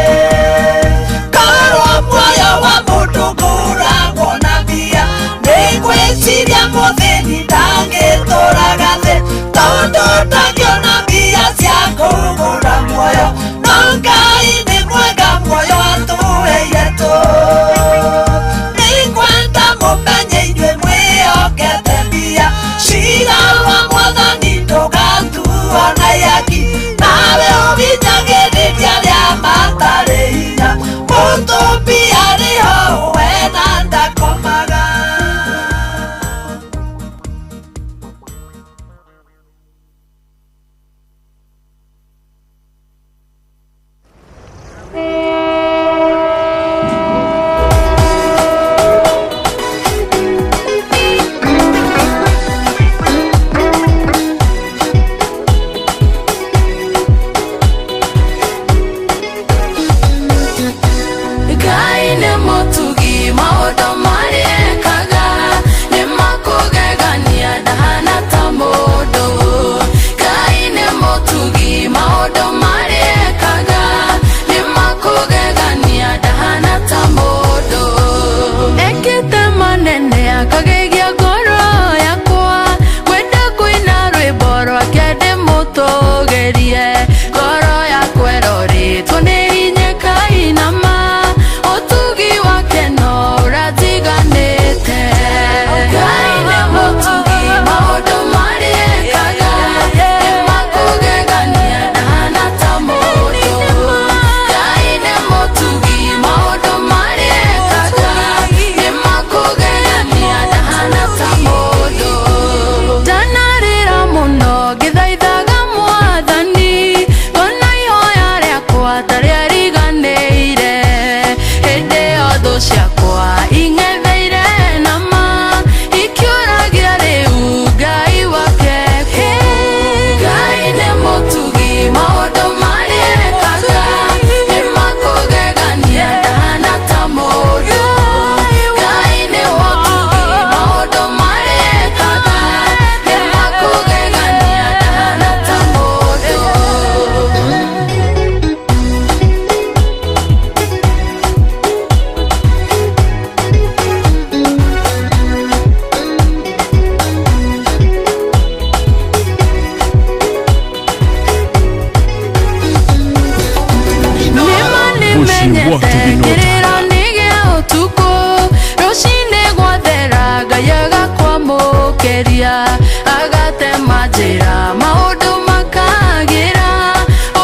Agatema njĩra maũndũ makagĩra.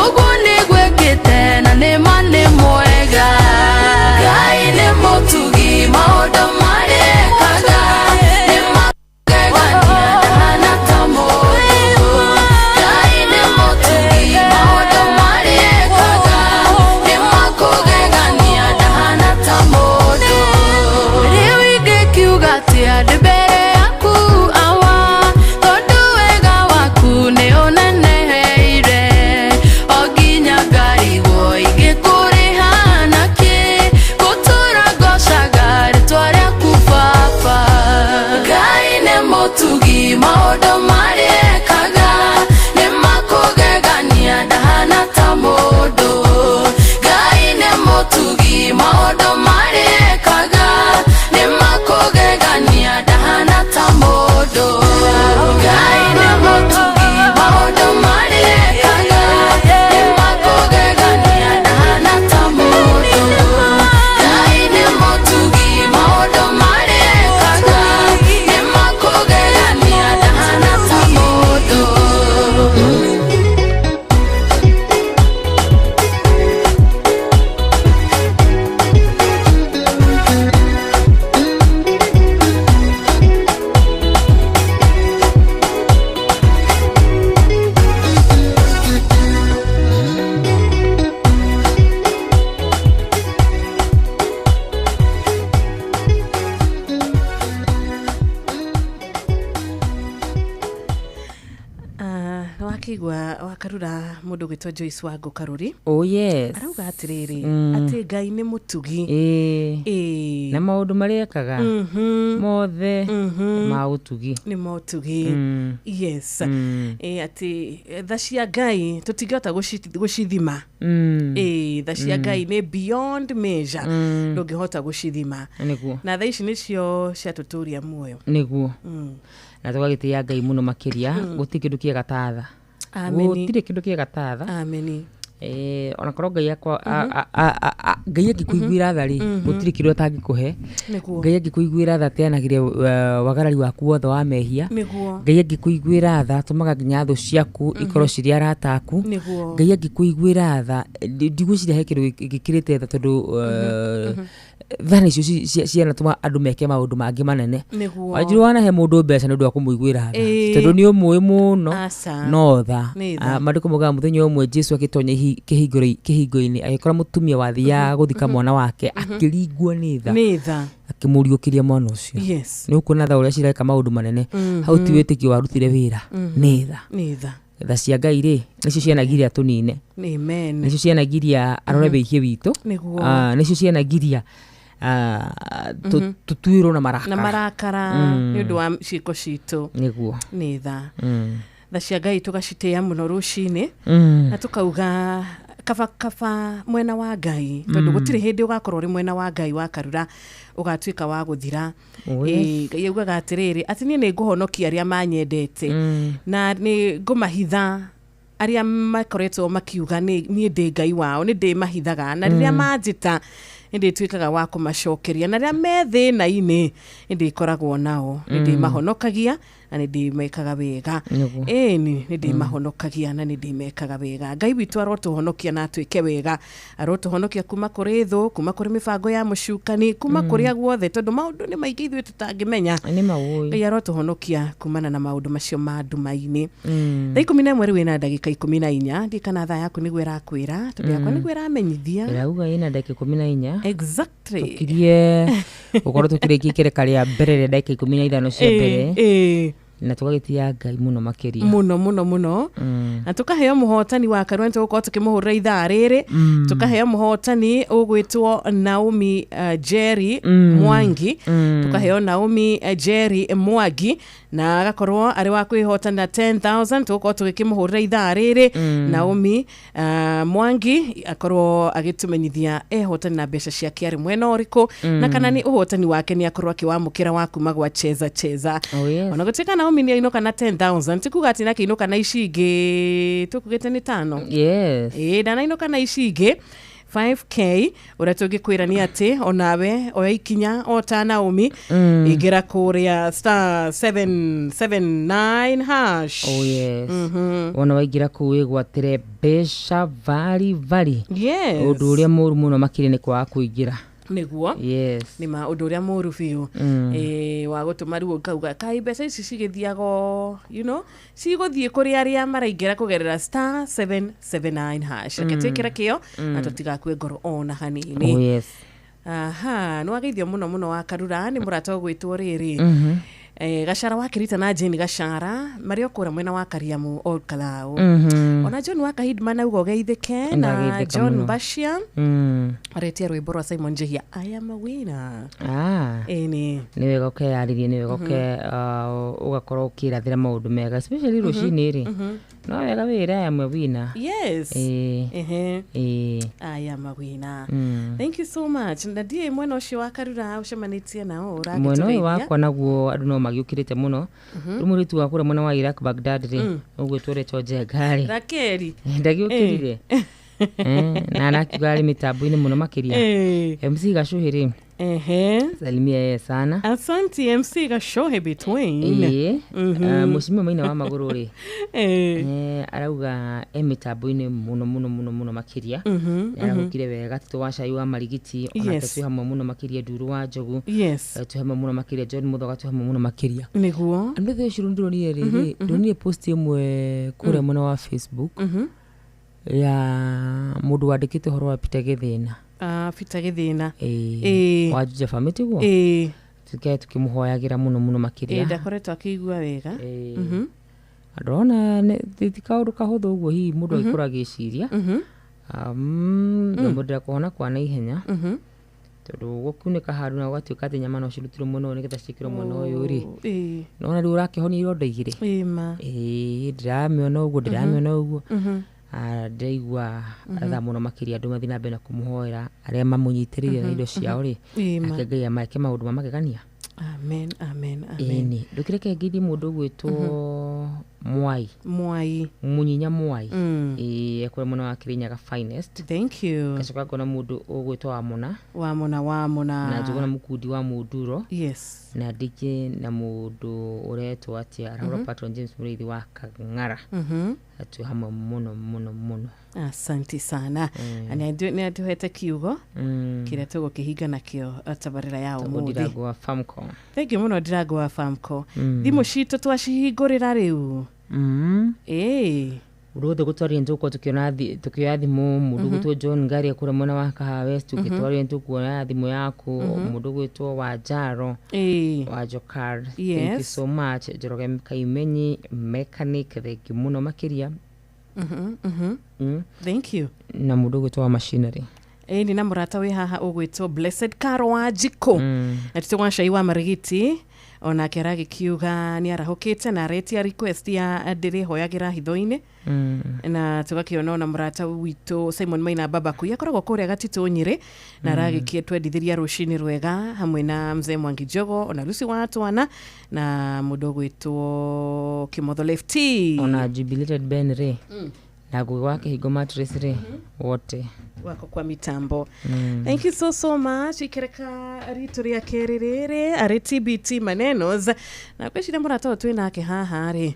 Ũguo nĩguo ekĩte na nĩma nĩ mwega. Ngai nĩ mũtugi maũndũ marĩa ekaga nĩ makũgegania ndahana ta mũndũ. Ngai nĩ mũtugi maũndũ marĩa ekaga nĩ makũgegania ndahana ta mũndũ. Rĩu ingĩkiuga atĩa ndĩ mbere yaku awa, tondũ wega waku nĩ ũneneheire. O nginya ngarigwo ingĩkũrĩha nakĩ, gũtũũra ngocaga rĩtwa rĩaku baba. Ngai nĩ mũtugi maũndũ marĩa ekaga nĩ makũgegania ndahana ta mũndũ. Ngai nĩ mũtugi maũndũ marĩa ekaga nĩ makũgegania ndahana ta mũndũ. Ngai nĩ mũtugi maũndũ marĩa ekaga nĩ makũgegania ndahana ta mũndũ. Ngai nĩ mũtugi maũndũ marĩa ekaga nĩ makũgegania ndahana ta mũndũ. Wakĩigua wakarura mũndũ gwĩtwo Joyce Wangu Karuri. Oh yes. Arauga atĩrĩrĩ atĩ Ngai nĩ mũtugi. Ĩĩ. Na maũndũ marĩa ekaga mothe ma ũtugi. Nĩ motugi. Yes. Ĩ atĩ tha cia Ngai tũtingĩhota gũcithima. Ĩ tha cia Ngai nĩ beyond measure. Ndũngĩhota gũcithima. Nĩguo. Na tha ici nĩcio ciatũtũria muoyo. Nĩguo. Na tũgagĩtĩĩa Ngai mũno makĩria. Gũtirĩ kĩndũ kĩega ta tha. Ameni. Gũtirĩ kĩndũ kĩega ta tha. Ameni. Ona korwo Ngai akwa Ngai angĩkũiguĩra tha rĩ, gũtirĩ kĩndũ atangĩkũhe. Nĩguo. Ngai angĩkũiguĩra tha ateanagĩre wagarari waku wothe wa mehia. Nĩguo. Ngai angĩkũiguĩra tha atũmaga nginya thũ ciaku ikorwo cirĩ arata aku. Nĩguo. Ngai angĩkũiguĩra tha ndigwĩciria he kĩndũ gĩkĩrĩte tha tondũ tha nĩcio cianatũma andũ meke maũndũ mangĩ manene. Nĩguo. Wanjiru wanahe mũndũ mbeca nĩ ũndũ wa kũmũiguĩra tha. Ĩĩ. Tondũ nĩ ũmũĩ mũno Aca. no tha. Nĩ tha. Maandĩko maugaga mũthenya ũmwe Jesu agĩtonya kĩhingo-inĩ agĩkora mũtumia wathiaga gũthika mwana wake akĩringwo nĩ tha. Nĩ tha. Akĩmũriũkĩria mwana ũcio. Yes. Nĩ ũkuona tha ũrĩa cireka maũndũ manene. Hau ti wĩtĩkio warutire wĩra. Nĩ tha. Nĩ tha. Tha cia Ngai rĩ nĩcio cianagiria tũnine. Amen. Nĩcio cianagiria arore wĩhie witũ. Nĩguo. Nĩcio cianagiria tũtuĩrwo na marakara. Na marakara nĩ ũndũ wa ciĩko citũ. Nĩguo. Nĩ tha. Tha cia Ngai tũgacitĩĩa mũno rũcinĩ. Na tũkauga kaba kaba mwena wa Ngai tondũ gũtirĩ hĩndĩ ũgakorwo ũrĩ mwena wa Ngai wa Karura ũgatuĩka wa gũthira. Oh, yes. Ngai augaga atĩrĩrĩ atĩ niĩ nĩ ngũhonokia arĩa manyendete na nĩ ngũmahitha arĩa makoretwo makiuga niĩ ndĩ Ngai wao nĩ ndĩmahithaga na rĩrĩa manjĩta nĩ ndĩtuĩkaga wa kũmacokeria na rĩrĩa me thĩna-inĩ nĩ ndĩkoragwo nao nĩ ndĩmahonokagia na nĩ ndĩmekaga wega. Nĩguo. Ĩni nĩ ndĩmahonokagia na nĩ ndĩmekaga wega. Ngai witũ arotũhonokia na atuĩke wega, arotũhonokia kuma kũrĩ thũ, kuma kũrĩ mĩbango ya mũcukani, kuma kũrĩa guothe tondũ maũndũ nĩ maingĩ ithuĩ tũtangĩmenya. Nĩ maũĩ. Ngai arotũhonokia kumana na maũndũ macio ma nduma-inĩ. Thaa 11 rĩu ĩna ndagĩka 14 ndiĩ kana thaa yaku nĩguo ĩrakwĩra tondũ yakwa nĩguo ĩramenyithia. Ĩrauga ĩna ndagĩka 14. Exactly. Tũkirie gũkorwo tũkĩrĩkia ikereka rĩa mbere rĩa ndagĩka 15 cia mbere. Na tũgagĩtĩĩa Ngai mũno makĩria. Mũno mũno mũno. Na tũkaheo mũhotani wa Karua nĩ tũgũkorwo tũkĩmũhũrĩra ithaa rĩrĩ. Tũkaheo mũhotani ũgwĩtwo Naomi Jerry Mwangi. Tũkaheo Naomi Jerry Mwangi na agakorwo arĩ wa kwĩhotana 10,000 tũgũkorwo tũgĩkĩmũhũrĩra ithaa rĩrĩ. Naomi Mwangi akorwo agĩtũmenyithia ehotani na mbeca ciake arĩ mwena ũrĩkũ na kana nĩ ũhotani wake nĩ akorwo akĩwamũkĩra wa kuma gwa Cheza Cheza. Oh, yes. Ona gũtuĩka Naomi nĩ ainũka na 10,000 ti kuga atĩ nake ainũka na ici ingĩ tũkugĩte nĩ 5. Yes. Ĩĩ ndanainũka na ici ingĩ. 5K ũrĩa tũngĩkwĩra nĩ atĩ onawe oya ikinya o ta Naomi, ingĩra kũrĩa *779#. Oh yes. Wona waingĩra kũu wĩgwatĩre mbeca vari vari. Yes. Ũndũ ũrĩa mũru mũno makĩria nĩ kwaga kũingĩra. Nĩguo. Yes. Nĩ ma ũndũ ũrĩa mũru biũ, wa gũtũma rĩu ũkauga kaĩ mbeca ici cigĩthiago, cigũthiĩ kũrĩ arĩa maraingĩra kũgerera *779#. Reke twĩkĩre kĩo na tũtigakue ngoro ona hanini. Oh yes. Aha, nĩ wageithio mũno mũno wa Karura nĩ mũrata ũgwĩtwo rĩrĩ, Gachara wa Kirita na Jane Gachara marĩ o kũrĩa mwena wa Kariamu Old Kalau. Ona John wa Kahidman auga ũgeithĩke na Ndageithĩka John mũno. Bashia aretia rwĩmbo rwa Simon Njihia, "I am a winner." Ah. Ĩni. Nĩ wega ũkeyarĩria, nĩ wega ũgakorwo ũkĩrathĩra maũndũ mega, especially rũcinĩ rĩ, no wega wĩre "I am a winner." Yes. Ehe. "I am a winner." Thank you so much. Na ndiĩ mwena ũcio wa Karura ũcemanĩtie nao Mwena ũyũ ũragĩtũgeithia. wakwa naguo andũ no magĩũkĩrĩte mũno. Rĩu mũirĩtu wa kũrĩa mwena wa Iraq Baghdad rĩ, ũgwĩtwo ũretwo Njenga rĩ, Rakeri. ndagĩũkĩrire. Na arakiuga arĩ mĩtambo-inĩ mũno makĩria. MC Gacuhi rĩ, salimia yeye sana. Asante MC Gashohe between. Ĩĩ. Mũcimio Maina wa Magũrũ rĩ, arauga e mĩtambo-inĩ mũno mũno mũno mũno makĩria. Nĩ arahũkire wega. Tito wa Cai wa Marigiti onake twĩ hamwe mũno makĩria. Nduru wa Njogu, twĩ hamwe mũno makĩria. John Muthoga, twĩ hamwe mũno makĩria. Nĩguo. Andũ othe ũcio ndĩronire rĩrĩ, ndonire post ĩmwe kũrĩa mwena wa Facebook ya mũndũ wandĩkĩte ũhoro wa Peter Gĩthĩna. Ah, Peter Gĩthĩna. Ĩĩ. Ĩĩ. Wa Juja Family tiguo? Ĩĩ. Tukae tukĩmũhoyagĩra mũno mũno makĩria. Ĩĩ, ndakoretwo akĩigua wega. Ndona ti kaũndũ kahũthũ ũguo hihi mũndũ agĩkorwo agĩciria. Ngamwendera kũhona kwa naihenya, tondũ gũkunĩka handũ na gũgatuĩka atĩ nyama no cirutirwo mwena ũyũ nĩgetha ciĩkĩrwo mwena ũyũ rĩ, Ĩĩ. nona rĩu ũrakĩhonia ironda igĩrĩ. Ĩĩ ma. Ĩĩ, ndĩramĩona ũguo, ndĩramĩona ũguo. Ah, ndĩraigua tha mũno makĩria. Andũ mathiĩ na mbere na kũmũhoera, arĩa mamũnyitĩrĩire na indo ciao rĩ, Ĩĩ ma. nake Ngai ameke maũndũ ma magegania. Amen, amen, amen. Ĩni ndũkĩreke ngeithi mũndũ ũgwĩtwo Mwai. Mwai. Mũnyinya Mwai. Ĩĩ, ekũrĩa mwena wa Kĩrĩnyaga finest. Thank you. Ngacoka ngona mũndũ ũgwĩtwo Wamũna. Wamũna, Wamũna. Na njuguna mũkundi wa Mũnduro. Yes. Na ndingĩ na mũndũ ũretwo atĩa, arahũra Patron James Mũrĩithi wa Kang'ara. Twĩ hamwe mũno mũno mũno. Asante sana. Nĩ atũhete kiugo kĩrĩa tũgũkĩhinga nakĩo tabarĩra ya Tagwo ũmũthĩ. Ndirango wa Famco. Thank you mũno, Ndirango wa Famco. Thimũ citũ twacihingũrĩra rĩu. Ĩĩ. Ũndũ wothe gũtwaria nĩtũgũkorwo tũkĩona tũkĩoya thimũ. Mũndũ ũgwĩtwo John Ngari kũrĩa mwena wa Kahawa West, ũgĩtwaria nĩtũkuoya thimũ yaku. Mũndũ ũgwĩtwo Wanjaro wa Jokar, thank you so much. Njoroge Kaimenyi mechanic, thank you mũno makĩria. Thank you. Na mũndũ ũgwĩtwo wa machinery. Ĩni na mũrata wĩ haha ũgwĩtwo Blessed Caro wa Njikũ na tito wa Cai wa Marigiti, onake aragĩkiuga nĩ arahũkĩte na aretia request ya "Ndĩrĩhoyagĩra hitho-inĩ". Na tũgakĩona ona mũrata witũ Simon Maina Babakui akoragwo kũrĩa Gatitũ Nyĩrĩ na aragĩkĩtwendithĩria rũcinĩ rwega hamwe na mzee Mwangi Njogo, ona Lucy wa Twana na mũndũ ũgwĩtwo Kĩmotho Lefty. Ona Jubilated Ben rĩ, na Ngũgĩ wa Kĩhingo Mattress rĩ, wote wako kwa mitambo. Thank you so so much. Ikereka ritu rĩa kerĩ rĩrĩ arĩ TBT manenos na ngwĩciria mũrata ũyũ twĩ nake haha rĩ.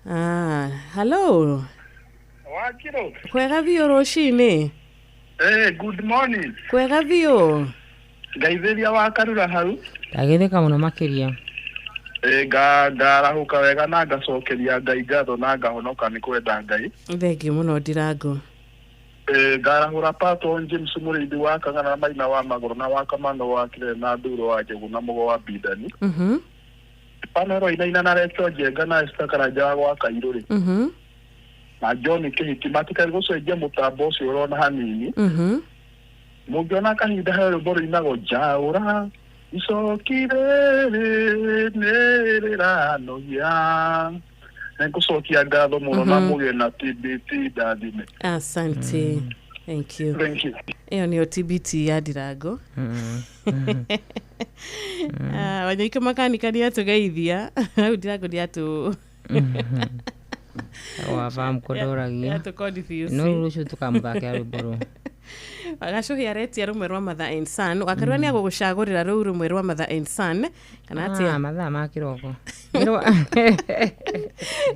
Ah, hello. Wakiro. Kwega biũ rũcinĩ. Hey, good morning. Kwega biũ. Ngaithĩria wa Karura hau. Ndagĩthĩka mũno makĩria. Eh, ngarahũka wega na ngacokeria Ngai ngatho na ngahonoka nĩ kwenda Ngai. Thengiũ mũno, Ndirango. Eh, ngarahũra Patton James Mũrĩithi wa Kang'ara, Maina wa Magũrũ na wa Kamano wa Kĩrere na Nduro wa Njogu na Mũgo wa Bindani. Panero inaina na Recho Njenga na Esther Karanja wa gwa Kairũ rĩ. Na John Kĩhiki matikai gũcenjia mũtambo ũcio ũrona hanini. Mũngĩona kahinda he rwĩmbo rũinagwo njaũra icoki rĩrĩ nĩ rĩranogia. Nĩngũcokia ngatho mũno na mũgĩe na TBT ndathime. Asante. Thank you. Thank you. Ĩyo nĩyo TBT ya Ndirango. Ah, Wanyoike makanika nĩ atũgeithia hau. Ndirango nĩ atũ Wa Famco ndoragia. Atũ confuse. No rũciũ tũkamũthakĩra rwĩmbo rũu. Gacuhi aretia rumwe rwa Mother and Son. Wakarua nĩ agũgũcagũrĩra rũu rumwe rwa Mother and Son kana atia? Mathaa ma kĩroko.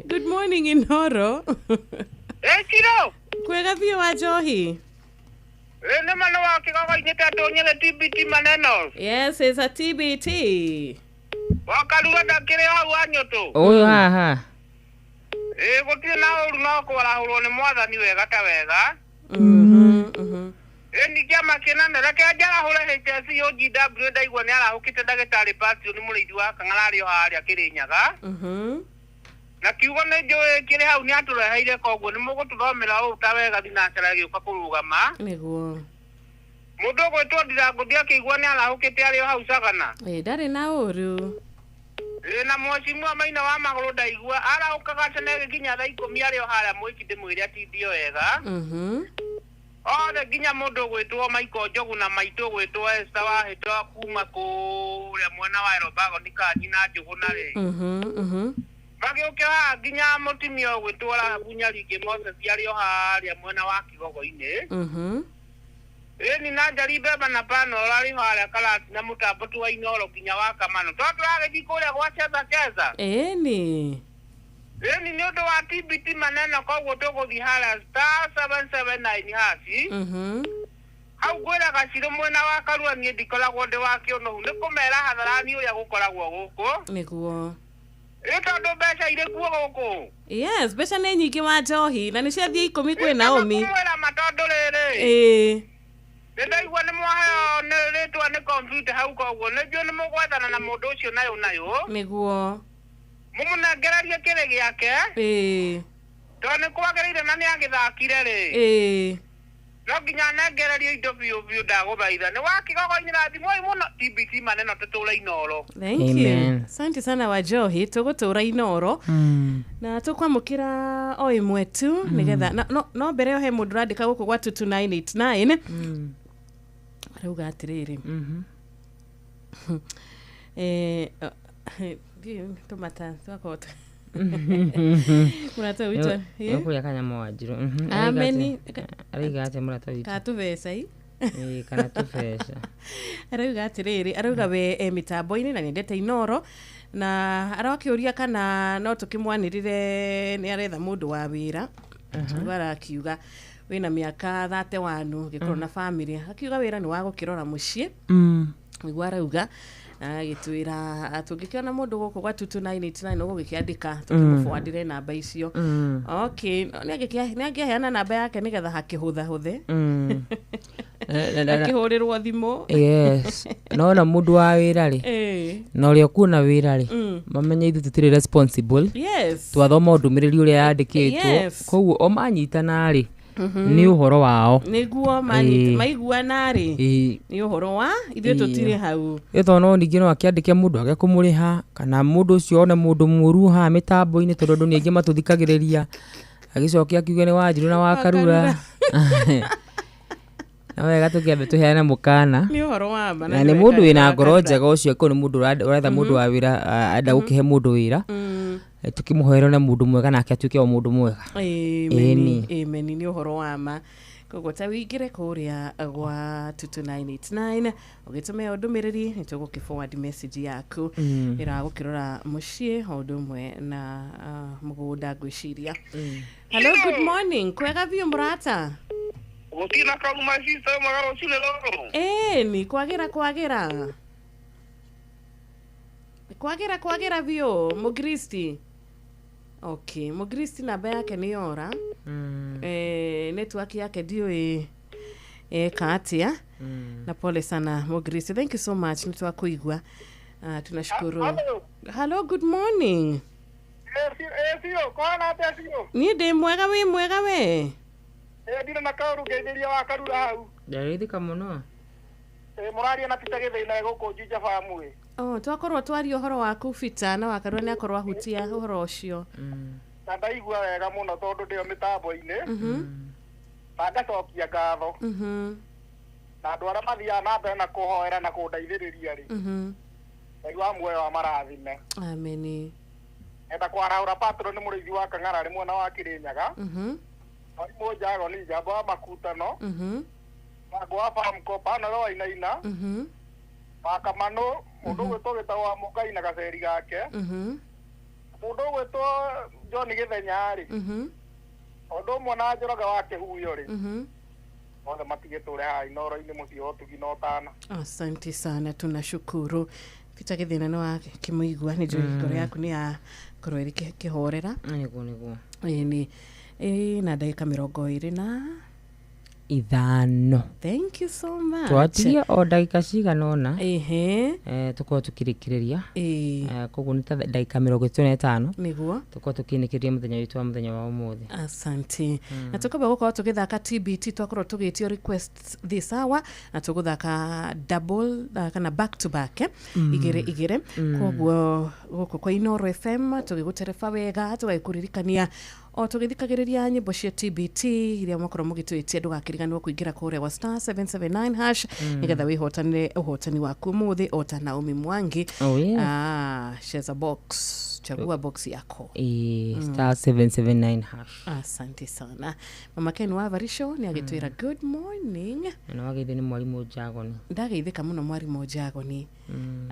Good morning Inoro. Ekiro. Kwega biũ wa njohi. Nĩ mana wa kĩgogo-inĩ ta tũnyere TBT maneno. Yes, it's a TBT. Wakarua ndakĩrĩ hau wa nyũtũ. Ũyũ haha. Ĩ gũtirĩ na ũru no kwarahũrwo nĩ mwathani wega ta wega. Ĩ ningĩ amakĩnane reke njarahũre HSC OGW ndaigua nĩ arahũkĩte ndagĩtarĩ Patio nĩ mũrĩithi wa Kang'ara arĩ o harĩa Kĩrĩnyaga. Na kiugo nĩ njũĩ kĩrĩ hau nĩ atũreheire koguo nĩ mũgũtũthomera ũũ ta wega thinacara ĩgĩũka kũrũgama. Nĩguo. Mũndũ ũgwĩtwo Ndirango akĩigua nĩ arahũkĩte arĩ o hau Sagana. Ĩ ndarĩ na ũru. Ĩ na mwecimu Maina wa magũrũ ndaigua arahũkaga tene gĩkinya thaa 10 arĩ o harĩa Mwĩki ndĩmwĩre atindio wega. Othe nginya mũndũ ũgwĩtwo Michael Njogu na maitũ ũgwĩtwo Esther Wahĩto kuma kũrĩa mwena wa Erobago nĩ kanyina Njũgũna rĩ. Magĩũke haha nginya mũtumia ũgwĩtwo Rahabu Nyaringĩ Moses arĩ o harĩa mwena wa Kĩgogo-inĩ. Ĩni na Njari Mbemba na Pano arĩ harĩa Karati na mũtambo tu wa Inoro nginya wa Kamano. Tondũ tũragĩthiĩ kũrĩa gwa Cheza Cheza. Ĩni. Ĩni nĩ ũndũ wa TBT maneno koguo tũgũthiĩ harĩa *779# Hau ngwĩraga Cirũ mwena wa Karua niĩ ndikoragwo ndĩ wa kĩũnũhu nĩ kũmera hatharani ũrĩa gũkoragwo gũkũ. Nĩguo. Ĩ tondũ mbeca irĩ kuo gũkũ. Yes, mbeca nĩ nyingĩ wa njohi na nĩ ciathiĩ 10 kwĩ Naomi. Kwĩra ma tondũ rĩrĩ. Ĩĩ. Nĩ ndaigua nĩ mwaheo nĩ rĩtwa nĩ kompiuta hau koguo nĩ njũĩ nĩ mũgwethana na mũndũ ũcio nayo nayo. Nĩguo. Mũmũnengererie kĩrĩ gĩake. Ĩĩ. Tondũ nĩ kwagĩrĩire na nĩ agĩthakire rĩ. Ĩĩ. No nginya anengererie indo biũ biũ ndagũthaitha. Nĩ wa kĩgogo-inĩ rathimwoi mũno TBT maneno tũtũre Inoro. Thank you. Asante sana wa njohi tũgũtũra Inoro. Na tũkwamũkĩra o ĩmwe tu nĩgetha no mbere ĩyo he mũndũ ũrandĩka gũkũ gwa 22989. Arauga atĩrĩrĩ. Tũmata twakorwo mũrata witũ nĩũkũrĩa kanyamũ wa Njirũ. Ameni. Arauga atĩa mũrata witũ? Kana tũbeca i. Ĩĩ kana tũbeca. Arauga atĩrĩrĩ, arauga we e mĩtambo-inĩ na nĩendete Inoro na arakĩũria kana no tũkĩmwanĩrĩre nĩ aretha mũndũ wa wĩra. Rĩu arakiuga wĩna mĩaka 31 gĩkorwo na family akiuga wĩra nĩ wa gũkĩrora mũciĩ. Nĩguo arauga agĩtwĩra tũngĩkĩona mũndũ gũkũ gwa 22989 ũgũgĩkĩandĩka tũkĩmũbwandĩre namba icio. Okay, nĩ angĩaheana namba yake nĩgetha hakĩhũthahũthe. Akĩhũrĩrwo thimũ. Yes. Nona mũndũ wa wĩra rĩ na ũrĩa ũkuona wĩra rĩ mamenye ithuĩ tũtirĩ responsible. Yes. Twathoma ndũmĩrĩri ũrĩa yandĩkĩtwo koguo o manyitana rĩ nĩ ũhoro wao. Nĩguo maiguana rĩ nĩ ũhoro wa ithuĩ tũtirĩ hau. Ĩ tondũ no ningĩ no akĩandĩke mũndũ age kũmũrĩha kana mũndũ ũcio one mũndũ mũru haha mĩtambo-inĩ tondũ andũ nĩ aingĩ matũthikagĩrĩria agĩcoke akiuge nĩ wa Njirũ na wa Karura. Na wega tũkĩambe tũheane mũkana. Nĩ ũhoro wa ma. Na nĩ mũndũ wĩna ngoro njega ũcio akorwo nĩ mũndũ ũretha mũndũ wa wĩra enda gũkĩhe mũndũ wĩra. Tukĩmũhoera na mũndũ mwega nake atuĩke o mũndũ mwega. Amen. Amen. Nĩ ũhoro wa ma. Koguo ta wĩingĩre kũrĩa gwa 22989 ũgĩtũme ndũmĩrĩri nĩ tũgũkĩ forward message yaku ĩra gũkĩrora mũciĩ o ũndũ ũmwe na mũgũnda ngwĩciria. Hello, good morning. Kwega biũ mũrata? Gũtirĩ na kaũndũ my sister mwega rũcinĩ rũrũ. Ĩni kwagĩra kwagĩra. Kwagĩra kwagĩra biũ Mũgristi. Okay, Mũgristi namba yake nĩ yora. Network yake ndiũĩ eka atĩa. Na pole sana Mũgristi. Thank you so much nĩ twakũigua. Tunashukuru. Hello, good morning. Niĩ ndĩ mwega wĩ mwega we? Ndire na kaũru ngeithĩria wa Karura hau. Ndarĩthika mũno. Mũraria na Peter Gĩthĩina gũkũ Juja Family. Oh, twakorwo twaria ũhoro waku Peter na wa Karura nĩ akorwo ahutia ũhoro ũcio. Na ndaigua wega mũno tondũ ndĩo mĩtambo-inĩ. Na ngacokia ngatho. Na andũ arĩa mathiaga na mbere na kũhoera na kũndeithĩrĩria rĩ. Ngai wa muoyo wa marathime. Amen. Enda kwarahũra patron mũrĩithi wa Kang'ara rĩ mwena wa Kĩrĩnyaga. Mwarimũ Njago nĩ njamba wa makutano. Wangu wa Famco pana ro inaina. Makamano mundu gwitwo witagwo wa Mukai na gaceri gake. Mundu gwitwo John Githenya ri. Undu umwe na Njoroge wa Kihuyo ri. Othe matigiture haha Inooro-inĩ mũciĩ wa ũtugi na ũtana. Asante sana, tunashukuru. Peter Githina no akĩmũigua nĩ njũĩ ngoro yaku nĩ yakorwo ĩrĩ kĩhorera. Nĩguo nĩguo. Ĩĩ na ndagĩka 25. Thank you so much. Twatigia o ndagĩka cigana ũna. Ehe. Tukorwo tukĩrĩkĩrĩria. Koguo nĩ ta ndagĩka 35. Nĩguo. Tukorwo tukĩinĩkĩria mũthenya witũ wa mũthenya wa ũmũthĩ. Asante. Na tukamba gũkorwo tũgĩthaka TBT, twakorwo tũgĩtio requests this hour na tũgũthaka double kana back to back igĩrĩ igĩrĩ. Koguo gũkũ kwa Inooro FM tũgĩgũtereba wega tũgagĩkũririkania o tũgĩthikagĩrĩria nyĩmbo cia TBT iria mwakorwo mũgĩtwĩtia ndũgakĩriganĩrwo kũingĩra kũrĩa gwa star 779 hash nĩgetha wĩhotanĩre ũhotani waku ũmũthĩ o ta Naomi Mwangi. Oh, yes. Cheza box, chagua box yako. Star 779 hash. Asante sana. Mama Ken wa Varisho nĩ agĩtwĩra good morning. Na wageithio nĩ mwarimũ Njagoni. Ndageithĩka mũno mwarimũ Njagoni.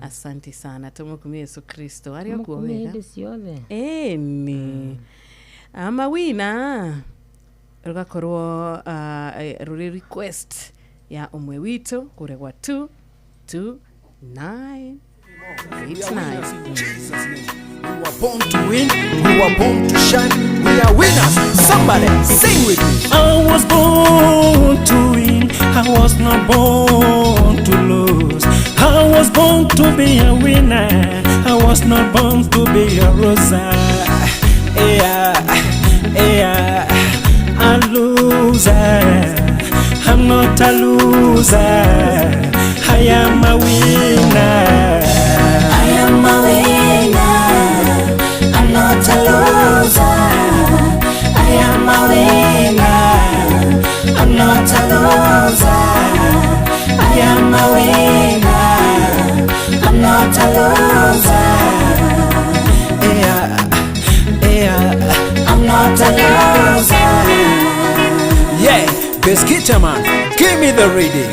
Asante sana. Tũmũkumie Yesu Kristo arĩ o kuo wega. Hĩndĩ ciothe. Ĩni. Amawina rugakorwo ruri request ya umwe witũ kũrĩa gwa 2 2 9 8 9. Jesus name. We were born to win, we were born to shine, we are winners. Somebody sing with me. I was born to win, I was not born to lose. I was born to be a winner, I was not born to be a loser. Yeah, yeah, a loser. I'm not a loser. I am a winner. I am a winner. I'm not a loser. I am a winner. I'm not a loser. I am a winner. I'm not a loser. Yeah. Yeah. I'm not a loser. Yeah, Biscuit man, give me the reading.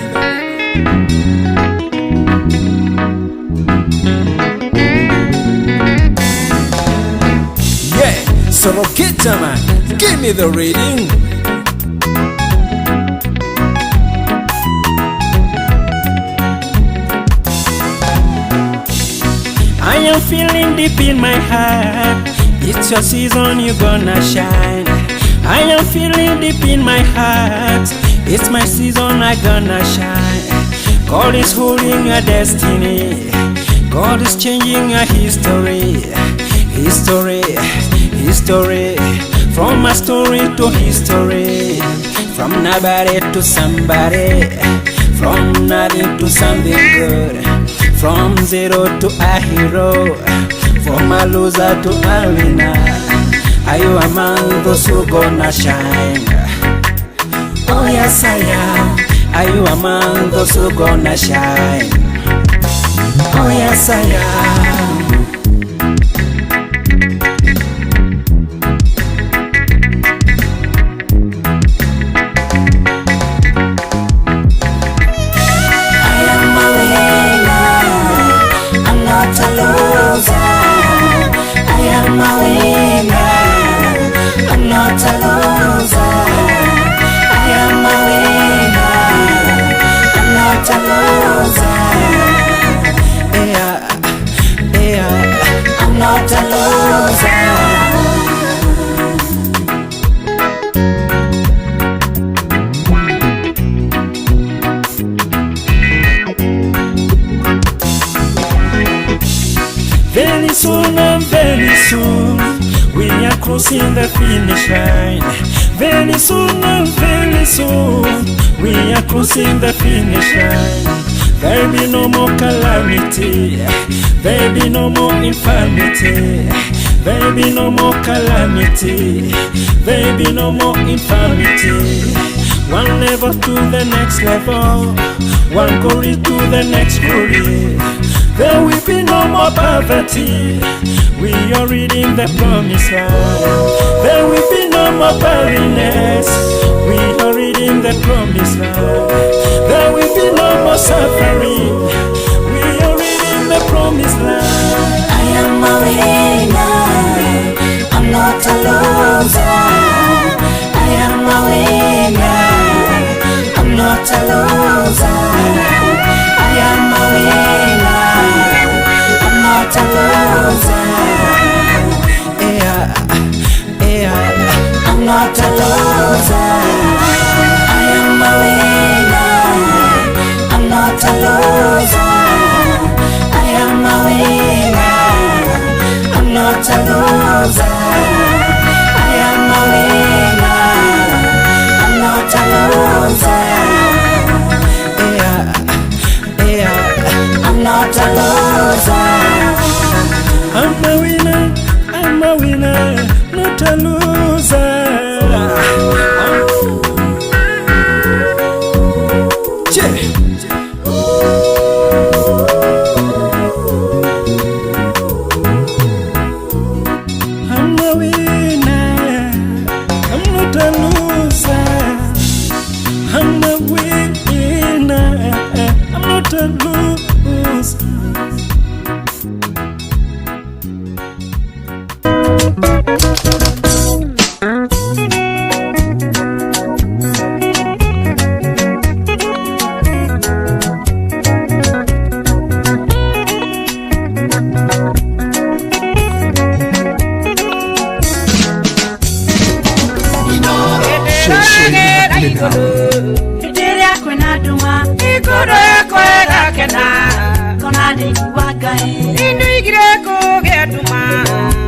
Yeah, Sorokita man, give me the reading. I am feeling deep in my heart. It's your season, you're gonna shine. I am feeling deep in my heart. It's my season, I gonna shine. God is holding your destiny. God is changing your history. History, history. From a story to history. From nobody to somebody. From nothing to something good. From zero to a hero. From a loser to a winner. Are you among those who gonna shine? Oh yes I am. Are you among those who gonna shine? Oh yes I am. I am a winner. I'm not a loser. I am a winner. I'm not a loser. I am a winner. I'm not a loser. Yeah, yeah. I'm not a loser. Very soon and very soon, we are crossing the finish line. Very soon and very soon, we are crossing the finish line. There be no more calamity. There be no more infirmity. There be no more calamity. There be no more infirmity. One level to the next level. One glory to the next glory. There will be no more poverty. We are reading the promised land. There will be no more barrenness. We are reading the promised land. Suffering. We are in the promised land. I am a winner. I'm not a loser. I am a winner. I'm not a loser. I am a winner. I'm not a loser. Yeah, yeah. I'm not a loser. I am a winner. I'm not a loser. I am a winner. I'm not a loser. I am a winner. I'm not a loser. Yeah, yeah. I'm not a loser. I'm a winner. I'm a winner, not a loser. I'm a winner. I'm not a loser. I'm a winner. I'm not a loser. Hĩndĩ kwĩna nduma igũrũ kwĩgakena kona ndĩigua Ngai nĩnduigire kũgĩa nduma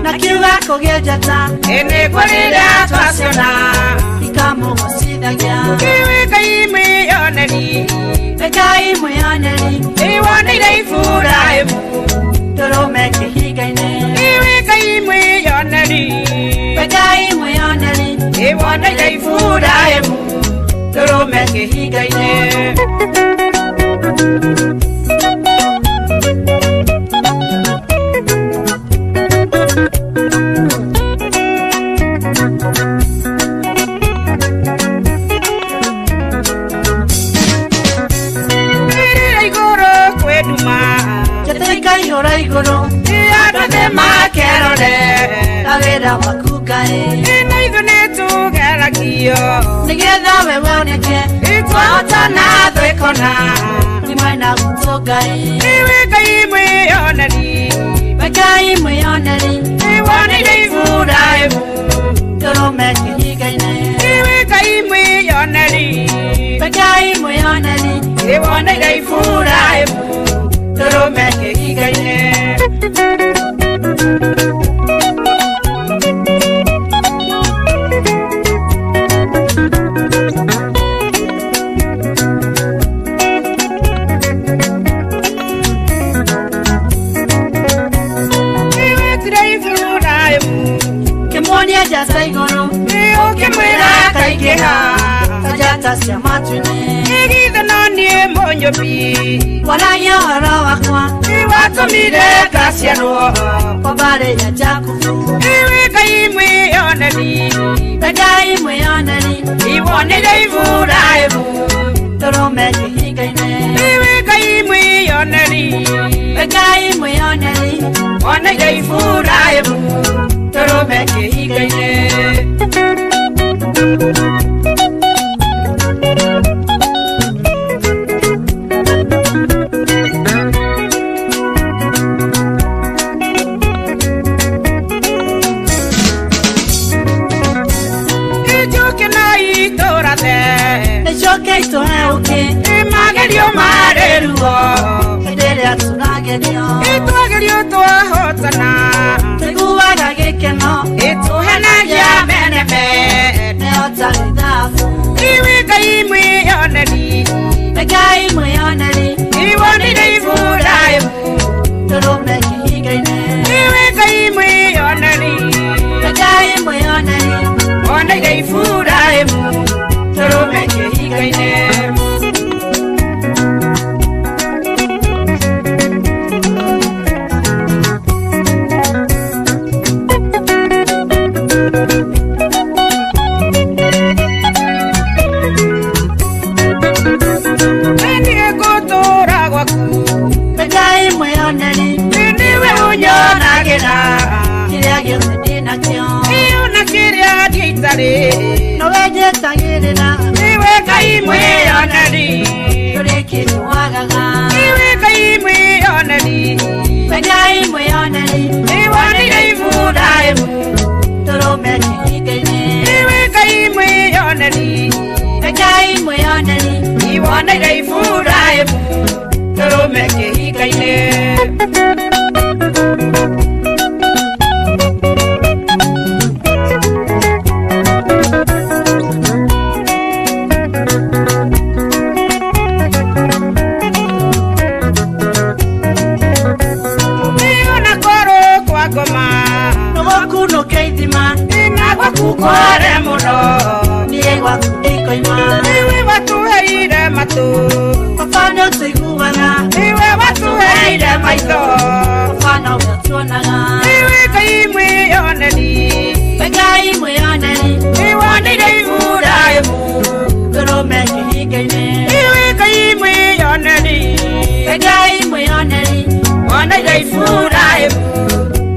na kiuga kũgĩa njata ĩnĩguo rĩrĩa twaciona ikamũgocithagia iwe Ngai mwĩyoneri Ngai mwĩyoneri iwoneire Iburahĩmu ndũrũme kĩhinga-inĩ iwe Ngai mwĩyoneri Ngai mwĩyoneri iwoneire Iburahĩmu ndũrũme kĩhinga-inĩ. Rĩrĩa igũrũ kwĩ nduma njata ikaihũra igũrũ andũ thĩ makerore na wĩra waku Ngai na ithuĩ nĩtũgeragio nĩgetha we woneke twahotana twĩkona nĩ mwena gwitũ Ngai iwe Ngai mwĩyoneri Ngai mwĩyoneri iwoneire Iburahĩmu ndũrũme kĩhinga-inĩ iwe Ngai mwĩyoneri Ngai mwĩyoneri iwoneire Iburahĩmu ndũrũme kĩhinga-inĩ. Kĩmuonia njata igũrũ ũkĩmwĩra akaingĩha ta njata cia matu-inĩ igithe no niĩ mũnyũmbi waragia ũhoro wakwa watũmire ngaciarwo kwa mbarĩ ya Jakubu iwe Ngai mwĩyoneri Ngai mwĩyoneri iwoneire Iburahĩmu ndũrũme kĩhinga-inĩ iwe Ngai mwĩyoneri Ngai mwĩyoneri woneire Iburahĩmu ndũrũme kĩhinga-inĩ. Ijuke na itũrathe nĩcoke itũhe ũkĩ magerio marĩ ruo hĩndĩ ĩrĩa tũragerio itwagerio twahotana tũiguaga gĩkeno ĩtũhenagia meneme nĩyo tarĩ thabu iwe Ngai mwĩyoneri Ngai mwĩyoneri iwonire Iburahĩmu ndũrũme kĩhinga-inĩ iwe Ngai mwĩyoneri Ngai mwĩyoneri woneire Iburahĩmu ndũrũme kĩhinga-inĩ. Musa-rĩ nowe njetagĩrĩra niwe Ngai mwĩoneri ndũrĩ kĩndũ wagaga niwe Ngai mwĩoneri we Ngai mwĩoneri nĩwonire Iburahĩmu tũrũme kĩhinga-inĩ niwe Ngai mwĩoneri we Ngai mwĩoneri nĩwonire Iburahĩmu tũrũme kĩhinga-inĩ. Kware muno niĩ gwaku ndikoima niwe watuheire matũ baba nĩũtũiguaga niwe watuheire maitho baba nowe ũtuonaga niwe Ngai mwĩoneri we Ngai mwĩoneri nĩwonire Iburahĩmu tũrũme kĩhinga-inĩ niwe Ngai mwĩoneri we Ngai mwĩoneri wonire Iburahĩmu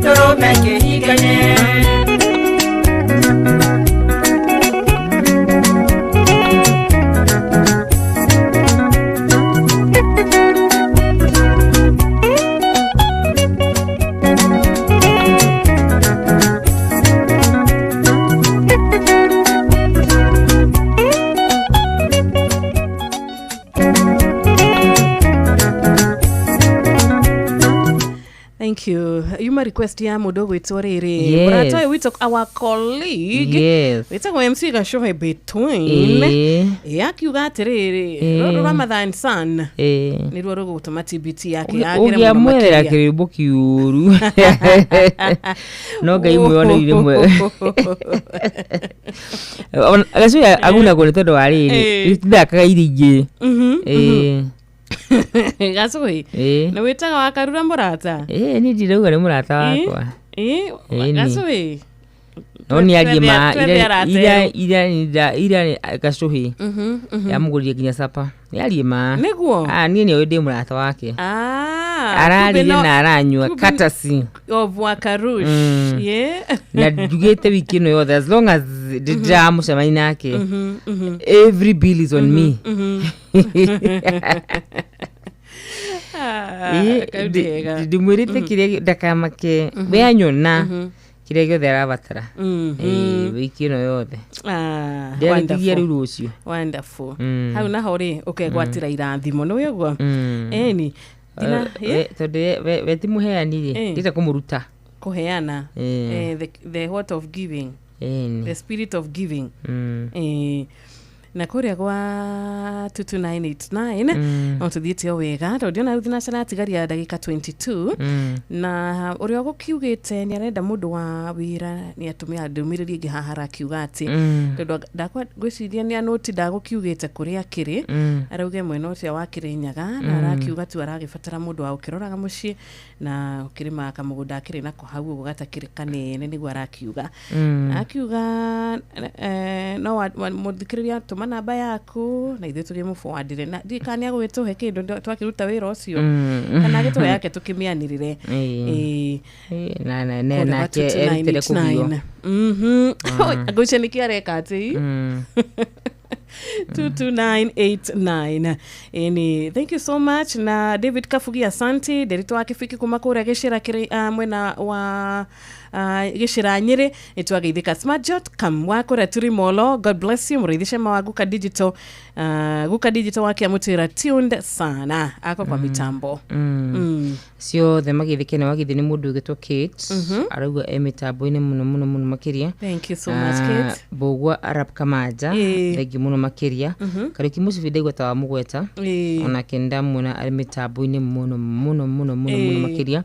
tũrũme kĩhinga-inĩ. Thank you. Yuma request ya mundu gwitwo riri. Murata uyu witwo our colleague. Yes. Witagwo MC Gacohe between. Yakiuga atiriri ruru Ramadhan San. Ni ruo rugutuma TBT yake yagire muno makiria. Ũngĩamwetera kĩrĩmbo kĩũru. No Ngai mwĩoneire mwe. Gacohe agunagwo nĩ tondũ wa rĩrĩ. Rĩtithakaga irio ingĩ. Gacohe nĩ wĩtaga wa Karura mũrata? Niĩ ndirauga nĩ mũrata wakwa. Gacohe no nĩ arie ma ira Gacohe yamũgũrire nginya capa nĩ arie ma nĩguo. Niĩ nĩoĩ ndĩ mũrata wake. Ararire na aranyua courtesy of Wakarush. Na njugĩte wiki ĩno yothe as long as ndĩramũcemania nake every bill is on me. Ndimwĩrĩte kĩrĩa ndakamake we anyona kĩrĩa gĩothe arabatara wiki ĩno yothe ndĩarĩtigia rĩu rũciũ. Wonderful. Hau naho rĩ ũkegwatĩra irathimo nĩ ũguo ĩni tondũ we ti mũheani rĩ ndĩte kũmũruta kũheana the what of giving, the spirit of giving. Na kũrĩa gwa 22989 no tũthiĩte o wega tondũ ndĩrona rĩu thinacara atigaria ndagĩka 22 na ũrĩa ũgũkiugĩte nĩ arenda mũndũ wa wĩra nĩ atũmĩa ndũmĩrĩri ĩngĩ haha arakiuga atĩ tondũ ngwĩciria nĩ anũti ndagũkiugĩte kũrĩa akĩrĩ arauge mwena ũcio wa Kĩrĩnyaga na arakiuga tu aragĩbatara mũndũ wa gũkĩroraga mũciĩ na gũkĩrĩmaga kamũgũnda akĩrĩ nako hau ũguo gatakĩrĩ kanene nĩguo arakiuga. Akiuga no mũthikĩrĩria tũma namba yaku na ithuĩ tũkĩmũforwardĩre na ndiũĩ kana nĩagũgĩtũhe kĩndũ twakĩruta wĩra ũcio kana agĩtũhe yake tũkĩmĩanĩrĩre. Nake erutĩre kũgio. Ngwĩciria nĩkĩo areka atĩ 22989. Eni, thank you so much na David Kafugi asante Derito wa Kibiki kuma kũrĩa gĩcĩra kĩrĩ mwena wa gĩcĩra Nyĩrĩ nĩtwageithĩka. Smart Jot kam wa kũrĩa Turimolo, God bless you. Mũrĩithi Shema wa Guka Digital, Guka Digital wa Kĩamũtĩra tuned sana ako kwa mitambo ciothe magĩthĩke na wagĩthĩ nĩ mũndũ ũgĩtwo Kate arauga e mĩtambo-inĩ mũno mũno mũno makĩria. Thank you so much Kate. Mbũgua Arab Kamaja thengi mũno makĩria. Kariũki Mũcibi ndaigua ta wamũgweta onake nĩndamwona arĩ mĩtambo-inĩ mũno mũno mũno mũno mũno makĩria.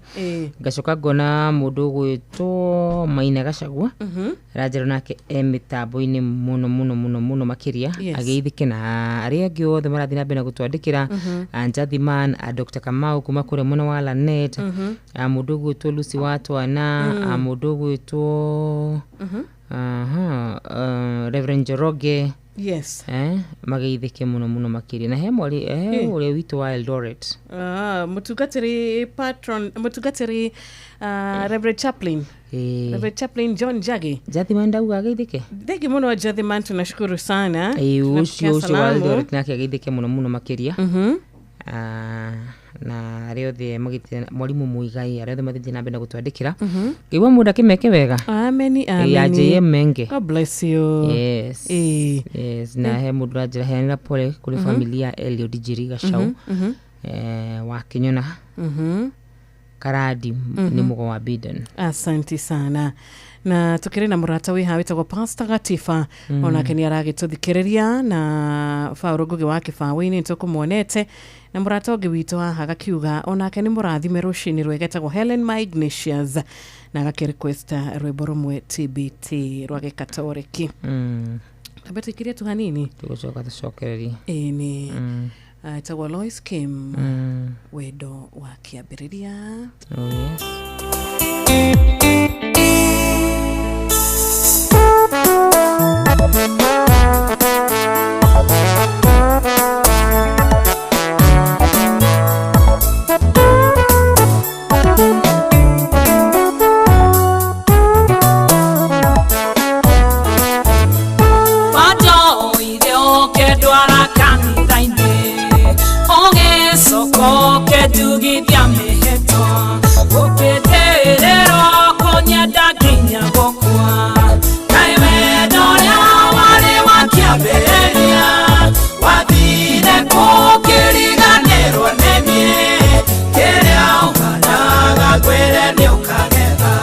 Ngacoka ngona mũndũ ũgwĩtwo Maina Gacagua aranjĩra nake e mĩtambo-inĩ mũno mũno mũno mũno makĩria agĩithĩke na arĩa angĩ othe marathiĩ na mbere na gũtwandĩkĩra Njathiman, Dr. Kamau kuma kũrĩa mwena wa Lanet, mũndũ ũgwĩtwo Lucy wa Twana, mũndũ ũgwĩtwo Reverend Njoroge Yes. Mageithĩke mũno mũno makĩria na he mwarĩ he ũrĩa witũ wa Eldoret. Ah, mũtungatĩri patron, mũtungatĩri Reverend Chaplain. Reverend Chaplain John Jagi. Jathiman ndauga ageithĩke. Thengi mũno Jathiman, tunashukuru sana. Ĩĩ, Tunapokea ũcio ũcio wa salamu. Eldoret nake ageithĩke mũno mũno makĩria. Na arĩa othe magĩthiĩ mwarimũ Muigai, arĩa othe mathiĩte na mbere na gũtwandĩkĩra. Ngĩigua mũndũ akĩmeke wega. Ameni, Ĩĩ, ya ameni. JM Menge. God bless you. Yes. Ĩĩ. Yes, na he mũndũ ũranjĩra heanĩra pole kũrĩ familia ya Eliud Njiri Gacau wa Kĩnyona Karadi nĩ mũgo wa Biden. Asante sana. Na tukĩrĩ na mũrata wĩ haha wĩtagwo Pastor Gatifa. Onake nĩ aragĩtũthikĩrĩria na Paul Ngugi wa Kĩbaũ-inĩ nĩtũkũmuonete, na mũrata ũngĩ witũ haha agakiuga onake nĩ mũrathime rũcinĩ rwega, etagwo Helen Ma Ignatius, na agakĩ request rwĩmbo rũmwe TBT rwa gĩkatoreki. Tambe tũikirie tu hanini. Tũgũcoka tũcokererie. Ĩĩ nĩ etagwo Lois Kim. Wendo wa kĩambĩrĩria. Oh, yes. Wanjoire ũkĩndwara kanitha-inĩ, ũgĩcoka ũkĩndugithia mĩhĩtwa, ũkĩnjĩrĩra ũkũnyenda nginya gũkua. Kaĩ wendo ũrĩa warĩ wa kĩambĩrĩria wathire kũkĩriganĩrwo nĩ niĩ, kĩrĩa ũhandaga ngwĩre nĩ ũkagetha,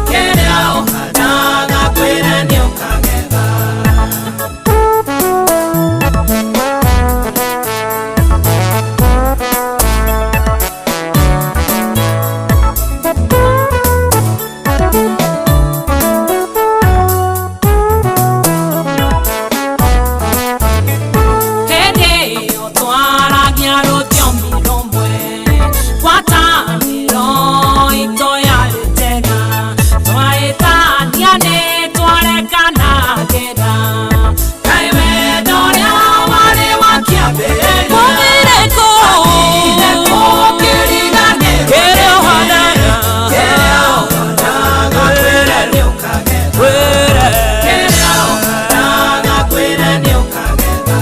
kĩrĩa ũhandaga ngwĩre nĩ ũkagetha. Hĩndĩ ĩyo twaragia rũthiomi rũmwe, ngwatanĩro itũ yarĩ njega, twahĩtania nĩ twarekanagĩra. Kaĩ wendo ũrĩa warĩ wa kĩambĩrĩria wathire kũ? Wathire kũkĩriganĩrwo kĩrĩa ũhandaga, kĩrĩa ũhandaga ngwĩre nĩ ũkagetha, kĩrĩa ũhandaga ngwĩre nĩ ũkagetha.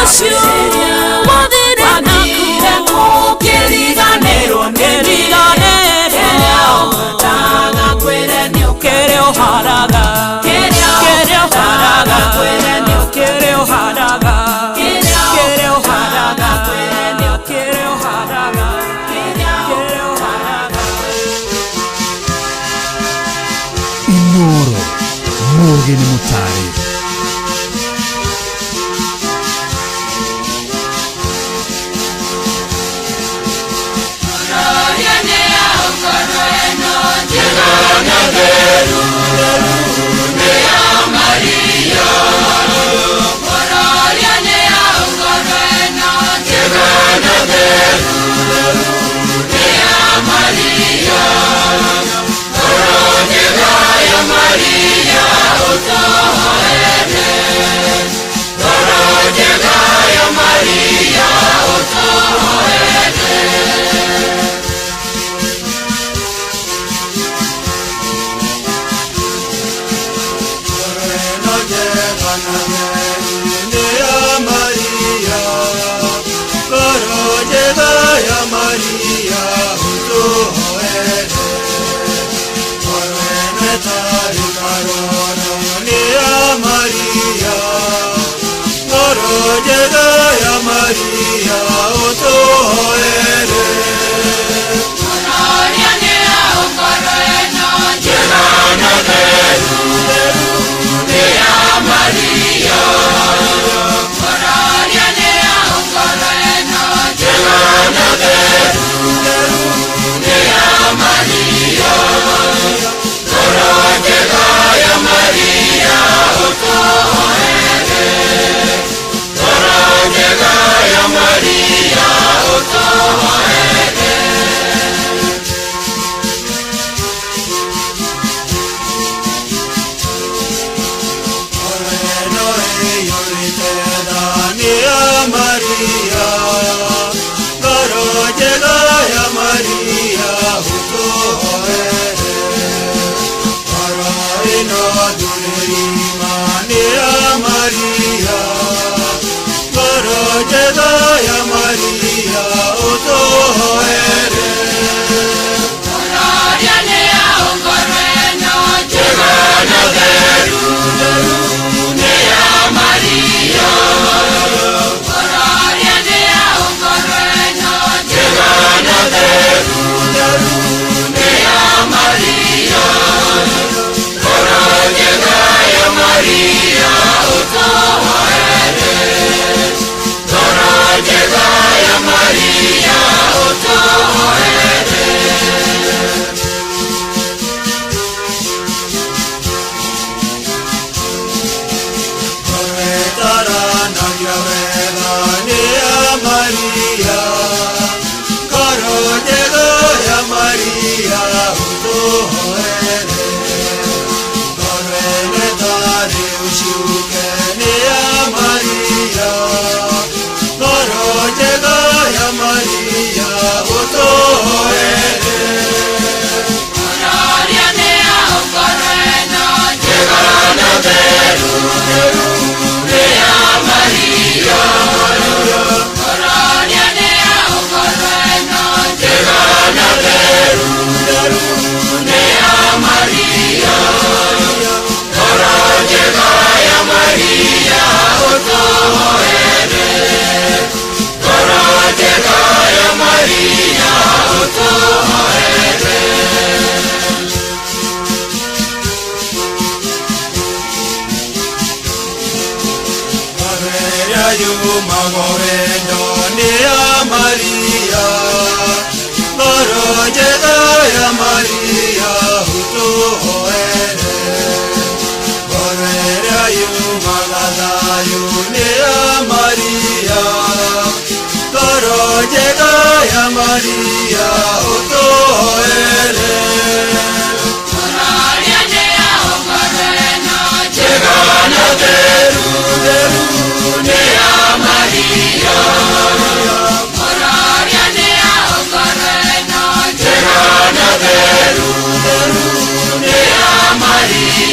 ũcio wathire naku ũkĩriganĩrwo kĩrĩa ũharaga kĩrĩa ũharaga kĩrĩa ũharaga kĩrĩa ũharaga kĩrĩa ũharaga kĩrĩa ũharaga. Inoro Mũgĩ nĩ mũtarĩ.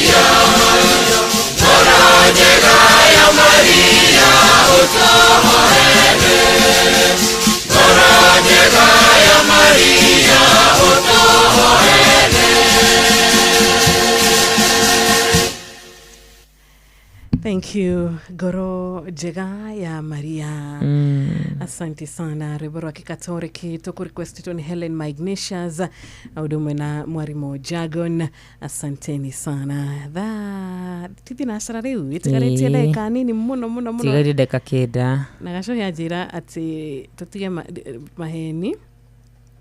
Maria, Thank you ngoro njega ya Maria. Asante sana. Rwĩmbo rwa kikatoriki tũkũrequestitwo nĩ Helen Magnesias ũndũ ũmwe na mwarimũ Jagon. Asanteni sana. Thaa tithinacara rĩu ĩtigarĩtie ndagĩka nini mũno mũno mũno. Tigaire ndagĩka 9. Na gacohi anjĩra atĩ tũtige maheni.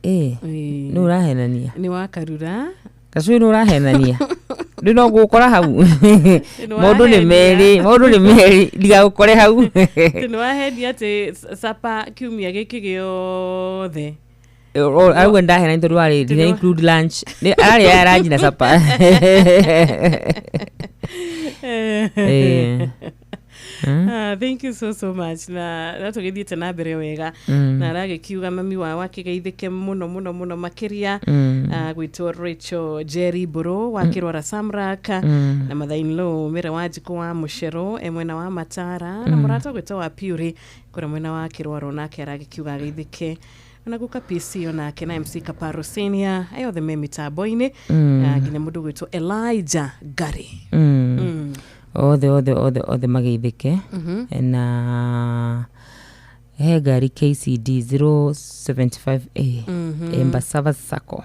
Nĩ ũrahenania. Nĩ wakarura. Gacui nĩ ũrahenania. Rĩu no ngũgũkora hau. Maũndũ nĩ merĩ, maũndũ nĩ merĩ, ndigagũkore hau. Nĩ wahenia atĩ sapa kiumia gĩkĩ gĩothe. Arauga ndahenania tondũ warĩ didn't include lunch. Ararĩa lunch na sapa. Thank you so much. Na tũgĩthiĩte na mbere wega. Na aragĩkiuga mami wao akĩgeithĩke mũno mũno mũno makĩria. Gwĩtwo Rachel Jerry Mbũrũ wa Kĩrwara Samrak na mother-in-law Mĩre wa Njikũ wa Mũcero e mwena wa Matara na mũrata gwĩtwo wa Piũrĩ kũrĩa mwena wa Kĩrwaro nake aragĩkiuga ageithĩke. Na guka PC onake na MC Kaparo Senior ayothe me mĩtambo-inĩ nginya mũndũ gwĩtwo Elijah Gary. Othe othe othe othe mageithĩke. Na he ngari KCD 075A Embasava Sacco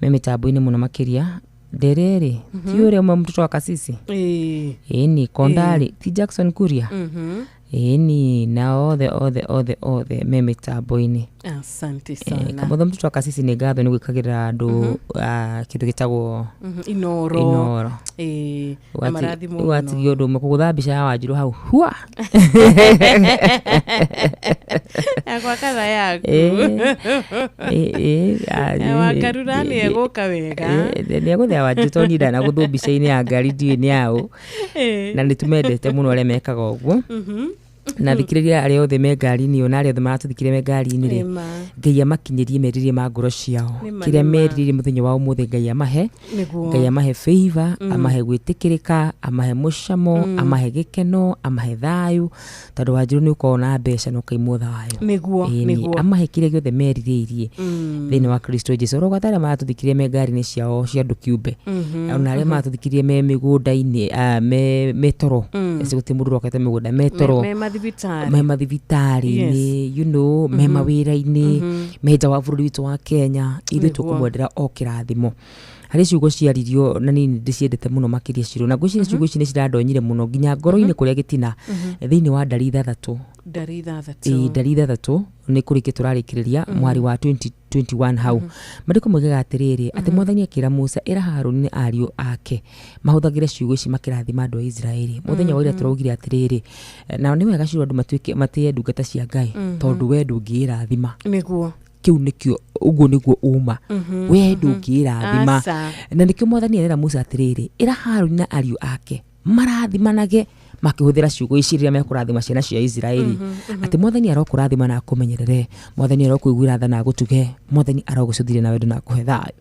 me mĩtambo-inĩ mũno makĩria. Nderere ti ũrĩa ũmwe mtoto wa Kasisi ĩni Kondari ti Jackson Kuria ĩni na othe othe othe othe me mĩtambo-inĩ. Asante sana. Kamotho mtoto wa Kasisi nĩ ngatho nĩ gwĩkagĩra andũ kĩndũ gĩtagwo Inoro. Inoro. Na marathimo mũno. Watigio ũndũ ũmwe kũgũtha mbica ya Wanjirũ hau hua. Yakwa kana yaku. Wakarura nĩ egũka wega. Nĩ egũthea Wanjirũ tondũ niĩ ndanagũthwo mbica-inĩ ya ngari ndiũĩ nĩ yaũ. Na nĩ tũmendete mũno arĩa mekaga ũguo. Na thikĩrĩria arĩa othe me ngari-inĩ ĩyo na arĩa othe maratũthikĩrĩria me ngari-inĩ rĩ, Ngai amakinyĩrie merirĩria ma ngoro ciao. Kĩrĩa merirĩirie mũthenya wa ũmũthĩ Ngai amahe. Ngai amahe favor, amahe gwĩtĩkĩrĩka, amahe mũcamo, amahe gĩkeno, amahe thayũ. Tondũ Wanjirũ nĩ ũkoragwo na mbeca na ũkaimwo thayũ. Nĩguo, nĩguo. Amahe kĩrĩa gĩothe merirĩirie thĩinĩ wa Kristo Jesu. Oro arĩa maratũthikĩrĩria me ngari-inĩ ciao cia andũ kĩũmbe. Ona arĩa maratũthikĩrĩria me mĩgũnda-inĩ, me toro. Gũtirĩ mũndũ ũrokete mĩgũnda, me toro. Me mathibitarĩ-inĩ, you know, me mawĩra-inĩ, me nja wa bũrũri witũ wa Kenya. Ithuĩ tũkũmwendera o kĩrathimo. Harĩ ciugo ciaririo na niĩ ndĩciendete mũno makĩria Cirũ. Na ngwĩciria ciugo ici nĩ cirandonyire mũno nginya ngoro-inĩ kũrĩa gĩtina thĩinĩ wa ndari ithathatũ. Ndari ithathatũ. Ndari ithathatũ nĩ kũrĩkia tũrarĩkĩrĩria mwari wa 2021 hau. Maandĩko moigaga atĩrĩrĩ atĩ Mwathani akĩra Musa ĩra Harũni na ariũ ake mahũthagĩre ciugo ici makĩrathima andũ a Isiraeli. Mũthenya wa ira tũraugire atĩrĩrĩ na nĩ wega Cirũ andũ matuĩke matĩe ndungata cia Ngai tondũ we ndũngĩĩrathima. Nĩguo. Kĩu nĩkĩo ũguo nĩguo uma. We ndũngĩĩrathima. Na nĩkĩo Mwathani arera Musa atĩrĩrĩ ĩra Harũni na ariũ ake marathimanage makĩhũthĩra ciugo ici rĩrĩa mekũrathima ciana cia Isiraeli. Atĩ Mwathani arokũrathima na akũmenyerere, Mwathani arokũiguĩra tha na agũtuge, Mwathani arogũcũthĩrĩria na wendo na akũhe thayũ.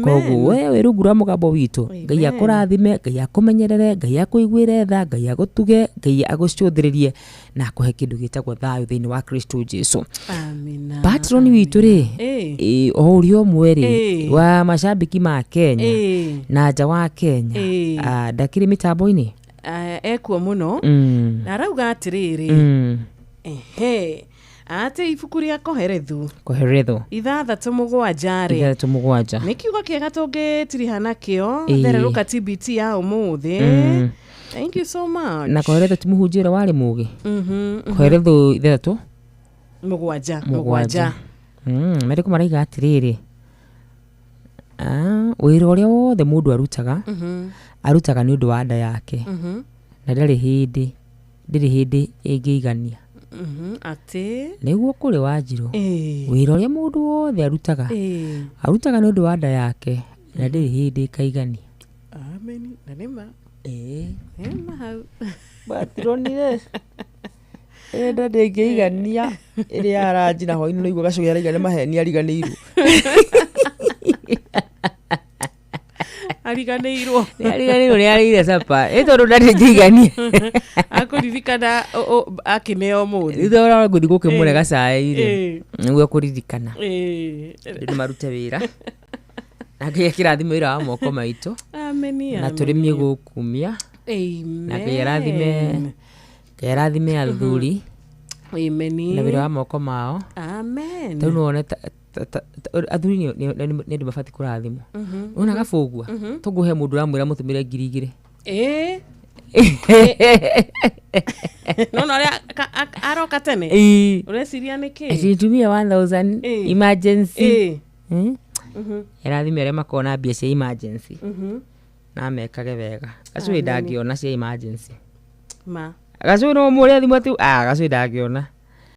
Koguo we wĩ rungu rwa mũgambo witũ, Ngai akũrathime, Ngai akũmenyerere, Ngai akũiguĩre tha, Ngai agũtuge, Ngai agũcũthĩrĩrie na akũhe kĩndũ gĩtagwo thayũ thĩinĩ wa Kristo Jesu. Amina. Patron witũ rĩ, o ũrĩa ũmwe rĩ wa macambĩki ma Kenya na nja wa Kenya ndakĩrĩ mĩtambo-inĩ ekuo mũno na arauga atĩrĩrĩ ehe atĩ ibuku rĩa Koherethu 6:7 rĩ 6:7 nĩ kiugo kĩega tũngĩtiriha nakĩo thererũka TBT ya ũmũthĩ. Thank you so much. Na Koherethu ti mũhunjia ũrĩa warĩ mũũgĩ. Koherethu 6:7. Maandĩko maraiga atĩrĩrĩ wĩra ũrĩa wothe mũndũ arutaga arutaga nĩ ũndũ wa nda yake na ndarĩ hĩndĩ ndĩrĩ hĩndĩ ĩngĩigania. Atĩ nĩguo kũrĩ Wanjirũ wĩra ũrĩa mũndũ wothe arutaga arutaga nĩ ũndũ wa nda yake na ndĩrĩ hĩndĩ ĩkaigania. Amen. Na nĩma nĩma hau batironire enda ndĩngĩigania ĩrĩa aranjina hwainĩ no igua gacũgĩ araiga nĩ maheni ariganĩirwo. Ariganĩirwo. Ariganĩirwo nĩ arĩire sapa. Ĩ tondũ ndangĩigania. Akũririkana akĩneo ũmũthĩ. Thutha wa gũthiĩ gũkĩmũre gacai rĩ. Nĩguo akũririkana. Andũ nĩ marute wĩra. Na Ngai akĩrathime wĩra wa moko maitũ. Ameni. Na tũrĩmie gũkumia. Amen. Na Ngai arathime, Ngai arathime athuri Amen. na wĩra wa moko mao. Amen. Tau nĩwone athuri nĩ andũ mabatiĩ kũrathimwo. Wona gabũgua toguo he mũndũ ũramwĩra mũtũmĩre 2000. Ĩĩ. Nona ũrĩa aroka tene. Ĩĩ. Ũreciria nĩ kĩ? Ati nitumie 1000 Ĩĩ. emergency. Ĩĩ. Ĩrathime arĩa makoragwo na mbia cia emergency na mekage wega. Gacui Amen. ndangĩona cia emergency. Ma. Gacui no mũrĩa thimũ atĩ ah gacui ndangĩona.